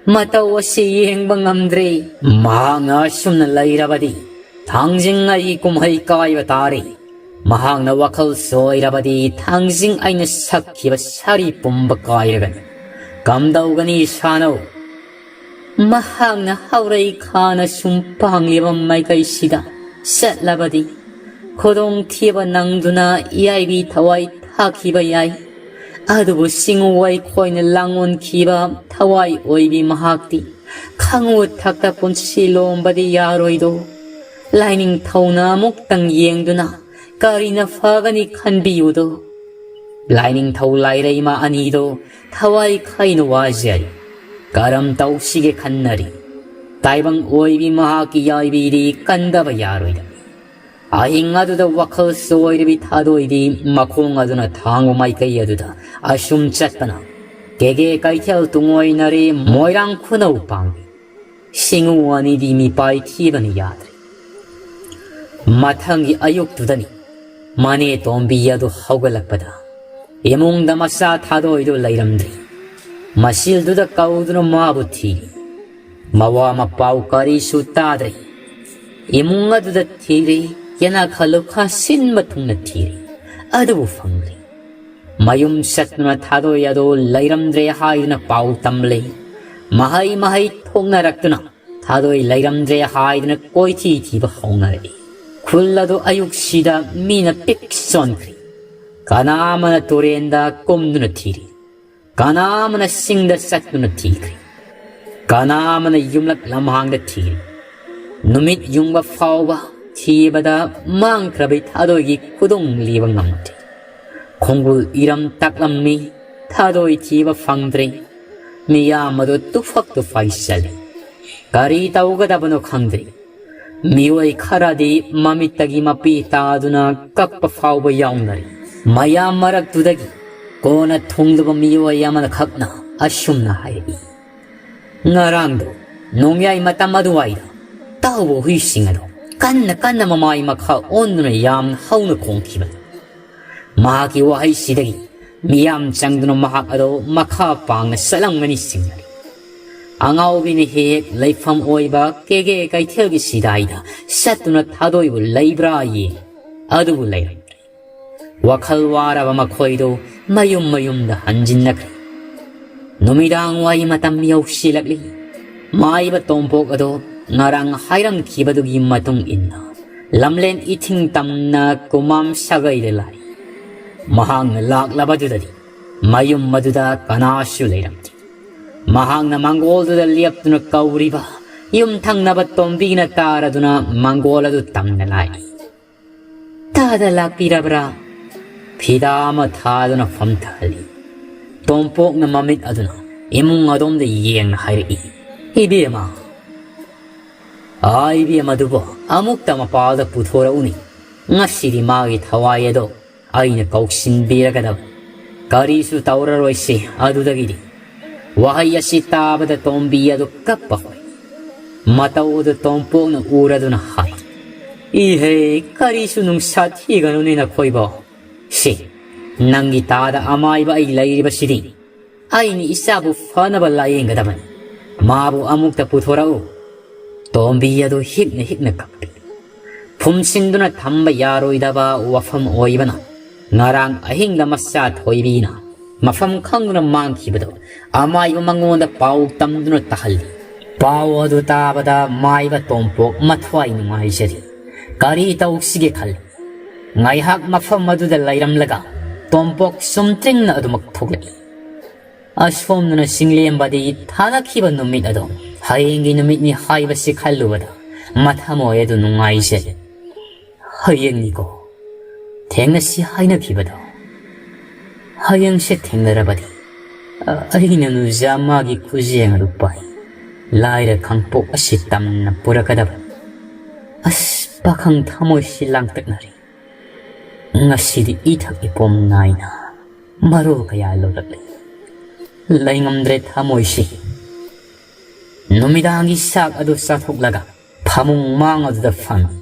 ꯃꯇꯧ ꯑꯁꯤ ꯌꯦꯡꯕ ꯉꯝꯗ꯭ꯔꯦ꯫ ꯃꯍꯥꯛꯅ ꯑꯁꯨꯝꯅ ꯂꯩꯔꯕꯗꯤ ꯊꯥꯡꯖꯤꯡ ꯑꯩꯒꯤ ꯀꯨꯝꯍꯩ ꯀꯥꯏꯕ ꯇꯥꯔꯦ꯫ ꯃꯍꯥꯛꯅ ꯋꯥꯈꯜ ꯁꯣꯏꯔꯕꯗꯤ ꯊꯥꯡꯖꯤꯡ ꯑꯩꯅ ꯁꯛꯈꯤꯕ ꯁꯥꯔꯤ ꯄꯨꯝꯕ ꯀꯥꯏꯔꯒꯅꯤ꯫ ꯀꯝꯗꯧꯒꯅꯤ ꯁꯥꯅꯧ? ꯃꯍꯥꯛꯅ ꯍꯧꯔꯩ ꯈꯥꯅ ꯁꯨꯝ ꯄꯥꯡꯂꯤꯕ ꯃꯥꯏꯀꯩꯁꯤꯗ ꯆꯠꯂꯕꯗꯤ ꯈꯨꯗꯣꯡꯊꯤꯕ ꯅꯪꯗꯨꯅ ꯌꯥꯏꯕꯤ ꯊꯋꯥꯏ ꯊꯥꯈꯤꯕ ꯌꯥꯏ꯫ ꯑꯗꯨꯕꯨ ꯁꯤꯡꯎ ꯋꯥꯏꯈꯣꯏꯅ ꯂꯥꯡꯑꯣꯟꯈꯤꯕ ꯊꯋꯥꯏ ꯑꯣꯏꯕꯤ ꯃꯍꯥꯛꯇꯤ ꯈꯪꯎ ꯊꯛꯇ ꯄꯨꯟꯁꯤ ꯂꯣꯝꯕꯗꯤ ꯌꯥꯔꯣꯏꯗꯣ꯫ ꯂꯥꯏꯅꯤꯡꯊꯧꯅ ꯑꯃꯨꯛꯇꯪ ꯌꯦꯡꯗꯨꯅ ꯀꯔꯤꯅ ꯐꯒꯅꯤ ꯈꯟꯕꯤꯌꯨꯗꯣ꯫ ꯂꯥꯏꯅꯤꯡꯊꯧ ꯂꯥꯏꯔꯩꯃ ꯑꯅꯤꯗꯣ ꯊꯋꯥꯏ ꯈꯩꯅ ꯋꯥꯖꯔꯤ꯫ ꯀꯔꯝ ꯇꯧꯁꯤꯒꯦ ꯈꯟꯅꯔꯤ꯫ ꯇꯥꯏꯕꯪ ꯑꯣꯏꯕꯤ ꯃꯍꯥꯛꯀꯤ ꯌꯥꯏꯕꯤꯗꯤ ꯀꯟꯗꯕ ꯌꯥꯔꯣꯏꯗꯕꯅꯤ꯫ ꯑꯍꯤꯡ ꯑꯗꯨꯗ ꯋꯥꯈꯜ ꯆꯣꯏꯔꯕꯤ ꯊꯥꯗꯣꯏꯗꯤ ꯃꯈꯣꯡ ꯑꯗꯨꯅ ꯊꯥꯡꯕ ꯃꯥꯏꯀꯩ ꯑꯗꯨꯗ ꯑꯁꯨꯝ ꯆꯠꯄꯅ ꯀꯦꯒꯦ ꯀꯩꯊꯦꯜ ꯇꯨꯡꯑꯣꯏꯅꯔꯦ ꯃꯣꯏꯔꯥꯡ ꯈꯨꯅꯧ ꯄꯥꯡꯉꯤ꯫ ꯁꯤꯡꯎ ꯑꯅꯤꯗꯤ ꯃꯤꯄꯥꯏ ꯊꯤꯕꯅ ꯌꯥꯗ꯭ꯔꯦ꯫ ꯃꯊꯪꯒꯤ ꯑꯌꯨꯛꯇꯨꯗꯅꯤ ꯃꯅꯦ ꯇꯣꯝꯕꯤ ꯑꯗꯨ ꯍꯧꯒꯠꯂꯛꯄꯗ ꯏꯃꯨꯡꯗ ꯃꯆꯥ ꯊꯥꯗꯣꯏꯗꯨ ꯂꯩꯔꯝꯗ꯭ꯔꯦ꯫ ꯃꯁꯤꯜꯗꯨꯗ ꯀꯧꯗꯨꯅ ꯃꯥꯕꯨ ꯊꯤꯔꯤ꯫ ꯃꯋꯥ ꯃꯄꯥꯎ ꯀꯔꯤꯁꯨ ꯇꯥꯗ꯭ꯔꯦ꯫ ꯏꯃꯨꯡ ꯑꯗꯨꯗ ꯊꯤꯔꯤ, ꯌꯦꯅꯥꯈꯥ ꯂꯨꯈꯥ ꯁꯤꯟꯕ ꯊꯨꯡꯅ ꯊꯤꯔꯤ, ꯑꯗꯨꯕꯨ ꯐꯪꯗ꯭ꯔꯦ꯫ ꯃꯌꯨꯝ ꯆꯠꯇꯨꯅ ꯊꯥꯗꯣꯏ ꯑꯗꯨ ꯂꯩꯔꯝꯗ꯭ꯔꯦ ꯍꯥꯏꯗꯨꯅ ꯄꯥꯎ ꯇꯝꯂꯦ꯫ ꯃꯍꯩ ꯃꯍꯩ ꯊꯣꯛꯅꯔꯛꯇꯨꯅ ꯊꯥꯗꯣꯏ ꯂꯩꯔꯝꯗ꯭ꯔꯦ ꯍꯥꯏꯗꯨꯅ ꯀꯣꯏꯊꯤ ꯊꯤꯕ ꯍꯧꯅꯔꯛꯏ꯫ ꯈꯨꯜ ꯑꯗꯨ ꯑꯌꯨꯛꯁꯤꯗ ꯃꯤꯅ ꯄꯤꯛ ꯆꯣꯟꯈ꯭ꯔꯦ꯫ ꯀꯅꯥ ꯑꯃꯅ ꯇꯨꯔꯦꯟꯗ ꯀꯨꯝꯗꯨꯅ ꯊꯤꯔꯤ, ꯀꯅꯥ ꯑꯃꯅ ꯆꯤꯡꯗ ꯆꯠꯇꯨꯅ ꯊꯤꯈ꯭ꯔꯦ, ꯀꯅꯥ ꯑꯃꯅ ꯌꯨꯝꯂꯛ ꯂꯝꯍꯥꯡꯗ ꯊꯤꯔꯤ꯫ ꯅꯨꯃꯤꯠ ꯌꯨꯡꯕ ꯐꯥꯎꯕ ꯊꯤꯕꯗ ꯃꯥꯡꯈ꯭ꯔꯕꯤ ꯊꯥꯗꯣꯏꯒꯤ ꯈꯨꯗꯣꯡ ꯂꯤꯕ ꯉꯝꯗꯦ꯫ ꯈꯣꯡꯒꯨꯜ ꯏꯔꯝ ꯇꯥꯛꯂꯝꯃꯤ꯫ ꯊꯥꯗꯣꯏ ꯊꯤꯕ ꯐꯪꯗ꯭ꯔꯦ꯫ ꯃꯤꯌꯥꯝ ꯑꯗꯨ ꯇꯨꯐꯛ ꯇꯨꯐꯥꯏ ꯆꯠꯂꯤ꯫ ꯀꯔꯤ ꯇꯧꯒꯗꯕꯅꯣ ꯈꯪꯗ꯭ꯔꯦ꯫ ꯃꯤꯑꯣꯏ ꯈꯔꯗꯤ ꯃꯃꯤꯠꯇꯒꯤ ꯃꯄꯤ ꯇꯥꯗꯨꯅ ꯀꯞꯄ ꯐꯥꯎꯕ ꯌꯥꯎꯅꯔꯤ꯫ ꯃꯌꯥꯝ ꯃꯔꯛꯇꯨꯗꯒꯤ ꯀꯣꯟꯅ ꯊꯨꯡꯂꯕ ꯃꯤꯑꯣꯏ ꯑꯃꯈꯛꯅ ꯑꯁꯨꯝꯅ ꯍꯥꯏꯔꯛꯏ, "ꯉꯔꯥꯡꯗꯣ ꯅꯣꯡꯌꯥꯏ ꯃꯇꯝ ꯑꯗꯨꯋꯥꯏꯗ ꯇꯥꯎꯕ ꯍꯨꯏꯁꯤꯡ ꯑꯗꯣ ꯀꯟꯅ ꯀꯟꯅ ꯃꯃꯥꯏ ꯃꯈꯥ ꯑꯣꯟꯗꯨꯅ ꯌꯥꯝꯅ ꯍꯧꯅ ꯈꯣꯡꯈꯤꯕꯅꯤ꯫" ꯃꯍꯥꯛꯀꯤ ꯋꯥꯍꯩꯁꯤꯗꯒꯤ ꯃꯤꯌꯥꯝ ꯆꯪꯗꯨꯅ ꯃꯍꯥꯛ ꯑꯗꯣ ꯃꯈꯥ ꯄꯥꯡꯅ ꯆꯠꯂꯝꯒꯅꯤ ꯆꯤꯡꯅꯔꯤ꯫ ꯑꯉꯥꯎꯕꯤꯅ ꯍꯦꯛ ꯍꯦꯛ ꯂꯩꯐꯝ ꯑꯣꯏꯕ ꯀꯦꯒꯦ ꯀꯩꯊꯦꯜꯒꯤ ꯁꯤꯗꯥꯏꯗ ꯆꯠꯇꯨꯅ ꯊꯥꯗꯣꯏꯕꯨ ꯂꯩꯕ꯭ꯔꯥ ꯌꯦꯡ, ꯑꯗꯨꯕꯨ ꯂꯩꯔꯝꯗ꯭ꯔꯦ꯫ ꯋꯥꯈꯜ ꯋꯥꯔꯕ ꯃꯈꯣꯏꯗꯨ ꯃꯌꯨꯝ ꯃꯌꯨꯝꯗ ꯍꯟꯖꯤꯟꯅꯈ꯭ꯔꯦ꯫ ꯅꯨꯃꯤꯗꯥꯡ ꯋꯥꯏ ꯃꯇꯝ ꯌꯧꯁꯤꯜꯂꯛꯂꯤ꯫ ꯃꯥꯏꯕ ꯇꯣꯝꯄꯣꯛ ꯑꯗꯣ ꯉꯔꯥꯡ ꯍꯥꯏꯔꯝꯈꯤꯕꯗꯨꯒꯤ ꯃꯇꯨꯡ ꯏꯟꯅ ꯂꯝꯂꯦꯟ ꯏꯊꯤꯡ ꯇꯝꯅ ꯀꯨꯃꯥꯝ ꯁꯥꯒꯩꯗ ꯂꯥꯛꯏ꯫ ꯃꯍꯥꯛꯅ ꯂꯥꯛꯂꯕꯗꯨꯗꯗꯤ ꯃꯌꯨꯝ ꯑꯗꯨꯗ ꯀꯅꯥꯁꯨ ꯂꯩꯔꯝꯗꯦ꯫ ꯃꯍꯥꯛꯅ ꯃꯥꯡꯒꯣꯜꯗꯨꯗ ꯂꯦꯞꯇꯨꯅ ꯀꯧꯔꯤꯕ ꯌꯨꯝꯊꯪꯅꯕ ꯇꯣꯝꯕꯤꯅ ꯇꯥꯔꯗꯨꯅ ꯃꯥꯡꯒꯣꯜ ꯑꯗꯨ ꯇꯝꯅ ꯂꯥꯛꯏ꯫ "ꯇꯥꯗ ꯂꯥꯛꯄꯤꯔꯕ꯭ꯔꯥ?" ꯐꯤꯗꯥ ꯑꯃ ꯊꯥꯗꯨꯅ ꯐꯝꯊꯍꯜꯂꯤ꯫ ꯇꯣꯝꯄꯣꯛꯅ ꯃꯃꯤꯠ ꯑꯗꯨꯅ ꯏꯃꯨꯡ ꯑꯗꯣꯝꯗ ꯌꯦꯡꯅ ꯍꯥꯏꯔꯛꯏ, "ꯏꯕꯦꯝꯃ, ꯑꯥ, ꯏꯕꯦꯝꯃ ꯑꯗꯨꯕꯨ ꯑꯃꯨꯛꯇ ꯃꯄꯥꯜꯗ ꯄꯨꯊꯣꯔꯛꯎꯅꯤ꯫ ꯉꯁꯤꯗꯤ ꯃꯥꯒꯤ ꯊꯋꯥꯏ ꯑꯗꯣ ꯑꯩꯅ ꯀꯧꯁꯤꯟꯕꯤꯔꯒꯗꯕꯅꯤ꯫ ꯀꯔꯤꯁꯨ ꯇꯧꯔꯔꯣꯏꯁꯤ ꯑꯗꯨꯗꯒꯤꯗꯤ"꯫ ꯋꯥꯍꯩ ꯑꯁꯤ ꯇꯥꯕꯗ ꯇꯣꯝꯕꯤ ꯑꯗꯨ ꯀꯞꯄ ꯍꯧꯔꯛꯏ꯫ ꯃꯇꯧ ꯑꯗꯨ ꯇꯣꯝꯄꯣꯛꯅ ꯎꯔꯗꯨꯅ ꯍꯥꯏ, "ꯏꯍꯦ, ꯀꯔꯤꯁꯨ ꯅꯨꯡꯁꯥ ꯊꯤꯒꯅꯨꯅꯦ ꯅꯈꯣꯏꯕꯣ꯫ ꯁꯤ, ꯅꯪꯒꯤ ꯇꯥꯗ ꯑꯃꯥꯏꯕ ꯑꯩ ꯂꯩꯔꯤꯕꯁꯤꯗꯤ꯫ ꯑꯩꯅ ꯏꯆꯥꯕꯨ ꯐꯅꯕ ꯂꯥꯌꯦꯡꯒꯗꯕꯅꯤ꯫ ꯃꯥꯕꯨ ꯑꯃꯨꯛꯇ ꯄꯨꯊꯣꯔꯛꯎ"꯫ ꯇꯣꯝꯕꯤ ꯑꯗꯨ ꯍꯤꯛꯅ ꯍꯤꯛꯅ ꯀꯞꯄꯤ꯫ ꯐꯨꯝꯁꯤꯟꯗꯨꯅ ꯊꯝꯕ ꯌꯥꯔꯣꯏꯗꯕ ꯋꯥꯐꯝ ꯑꯣꯏꯕꯅ, ꯉꯔꯥꯡ ꯑꯍꯤꯡꯗ ꯃꯆꯥ ꯊꯣꯏꯕꯤꯅ ꯃꯐꯝ ꯈꯪꯗꯨꯅ ꯃꯥꯡꯈꯤꯕꯗꯣ ꯑꯃꯥꯏꯕ ꯃꯉꯣꯟꯗ ꯄꯥꯎ ꯇꯝꯗꯨꯅ ꯇꯥꯍꯜꯂꯤ꯫ ꯄꯥꯎ ꯑꯗꯨ ꯇꯥꯕꯗ ꯃꯥꯏꯕ ꯇꯣꯝꯄꯣꯛ ꯃꯊ꯭ꯋꯥꯏ ꯅꯨꯡꯉꯥꯏꯖꯔꯤ꯫ ꯀꯔꯤ ꯇꯧꯁꯤꯒꯦ ꯈꯜꯂꯤ꯫ ꯉꯥꯏꯍꯥꯛ ꯃꯐꯝ ꯑꯗꯨꯗ ꯂꯩꯔꯝꯂꯒ ꯇꯣꯝꯄꯣꯛ ꯆꯨꯝꯇ꯭ꯔꯤꯡꯅ ꯑꯗꯨꯃꯛ ꯊꯣꯛꯂꯛꯏ꯫ ꯑꯁꯣꯝꯗꯅ ꯆꯤꯡꯂꯦꯝꯕꯗꯤ ꯊꯥꯗꯈꯤꯕ ꯅꯨꯃꯤꯠ ꯑꯗꯣ ꯍꯌꯦꯡꯒꯤ ꯅꯨꯃꯤꯠꯅꯤ ꯍꯥꯏꯕꯁꯤ ꯈꯜꯂꯨꯕꯗ ꯃꯊꯃꯣꯏ ꯑꯗꯨ ꯅꯨꯡꯉꯥꯏꯖꯩ꯫ ꯍꯌꯦꯡꯅꯤꯀꯣ ꯊꯦꯡꯅꯁꯤ ꯍꯥꯏꯅꯈꯤꯕꯗꯣ꯫ ꯍꯌꯦꯡꯁꯦ ꯊꯦꯡꯅꯔꯕꯗꯤ ꯑꯩꯅ ꯅꯨꯖꯥ ꯃꯥꯒꯤ ꯈꯨꯖꯦꯡ ꯑꯗꯨ ꯄꯥꯏ꯫ ꯂꯥꯏꯔ ꯈꯥꯡꯄꯣꯛ ꯑꯁꯤ ꯇꯝꯅ ꯄꯨꯔꯛꯀꯗꯕꯅꯤ꯫ ꯑꯁ, ꯄꯥꯈꯪ ꯊꯃꯣꯏꯁꯤ ꯂꯥꯡꯇꯛꯅꯔꯤ꯫ ꯉꯁꯤꯗꯤ ꯏꯊꯛ ꯏꯄꯣꯝ ꯅꯥꯏꯅ ꯃꯔꯣꯜ ꯀꯌꯥ ꯂꯧꯔꯛꯂꯤ꯫ ꯂꯩꯉꯝꯗ꯭ꯔꯦ ꯊꯃꯣꯏꯁꯤ꯫ ꯅꯨꯃꯤꯗꯥꯡꯒꯤ ꯆꯥꯛ ꯑꯗꯨ ꯆꯥꯊꯣꯛꯂꯒ ꯐꯃꯨꯡ ꯃꯥꯡ ꯑꯗꯨꯗ ꯐꯝꯃꯤ꯫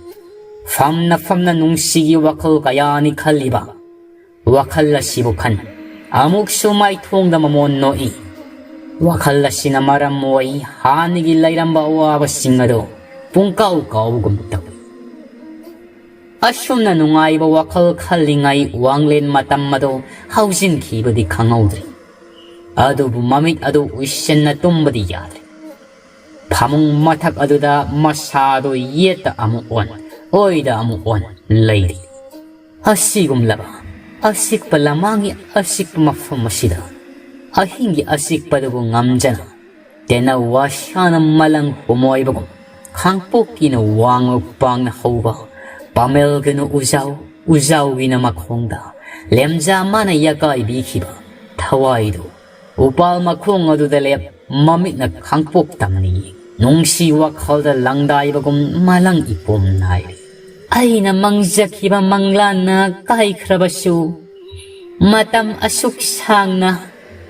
ꯐꯝꯅ ꯐꯝꯅ ꯅꯨꯡꯁꯤꯒꯤ ꯋꯥꯈꯜ ꯀꯌꯥꯅꯤ ꯈꯜꯂꯤꯕ꯫ ꯋꯥꯈꯜ ꯑꯁꯤꯕꯨ ꯈꯟ ꯑꯃꯨꯛꯁꯨ ꯃꯥꯏꯊꯣꯡꯗ ꯃꯃꯣꯟ ꯅꯣꯛꯏ꯫ ꯋꯥꯈꯜ ꯑꯁꯤꯅ ꯃꯔꯝ ꯑꯣꯏ ꯍꯥꯟꯅꯒꯤ ꯂꯩꯔꯝꯕ ꯑꯋꯥꯕꯁꯤꯡ ꯑꯗꯨ ꯄꯨꯡꯀꯥꯎ ꯀꯥꯎꯕꯒꯨꯝ ꯇꯧꯏ꯫ ꯑꯁꯨꯝꯅ ꯅꯨꯡꯉꯥꯏꯕ ꯋꯥꯈꯜ ꯈꯜꯂꯤꯉꯩ ꯋꯥꯡꯂꯦꯟ ꯃꯇꯝ ꯑꯗꯨ ꯍꯧꯖꯤꯟꯈꯤꯕꯗꯤ ꯈꯪꯍꯧꯗ꯭ꯔꯦ꯫ ꯑꯗꯨꯕꯨ ꯃꯃꯤꯠ ꯑꯗꯨ ꯎꯏꯁꯤꯟꯅ ꯇꯨꯝꯕꯗꯤ ꯌꯥꯗ꯭ꯔꯦ꯫ ꯐꯃꯨꯡ ꯃꯊꯛ ꯑꯗꯨꯗ ꯃꯁꯥꯗꯨ ꯌꯦꯠꯇ ꯑꯃꯨꯛ ꯑꯣꯟ, ꯑꯣꯏꯗ ꯑꯃꯨꯛ ꯑꯣꯟ ꯂꯩꯔꯤ꯫ ꯑꯁꯤꯒꯨꯝꯂꯕ ꯑꯆꯤꯛꯄ ꯂꯃꯥꯡꯒꯤ ꯑꯆꯤꯛꯄ ꯃꯐꯝ ꯑꯁꯤꯗ ꯑꯍꯤꯡꯒꯤ ꯑꯆꯤꯛꯄꯗꯨꯕꯨ ꯉꯝꯖꯅ ꯇꯦꯟꯅ ꯋꯥꯁꯥꯅ ꯃꯂꯪ ꯍꯨꯝꯃꯣꯏꯕꯒꯨꯝ ꯈꯥꯡꯄꯣꯛꯀꯤꯅ ꯋꯥꯡꯃ ꯄꯥꯡꯅ ꯍꯧꯕ ꯄꯥꯃꯦꯜꯒꯅꯨ ꯎꯖꯥꯎ, ꯎꯖꯥꯎꯒꯤꯅ ꯃꯈꯣꯡꯗ ꯂꯦꯝꯖꯥ ꯃꯥꯅ ꯌꯥꯀꯥꯏꯕꯤꯈꯤꯕ ꯊꯋꯥꯏꯗꯨ ꯎꯄꯥꯜ ꯃꯈꯣꯡ ꯑꯗꯨꯗ ꯂꯦꯞ ꯃꯃꯤꯠꯅ ꯈꯥꯡꯄꯣꯛ ꯇꯝꯅꯤ ꯅꯨꯡꯁꯤ ꯋꯥꯈꯜꯗ ꯂꯪꯗꯥꯏꯕꯒꯨꯝ ꯃꯂꯪ ꯏꯄꯣꯝ ꯅꯥꯏꯔꯤ꯫ ꯑꯩꯅ ꯃꯪꯖꯈꯤꯕ ꯃꯪꯂꯥꯟꯅ ꯀꯥꯏꯈ꯭ꯔꯕꯁꯨ, ꯃꯇꯝ ꯑꯁꯨꯛ ꯁꯥꯡꯅ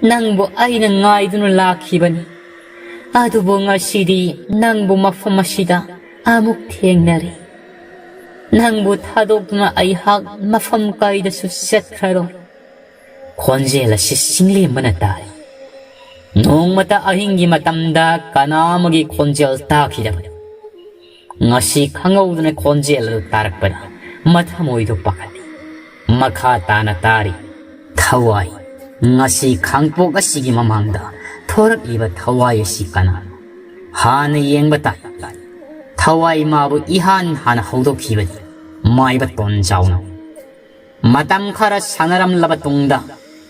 ꯅꯪꯕꯨ ꯑꯩꯅ ꯉꯥꯏꯗꯨꯅ ꯂꯥꯛꯈꯤꯕꯅꯤ꯫ ꯑꯗꯨꯕꯨ ꯉꯁꯤꯗꯤ ꯅꯪꯕꯨ ꯃꯐꯝ ꯑꯁꯤꯗ ꯑꯃꯨꯛ ꯊꯦꯡꯅꯔꯦ꯫ ꯅꯪꯕꯨ ꯊꯥꯗꯣꯛꯇꯨꯅ ꯑꯩꯍꯥꯛ ꯃꯐꯝ ꯀꯥꯏꯗꯁꯨ ꯆꯠꯈ꯭ꯔꯔꯣꯏ꯫ ꯈꯣꯟꯖꯦꯜ ꯑꯁꯤ ꯆꯤꯡꯂꯦꯝꯕꯅ ꯇꯥꯔꯤ꯫ ꯅꯣꯡꯃꯇ ꯑꯍꯤꯡꯒꯤ ꯃꯇꯝꯗ ꯀꯅꯥ ꯑꯃꯒꯤ ꯈꯣꯟꯖꯦꯜ ꯇꯥꯈꯤꯗꯕꯅꯤ꯫ ꯉꯁꯤ ꯈꯪꯍꯧꯗꯅ ꯈꯣꯟꯖꯦꯜ ꯑꯗꯨ ꯇꯥꯔꯛꯄꯗ ꯃꯊꯃꯣꯏꯗꯨ ꯄꯥꯈꯠꯂꯤ꯫ ꯃꯈꯥ ꯇꯥꯅ ꯇꯥꯔꯤ꯫ ꯊꯋꯥꯏ꯫ ꯉꯁꯤ ꯈꯥꯡꯄꯣꯛ ꯑꯁꯤꯒꯤ ꯃꯃꯥꯡꯗ ꯊꯣꯔꯛꯂꯤꯕ ꯊꯋꯥꯏ ꯑꯁꯤ ꯀꯅꯥꯅꯣ? ꯍꯥꯟꯅ ꯌꯦꯡꯕ ꯇꯥꯏ꯫ ꯊꯋꯥꯏ ꯃꯥꯕꯨ ꯏꯍꯥꯟ ꯍꯥꯟꯅ ꯍꯧꯗꯣꯛꯈꯤꯕꯅꯤ꯫ ꯃꯥꯏꯕ ꯇꯣꯟꯖꯥꯎꯅ꯫ ꯃꯇꯝ ꯈꯔ ꯁꯥꯟꯅꯔꯝꯂꯕ ꯇꯨꯡꯗ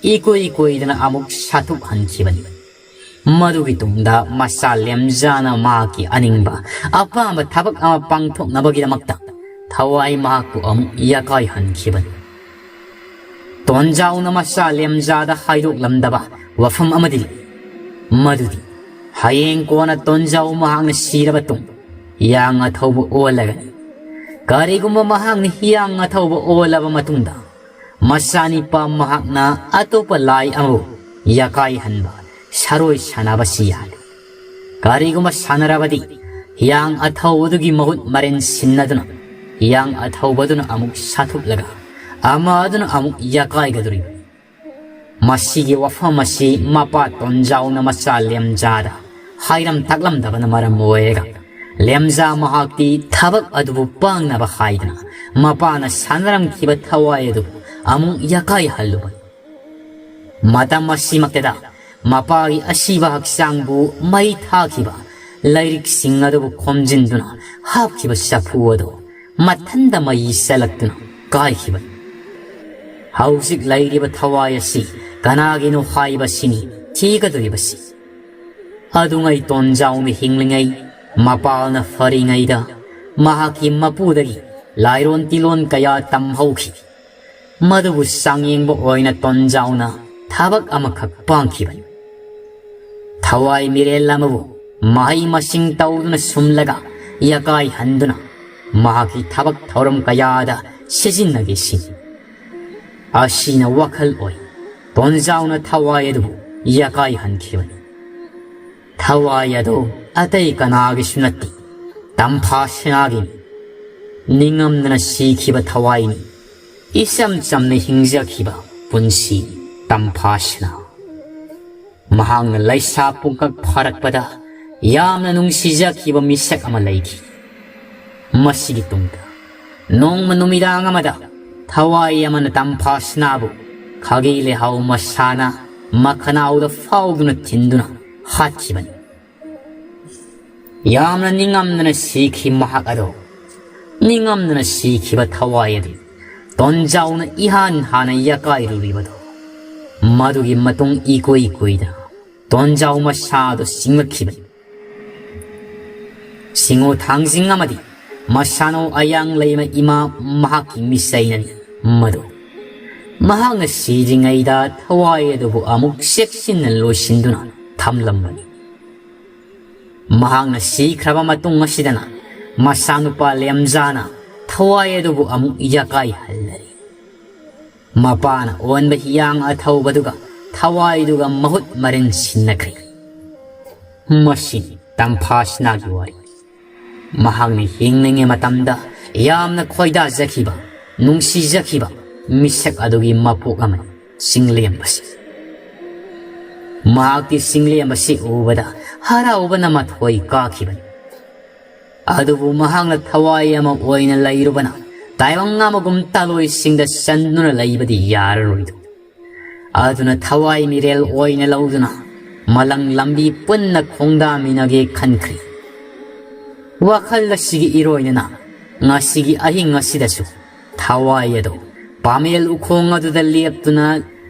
ꯏꯀꯨꯏ ꯀꯨꯏꯗꯅ ꯑꯃꯨꯛ ꯁꯥꯊꯨꯛ ꯍꯟꯈꯤꯕꯅꯤ꯫ ꯃꯗꯨꯒꯤ ꯇꯨꯡꯗ ꯃꯆꯥ ꯂꯦꯝꯖꯥꯅ ꯃꯍꯥꯛꯀꯤ ꯑꯅꯤꯡꯕ ꯑꯄꯥꯝꯕ ꯊꯕꯛ ꯑꯃ ꯄꯥꯡꯊꯣꯛꯅꯕꯒꯤꯗꯃꯛꯇ ꯊꯋꯥꯏ ꯃꯍꯥꯛꯄꯨ ꯑꯃꯨꯛ ꯌꯥꯀꯥꯏꯍꯟꯈꯤꯕꯅꯤ꯫ ꯇꯣꯟꯖꯥꯎꯅ ꯃꯆꯥ ꯂꯦꯝꯖꯥꯗ ꯍꯥꯏꯗꯣꯛꯂꯝꯗꯕ ꯋꯥꯐꯝ ꯑꯃꯗꯤ ꯂꯩ꯫ ꯃꯗꯨꯗꯤ ꯍꯌꯦꯡ ꯀꯣꯟꯅ ꯇꯣꯟꯖꯥꯎ ꯃꯍꯥꯛꯅ ꯁꯤꯔꯕ ꯇꯨꯡ ꯌꯥꯡ ꯑꯊꯧꯕ ꯑꯣꯜꯂꯒꯅꯤ꯫ ꯀꯔꯤꯒꯨꯝꯕ ꯃꯍꯥꯛꯅ ꯍꯤꯌꯥꯡ ꯑꯊꯧꯕ ꯑꯣꯜꯂꯕ ꯃꯇꯨꯡꯗ ꯃꯆꯥꯅꯤꯄꯥ ꯃꯍꯥꯛꯅ ꯑꯇꯣꯞꯄ ꯂꯥꯏ ꯑꯃꯕꯨ ꯌꯥꯀꯥꯏꯍꯟꯕ ꯁꯔꯣꯏ ꯁꯥꯟꯅꯕꯁꯤ ꯌꯥꯗꯦ꯫ ꯀꯔꯤꯒꯨꯝꯕ ꯁꯥꯟꯅꯔꯕꯗꯤ ꯍꯤꯌꯥꯡ ꯑꯊꯧꯕꯗꯨꯒꯤ ꯃꯍꯨꯠ ꯃꯔꯦꯟ ꯁꯤꯟꯅꯗꯨꯅ ꯍꯤꯌꯥꯡ ꯑꯊꯧꯕꯗꯨꯅ ꯑꯃꯨꯛ ꯁꯥꯊꯨꯛꯂꯒ ꯑꯃ ꯑꯗꯨꯅ ꯑꯃꯨꯛ ꯌꯥꯀꯥꯏꯒꯗꯧꯔꯤꯕꯅꯤ꯫ ꯃꯁꯤꯒꯤ ꯋꯥꯐꯝ ꯑꯁꯤ ꯃꯄꯥ ꯇꯣꯟꯖꯥꯎꯅ ꯃꯆꯥ ꯂꯦꯝꯖꯥꯗ ꯍꯥꯏꯔꯝ ꯇꯥꯛꯂꯝꯗꯕꯅ ꯃꯔꯝ ꯑꯣꯏꯔꯒ ꯂꯦꯝꯖꯥ ꯃꯍꯥꯛꯇꯤ ꯊꯕꯛ ꯑꯗꯨꯕꯨ ꯄꯥꯡꯅꯕ ꯍꯥꯏꯗꯅ ꯃꯄꯥꯅ ꯁꯥꯟꯅꯔꯝꯈꯤꯕ ꯊꯋꯥꯏ ꯑꯗꯨ ꯑꯃꯨꯛ ꯌꯥꯀꯥꯏꯍꯜꯂꯨꯕꯅꯤ꯫ ꯃꯇꯝ ꯑꯁꯤꯃꯛꯇꯗ ꯃꯄꯥꯒꯤ ꯑꯁꯤꯕ ꯍꯛꯆꯥꯡꯕꯨ ꯃꯩ ꯊꯥꯈꯤꯕ ꯂꯥꯏꯔꯤꯛꯁꯤꯡ ꯑꯗꯨꯕꯨ ꯈꯣꯝꯖꯤꯟꯗꯨꯅ ꯍꯥꯞꯈꯤꯕ ꯆꯐꯨ ꯑꯗꯨ ꯃꯊꯟꯇ ꯃꯩ ꯆꯠꯂꯛꯇꯨꯅ ꯀꯥꯏꯈꯤꯕꯅꯤ꯫ ꯍꯧꯖꯤꯛ ꯂꯩꯔꯤꯕ ꯊꯋꯥꯏ ꯑꯁꯤ ꯀꯅꯥꯒꯤꯅꯣ ꯍꯥꯏꯕꯁꯤꯅꯤ ꯊꯤꯒꯗꯧꯔꯤꯕꯁꯤ꯫ ꯑꯗꯨꯉꯩ ꯇꯣꯟꯖꯥꯎꯅ ꯍꯤꯡꯂꯤꯉꯩ, ꯃꯄꯥꯜꯅ ꯐꯔꯤꯉꯩꯗ ꯃꯍꯥꯛꯀꯤ ꯃꯄꯨꯗꯒꯤ ꯂꯥꯏꯔꯣꯟ ꯇꯤꯂꯣꯟ ꯀꯌꯥ ꯇꯝꯍꯧꯈꯤ꯫ ꯃꯗꯨꯕꯨ ꯆꯥꯡꯌꯦꯡꯕ ꯑꯣꯏꯅ ꯇꯣꯟꯖꯥꯎꯅ ꯊꯕꯛ ꯑꯃꯈꯛ ꯄꯥꯡꯈꯤꯕꯅꯤ꯫ ꯊꯋꯥꯏ ꯃꯤꯔꯦꯜ ꯑꯃꯕꯨ ꯃꯍꯩ ꯃꯁꯤꯡ ꯇꯧꯗꯨꯅ ꯁꯨꯝꯂꯒ ꯌꯥꯀꯥꯏꯍꯟꯗꯨꯅ ꯃꯍꯥꯛꯀꯤ ꯊꯕꯛ ꯊꯧꯔꯝ ꯀꯌꯥꯗ ꯁꯤꯖꯤꯟꯅꯒꯦ ꯁꯤꯅꯤ꯫ ꯑꯁꯤꯅ ꯋꯥꯈꯜ ꯑꯣꯏ ꯇꯣꯟꯖꯥꯎꯅ ꯊꯋꯥꯏ ꯑꯗꯨꯕꯨ ꯌꯥꯀꯥꯏꯍꯟꯈꯤꯕꯅꯤ꯫ ꯊꯋꯥꯏ ꯑꯗꯨ ꯑꯇꯩ ꯀꯅꯥꯒꯤꯁꯨ ꯅꯠꯇꯦ, ꯇꯝꯐꯥ ꯁꯅꯥꯒꯤꯅꯤ꯫ ꯅꯤꯡꯉꯝꯗꯅ ꯁꯤꯈꯤꯕ ꯊꯋꯥꯏꯅꯤ꯫ ꯏꯆꯝ ꯆꯝꯅ ꯍꯤꯡꯖꯈꯤꯕ ꯄꯨꯟꯁꯤ ꯇꯝꯐꯥ ꯁꯅꯥ꯫ ꯃꯍꯥꯛꯅ ꯂꯩꯁꯥ ꯄꯨꯡꯀꯛ ꯐꯥꯔꯛꯄꯗ ꯌꯥꯝꯅ ꯅꯨꯡꯁꯤꯖꯈꯤꯕ ꯃꯤꯁꯛ ꯑꯃ ꯂꯩꯈꯤ꯫ ꯃꯁꯤꯒꯤ ꯇꯨꯡꯗ ꯅꯣꯡꯃ ꯅꯨꯃꯤꯗꯥꯡ ꯑꯃꯗ ꯊꯋꯥꯏ ꯑꯃꯅ ꯇꯝꯐꯥ ꯁꯅꯥꯕꯨ ꯈꯥꯒꯤ ꯂꯩꯍꯥꯎ ꯃꯁꯥꯅ ꯃꯈꯅꯥꯎꯗ ꯐꯥꯎꯗꯨꯅ ꯊꯤꯟꯗꯨꯅ ꯍꯥꯠꯈꯤꯕꯅꯤ꯫ ꯌꯥꯝꯅ ꯅꯤꯡꯉꯝꯗꯅ ꯁꯤꯈꯤ ꯃꯍꯥꯛ ꯑꯗꯣ꯫ ꯅꯤꯡꯉꯝꯗꯅ ꯁꯤꯈꯤꯕ ꯊꯋꯥꯏ ꯑꯗꯨ ꯇꯣꯟꯖꯥꯎꯅ ꯏꯍꯥꯟ ꯍꯥꯟꯅ ꯌꯥꯀꯥꯏꯔꯨꯔꯤꯕꯗꯣ꯫ ꯃꯗꯨꯒꯤ ꯃꯇꯨꯡ ꯏꯀꯨꯏ ꯀꯨꯏꯗꯅ ꯇꯣꯟꯖꯥꯎ ꯃꯁꯥ ꯑꯗꯨ ꯁꯤꯡꯂꯛꯈꯤꯕꯅꯤ꯫ ꯁꯤꯡꯉꯨ ꯊꯥꯡꯖꯤꯡ ꯑꯃꯗꯤ ꯃꯁꯥꯅꯧ ꯑꯌꯥꯡ ꯂꯩꯃ ꯏꯃꯥ ꯃꯍꯥꯛꯀꯤ ꯃꯤꯁꯩꯅꯅꯤ ꯃꯗꯨ꯫ ꯃꯍꯥꯛꯅ ꯁꯤꯗ꯭ꯔꯤꯉꯩꯗ ꯊꯋꯥꯏ ꯑꯗꯨꯕꯨ ꯑꯃꯨꯛ ꯆꯦꯛꯁꯤꯟꯅ ꯂꯣꯏꯁꯤꯟꯗꯨꯅ ꯊꯝꯂꯝꯕꯅꯤ꯫ ꯃꯍꯥꯛꯅ ꯁꯤꯈ꯭ꯔꯕ ꯃꯇꯨꯡ ꯑꯁꯤꯗꯅ ꯃꯆꯥꯅꯨꯄꯥ ꯂꯦꯝꯖꯥꯅ ꯊꯋꯥꯏ ꯑꯗꯨꯕꯨ ꯑꯃꯨꯛ ꯌꯥꯀꯥꯏꯍꯜꯂꯔꯤ꯫ ꯃꯄꯥꯅ ꯑꯣꯟꯕ ꯍꯤꯌꯥꯡ ꯑꯊꯧꯕꯗꯨꯒ ꯊꯋꯥꯏꯗꯨꯒ ꯃꯍꯨꯠ ꯃꯔꯤꯟ ꯁꯤꯟꯅꯈ꯭ꯔꯦ꯫ ꯃꯁꯤꯅꯤ ꯇꯝꯐꯥꯁꯅꯥꯒꯤ ꯋꯥꯔꯤ꯫ ꯃꯍꯥꯛꯅ ꯍꯤꯡꯂꯤꯉꯩ ꯃꯇꯝꯗ ꯌꯥꯝꯅ ꯈꯣꯏꯗꯥꯖꯈꯤꯕ, ꯅꯨꯡꯁꯤꯖꯈꯤꯕ ꯃꯤꯁꯛ ꯑꯗꯨꯒꯤ ꯃꯄꯣꯛ ꯑꯃꯅꯤ ꯆꯤꯡꯂꯦꯝꯕꯁꯤ꯫ ꯃꯍꯥꯛꯇꯤ ꯆꯤꯡꯂꯦꯝꯕꯁꯤ ꯎꯕꯗ ꯍꯔꯥꯎꯕꯅ ꯃꯊꯣꯏ ꯀꯥꯈꯤꯕꯅꯤ꯫ ꯑꯗꯨꯕꯨ ꯃꯍꯥꯛꯅ ꯊꯋꯥꯏ ꯑꯃ ꯑꯣꯏꯅ ꯂꯩꯔꯨꯕꯅ ꯇꯥꯏꯕꯪ ꯑꯃꯒꯨꯝ ꯇꯥꯂꯣꯏꯁꯤꯡꯗ ꯆꯟꯗꯨꯅ ꯂꯩꯕꯗꯤ ꯌꯥꯔꯔꯣꯏꯗꯣ꯫ ꯑꯗꯨꯅ ꯊꯋꯥꯏ ꯃꯤꯔꯦꯜ ꯑꯣꯏꯅ ꯂꯧꯗꯨꯅ ꯃꯂꯪ ꯂꯝꯕꯤ ꯄꯨꯟꯅ ꯈꯣꯡꯗꯥꯃꯤꯟꯅꯒꯦ ꯈꯟꯈ꯭ꯔꯤ꯫ ꯋꯥꯈꯜ ꯑꯁꯤꯒꯤ ꯏꯔꯣꯏꯅꯅ ꯉꯁꯤꯒꯤ ꯑꯍꯤꯡ ꯑꯁꯤꯗꯁꯨ ꯊꯋꯥꯏ ꯑꯗꯨ ꯄꯥꯃꯦꯜ ꯎꯈꯣꯡ ꯑꯗꯨꯗ ꯂꯦꯞꯇꯨꯅ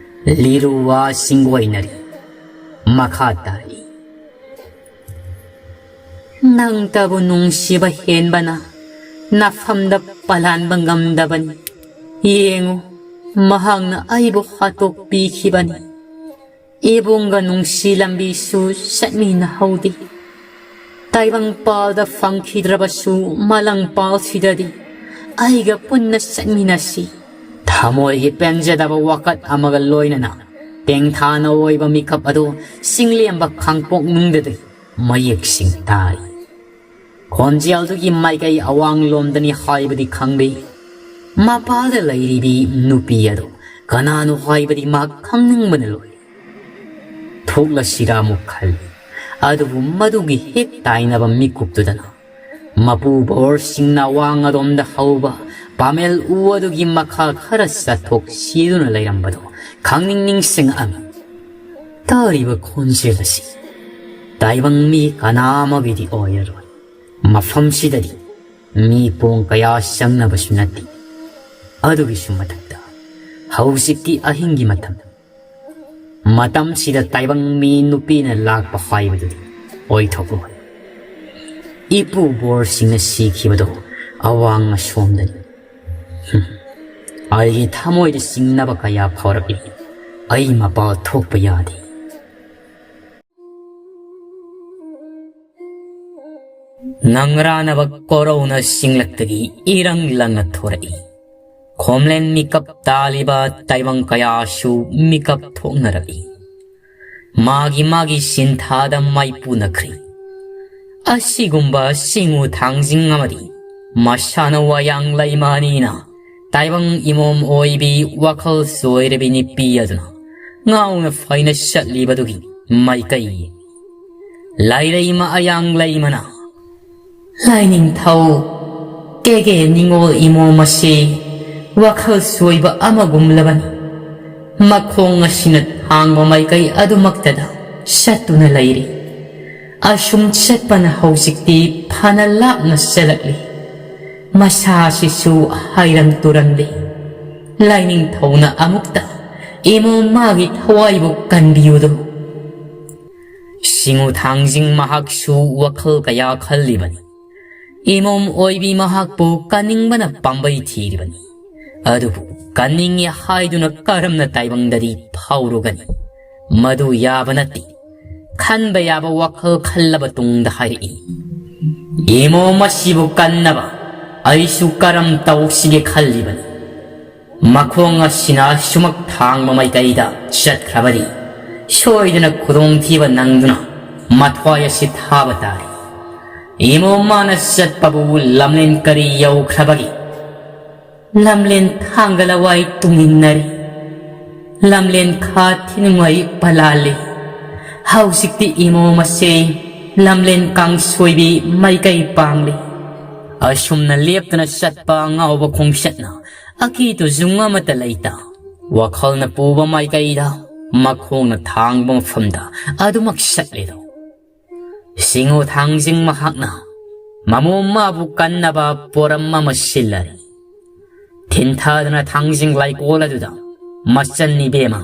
ꯂꯤꯔꯨ ꯋꯥꯁꯤꯡ ꯑꯣꯏꯅꯔꯤ꯫ ꯃꯈꯥ ꯇꯥꯔꯛꯏ꯫ ꯅꯪꯇꯕꯨ ꯅꯨꯡꯁꯤꯕ ꯍꯦꯟꯕꯅ ꯅꯐꯝꯗ ꯄꯂꯥꯟꯕ ꯉꯝꯗꯕꯅꯤ꯫ ꯌꯦꯡꯉꯨ, ꯃꯍꯥꯛꯅ ꯑꯩꯕꯨ ꯍꯥꯠꯇꯣꯛꯄꯤꯈꯤꯕꯅꯤ꯫ ꯏꯕꯨꯡꯒ ꯅꯨꯡꯁꯤ ꯂꯝꯕꯤꯁꯨ ꯆꯠꯃꯤꯟꯅꯍꯧꯗꯦ꯫ ꯇꯥꯏꯕꯪ ꯄꯥꯜꯗ ꯐꯪꯈꯤꯗ꯭ꯔꯕꯁꯨ ꯃꯥꯂꯪ ꯄꯥꯜꯁꯤꯗꯗꯤ ꯑꯩꯒ ꯄꯨꯟꯅ ꯆꯠꯃꯤꯟꯅꯁꯤ꯫ ꯊꯃꯣꯏꯒꯤ ꯄꯦꯟꯖꯗꯕ ꯋꯥꯀꯠ ꯑꯃꯒ ꯂꯣꯏꯅꯅ ꯇꯦꯡꯊꯥꯅ ꯑꯣꯏꯕ ꯃꯤꯀꯞ ꯑꯗꯨ ꯆꯤꯡꯂꯦꯝꯕ ꯈꯥꯡꯄꯣꯛꯅꯨꯡꯗꯗꯤ ꯃꯌꯦꯛꯁꯤꯡ ꯇꯥꯔꯤ꯫ ꯈꯣꯟꯖꯦꯜꯗꯨꯒꯤ ꯃꯥꯏꯀꯩ ꯑꯋꯥꯡꯂꯣꯝꯗꯅꯤ ꯍꯥꯏꯕꯗꯤ ꯈꯪꯂꯤ꯫ ꯃꯄꯥꯜꯗ ꯂꯩꯔꯤꯕꯤ ꯅꯨꯄꯤ ꯑꯗꯨ ꯀꯅꯥꯅꯣ ꯍꯥꯏꯕꯗꯤ ꯃꯍꯥꯛ ꯈꯪꯅꯤꯡꯕꯅ ꯂꯣꯏꯔꯦ꯫ ꯊꯣꯛꯂꯁꯤꯔꯥ ꯑꯃꯨꯛ ꯈꯜꯂꯤ꯫ ꯑꯗꯨꯕꯨ ꯃꯗꯨꯒꯤ ꯍꯦꯛ ꯇꯥꯏꯅꯕ ꯃꯤꯀꯨꯞꯇꯨꯗꯅ ꯃꯄꯨ ꯕꯣꯔꯁꯤꯡꯅ ꯑꯋꯥꯡ ꯑꯗꯣꯝꯗ ꯍꯧꯕ ꯄꯥꯃꯦꯜ ꯎ ꯑꯗꯨꯒꯤ ꯃꯈꯥ ꯈꯔ ꯆꯠꯊꯣꯛ ꯁꯤꯗꯨꯅ ꯂꯩꯔꯝꯕꯗꯨ ꯈꯪꯅꯤꯡ ꯅꯤꯡꯁꯤꯡꯉꯛꯑꯃꯤ꯫ ꯇꯥꯔꯤꯕ ꯈꯣꯟꯖꯦꯜ ꯑꯁꯤ ꯇꯥꯏꯕꯪ ꯃꯤ ꯀꯅꯥ ꯑꯃꯒꯤꯗꯤ ꯑꯣꯏꯔꯔꯣꯏ꯫ ꯃꯐꯝꯁꯤꯗꯗꯤ ꯃꯤ ꯄꯣꯡ ꯀꯌꯥ ꯆꯪꯅꯕꯁꯨ ꯅꯠꯇꯦ꯫ ꯑꯗꯨꯒꯤꯁꯨ ꯃꯊꯛꯇ ꯍꯧꯖꯤꯛꯇꯤ ꯑꯍꯤꯡꯒꯤ ꯃꯇꯝ꯫ ꯃꯇꯝꯁꯤꯗ ꯇꯥꯏꯕꯪ ꯃꯤ ꯅꯨꯄꯤꯅ ꯂꯥꯛꯄ ꯍꯥꯏꯕꯗꯨꯗꯤ ꯑꯣꯏꯊꯣꯛꯂꯣꯏ꯫ ꯏꯄꯨ ꯕꯣꯔꯁꯤꯡꯅ ꯁꯤꯈꯤꯕꯗꯣ ꯑꯋꯥꯡ ꯑꯁꯣꯝꯗꯅꯤ꯫ ꯍꯨꯝ꯫ ꯑꯩꯒꯤ ꯊꯃꯣꯏꯗ ꯆꯤꯡꯅꯕ ꯀꯌꯥ ꯐꯥꯎꯔꯛꯂꯤ꯫ ꯑꯩ ꯃꯄꯥꯜ ꯊꯣꯛꯄ ꯌꯥꯗꯦ꯫ ꯉꯪꯔꯥꯅꯕ ꯀꯣꯔꯧꯅ ꯆꯤꯡꯂꯛꯇꯒꯤ ꯏꯔꯪ ꯂꯪꯅ ꯊꯣꯔꯛꯏ꯫ ꯈꯣꯝꯂꯦꯟ ꯃꯤꯀꯞ ꯇꯥꯜꯂꯤꯕ ꯇꯥꯏꯕꯪ ꯀꯌꯥꯁꯨ ꯃꯤꯀꯞ ꯊꯣꯛꯅꯔꯛꯏ꯫ ꯃꯥꯒꯤ ꯃꯥꯒꯤ ꯁꯤꯟꯊꯥꯗ ꯃꯥꯏꯄꯨꯅꯈ꯭ꯔꯤ꯫ ꯑꯁꯤꯒꯨꯝꯕ ꯆꯤꯡꯉꯨ ꯊꯥꯡꯖꯤꯡ ꯑꯃꯗꯤ ꯃꯁꯥꯅ ꯋꯥꯌꯥꯡ ꯂꯩꯃ ꯑꯅꯤꯅ ꯇꯥꯏꯕꯪ ꯏꯃꯣꯝ ꯑꯣꯏꯕꯤ ꯋꯥꯈꯜ ꯆꯣꯏꯔꯕꯤ ꯅꯨꯄꯤ ꯑꯗꯨꯅ ꯉꯥꯎꯅ ꯐꯩꯅ ꯆꯠꯂꯤꯕꯗꯨꯒꯤ ꯃꯥꯏꯀꯩ ꯂꯥꯏꯔꯩꯃ ꯑꯌꯥꯡ ꯂꯩꯃꯅ ꯂꯥꯏꯅꯤꯡꯊꯧ ꯀꯦꯒꯦ ꯅꯤꯉꯣꯜ ꯏꯃꯣꯝ ꯑꯁꯤ ꯋꯥꯈꯜ ꯆꯣꯏꯕ ꯑꯃꯒꯨꯝꯂꯕꯅꯤ꯫ ꯃꯈꯣꯡ ꯑꯁꯤꯅ ꯊꯥꯡꯕ ꯃꯥꯏꯀꯩ ꯑꯗꯨꯃꯛꯇꯗ ꯆꯠꯇꯨꯅ ꯂꯩꯔꯤ꯫ ꯑꯁꯨꯝ ꯆꯠꯄꯅ ꯍꯧꯖꯤꯛꯇꯤ ꯐꯅ ꯂꯥꯞꯅ ꯆꯠꯂꯛꯂꯤ꯫ ꯃꯁꯥ ꯑꯁꯤꯁꯨ ꯍꯩꯔꯝ ꯇꯨꯔꯝꯂꯤ꯫ ꯂꯥꯏꯅꯤꯡꯊꯧꯅ ꯑꯃꯨꯛꯇ ꯏꯃꯣꯝ ꯃꯥꯒꯤ ꯊꯋꯥꯏꯕꯨ ꯀꯟꯕꯤꯌꯨꯗꯣ꯫ ꯁꯤꯡꯉꯨ ꯊꯥꯡꯖꯤꯡ ꯃꯍꯥꯛꯁꯨ ꯋꯥꯈꯜ ꯀꯌꯥ ꯈꯜꯂꯤꯕꯅꯤ꯫ ꯏꯃꯣꯝ ꯑꯣꯏꯕꯤ ꯃꯍꯥꯛꯄꯨ ꯀꯟꯅꯤꯡꯕꯅ ꯄꯥꯝꯕꯩ ꯊꯤꯔꯤꯕꯅꯤ꯫ ꯑꯗꯨꯕꯨ ꯀꯟꯅꯤꯡꯏ ꯍꯥꯏꯗꯨꯅ ꯀꯔꯝꯅ ꯇꯥꯏꯕꯪꯗꯗꯤ ꯐꯥꯎꯔꯨꯒꯅꯤ? ꯃꯗꯨ ꯌꯥꯕ ꯅꯠꯇꯦ꯫ ꯈꯟꯕ ꯌꯥꯕ ꯋꯥꯈꯜ ꯈꯜꯂꯕ ꯇꯨꯡꯗ ꯍꯥꯏꯔꯛꯏ, "ꯏꯃꯣꯝ ꯑꯁꯤꯕꯨ ꯀꯟꯅꯕ ꯑꯩꯁꯨ ꯀꯔꯝ ꯇꯧꯁꯤꯒꯦ ꯈꯜꯂꯤꯕꯅꯤ"꯫ ꯃꯈꯣꯡ ꯑꯁꯤꯅ ꯑꯁꯨꯃꯛ ꯊꯥꯡꯕ ꯃꯥꯏꯀꯩꯗ ꯆꯠꯈ꯭ꯔꯕꯗꯤ ꯁꯣꯏꯗꯅ ꯈꯨꯗꯣꯡꯊꯤꯕ ꯅꯪꯗꯨꯅ ꯃꯊ꯭ꯋꯥꯏ ꯑꯁꯤ ꯊꯥꯕ ꯇꯥꯔꯦ꯫ ꯏꯃꯣꯝ ꯃꯥꯅ ꯆꯠꯄꯕꯨ ꯂꯝꯂꯦꯟ ꯀꯔꯤ ꯌꯧꯈ꯭ꯔꯕꯒꯦ? ꯂꯝꯂꯦꯟ ꯊꯥꯡꯒ ꯂꯋꯥꯏ ꯇꯨꯡꯏꯟꯅꯔꯤ꯫ ꯂꯝꯂꯦꯟ ꯈꯥ ꯊꯤꯅꯨꯡꯉꯩ ꯄꯂꯥꯜꯂꯤ꯫ ꯍꯧꯖꯤꯛꯇꯤ ꯏꯃꯣꯝ ꯑꯁꯦ ꯂꯝꯂꯦꯟ ꯀꯥꯡꯁꯣꯏꯕꯤ ꯃꯥꯏꯀꯩ ꯄꯥꯡꯂꯤ꯫ ꯑꯁꯨꯝꯅ ꯂꯦꯞꯇꯅ ꯆꯠꯄ ꯑꯉꯥꯎꯕ ꯈꯣꯡꯆꯠꯅ ꯑꯀꯤ ꯇꯨꯖꯨꯡ ꯑꯃꯠꯇ ꯂꯩꯇ, ꯋꯥꯈꯜꯅ ꯄꯨꯕ ꯃꯥꯏꯀꯩꯗ, ꯃꯈꯣꯡꯅ ꯊꯥꯡꯕ ꯃꯐꯝꯗ ꯑꯗꯨꯃꯛ ꯆꯠꯂꯦꯗꯣ꯫ ꯁꯤꯡꯉꯨ ꯊꯥꯡꯖꯤꯡ ꯃꯍꯥꯛꯅ ꯃꯃꯣꯝ ꯃꯥꯕꯨ ꯀꯟꯅꯕ ꯄꯣꯔꯝ ꯑꯃ ꯁꯤꯜꯂꯔꯤ꯫ ꯊꯤꯟꯊꯗꯨꯅ ꯊꯥꯡꯖꯤꯡ ꯂꯥꯏꯀꯣꯜ ꯑꯗꯨꯗ ꯃꯆꯟ ꯏꯕꯦꯝꯃ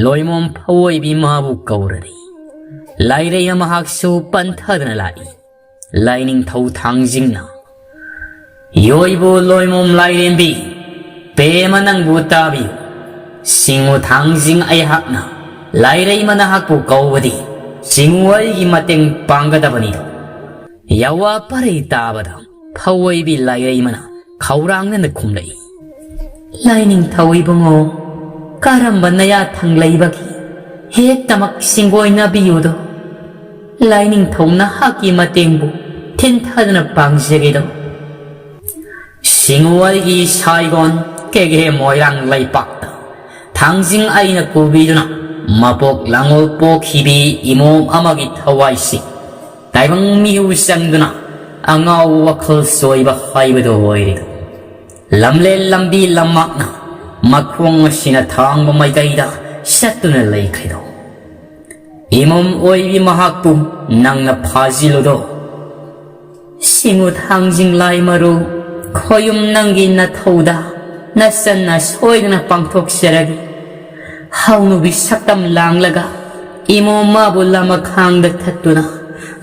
ꯂꯣꯏꯃꯣꯝ ꯐꯧꯑꯣꯏꯕꯤ ꯃꯥꯕꯨ ꯀꯧꯔꯔꯤ꯫ ꯂꯥꯏꯔꯩꯃ ꯃꯍꯥꯛꯁꯨ ꯄꯟꯊꯗꯨꯅ ꯂꯥꯛꯏ꯫ ꯂꯥꯏꯅꯤꯡꯊꯧ ꯊꯥꯡꯖꯤꯡꯅ, "ꯌꯣꯏꯕꯨ ꯂꯣꯏꯃꯣꯝ ꯂꯥꯏꯔꯦꯝꯕꯤ, ꯄꯦꯝꯃ ꯅꯪꯕꯨ ꯇꯥꯕꯤꯌꯨ꯫ ꯁꯤꯡꯉꯨ ꯊꯥꯡꯖꯤꯡ ꯑꯩꯍꯥꯛꯅ ꯂꯥꯏꯔꯩꯃ ꯅꯍꯥꯛꯄꯨ ꯀꯧꯕꯗꯤ ꯁꯤꯡꯉꯨ ꯑꯩꯒꯤ ꯃꯇꯦꯡ ꯄꯥꯡꯒꯗꯕꯅꯤꯗꯣ"꯫ ꯌꯥꯋꯥ ꯄꯔꯩ ꯇꯥꯕꯗ ꯐꯧꯑꯣꯏꯕꯤ ꯂꯥꯏꯔꯩꯃꯅ ꯈꯧꯔꯥꯡꯅꯅ ꯈꯨꯝꯂꯛꯏ, "ꯂꯥꯏꯅꯤꯡꯊꯧ ꯏꯕꯨꯡꯉꯣ, ꯀꯔꯝꯕ ꯅꯌꯥꯊꯪ ꯂꯩꯕꯒꯦ? ꯍꯦꯛꯇꯃꯛ ꯁꯤꯡꯒꯣꯏꯅꯕꯤꯌꯨꯗꯣ꯫ ꯂꯥꯏꯅꯤꯡꯊꯧ ꯅꯍꯥꯛꯀꯤ ꯃꯇꯦꯡꯕꯨ ꯊꯤꯟꯊꯗꯨꯅ ꯄꯥꯡꯖꯒꯦꯗꯣ"꯫ ꯁꯤꯡꯉꯨ ꯑꯩꯒꯤ ꯁꯥꯏꯒꯣꯟ ꯀꯦꯒꯦ ꯃꯣꯏꯔꯥꯡ ꯂꯩꯄꯥꯛꯇ ꯊꯥꯡꯖꯤꯡ ꯑꯩꯅ ꯄꯨꯕꯤꯗꯨꯅ ꯃꯄꯣꯛ ꯂꯥꯡꯉꯣꯜ ꯄꯣꯛꯈꯤꯕꯤ ꯏꯃꯣꯝ ꯑꯃꯒꯤ ꯊꯋꯥꯏꯁꯤ ꯇꯥꯏꯕꯪ ꯃꯤꯍꯨ ꯆꯪꯗꯨꯅ ꯑꯉꯥꯎꯕ ꯋꯥꯈꯜ ꯆꯣꯏꯕ ꯍꯥꯏꯕꯗꯨ ꯑꯣꯏꯔꯦꯗꯣ꯫ ꯂꯝꯂꯦꯟ ꯂꯝꯕꯤ ꯂꯝꯃꯥꯛꯅ ꯃꯈꯣꯡ ꯑꯁꯤꯅ ꯊꯥꯡꯕ ꯃꯥꯏꯀꯩꯗ ꯆꯠꯇꯨꯅ ꯂꯩꯈ꯭ꯔꯦꯗꯣ꯫ ꯏꯃꯣꯝ ꯑꯣꯏꯕꯤ ꯃꯍꯥꯛꯄꯨ ꯅꯪꯅ ꯐꯥꯖꯤꯜꯂꯨꯗꯣ꯫ ꯁꯤꯡꯉꯨ ꯊꯥꯡꯖꯤꯡ ꯂꯥꯏ ꯃꯔꯨ, ꯈꯣꯌꯨꯝ ꯅꯪꯒꯤ ꯅꯊꯧꯗ ꯅꯆꯟꯅ ꯁꯣꯏꯗꯅ ꯄꯥꯡꯊꯣꯛꯆꯔꯒꯦ꯫ ꯍꯥꯎꯅꯨꯕꯤ ꯁꯛꯇꯝ ꯂꯥꯡꯂꯒ ꯏꯃꯣ ꯃꯥꯕꯨ ꯂꯃꯈꯥꯡꯗ ꯊꯠꯇꯨꯅ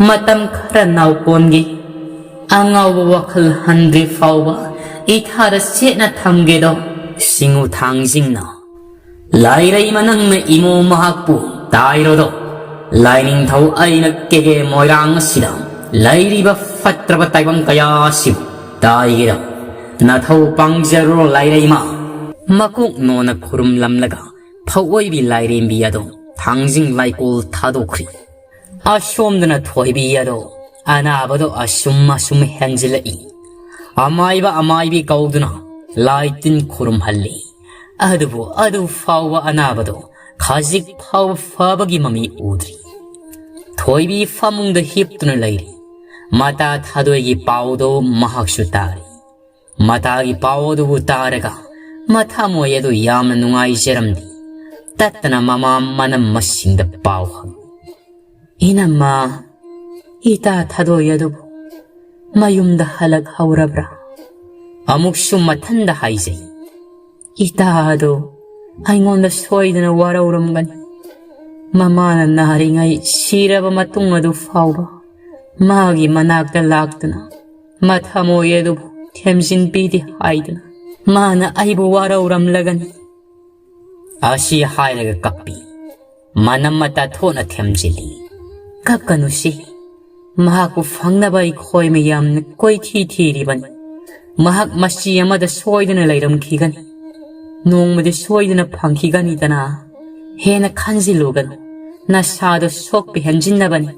ꯃꯇꯝ ꯈꯔ ꯅꯥꯎꯀꯣꯟꯒꯤ ꯑꯉꯥꯎꯕ ꯋꯥꯈꯜ ꯍꯟꯗ꯭ꯔꯤ ꯐꯥꯎꯕ ꯏꯊꯥꯗ ꯆꯦꯠꯅ ꯊꯝꯒꯦꯗꯣ꯫ ꯁꯤꯡꯉꯨ ꯊꯥꯡꯖꯤꯡꯅ, "ꯂꯥꯏꯔꯩꯃ, ꯅꯪꯅ ꯏꯃꯣ ꯃꯍꯥꯛꯄꯨ ꯇꯥꯏꯔꯣꯗꯣ꯫ ꯂꯥꯏꯅꯤꯡꯊꯧ ꯑꯩꯅ ꯀꯦꯒꯦ ꯃꯣꯏꯔꯥꯡ ꯑꯁꯤꯗ ꯂꯩꯔꯤꯕ ꯐꯠꯇ꯭ꯔꯕ ꯇꯥꯏꯕꯪ ꯀꯌꯥ ꯑꯁꯤꯕꯨ ꯇꯥꯏꯒꯦꯗꯣ꯫ ꯅꯊꯧ ꯄꯥꯡꯖꯔꯨꯔꯣ ꯂꯥꯏꯔꯩꯃ"꯫ ꯃꯀꯣꯛ ꯅꯣꯟꯅ ꯈꯨꯔꯨꯝꯂꯝꯂꯒ ꯊꯧꯑꯣꯏꯕꯤ ꯂꯥꯏꯔꯦꯝꯕꯤ ꯑꯗꯣ ꯊꯥꯡꯖꯤꯡ ꯂꯥꯏꯀꯣꯜ ꯊꯥꯗꯣꯛꯈ꯭ꯔꯤ꯫ ꯑꯁꯣꯝꯗꯅ ꯊꯣꯏꯕꯤ ꯑꯗꯣ ꯑꯅꯥꯕꯗꯣ ꯑꯁꯨꯝ ꯑꯁꯨꯝ ꯍꯦꯟꯖꯤꯜꯂꯛꯏ꯫ ꯑꯃꯥꯏꯕ ꯑꯃꯥꯏꯕꯤ ꯀꯧꯗꯨꯅ ꯂꯥꯏ ꯇꯤꯟ ꯈꯨꯔꯨꯝꯍꯜꯂꯤ꯫ ꯑꯗꯨꯕꯨ ꯑꯗꯨ ꯐꯥꯎꯕ ꯑꯅꯥꯕꯗꯣ ꯈꯖꯤꯛ ꯐꯥꯎꯕ ꯐꯕꯒꯤ ꯃꯃꯤ ꯎꯗ꯭ꯔꯤ꯫ ꯊꯣꯏꯕꯤ ꯐꯃꯨꯡꯗ ꯍꯤꯞꯇꯨꯅ ꯂꯩꯔꯤ꯫ ꯃꯇꯥ ꯊꯥꯗꯣꯏꯒꯤ ꯄꯥꯎꯗꯣ ꯃꯍꯥꯛꯁꯨ ꯇꯥꯔꯤ꯫ ꯃꯇꯥꯒꯤ ꯄꯥꯎ ꯑꯗꯨꯕꯨ ꯇꯥꯔꯒ ꯃꯊꯃꯣꯏ ꯑꯗꯨ ꯌꯥꯝꯅ ꯅꯨꯡꯉꯥꯏꯖꯔꯝꯗꯦ꯫ ꯇꯠꯇꯅ ꯃꯃꯥ ꯃꯅꯝ ꯃꯁꯤꯡꯗ ꯄꯥꯎ ꯍꯪꯉꯤ꯫ "ꯏꯅꯝꯃ, ꯏꯇꯥ ꯊꯥꯗꯣꯏ ꯑꯗꯨꯕꯨ ꯃꯌꯨꯝꯗ ꯍꯜꯂꯛꯍꯧꯔꯕ꯭ꯔꯥ?" ꯑꯃꯨꯛꯁꯨ ꯃꯊꯟꯗ ꯍꯥꯏꯖꯩ, "ꯏꯇꯥ ꯑꯗꯣ ꯑꯩꯉꯣꯟꯗ ꯁꯣꯏꯗꯅ ꯋꯥꯔꯧꯔꯝꯒꯅꯤ꯫ ꯃꯃꯥꯅ ꯅꯥꯔꯤꯉꯩ ꯁꯤꯔꯕ ꯃꯇꯨꯡ ꯑꯗꯨ ꯐꯥꯎꯕ ꯃꯥꯒꯤ ꯃꯅꯥꯛꯇ ꯂꯥꯛꯇꯨꯅ ꯃꯊꯃꯣꯏ ꯑꯗꯨꯕꯨ ꯊꯦꯝꯖꯤꯟꯕꯤꯗꯦ ꯍꯥꯏꯗꯨꯅ ꯃꯥꯅ ꯑꯩꯕꯨ ꯋꯥꯔꯧꯔꯝꯂꯒꯅꯤ"꯫ ꯑꯁꯤ ꯍꯥꯏꯔꯒ ꯀꯞꯄꯤ꯫ ꯃꯅꯝ ꯃꯇꯥ ꯊꯣꯛꯅ ꯊꯦꯝꯖꯤꯜꯂꯤ꯫ "ꯀꯞꯀꯅꯨꯁꯤ꯫ ꯃꯍꯥꯛꯄꯨ ꯐꯪꯅꯕ ꯑꯩꯈꯣꯏ ꯃꯌꯥꯝꯅ ꯀꯣꯏꯊꯤ ꯊꯤꯔꯤꯕꯅꯤ꯫ ꯃꯍꯥꯛ ꯃꯆꯤ ꯑꯃꯗ ꯁꯣꯏꯗꯅ ꯂꯩꯔꯝꯈꯤꯒꯅꯤ꯫ ꯅꯣꯡꯃꯗꯤ ꯁꯣꯏꯗꯅ ꯐꯪꯈꯤꯒꯅꯤꯗꯅ꯫ ꯍꯦꯟꯅ ꯈꯟꯖꯤꯜꯂꯨꯒꯅꯨ꯫ ꯅꯁꯥꯗꯣ ꯁꯣꯛꯄ ꯍꯦꯟꯖꯤꯟꯅꯕꯅꯤ꯫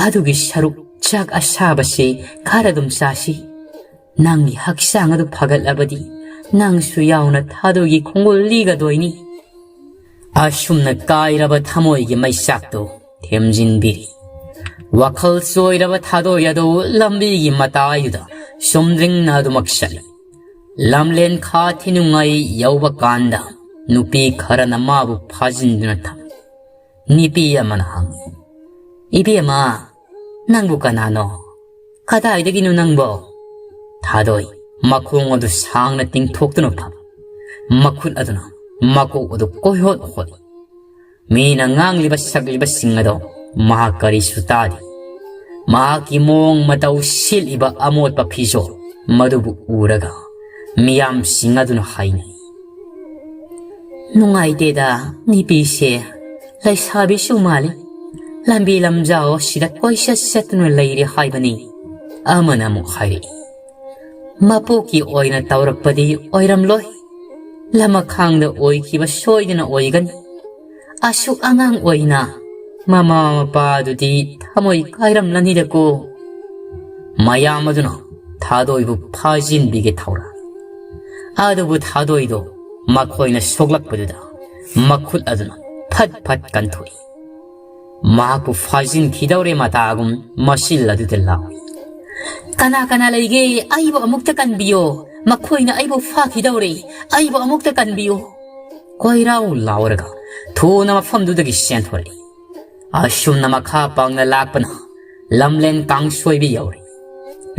ꯑꯗꯨꯒꯤ ꯁꯔꯨꯛ ꯆꯥꯛ ꯑꯁꯥꯕꯁꯤ ꯈꯔ ꯑꯗꯨꯝ ꯆꯥꯁꯤ꯫ ꯅꯪꯒꯤ ꯍꯛꯆꯥꯡ ꯑꯗꯨ ꯐꯒꯠꯂꯕꯗꯤ ꯅꯪꯁꯨ ꯌꯥꯎꯅ ꯊꯥꯗꯣꯏꯒꯤ ꯈꯣꯡꯒꯨꯜ ꯂꯤꯒꯗꯣꯏꯅꯤ"꯫ ꯑꯁꯨꯝꯅ ꯀꯥꯏꯔꯕ ꯊꯃꯣꯏꯒꯤ ꯃꯩꯆꯥꯛꯇꯨ ꯊꯦꯝꯖꯤꯟꯕꯤꯔꯤ꯫ ꯋꯥꯈꯜ ꯆꯣꯏꯔꯕ ꯊꯥꯗꯣꯏ ꯑꯗꯨ ꯂꯝꯕꯤꯒꯤ ꯃꯇꯥꯏꯗꯨꯗ ꯆꯨꯝꯗ꯭ꯔꯤꯡꯅ ꯑꯗꯨꯃꯛ ꯆꯠꯂꯤ꯫ ꯂꯝꯂꯦꯟ ꯈꯥ ꯊꯤꯅꯨꯡꯉꯩ ꯌꯧꯕ ꯀꯥꯟꯗ ꯅꯨꯄꯤ ꯈꯔꯅ ꯃꯥꯕꯨ ꯐꯥꯖꯤꯟꯗꯨꯅ ꯊꯝꯃꯤ꯫ ꯅꯨꯄꯤ ꯑꯃꯅ ꯍꯪꯉꯤ, "ꯏꯕꯦꯝꯃ, ꯅꯪꯕꯨ ꯀꯅꯥꯅꯣ? ꯀꯗꯥꯏꯗꯒꯤꯅꯣ ꯅꯪꯕꯣ?" ꯊꯥꯗꯣꯏ, ꯃꯈꯣꯡ ꯑꯗꯨ ꯁꯥꯡꯅ ꯇꯤꯡꯊꯣꯛꯇꯨꯅ ꯐꯝ, ꯃꯈꯨꯠ ꯑꯗꯨꯅ ꯃꯀꯣꯛ ꯑꯗꯨ ꯀꯣꯏꯍꯣꯠ ꯍꯣꯠꯂꯤ꯫ ꯃꯤꯅ ꯉꯥꯡꯂꯤꯕ ꯁꯛꯂꯤꯕꯁꯤꯡ ꯑꯗꯣ ꯃꯍꯥꯛ ꯀꯔꯤꯁꯨ ꯇꯥꯗꯦ꯫ ꯃꯍꯥꯛꯀꯤ ꯃꯑꯣꯡ ꯃꯇꯧ, ꯁꯦꯠꯂꯤꯕ ꯑꯃꯣꯠꯄ ꯐꯤꯖꯣꯜ ꯃꯗꯨꯕꯨ ꯎꯔꯒ ꯃꯤꯌꯥꯝꯁꯤꯡ ꯑꯗꯨꯅ ꯍꯥꯏꯅꯩ, "ꯅꯨꯡꯉꯥꯏꯇꯦꯗ, ꯅꯨꯄꯤꯁꯦ ꯂꯩꯁꯥꯕꯤꯁꯨ ꯃꯥꯜꯂꯤ, ꯂꯝꯕꯤ ꯂꯝꯖꯥꯎ ꯑꯁꯤꯗ ꯀꯣꯏꯆꯠ ꯆꯠꯇꯨꯅ ꯂꯩꯔꯦ ꯍꯥꯏꯕꯅꯤ"꯫ ꯑꯃꯅ ꯑꯃꯨꯛ ꯍꯥꯏꯔꯛꯏ, "ꯃꯄꯣꯛꯀꯤ ꯑꯣꯏꯅ ꯇꯧꯔꯛꯄꯗꯤ ꯑꯣꯏꯔꯝꯂꯣꯏ, ꯂꯃꯈꯥꯡꯗ ꯑꯣꯏꯈꯤꯕ ꯁꯣꯏꯗꯅ ꯑꯣꯏꯒꯅꯤ꯫ ꯑꯁꯨꯛ ꯑꯉꯥꯡ ꯑꯣꯏꯅ ꯃꯃꯥ ꯃꯄꯥꯗꯨꯗꯤ ꯊꯃꯣꯏ ꯀꯥꯏꯔꯝꯂꯅꯤꯗꯀꯣ"꯫ ꯃꯌꯥꯝ ꯑꯗꯨꯅ ꯊꯥꯗꯣꯏꯕꯨ ꯐꯥꯖꯤꯟꯕꯤꯒꯦ ꯊꯧꯔꯥꯡ꯫ ꯑꯗꯨꯕꯨ ꯊꯥꯗꯣꯏꯗꯣ ꯃꯈꯣꯏꯅ ꯁꯣꯛꯂꯛꯄꯗꯨꯗ ꯃꯈꯨꯠ ꯑꯗꯨꯅ ꯐꯠ ꯐꯠ ꯀꯟꯊꯣꯛꯏ꯫ ꯃꯍꯥꯛꯄꯨ ꯐꯥꯖꯤꯟꯈꯤꯗꯧꯔꯦ ꯃꯇꯥꯒꯨꯝ ꯃꯆꯤꯜ ꯑꯗꯨꯗ ꯂꯥꯎꯏ, "ꯀꯅꯥ ꯀꯅꯥ ꯂꯩꯒꯦ? ꯑꯩꯕꯨ ꯑꯃꯨꯛꯇ ꯀꯟꯕꯤꯌꯣ꯫ ꯃꯈꯣꯏꯅ ꯑꯩꯕꯨ ꯐꯥꯈꯤꯗꯧꯔꯦ꯫ ꯑꯩꯕꯨ ꯑꯃꯨꯛꯇ ꯀꯟꯕꯤꯌꯨ"꯫ ꯀꯣꯏꯔꯥꯎ ꯂꯥꯎꯔꯒ ꯊꯨꯅ ꯃꯐꯝꯗꯨꯗꯒꯤ ꯆꯦꯟꯊꯣꯔꯛꯏ꯫ ꯑꯁꯨꯝꯅ ꯃꯈꯥ ꯄꯥꯡꯅ ꯂꯥꯛꯄꯅ ꯂꯝꯂꯦꯟ ꯀꯥꯡꯁꯣꯏꯕꯤ ꯌꯧꯔꯦ꯫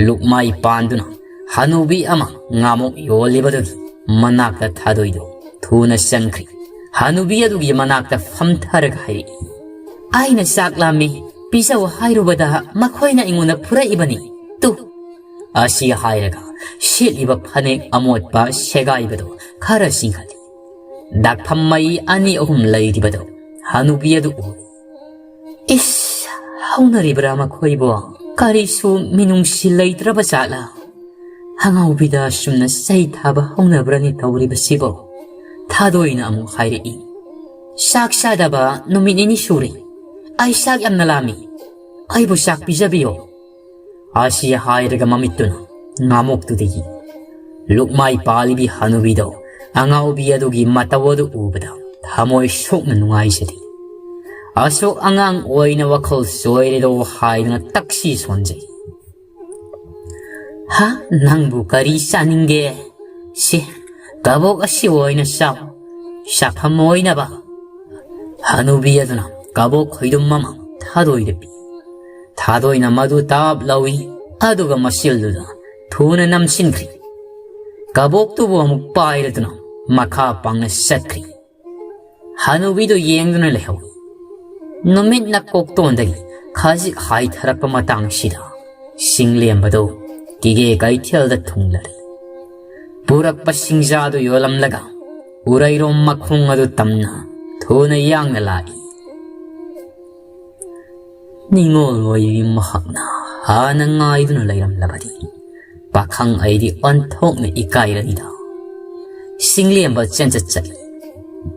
ꯂꯨꯛꯃꯥꯏ ꯄꯥꯟꯗꯨꯅ ꯍꯅꯨꯕꯤ ꯑꯃ ꯉꯥꯃꯣꯛ ꯌꯣꯜꯂꯤꯕꯗꯨꯒꯤ ꯃꯅꯥꯛꯇ ꯊꯥꯗꯣꯏꯗꯨ ꯊꯨꯅ ꯆꯪꯈ꯭ꯔꯦ꯫ ꯍꯅꯨꯕꯤ ꯑꯗꯨꯒꯤ ꯃꯅꯥꯛꯇ ꯐꯝꯊꯔꯒ ꯍꯥꯏꯔꯛꯏ, "ꯑꯩꯅ ꯆꯥꯛ ꯂꯥꯝꯃꯤ, ꯄꯤꯖꯧ ꯍꯥꯏꯔꯨꯕꯗ ꯃꯈꯣꯏꯅ ꯑꯩꯉꯣꯟꯗ ꯐꯨꯔꯛꯏꯕꯅꯤ꯫ ꯇꯨ"꯫ ꯑꯁꯤ ꯍꯥꯏꯔꯒ ꯁꯦꯠꯂꯤꯕ ꯐꯅꯦꯛ ꯑꯃꯣꯠꯄ ꯁꯦꯒꯥꯏꯕꯗꯨ ꯈꯔ ꯆꯤꯡꯈꯠꯂꯤ꯫ ꯗꯥꯛꯐꯝ ꯃꯩ ꯑꯅꯤ ꯑꯍꯨꯝ ꯂꯩꯔꯤꯕꯗꯨ ꯍꯅꯨꯕꯤ ꯑꯗꯨ ꯎꯔꯦ꯫ "ꯏꯁ, ꯍꯧꯅꯔꯤꯕ꯭ꯔꯥ ꯃꯈꯣꯏꯕꯨ? ꯀꯔꯤꯁꯨ ꯃꯤꯅꯨꯡꯁꯤ ꯂꯩꯇ꯭ꯔꯕ ꯖꯥꯠꯂꯥ? ꯑꯉꯥꯎꯕꯤꯗ ꯑꯁꯨꯝꯅ ꯆꯩ ꯊꯥꯕ ꯍꯧꯅꯕ꯭ꯔꯅꯤ ꯇꯧꯔꯤꯕꯁꯤꯕꯨ?" ꯊꯥꯗꯣꯏꯅ ꯑꯃꯨꯛ ꯍꯥꯏꯔꯛꯏ, "ꯆꯥꯛ ꯆꯥꯗꯕ ꯅꯨꯃꯤꯠ ꯅꯤꯅꯤ ꯁꯨꯔꯦ꯫ ꯑꯩ ꯆꯥꯛ ꯌꯥꯝꯅ ꯂꯥꯝꯃꯤ꯫ ꯑꯩꯕꯨ ꯆꯥꯛ ꯄꯤꯖꯕꯤꯌꯣ"꯫ ꯑꯁꯤ ꯍꯥꯏꯔꯒ ꯃꯃꯤꯠꯇꯨꯅ ꯉꯥꯃꯣꯛꯇꯨꯗꯒꯤ ꯂꯨꯛꯃꯥꯏ ꯄꯥꯜꯂꯤꯕꯤ ꯍꯅꯨꯕꯤꯗꯣ ꯑꯉꯥꯎꯕꯤ ꯑꯗꯨꯒꯤ ꯃꯇꯧ ꯑꯗꯨ ꯎꯕꯗ ꯊꯃꯣꯏ ꯁꯣꯛꯅ ꯅꯨꯡꯉꯥꯏꯖꯗꯦ꯫ ꯑꯁꯨꯛ ꯑꯉꯥꯡ ꯑꯣꯏꯅ ꯋꯥꯈꯜ ꯆꯣꯏꯔꯦꯗꯣ ꯍꯥꯏꯗꯨꯅ ꯇꯛꯁꯤ ꯁꯣꯟꯖꯩ꯫ "ꯍꯥ, ꯅꯪꯕꯨ ꯀꯔꯤ ꯆꯥꯅꯤꯡꯒꯦ? ꯁꯤ, ꯀꯕꯣꯛ ꯑꯁꯤ ꯑꯣꯏꯅ ꯆꯥꯎ, ꯆꯥꯐꯝ ꯑꯣꯏꯅꯕ"꯫ ꯍꯅꯨꯕꯤ ꯑꯗꯨꯅ ꯀꯕꯣꯛ ꯈꯣꯏꯗꯨꯝ ꯑꯃ ꯊꯥꯗꯣꯏꯗ ꯄꯤ꯫ ꯊꯥꯗꯣꯏꯅ ꯃꯗꯨ ꯇꯥꯞ ꯂꯧꯏ, ꯑꯗꯨꯒ ꯃꯆꯤꯜꯗꯨꯗ ꯊꯨꯅ ꯅꯝꯁꯤꯟꯈ꯭ꯔꯤ꯫ ꯀꯕꯣꯛꯇꯨꯕꯨ ꯑꯃꯨꯛ ꯄꯥꯏꯔꯗꯨꯅ ꯃꯈꯥ ꯄꯥꯡꯅ ꯆꯠꯈ꯭ꯔꯤ꯫ ꯍꯅꯨꯕꯤꯗꯨ ꯌꯦꯡꯗꯨꯅ ꯂꯩꯍꯧꯏ꯫ ꯅꯨꯃꯤꯠꯅ ꯀꯣꯛꯇꯣꯟꯗꯒꯤ ꯈꯖꯤꯛ ꯍꯥꯏꯊꯔꯛꯄ ꯃꯇꯥꯡꯁꯤꯗ ꯆꯤꯡꯂꯦꯝꯕꯗꯨ ꯀꯤꯒꯦ ꯀꯩꯊꯦꯜꯗ ꯊꯨꯡꯂꯔꯦ꯫ ꯄꯨꯔꯛꯄ ꯁꯤꯡꯖꯥꯗꯨ ꯌꯣꯜꯂꯝꯂꯒ ꯎꯔꯩꯔꯣꯝ ꯃꯈꯣꯡ ꯑꯗꯨ ꯇꯝꯅ ꯊꯨꯅ ꯌꯥꯡꯅ ꯂꯥꯛꯏ꯫ ꯅꯤꯡꯉꯣꯜ ꯑꯣꯏꯕꯤ ꯃꯍꯥꯛꯅ ꯍꯥꯟꯅ ꯉꯥꯏꯗꯨꯅ ꯂꯩꯔꯝꯂꯕꯗꯤ ꯄꯥꯈꯪ ꯑꯩꯗꯤ ꯑꯣꯟꯊꯣꯛꯅ ꯏꯀꯥꯏꯔꯅꯤꯗ꯫ ꯁꯤꯡꯂꯦꯝꯕ ꯆꯦꯟꯆꯠ ꯆꯠꯂꯤ꯫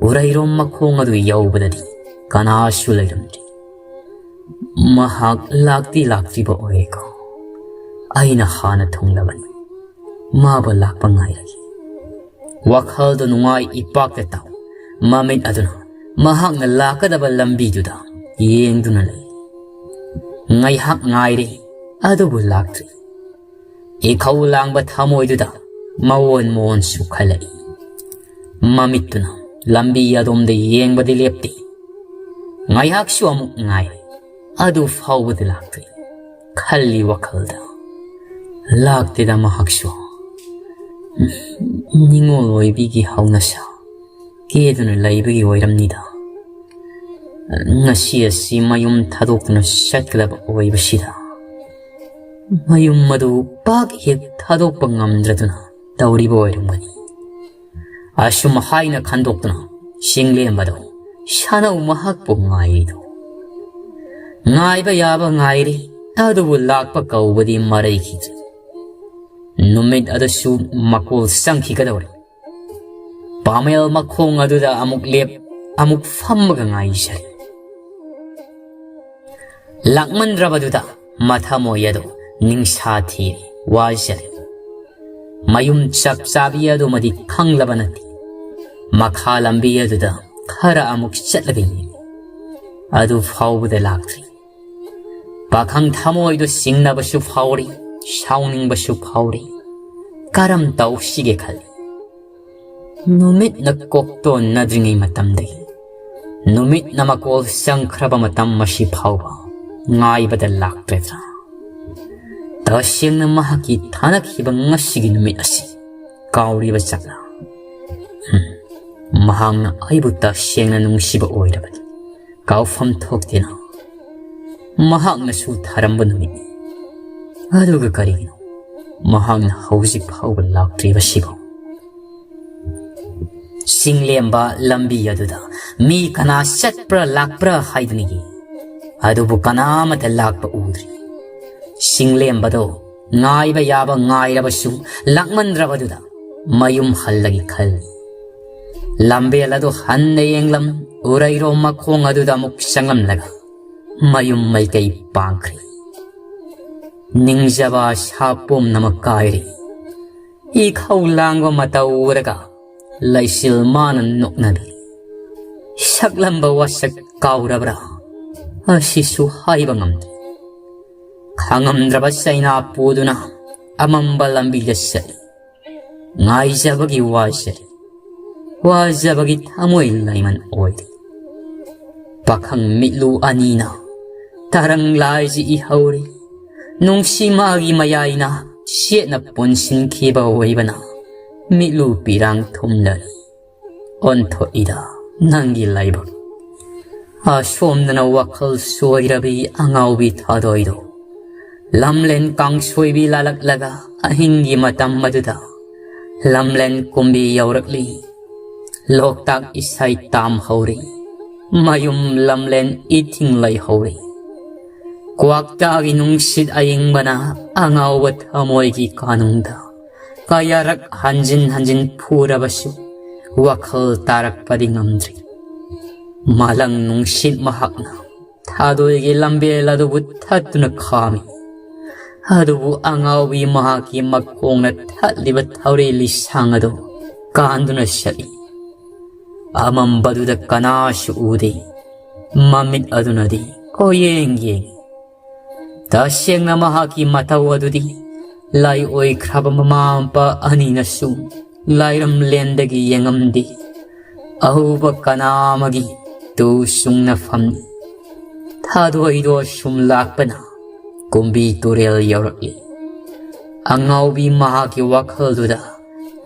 ꯎꯔꯩꯔꯣꯝ ꯃꯈꯣꯡ ꯑꯗꯨ ꯌꯧꯕꯗꯗꯤ ꯀꯅꯥꯁꯨ ꯂꯩꯔꯝꯗ꯭ꯔꯤ꯫ ꯃꯍꯥꯛ ꯂꯥꯛꯇꯤ ꯂꯥꯛꯇ꯭ꯔꯤꯕ ꯑꯣꯏꯔꯦꯀꯣ꯫ ꯑꯩꯅ ꯍꯥꯟꯅ ꯊꯨꯡꯂꯕꯅꯤ꯫ ꯃꯥꯕꯨ ꯂꯥꯛꯄ ꯉꯥꯏꯔꯒꯦ꯫ ꯋꯥꯈꯜꯗꯨ ꯅꯨꯡꯉꯥꯏ ꯏꯄꯥꯛꯇ ꯇꯥꯎ꯫ ꯃꯃꯤꯠ ꯑꯗꯨꯅ ꯃꯍꯥꯛꯅ ꯂꯥꯛꯀꯗꯕ ꯂꯝꯕꯤꯗꯨꯗ ꯌꯦꯡꯗꯨꯅ ꯂꯩ꯫ ꯉꯥꯏꯍꯥꯛ ꯉꯥꯏꯔꯦ, ꯑꯗꯨꯕꯨ ꯂꯥꯛꯇ꯭ꯔꯤ꯫ ꯏꯈꯧ ꯂꯥꯡꯕ ꯊꯃꯣꯏꯗꯨꯗ ꯃꯑꯣꯟ ꯃꯑꯣꯟ ꯁꯨꯈꯠꯂꯛꯏ꯫ ꯃꯃꯤꯠꯇꯨꯅ ꯂꯝꯕꯤ ꯑꯗꯣꯝꯗ ꯌꯦꯡꯕꯗꯤ ꯂꯦꯞꯇꯦ꯫ ꯉꯥꯏꯍꯥꯛꯁꯨ ꯑꯃꯨꯛ ꯉꯥꯏꯔꯦ, ꯑꯗꯨ ꯐꯥꯎꯕꯗ ꯂꯥꯛꯇ꯭ꯔꯤ꯫ ꯈꯜꯂꯤ ꯋꯥꯈꯜꯗ, ꯂꯥꯛꯇꯦꯗ ꯃꯍꯥꯛꯁꯨ꯫ ꯅꯤꯡꯉꯣꯜ ꯑꯣꯏꯕꯤꯒꯤ ꯍꯧꯅꯁꯥ ꯀꯦꯗꯨꯅ ꯂꯩꯕꯒꯤ ꯑꯣꯏꯔꯝꯅꯤꯗ꯫ ꯉꯁꯤ ꯑꯁꯤ ꯃꯌꯨꯝ ꯊꯥꯗꯣꯛꯇꯨꯅ ꯆꯠꯀꯗꯕ ꯑꯣꯏꯕꯁꯤꯗ ꯃꯌꯨꯝ ꯑꯗꯨ ꯄꯥꯛ ꯍꯦꯛ ꯊꯥꯗꯣꯛꯄ ꯉꯝꯗ꯭ꯔꯗꯨꯅ ꯇꯧꯔꯤꯕ ꯑꯣꯏꯔꯝꯒꯅꯤ꯫ ꯑꯁꯨꯝ ꯍꯥꯏꯅ ꯈꯟꯗꯣꯛꯇꯨꯅ ꯆꯤꯡꯂꯦꯝꯕꯗꯣ ꯁꯥꯅꯧ ꯃꯍꯥꯛꯄꯨ ꯉꯥꯏꯔꯤꯗꯣ꯫ ꯉꯥꯏꯕ ꯌꯥꯕ ꯉꯥꯏꯔꯤ, ꯑꯗꯨꯕꯨ ꯂꯥꯛꯄ ꯀꯧꯕꯗꯤ ꯃꯔꯩꯈꯤꯗ꯭ꯔꯦ꯫ ꯅꯨꯃꯤꯠ ꯑꯗꯨꯁꯨ ꯃꯀꯣꯜ ꯆꯪꯈꯤꯒꯗꯧꯔꯦ꯫ ꯄꯥꯃꯦꯜ ꯃꯈꯣꯡ ꯑꯗꯨꯗ ꯑꯃꯨꯛ ꯂꯦꯞ, ꯑꯃꯨꯛ ꯐꯝꯃꯒ ꯉꯥꯏꯖꯔꯤ꯫ ꯂꯥꯛꯃꯟꯗ꯭ꯔꯕꯗꯨꯗ ꯃꯊꯃꯣꯏ ꯑꯗꯨ ꯅꯤꯡꯁꯥ ꯊꯤꯔꯦ, ꯋꯥꯖꯔꯦ꯫ ꯃꯌꯨꯝ ꯆꯞ ꯆꯥꯕꯤ ꯑꯗꯨꯃꯗꯤ ꯈꯪꯂꯕ ꯅꯠꯇꯦ꯫ ꯃꯈꯥ ꯂꯝꯕꯤ ꯑꯗꯨꯗ ꯈꯔ ꯑꯃꯨꯛ ꯆꯠꯂꯒ ꯌꯦꯡꯉꯤ꯫ ꯑꯗꯨ ꯐꯥꯎꯕꯗ ꯂꯥꯛꯇ꯭ꯔꯤ꯫ ꯄꯥꯈꯪ ꯊꯃꯣꯏꯗꯨ ꯆꯤꯡꯅꯕꯁꯨ ꯐꯥꯎꯔꯤ, ꯁꯥꯎꯅꯤꯡꯕꯁꯨ ꯐꯥꯎꯔꯤ꯫ ꯀꯔꯝ ꯇꯧꯁꯤꯒꯦ ꯈꯜꯂꯤ꯫ ꯅꯨꯃꯤꯠꯅ ꯀꯣꯛꯇꯣꯟꯅꯗ꯭ꯔꯤꯉꯩ ꯃꯇꯝꯗꯒꯤ ꯅꯨꯃꯤꯠꯅ ꯃꯀꯣꯜ ꯆꯪꯈ꯭ꯔꯕ ꯃꯇꯝ ꯑꯁꯤ ꯐꯥꯎꯕ ꯉꯥꯏꯕꯗ ꯂꯥꯛꯇ꯭ꯔꯦꯗ꯭ꯔꯥ? ꯇꯁꯦꯡꯅ ꯃꯍꯥꯛꯀꯤ ꯊꯥꯅꯈꯤꯕ ꯉꯁꯤꯒꯤ ꯅꯨꯃꯤꯠ ꯑꯁꯤ ꯀꯥꯎꯔꯤꯕ ꯖꯥꯠꯂꯥ? ꯍꯝ, ꯃꯍꯥꯛꯅ ꯑꯩꯕꯨ ꯇꯁꯦꯡꯅ ꯅꯨꯡꯁꯤꯕ ꯑꯣꯏꯔꯕꯗꯤ ꯀꯥꯎꯐꯝ ꯊꯣꯛꯇꯦꯅ꯫ ꯃꯍꯥꯛꯅꯁꯨ ꯊꯥꯔꯝꯕ ꯅꯨꯃꯤꯠꯅꯤ꯫ ꯑꯗꯨꯒ ꯀꯔꯤꯒꯤꯅꯣ ꯃꯍꯥꯛꯅ ꯍꯧꯖꯤꯛ ꯐꯥꯎꯕ ꯂꯥꯛꯇ꯭ꯔꯤꯕꯁꯤꯕꯣ? ꯆꯤꯡꯂꯦꯝꯕ ꯂꯝꯕꯤ ꯑꯗꯨꯗ ꯃꯤ ꯀꯅꯥ ꯆꯠꯄ꯭ꯔꯥ ꯂꯥꯛꯄ꯭ꯔꯥ ꯍꯥꯏꯗꯨꯅꯤꯒꯤ, ꯑꯗꯨꯕꯨ ꯀꯅꯥꯃꯠꯇ ꯂꯥꯛꯄ ꯎꯗ꯭ꯔꯤ꯫ ꯆꯤꯡꯂꯦꯝꯕꯗꯣ ꯉꯥꯏꯕ ꯌꯥꯕ ꯉꯥꯏꯔꯕꯁꯨ ꯂꯥꯛꯃꯟꯗ꯭ꯔꯕꯗꯨꯗ ꯃꯌꯨꯝ ꯍꯜꯂꯒꯦ ꯈꯜꯂꯤ꯫ ꯂꯝꯕꯦꯜ ꯑꯗꯨ ꯍꯟꯅ ꯌꯦꯡꯂꯝ, ꯎꯔꯩꯔꯣꯝ ꯃꯈꯣꯡ ꯑꯗꯨꯗ ꯑꯃꯨꯛ ꯆꯪꯂꯝꯂꯒ ꯃꯌꯨꯝ ꯃꯥꯏꯀꯩ ꯄꯥꯡꯈ꯭ꯔꯦ꯫ ꯅꯤꯡꯖꯕ ꯑꯁꯥ ꯄꯨꯝꯅꯃꯛ ꯀꯥꯏꯔꯦ꯫ ꯏꯈꯧ ꯂꯥꯡꯕ ꯃꯇꯧ ꯎꯔꯒ ꯂꯩꯆꯤꯜ ꯃꯥꯅ ꯅꯣꯛꯅꯕꯤ꯫ ꯁꯛꯂꯝꯕ ꯋꯥꯁꯛ ꯀꯥꯎꯔꯕ꯭ꯔꯥ? ꯑꯁꯤꯁꯨ ꯍꯥꯏꯕ ꯉꯝꯗꯦ꯫ ꯈꯪꯉꯝꯗ꯭ꯔꯕ ꯆꯩꯅꯥ ꯄꯨꯗꯨꯅ ꯑꯃꯝꯕ ꯂꯝꯕꯤꯗ ꯆꯠꯂꯤ꯫ ꯉꯥꯏꯖꯕꯒꯤ ꯋꯥꯖꯔꯤ, ꯋꯥꯖꯕꯒꯤ ꯊꯃꯣꯏ ꯂꯩꯃꯟ ꯑꯣꯏꯔꯤ꯫ ꯄꯥꯈꯪ ꯃꯤꯠꯂꯨ ꯑꯅꯤꯅ ꯇꯔꯪ ꯂꯥꯏꯖꯤ ꯏꯍꯧꯔꯤ꯫ ꯅꯨꯡꯁꯤ ꯃꯥꯒꯤ ꯃꯌꯥꯏꯅ ꯆꯦꯠꯅ ꯄꯨꯟꯁꯤꯟꯈꯤꯕ ꯑꯣꯏꯕꯅ ꯃꯤꯠꯂꯨ ꯄꯤꯔꯥꯡ ꯊꯨꯝꯂꯔꯤ꯫ ꯑꯣꯟꯊꯣꯛꯏꯗ ꯅꯪꯒꯤ ꯂꯥꯏꯕꯛ꯫ ꯑꯁꯣꯝꯗꯅ ꯋꯥꯈꯜ ꯁꯣꯏꯔꯕꯤ ꯑꯉꯥꯎꯕꯤ ꯊꯥꯗꯣꯏꯗꯣ ꯂꯝꯂꯦꯟ ꯀꯥꯡꯁꯣꯏꯕꯤ ꯂꯥꯂꯛꯂꯒ ꯑꯍꯤꯡꯒꯤ ꯃꯇꯝ ꯑꯗꯨꯗ ꯂꯝꯂꯦꯟ ꯀꯨꯝꯕꯤ ꯌꯧꯔꯛꯂꯤ꯫ ꯂꯣꯛꯇꯥꯛ ꯏꯁꯩ ꯇꯥꯝꯍꯧꯔꯤ꯫ ꯃꯌꯨꯝ ꯂꯝꯂꯦꯟ ꯏꯊꯤꯡ ꯂꯩꯍꯧꯔꯤ꯫ ꯀ꯭ꯋꯥꯛꯇꯥꯒꯤ ꯅꯨꯡꯁꯤꯠ ꯑꯏꯪꯕꯅ ꯑꯉꯥꯎꯕ ꯊꯃꯣꯏꯒꯤ ꯀꯥꯅꯨꯡꯗ ꯀꯌꯥꯔꯛ ꯍꯟꯖꯤꯟ ꯍꯟꯖꯤꯟ ꯐꯨꯔꯕꯁꯨ ꯋꯥꯈꯜ ꯇꯥꯔꯛꯄꯗꯤ ꯉꯝꯗ꯭ꯔꯤ꯫ ꯃꯥꯂꯪ ꯅꯨꯡꯁꯤꯠ ꯃꯍꯥꯛꯅ ꯊꯥꯗꯣꯏꯒꯤ ꯂꯝꯕꯦꯜ ꯑꯗꯨꯕꯨ ꯊꯠꯇꯨꯅ ꯈꯥꯝꯃꯤ꯫ ꯑꯗꯨꯕꯨ ꯑꯉꯥꯎꯕꯤ ꯃꯍꯥꯛꯀꯤ ꯃꯈꯣꯡꯅ ꯊꯠꯂꯤꯕ ꯊꯧꯔꯤ ꯂꯤꯁꯥꯡ ꯑꯗꯨ ꯀꯥꯟꯗꯨꯅ ꯆꯠꯂꯤ꯫ ꯑꯃꯝꯕꯗꯨꯗ ꯀꯅꯥꯁꯨ ꯎꯗꯦ꯫ ꯃꯃꯤꯠ ꯑꯗꯨꯅꯗꯤ ꯀꯣꯌꯦꯡ ꯌꯦꯡꯉꯤ꯫ ꯇꯁꯦꯡꯅ ꯃꯍꯥꯛꯀꯤ ꯃꯇꯧ ꯑꯗꯨꯗꯤ ꯂꯥꯏ ꯑꯣꯏꯈ꯭ꯔꯕ ꯃꯃꯥ ꯃꯄꯥ ꯑꯅꯤꯅꯁꯨ ꯂꯥꯏꯔꯝꯂꯦꯟꯗꯒꯤ ꯌꯦꯡꯉꯝꯗꯦ꯫ ꯑꯍꯧꯕ ꯀꯅꯥ ꯑꯃꯒꯤ ꯇꯨ ꯆꯨꯡꯅ ꯐꯝꯂꯤ꯫ ꯊꯥꯗꯣꯏꯗꯣ ꯁꯨꯝ ꯂꯥꯛꯄꯅ ꯀꯨꯝꯕꯤ ꯇꯨꯔꯦꯜ ꯌꯧꯔꯛꯂꯤ꯫ ꯑꯉꯥꯎꯕꯤ ꯃꯍꯥꯛꯀꯤ ꯋꯥꯈꯜꯗꯨꯗ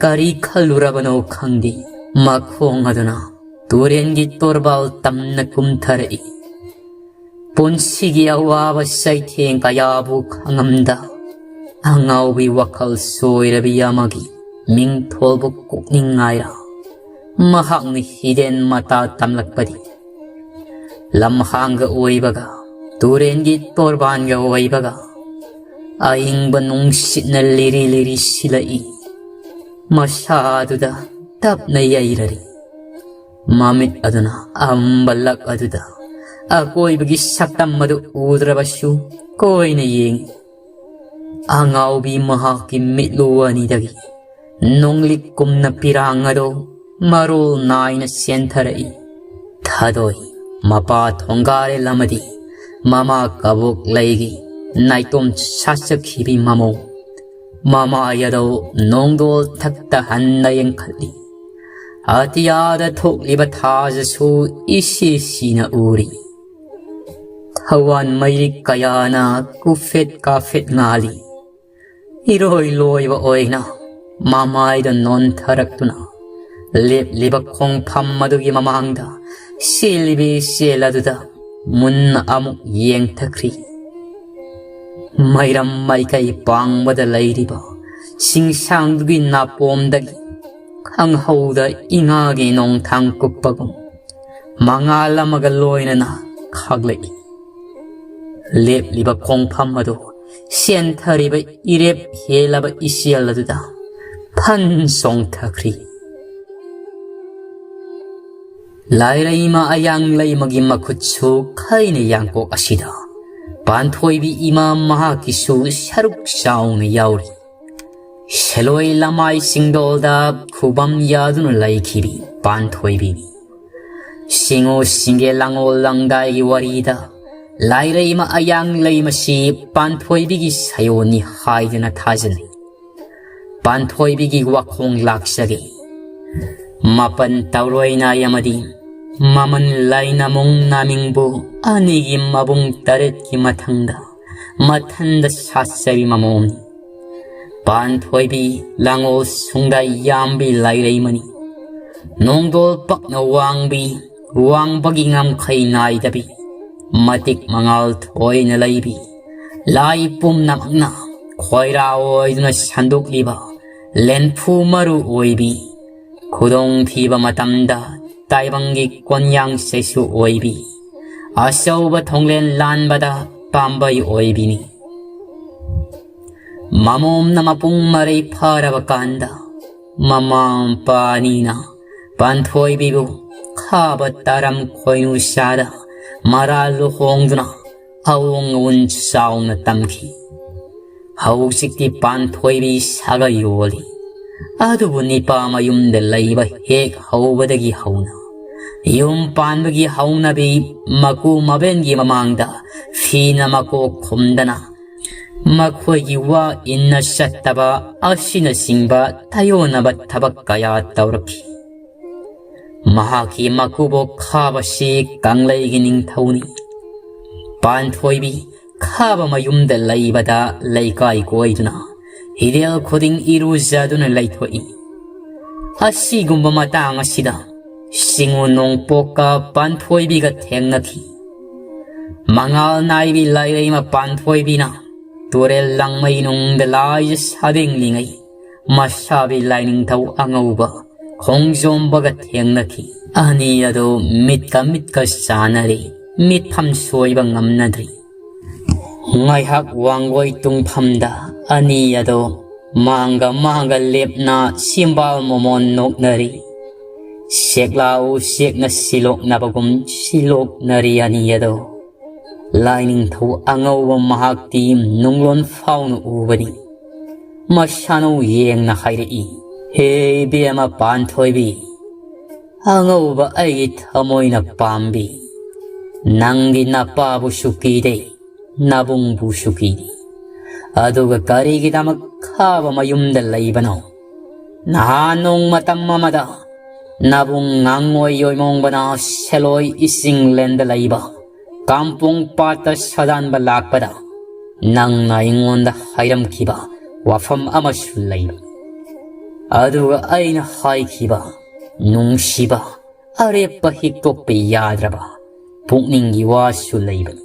ꯀꯔꯤ ꯈꯜꯂꯨꯔꯕꯅꯣ ꯈꯪꯗꯦ, ꯃꯈꯣꯡ ꯑꯗꯨꯅ ꯇꯨꯔꯦꯟꯒꯤ ꯇꯣꯔꯕꯥꯜ ꯇꯝꯅ ꯀꯨꯝꯊꯔꯛꯏ꯫ ꯄꯨꯟꯁꯤꯒꯤ ꯑꯋꯥꯕ ꯆꯩꯊꯦꯡ ꯀꯌꯥꯕꯨ ꯈꯪꯉꯝꯗ, ꯑꯉꯥꯎꯕꯤ ꯋꯥꯈꯜ ꯁꯣꯏꯔꯕꯤ ꯑꯃꯒꯤ ꯃꯤꯡꯊꯣꯜꯕꯨ ꯀꯣꯛꯅꯤꯡꯉꯥꯏꯔ ꯃꯍꯥꯛꯅ ꯍꯤꯗꯦꯟ ꯃꯇꯥ ꯇꯝꯂꯛꯄꯗꯤ꯫ ꯂꯝꯍꯥꯡꯒ ꯑꯣꯏꯕꯒ, ꯇꯨꯔꯦꯟꯒꯤ ꯇꯣꯔꯕꯥꯟꯒ ꯑꯣꯏꯕꯒ, ꯑꯏꯪꯕ ꯅꯨꯡꯁꯤꯠꯅ ꯂꯤꯔꯤ ꯂꯤꯔꯤ ꯁꯤꯜꯂꯛꯏ꯫ ꯃꯁꯥ ꯑꯗꯨꯗ ꯇꯞꯅ ꯌꯩꯔꯔꯤ꯫ ꯃꯃꯤꯠ ꯑꯗꯨꯅ ꯑꯝꯕ ꯂꯛ ꯑꯗꯨꯗ ꯑꯀꯣꯏꯕꯒꯤ ꯁꯛꯇꯝ ꯑꯗꯨ ꯎꯗ꯭ꯔꯕꯁꯨ ꯀꯣꯏꯅ ꯌꯦꯡꯏ꯫ ꯑꯉꯥꯎꯕꯤ ꯃꯍꯥꯛꯀꯤ ꯃꯤꯠꯂꯨ ꯑꯅꯤꯗꯒꯤ ꯅꯣꯡꯂꯤꯛ ꯀꯨꯝꯅ ꯄꯤꯔꯥꯡ ꯑꯗꯨ ꯃꯔꯣꯜ ꯅꯥꯏꯅ ꯆꯦꯟꯊꯔꯛꯏ꯫ ꯊꯥꯗꯣꯏ, ꯃꯄꯥ ꯊꯣꯡꯒꯥꯔꯦꯜ ꯑꯃꯗꯤ ꯃꯃꯥ ꯀꯕꯣꯛ ꯂꯩꯒꯤ ꯅꯥꯏꯇꯣꯝ ꯁꯥꯆꯈꯤꯕꯤ ꯃꯃꯧ꯫ ꯃꯃꯥꯏ ꯑꯗꯨ ꯅꯣꯡꯗꯣꯜ ꯊꯛꯇ ꯍꯟꯅ ꯌꯦꯡꯈꯠꯂꯤ꯫ ꯑꯇꯤꯌꯥꯗ ꯊꯣꯛꯂꯤꯕ ꯊꯥꯖꯁꯨ ꯏꯁꯤ ꯁꯤꯅ ꯎꯔꯤ꯫ ꯊꯋꯥꯟ ꯃꯩꯔꯤ ꯀꯌꯥꯅ ꯀꯨꯐꯦꯠ ꯀꯥꯐꯦꯠ ꯉꯥꯜꯂꯤ꯫ ꯏꯔꯣꯏ ꯂꯣꯏꯕ ꯑꯣꯏꯅ ꯃꯃꯥꯏꯗ ꯅꯣꯟꯊꯔꯛꯇꯨꯅ ꯂꯦꯞꯂꯤꯕ ꯈꯣꯡꯐꯝ ꯑꯗꯨꯒꯤ ꯃꯃꯥꯡꯗ ꯆꯦꯜꯂꯤꯕꯤ ꯏꯆꯦꯜ ꯑꯗꯨꯗ ꯃꯨꯟꯅ ꯑꯃꯨꯛ ꯌꯦꯡꯊꯈ꯭ꯔꯤ꯫ ꯃꯩꯔꯝ ꯃꯥꯏꯀꯩ ꯄꯥꯡꯕꯗ ꯂꯩꯔꯤꯕ ꯆꯤꯡꯁꯥꯡꯗꯨꯒꯤ ꯅꯥꯄꯣꯝꯗꯒꯤ ꯈꯪꯍꯧꯗ ꯏꯉꯥꯒꯤ ꯅꯣꯡꯊꯥꯡ ꯀꯨꯞꯄꯒꯨꯝ ꯃꯉꯥꯜ ꯑꯃꯒ ꯂꯣꯏꯅꯅ ꯈꯥꯛꯂꯛꯏ꯫ ꯂꯦꯞꯂꯤꯕ ꯈꯣꯡꯐꯝ ꯑꯗꯨ ꯆꯦꯟꯊꯔꯤꯕ ꯏꯔꯦꯞ ꯍꯦꯜꯂꯕ ꯏꯆꯦꯜ ꯑꯗꯨꯗ ꯐꯟ ꯆꯣꯡꯊꯈ꯭ꯔꯤ꯫ ꯂꯥꯏꯔꯩꯃ ꯑꯌꯥꯡ ꯂꯩꯃꯒꯤ ꯃꯈꯨꯠꯁꯨ ꯈꯩꯅ ꯌꯥꯡꯀꯣꯛ ꯑꯁꯤꯗ ꯄꯥꯟꯊꯣꯏꯕꯤ ꯏꯃꯥ ꯃꯍꯥꯛꯀꯤꯁꯨ ꯁꯔꯨꯛ ꯆꯥꯎꯅ ꯌꯥꯎꯔꯤ꯫ ꯁꯦꯂꯣꯏ ꯂꯃꯥꯏ ꯆꯤꯡꯗꯣꯜꯗ ꯈꯨꯕꯝ ꯌꯥꯗꯨꯅ ꯂꯩꯈꯤꯕꯤ ꯄꯥꯟꯊꯣꯏꯕꯤꯅꯤ꯫ ꯁꯤꯡꯉꯣ ꯁꯤꯡꯒꯦ ꯂꯥꯡꯉꯣꯜ ꯂꯥꯡꯗꯥꯏꯒꯤ ꯋꯥꯔꯤꯗ ꯂꯥꯏꯔꯩꯃ ꯑꯌꯥꯡ ꯂꯩꯃꯁꯤ ꯄꯥꯟꯊꯣꯏꯕꯤꯒꯤ ꯁꯌꯣꯟꯅꯤ ꯍꯥꯏꯗꯨꯅ ꯊꯥꯖꯅꯩ꯫ ꯄꯥꯟꯊꯣꯏꯕꯤꯒꯤ ꯋꯥꯈꯣꯡ ꯂꯥꯛꯆꯒꯦ꯫ ꯃꯥꯄꯟ ꯇꯧꯔꯣꯏ ꯅꯥꯏ ꯑꯃꯗꯤ ꯃꯃꯟ ꯂꯥꯏꯅꯃꯨꯡ ꯅꯥꯃꯤꯡꯕꯨ ꯑꯅꯤꯒꯤ ꯃꯕꯨꯡ ꯇꯔꯦꯠꯀꯤ ꯃꯊꯪꯗ ꯃꯊꯟꯗ ꯁꯥꯠꯆꯕꯤ ꯃꯃꯣꯝꯅꯤ꯫ ꯄꯥꯟꯊꯣꯏꯕꯤ ꯂꯥꯡꯒꯣꯜ ꯁꯨꯡꯗ ꯌꯥꯝꯕꯤ ꯂꯥꯏꯔꯩꯃꯅꯤ꯫ ꯅꯣꯡꯗꯣꯜ ꯄꯛꯅ ꯋꯥꯡꯕꯤ, ꯋꯥꯡꯕꯒꯤ ꯉꯝꯈꯩ ꯅꯥꯏꯗꯕꯤ, ꯃꯇꯤꯛ ꯃꯉꯥꯜ ꯊꯣꯏꯅ ꯂꯩꯕꯤ, ꯂꯥꯏ ꯄꯨꯝꯅꯃꯛꯅ ꯈꯣꯏꯔꯥ ꯑꯣꯏꯗꯨꯅ ꯁꯟꯗꯣꯛꯂꯤꯕ ꯂꯦꯟꯐꯨ ꯃꯔꯨ ꯑꯣꯏꯕꯤ, ꯈꯨꯗꯣꯡꯊꯤꯕ ꯃꯇꯝꯗ ꯇꯥꯏꯕꯪꯒꯤ ꯀꯣꯟꯌꯥꯡ ꯁꯩꯁꯨ ꯑꯣꯏꯕꯤ, ꯑꯆꯧꯕ ꯊꯣꯡꯂꯦꯟ ꯂꯥꯟꯕꯗ ꯄꯥꯝꯕꯩ ꯑꯣꯏꯕꯤꯅꯤ꯫ ꯃꯃꯣꯝꯅ ꯃꯄꯨꯡ ꯃꯔꯩ ꯐꯥꯔꯕ ꯀꯥꯟꯗ, ꯃꯃꯥ ꯃꯄꯥ ꯑꯅꯤꯅ ꯄꯥꯟꯊꯣꯏꯕꯤꯕꯨ ꯈꯥꯕ ꯇꯥꯔꯝ ꯈꯣꯏꯅꯨ ꯁꯥꯗ ꯃꯔꯥ ꯂꯨꯍꯣꯡꯗꯨꯅ ꯑꯋꯣꯡ ꯑꯋꯨꯟ ꯆꯥꯎꯅ ꯇꯝꯈꯤ꯫ ꯍꯧꯖꯤꯛꯇꯤ ꯄꯥꯟꯊꯣꯏꯕꯤ ꯁꯥꯒꯩ ꯑꯣꯜꯂꯤ꯫ ꯑꯗꯨꯕꯨ ꯅꯤꯄꯥ ꯃꯌꯨꯝꯗ ꯂꯩꯕ ꯍꯦꯛ ꯍꯧꯕꯗꯒꯤ ꯍꯧꯅ ꯌꯨꯝ ꯄꯥꯟꯕꯒꯤ ꯍꯧꯅꯕꯤ ꯃꯀꯨ ꯃꯕꯦꯟꯒꯤ ꯃꯃꯥꯡꯗ ꯐꯤꯅ ꯃꯀꯣꯛ ꯈꯨꯝꯗꯅ ꯃꯈꯣꯏꯒꯤ ꯋꯥ ꯏꯟꯅ ꯆꯠꯇꯕ ꯑꯁꯤꯅꯆꯤꯡꯕ ꯇꯥꯏꯑꯣꯟꯅꯕ ꯊꯕꯛ ꯀꯌꯥ ꯇꯧꯔꯛꯈꯤ꯫ ꯃꯍꯥꯛꯀꯤ ꯃꯀꯨꯕꯣꯛ ꯈꯥꯕꯁꯤ ꯀꯪꯂꯩꯒꯤ ꯅꯤꯡꯊꯧꯅꯤ꯫ ꯄꯥꯟꯊꯣꯏꯕꯤ ꯈꯥꯕ ꯃꯌꯨꯝꯗ ꯂꯩꯕꯗ ꯂꯩꯀꯥꯏ ꯀꯣꯏꯗꯨꯅ ꯍꯤꯔꯦꯜ ꯈꯨꯗꯤꯡ ꯏꯔꯨꯖꯗꯨꯅ ꯂꯩꯊꯣꯛꯏ꯫ ꯑꯁꯤꯒꯨꯝꯕ ꯃꯇꯥꯡ ꯑꯁꯤꯗ ꯁꯤꯡꯉꯨ ꯅꯣꯡꯄꯣꯛꯀ ꯄꯥꯟꯊꯣꯏꯕꯤꯒ ꯊꯦꯡꯅꯈꯤ꯫ ꯃꯉꯥꯜ ꯅꯥꯏꯕꯤ ꯂꯥꯏꯔꯩꯃ ꯄꯥꯟꯊꯣꯏꯕꯤꯅ ꯇꯨꯔꯦꯜ ꯂꯪꯃꯩ ꯅꯨꯡꯗ ꯂꯥꯏꯖ ꯁꯥꯗꯤꯡꯂꯤꯉꯩ ꯃꯁꯥꯕꯤ ꯂꯥꯏꯅꯤꯡꯊꯧ ꯑꯉꯧꯕ ꯈꯣꯡꯖꯣꯝꯕꯒ ꯊꯦꯡꯅꯈꯤ꯫ ꯑꯅꯤ ꯑꯗꯨ ꯃꯤꯠꯀ ꯃꯤꯠꯀ ꯆꯥꯟꯅꯔꯤ, ꯃꯤꯠꯐꯝ ꯁꯣꯏꯕ ꯉꯝꯅꯗ꯭ꯔꯤ꯫ ꯉꯥꯏꯍꯥꯛ ꯋꯥꯡꯒꯣꯏ ꯇꯨꯡꯐꯝꯗ ꯑꯅꯤ ꯑꯗꯨ ꯃꯥꯡꯒ ꯃꯥꯡꯒ ꯂꯦꯞꯅ ꯁꯤꯝꯕꯥꯜ ꯃꯣꯃꯣꯟ ꯅꯣꯛꯅꯔꯤ꯫ ꯁꯦꯛꯂꯥ ꯎꯆꯦꯛꯅ ꯁꯤꯂꯣꯛꯅꯕꯒꯨꯝ ꯁꯤꯂꯣꯛꯅꯔꯤ ꯑꯅꯤ ꯑꯗꯨ꯫ ꯂꯥꯏꯅꯤꯡꯊꯧ ꯑꯉꯧꯕ ꯃꯍꯥꯛꯇꯤ ꯅꯨꯡꯂꯣꯟ ꯐꯥꯎꯅ ꯎꯕꯅꯤ꯫ ꯃꯁꯥꯅꯧ ꯌꯦꯡꯅ ꯍꯥꯏꯔꯛꯏ, "ꯍꯦ ꯏꯕꯦꯝꯃ ꯄꯥꯟꯊꯣꯏꯕꯤ, ꯑꯉꯧꯕ ꯑꯩꯒꯤ ꯊꯃꯣꯏꯅ ꯄꯥꯝꯕꯤ, ꯅꯪꯒꯤ ꯅꯄꯥꯕꯨꯁꯨ ꯀꯤꯗꯦ, ꯅꯕꯨꯡꯕꯨꯁꯨ ꯀꯤꯗꯦ꯫ ꯑꯗꯨꯒ ꯀꯔꯤꯒꯤꯗꯃꯛ ꯈꯥꯕ ꯃꯌꯨꯝꯗ ꯂꯩꯕꯅꯣ? ꯅꯍꯥꯟ ꯅꯣꯡꯃꯇꯝ ꯑꯃꯗ ꯅꯕꯨꯡ ꯉꯥꯡꯉꯣꯏ ꯌꯣꯏꯃꯣꯡꯕꯅ ꯁꯦꯂꯣꯏ ꯏꯁꯤꯡ ꯂꯦꯟꯗ ꯂꯩꯕ ꯀꯥꯝꯄꯣꯡ ꯄꯥꯠꯇ ꯁꯥꯗꯥꯟꯕ ꯂꯥꯛꯄꯗ ꯅꯪꯅ ꯑꯩꯉꯣꯟꯗ ꯍꯥꯏꯔꯝꯈꯤꯕ ꯋꯥꯐꯝ ꯑꯃꯁꯨ ꯂꯩꯕ꯫ ꯑꯗꯨꯒ ꯑꯩꯅ ꯍꯥꯏꯈꯤꯕ ꯅꯨꯡꯁꯤꯕ ꯑꯔꯦꯞꯄ ꯍꯤꯛꯇꯣꯛꯄ ꯌꯥꯗ꯭ꯔꯕ ꯄꯨꯛꯅꯤꯡꯒꯤ ꯋꯥꯁꯨ ꯂꯩꯕꯅꯤ꯫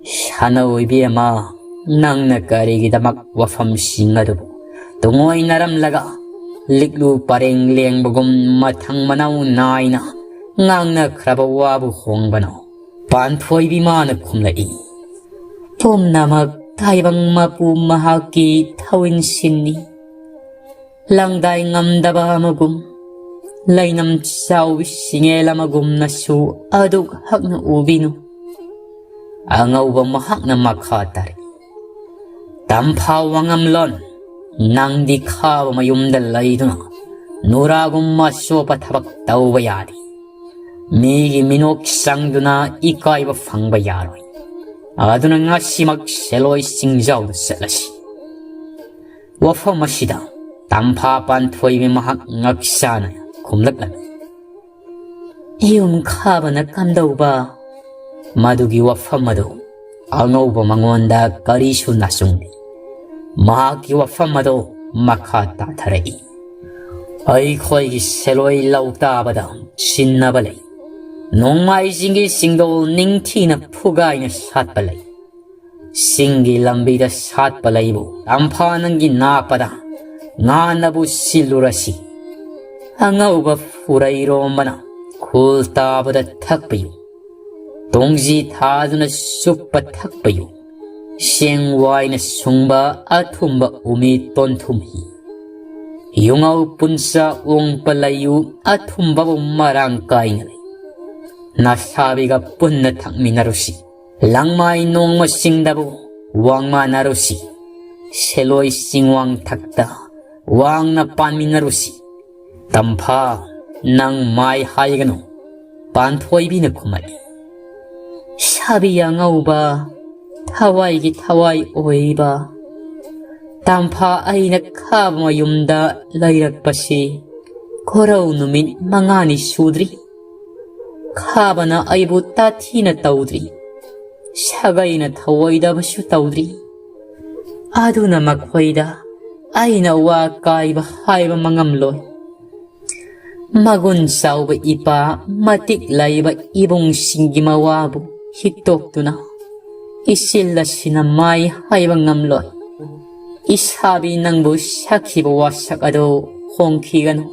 ꯁꯥꯟꯅꯧ ꯏꯕꯦꯝꯃ, ꯅꯪꯅ ꯀꯔꯤꯒꯤꯗꯃꯛ ꯋꯥꯐꯝꯁꯤꯡ ꯑꯗꯨꯕꯨ ꯇꯨꯡꯑꯣꯏꯅꯔꯝꯂꯒ ꯂꯤꯛꯂꯨ ꯄꯔꯦꯡ ꯂꯦꯡꯕꯒꯨꯝ ꯃꯊꯪ ꯃꯅꯥꯎ ꯅꯥꯏꯅ ꯉꯥꯡꯅꯈ꯭ꯔꯕ ꯋꯥꯕꯨ ꯍꯣꯡꯕꯅꯣ? ꯄꯥꯟꯊꯣꯏꯕꯤ ꯃꯥꯅ ꯈꯨꯝꯂꯛꯏ, ꯄꯨꯝꯅꯃꯛ ꯇꯥꯏꯕꯪ ꯃꯄꯨ ꯃꯍꯥꯛꯀꯤ ꯊꯧꯏꯟꯁꯤꯟꯅꯤ꯫ ꯂꯪꯗꯥꯏ ꯉꯝꯗꯕ ꯑꯃꯒꯨꯝ, ꯂꯩꯅꯝ ꯆꯥꯎꯕꯤ ꯁꯤꯡꯉꯦꯜ ꯑꯃꯒꯨꯝꯅꯁꯨ ꯑꯗꯨꯛ ꯍꯛꯅ ꯎꯕꯤꯅꯨ꯫ ꯑꯉꯧꯕ ꯃꯍꯥꯛꯅ ꯃꯈꯥ ꯇꯥꯔꯛꯏ, ꯇꯝꯐꯥ ꯋꯥꯉꯝꯂꯣꯟ, ꯅꯪꯗꯤ ꯈꯥꯕ ꯃꯌꯨꯝꯗ ꯂꯩꯗꯨꯅ ꯅꯨꯔꯥꯒꯨꯝꯕ ꯑꯆꯣꯞꯄ ꯊꯕꯛ ꯇꯧꯕ ꯌꯥꯗꯦ꯫ ꯃꯤꯒꯤ ꯃꯤꯅꯣꯛ ꯆꯪꯗꯨꯅ ꯏꯀꯥꯏꯕ ꯐꯪꯕ ꯌꯥꯔꯣꯏ꯫ ꯑꯗꯨꯅ ꯉꯁꯤꯃꯛ ꯁꯦꯂꯣꯏ ꯆꯤꯡꯖꯥꯎꯗ ꯆꯠꯂꯁꯤ꯫ ꯋꯥꯐꯝ ꯑꯁꯤꯗ ꯇꯝꯐꯥ ꯄꯥꯟꯊꯣꯏꯕꯤ ꯃꯍꯥꯛ ꯉꯛꯆꯥꯅ ꯈꯨꯝꯂꯛꯂꯝꯃꯤ, ꯌꯨꯝ ꯈꯥꯕꯅ ꯀꯝꯗꯧꯕ? ꯃꯗꯨꯒꯤ ꯋꯥꯐꯝ ꯑꯗꯨ ꯑꯉꯧꯕ ꯃꯉꯣꯟꯗ ꯀꯔꯤꯁꯨ ꯅꯥꯆꯨꯡꯗꯦ꯫ ꯃꯍꯥꯛꯀꯤ ꯋꯥꯐꯝ ꯑꯗꯨ ꯃꯈꯥ ꯇꯥꯊꯔꯛꯏ, ꯑꯩꯈꯣꯏꯒꯤ ꯁꯦꯂꯣꯏ ꯂꯧꯇꯥꯕꯗ ꯁꯤꯟꯅꯕ ꯂꯩ꯫ ꯅꯣꯡꯃꯥꯏꯖꯤꯡꯒꯤ ꯆꯤꯡꯗꯣꯜ ꯅꯤꯡꯊꯤꯅ ꯐꯨꯒꯥꯏꯅ ꯁꯥꯠꯄ ꯂꯩ꯫ ꯆꯤꯡꯒꯤ ꯂꯝꯕꯤꯗ ꯁꯥꯠꯄ ꯂꯩꯕꯨ ꯇꯝꯐꯥ ꯅꯪꯒꯤ ꯅꯥꯞꯄꯗ ꯉꯥꯟꯅꯕꯨ ꯁꯤꯜꯂꯨꯔꯁꯤ꯫ ꯑꯉꯧꯕ ꯐꯨꯔꯩꯔꯣꯝꯕꯅ ꯈꯨꯜ ꯇꯥꯕꯗ ꯊꯛꯄꯤꯌꯨ꯫ ꯇꯣꯡꯖꯤ ꯊꯥꯗꯨꯅ ꯆꯨꯞꯄ ꯊꯛꯄꯤꯌꯨ꯫ ꯆꯦꯡ ꯋꯥꯏꯅ ꯁꯨꯡꯕ ꯑꯊꯨꯝꯕ ꯎꯃꯤ ꯇꯣꯟꯊꯨꯝ ꯍꯤ꯫ ꯌꯨꯉꯧ ꯄꯨꯟꯁ ꯑꯣꯡꯄ ꯂꯩꯌꯨ, ꯑꯊꯨꯝꯕꯕꯨ ꯃꯔꯥꯡ ꯀꯥꯏꯅ ꯂꯩ꯫ ꯅꯁꯥꯕꯤꯒ ꯄꯨꯟꯅ ꯊꯛꯃꯤꯟꯅꯔꯨꯁꯤ꯫ ꯂꯪꯃꯥꯏ ꯅꯣꯡꯃ ꯆꯤꯡꯗꯕꯨ ꯋꯥꯡꯃꯥꯟꯅꯔꯨꯁꯤ꯫ ꯁꯦꯂꯣꯏ ꯆꯤꯡꯋꯥꯡ ꯊꯛꯇ ꯋꯥꯡꯅ ꯄꯥꯟꯃꯤꯟꯅꯔꯨꯁꯤ꯫ ꯇꯝꯐꯥ, ꯅꯪ ꯃꯥꯏ ꯍꯥꯏꯒꯅꯨ꯫ ꯄꯥꯟꯊꯣꯏꯕꯤꯅ ꯈꯨꯝꯃꯛꯏ, ꯁꯥꯕꯤ ꯑꯉꯧꯕ, ꯊꯋꯥꯏꯒꯤ ꯊꯋꯥꯏ ꯑꯣꯏꯕ ꯇꯝꯐꯥ, ꯑꯩꯅ ꯈꯥꯕ ꯃꯌꯨꯝꯗ ꯂꯩꯔꯛꯄꯁꯤ ꯈꯣꯔꯧ ꯅꯨꯃꯤꯠ ꯃꯉꯥꯅꯤ ꯁꯨꯗ꯭ꯔꯤ꯫ ꯈꯥꯕꯅ ꯑꯩꯕꯨ ꯇꯥꯊꯤꯅ ꯇꯧꯗ꯭ꯔꯤ, ꯁꯥꯒꯩꯅ ꯊꯧꯑꯣꯏꯗꯕꯁꯨ ꯇꯧꯗ꯭ꯔꯤ꯫ ꯑꯗꯨꯅ ꯃꯈꯣꯏꯗ ꯑꯩꯅ ꯋꯥ ꯀꯥꯏꯕ ꯍꯥꯏꯕ ꯃꯉꯝꯂꯣꯏ꯫ ꯃꯒꯨꯟ ꯆꯥꯎꯕ ꯏꯄꯥ, ꯃꯇꯤꯛ ꯂꯩꯕ ꯏꯕꯨꯡꯁꯤꯡꯒꯤ ꯃꯋꯥꯕꯨ ꯍꯤꯛꯇꯣꯛꯇꯨꯅ ꯏꯆꯤꯜ ꯑꯁꯤꯅ ꯃꯥꯏ ꯍꯥꯏꯕ ꯉꯝꯂꯣꯏ꯫ ꯏꯁꯥꯕꯤ ꯅꯪꯕꯨ ꯁꯛꯈꯤꯕ ꯋꯥꯁꯛ ꯑꯗꯨ ꯍꯣꯡꯈꯤꯒꯅꯨ꯫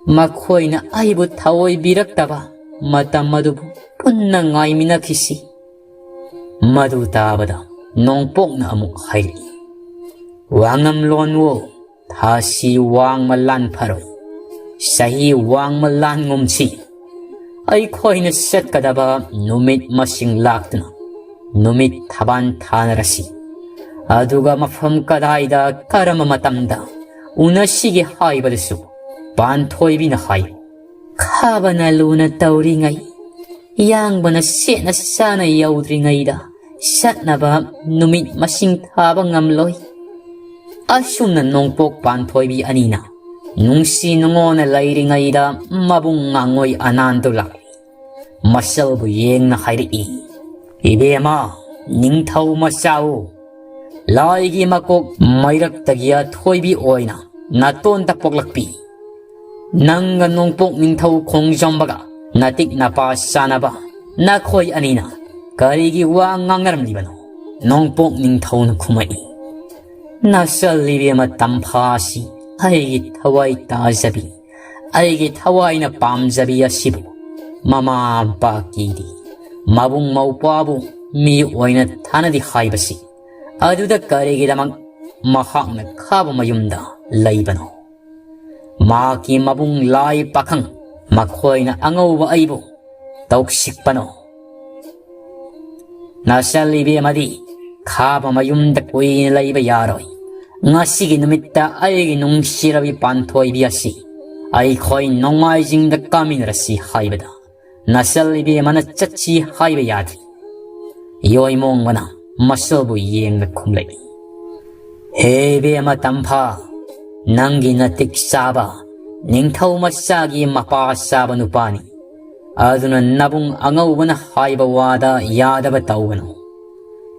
ꯃꯈꯣꯏꯅ ꯑꯩꯕꯨ ꯊꯑꯣꯏꯕꯤꯔꯛꯇꯕ ꯃꯇꯝ ꯑꯗꯨꯕꯨ ꯄꯨꯟꯅ ꯉꯥꯏꯃꯤꯟꯅꯈꯤꯁꯤ꯫ ꯃꯗꯨ ꯇꯥꯕꯗ ꯅꯣꯡꯄꯣꯛꯅ ꯑꯃꯨꯛ ꯍꯥꯏꯔꯛꯏ, "ꯋꯥꯉꯝꯂꯣꯟꯋꯣ, ꯊꯥꯁꯤ ꯋꯥꯡꯃ ꯂꯥꯟ ꯐꯔꯣꯏ, ꯆꯍꯤ ꯋꯥꯡꯃ ꯂꯥꯟ ꯉꯨꯝꯁꯤ꯫ ꯑꯩꯈꯣꯏꯅ ꯆꯠꯀꯗꯕ ꯅꯨꯃꯤꯠ ꯃꯁꯤꯡ ꯂꯥꯛꯇꯨꯅ ꯅꯨꯃꯤꯠ ꯊꯕꯥꯟ ꯊꯥꯅꯔꯁꯤ꯫ ꯑꯗꯨꯒ ꯃꯐꯝ ꯀꯗꯥꯏꯗ ꯀꯔꯝꯕ ꯃꯇꯝꯗ ꯎꯅꯁꯤꯒꯦ ꯍꯥꯏꯕꯗꯨꯁꯨ ꯄꯥꯟꯊꯣꯏꯕꯤꯅ ꯍꯥꯏ꯫ ꯈꯥꯕꯅ ꯂꯨꯅ ꯇꯧꯔꯤꯉꯩ, ꯌꯥꯡꯕꯅ ꯁꯦꯠꯅ ꯆꯥꯅ ꯌꯧꯗ꯭ꯔꯤꯉꯩꯗ ꯆꯠꯅꯕ ꯅꯨꯃꯤꯠ ꯃꯁꯤꯡ ꯊꯥꯕ ꯉꯝꯂꯣꯏ꯫" ꯑꯁꯨꯝꯅ ꯅꯣꯡꯄꯣꯛ ꯄꯥꯟꯊꯣꯏꯕꯤ ꯑꯅꯤꯅ ꯅꯨꯡꯁꯤ ꯅꯨꯡꯉꯣꯟꯅ ꯂꯩꯔꯤꯉꯩꯗ ꯃꯕꯨꯡ ꯉꯥꯡꯉꯣꯏ ꯑꯅꯥꯟꯗꯨ ꯂꯥꯛꯏ꯫ ꯃꯆꯜꯕꯨ ꯌꯦꯡꯅ ꯍꯥꯏꯔꯛꯏ, "ꯏꯕꯦꯝꯃ, ꯅꯤꯡꯊꯧ ꯃꯆꯥꯑꯣ, ꯂꯥꯏꯒꯤ ꯃꯀꯣꯛ ꯃꯩꯔꯛꯇꯒꯤ ꯑꯊꯣꯏꯕꯤ ꯑꯣꯏꯅ ꯅꯇꯣꯟꯗ ꯄꯣꯛꯂꯛꯄꯤ꯫ ꯅꯪꯒ ꯅꯣꯡꯄꯣꯛ ꯅꯤꯡꯊꯧ ꯈꯣꯡꯖꯣꯝꯕꯒ ꯅꯇꯤꯛ ꯅꯄꯥ ꯆꯥꯅꯕ ꯅꯈꯣꯏ ꯑꯅꯤꯅ ꯀꯔꯤꯒꯤ ꯋꯥ ꯉꯥꯡꯅꯔꯝꯂꯤꯕꯅꯣ?" ꯅꯣꯡꯄꯣꯛ ꯅꯤꯡꯊꯧꯅ ꯈꯨꯝꯃꯛꯏ, "ꯅꯆꯜ ꯏꯕꯦꯝꯃ ꯇꯝꯐꯥ ꯑꯁꯤ ꯑꯩꯒꯤ ꯊꯋꯥꯏ ꯇꯥꯖꯕꯤ, ꯑꯩꯒꯤ ꯊꯋꯥꯏꯅ ꯄꯥꯝꯖꯕꯤ ꯑꯁꯤꯕꯨ ꯃꯃꯥ ꯃꯄꯥ ꯀꯤꯗꯦ꯫ ꯃꯕꯨꯡ ꯃꯧꯄ꯭ꯋꯥꯕꯨ ꯃꯤ ꯑꯣꯏꯅ ꯊꯥꯅꯗꯦ ꯍꯥꯏꯕꯁꯤ ꯑꯗꯨꯗ ꯀꯔꯤꯒꯤꯗꯃꯛ ꯃꯍꯥꯛꯅ ꯈꯥꯕ ꯃꯌꯨꯝꯗ ꯂꯩꯕꯅꯣ? ꯃꯍꯥꯛꯀꯤ ꯃꯕꯨꯡ ꯂꯥꯏ ꯄꯥꯈꯪ ꯃꯈꯣꯏꯅ ꯑꯉꯧꯕ ꯑꯩꯕꯨ ꯇꯧꯁꯤꯛꯄꯅꯣ? ꯅꯆꯜ ꯏꯕꯦꯝꯃꯗꯤ ꯈꯥꯕ ꯃꯌꯨꯝꯗ ꯀꯨꯏꯅ ꯂꯩꯕ ꯌꯥꯔꯣꯏ꯫ ꯉꯁꯤꯒꯤ ꯅꯨꯃꯤꯠꯇ ꯑꯩꯒꯤ ꯅꯨꯡꯁꯤꯔꯕꯤ ꯄꯥꯟꯊꯣꯏꯕꯤ ꯑꯁꯤ ꯑꯩꯈꯣꯏ ꯅꯣꯡꯃꯥꯏꯖꯤꯡꯗ ꯀꯥꯃꯤꯟꯅꯔꯁꯤ ꯍꯥꯏꯕꯗ ꯅꯆꯜ ꯏꯕꯦꯝꯃꯅ ꯆꯠꯁꯤ ꯍꯥꯏꯕ ꯌꯥꯗ꯭ꯔꯤ꯫" ꯌꯣꯏꯃꯣꯡꯕꯅ ꯃꯆꯜꯕꯨ ꯌꯦꯡꯅ ꯈꯨꯝꯂꯛꯏ, "ꯍꯦ ꯏꯕꯦꯝꯃ ꯇꯝꯐꯥ, ꯅꯪꯒꯤ ꯅꯇꯤꯛ ꯆꯥꯕ ꯅꯤꯡꯊꯧ ꯃꯆꯥꯒꯤ ꯃꯄꯥ ꯆꯥꯕ ꯅꯨꯄꯥꯅꯤ꯫ ꯑꯗꯨꯅ ꯅꯕꯨꯡ ꯑꯉꯧꯕꯅ ꯍꯥꯏꯕ ꯋꯥꯗ ꯌꯥꯗꯕ ꯇꯧꯒꯅꯨ꯫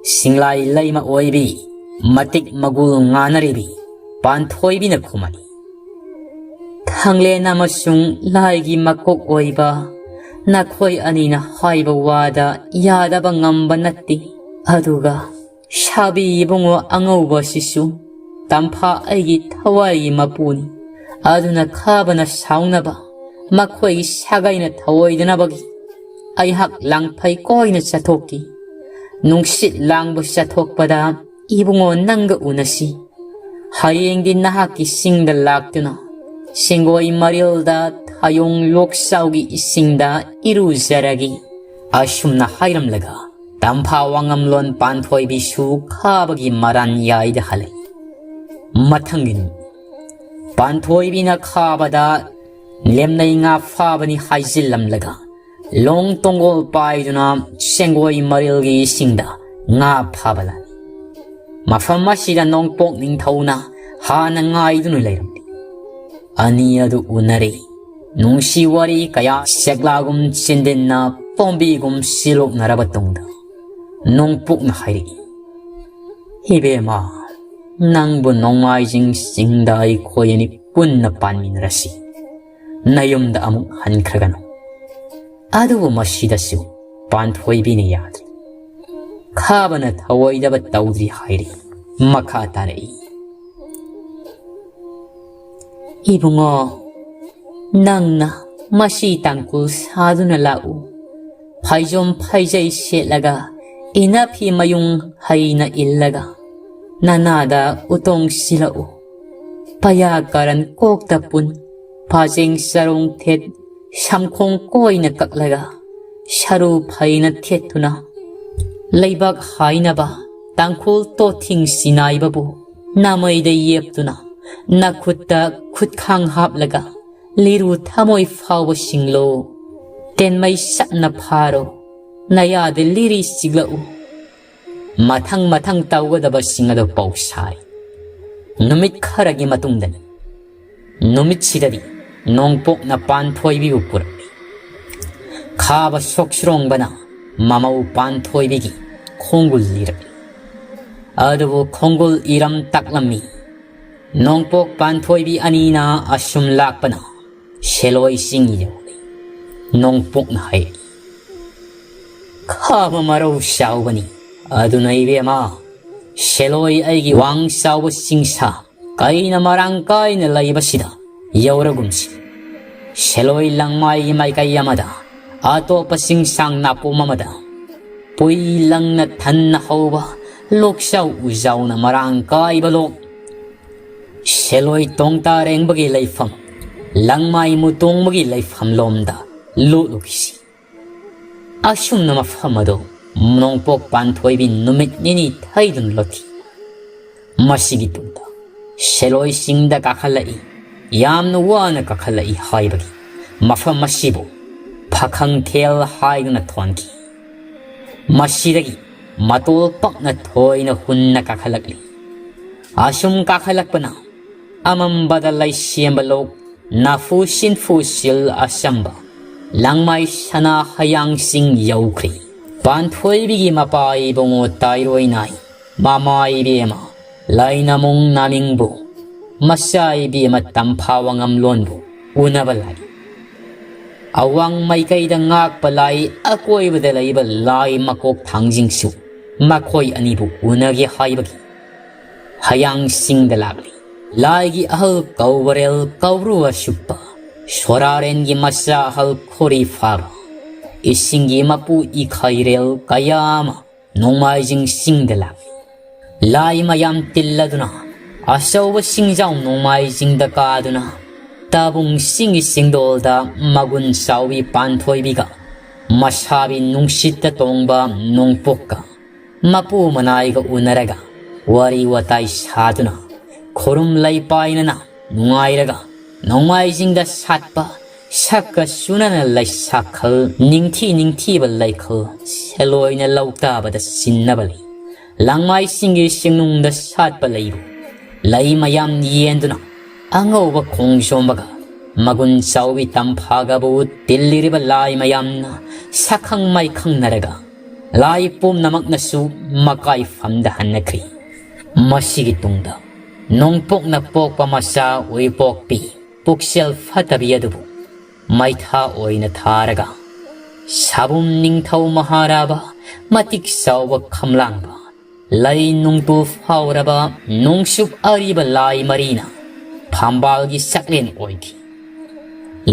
ꯁꯤꯡꯂꯥꯏ ꯂꯩꯃ ꯑꯣꯏꯕꯤ, ꯃꯇꯤꯛ ꯃꯒꯨꯜ ꯉꯥꯅꯔꯤꯕꯤ ꯄꯥꯟꯊꯣꯏꯕꯤꯅ ꯈꯨꯝꯃꯛꯏ, "ꯊꯥꯡꯂꯦꯟ ꯑꯃꯁꯨꯡ ꯂꯥꯏꯒꯤ ꯃꯀꯣꯛ ꯑꯣꯏꯕ ꯅꯈꯣꯏ ꯑꯅꯤꯅ ꯍꯥꯏꯕ ꯋꯥꯗ ꯌꯥꯗꯕ ꯉꯝꯕ ꯅꯠꯇꯦ꯫ ꯑꯗꯨꯒ ꯁꯥꯕꯤ ꯏꯕꯨꯡꯉꯣ ꯑꯉꯧꯕꯁꯤꯁꯨ ꯇꯝꯐꯥ ꯑꯩꯒꯤ ꯊꯋꯥꯏꯒꯤ ꯃꯄꯨꯅꯤ꯫ ꯑꯗꯨꯅ ꯈꯥꯕꯅ ꯁꯥꯎꯅꯕ, ꯃꯈꯣꯏꯒꯤ ꯁꯥꯒꯩꯅ ꯊꯧꯑꯣꯏꯗꯅꯕꯒꯤ ꯑꯩꯍꯥꯛ ꯂꯥꯡꯐꯩ ꯀꯣꯏꯅ ꯆꯠꯊꯣꯛꯈꯤ꯫ ꯅꯨꯡꯁꯤꯠ ꯂꯥꯡꯕ ꯆꯠꯊꯣꯛꯄꯗ ꯏꯕꯨꯡꯉꯣ ꯅꯪꯒ ꯎꯅꯁꯤ꯫ ꯍꯌꯦꯡꯗꯤ ꯅꯍꯥꯛꯀꯤ ꯆꯤꯡꯗ ꯂꯥꯛꯇꯨꯅ ꯁꯦꯡꯒꯣꯏ ꯃꯔꯤꯜꯗ ꯊꯥꯌꯣꯡ ꯂꯣꯛꯆꯥꯎꯒꯤ ꯏꯁꯤꯡꯗ ꯏꯔꯨꯖꯔꯒꯦ"꯫ ꯑꯁꯨꯝꯅ ꯍꯥꯏꯔꯝꯂꯒ ꯇꯝꯐꯥ ꯋꯥꯉꯝꯂꯣꯟ ꯄꯥꯟꯊꯣꯏꯕꯤꯁꯨ ꯈꯥꯕꯒꯤ ꯃꯔꯥꯟ ꯌꯥꯏꯗ ꯍꯜꯂꯛꯏ꯫ ꯃꯊꯪꯒꯤ ꯅꯨꯃꯤꯠ ꯄꯥꯟꯊꯣꯏꯕꯤꯅ ꯈꯥꯕꯗ ꯂꯦꯝꯅꯩ ꯉꯥ ꯐꯥꯕꯅꯤ ꯍꯥꯏꯖꯤꯜꯂꯝꯂꯒ ꯂꯣꯡ ꯇꯣꯡꯒꯣꯜ ꯄꯥꯏꯗꯨꯅ ꯁꯦꯡꯒꯣꯏ ꯃꯔꯤꯜꯒꯤ ꯏꯁꯤꯡꯗ ꯉꯥ ꯐꯥꯕ ꯂꯥꯛꯏ꯫ ꯃꯐꯝ ꯑꯁꯤꯗ ꯅꯣꯡꯄꯣꯛ ꯅꯤꯡꯊꯧꯅ ꯍꯥꯟꯅ ꯉꯥꯏꯗꯨꯅ ꯂꯩꯔꯝꯂꯤ꯫ ꯑꯅꯤ ꯑꯗꯨ ꯎꯅꯔꯦ꯫ ꯅꯨꯡꯁꯤ ꯋꯥꯔꯤ ꯀꯌꯥ ꯁꯦꯛꯂꯥꯒꯨꯝ ꯆꯤꯟꯗꯤꯟꯅ ꯄꯣꯝꯕꯤꯒꯨꯝ ꯁꯤꯂꯣꯛꯅꯔꯕ ꯇꯨꯡꯗ ꯅꯣꯡꯄꯣꯛꯅ ꯍꯥꯏꯔꯛꯏ, "ꯏꯕꯦꯝꯃ, ꯅꯪꯕꯨ ꯅꯣꯡꯃꯥꯏꯖꯤꯡ ꯆꯤꯡꯗ ꯑꯩꯈꯣꯏ ꯑꯅꯤ ꯄꯨꯟꯅ ꯄꯥꯟꯃꯤꯟꯅꯔꯁꯤ꯫ ꯅꯌꯨꯝꯗ ꯑꯃꯨꯛ ꯍꯟꯈ꯭ꯔꯒꯅꯨ"꯫ ꯑꯗꯨꯕꯨ ꯃꯁꯤꯗꯁꯨ ꯄꯥꯟꯊꯣꯏꯕꯤꯅ ꯌꯥꯗ꯭ꯔꯦ꯫ ꯈꯥꯕꯅ ꯊꯧꯑꯣꯏꯗꯕ ꯇꯧꯗ꯭ꯔꯤ ꯍꯥꯏꯔꯤ꯫ ꯃꯈꯥ ꯇꯥꯔꯛꯏ, "ꯏꯕꯨꯡꯉꯣ, ꯅꯪꯅ ꯃꯁꯤ ꯇꯥꯡꯀꯨꯜ ꯁꯥꯗꯨꯅ ꯂꯥꯛꯎ꯫ ꯐꯩꯖꯣꯝ ꯐꯩꯖꯩ ꯁꯦꯠꯂꯒ, ꯏꯅꯐꯤ ꯃꯌꯨꯡ ꯍꯩꯅ ꯏꯜꯂꯒ, ꯅꯅꯥꯗ ꯎꯇꯣꯡ ꯁꯤꯜꯂꯛꯎ꯫ ꯄꯌꯥ ꯀꯥꯔꯟ ꯀꯣꯛꯇ ꯄꯨꯟ, ꯐꯥꯖꯦꯡ ꯆꯔꯣꯡ ꯊꯦꯠ, ꯁꯝꯈꯣꯡ ꯀꯣꯏꯅ ꯀꯛꯂꯒ, ꯁꯔꯨ ꯐꯩꯅ ꯊꯦꯠꯇꯨꯅ, ꯂꯩꯕꯥꯛ ꯍꯥꯏꯅꯕ ꯇꯥꯡꯈꯨꯜ ꯇꯣꯊꯤꯡ ꯁꯤꯅꯥꯏꯕꯕꯨ ꯅꯥꯃꯩꯗ ꯌꯦꯞꯇꯨꯅ, ꯅꯈꯨꯠꯇ ꯈꯨꯠꯈꯥꯡ ꯍꯥꯞꯂꯒ, ꯂꯤꯔꯨ ꯊꯃꯣꯏ ꯐꯥꯎꯕ ꯁꯤꯡꯂꯣ꯫ ꯇꯦꯟꯃꯩ ꯁꯠꯅ ꯐꯥꯔꯣ꯫ ꯅꯌꯥꯗ ꯂꯤꯔꯤ ꯆꯤꯛꯂꯛꯎ"꯫ ꯃꯊꯪ ꯃꯊꯪ ꯇꯧꯒꯗꯕꯁꯤꯡ ꯑꯗꯨ ꯄꯥꯎ ꯁꯥꯔꯤ꯫ ꯅꯨꯃꯤꯠ ꯈꯔꯒꯤ ꯃꯇꯨꯡꯗꯅꯤ꯫ ꯅꯨꯃꯤꯠꯁꯤꯗꯗꯤ ꯅꯣꯡꯄꯣꯛꯅ ꯄꯥꯟꯊꯣꯏꯕꯤꯕꯨ ꯄꯨꯔꯛꯂꯤ꯫ ꯈꯥꯕ ꯁꯣꯛꯁꯤꯔꯣꯡꯕꯅ ꯃꯃꯧ ꯄꯥꯟꯊꯣꯏꯕꯤꯒꯤ ꯈꯣꯡꯒꯨꯜ ꯂꯤꯔꯛꯂꯤ꯫ ꯑꯗꯨꯕꯨ ꯈꯣꯡꯒꯨꯜ ꯏꯔꯝ ꯇꯥꯛꯂꯝꯃꯤ꯫ ꯅꯣꯡꯄꯣꯛ ꯄꯥꯟꯊꯣꯏꯕꯤ ꯑꯅꯤꯅ ꯑꯁꯨꯝ ꯂꯥꯛꯄꯅ ꯁꯦꯂꯣꯏ ꯆꯤꯡ ꯌꯧꯔꯦ꯫ ꯅꯣꯡꯄꯣꯛꯅ ꯍꯥꯏꯔꯛꯏ, "ꯈꯥꯕ ꯃꯔꯧ ꯆꯥꯎꯕꯅꯤ꯫ ꯑꯗꯨꯅ ꯏꯕꯦꯝꯃ, ꯁꯦꯂꯣꯏ ꯑꯩꯒꯤ ꯋꯥꯡ ꯆꯥꯎꯕ ꯆꯤꯡꯁꯥ ꯀꯩꯅ ꯃꯔꯥꯡ ꯀꯥꯏꯅ ꯂꯩꯕꯁꯤꯗ ꯌꯧꯔꯒꯨꯝꯁꯤ꯫ ꯁꯦꯂꯣꯏ ꯂꯪꯃꯥꯏꯒꯤ ꯃꯥꯏꯀꯩ ꯑꯃꯗ, ꯑꯇꯣꯞꯄ ꯆꯤꯡꯁꯥꯡ ꯅꯥꯄꯣꯝ ꯑꯃꯗ, ꯄꯨꯏ ꯂꯪꯅ ꯊꯟꯅ ꯍꯧꯕ ꯂꯣꯛꯆꯥꯎ ꯎꯖꯥꯎꯅ ꯃꯔꯥꯡ ꯀꯥꯏꯕ ꯂꯣꯛ, ꯁꯦꯂꯣꯏ ꯇꯣꯡꯇꯥꯔꯦꯡꯕꯒꯤ ꯂꯩꯐꯝ, ꯂꯪꯃꯥꯏ ꯃꯨꯇꯣꯡꯕꯒꯤ ꯂꯩꯐꯝ ꯂꯣꯝꯗ ꯂꯣꯠꯂꯨꯈꯤꯁꯤ"꯫ ꯑꯁꯨꯝꯅ ꯃꯐꯝ ꯑꯗꯨ ꯅꯣꯡꯄꯣꯛ ꯄꯥꯟꯊꯣꯏꯕꯤ ꯅꯨꯃꯤꯠ ꯅꯤꯅꯤ ꯊꯩꯗꯨꯅ ꯂꯣꯠꯈꯤ꯫ ꯃꯁꯤꯒꯤ ꯇꯨꯡꯗ ꯁꯦꯂꯣꯏꯁꯤꯡꯗ ꯀꯥꯈꯠꯂꯛꯏ, ꯌꯥꯝꯅ ꯋꯥꯅ ꯀꯥꯈꯠꯂꯛꯏ ꯍꯥꯏꯕꯒꯤ ꯃꯐꯝ ꯑꯁꯤꯕꯨ ꯐꯈꯪꯊꯦꯜ ꯍꯥꯏꯗꯨꯅ ꯊꯣꯟꯈꯤ꯫ ꯃꯁꯤꯗꯒꯤ ꯃꯇꯣꯜ ꯄꯛꯅ ꯊꯣꯏꯅ ꯍꯨꯟꯅ ꯀꯥꯈꯠꯂꯛꯂꯤ꯫ ꯑꯁꯨꯝ ꯀꯥꯈꯠꯂꯛꯄꯅ ꯑꯃꯝꯕꯗ ꯂꯩꯁꯦꯝꯕ ꯂꯣꯛ, ꯅꯥꯐꯨ ꯁꯤꯟꯐꯨ ꯁꯤꯜ ꯑꯆꯝꯕ, ꯂꯪꯃꯥꯏ ꯁꯅꯥ ꯍꯌꯥꯡꯁꯤꯡ ꯌꯧꯈ꯭ꯔꯤ꯫ ꯄꯥꯟꯊꯣꯏꯕꯤꯒꯤ ꯃꯄꯥ ꯏꯕꯨꯡꯉꯣ ꯇꯥꯏꯔꯣꯏ ꯅꯥꯏ, ꯃꯃꯥ ꯏꯕꯦꯝꯃ ꯂꯥꯏꯅꯃꯣꯡ ꯅꯥꯃꯤꯡꯕꯨ, ꯃꯆꯥ ꯏꯕꯦꯝꯃ ꯇꯝꯐꯥ ꯋꯥꯉꯝꯂꯣꯟꯕꯨ ꯎꯅꯕ ꯂꯥꯛꯏ꯫ ꯑꯋꯥꯡ ꯃꯥꯏꯀꯩꯗ ꯉꯥꯛꯄ ꯂꯥꯏ, ꯑꯀꯣꯏꯕꯗ ꯂꯩꯕ ꯂꯥꯏ ꯃꯀꯣꯛ ꯊꯥꯡꯁꯤꯡꯁꯨ ꯃꯈꯣꯏ ꯑꯅꯤꯕꯨ ꯎꯅꯒꯦ ꯍꯥꯏꯕꯒꯤ ꯍꯌꯥꯡꯁꯤꯡꯗ ꯂꯥꯛꯂꯤ꯫ ꯂꯥꯏꯒꯤ ꯑꯍꯜ ꯀꯧꯕꯔꯦꯜ ꯀꯧꯕ꯭ꯔꯨ ꯑꯁꯨꯞꯄ, ꯁꯣꯔꯥꯔꯦꯟꯒꯤ ꯃꯆꯥ ꯑꯍꯜ ꯈꯣꯔꯤ ꯐꯥꯕ, ꯏꯁꯤꯡꯒꯤ ꯃꯄꯨ ꯏꯈꯩꯔꯦꯜ ꯀꯌꯥ ꯑꯃ ꯅꯣꯡꯃꯥꯏꯖꯤꯡ ꯆꯤꯡꯗ ꯂꯥꯛꯂꯤ꯫ ꯂꯥꯏ ꯃꯌꯥꯝ ꯇꯤꯜꯂꯗꯨꯅ ꯑꯆꯧꯕ ꯆꯤꯡꯖꯥꯎ ꯅꯣꯡꯃꯥꯏꯖꯤꯡꯗ ꯀꯥꯗꯨꯅ ꯇꯥꯕꯨꯡ ꯆꯤꯡꯒꯤ ꯆꯤꯡꯗꯣꯜꯗ ꯃꯒꯨꯟ ꯆꯥꯎꯕꯤ ꯄꯥꯟꯊꯣꯏꯕꯤꯒ ꯃꯁꯥꯕꯤ ꯅꯨꯡꯁꯤꯠꯇ ꯇꯣꯡꯕ ꯅꯣꯡꯄꯣꯛꯀ ꯃꯄꯨ ꯃꯅꯥꯏꯒ ꯎꯅꯔꯒ ꯋꯥꯔꯤ ꯋꯥꯇꯥꯏ ꯁꯥꯗꯨꯅ ꯈꯨꯔꯨꯝ ꯂꯩ ꯄꯥꯏꯅꯅ ꯅꯨꯡꯉꯥꯏꯔꯒ ꯅꯣꯡꯃꯥꯏꯖꯤꯡꯗ ꯁꯥꯠꯄ ꯁꯛꯀ ꯆꯨꯅꯅ ꯂꯩꯁꯥꯈꯜ ꯅꯤꯡꯊꯤ ꯅꯤꯡꯊꯤꯕ ꯂꯩꯈꯜ ꯁꯦꯂꯣꯏꯅ ꯂꯧꯇꯥꯕꯗ ꯁꯤꯟꯅꯕ ꯂꯩ꯫ ꯂꯪꯃꯥꯏꯁꯤꯡꯒꯤ ꯆꯤꯡꯅꯨꯡꯗ ꯁꯥꯠꯄ ꯂꯩꯕꯨ ꯂꯩ ꯃꯌꯥꯝ ꯌꯦꯟꯗꯨꯅ ꯑꯉꯧꯕ ꯈꯣꯡꯖꯣꯝꯕꯒ ꯃꯒꯨꯟ ꯆꯥꯎꯕꯤ ꯇꯝꯐꯥꯒꯕꯨ ꯇꯤꯜꯂꯤꯔꯤꯕ ꯂꯥꯏ ꯃꯌꯥꯝꯅ ꯁꯛꯈꯪ ꯃꯥꯏꯈꯪꯅꯔꯒ ꯂꯥꯏ ꯄꯨꯝꯅꯃꯛꯅꯁꯨ ꯃꯀꯥꯏꯐꯝꯗ ꯍꯟꯅꯈ꯭ꯔꯤ꯫ ꯃꯁꯤꯒꯤ ꯇꯨꯡꯗ ꯅꯣꯡꯄꯣꯛꯅ ꯄꯣꯛꯄ ꯃꯆꯥ ꯎꯏꯄꯣꯛꯄꯤ ꯄꯨꯛꯆꯦꯜ ꯐꯠꯇꯕꯤ ꯑꯗꯨꯕꯨ ꯃꯩꯊꯥ ꯑꯣꯏꯅ ꯊꯥꯔꯒ ꯁꯥꯕꯨꯝ ꯅꯤꯡꯊꯧ ꯃꯍꯥꯔꯥꯕ ꯃꯇꯤꯛ ꯆꯥꯎꯕ ꯈꯝꯂꯥꯡꯕ ꯂꯩ ꯅꯨꯡꯇꯨ ꯐꯥꯎꯔꯕ ꯅꯣꯡꯆꯨꯞ ꯑꯔꯤꯕ ꯂꯥꯏ ꯃꯔꯤꯅ ꯐꯝꯕꯥꯜꯒꯤ ꯁꯛꯂꯦꯟ ꯑꯣꯏꯈꯤ꯫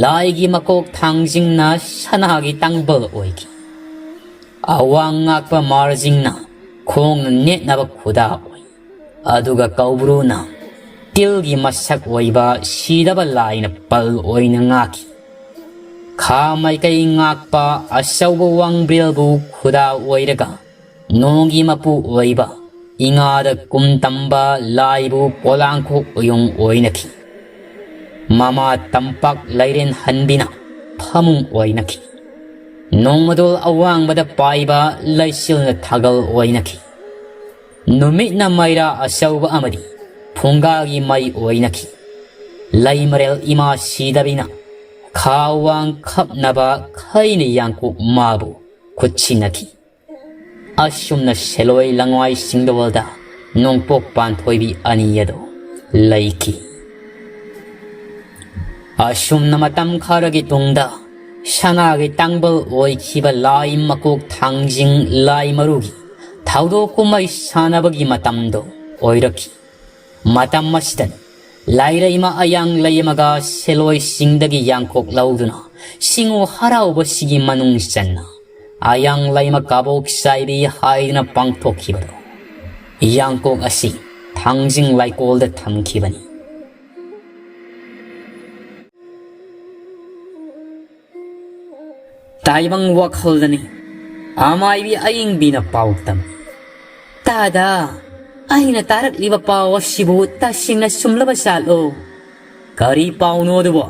ꯂꯥꯏꯒꯤ ꯃꯀꯣꯛ ꯊꯥꯡꯖꯤꯡꯅ ꯁꯅꯥꯒꯤ ꯇꯥꯡꯕꯜ ꯑꯣꯏꯈꯤ꯫ ꯑꯋꯥꯡ ꯉꯥꯛꯄ ꯃꯥꯔꯖꯤꯡꯅ ꯈꯣꯡꯅ ꯅꯦꯠꯅꯕ ꯈꯨꯗꯥ ꯑꯣꯏ꯫ ꯑꯗꯨꯒ ꯀꯧꯕ꯭ꯔꯨꯅ ꯇꯤꯜꯒꯤ ꯃꯁꯛ ꯑꯣꯏꯕ ꯁꯤꯗꯕ ꯂꯥꯏꯅ ꯄꯜ ꯑꯣꯏꯅ ꯉꯥꯛꯈꯤ꯫ ꯈꯥ ꯃꯥꯏꯀꯩ ꯉꯥꯛꯄ ꯑꯆꯧꯕ ꯋꯥꯡꯕ꯭ꯔꯦꯜꯕꯨ ꯈꯨꯗꯥ ꯑꯣꯏꯔꯒ ꯅꯣꯡꯒꯤ ꯃꯄꯨ ꯑꯣꯏꯕ ꯏꯉꯥꯗ ꯀꯨꯝ ꯇꯝꯕ ꯂꯥꯏꯕꯨ ꯄꯣꯂꯥꯡꯈꯣꯛ ꯎꯌꯨꯡ ꯑꯣꯏꯅꯈꯤ꯫ ꯃꯃꯥ ꯇꯝꯄꯥꯛ ꯂꯩꯔꯦꯟ ꯍꯟꯕꯤꯅ ꯐꯃꯨꯡ ꯑꯣꯏꯅꯈꯤ꯫ ꯅꯣꯡꯃꯗꯣꯜ ꯑꯋꯥꯡꯕꯗ ꯄꯥꯏꯕ ꯂꯩꯆꯤꯜꯅ ꯊꯥꯒꯜ ꯑꯣꯏꯅꯈꯤ꯫ ꯅꯨꯃꯤꯠꯅ ꯃꯩꯔꯥ ꯑꯆꯧꯕ ꯑꯃꯗꯤ ꯐꯨꯡꯒꯥꯒꯤ ꯃꯩ ꯑꯣꯏꯅꯈꯤ꯫ ꯂꯩꯃꯔꯦꯜ ꯏꯃꯥ ꯁꯤꯗꯕꯤꯅ ꯈꯥ ꯋꯥꯡ ꯈꯞꯅꯕ ꯈꯩꯅ ꯌꯥꯡꯀꯣꯛ ꯃꯥꯕꯨ ꯈꯨꯠꯁꯤꯟꯅꯈꯤ꯫ ꯑꯁꯨꯝꯅ ꯁꯦꯂꯣꯏ ꯂꯪꯋꯥꯏ ꯁꯤꯡꯗꯣꯜꯗ ꯅꯣꯡꯄꯣꯛ ꯄꯥꯟꯊꯣꯏꯕꯤ ꯑꯅꯤ ꯑꯗꯨ ꯂꯩꯈꯤ꯫ ꯑꯁꯨꯝꯅ ꯃꯇꯝ ꯈꯔꯒꯤ ꯇꯨꯡꯗ ꯁꯅꯥꯒꯤ ꯇꯥꯡꯕꯜ ꯑꯣꯏꯈꯤꯕ ꯂꯥꯏ ꯃꯀꯣꯛ ꯊꯥꯡꯖꯤꯡ ꯂꯥꯏ ꯃꯔꯨꯒꯤ ꯊꯧꯗꯣꯛ ꯀꯨꯝꯍꯩ ꯁꯥꯟꯅꯕꯒꯤ ꯃꯇꯝꯗꯣ ꯑꯣꯏꯔꯛꯈꯤ꯫ ꯃꯇꯝ ꯑꯁꯤꯗꯅꯤ ꯂꯥꯏꯔꯩꯃ ꯑꯌꯥꯡ ꯂꯩꯃꯒ ꯁꯦꯂꯣꯏꯁꯤꯡꯗꯒꯤ ꯌꯥꯡꯀꯣꯛ ꯂꯧꯗꯨꯅ ꯁꯤꯡꯉꯨ ꯍꯔꯥꯎꯕꯁꯤꯒꯤ ꯃꯅꯨꯡ ꯆꯟꯅ ꯑꯌꯥꯡ ꯂꯩꯃ ꯀꯥꯕꯣꯛ ꯆꯥꯏꯕꯤ ꯍꯥꯏꯗꯨꯅ ꯄꯥꯡꯊꯣꯛꯈꯤꯕꯗꯣ ꯌꯥꯡꯀꯣꯛ ꯑꯁꯤ ꯊꯥꯡꯖꯤꯡ ꯂꯥꯏꯀꯣꯜꯗ ꯊꯝꯈꯤꯕꯅꯤ꯫ ꯇꯥꯏꯕꯪ ꯋꯥꯈꯜꯗꯅꯤ ꯑꯃꯥꯏꯕꯤ ꯑꯌꯤꯡꯕꯤꯅ ꯄꯥꯎ ꯇꯝꯃꯤ꯫ "ꯇꯥꯗ, ꯑꯩꯅ ꯇꯥꯔꯛꯂꯤꯕ ꯄꯥꯎ ꯑꯁꯤꯕꯨ ꯇꯁꯦꯡꯅ ꯆꯨꯝꯂꯕ ꯖꯥꯠꯂꯣ?" "ꯀꯔꯤ ꯄꯥꯎꯅꯣ ꯑꯗꯨꯕꯣ?"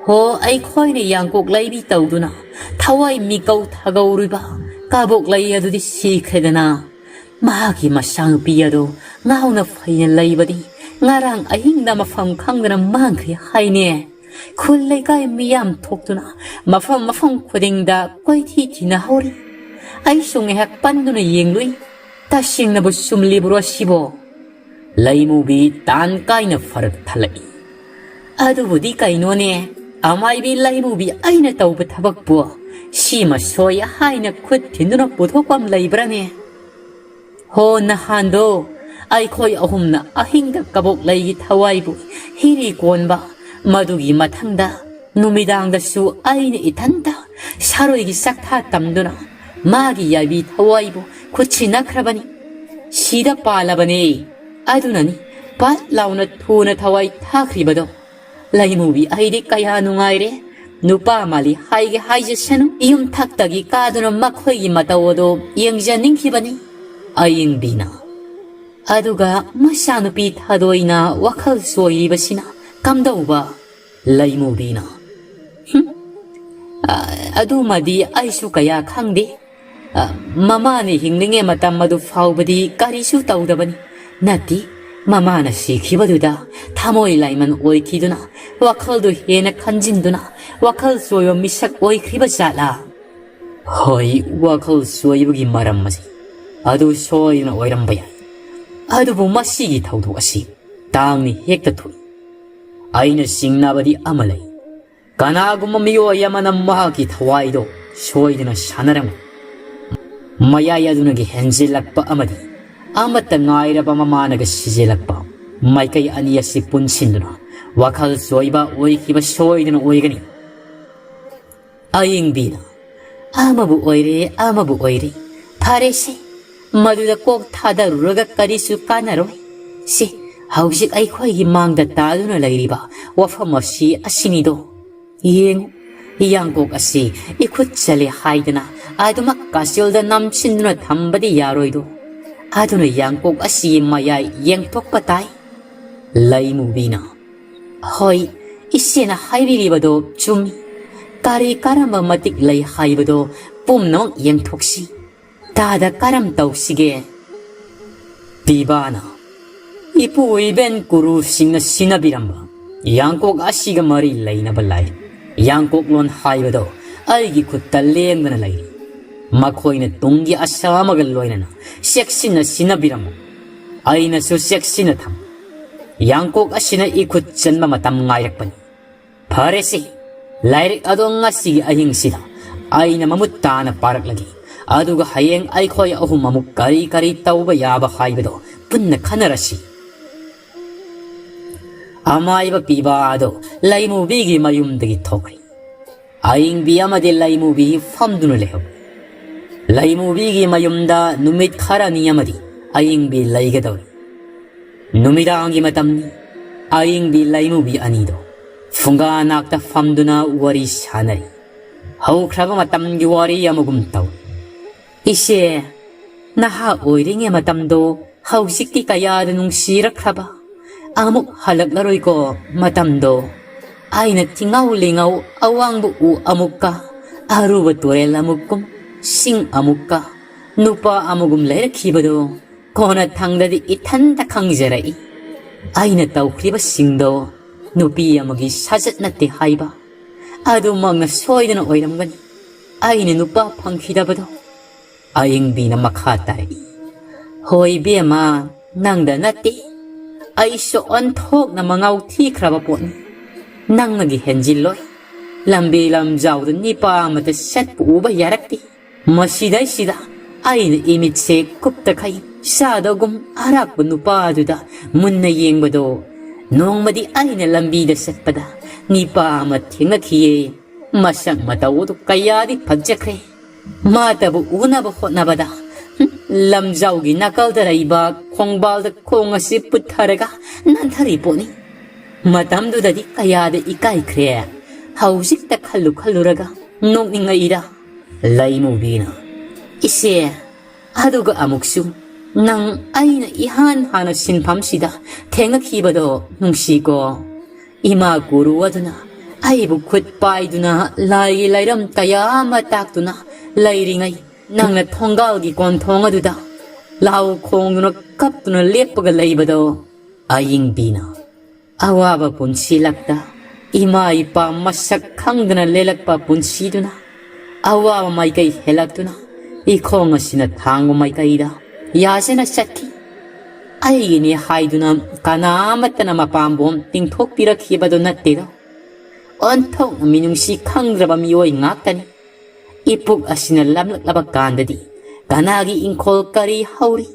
"ꯍꯣ, ꯑꯩꯈꯣꯏꯅ ꯌꯥꯡꯀꯣꯛ ꯂꯩꯕꯤ ꯇꯧꯗꯨꯅ ꯊꯋꯥꯏ ꯃꯤꯀꯧ ꯊꯥꯒꯧꯔꯤꯕ ꯀꯥꯕꯣꯛ ꯂꯩ ꯑꯗꯨꯗꯤ ꯁꯤꯈ꯭ꯔꯦꯗꯅ꯫ ꯃꯍꯥꯛꯀꯤ ꯃꯆꯥꯅꯨꯄꯤ ꯑꯗꯨ ꯉꯥꯎꯅ ꯐꯩꯅ ꯂꯩꯕꯗꯤ ꯉꯔꯥꯡ ꯑꯍꯤꯡꯗ ꯃꯐꯝ ꯈꯪꯗꯅ ꯃꯥꯡꯈ꯭ꯔꯦ ꯍꯥꯏꯅꯦ꯫ ꯈꯨꯜ ꯂꯩꯀꯥꯏ ꯃꯤꯌꯥꯝ ꯊꯣꯛꯇꯨꯅ ꯃꯐꯝ ꯃꯐꯝ ꯈꯨꯗꯤꯡꯗ ꯀꯣꯏꯊꯤ ꯊꯤꯅꯍꯧꯔꯤ꯫ ꯑꯩꯁꯨ ꯉꯥꯏꯍꯥꯛ ꯄꯟꯗꯨꯅ ꯌꯦꯡꯂꯨꯏ꯫ ꯇꯁꯦꯡꯅꯕꯨ ꯆꯨꯝꯂꯤꯕ꯭ꯔꯣ ꯁꯤꯕꯣ? ꯂꯩꯃꯨꯕꯤ ꯇꯥꯟ ꯀꯥꯏꯅ ꯐꯔꯛ ꯊꯜꯂꯛꯏ꯫ ꯑꯗꯨꯕꯨꯗꯤ ꯀꯩꯅꯣꯅꯦ, ꯑꯃꯥꯏꯕꯤ ꯂꯩꯃꯨꯕꯤ, ꯑꯩꯅ ꯇꯧꯕ ꯊꯕꯛꯄꯨ ꯁꯤꯃ ꯁꯣꯏ ꯍꯥꯏꯅ ꯈꯨꯠ ꯊꯤꯟꯗꯨꯅ ꯄꯨꯊꯣꯛꯄ ꯑꯃ ꯂꯩꯕ꯭ꯔꯥꯅꯦ? ꯍꯣ, ꯅꯍꯥꯟꯗꯣ ꯑꯩꯈꯣꯏ ꯑꯍꯨꯝꯅ ꯑꯍꯤꯡꯗ ꯀꯕꯣꯛ ꯂꯩꯒꯤ ꯊꯋꯥꯏꯕꯨ ꯍꯤꯔꯤ ꯀꯣꯟꯕ, ꯃꯗꯨꯒꯤ ꯃꯊꯪꯗ ꯅꯨꯃꯤꯗꯥꯡꯗꯁꯨ ꯑꯩꯅ ꯏꯊꯟꯇ ꯁꯥꯔꯣꯏꯒꯤ ꯆꯥꯛꯊꯥ ꯇꯝꯗꯨꯅ ꯃꯥꯒꯤ ꯌꯥꯏꯕꯤ ꯊꯋꯥꯏꯕꯨ ꯈꯨꯠꯁꯤꯟꯅꯈ꯭ꯔꯕꯅꯤ꯫ ꯁꯤꯗ ꯄꯥꯜꯂꯕꯅꯦ꯫ ꯑꯗꯨꯅꯅꯤ ꯄꯠ ꯂꯥꯎꯅ ꯊꯨꯅ ꯊꯋꯥꯏ ꯊꯥꯈ꯭ꯔꯤꯕꯗꯣ꯫ ꯂꯩꯃꯨꯕꯤ ꯑꯩꯗꯤ ꯀꯌꯥ ꯅꯨꯡꯉꯥꯏꯔꯦ꯫ ꯅꯨꯄꯥ ꯃꯥꯜꯂꯤ ꯍꯥꯏꯒꯦ ꯍꯥꯏꯖꯁꯅꯨ, ꯌꯨꯝꯊꯛꯇꯒꯤ ꯀꯥꯗꯨꯅ ꯃꯈꯣꯏꯒꯤ ꯃꯇꯧ ꯑꯗꯣ ꯌꯦꯡꯖꯅꯤꯡꯈꯤꯕꯅꯤ꯫ ꯑꯌꯤꯡꯕꯤꯅ, ꯑꯗꯨꯒ ꯃꯆꯥꯅꯨꯄꯤ ꯊꯥꯗꯣꯏꯅ ꯋꯥꯈꯜ ꯆꯣꯏꯔꯤꯕꯁꯤꯅ ꯀꯝꯗꯧꯕ? ꯂꯩꯃꯨꯕꯤꯅ, ꯍꯨꯝ, ꯑ, ꯑꯗꯨꯃꯗꯤ ꯑꯩꯁꯨ ꯀꯌꯥ ꯈꯪꯗꯦ꯫ ꯑ, ꯃꯃꯥꯅ ꯍꯤꯡꯂꯤꯉꯩ ꯃꯇꯝ ꯑꯗꯨ ꯐꯥꯎꯕꯗꯤ ꯀꯔꯤꯁꯨ ꯇꯧꯗꯕꯅꯤ꯫ ꯅꯠꯇꯦ, ꯃꯃꯥꯅ ꯁꯤꯈꯤꯕꯗꯨꯗ ꯊꯃꯣꯏ ꯂꯥꯏꯃꯟ ꯑꯣꯏꯈꯤꯗꯨꯅ, ꯋꯥꯈꯜꯗꯨ ꯍꯦꯟꯅ ꯈꯟꯖꯤꯟꯗꯨꯅ ꯋꯥꯈꯜ ꯆꯣꯏꯕ ꯃꯤꯁꯛ ꯑꯣꯏꯈ꯭ꯔꯤꯕ ꯖꯥꯠꯂꯥ? ꯍꯣꯏ, ꯋꯥꯈꯜ ꯆꯣꯏꯕꯒꯤ ꯃꯔꯝ ꯑꯁꯤ ꯑꯗꯨ ꯁꯣꯏꯗꯅ ꯑꯣꯏꯔꯝꯕ ꯌꯥꯏ꯫ ꯑꯗꯨꯕꯨ ꯃꯁꯤꯒꯤ ꯊꯧꯗꯣꯛ ꯑꯁꯤ ꯇꯥꯡꯅ ꯍꯦꯛꯇ ꯊꯣꯛꯏ꯫ ꯑꯩꯅ ꯆꯤꯡꯅꯕꯗꯤ ꯑꯃ ꯂꯩ꯫ ꯀꯅꯥꯒꯨꯝꯕ ꯃꯤꯑꯣꯏ ꯑꯃꯅ ꯃꯍꯥꯛꯀꯤ ꯊꯋꯥꯏꯗꯣ ꯁꯣꯏꯗꯅ ꯁꯥꯟꯅꯔꯝꯃꯤ꯫ ꯃꯌꯥꯏ ꯑꯗꯨꯅꯒ ꯍꯦꯟꯖꯤꯜꯂꯛꯄ ꯑꯃꯗꯤ ꯑꯃꯠꯇ ꯉꯥꯏꯔꯕ ꯃꯃꯥꯅꯒ ꯁꯤꯖꯤꯜꯂꯛꯄ ꯃꯥꯏꯀꯩ ꯑꯅꯤ ꯑꯁꯤ ꯄꯨꯟꯁꯤꯟꯗꯨꯅ ꯋꯥꯈꯜ ꯆꯣꯏꯕ ꯑꯣꯏꯈꯤꯕ ꯁꯣꯏꯗꯅ ꯑꯣꯏꯒꯅꯤ꯫ ꯑꯌꯤꯡꯕꯤꯅ, "ꯑꯃꯕꯨ ꯑꯣꯏꯔꯦ, ꯑꯃꯕꯨ ꯑꯣꯏꯔꯦ, ꯐꯔꯦꯁꯦ, ꯃꯗꯨꯗ ꯀꯣꯛ ꯊꯥꯗꯔꯨꯔꯒ ꯀꯔꯤꯁꯨ ꯀꯥꯟꯅꯔꯣꯏ꯫ ꯁꯤ ꯍꯧꯖꯤꯛ ꯑꯩꯈꯣꯏꯒꯤ ꯃꯥꯡꯗ ꯇꯥꯗꯨꯅ ꯂꯩꯔꯤꯕ ꯋꯥꯐꯝ ꯑꯁꯤ ꯑꯁꯤꯅꯤꯗꯣ꯫ ꯌꯦꯡꯉꯨ, ꯌꯥꯡꯀꯣꯛ ꯑꯁꯤ ꯏꯈꯨꯠ ꯆꯜꯂꯦ ꯍꯥꯏꯗꯅ ꯑꯗꯨꯃꯛ ꯀꯥꯆꯤꯜꯗ ꯅꯝꯁꯤꯟꯗꯨꯅ ꯊꯝꯕꯗꯤ ꯌꯥꯔꯣꯏꯗꯣ꯫ ꯑꯗꯨꯅ ꯌꯥꯡꯀꯣꯛ ꯑꯁꯤꯒꯤ ꯃꯌꯥꯏ ꯌꯦꯡꯊꯣꯛꯄ ꯇꯥꯏ꯫" ꯂꯩꯃꯨꯕꯤꯅ, "ꯍꯣꯏ, ꯏꯆꯦꯅ ꯍꯥꯏꯕꯤꯔꯤꯕꯗꯣ ꯆꯨꯝꯃꯤ꯫ ꯀꯔꯤ ꯀꯔꯝꯕ ꯃꯇꯤꯛ ꯂꯩ ꯍꯥꯏꯕꯗꯣ ꯄꯨꯝꯅꯃꯛ ꯌꯦꯡꯊꯣꯛꯁꯤ꯫ ꯇꯥꯗ ꯀꯔꯝ ꯇꯧꯁꯤꯒꯦ?" ꯄꯤꯕꯥꯅ, "ꯏꯄꯨ ꯏꯕꯦꯟ ꯀꯨꯔꯨꯁꯤꯡꯅ ꯁꯤꯟꯅꯕꯤꯔꯝꯕ ꯌꯥꯡꯀꯣꯛ ꯑꯁꯤꯒ ꯃꯔꯤ ꯂꯩꯅꯕ ꯂꯥꯏꯔꯤꯛ, ꯌꯥꯡꯀꯣꯛꯂꯣꯟ ꯍꯥꯏꯕꯗꯣ ꯑꯩꯒꯤ ꯈꯨꯠꯇ ꯂꯦꯡꯗꯅ ꯂꯩꯔꯤ꯫ ꯃꯈꯣꯏꯅ ꯇꯨꯡꯒꯤ ꯑꯁꯥ ꯑꯃꯒ ꯂꯣꯏꯅꯅ ꯆꯦꯛꯁꯤꯟꯅ ꯁꯤꯟꯅꯕꯤꯔꯝꯃꯨ꯫ ꯑꯩꯅꯁꯨ ꯆꯦꯛꯁꯤꯟꯅ ꯊꯝ꯫ ꯌꯥꯡꯀꯣꯛ ꯑꯁꯤꯅ ꯏꯈꯨꯠ ꯆꯟꯕ ꯃꯇꯝ ꯉꯥꯏꯔꯛꯄꯅꯤ꯫ ꯐꯔꯦꯁꯦ, ꯂꯥꯏꯔꯤꯛ ꯑꯗꯣ ꯉꯁꯤꯒꯤ ꯑꯍꯤꯡꯁꯤꯗ ꯑꯩꯅ ꯃꯃꯨꯠ ꯇꯥꯅ ꯄꯥꯔꯛꯂꯒꯦ꯫ ꯑꯗꯨꯒ ꯍꯌꯦꯡ ꯑꯩꯈꯣꯏ ꯑꯍꯨꯝ ꯑꯃꯨꯛ ꯀꯔꯤ ꯀꯔꯤ ꯇꯧꯕ ꯌꯥꯕ ꯍꯥꯏꯕꯗꯣ ꯄꯨꯟꯅ ꯈꯟꯅꯔꯁꯤ꯫ ꯑꯃꯥꯏꯕ ꯄꯤꯕ ꯑꯗꯣ ꯂꯩꯃꯨꯕꯤꯒꯤ ꯃꯌꯨꯝꯗꯒꯤ ꯊꯣꯛꯈ꯭ꯔꯦ꯫ ꯑꯏꯪꯕꯤ ꯑꯃꯗꯤ ꯂꯩꯃꯨꯕꯤ ꯐꯝꯗꯨꯅ ꯂꯩꯍꯧꯏ꯫ ꯂꯩꯃꯨꯕꯤꯒꯤ ꯃꯌꯨꯝꯗ ꯅꯨꯃꯤꯠ ꯈꯔꯅꯤ ꯑꯃꯗꯤ ꯑꯏꯪꯕꯤ ꯂꯩꯒꯗꯧꯔꯤ꯫ ꯅꯨꯃꯤꯗꯥꯡꯒꯤ ꯃꯇꯝꯅꯤ꯫ ꯑꯏꯪꯕꯤ ꯂꯩꯃꯨꯕꯤ ꯑꯅꯤꯗꯣ ꯐꯨꯡꯒꯥ ꯅꯥꯛꯇ ꯐꯝꯗꯨꯅ ꯋꯥꯔꯤ ꯁꯥꯟꯅꯔꯤ꯫ ꯍꯧꯈ꯭ꯔꯕ ꯃꯇꯝꯒꯤ ꯋꯥꯔꯤ ꯑꯃꯒꯨꯝ ꯇꯧꯏ꯫ "ꯏꯆꯦ, ꯅꯍꯥ ꯑꯣꯏꯔꯤꯉꯩ ꯃꯇꯝꯗꯣ ꯍꯧꯖꯤꯛꯇꯤ ꯀꯌꯥꯗ ꯅꯨꯡꯁꯤꯔꯛꯈ꯭ꯔꯕ꯫ ꯑꯃꯨꯛ ꯍꯜꯂꯛꯂꯔꯣꯏꯀꯣ ꯃꯇꯝꯗꯣ꯫ ꯑꯩꯅ ꯊꯤꯉꯧ ꯂꯤꯉꯧ ꯑꯋꯥꯡꯕ ꯎ ꯑꯃꯨꯛꯀ, ꯑꯔꯨꯕ ꯇꯨꯔꯦꯜ ꯑꯃꯨꯛꯀꯨꯝ, ꯁꯤꯡ ꯑꯃꯨꯛꯀ, ꯅꯨꯄꯥ ꯑꯃꯒꯨꯝ ꯂꯩꯔꯛꯈꯤꯕꯗꯣ ꯀꯣꯟꯅ ꯊꯪꯗꯗꯤ ꯏꯊꯟꯇ ꯈꯪꯖꯔꯛꯏ꯫ ꯑꯩꯅ ꯇꯧꯈ꯭ꯔꯤꯕꯁꯤꯡꯗꯣ ꯅꯨꯄꯤ ꯑꯃꯒꯤ ꯁꯥꯖꯠ ꯅꯠꯇꯦ ꯍꯥꯏꯕ ꯑꯗꯨꯃꯛꯅ ꯁꯣꯏꯗꯅ ꯑꯣꯏꯔꯝꯒꯅꯤ꯫ ꯑꯩꯅ ꯅꯨꯄꯥ ꯐꯪꯈꯤꯗꯕꯗꯣ"꯫ ꯑꯌꯤꯡꯕꯤꯅ ꯃꯈꯥ ꯇꯥꯔꯛꯏ꯫ "ꯍꯣꯏ ꯏꯕꯦꯝꯃ, ꯅꯪꯗ ꯅꯠꯇꯦ, ꯑꯩꯁꯨ ꯑꯣꯟꯊꯣꯛꯅ ꯃꯉꯥꯎ ꯊꯤꯈ꯭ꯔꯕ ꯄꯣꯠꯅꯤ꯫ ꯅꯪꯅꯒꯤ ꯍꯦꯟꯖꯤꯜꯂꯣꯏ꯫ ꯂꯝꯕꯤ ꯂꯝꯖꯥꯎꯗ ꯅꯤꯄꯥ ꯑꯃꯇ ꯆꯠꯄ ꯎꯕ ꯌꯥꯔꯛꯇꯦ꯫ ꯃꯁꯤꯗꯩꯁꯤꯗ ꯑꯩꯅ ꯏꯃꯤꯠꯁꯦ ꯀꯨꯞꯇꯈꯩ ꯆꯥꯗꯒꯨꯝ ꯑꯔꯥꯛꯄ ꯅꯨꯄꯥꯗꯨꯗ ꯃꯨꯟꯅ ꯌꯦꯡꯕꯗꯣ, ꯅꯣꯡꯃꯗꯤ ꯑꯩꯅ ꯂꯝꯕꯤꯗ ꯆꯠꯄꯗ ꯅꯤꯄꯥ ꯑꯃ ꯊꯦꯡꯅꯈꯤꯌꯦ꯫ ꯃꯁꯛ ꯃꯇꯧ ꯑꯗꯨ ꯀꯌꯥꯗꯤ ꯐꯖꯈ꯭ꯔꯦ꯫ ꯃꯥꯇꯕꯨ ꯎꯅꯕ ꯍꯣꯠꯅꯕꯗ, ꯍꯨꯝ, ꯂꯝꯖꯥꯎꯒꯤ ꯅꯥꯀꯜꯗ ꯂꯩꯕ ꯈꯣꯡꯕꯥꯜꯗ ꯈꯣꯡ ꯑꯁꯤ ꯄꯨꯊꯔꯒ ꯅꯥꯟꯊꯔꯤ ꯄꯣꯠꯅꯤ꯫ ꯃꯇꯝꯗꯨꯗꯗꯤ ꯀꯌꯥꯗ ꯏꯀꯥꯏꯈ꯭ꯔꯦ꯫ ꯍꯧꯖꯤꯛꯇ ꯈꯜꯂꯨ ꯈꯜꯂꯨꯔꯒ ꯅꯣꯛꯅꯤꯡꯉꯛꯏꯗ"꯫ ꯂꯩꯃꯨꯕꯤꯅ, "ꯏꯆꯦ, ꯑꯗꯨꯒ ꯑꯃꯨꯛꯁꯨ ꯅꯪ ꯑꯩꯅ ꯏꯍꯥꯟ ꯍꯥꯟꯅ ꯁꯤꯟꯐꯝꯁꯤꯗ ꯊꯦꯡꯅꯈꯤꯕꯗꯣ ꯅꯨꯡꯁꯤꯀꯣ꯫ ꯏꯃꯥ ꯒꯨꯔꯨ ꯑꯗꯨꯅ ꯑꯩꯕꯨ ꯈꯨꯠ ꯄꯥꯏꯗꯨꯅ ꯂꯥꯏꯒꯤ ꯂꯥꯏꯔꯝ ꯀꯌꯥ ꯑꯃ ꯇꯥꯛꯇꯨꯅ ꯂꯩꯔꯤꯉꯩ, ꯅꯪꯅ ꯊꯣꯡꯒꯥꯜꯒꯤ ꯀꯣꯟꯊꯣꯡ ꯑꯗꯨꯗ ꯂꯥꯎ ꯈꯣꯡꯗꯨꯅ ꯀꯞꯇꯨꯅ ꯂꯦꯞꯄꯒ ꯂꯩꯕꯗꯣ"꯫ ꯑꯌꯤꯡꯕꯤꯅ, "ꯑꯋꯥꯕ ꯄꯨꯟꯁꯤ ꯂꯛꯇ ꯏꯃꯥ ꯏꯄꯥ ꯃꯁꯛ ꯈꯪꯗꯅ ꯂꯦꯜꯂꯛꯄ ꯄꯨꯟꯁꯤꯗꯨꯅ ꯑꯋꯥꯕ ꯃꯥꯏꯀꯩ ꯍꯦꯜꯂꯛꯇꯨꯅ ꯏꯈꯣꯡ ꯑꯁꯤꯅ ꯊꯥꯡꯕ ꯃꯥꯏꯀꯩꯗ ꯌꯥꯖꯅ ꯆꯠꯈꯤ꯫ ꯑꯩꯒꯤꯅꯤ ꯍꯥꯏꯗꯨꯅ ꯀꯅꯥ ꯑꯃꯠꯇꯅ ꯃꯄꯥꯝꯕꯣꯝ ꯇꯤꯡꯊꯣꯛꯄꯤꯔꯛꯈꯤꯕꯗꯨ ꯅꯠꯇꯦꯗꯣ꯫ ꯑꯣꯟꯊꯣꯛꯅ ꯃꯤꯅꯨꯡꯁꯤ ꯈꯪꯗ꯭ꯔꯕ ꯃꯤꯑꯣꯏ ꯉꯥꯛꯇꯅꯤ꯫ ꯏꯄꯨꯛ ꯑꯁꯤꯅ ꯂꯝꯂꯛꯂꯕ ꯀꯥꯟꯗꯗꯤ ꯀꯅꯥꯒꯤ ꯏꯪꯈꯣꯜ ꯀꯔꯤ ꯍꯧꯔꯤ,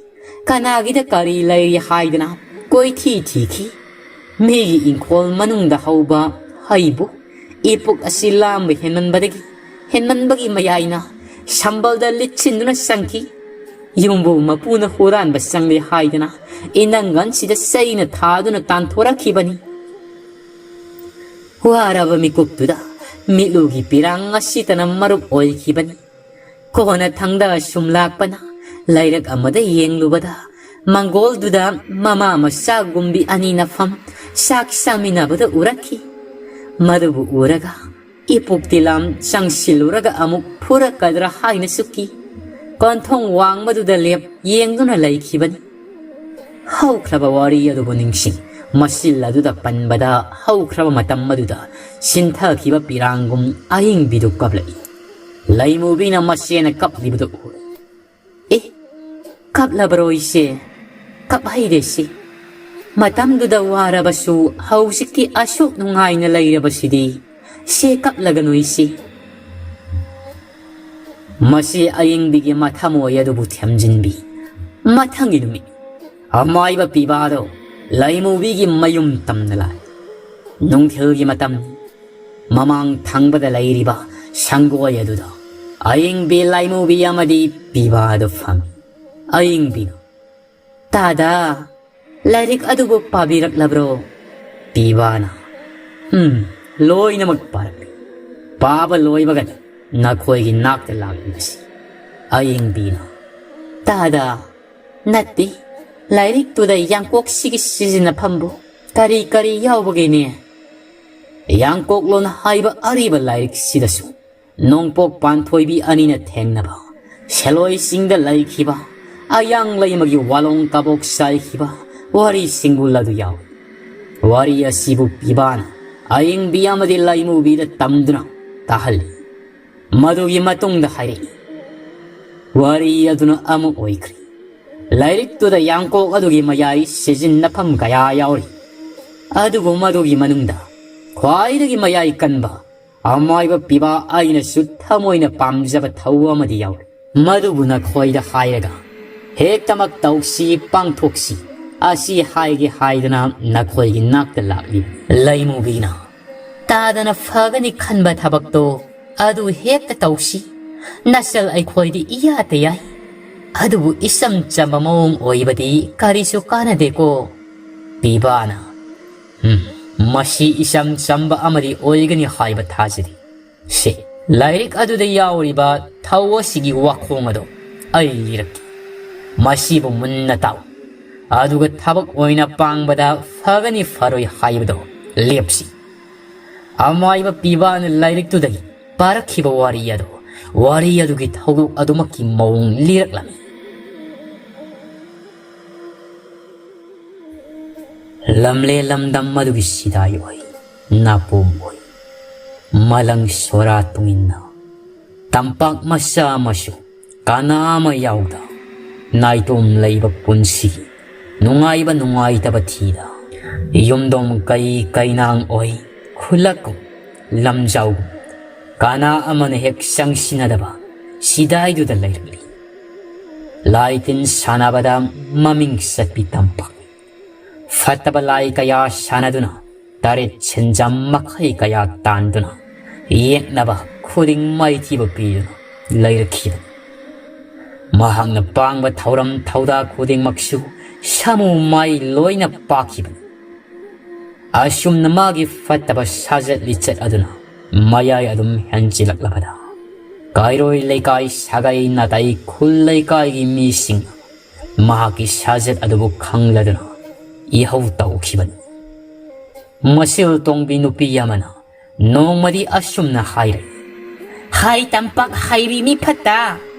ꯀꯅꯥꯒꯤꯗ ꯀꯔꯤ ꯂꯩꯔꯤ ꯍꯥꯏꯗꯅ ꯀꯣꯏꯊꯤ ꯊꯤꯈꯤ꯫ ꯃꯤꯒꯤ ꯏꯪꯈꯣꯜ ꯃꯅꯨꯡꯗ ꯍꯧꯕ ꯍꯩꯕꯨ ꯏꯄꯨꯛ ꯑꯁꯤ ꯂꯥꯝꯕ ꯍꯦꯟꯃꯟꯕꯗꯒꯤ, ꯍꯦꯟꯃꯟꯕꯒꯤ ꯃꯌꯥꯏꯅ ꯁꯝꯕꯜꯗ ꯂꯤꯠꯁꯤꯟꯗꯨꯅ ꯆꯪꯈꯤ꯫ ꯌꯨꯝꯕꯨ ꯃꯄꯨꯅ ꯍꯨꯔꯥꯟꯕ ꯆꯪꯂꯦ ꯍꯥꯏꯗꯅ ꯏꯅꯪꯒꯟꯁꯤꯗ ꯆꯩꯅ ꯊꯥꯗꯨꯅ ꯇꯥꯟꯊꯣꯔꯛꯈꯤꯕꯅꯤ꯫ ꯋꯥꯔꯕ ꯃꯤꯀꯨꯞꯇꯨꯗ ꯃꯤꯠꯂꯨꯒꯤ ꯄꯤꯔꯥꯡ ꯑꯁꯤꯇꯅ ꯃꯔꯨꯞ ꯑꯣꯏꯈꯤꯕꯅꯤ꯫ ꯀꯣꯟꯅ ꯊꯪꯗ ꯁꯨꯝ ꯂꯥꯛꯄꯅ ꯂꯩꯔꯛ ꯑꯃꯗ ꯌꯦꯡꯂꯨꯕꯗ ꯃꯪꯒꯣꯜꯗꯨꯗ ꯃꯃꯥ ꯃꯆꯥ ꯒꯨꯝꯕꯤ ꯑꯅꯤꯅ ꯐꯝ ꯆꯥꯛ ꯆꯥꯃꯤꯟꯅꯕꯗ ꯎꯔꯛꯈꯤ꯫ ꯃꯗꯨꯕꯨ ꯎꯔꯒ ꯏꯄꯨꯛꯇꯤ ꯂꯥꯝ ꯆꯪꯁꯤꯜꯂꯨꯔꯒ ꯑꯃꯨꯛ ꯐꯨꯔꯛꯀꯗ꯭ꯔꯥ ꯍꯥꯏꯅꯁꯨ ꯀꯤ꯫ ꯀꯣꯟꯊꯣꯡ ꯋꯥꯡꯃꯗꯨꯗ ꯂꯦꯞ ꯌꯦꯡꯗꯨꯅ ꯂꯩꯈꯤꯕꯅꯤ꯫ ꯍꯧꯈ꯭ꯔꯕ ꯋꯥꯔꯤ ꯑꯗꯨꯕꯨ ꯅꯤꯡꯁꯤꯡ ꯃꯁꯤꯜ ꯑꯗꯨꯗ ꯄꯟꯕꯗ ꯍꯧꯈ꯭ꯔꯕ ꯃꯇꯝ ꯑꯗꯨꯗ ꯁꯤꯟꯊꯈꯤꯕ ꯄꯤꯔꯥꯡꯒꯨꯝ ꯑꯍꯤꯡꯕꯤꯗꯨ ꯀꯞꯂꯛꯏ꯫ ꯂꯩꯃꯨꯕꯤꯅ ꯃꯆꯦꯅ ꯀꯞꯂꯤꯕꯗꯨ ꯎꯔꯦ꯫ "ꯑꯦ, ꯀꯞꯂꯕꯔꯣ ꯏꯆꯦ? ꯀꯞꯍꯩꯗꯦ ꯁꯤ꯫ ꯃꯇꯝꯗꯨꯗ ꯋꯥꯔꯕꯁꯨ ꯍꯧꯖꯤꯛꯇꯤ ꯑꯁꯨꯛ ꯅꯨꯡꯉꯥꯏꯅ ꯂꯩꯔꯕꯁꯤꯗꯤ꯫ ꯁꯦ ꯀꯞꯂꯒꯅꯨ ꯏꯆꯦ꯫" ꯃꯁꯤ ꯑꯌꯤꯡꯕꯤꯒꯤ ꯃꯊꯃꯣꯏ ꯑꯗꯨꯕꯨ ꯊꯦꯝꯖꯤꯟꯕꯤ꯫ ꯃꯊꯪꯒꯤ ꯅꯨꯃꯤꯠ ꯑꯃꯥꯏꯕ ꯄꯤꯕꯥꯗꯣ ꯂꯩꯃꯨꯕꯤꯒꯤ ꯃꯌꯨꯝ ꯇꯝꯅ ꯂꯥꯛꯏ꯫ ꯅꯨꯡꯊꯤꯜꯒꯤ ꯃꯇꯝ꯫ ꯃꯃꯥꯡ ꯊꯪꯕꯗ ꯂꯩꯔꯤꯕ ꯁꯪꯒꯣꯏ ꯑꯗꯨꯗ ꯑꯌꯤꯡꯕꯤ, ꯂꯩꯃꯨꯕꯤ ꯑꯃꯗꯤ ꯄꯤꯕꯥꯗꯨ ꯐꯝꯃꯤ꯫ ꯑꯌꯤꯡꯕꯤꯅ, "ꯇꯥꯗ, ꯂꯥꯏꯔꯤꯛ ꯑꯗꯨꯕꯨ ꯄꯥꯕꯤꯔꯛꯂꯕ꯭ꯔꯣ?" ꯄꯤꯕꯥꯅ, "ꯎꯝ, ꯂꯣꯏꯅꯃꯛ ꯄꯥꯔꯛꯂꯤ꯫ ꯄꯥꯕ ꯂꯣꯏꯕꯒꯅꯤ ꯅꯈꯣꯏꯒꯤ ꯅꯥꯛꯇ ꯂꯥꯛꯂꯤꯕꯁꯤ꯫" ꯑꯌꯤꯡꯕꯤꯅ, "ꯇꯥꯗ, ꯅꯠꯇꯦ, ꯂꯥꯏꯔꯤꯛꯇꯨꯗ ꯌꯥꯡꯀꯣꯛꯁꯤꯒꯤ ꯁꯤꯖꯤꯟꯅꯐꯝꯕꯨ ꯀꯔꯤ ꯀꯔꯤ ꯌꯥꯎꯕꯒꯦꯅꯦ?" ꯌꯥꯡꯀꯣꯛꯂꯣꯟ ꯍꯥꯏꯕ ꯑꯔꯤꯕ ꯂꯥꯏꯔꯤꯛꯁꯤꯗꯁꯨ ꯅꯣꯡꯄꯣꯛ ꯄꯥꯟꯊꯣꯏꯕꯤ ꯑꯅꯤꯅ ꯊꯦꯡꯅꯕ, ꯁꯦꯂꯣꯏ ꯆꯤꯡꯗ ꯂꯩꯈꯤꯕ, ꯑꯌꯥꯡ ꯂꯩꯃꯒꯤ ꯋꯥꯂꯣꯡ ꯀꯕꯣꯛ ꯆꯥꯏꯈꯤꯕ ꯋꯥꯔꯤ ꯁꯤꯡꯕꯨꯜ ꯑꯗꯨ ꯌꯥꯎꯏ꯫ ꯋꯥꯔꯤ ꯑꯁꯤꯕꯨ ꯄꯤꯕꯥꯅ ꯑꯌꯤꯡꯕꯤ ꯑꯃꯗꯤ ꯂꯩꯃꯨꯕꯤꯗ ꯇꯝꯗꯨꯅ ꯇꯥꯍꯜꯂꯤ꯫ ꯃꯗꯨꯒꯤ ꯃꯇꯨꯡꯗ ꯍꯥꯏꯔꯛꯏ꯫ ꯋꯥꯔꯤ ꯑꯗꯨꯅ ꯑꯃ ꯑꯣꯏꯈ꯭ꯔꯦ꯫ ꯂꯥꯏꯔꯤꯛꯇꯨꯗ ꯌꯥꯡꯀꯣꯛ ꯑꯗꯨꯒꯤ ꯃꯌꯥꯏ ꯁꯤꯖꯤꯟꯅꯐꯝ ꯀꯌꯥ ꯌꯥꯎꯔꯤ꯫ ꯑꯗꯨꯕꯨ ꯃꯗꯨꯒꯤ ꯃꯅꯨꯡꯗ ꯈ꯭ꯋꯥꯏꯗꯒꯤ ꯃꯌꯥꯏ ꯀꯟꯕ ꯑꯃꯥꯏꯕ ꯄꯤꯕ ꯑꯩꯅꯁꯨ ꯊꯃꯣꯏꯅ ꯄꯥꯝꯖꯕ ꯊꯧ ꯑꯃꯗꯤ ꯌꯥꯎꯔꯤ꯫ ꯃꯗꯨꯕꯨ ꯅꯈꯣꯏꯗ ꯍꯥꯏꯔꯒ ꯍꯦꯛꯇꯃꯛ ꯇꯧꯁꯤ, ꯄꯥꯡꯊꯣꯛꯁꯤ꯫ ꯑꯁꯤ ꯍꯥꯏꯒꯦ ꯍꯥꯏꯗꯅ ꯅꯈꯣꯏꯒꯤ ꯅꯥꯛꯇ ꯂꯥꯛꯂꯤ꯫ ꯂꯩꯃꯨꯕꯤꯅ ꯇꯥꯗꯅ ꯐꯒꯅꯤ ꯈꯟꯕ ꯊꯕꯛꯇꯣ ꯑꯗꯨ ꯍꯦꯛꯇ ꯇꯧꯁꯤ꯫ ꯅꯆꯜ ꯑꯩꯈꯣꯏꯗꯤ ꯏꯌꯥꯗ ꯌꯥꯏ꯫ ꯑꯗꯨꯕꯨ ꯏꯆꯝ ꯆꯝꯕ ꯃꯑꯣꯡ ꯑꯣꯏꯕꯗꯤ ꯀꯔꯤꯁꯨ ꯀꯥꯟꯅꯗꯦꯀꯣ꯫ ꯄꯤꯕꯥꯅ, "ꯎꯝ, ꯃꯁꯤ ꯏꯆꯝ ꯆꯝꯕ ꯑꯃꯗꯤ ꯑꯣꯏꯒꯅꯤ ꯍꯥꯏꯕ ꯊꯥꯖꯗꯦ꯫ ꯁꯦ, ꯂꯥꯏꯔꯤꯛ ꯑꯗꯨꯗ ꯌꯥꯎꯔꯤꯕ ꯊꯧ ꯑꯁꯤꯒꯤ ꯋꯥꯈꯣꯡ ꯑꯗꯣ ꯑꯩ ꯂꯤꯔꯛꯀꯦ꯫ ꯃꯁꯤꯕꯨ ꯃꯨꯟꯅ ꯇꯥꯎ꯫ ꯑꯗꯨꯒ ꯊꯕꯛ ꯑꯣꯏꯅ ꯄꯥꯡꯕꯗ ꯐꯒꯅꯤ ꯐꯔꯣꯏ ꯍꯥꯏꯕꯗꯣ ꯂꯦꯞꯁꯤ꯫" ꯑꯃꯥꯏꯕ ꯄꯤꯕꯥꯅ ꯂꯥꯏꯔꯤꯛꯇꯨꯗꯒꯤ ꯄꯥꯔꯛꯈꯤꯕ ꯋꯥꯔꯤ ꯑꯗꯣ, ꯋꯥꯔꯤ ꯑꯗꯨꯒꯤ ꯊꯧꯗꯣꯛ ꯑꯗꯨꯃꯛꯀꯤ ꯃꯑꯣꯡ ꯂꯤꯔꯛꯂꯝꯃꯤ꯫ ꯂꯝꯂꯦ ꯂꯝꯗꯝ ꯑꯗꯨꯒꯤ ꯁꯤꯗꯥꯏ ꯑꯣꯏ, ꯅꯥꯄꯣꯝ ꯑꯣꯏ, ꯃꯂꯪ ꯁꯣꯔꯥ ꯇꯨꯡꯏꯟꯅ, ꯇꯝꯄꯥꯛ ꯃꯆꯥ ꯑꯃꯁꯨ ꯀꯅꯥ ꯑꯃ ꯌꯥꯎꯗ, ꯅꯥꯏꯇꯣꯝ ꯂꯩꯕ ꯄꯨꯟꯁꯤ, ꯅꯨꯡꯉꯥꯏꯕ ꯅꯨꯡꯉꯥꯏꯇꯕ ꯊꯤꯗ, ꯌꯨꯝꯗꯣꯡ ꯀꯩ ꯀꯩꯅꯥꯡ ꯑꯣꯏ, ꯈꯨꯜꯂꯛꯀꯨꯝ, ꯂꯝꯖꯥꯎꯒꯨꯝ, ꯀꯅꯥ ꯑꯃꯅ ꯍꯦꯛ ꯆꯪꯁꯤꯟꯅꯗꯕ ꯁꯤꯗꯥꯏꯗꯨꯗ ꯂꯩꯔꯛꯂꯤ꯫ ꯂꯥꯏ ꯇꯤꯟ ꯁꯥꯟꯅꯕꯗ ꯃꯃꯤꯡ ꯆꯠꯄꯤ ꯇꯝꯄꯥꯛꯅꯤ꯫ ꯐꯠꯇꯕ ꯂꯥꯏ ꯀꯌꯥ ꯁꯥꯟꯅꯗꯨꯅ, ꯇꯔꯦꯠ ꯁꯦꯟꯖꯥꯝ ꯃꯈꯩ ꯀꯌꯥ ꯇꯥꯟꯗꯨꯅ, ꯌꯦꯛꯅꯕ ꯈꯨꯗꯤꯡ ꯃꯥꯏꯊꯤꯕ ꯄꯤꯗꯨꯅ ꯂꯩꯔꯛꯈꯤꯕꯅꯤ꯫ ꯃꯍꯥꯛꯅ ꯄꯥꯡꯕ ꯊꯧꯔꯝ ꯊꯧꯗꯥ ꯈꯨꯗꯤꯡꯃꯛꯁꯨ ꯁꯥꯃꯨ ꯃꯥꯏ ꯂꯣꯏꯅ ꯄꯥꯛꯈꯤꯕꯅꯤ꯫ ꯑꯁꯨꯝꯅ ꯃꯥꯒꯤ ꯐꯠꯇꯕ ꯁꯥꯖꯠ ꯂꯤꯆꯠ ꯑꯗꯨꯅ ꯃꯌꯥꯏ ꯑꯗꯨꯝ ꯍꯦꯟꯖꯤꯜꯂꯛꯂꯕꯗ, ꯀꯥꯏꯔꯣꯏ ꯂꯩꯀꯥꯏ, ꯁꯥꯒꯩ ꯅꯥꯇꯩ, ꯈꯨꯜ ꯂꯩꯀꯥꯏꯒꯤ ꯃꯤꯁꯤꯡꯅ ꯃꯍꯥꯛꯀꯤ ꯁꯥꯖꯠ ꯑꯗꯨꯕꯨ ꯈꯪꯂꯗꯨꯅ ꯏꯍꯧ ꯇꯧꯈꯤꯕꯅꯤ꯫ ꯃꯁꯤꯜ ꯇꯣꯡꯕꯤ ꯅꯨꯄꯤ ꯑꯃꯅ ꯅꯣꯡꯃꯗꯤ ꯑꯁꯨꯝꯅ ꯍꯥꯏꯔꯦ, "ꯍꯥꯏ ꯇꯝꯄꯥꯛ ꯍꯥꯏꯔꯤ ꯃꯤ ꯐꯠꯇ,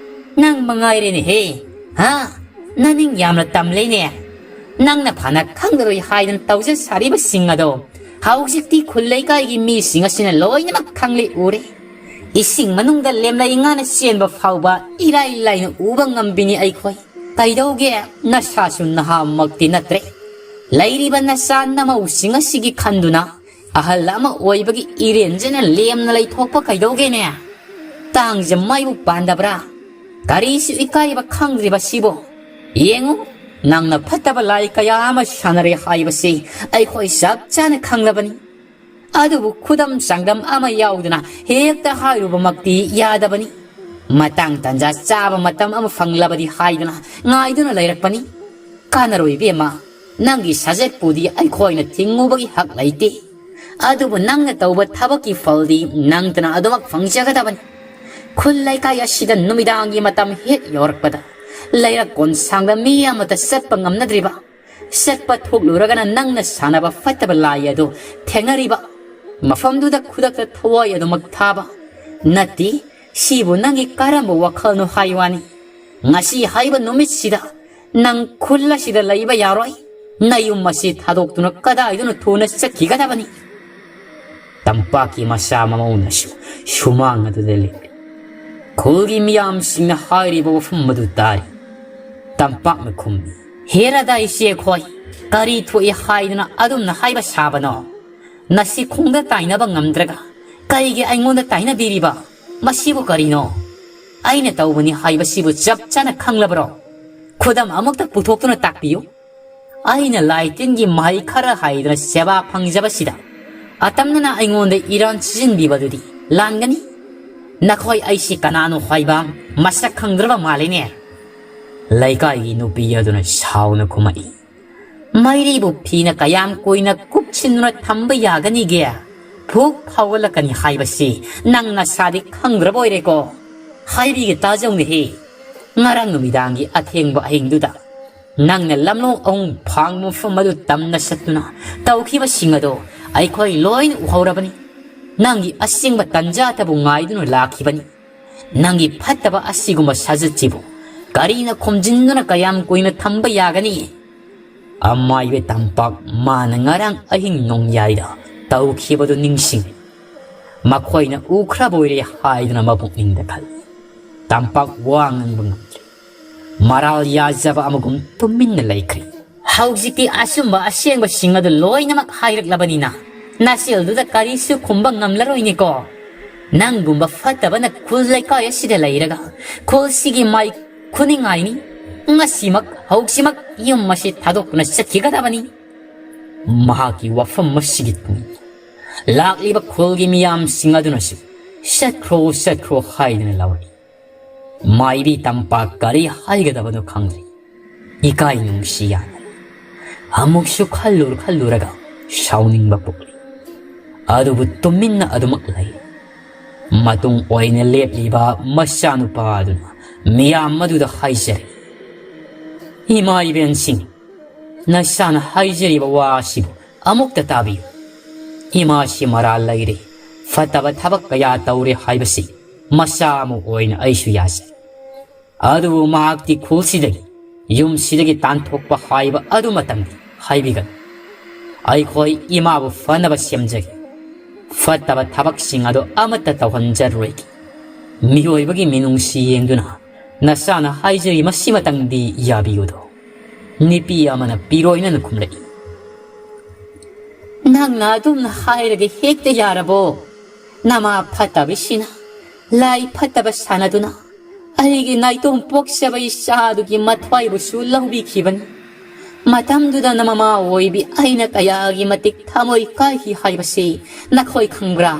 ꯅꯪ ꯃꯉꯥꯏꯔꯦꯅꯦꯍꯦ, ꯍꯥ? ꯅꯅꯤꯡ ꯌꯥꯝꯅ ꯇꯝꯂꯦꯅꯦ꯫ ꯅꯪꯅ ꯐꯅ ꯈꯪꯂꯔꯣꯏ ꯍꯥꯏꯗꯅ ꯇꯧꯖ ꯁꯥꯔꯤꯕꯁꯤꯡ ꯑꯗꯣ ꯍꯧꯖꯤꯛꯇꯤ ꯈꯨꯜ ꯂꯩꯀꯥꯏꯒꯤ ꯃꯤꯁꯤꯡ ꯑꯁꯤꯅ ꯂꯣꯏꯅꯃꯛ ꯈꯪꯂꯦ ꯎꯔꯦ꯫ ꯏꯁꯤꯡ ꯃꯅꯨꯡꯗ ꯂꯦꯝꯂꯩ ꯉꯥꯅ ꯆꯦꯟꯕ ꯐꯥꯎꯕ ꯏꯔꯥꯏ ꯂꯥꯏꯅ ꯎꯕ ꯉꯝꯕꯤꯅꯤ ꯑꯩꯈꯣꯏ꯫ ꯀꯩꯗꯧꯒꯦ, ꯅꯁꯥꯁꯨ ꯅꯍꯥꯃꯛꯇꯤ ꯅꯠꯇ꯭ꯔꯦ꯫ ꯂꯩꯔꯤꯕ ꯅꯆꯥ ꯅꯃꯧꯁꯤꯡ ꯑꯁꯤꯒꯤ ꯈꯟꯗꯨꯅ ꯑꯍꯜ ꯑꯃ ꯑꯣꯏꯕꯒꯤ ꯏꯔꯦꯟꯖꯅ ꯂꯦꯝꯅ ꯂꯩꯊꯣꯛꯄ ꯀꯩꯗꯧꯒꯦꯅꯦ? ꯇꯥꯡꯖ ꯃꯩꯕꯨ ꯄꯥꯟꯗꯕ꯭ꯔꯥ? ꯀꯔꯤꯁꯨ ꯏꯀꯥꯏꯕ ꯈꯪꯗ꯭ꯔꯤꯕ ꯁꯤꯕꯨ? ꯌꯦꯡꯉꯨ, ꯅꯪꯅ ꯐꯠꯇꯕ ꯂꯥꯏ ꯀꯌꯥ ꯑꯃ ꯁꯥꯟꯅꯔꯦ ꯍꯥꯏꯕꯁꯤ ꯑꯩꯈꯣꯏ ꯆꯞ ꯆꯥꯅ ꯈꯪꯂꯕꯅꯤ꯫ ꯑꯗꯨꯕꯨ ꯈꯨꯗꯝ ꯆꯥꯡꯗꯝ ꯑꯃ ꯌꯥꯎꯗꯅ ꯍꯦꯛꯇ ꯍꯥꯏꯔꯨꯕꯃꯛꯇꯤ ꯌꯥꯗꯕꯅꯤ꯫ ꯃꯇꯥꯡ ꯇꯥꯟꯖꯥ ꯆꯥꯕ ꯃꯇꯝ ꯑꯃ ꯐꯪꯂꯕꯗꯤ ꯍꯥꯏꯗꯨꯅ ꯉꯥꯏꯗꯨꯅ ꯂꯩꯔꯛꯄꯅꯤ꯫ ꯀꯥꯟꯅꯔꯣꯏ ꯏꯕꯦꯝꯃ, ꯅꯪꯒꯤ ꯁꯥꯖꯠꯄꯨꯗꯤ ꯑꯩꯈꯣꯏꯅ ꯊꯤꯡꯉꯨꯕꯒꯤ ꯍꯛ ꯂꯩꯇꯦ꯫ ꯑꯗꯨꯕꯨ ꯅꯪꯅ ꯇꯧꯕ ꯊꯕꯛꯀꯤ ꯐꯜꯗꯤ ꯅꯪꯇꯅ ꯑꯗꯨꯃꯛ ꯐꯪꯖꯒꯗꯕꯅꯤ꯫ ꯈꯨꯜ ꯂꯩꯀꯥꯏ ꯑꯁꯤꯗ ꯅꯨꯃꯤꯗꯥꯡꯒꯤ ꯃꯇꯝ ꯍꯦꯛ ꯌꯧꯔꯛꯄꯗ ꯂꯩꯔꯛ ꯀꯣꯟꯁꯥꯡꯗ ꯃꯤ ꯑꯃꯠꯇ ꯆꯠꯄ ꯉꯝꯅꯗ꯭ꯔꯤꯕ, ꯆꯠꯄ ꯊꯣꯛꯂꯨꯔꯒꯅ ꯅꯪꯅ ꯁꯥꯟꯅꯕ ꯐꯠꯇꯕ ꯂꯥꯏ ꯑꯗꯨ ꯊꯦꯡꯅꯔꯤꯕ, ꯃꯐꯝꯗꯨꯗ ꯈꯨꯗꯛꯇ ꯊꯋꯥꯏ ꯑꯗꯨꯃꯛ ꯊꯥꯕ꯫ ꯅꯠꯇꯦ, ꯁꯤꯕꯨ ꯅꯪꯒꯤ ꯀꯔꯝꯕ ꯋꯥꯈꯜꯅꯣ ꯍꯥꯏ ꯋꯥꯅꯤ꯫ ꯉꯁꯤ ꯍꯥꯏꯕ ꯅꯨꯃꯤꯠꯁꯤꯗ ꯅꯪ ꯈꯨꯜ ꯑꯁꯤꯗ ꯂꯩꯕ ꯌꯥꯔꯣꯏ꯫ ꯅꯌꯨꯝ ꯑꯁꯤ ꯊꯥꯗꯣꯛꯇꯨꯅ ꯀꯗꯥꯏꯗꯅꯣ ꯊꯨꯅ ꯆꯠꯈꯤꯒꯗꯕꯅꯤ꯫ ꯇꯝꯄꯥꯛꯀꯤ ꯃꯆꯥ ꯃꯃꯧꯅꯁꯨ ꯁꯨꯃꯥꯡ ꯑꯗꯨꯗ ꯂꯦꯞꯂꯤ꯫ ꯈꯨꯜꯒꯤ ꯃꯤꯌꯥꯝꯁꯤꯡꯅ ꯍꯥꯏꯔꯤꯕ ꯋꯥꯐꯝ ꯑꯗꯨ ꯇꯥꯔꯤ꯫ ꯇꯝꯄꯥꯛꯅ ꯈꯨꯝꯃꯤ, "ꯍꯦꯔꯥꯗ ꯏꯆꯦ ꯑꯩꯈꯣꯏ, ꯀꯔꯤ ꯊꯣꯛꯏ ꯍꯥꯏꯗꯨꯅ ꯑꯗꯨꯝꯅ ꯍꯥꯏꯕ ꯁꯥꯕꯅꯣ? ꯅꯁꯤ ꯈꯣꯡꯗ ꯇꯥꯏꯅꯕ ꯉꯝꯗ꯭ꯔꯒ ꯀꯔꯤꯒꯤ ꯑꯩꯉꯣꯟꯗ ꯇꯥꯏꯅꯕꯤꯔꯤꯕ? ꯃꯁꯤꯕꯨ ꯀꯔꯤꯅꯣ? ꯑꯩꯅ ꯇꯧꯕꯅꯤ ꯍꯥꯏꯕꯁꯤꯕꯨ ꯆꯞ ꯆꯥꯅ ꯈꯪꯂꯕ꯭ꯔꯣ? ꯈꯨꯗꯝ ꯑꯃꯨꯛꯇ ꯄꯨꯊꯣꯛꯇꯨꯅ ꯇꯥꯛꯄꯤꯌꯨ꯫ ꯑꯩꯅ ꯂꯥꯏ ꯇꯤꯟꯒꯤ ꯃꯍꯩ ꯈꯔ ꯍꯩꯗꯨꯅ ꯁꯦꯕꯥ ꯐꯪꯖꯕꯁꯤꯗ ꯑꯇꯝꯅꯅ ꯑꯩꯉꯣꯟꯗ ꯏꯔꯥꯟ ꯁꯤꯖꯤꯟꯕꯤꯕꯗꯨꯗꯤ ꯂꯥꯟꯒꯅꯤ꯫ ꯅꯈꯣꯏ ꯑꯩꯁꯤ ꯀꯅꯥꯅꯣ ꯍꯥꯏꯕ ꯃꯁꯛ ꯈꯪꯗ꯭ꯔꯕ ꯃꯥꯜꯂꯤꯅꯦ?" ꯂꯩꯀꯥꯏꯒꯤ ꯅꯨꯄꯤ ꯑꯗꯨꯅ ꯁꯥꯎꯅ ꯈꯨꯝꯃꯛꯏ, "ꯃꯩꯔꯤꯕꯨ ꯐꯤꯅ ꯀꯌꯥꯝ ꯀꯨꯏꯅ ꯀꯨꯞꯁꯤꯟꯗꯨꯅ ꯊꯝꯕ ꯌꯥꯒꯅꯤꯒꯦ? ꯐꯨꯛ ꯐꯥꯎꯒꯠꯂꯛꯀꯅꯤ ꯍꯥꯏꯕꯁꯤ ꯅꯪ ꯅꯁꯥꯗꯤ ꯈꯪꯗ꯭ꯔꯕ ꯑꯣꯏꯔꯦꯀꯣ? ꯍꯥꯏꯕꯤꯒꯦ ꯇꯥꯖꯧꯅꯦꯍꯦ꯫ ꯉꯔꯥꯡ ꯅꯨꯃꯤꯗꯥꯡꯒꯤ ꯑꯊꯦꯡꯕ ꯑꯍꯤꯡꯗꯨꯗ ꯅꯪꯅ ꯂꯝꯂꯣꯡ ꯑꯍꯨꯝ ꯐꯥꯡꯕ ꯃꯐꯝ ꯑꯗꯨ ꯇꯝꯅ ꯆꯠꯇꯨꯅ ꯇꯧꯈꯤꯕꯁꯤꯡ ꯑꯗꯣ ꯑꯩꯈꯣꯏ ꯂꯣꯏꯅ ꯎꯍꯧꯔꯕꯅꯤ꯫ ꯅꯪꯒꯤ ꯑꯁꯦꯡꯕ ꯇꯟꯖꯥꯇꯕꯨ ꯉꯥꯏꯗꯨꯅ ꯂꯥꯛꯈꯤꯕꯅꯤ꯫ ꯅꯪꯒꯤ ꯐꯠꯇꯕ ꯑꯁꯤꯒꯨꯝꯕ ꯁꯥꯖꯠꯁꯤꯕꯨ ꯀꯔꯤꯅ ꯈꯣꯝꯖꯤꯟꯗꯨꯅ ꯀꯌꯥꯝ ꯀꯨꯏꯅ ꯊꯝꯕ ꯌꯥꯒꯅꯤ?" ꯑꯃꯥꯏꯕ ꯇꯝꯄꯥꯛ ꯃꯥꯅ ꯉꯔꯥꯡ ꯑꯍꯤꯡ ꯅꯣꯡꯌꯥꯏꯗ ꯇꯧꯈꯤꯕꯗꯨ ꯅꯤꯡꯁꯤꯡ꯫ ꯃꯈꯣꯏꯅ ꯎꯈ꯭ꯔꯕ ꯑꯣꯏꯔꯦ ꯍꯥꯏꯗꯨꯅ ꯃꯄꯨꯛꯅꯤꯡꯗ ꯈꯜꯂꯤ꯫ ꯇꯝꯄꯥꯛ ꯋꯥ ꯉꯥꯡꯕ ꯉꯝꯗ꯭ꯔꯦ꯫ ꯃꯔꯥꯜ ꯌꯥꯖꯕ ꯑꯃꯒꯨꯝ ꯇꯨꯃꯤꯟꯅ ꯂꯩꯈ꯭ꯔꯦ꯫ ꯍꯧꯖꯤꯛꯇꯤ ꯑꯆꯨꯝꯕ ꯑꯁꯦꯡꯕꯁꯤꯡ ꯑꯗꯨ ꯂꯣꯏꯅꯃꯛ ꯍꯥꯏꯔꯛꯂꯕꯅꯤꯅ, ꯅꯆꯦꯜꯗꯨꯗ ꯀꯔꯤꯁꯨ ꯈꯨꯝꯕ ꯉꯝꯂꯔꯣꯏꯅꯦꯀꯣ꯫ ꯅꯪꯒꯨꯝꯕ ꯐꯠꯇꯕꯅ ꯈꯨꯜ ꯂꯩꯀꯥꯏ ꯑꯁꯤꯗ ꯂꯩꯔꯒ, ꯈꯨꯜꯁꯤꯒꯤ ꯃꯥꯏ ꯈꯨꯅꯤꯡꯉꯥꯏꯅꯤ꯫ ꯉꯁꯤꯃꯛ, ꯍꯧꯖꯤꯛꯃꯛ ꯌꯨꯝ ꯑꯁꯤ ꯊꯥꯗꯣꯛꯇꯨꯅ ꯆꯠꯈꯤꯒꯗꯕꯅꯤ꯫ ꯃꯍꯥꯛꯀꯤ ꯋꯥꯐꯝ ꯑꯁꯤꯒꯤ ꯇꯨꯡ ꯂꯥꯛꯂꯤꯕ ꯈꯨꯜꯒꯤ ꯃꯤꯌꯥꯝꯁꯤꯡ ꯑꯗꯨꯅꯁꯨ "ꯆꯠꯈ꯭ꯔꯣ, ꯆꯠꯈ꯭ꯔꯣ" ꯍꯥꯏꯗꯨꯅ ꯂꯧꯔꯤ꯫ ꯃꯥꯏꯕꯤ ꯇꯝꯄꯥꯛ ꯀꯔꯤ ꯍꯥꯏꯒꯗꯕꯅꯣ ꯈꯪꯗ꯭ꯔꯦ꯫ ꯏꯀꯥꯏ ꯅꯨꯡꯁꯤ ꯌꯥꯅꯔꯦ꯫ ꯑꯃꯨꯛꯁꯨ ꯈꯜꯂꯨꯔ ꯈꯜꯂꯨꯔꯒ ꯁꯥꯎꯅꯤꯡꯕ ꯄꯣꯛꯂꯤ꯫ ꯑꯗꯨꯕꯨ ꯇꯨꯃꯤꯟꯅ ꯑꯗꯨꯃꯛ ꯂꯩ꯫ ꯃꯇꯨꯡ ꯑꯣꯏꯅ ꯂꯦꯞꯂꯤꯕ ꯃꯆꯥꯅꯨꯄꯥ ꯑꯗꯨꯅ ꯃꯤꯌꯥꯝ ꯑꯗꯨꯗ ꯍꯥꯏꯖꯔꯤ, "ꯏꯃꯥ ꯏꯕꯦꯟꯁꯤꯡ, ꯅꯆꯥꯅ ꯍꯥꯏꯖꯔꯤꯕ ꯋꯥ ꯑꯁꯤꯕꯨ ꯑꯃꯨꯛꯇ ꯇꯥꯕꯤꯌꯨ꯫ ꯏꯃꯥꯁꯤ ꯃꯔꯥꯜ ꯂꯩꯔꯦ, ꯐꯠꯇꯕ ꯊꯕꯛ ꯀꯌꯥ ꯇꯧꯔꯦ ꯍꯥꯏꯕꯁꯤ ꯃꯆꯥ ꯑꯃ ꯑꯣꯏꯅ ꯑꯩꯁꯨ ꯌꯥꯖꯩ꯫ ꯑꯗꯨꯕꯨ ꯃꯍꯥꯛꯇꯤ ꯈꯨꯜꯁꯤꯗꯒꯤ, ꯌꯨꯝꯁꯤꯗꯒꯤ ꯇꯥꯟꯊꯣꯛꯄ ꯍꯥꯏꯕ ꯑꯗꯨꯃꯇꯪꯗꯤ ꯍꯥꯏꯕꯤꯒꯅꯨ꯫ ꯑꯩꯈꯣꯏ ꯏꯃꯥꯕꯨ ꯐꯅꯕ ꯁꯦꯝꯖꯒꯦ꯫ ꯐꯠꯇꯕ ꯊꯕꯛꯁꯤꯡ ꯑꯗꯨ ꯑꯃꯠꯇ ꯇꯧꯍꯟꯖꯔꯣꯏꯒꯦ꯫ ꯃꯤꯑꯣꯏꯕꯒꯤ ꯃꯤꯅꯨꯡꯁꯤ ꯌꯦꯡꯗꯨꯅ ꯅꯆꯥꯅ ꯍꯥꯏꯖꯔꯤ ꯃꯁꯤꯃꯇꯪꯗꯤ ꯌꯥꯕꯤꯌꯨꯗꯣ"꯫ ꯅꯨꯄꯤ ꯑꯃꯅ ꯄꯤꯔꯣꯏꯅꯅ ꯈꯨꯝꯂꯛꯏ꯫ "ꯅꯪꯅ ꯑꯗꯨꯝꯅ ꯍꯥꯏꯔꯒ ꯍꯦꯛꯇ ꯌꯥꯔꯕꯣ? ꯅꯃꯥ ꯐꯠꯇꯕꯁꯤꯅ ꯂꯥꯏ ꯐꯠꯇꯕ ꯁꯥꯟꯅꯗꯨꯅ ꯑꯩꯒꯤ ꯅꯥꯏꯇꯣꯝ ꯄꯣꯛꯆꯕ ꯏꯆꯥꯗꯨꯒꯤ ꯃꯊ꯭ꯋꯥꯏꯕꯨꯁꯨ ꯂꯧꯕꯤꯈꯤꯕꯅꯤ꯫ ꯃꯇꯝꯗꯨꯗ ꯅꯃꯃꯥ ꯑꯣꯏꯕꯤ ꯑꯩꯅ ꯀꯌꯥꯒꯤ ꯃꯇꯤꯛ ꯊꯃꯣꯏ ꯀꯥꯏꯈꯤ ꯍꯥꯏꯕꯁꯤ ꯅꯈꯣꯏ ꯈꯪꯕ꯭ꯔꯥ?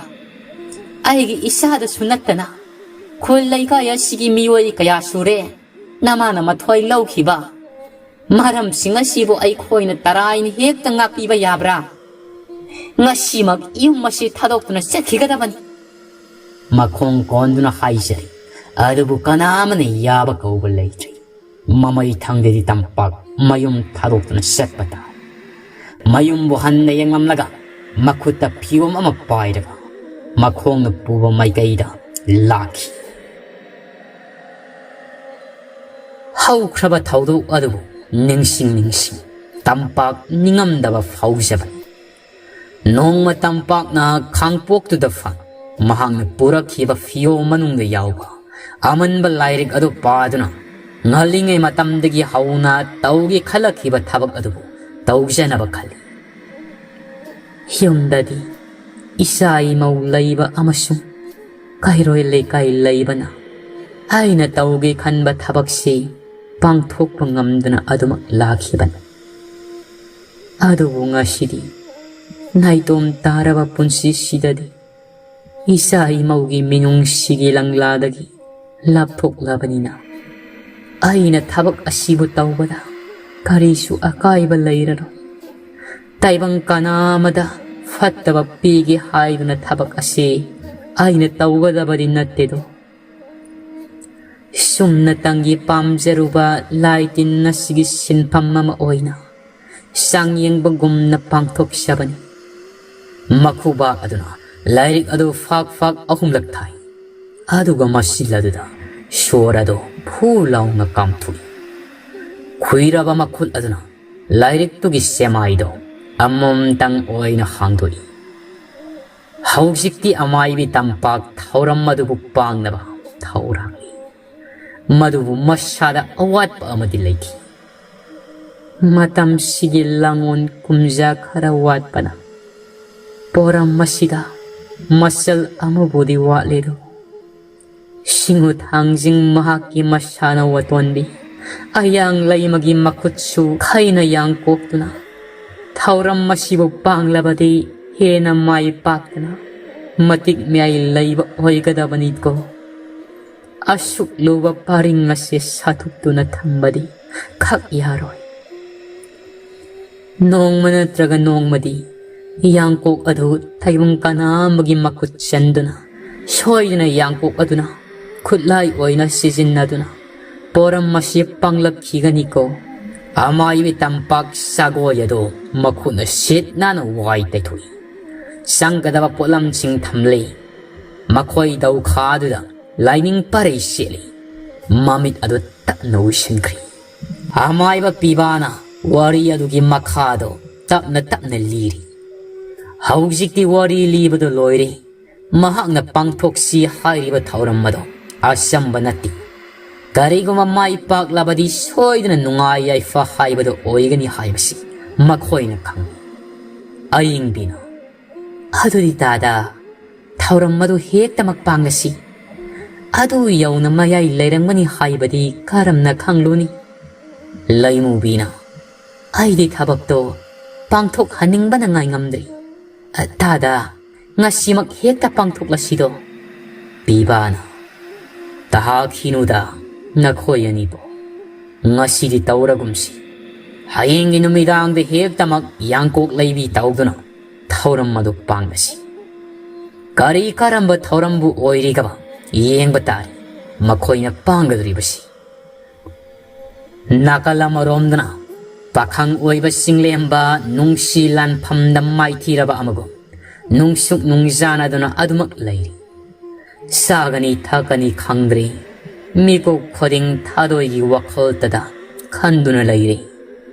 ꯑꯩꯒꯤ ꯏꯆꯥꯗꯁꯨ ꯅꯠꯇꯅ ꯈꯨꯜ ꯂꯩꯀꯥꯏ ꯑꯁꯤꯒꯤ ꯃꯤꯑꯣꯏ ꯀꯌꯥ ꯁꯨꯔꯦ ꯅꯃꯥꯅ ꯃꯊ꯭ꯋꯥꯏ ꯂꯧꯈꯤꯕ꯫ ꯃꯔꯝꯁꯤꯡ ꯑꯁꯤꯕꯨ ꯑꯩꯈꯣꯏꯅ ꯇꯔꯥꯏꯅ ꯍꯦꯛꯇ ꯉꯥꯛꯄꯤꯕ ꯌꯥꯕ꯭ꯔꯥ? ꯉꯁꯤꯃꯛ ꯌꯨꯝ ꯑꯁꯤ ꯊꯥꯗꯣꯛꯇꯨꯅ ꯆꯠꯈꯤꯒꯗꯕꯅꯤ"꯫ ꯃꯈꯣꯡ ꯀꯣꯟꯗꯨꯅ ꯍꯥꯏꯖꯔꯤ, ꯑꯗꯨꯕꯨ ꯀꯅꯥ ꯑꯃꯅ ꯌꯥꯕ ꯀꯧꯕ ꯂꯩꯇ꯭ꯔꯤ꯫ ꯃꯃꯩ ꯊꯪꯗꯗꯤ ꯇꯝꯄꯥꯛ ꯃꯌꯨꯝ ꯊꯥꯗꯣꯛꯇꯨꯅ ꯆꯠꯄ ꯇꯥꯏ꯫ ꯃꯌꯨꯝꯕꯨ ꯍꯟꯅ ꯌꯦꯡꯂꯝꯂꯒ ꯃꯈꯨꯠꯇ ꯐꯤꯔꯣꯝ ꯑꯃ ꯄꯥꯏꯔꯒ ꯃꯈꯣꯡꯅ ꯄꯨꯕ ꯃꯥꯏꯀꯩꯗ ꯂꯥꯛꯈꯤ꯫ ꯍꯧꯈ꯭ꯔꯕ ꯊꯧꯗꯣꯛ ꯑꯗꯨꯕꯨ ꯅꯤꯡꯁꯤꯡ ꯅꯤꯡꯁꯤꯡ ꯇꯝꯄꯥꯛ ꯅꯤꯡꯉꯝꯗꯕ ꯐꯥꯎꯖꯕꯅꯤ꯫ ꯅꯣꯡꯃ ꯇꯝꯄꯥꯛꯅ ꯈꯥꯡꯄꯣꯛꯇꯨꯗ ꯐ-, ꯃꯍꯥꯛꯅ ꯄꯨꯔꯛꯈꯤꯕ ꯐꯤꯌꯣ ꯃꯅꯨꯡꯗ ꯌꯥꯎꯕ ꯑꯃꯟꯕ ꯂꯥꯏꯔꯤꯛ ꯑꯗꯨ ꯄꯥꯗꯨꯅ ꯉꯜꯂꯤꯉꯩ ꯃꯇꯝꯗꯒꯤ ꯍꯧꯅ ꯇꯧꯒꯦ ꯈꯜꯂꯛꯈꯤꯕ ꯊꯕꯛ ꯑꯗꯨꯕꯨ ꯇꯧꯖꯅꯕ ꯈꯜꯂꯤ꯫ ꯌꯨꯝꯗꯗꯤ ꯏꯆꯥ ꯏꯃꯧ ꯂꯩꯕ ꯑꯃꯁꯨꯡ ꯀꯩꯔꯣꯏ ꯂꯩꯀꯥꯏ ꯂꯩꯕꯅ ꯑꯩꯅ ꯇꯧꯒꯦ ꯈꯟꯕ ꯊꯕꯛꯁꯤ ꯄꯥꯡꯊꯣꯛꯄ ꯉꯝꯗꯅ ꯑꯗꯨꯃꯛ ꯂꯥꯛꯈꯤꯕꯅꯤ꯫ ꯑꯗꯨꯕꯨ ꯉꯁꯤꯗꯤ ꯅꯥꯏꯇꯣꯝ ꯇꯥꯔꯕ ꯄꯨꯟꯁꯤꯁꯤꯗꯗꯤ ꯏꯆꯥ ꯏꯃꯧꯒꯤ ꯃꯤꯅꯨꯡꯁꯤꯒꯤ ꯂꯪꯂꯥꯗꯒꯤ ꯂꯥꯞꯊꯣꯛꯂꯕꯅꯤꯅ ꯑꯩꯅ ꯊꯕꯛ ꯑꯁꯤꯕꯨ ꯇꯧꯕꯗ ꯀꯔꯤꯁꯨ ꯑꯀꯥꯏꯕ ꯂꯩꯔꯔꯣꯏ꯫ ꯇꯥꯏꯕꯪ ꯀꯅꯥ ꯑꯃꯗ ꯐꯠꯇꯕ ꯄꯤꯒꯦ ꯍꯥꯏꯗꯨꯅ ꯊꯕꯛ ꯑꯁꯤ ꯑꯩꯅ ꯇꯧꯒꯗꯕꯗꯤ ꯅꯠꯇꯦꯗꯣ꯫ ꯁꯨꯝꯅꯇꯪꯒꯤ ꯄꯥꯝꯖꯔꯨꯕ ꯂꯥꯏ ꯇꯤꯟ ꯑꯁꯤꯒꯤ ꯁꯤꯟꯐꯝ ꯑꯃ ꯑꯣꯏꯅ ꯆꯥꯡꯌꯦꯡꯕꯒꯨꯝꯅ ꯄꯥꯡꯊꯣꯛꯆꯕꯅꯤ꯫ ꯃꯈꯨꯕꯥꯛ ꯑꯗꯨꯅ ꯂꯥꯏꯔꯤꯛ ꯑꯗꯨ ꯐꯥꯛ ꯐꯥꯛ ꯑꯍꯨꯝꯂꯛ ꯊꯥꯏ꯫ ꯑꯗꯨꯒ ꯃꯁꯤꯜ ꯑꯗꯨꯗ ꯁꯣꯔ ꯑꯗꯨ ꯐꯨ ꯂꯥꯎꯅ ꯀꯥꯝꯊꯣꯛꯏ꯫ ꯈꯨꯏꯔꯕ ꯃꯈꯨꯠ ꯑꯗꯨꯅ ꯂꯥꯏꯔꯤꯛꯇꯨꯒꯤ ꯁꯦꯃꯥꯏꯗꯣ ꯑꯃꯃꯝꯇꯪ ꯑꯣꯏꯅ ꯍꯥꯡꯗꯣꯛꯏ꯫ ꯍꯧꯖꯤꯛꯇꯤ ꯑꯃꯥꯏꯕꯤ ꯇꯝꯄꯥꯛ ꯊꯧꯔꯝ ꯑꯗꯨꯕꯨ ꯄꯥꯡꯅꯕ ꯊꯧꯔꯥꯡꯂꯤ꯫ ꯃꯗꯨꯕꯨ ꯃꯁꯥꯗ ꯑꯋꯥꯠꯄ ꯑꯃꯗꯤ ꯂꯩꯈꯤ꯫ ꯃꯇꯝꯁꯤꯒꯤ ꯂꯥꯡꯑꯣꯟ ꯀꯨꯝꯖꯥ ꯈꯔ ꯋꯥꯠꯄꯅ ꯄꯣꯔꯝ ꯑꯁꯤꯗ ꯃꯆꯜ ꯑꯃꯕꯨꯗꯤ ꯋꯥꯠꯂꯦꯗꯣ꯫ ꯁꯤꯡꯎ ꯊꯥꯡꯖꯤꯡ ꯃꯍꯥꯛꯀꯤ ꯃꯁꯥꯅ ꯋꯥꯇꯣꯟꯕꯤ ꯑꯌꯥꯡ ꯂꯩꯃꯒꯤ ꯃꯈꯨꯠꯁꯨ ꯈꯩꯅ ꯌꯥꯡꯀꯣꯛꯇꯨꯅ ꯊꯧꯔꯝ ꯑꯁꯤꯕꯨ ꯄꯥꯡꯂꯕꯗꯤ ꯍꯦꯟꯅ ꯃꯥꯏ ꯄꯥꯛꯇꯅ ꯃꯇꯤꯛ ꯃꯌꯥꯏ ꯂꯩꯕ ꯑꯣꯏꯒꯗꯕꯅꯤꯀꯣ꯫ ꯑꯁꯨꯛ ꯂꯨꯕ ꯄꯔꯤꯡ ꯑꯁꯤ ꯁꯥꯊꯣꯛꯇꯨꯅ ꯊꯝꯕꯗꯤ ꯈꯛ ꯌꯥꯔꯣꯏ꯫ ꯅꯣꯡꯃ ꯅꯠꯇ꯭ꯔꯒ ꯅꯣꯡꯃꯗꯤ ꯌꯥꯡꯀꯣꯛ ꯑꯗꯨ ꯇꯥꯏꯕꯪ ꯀꯅꯥ ꯑꯃꯒꯤ ꯃꯈꯨꯠ ꯆꯟꯗꯨꯅ ꯁꯣꯏꯗꯅ ꯌꯥꯡꯀꯣꯛ ꯑꯗꯨꯅ ꯈꯨꯠꯂꯥꯏ ꯑꯣꯏꯅ ꯁꯤꯖꯤꯟꯅꯗꯨꯅ ꯄꯣꯔꯝ ꯑꯁꯤ ꯄꯥꯡꯂꯛꯈꯤꯒꯅꯤꯀꯣ꯫ ꯑꯃꯥꯏꯕꯤ ꯇꯝꯄꯥꯛ ꯁꯥꯒꯣꯏ ꯑꯗꯨ ꯃꯈꯨꯠꯅ ꯁꯤꯠ ꯅꯥꯟꯅ ꯋꯥꯏ ꯇꯩꯊꯣꯛꯏ꯫ ꯆꯪꯒꯗꯕ ꯄꯣꯠꯂꯝꯁꯤꯡ ꯊꯝꯂꯤ꯫ ꯃꯈꯣꯏ ꯗꯧꯈꯥꯗꯨꯗ ꯂꯥꯏꯅꯤꯡ ꯄꯔꯩ ꯁꯦꯠꯂꯤ꯫ ꯃꯃꯤꯠ ꯑꯗꯨ ꯇꯞꯅ ꯎꯏꯁꯤꯟꯈ꯭ꯔꯤ꯫ ꯑꯃꯥꯏꯕ ꯄꯤꯕꯥꯅ ꯋꯥꯔꯤ ꯑꯗꯨꯒꯤ ꯃꯈꯥꯗꯣ ꯇꯞꯅ ꯇꯞꯅ ꯂꯤꯔꯤ꯫ ꯍꯧꯖꯤꯛꯇꯤ ꯋꯥꯔꯤ ꯂꯤꯕꯗꯨ ꯂꯣꯏꯔꯦ꯫ ꯃꯍꯥꯛꯅ ꯄꯥꯡꯊꯣꯛꯁꯤ ꯍꯥꯏꯔꯤꯕ ꯊꯧꯔꯝ ꯑꯗꯣ ꯑꯆꯝꯕ ꯅꯠꯇꯦ꯫ ꯀꯔꯤꯒꯨꯝꯕ ꯃꯥꯏ ꯄꯥꯛꯂꯕꯗꯤ ꯁꯣꯏꯗꯅ ꯅꯨꯡꯉꯥꯏ ꯌꯥꯏꯐ ꯍꯥꯏꯕꯗꯨ ꯑꯣꯏꯒꯅꯤ ꯍꯥꯏꯕꯁꯤ ꯃꯈꯣꯏꯅ ꯈꯪꯏ꯫ ꯑꯌꯤꯡꯕꯤꯅ, "ꯑꯗꯨꯗꯤ ꯗꯥꯗꯥ, ꯊꯧꯔꯝ ꯑꯗꯨ ꯍꯦꯛꯇꯃꯛ ꯄꯥꯡꯂꯁꯤ꯫ ꯑꯗꯨ ꯌꯧꯅ ꯃꯌꯥꯏ ꯂꯩꯔꯝꯒꯅꯤ ꯍꯥꯏꯕꯗꯤ ꯀꯔꯝꯅ ꯈꯪꯂꯨꯅꯤ?" ꯂꯩꯃꯨꯕꯤꯅ, "ꯑꯩꯗꯤ ꯊꯕꯛꯇꯣ ꯄꯥꯡꯊꯣꯛꯍꯟꯅꯤꯡꯕꯅ ꯉꯥꯏꯉꯝꯗ꯭ꯔꯤ꯫ ꯗꯥꯗꯥ, ꯉꯁꯤꯃꯛ ꯍꯦꯛꯇ ꯄꯥꯡꯊꯣꯛꯂꯁꯤꯗꯣ?" ꯄꯤꯕꯥꯅ, "ꯇꯍꯥꯈꯤꯅꯨꯗ ꯅꯈꯣꯏ ꯑꯅꯤꯕꯨ꯫ ꯉꯁꯤꯗꯤ ꯇꯧꯔꯒꯨꯝꯁꯤ꯫ ꯍꯌꯦꯡꯒꯤ ꯅꯨꯃꯤꯗꯥꯡꯗ ꯍꯦꯛꯇꯃꯛ ꯌꯥꯡꯀꯣꯛ ꯂꯩꯕꯤ ꯇꯧꯗꯨꯅ ꯊꯧꯔꯝ ꯑꯗꯨ ꯄꯥꯡꯂꯁꯤ꯫ ꯀꯔꯤ ꯀꯔꯝꯕ ꯊꯧꯔꯝꯕꯨ ꯑꯣꯏꯔꯤꯒꯕ ꯌꯦꯡꯕ ꯇꯥꯔꯦ ꯃꯈꯣꯏꯅ ꯄꯥꯡꯒꯗꯧꯔꯤꯕꯁꯤ꯫" ꯅꯥꯀꯜ ꯑꯃꯔꯣꯝꯗꯅ ꯄꯥꯈꯪ ꯑꯣꯏꯕ ꯆꯤꯡꯂꯦꯝꯕ ꯅꯨꯡꯁꯤ ꯂꯥꯟꯐꯝꯗ ꯃꯥꯏꯊꯤꯔꯕ ꯑꯃꯒꯨꯝ ꯅꯨꯡꯁꯨꯛ ꯅꯨꯡꯖꯥꯅꯗꯨꯅ ꯑꯗꯨꯃꯛ ꯂꯩꯔꯤ꯫ ꯆꯥꯒꯅꯤ ꯊꯛꯀꯅꯤ ꯈꯪꯗ꯭ꯔꯤ꯫ ꯃꯤꯀꯨꯞ ꯈꯨꯗꯤꯡ ꯊꯥꯗꯣꯏꯒꯤ ꯋꯥꯈꯜꯇꯗ ꯈꯟꯗꯨꯅ ꯂꯩꯔꯤ꯫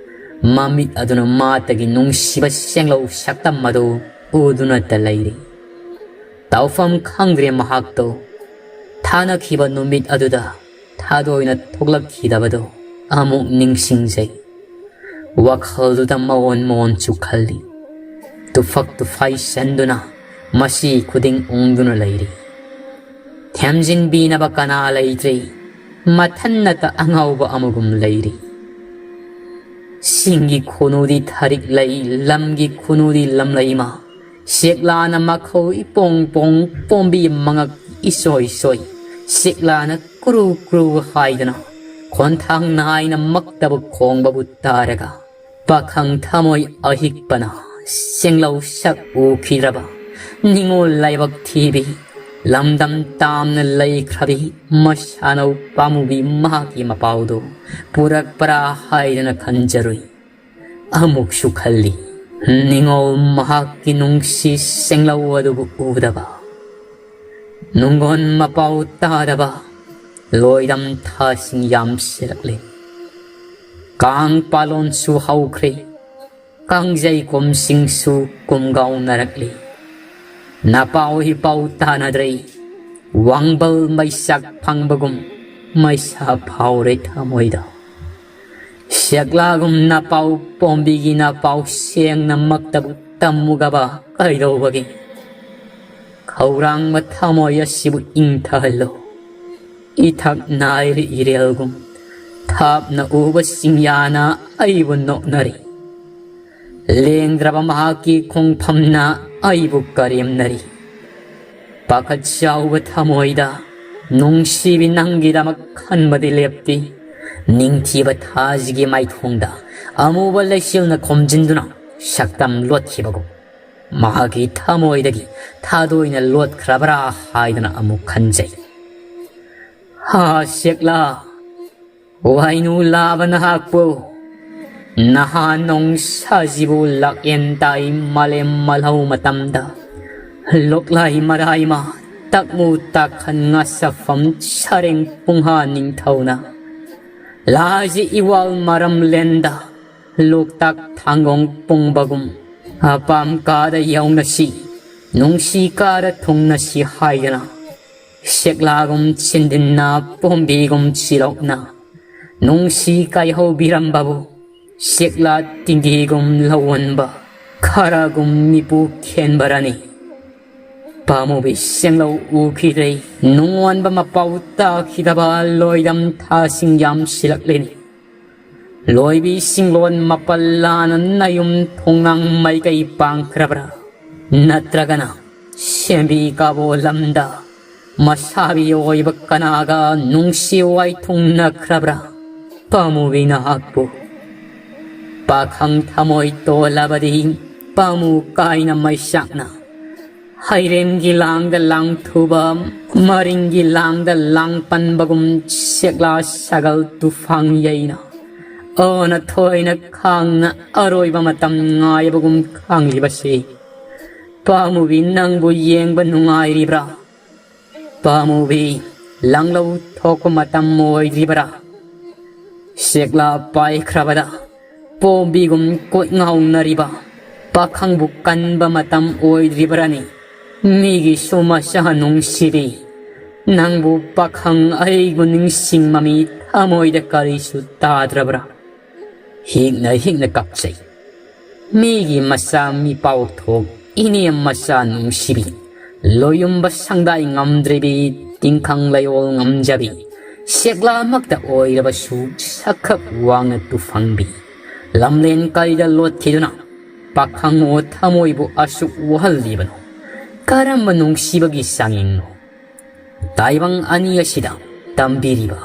ꯃꯃꯤꯠ ꯑꯗꯨꯅ ꯃꯥꯇꯒꯤ ꯅꯨꯡꯁꯤꯕ ꯁꯦꯡꯂꯧ ꯁꯛꯇꯝ ꯑꯗꯨ ꯎꯗꯨꯅꯇ ꯂꯩꯔꯤ꯫ ꯇꯧꯐꯝ ꯈꯪꯗ꯭ꯔꯦ ꯃꯍꯥꯛꯇꯣ꯫ ꯊꯥꯅꯈꯤꯕ ꯅꯨꯃꯤꯠ ꯑꯗꯨꯗ ꯊꯥꯗꯣꯏꯅ ꯊꯣꯛꯂꯛꯈꯤꯗꯕꯗꯣ ꯑꯃꯨꯛ ꯅꯤꯡꯁꯤꯡꯖꯩ꯫ ꯋꯥꯈꯜꯗꯨꯗ ꯃꯑꯣꯟ ꯃꯑꯣꯟꯁꯨ ꯈꯜꯂꯤ꯫ ꯇꯨꯐꯛ ꯇꯨꯐꯥꯏ ꯆꯟꯗꯨꯅ ꯃꯁꯤ ꯈꯨꯗꯤꯡ ꯎꯪꯗꯨꯅ ꯂꯩꯔꯤ꯫ ꯊꯦꯝꯖꯤꯟꯕꯤꯅꯕ ꯀꯅꯥ ꯂꯩꯇ꯭ꯔꯤ꯫ ꯃꯊꯟꯅꯇ ꯑꯉꯥꯎꯕ ꯑꯃꯒꯨꯝ ꯂꯩꯔꯤ꯫ ꯆꯤꯡꯒꯤ ꯈꯨꯅꯨꯗꯤ ꯊꯥꯔꯤꯛ ꯂꯩ, ꯂꯝꯒꯤ ꯈꯨꯅꯨꯗꯤ ꯂꯝꯂꯩꯃ꯫ ꯁꯦꯛꯂꯥꯅ ꯃꯈꯧ ꯏꯄꯣꯡ ꯄꯣꯡ, ꯄꯣꯝꯕꯤ ꯃꯉꯛ ꯏꯁꯣꯏ ꯁꯣꯏ꯫ ꯁꯦꯛꯂꯥꯅ ꯀ꯭ꯔꯨ ꯀ꯭ꯔꯨ ꯍꯥꯏꯗꯅ ꯈꯣꯟꯊꯥꯡ ꯅꯥꯏꯅ ꯃꯛꯇꯕ ꯈꯣꯡꯕꯕꯨ ꯇꯥꯔꯒ, ꯄꯥꯈꯪ ꯊꯃꯣꯏ ꯑꯍꯤꯛꯄꯅ ꯁꯦꯡꯂꯧ ꯁꯛ ꯎꯈꯤꯗ꯭ꯔꯕ ꯅꯤꯉꯣꯜ ꯂꯥꯏꯕꯛ ꯊꯤꯕꯤ, ꯂꯝꯗꯝ ꯇꯥꯝꯅ ꯂꯩꯈ꯭ꯔꯕꯤ ꯃꯁꯥꯅꯧ ꯄꯥꯝꯃꯨꯕꯤ ꯃꯍꯥꯛꯀꯤ ꯃꯄꯥꯎꯗꯨ ꯄꯨꯔꯛꯄ꯭ꯔꯥ ꯍꯥꯏꯗꯅ ꯈꯟꯖꯔꯨꯏ꯫ ꯑꯃꯨꯛꯁꯨ ꯈꯜꯂꯤ, ꯅꯤꯉꯣꯜ ꯃꯍꯥꯛꯀꯤ ꯅꯨꯡꯁꯤ ꯁꯦꯡꯂꯧ ꯑꯗꯨꯕꯨ ꯎꯗꯕ, ꯅꯨꯡꯒꯣꯟ ꯃꯄꯥꯎ ꯇꯥꯗꯕ ꯂꯣꯏꯔꯝ ꯊꯥꯁꯤꯡ ꯌꯥꯝꯁꯤꯜꯂꯛꯂꯤ꯫ ꯀꯥꯡ ꯄꯥꯂꯣꯟꯁꯨ ꯍꯧꯈ꯭ꯔꯦ꯫ ꯀꯥꯡꯖꯩ ꯀꯨꯝꯁꯤꯡꯁꯨ ꯀꯨꯝꯒꯥꯎꯅꯔꯛꯂꯤ꯫ ꯅꯄꯥꯎ ꯏꯄꯥꯎ ꯇꯥꯅꯗ꯭ꯔꯦ꯫ ꯋꯥꯡꯕꯜ ꯃꯩꯁꯥꯛ ꯐꯪꯕꯒꯨꯝ ꯃꯩꯁꯥ ꯐꯥꯎꯔꯦ ꯊꯃꯣꯏꯗ꯫ ꯁꯦꯛꯂꯥꯒꯨꯝ ꯅꯄꯥꯎ ꯄꯣꯝꯕꯤꯒꯤ ꯅꯄꯥꯎ ꯁꯦꯡꯅꯃꯛꯇꯕꯨ ꯇꯝꯃꯨꯒꯕ ꯀꯩꯗꯧꯕꯒꯤ? ꯈꯧꯔꯥꯡꯕ ꯊꯃꯣꯏ ꯑꯁꯤꯕꯨ ꯏꯪꯊꯍꯜꯂꯨ꯫ ꯏꯊꯛ ꯅꯥꯏꯔꯤ ꯏꯔꯦꯜꯒꯨꯝ ꯊꯥꯞꯅ ꯎꯕ ꯆꯤꯡꯌꯥꯅ ꯑꯩꯕꯨ ꯅꯣꯛꯅꯔꯤ꯫ ꯂꯦꯡꯗ꯭ꯔꯕ ꯃꯍꯥꯛꯀꯤ ꯈꯣꯡꯐꯝꯅ ꯑꯩꯕꯨ ꯀꯔꯦꯝꯅꯔꯤ꯫ ꯄꯥꯈꯠ ꯆꯥꯎꯕ ꯊꯃꯣꯏꯗ ꯅꯨꯡꯁꯤꯕꯤ ꯅꯪꯒꯤꯗꯃꯛ ꯈꯟꯕꯗꯤ ꯂꯦꯞꯇꯦ꯫ ꯅꯤꯡꯊꯤꯕ ꯊꯥꯁꯤꯒꯤ ꯃꯥꯏꯊꯣꯡꯗ ꯑꯃꯨꯕ ꯂꯩꯆꯤꯜꯅ ꯈꯣꯝꯖꯤꯟꯗꯨꯅ ꯁꯛꯇꯝ ꯂꯣꯠꯈꯤꯕꯒꯨꯝ ꯃꯍꯥꯛꯀꯤ ꯊꯃꯣꯏꯗꯒꯤ ꯊꯥꯗꯣꯏꯅ ꯂꯣꯠꯈ꯭ꯔꯕ꯭ꯔꯥ ꯍꯥꯏꯗꯨꯅ ꯑꯃꯨꯛ ꯈꯟꯖꯩ꯫ ꯍꯥ ꯁꯦꯛꯂꯥ, ꯋꯥꯏꯅꯨ ꯂꯥꯕ ꯅꯍꯥꯛꯄꯨ ꯅꯍꯥꯟ ꯅꯣꯡꯁꯥꯁꯤꯕꯨ ꯂꯥꯛꯌꯦꯟ ꯇꯥꯏ ꯃꯥꯂꯦꯝ ꯃꯥꯜꯍꯧ ꯃꯇꯝꯗ ꯂꯣꯛꯂꯥꯏ ꯃꯔꯥꯏꯃ ꯇꯛꯃꯨ ꯇꯥꯈꯟ ꯉꯥꯁꯐꯝ ꯁꯔꯦꯡ ꯄꯨꯡꯍꯥ ꯅꯤꯡꯊꯧꯅ ꯂꯥꯖꯤ ꯏꯋꯥꯜ ꯃꯔꯝꯂꯦꯟꯗ ꯂꯣꯛꯇꯥꯛ ꯊꯥꯡꯒꯣꯡ ꯄꯨꯡꯕꯒꯨꯝ ꯑꯄꯥꯝ ꯀꯥꯗ ꯌꯧꯅꯁꯤ, ꯅꯨꯡꯁꯤ ꯀꯥꯗ ꯊꯨꯡꯅꯁꯤ ꯍꯥꯏꯗꯅ ꯁꯦꯛꯂꯥꯒꯨꯝ ꯆꯤꯟꯗꯤꯟꯅ ꯄꯣꯝꯕꯤꯒꯨꯝ ꯆꯤꯔꯣꯛꯅ ꯅꯨꯡꯁꯤ ꯀꯥꯏꯍꯧꯕꯤꯔꯝꯕꯕꯨ ꯁꯦꯛꯂꯥ ꯇꯤꯡꯒꯤꯒꯨꯝ ꯂꯧꯑꯣꯟꯕ ꯈꯔꯒꯨꯝ ꯃꯤꯄꯨ ꯈꯦꯟꯕꯔꯅꯤ꯫ ꯄꯥꯃꯨꯕꯤ ꯁꯦꯡꯂꯧ ꯎꯈꯤꯗ꯭ꯔꯦ, ꯅꯨꯡꯉꯣꯟꯕ ꯃꯄꯥꯎ ꯇꯥꯈꯤꯗꯕ ꯂꯣꯏꯗꯝ ꯊꯥꯁꯤꯡ ꯌꯥꯝꯁꯤꯜꯂꯛꯂꯤꯅꯤ꯫ ꯂꯣꯏꯕꯤ ꯁꯤꯡꯂꯣꯟ ꯃꯥꯄꯜ ꯂꯥꯟꯅ ꯅꯌꯨꯝ ꯊꯣꯡꯅꯥꯡ ꯃꯥꯏꯀꯩ ꯄꯥꯡꯈ꯭ꯔꯕ꯭ꯔꯥ? ꯅꯠꯇ꯭ꯔꯒꯅ ꯁꯦꯝꯕꯤ ꯀꯥꯕꯣ ꯂꯝꯗ ꯃꯁꯥꯕꯤ ꯑꯣꯏꯕ ꯀꯅꯥꯒ ꯅꯨꯡꯁꯤ ꯋꯥꯏꯊꯨꯡꯅꯈ꯭ꯔꯕ꯭ꯔꯥ? ꯄꯥꯃꯨꯕꯤ ꯅꯍꯥꯛꯄꯨ ꯄꯥꯈꯪ ꯊꯃꯣꯏ ꯇꯣꯜꯂꯕꯗꯤ ꯄꯥꯃꯨ ꯀꯥꯏꯅ ꯃꯩꯁꯥꯛꯅ ꯍꯩꯔꯦꯟꯒꯤ ꯂꯥꯡꯗ ꯂꯥꯡꯊꯨꯕ, ꯃꯔꯤꯡꯒꯤ ꯂꯥꯡꯗ ꯂꯥꯡ ꯄꯟꯕꯒꯨꯝ ꯁꯦꯛꯂꯥ ꯁꯥꯒꯜ ꯇꯨꯐꯥꯡ ꯌꯩꯅ ꯑꯣꯅ ꯊꯣꯏꯅ ꯈꯥꯡꯅ ꯑꯔꯣꯏꯕ ꯃꯇꯝ ꯉꯥꯏꯕꯒꯨꯝ ꯈꯥꯡꯂꯤꯕꯁꯤ ꯄꯥꯃꯨꯕꯤ ꯅꯪꯕꯨ ꯌꯦꯡꯕ ꯅꯨꯡꯉꯥꯏꯔꯤꯕ꯭ꯔꯥ? ꯄꯥꯃꯨꯕꯤ ꯂꯥꯡꯂꯧ ꯊꯣꯛꯄ ꯃꯇꯝ ꯑꯣꯏꯗ꯭ꯔꯤꯕ꯭ꯔꯥ? ꯁꯦꯛꯂꯥ ꯄꯥꯏꯈ꯭ꯔꯕꯗ ꯄꯣꯝꯕꯤꯒꯨꯝ ꯀꯣꯏ ꯉꯥꯎꯅꯔꯤꯕ ꯄꯥꯈꯪꯕꯨ ꯀꯟꯕ ꯃꯇꯝ ꯑꯣꯏꯗ꯭ꯔꯤꯕ꯭ꯔꯥꯅꯤ? ꯃꯤꯒꯤꯁꯨ ꯃꯆꯥ ꯅꯨꯡꯁꯤꯕꯤ, ꯅꯪꯕꯨ ꯄꯥꯈꯪ ꯑꯩꯕꯨ ꯅꯤꯡꯁꯤꯡ ꯃꯃꯤ ꯊꯃꯣꯏꯗ ꯀꯔꯤꯁꯨ ꯇꯥꯗ꯭ꯔꯕ꯭ꯔꯥ? ꯍꯤꯛꯅ ꯍꯤꯛꯅ ꯀꯞꯆꯩ꯫ ꯃꯤꯒꯤ ꯃꯆꯥ ꯃꯤꯄꯥꯎ ꯊꯣꯛ, ꯏꯅꯦ ꯃꯆꯥ ꯅꯨꯡꯁꯤꯕꯤ, ꯂꯣꯌꯨꯝꯕ ꯁꯪꯗꯥꯏ ꯉꯝꯗ꯭ꯔꯤꯕꯤ, ꯇꯤꯡꯈꯪ ꯂꯩꯌꯣꯜ ꯉꯝꯖꯕꯤ, ꯁꯦꯛꯂꯥꯃꯛꯇ ꯑꯣꯏꯔꯕꯁꯨ ꯁꯛꯈꯛ ꯋꯥꯡꯅ ꯇꯨꯐꯪꯕꯤ, ꯂꯝꯂꯦꯟ ꯀꯩꯗ ꯂꯣꯠꯈꯤꯗꯨꯅ ꯄꯥꯈꯪ ꯑꯣ ꯊꯃꯣꯏꯕꯨ ꯑꯁꯨꯛ ꯋꯥꯍꯜꯂꯤꯕꯅꯣ? ꯀꯔꯝꯕ ꯅꯨꯡꯁꯤꯕꯒꯤ ꯆꯥꯡꯌꯦꯡꯅꯣ? ꯇꯥꯏꯕꯪ ꯑꯅꯤ ꯑꯁꯤꯗ ꯇꯝꯕꯤꯔꯤꯕ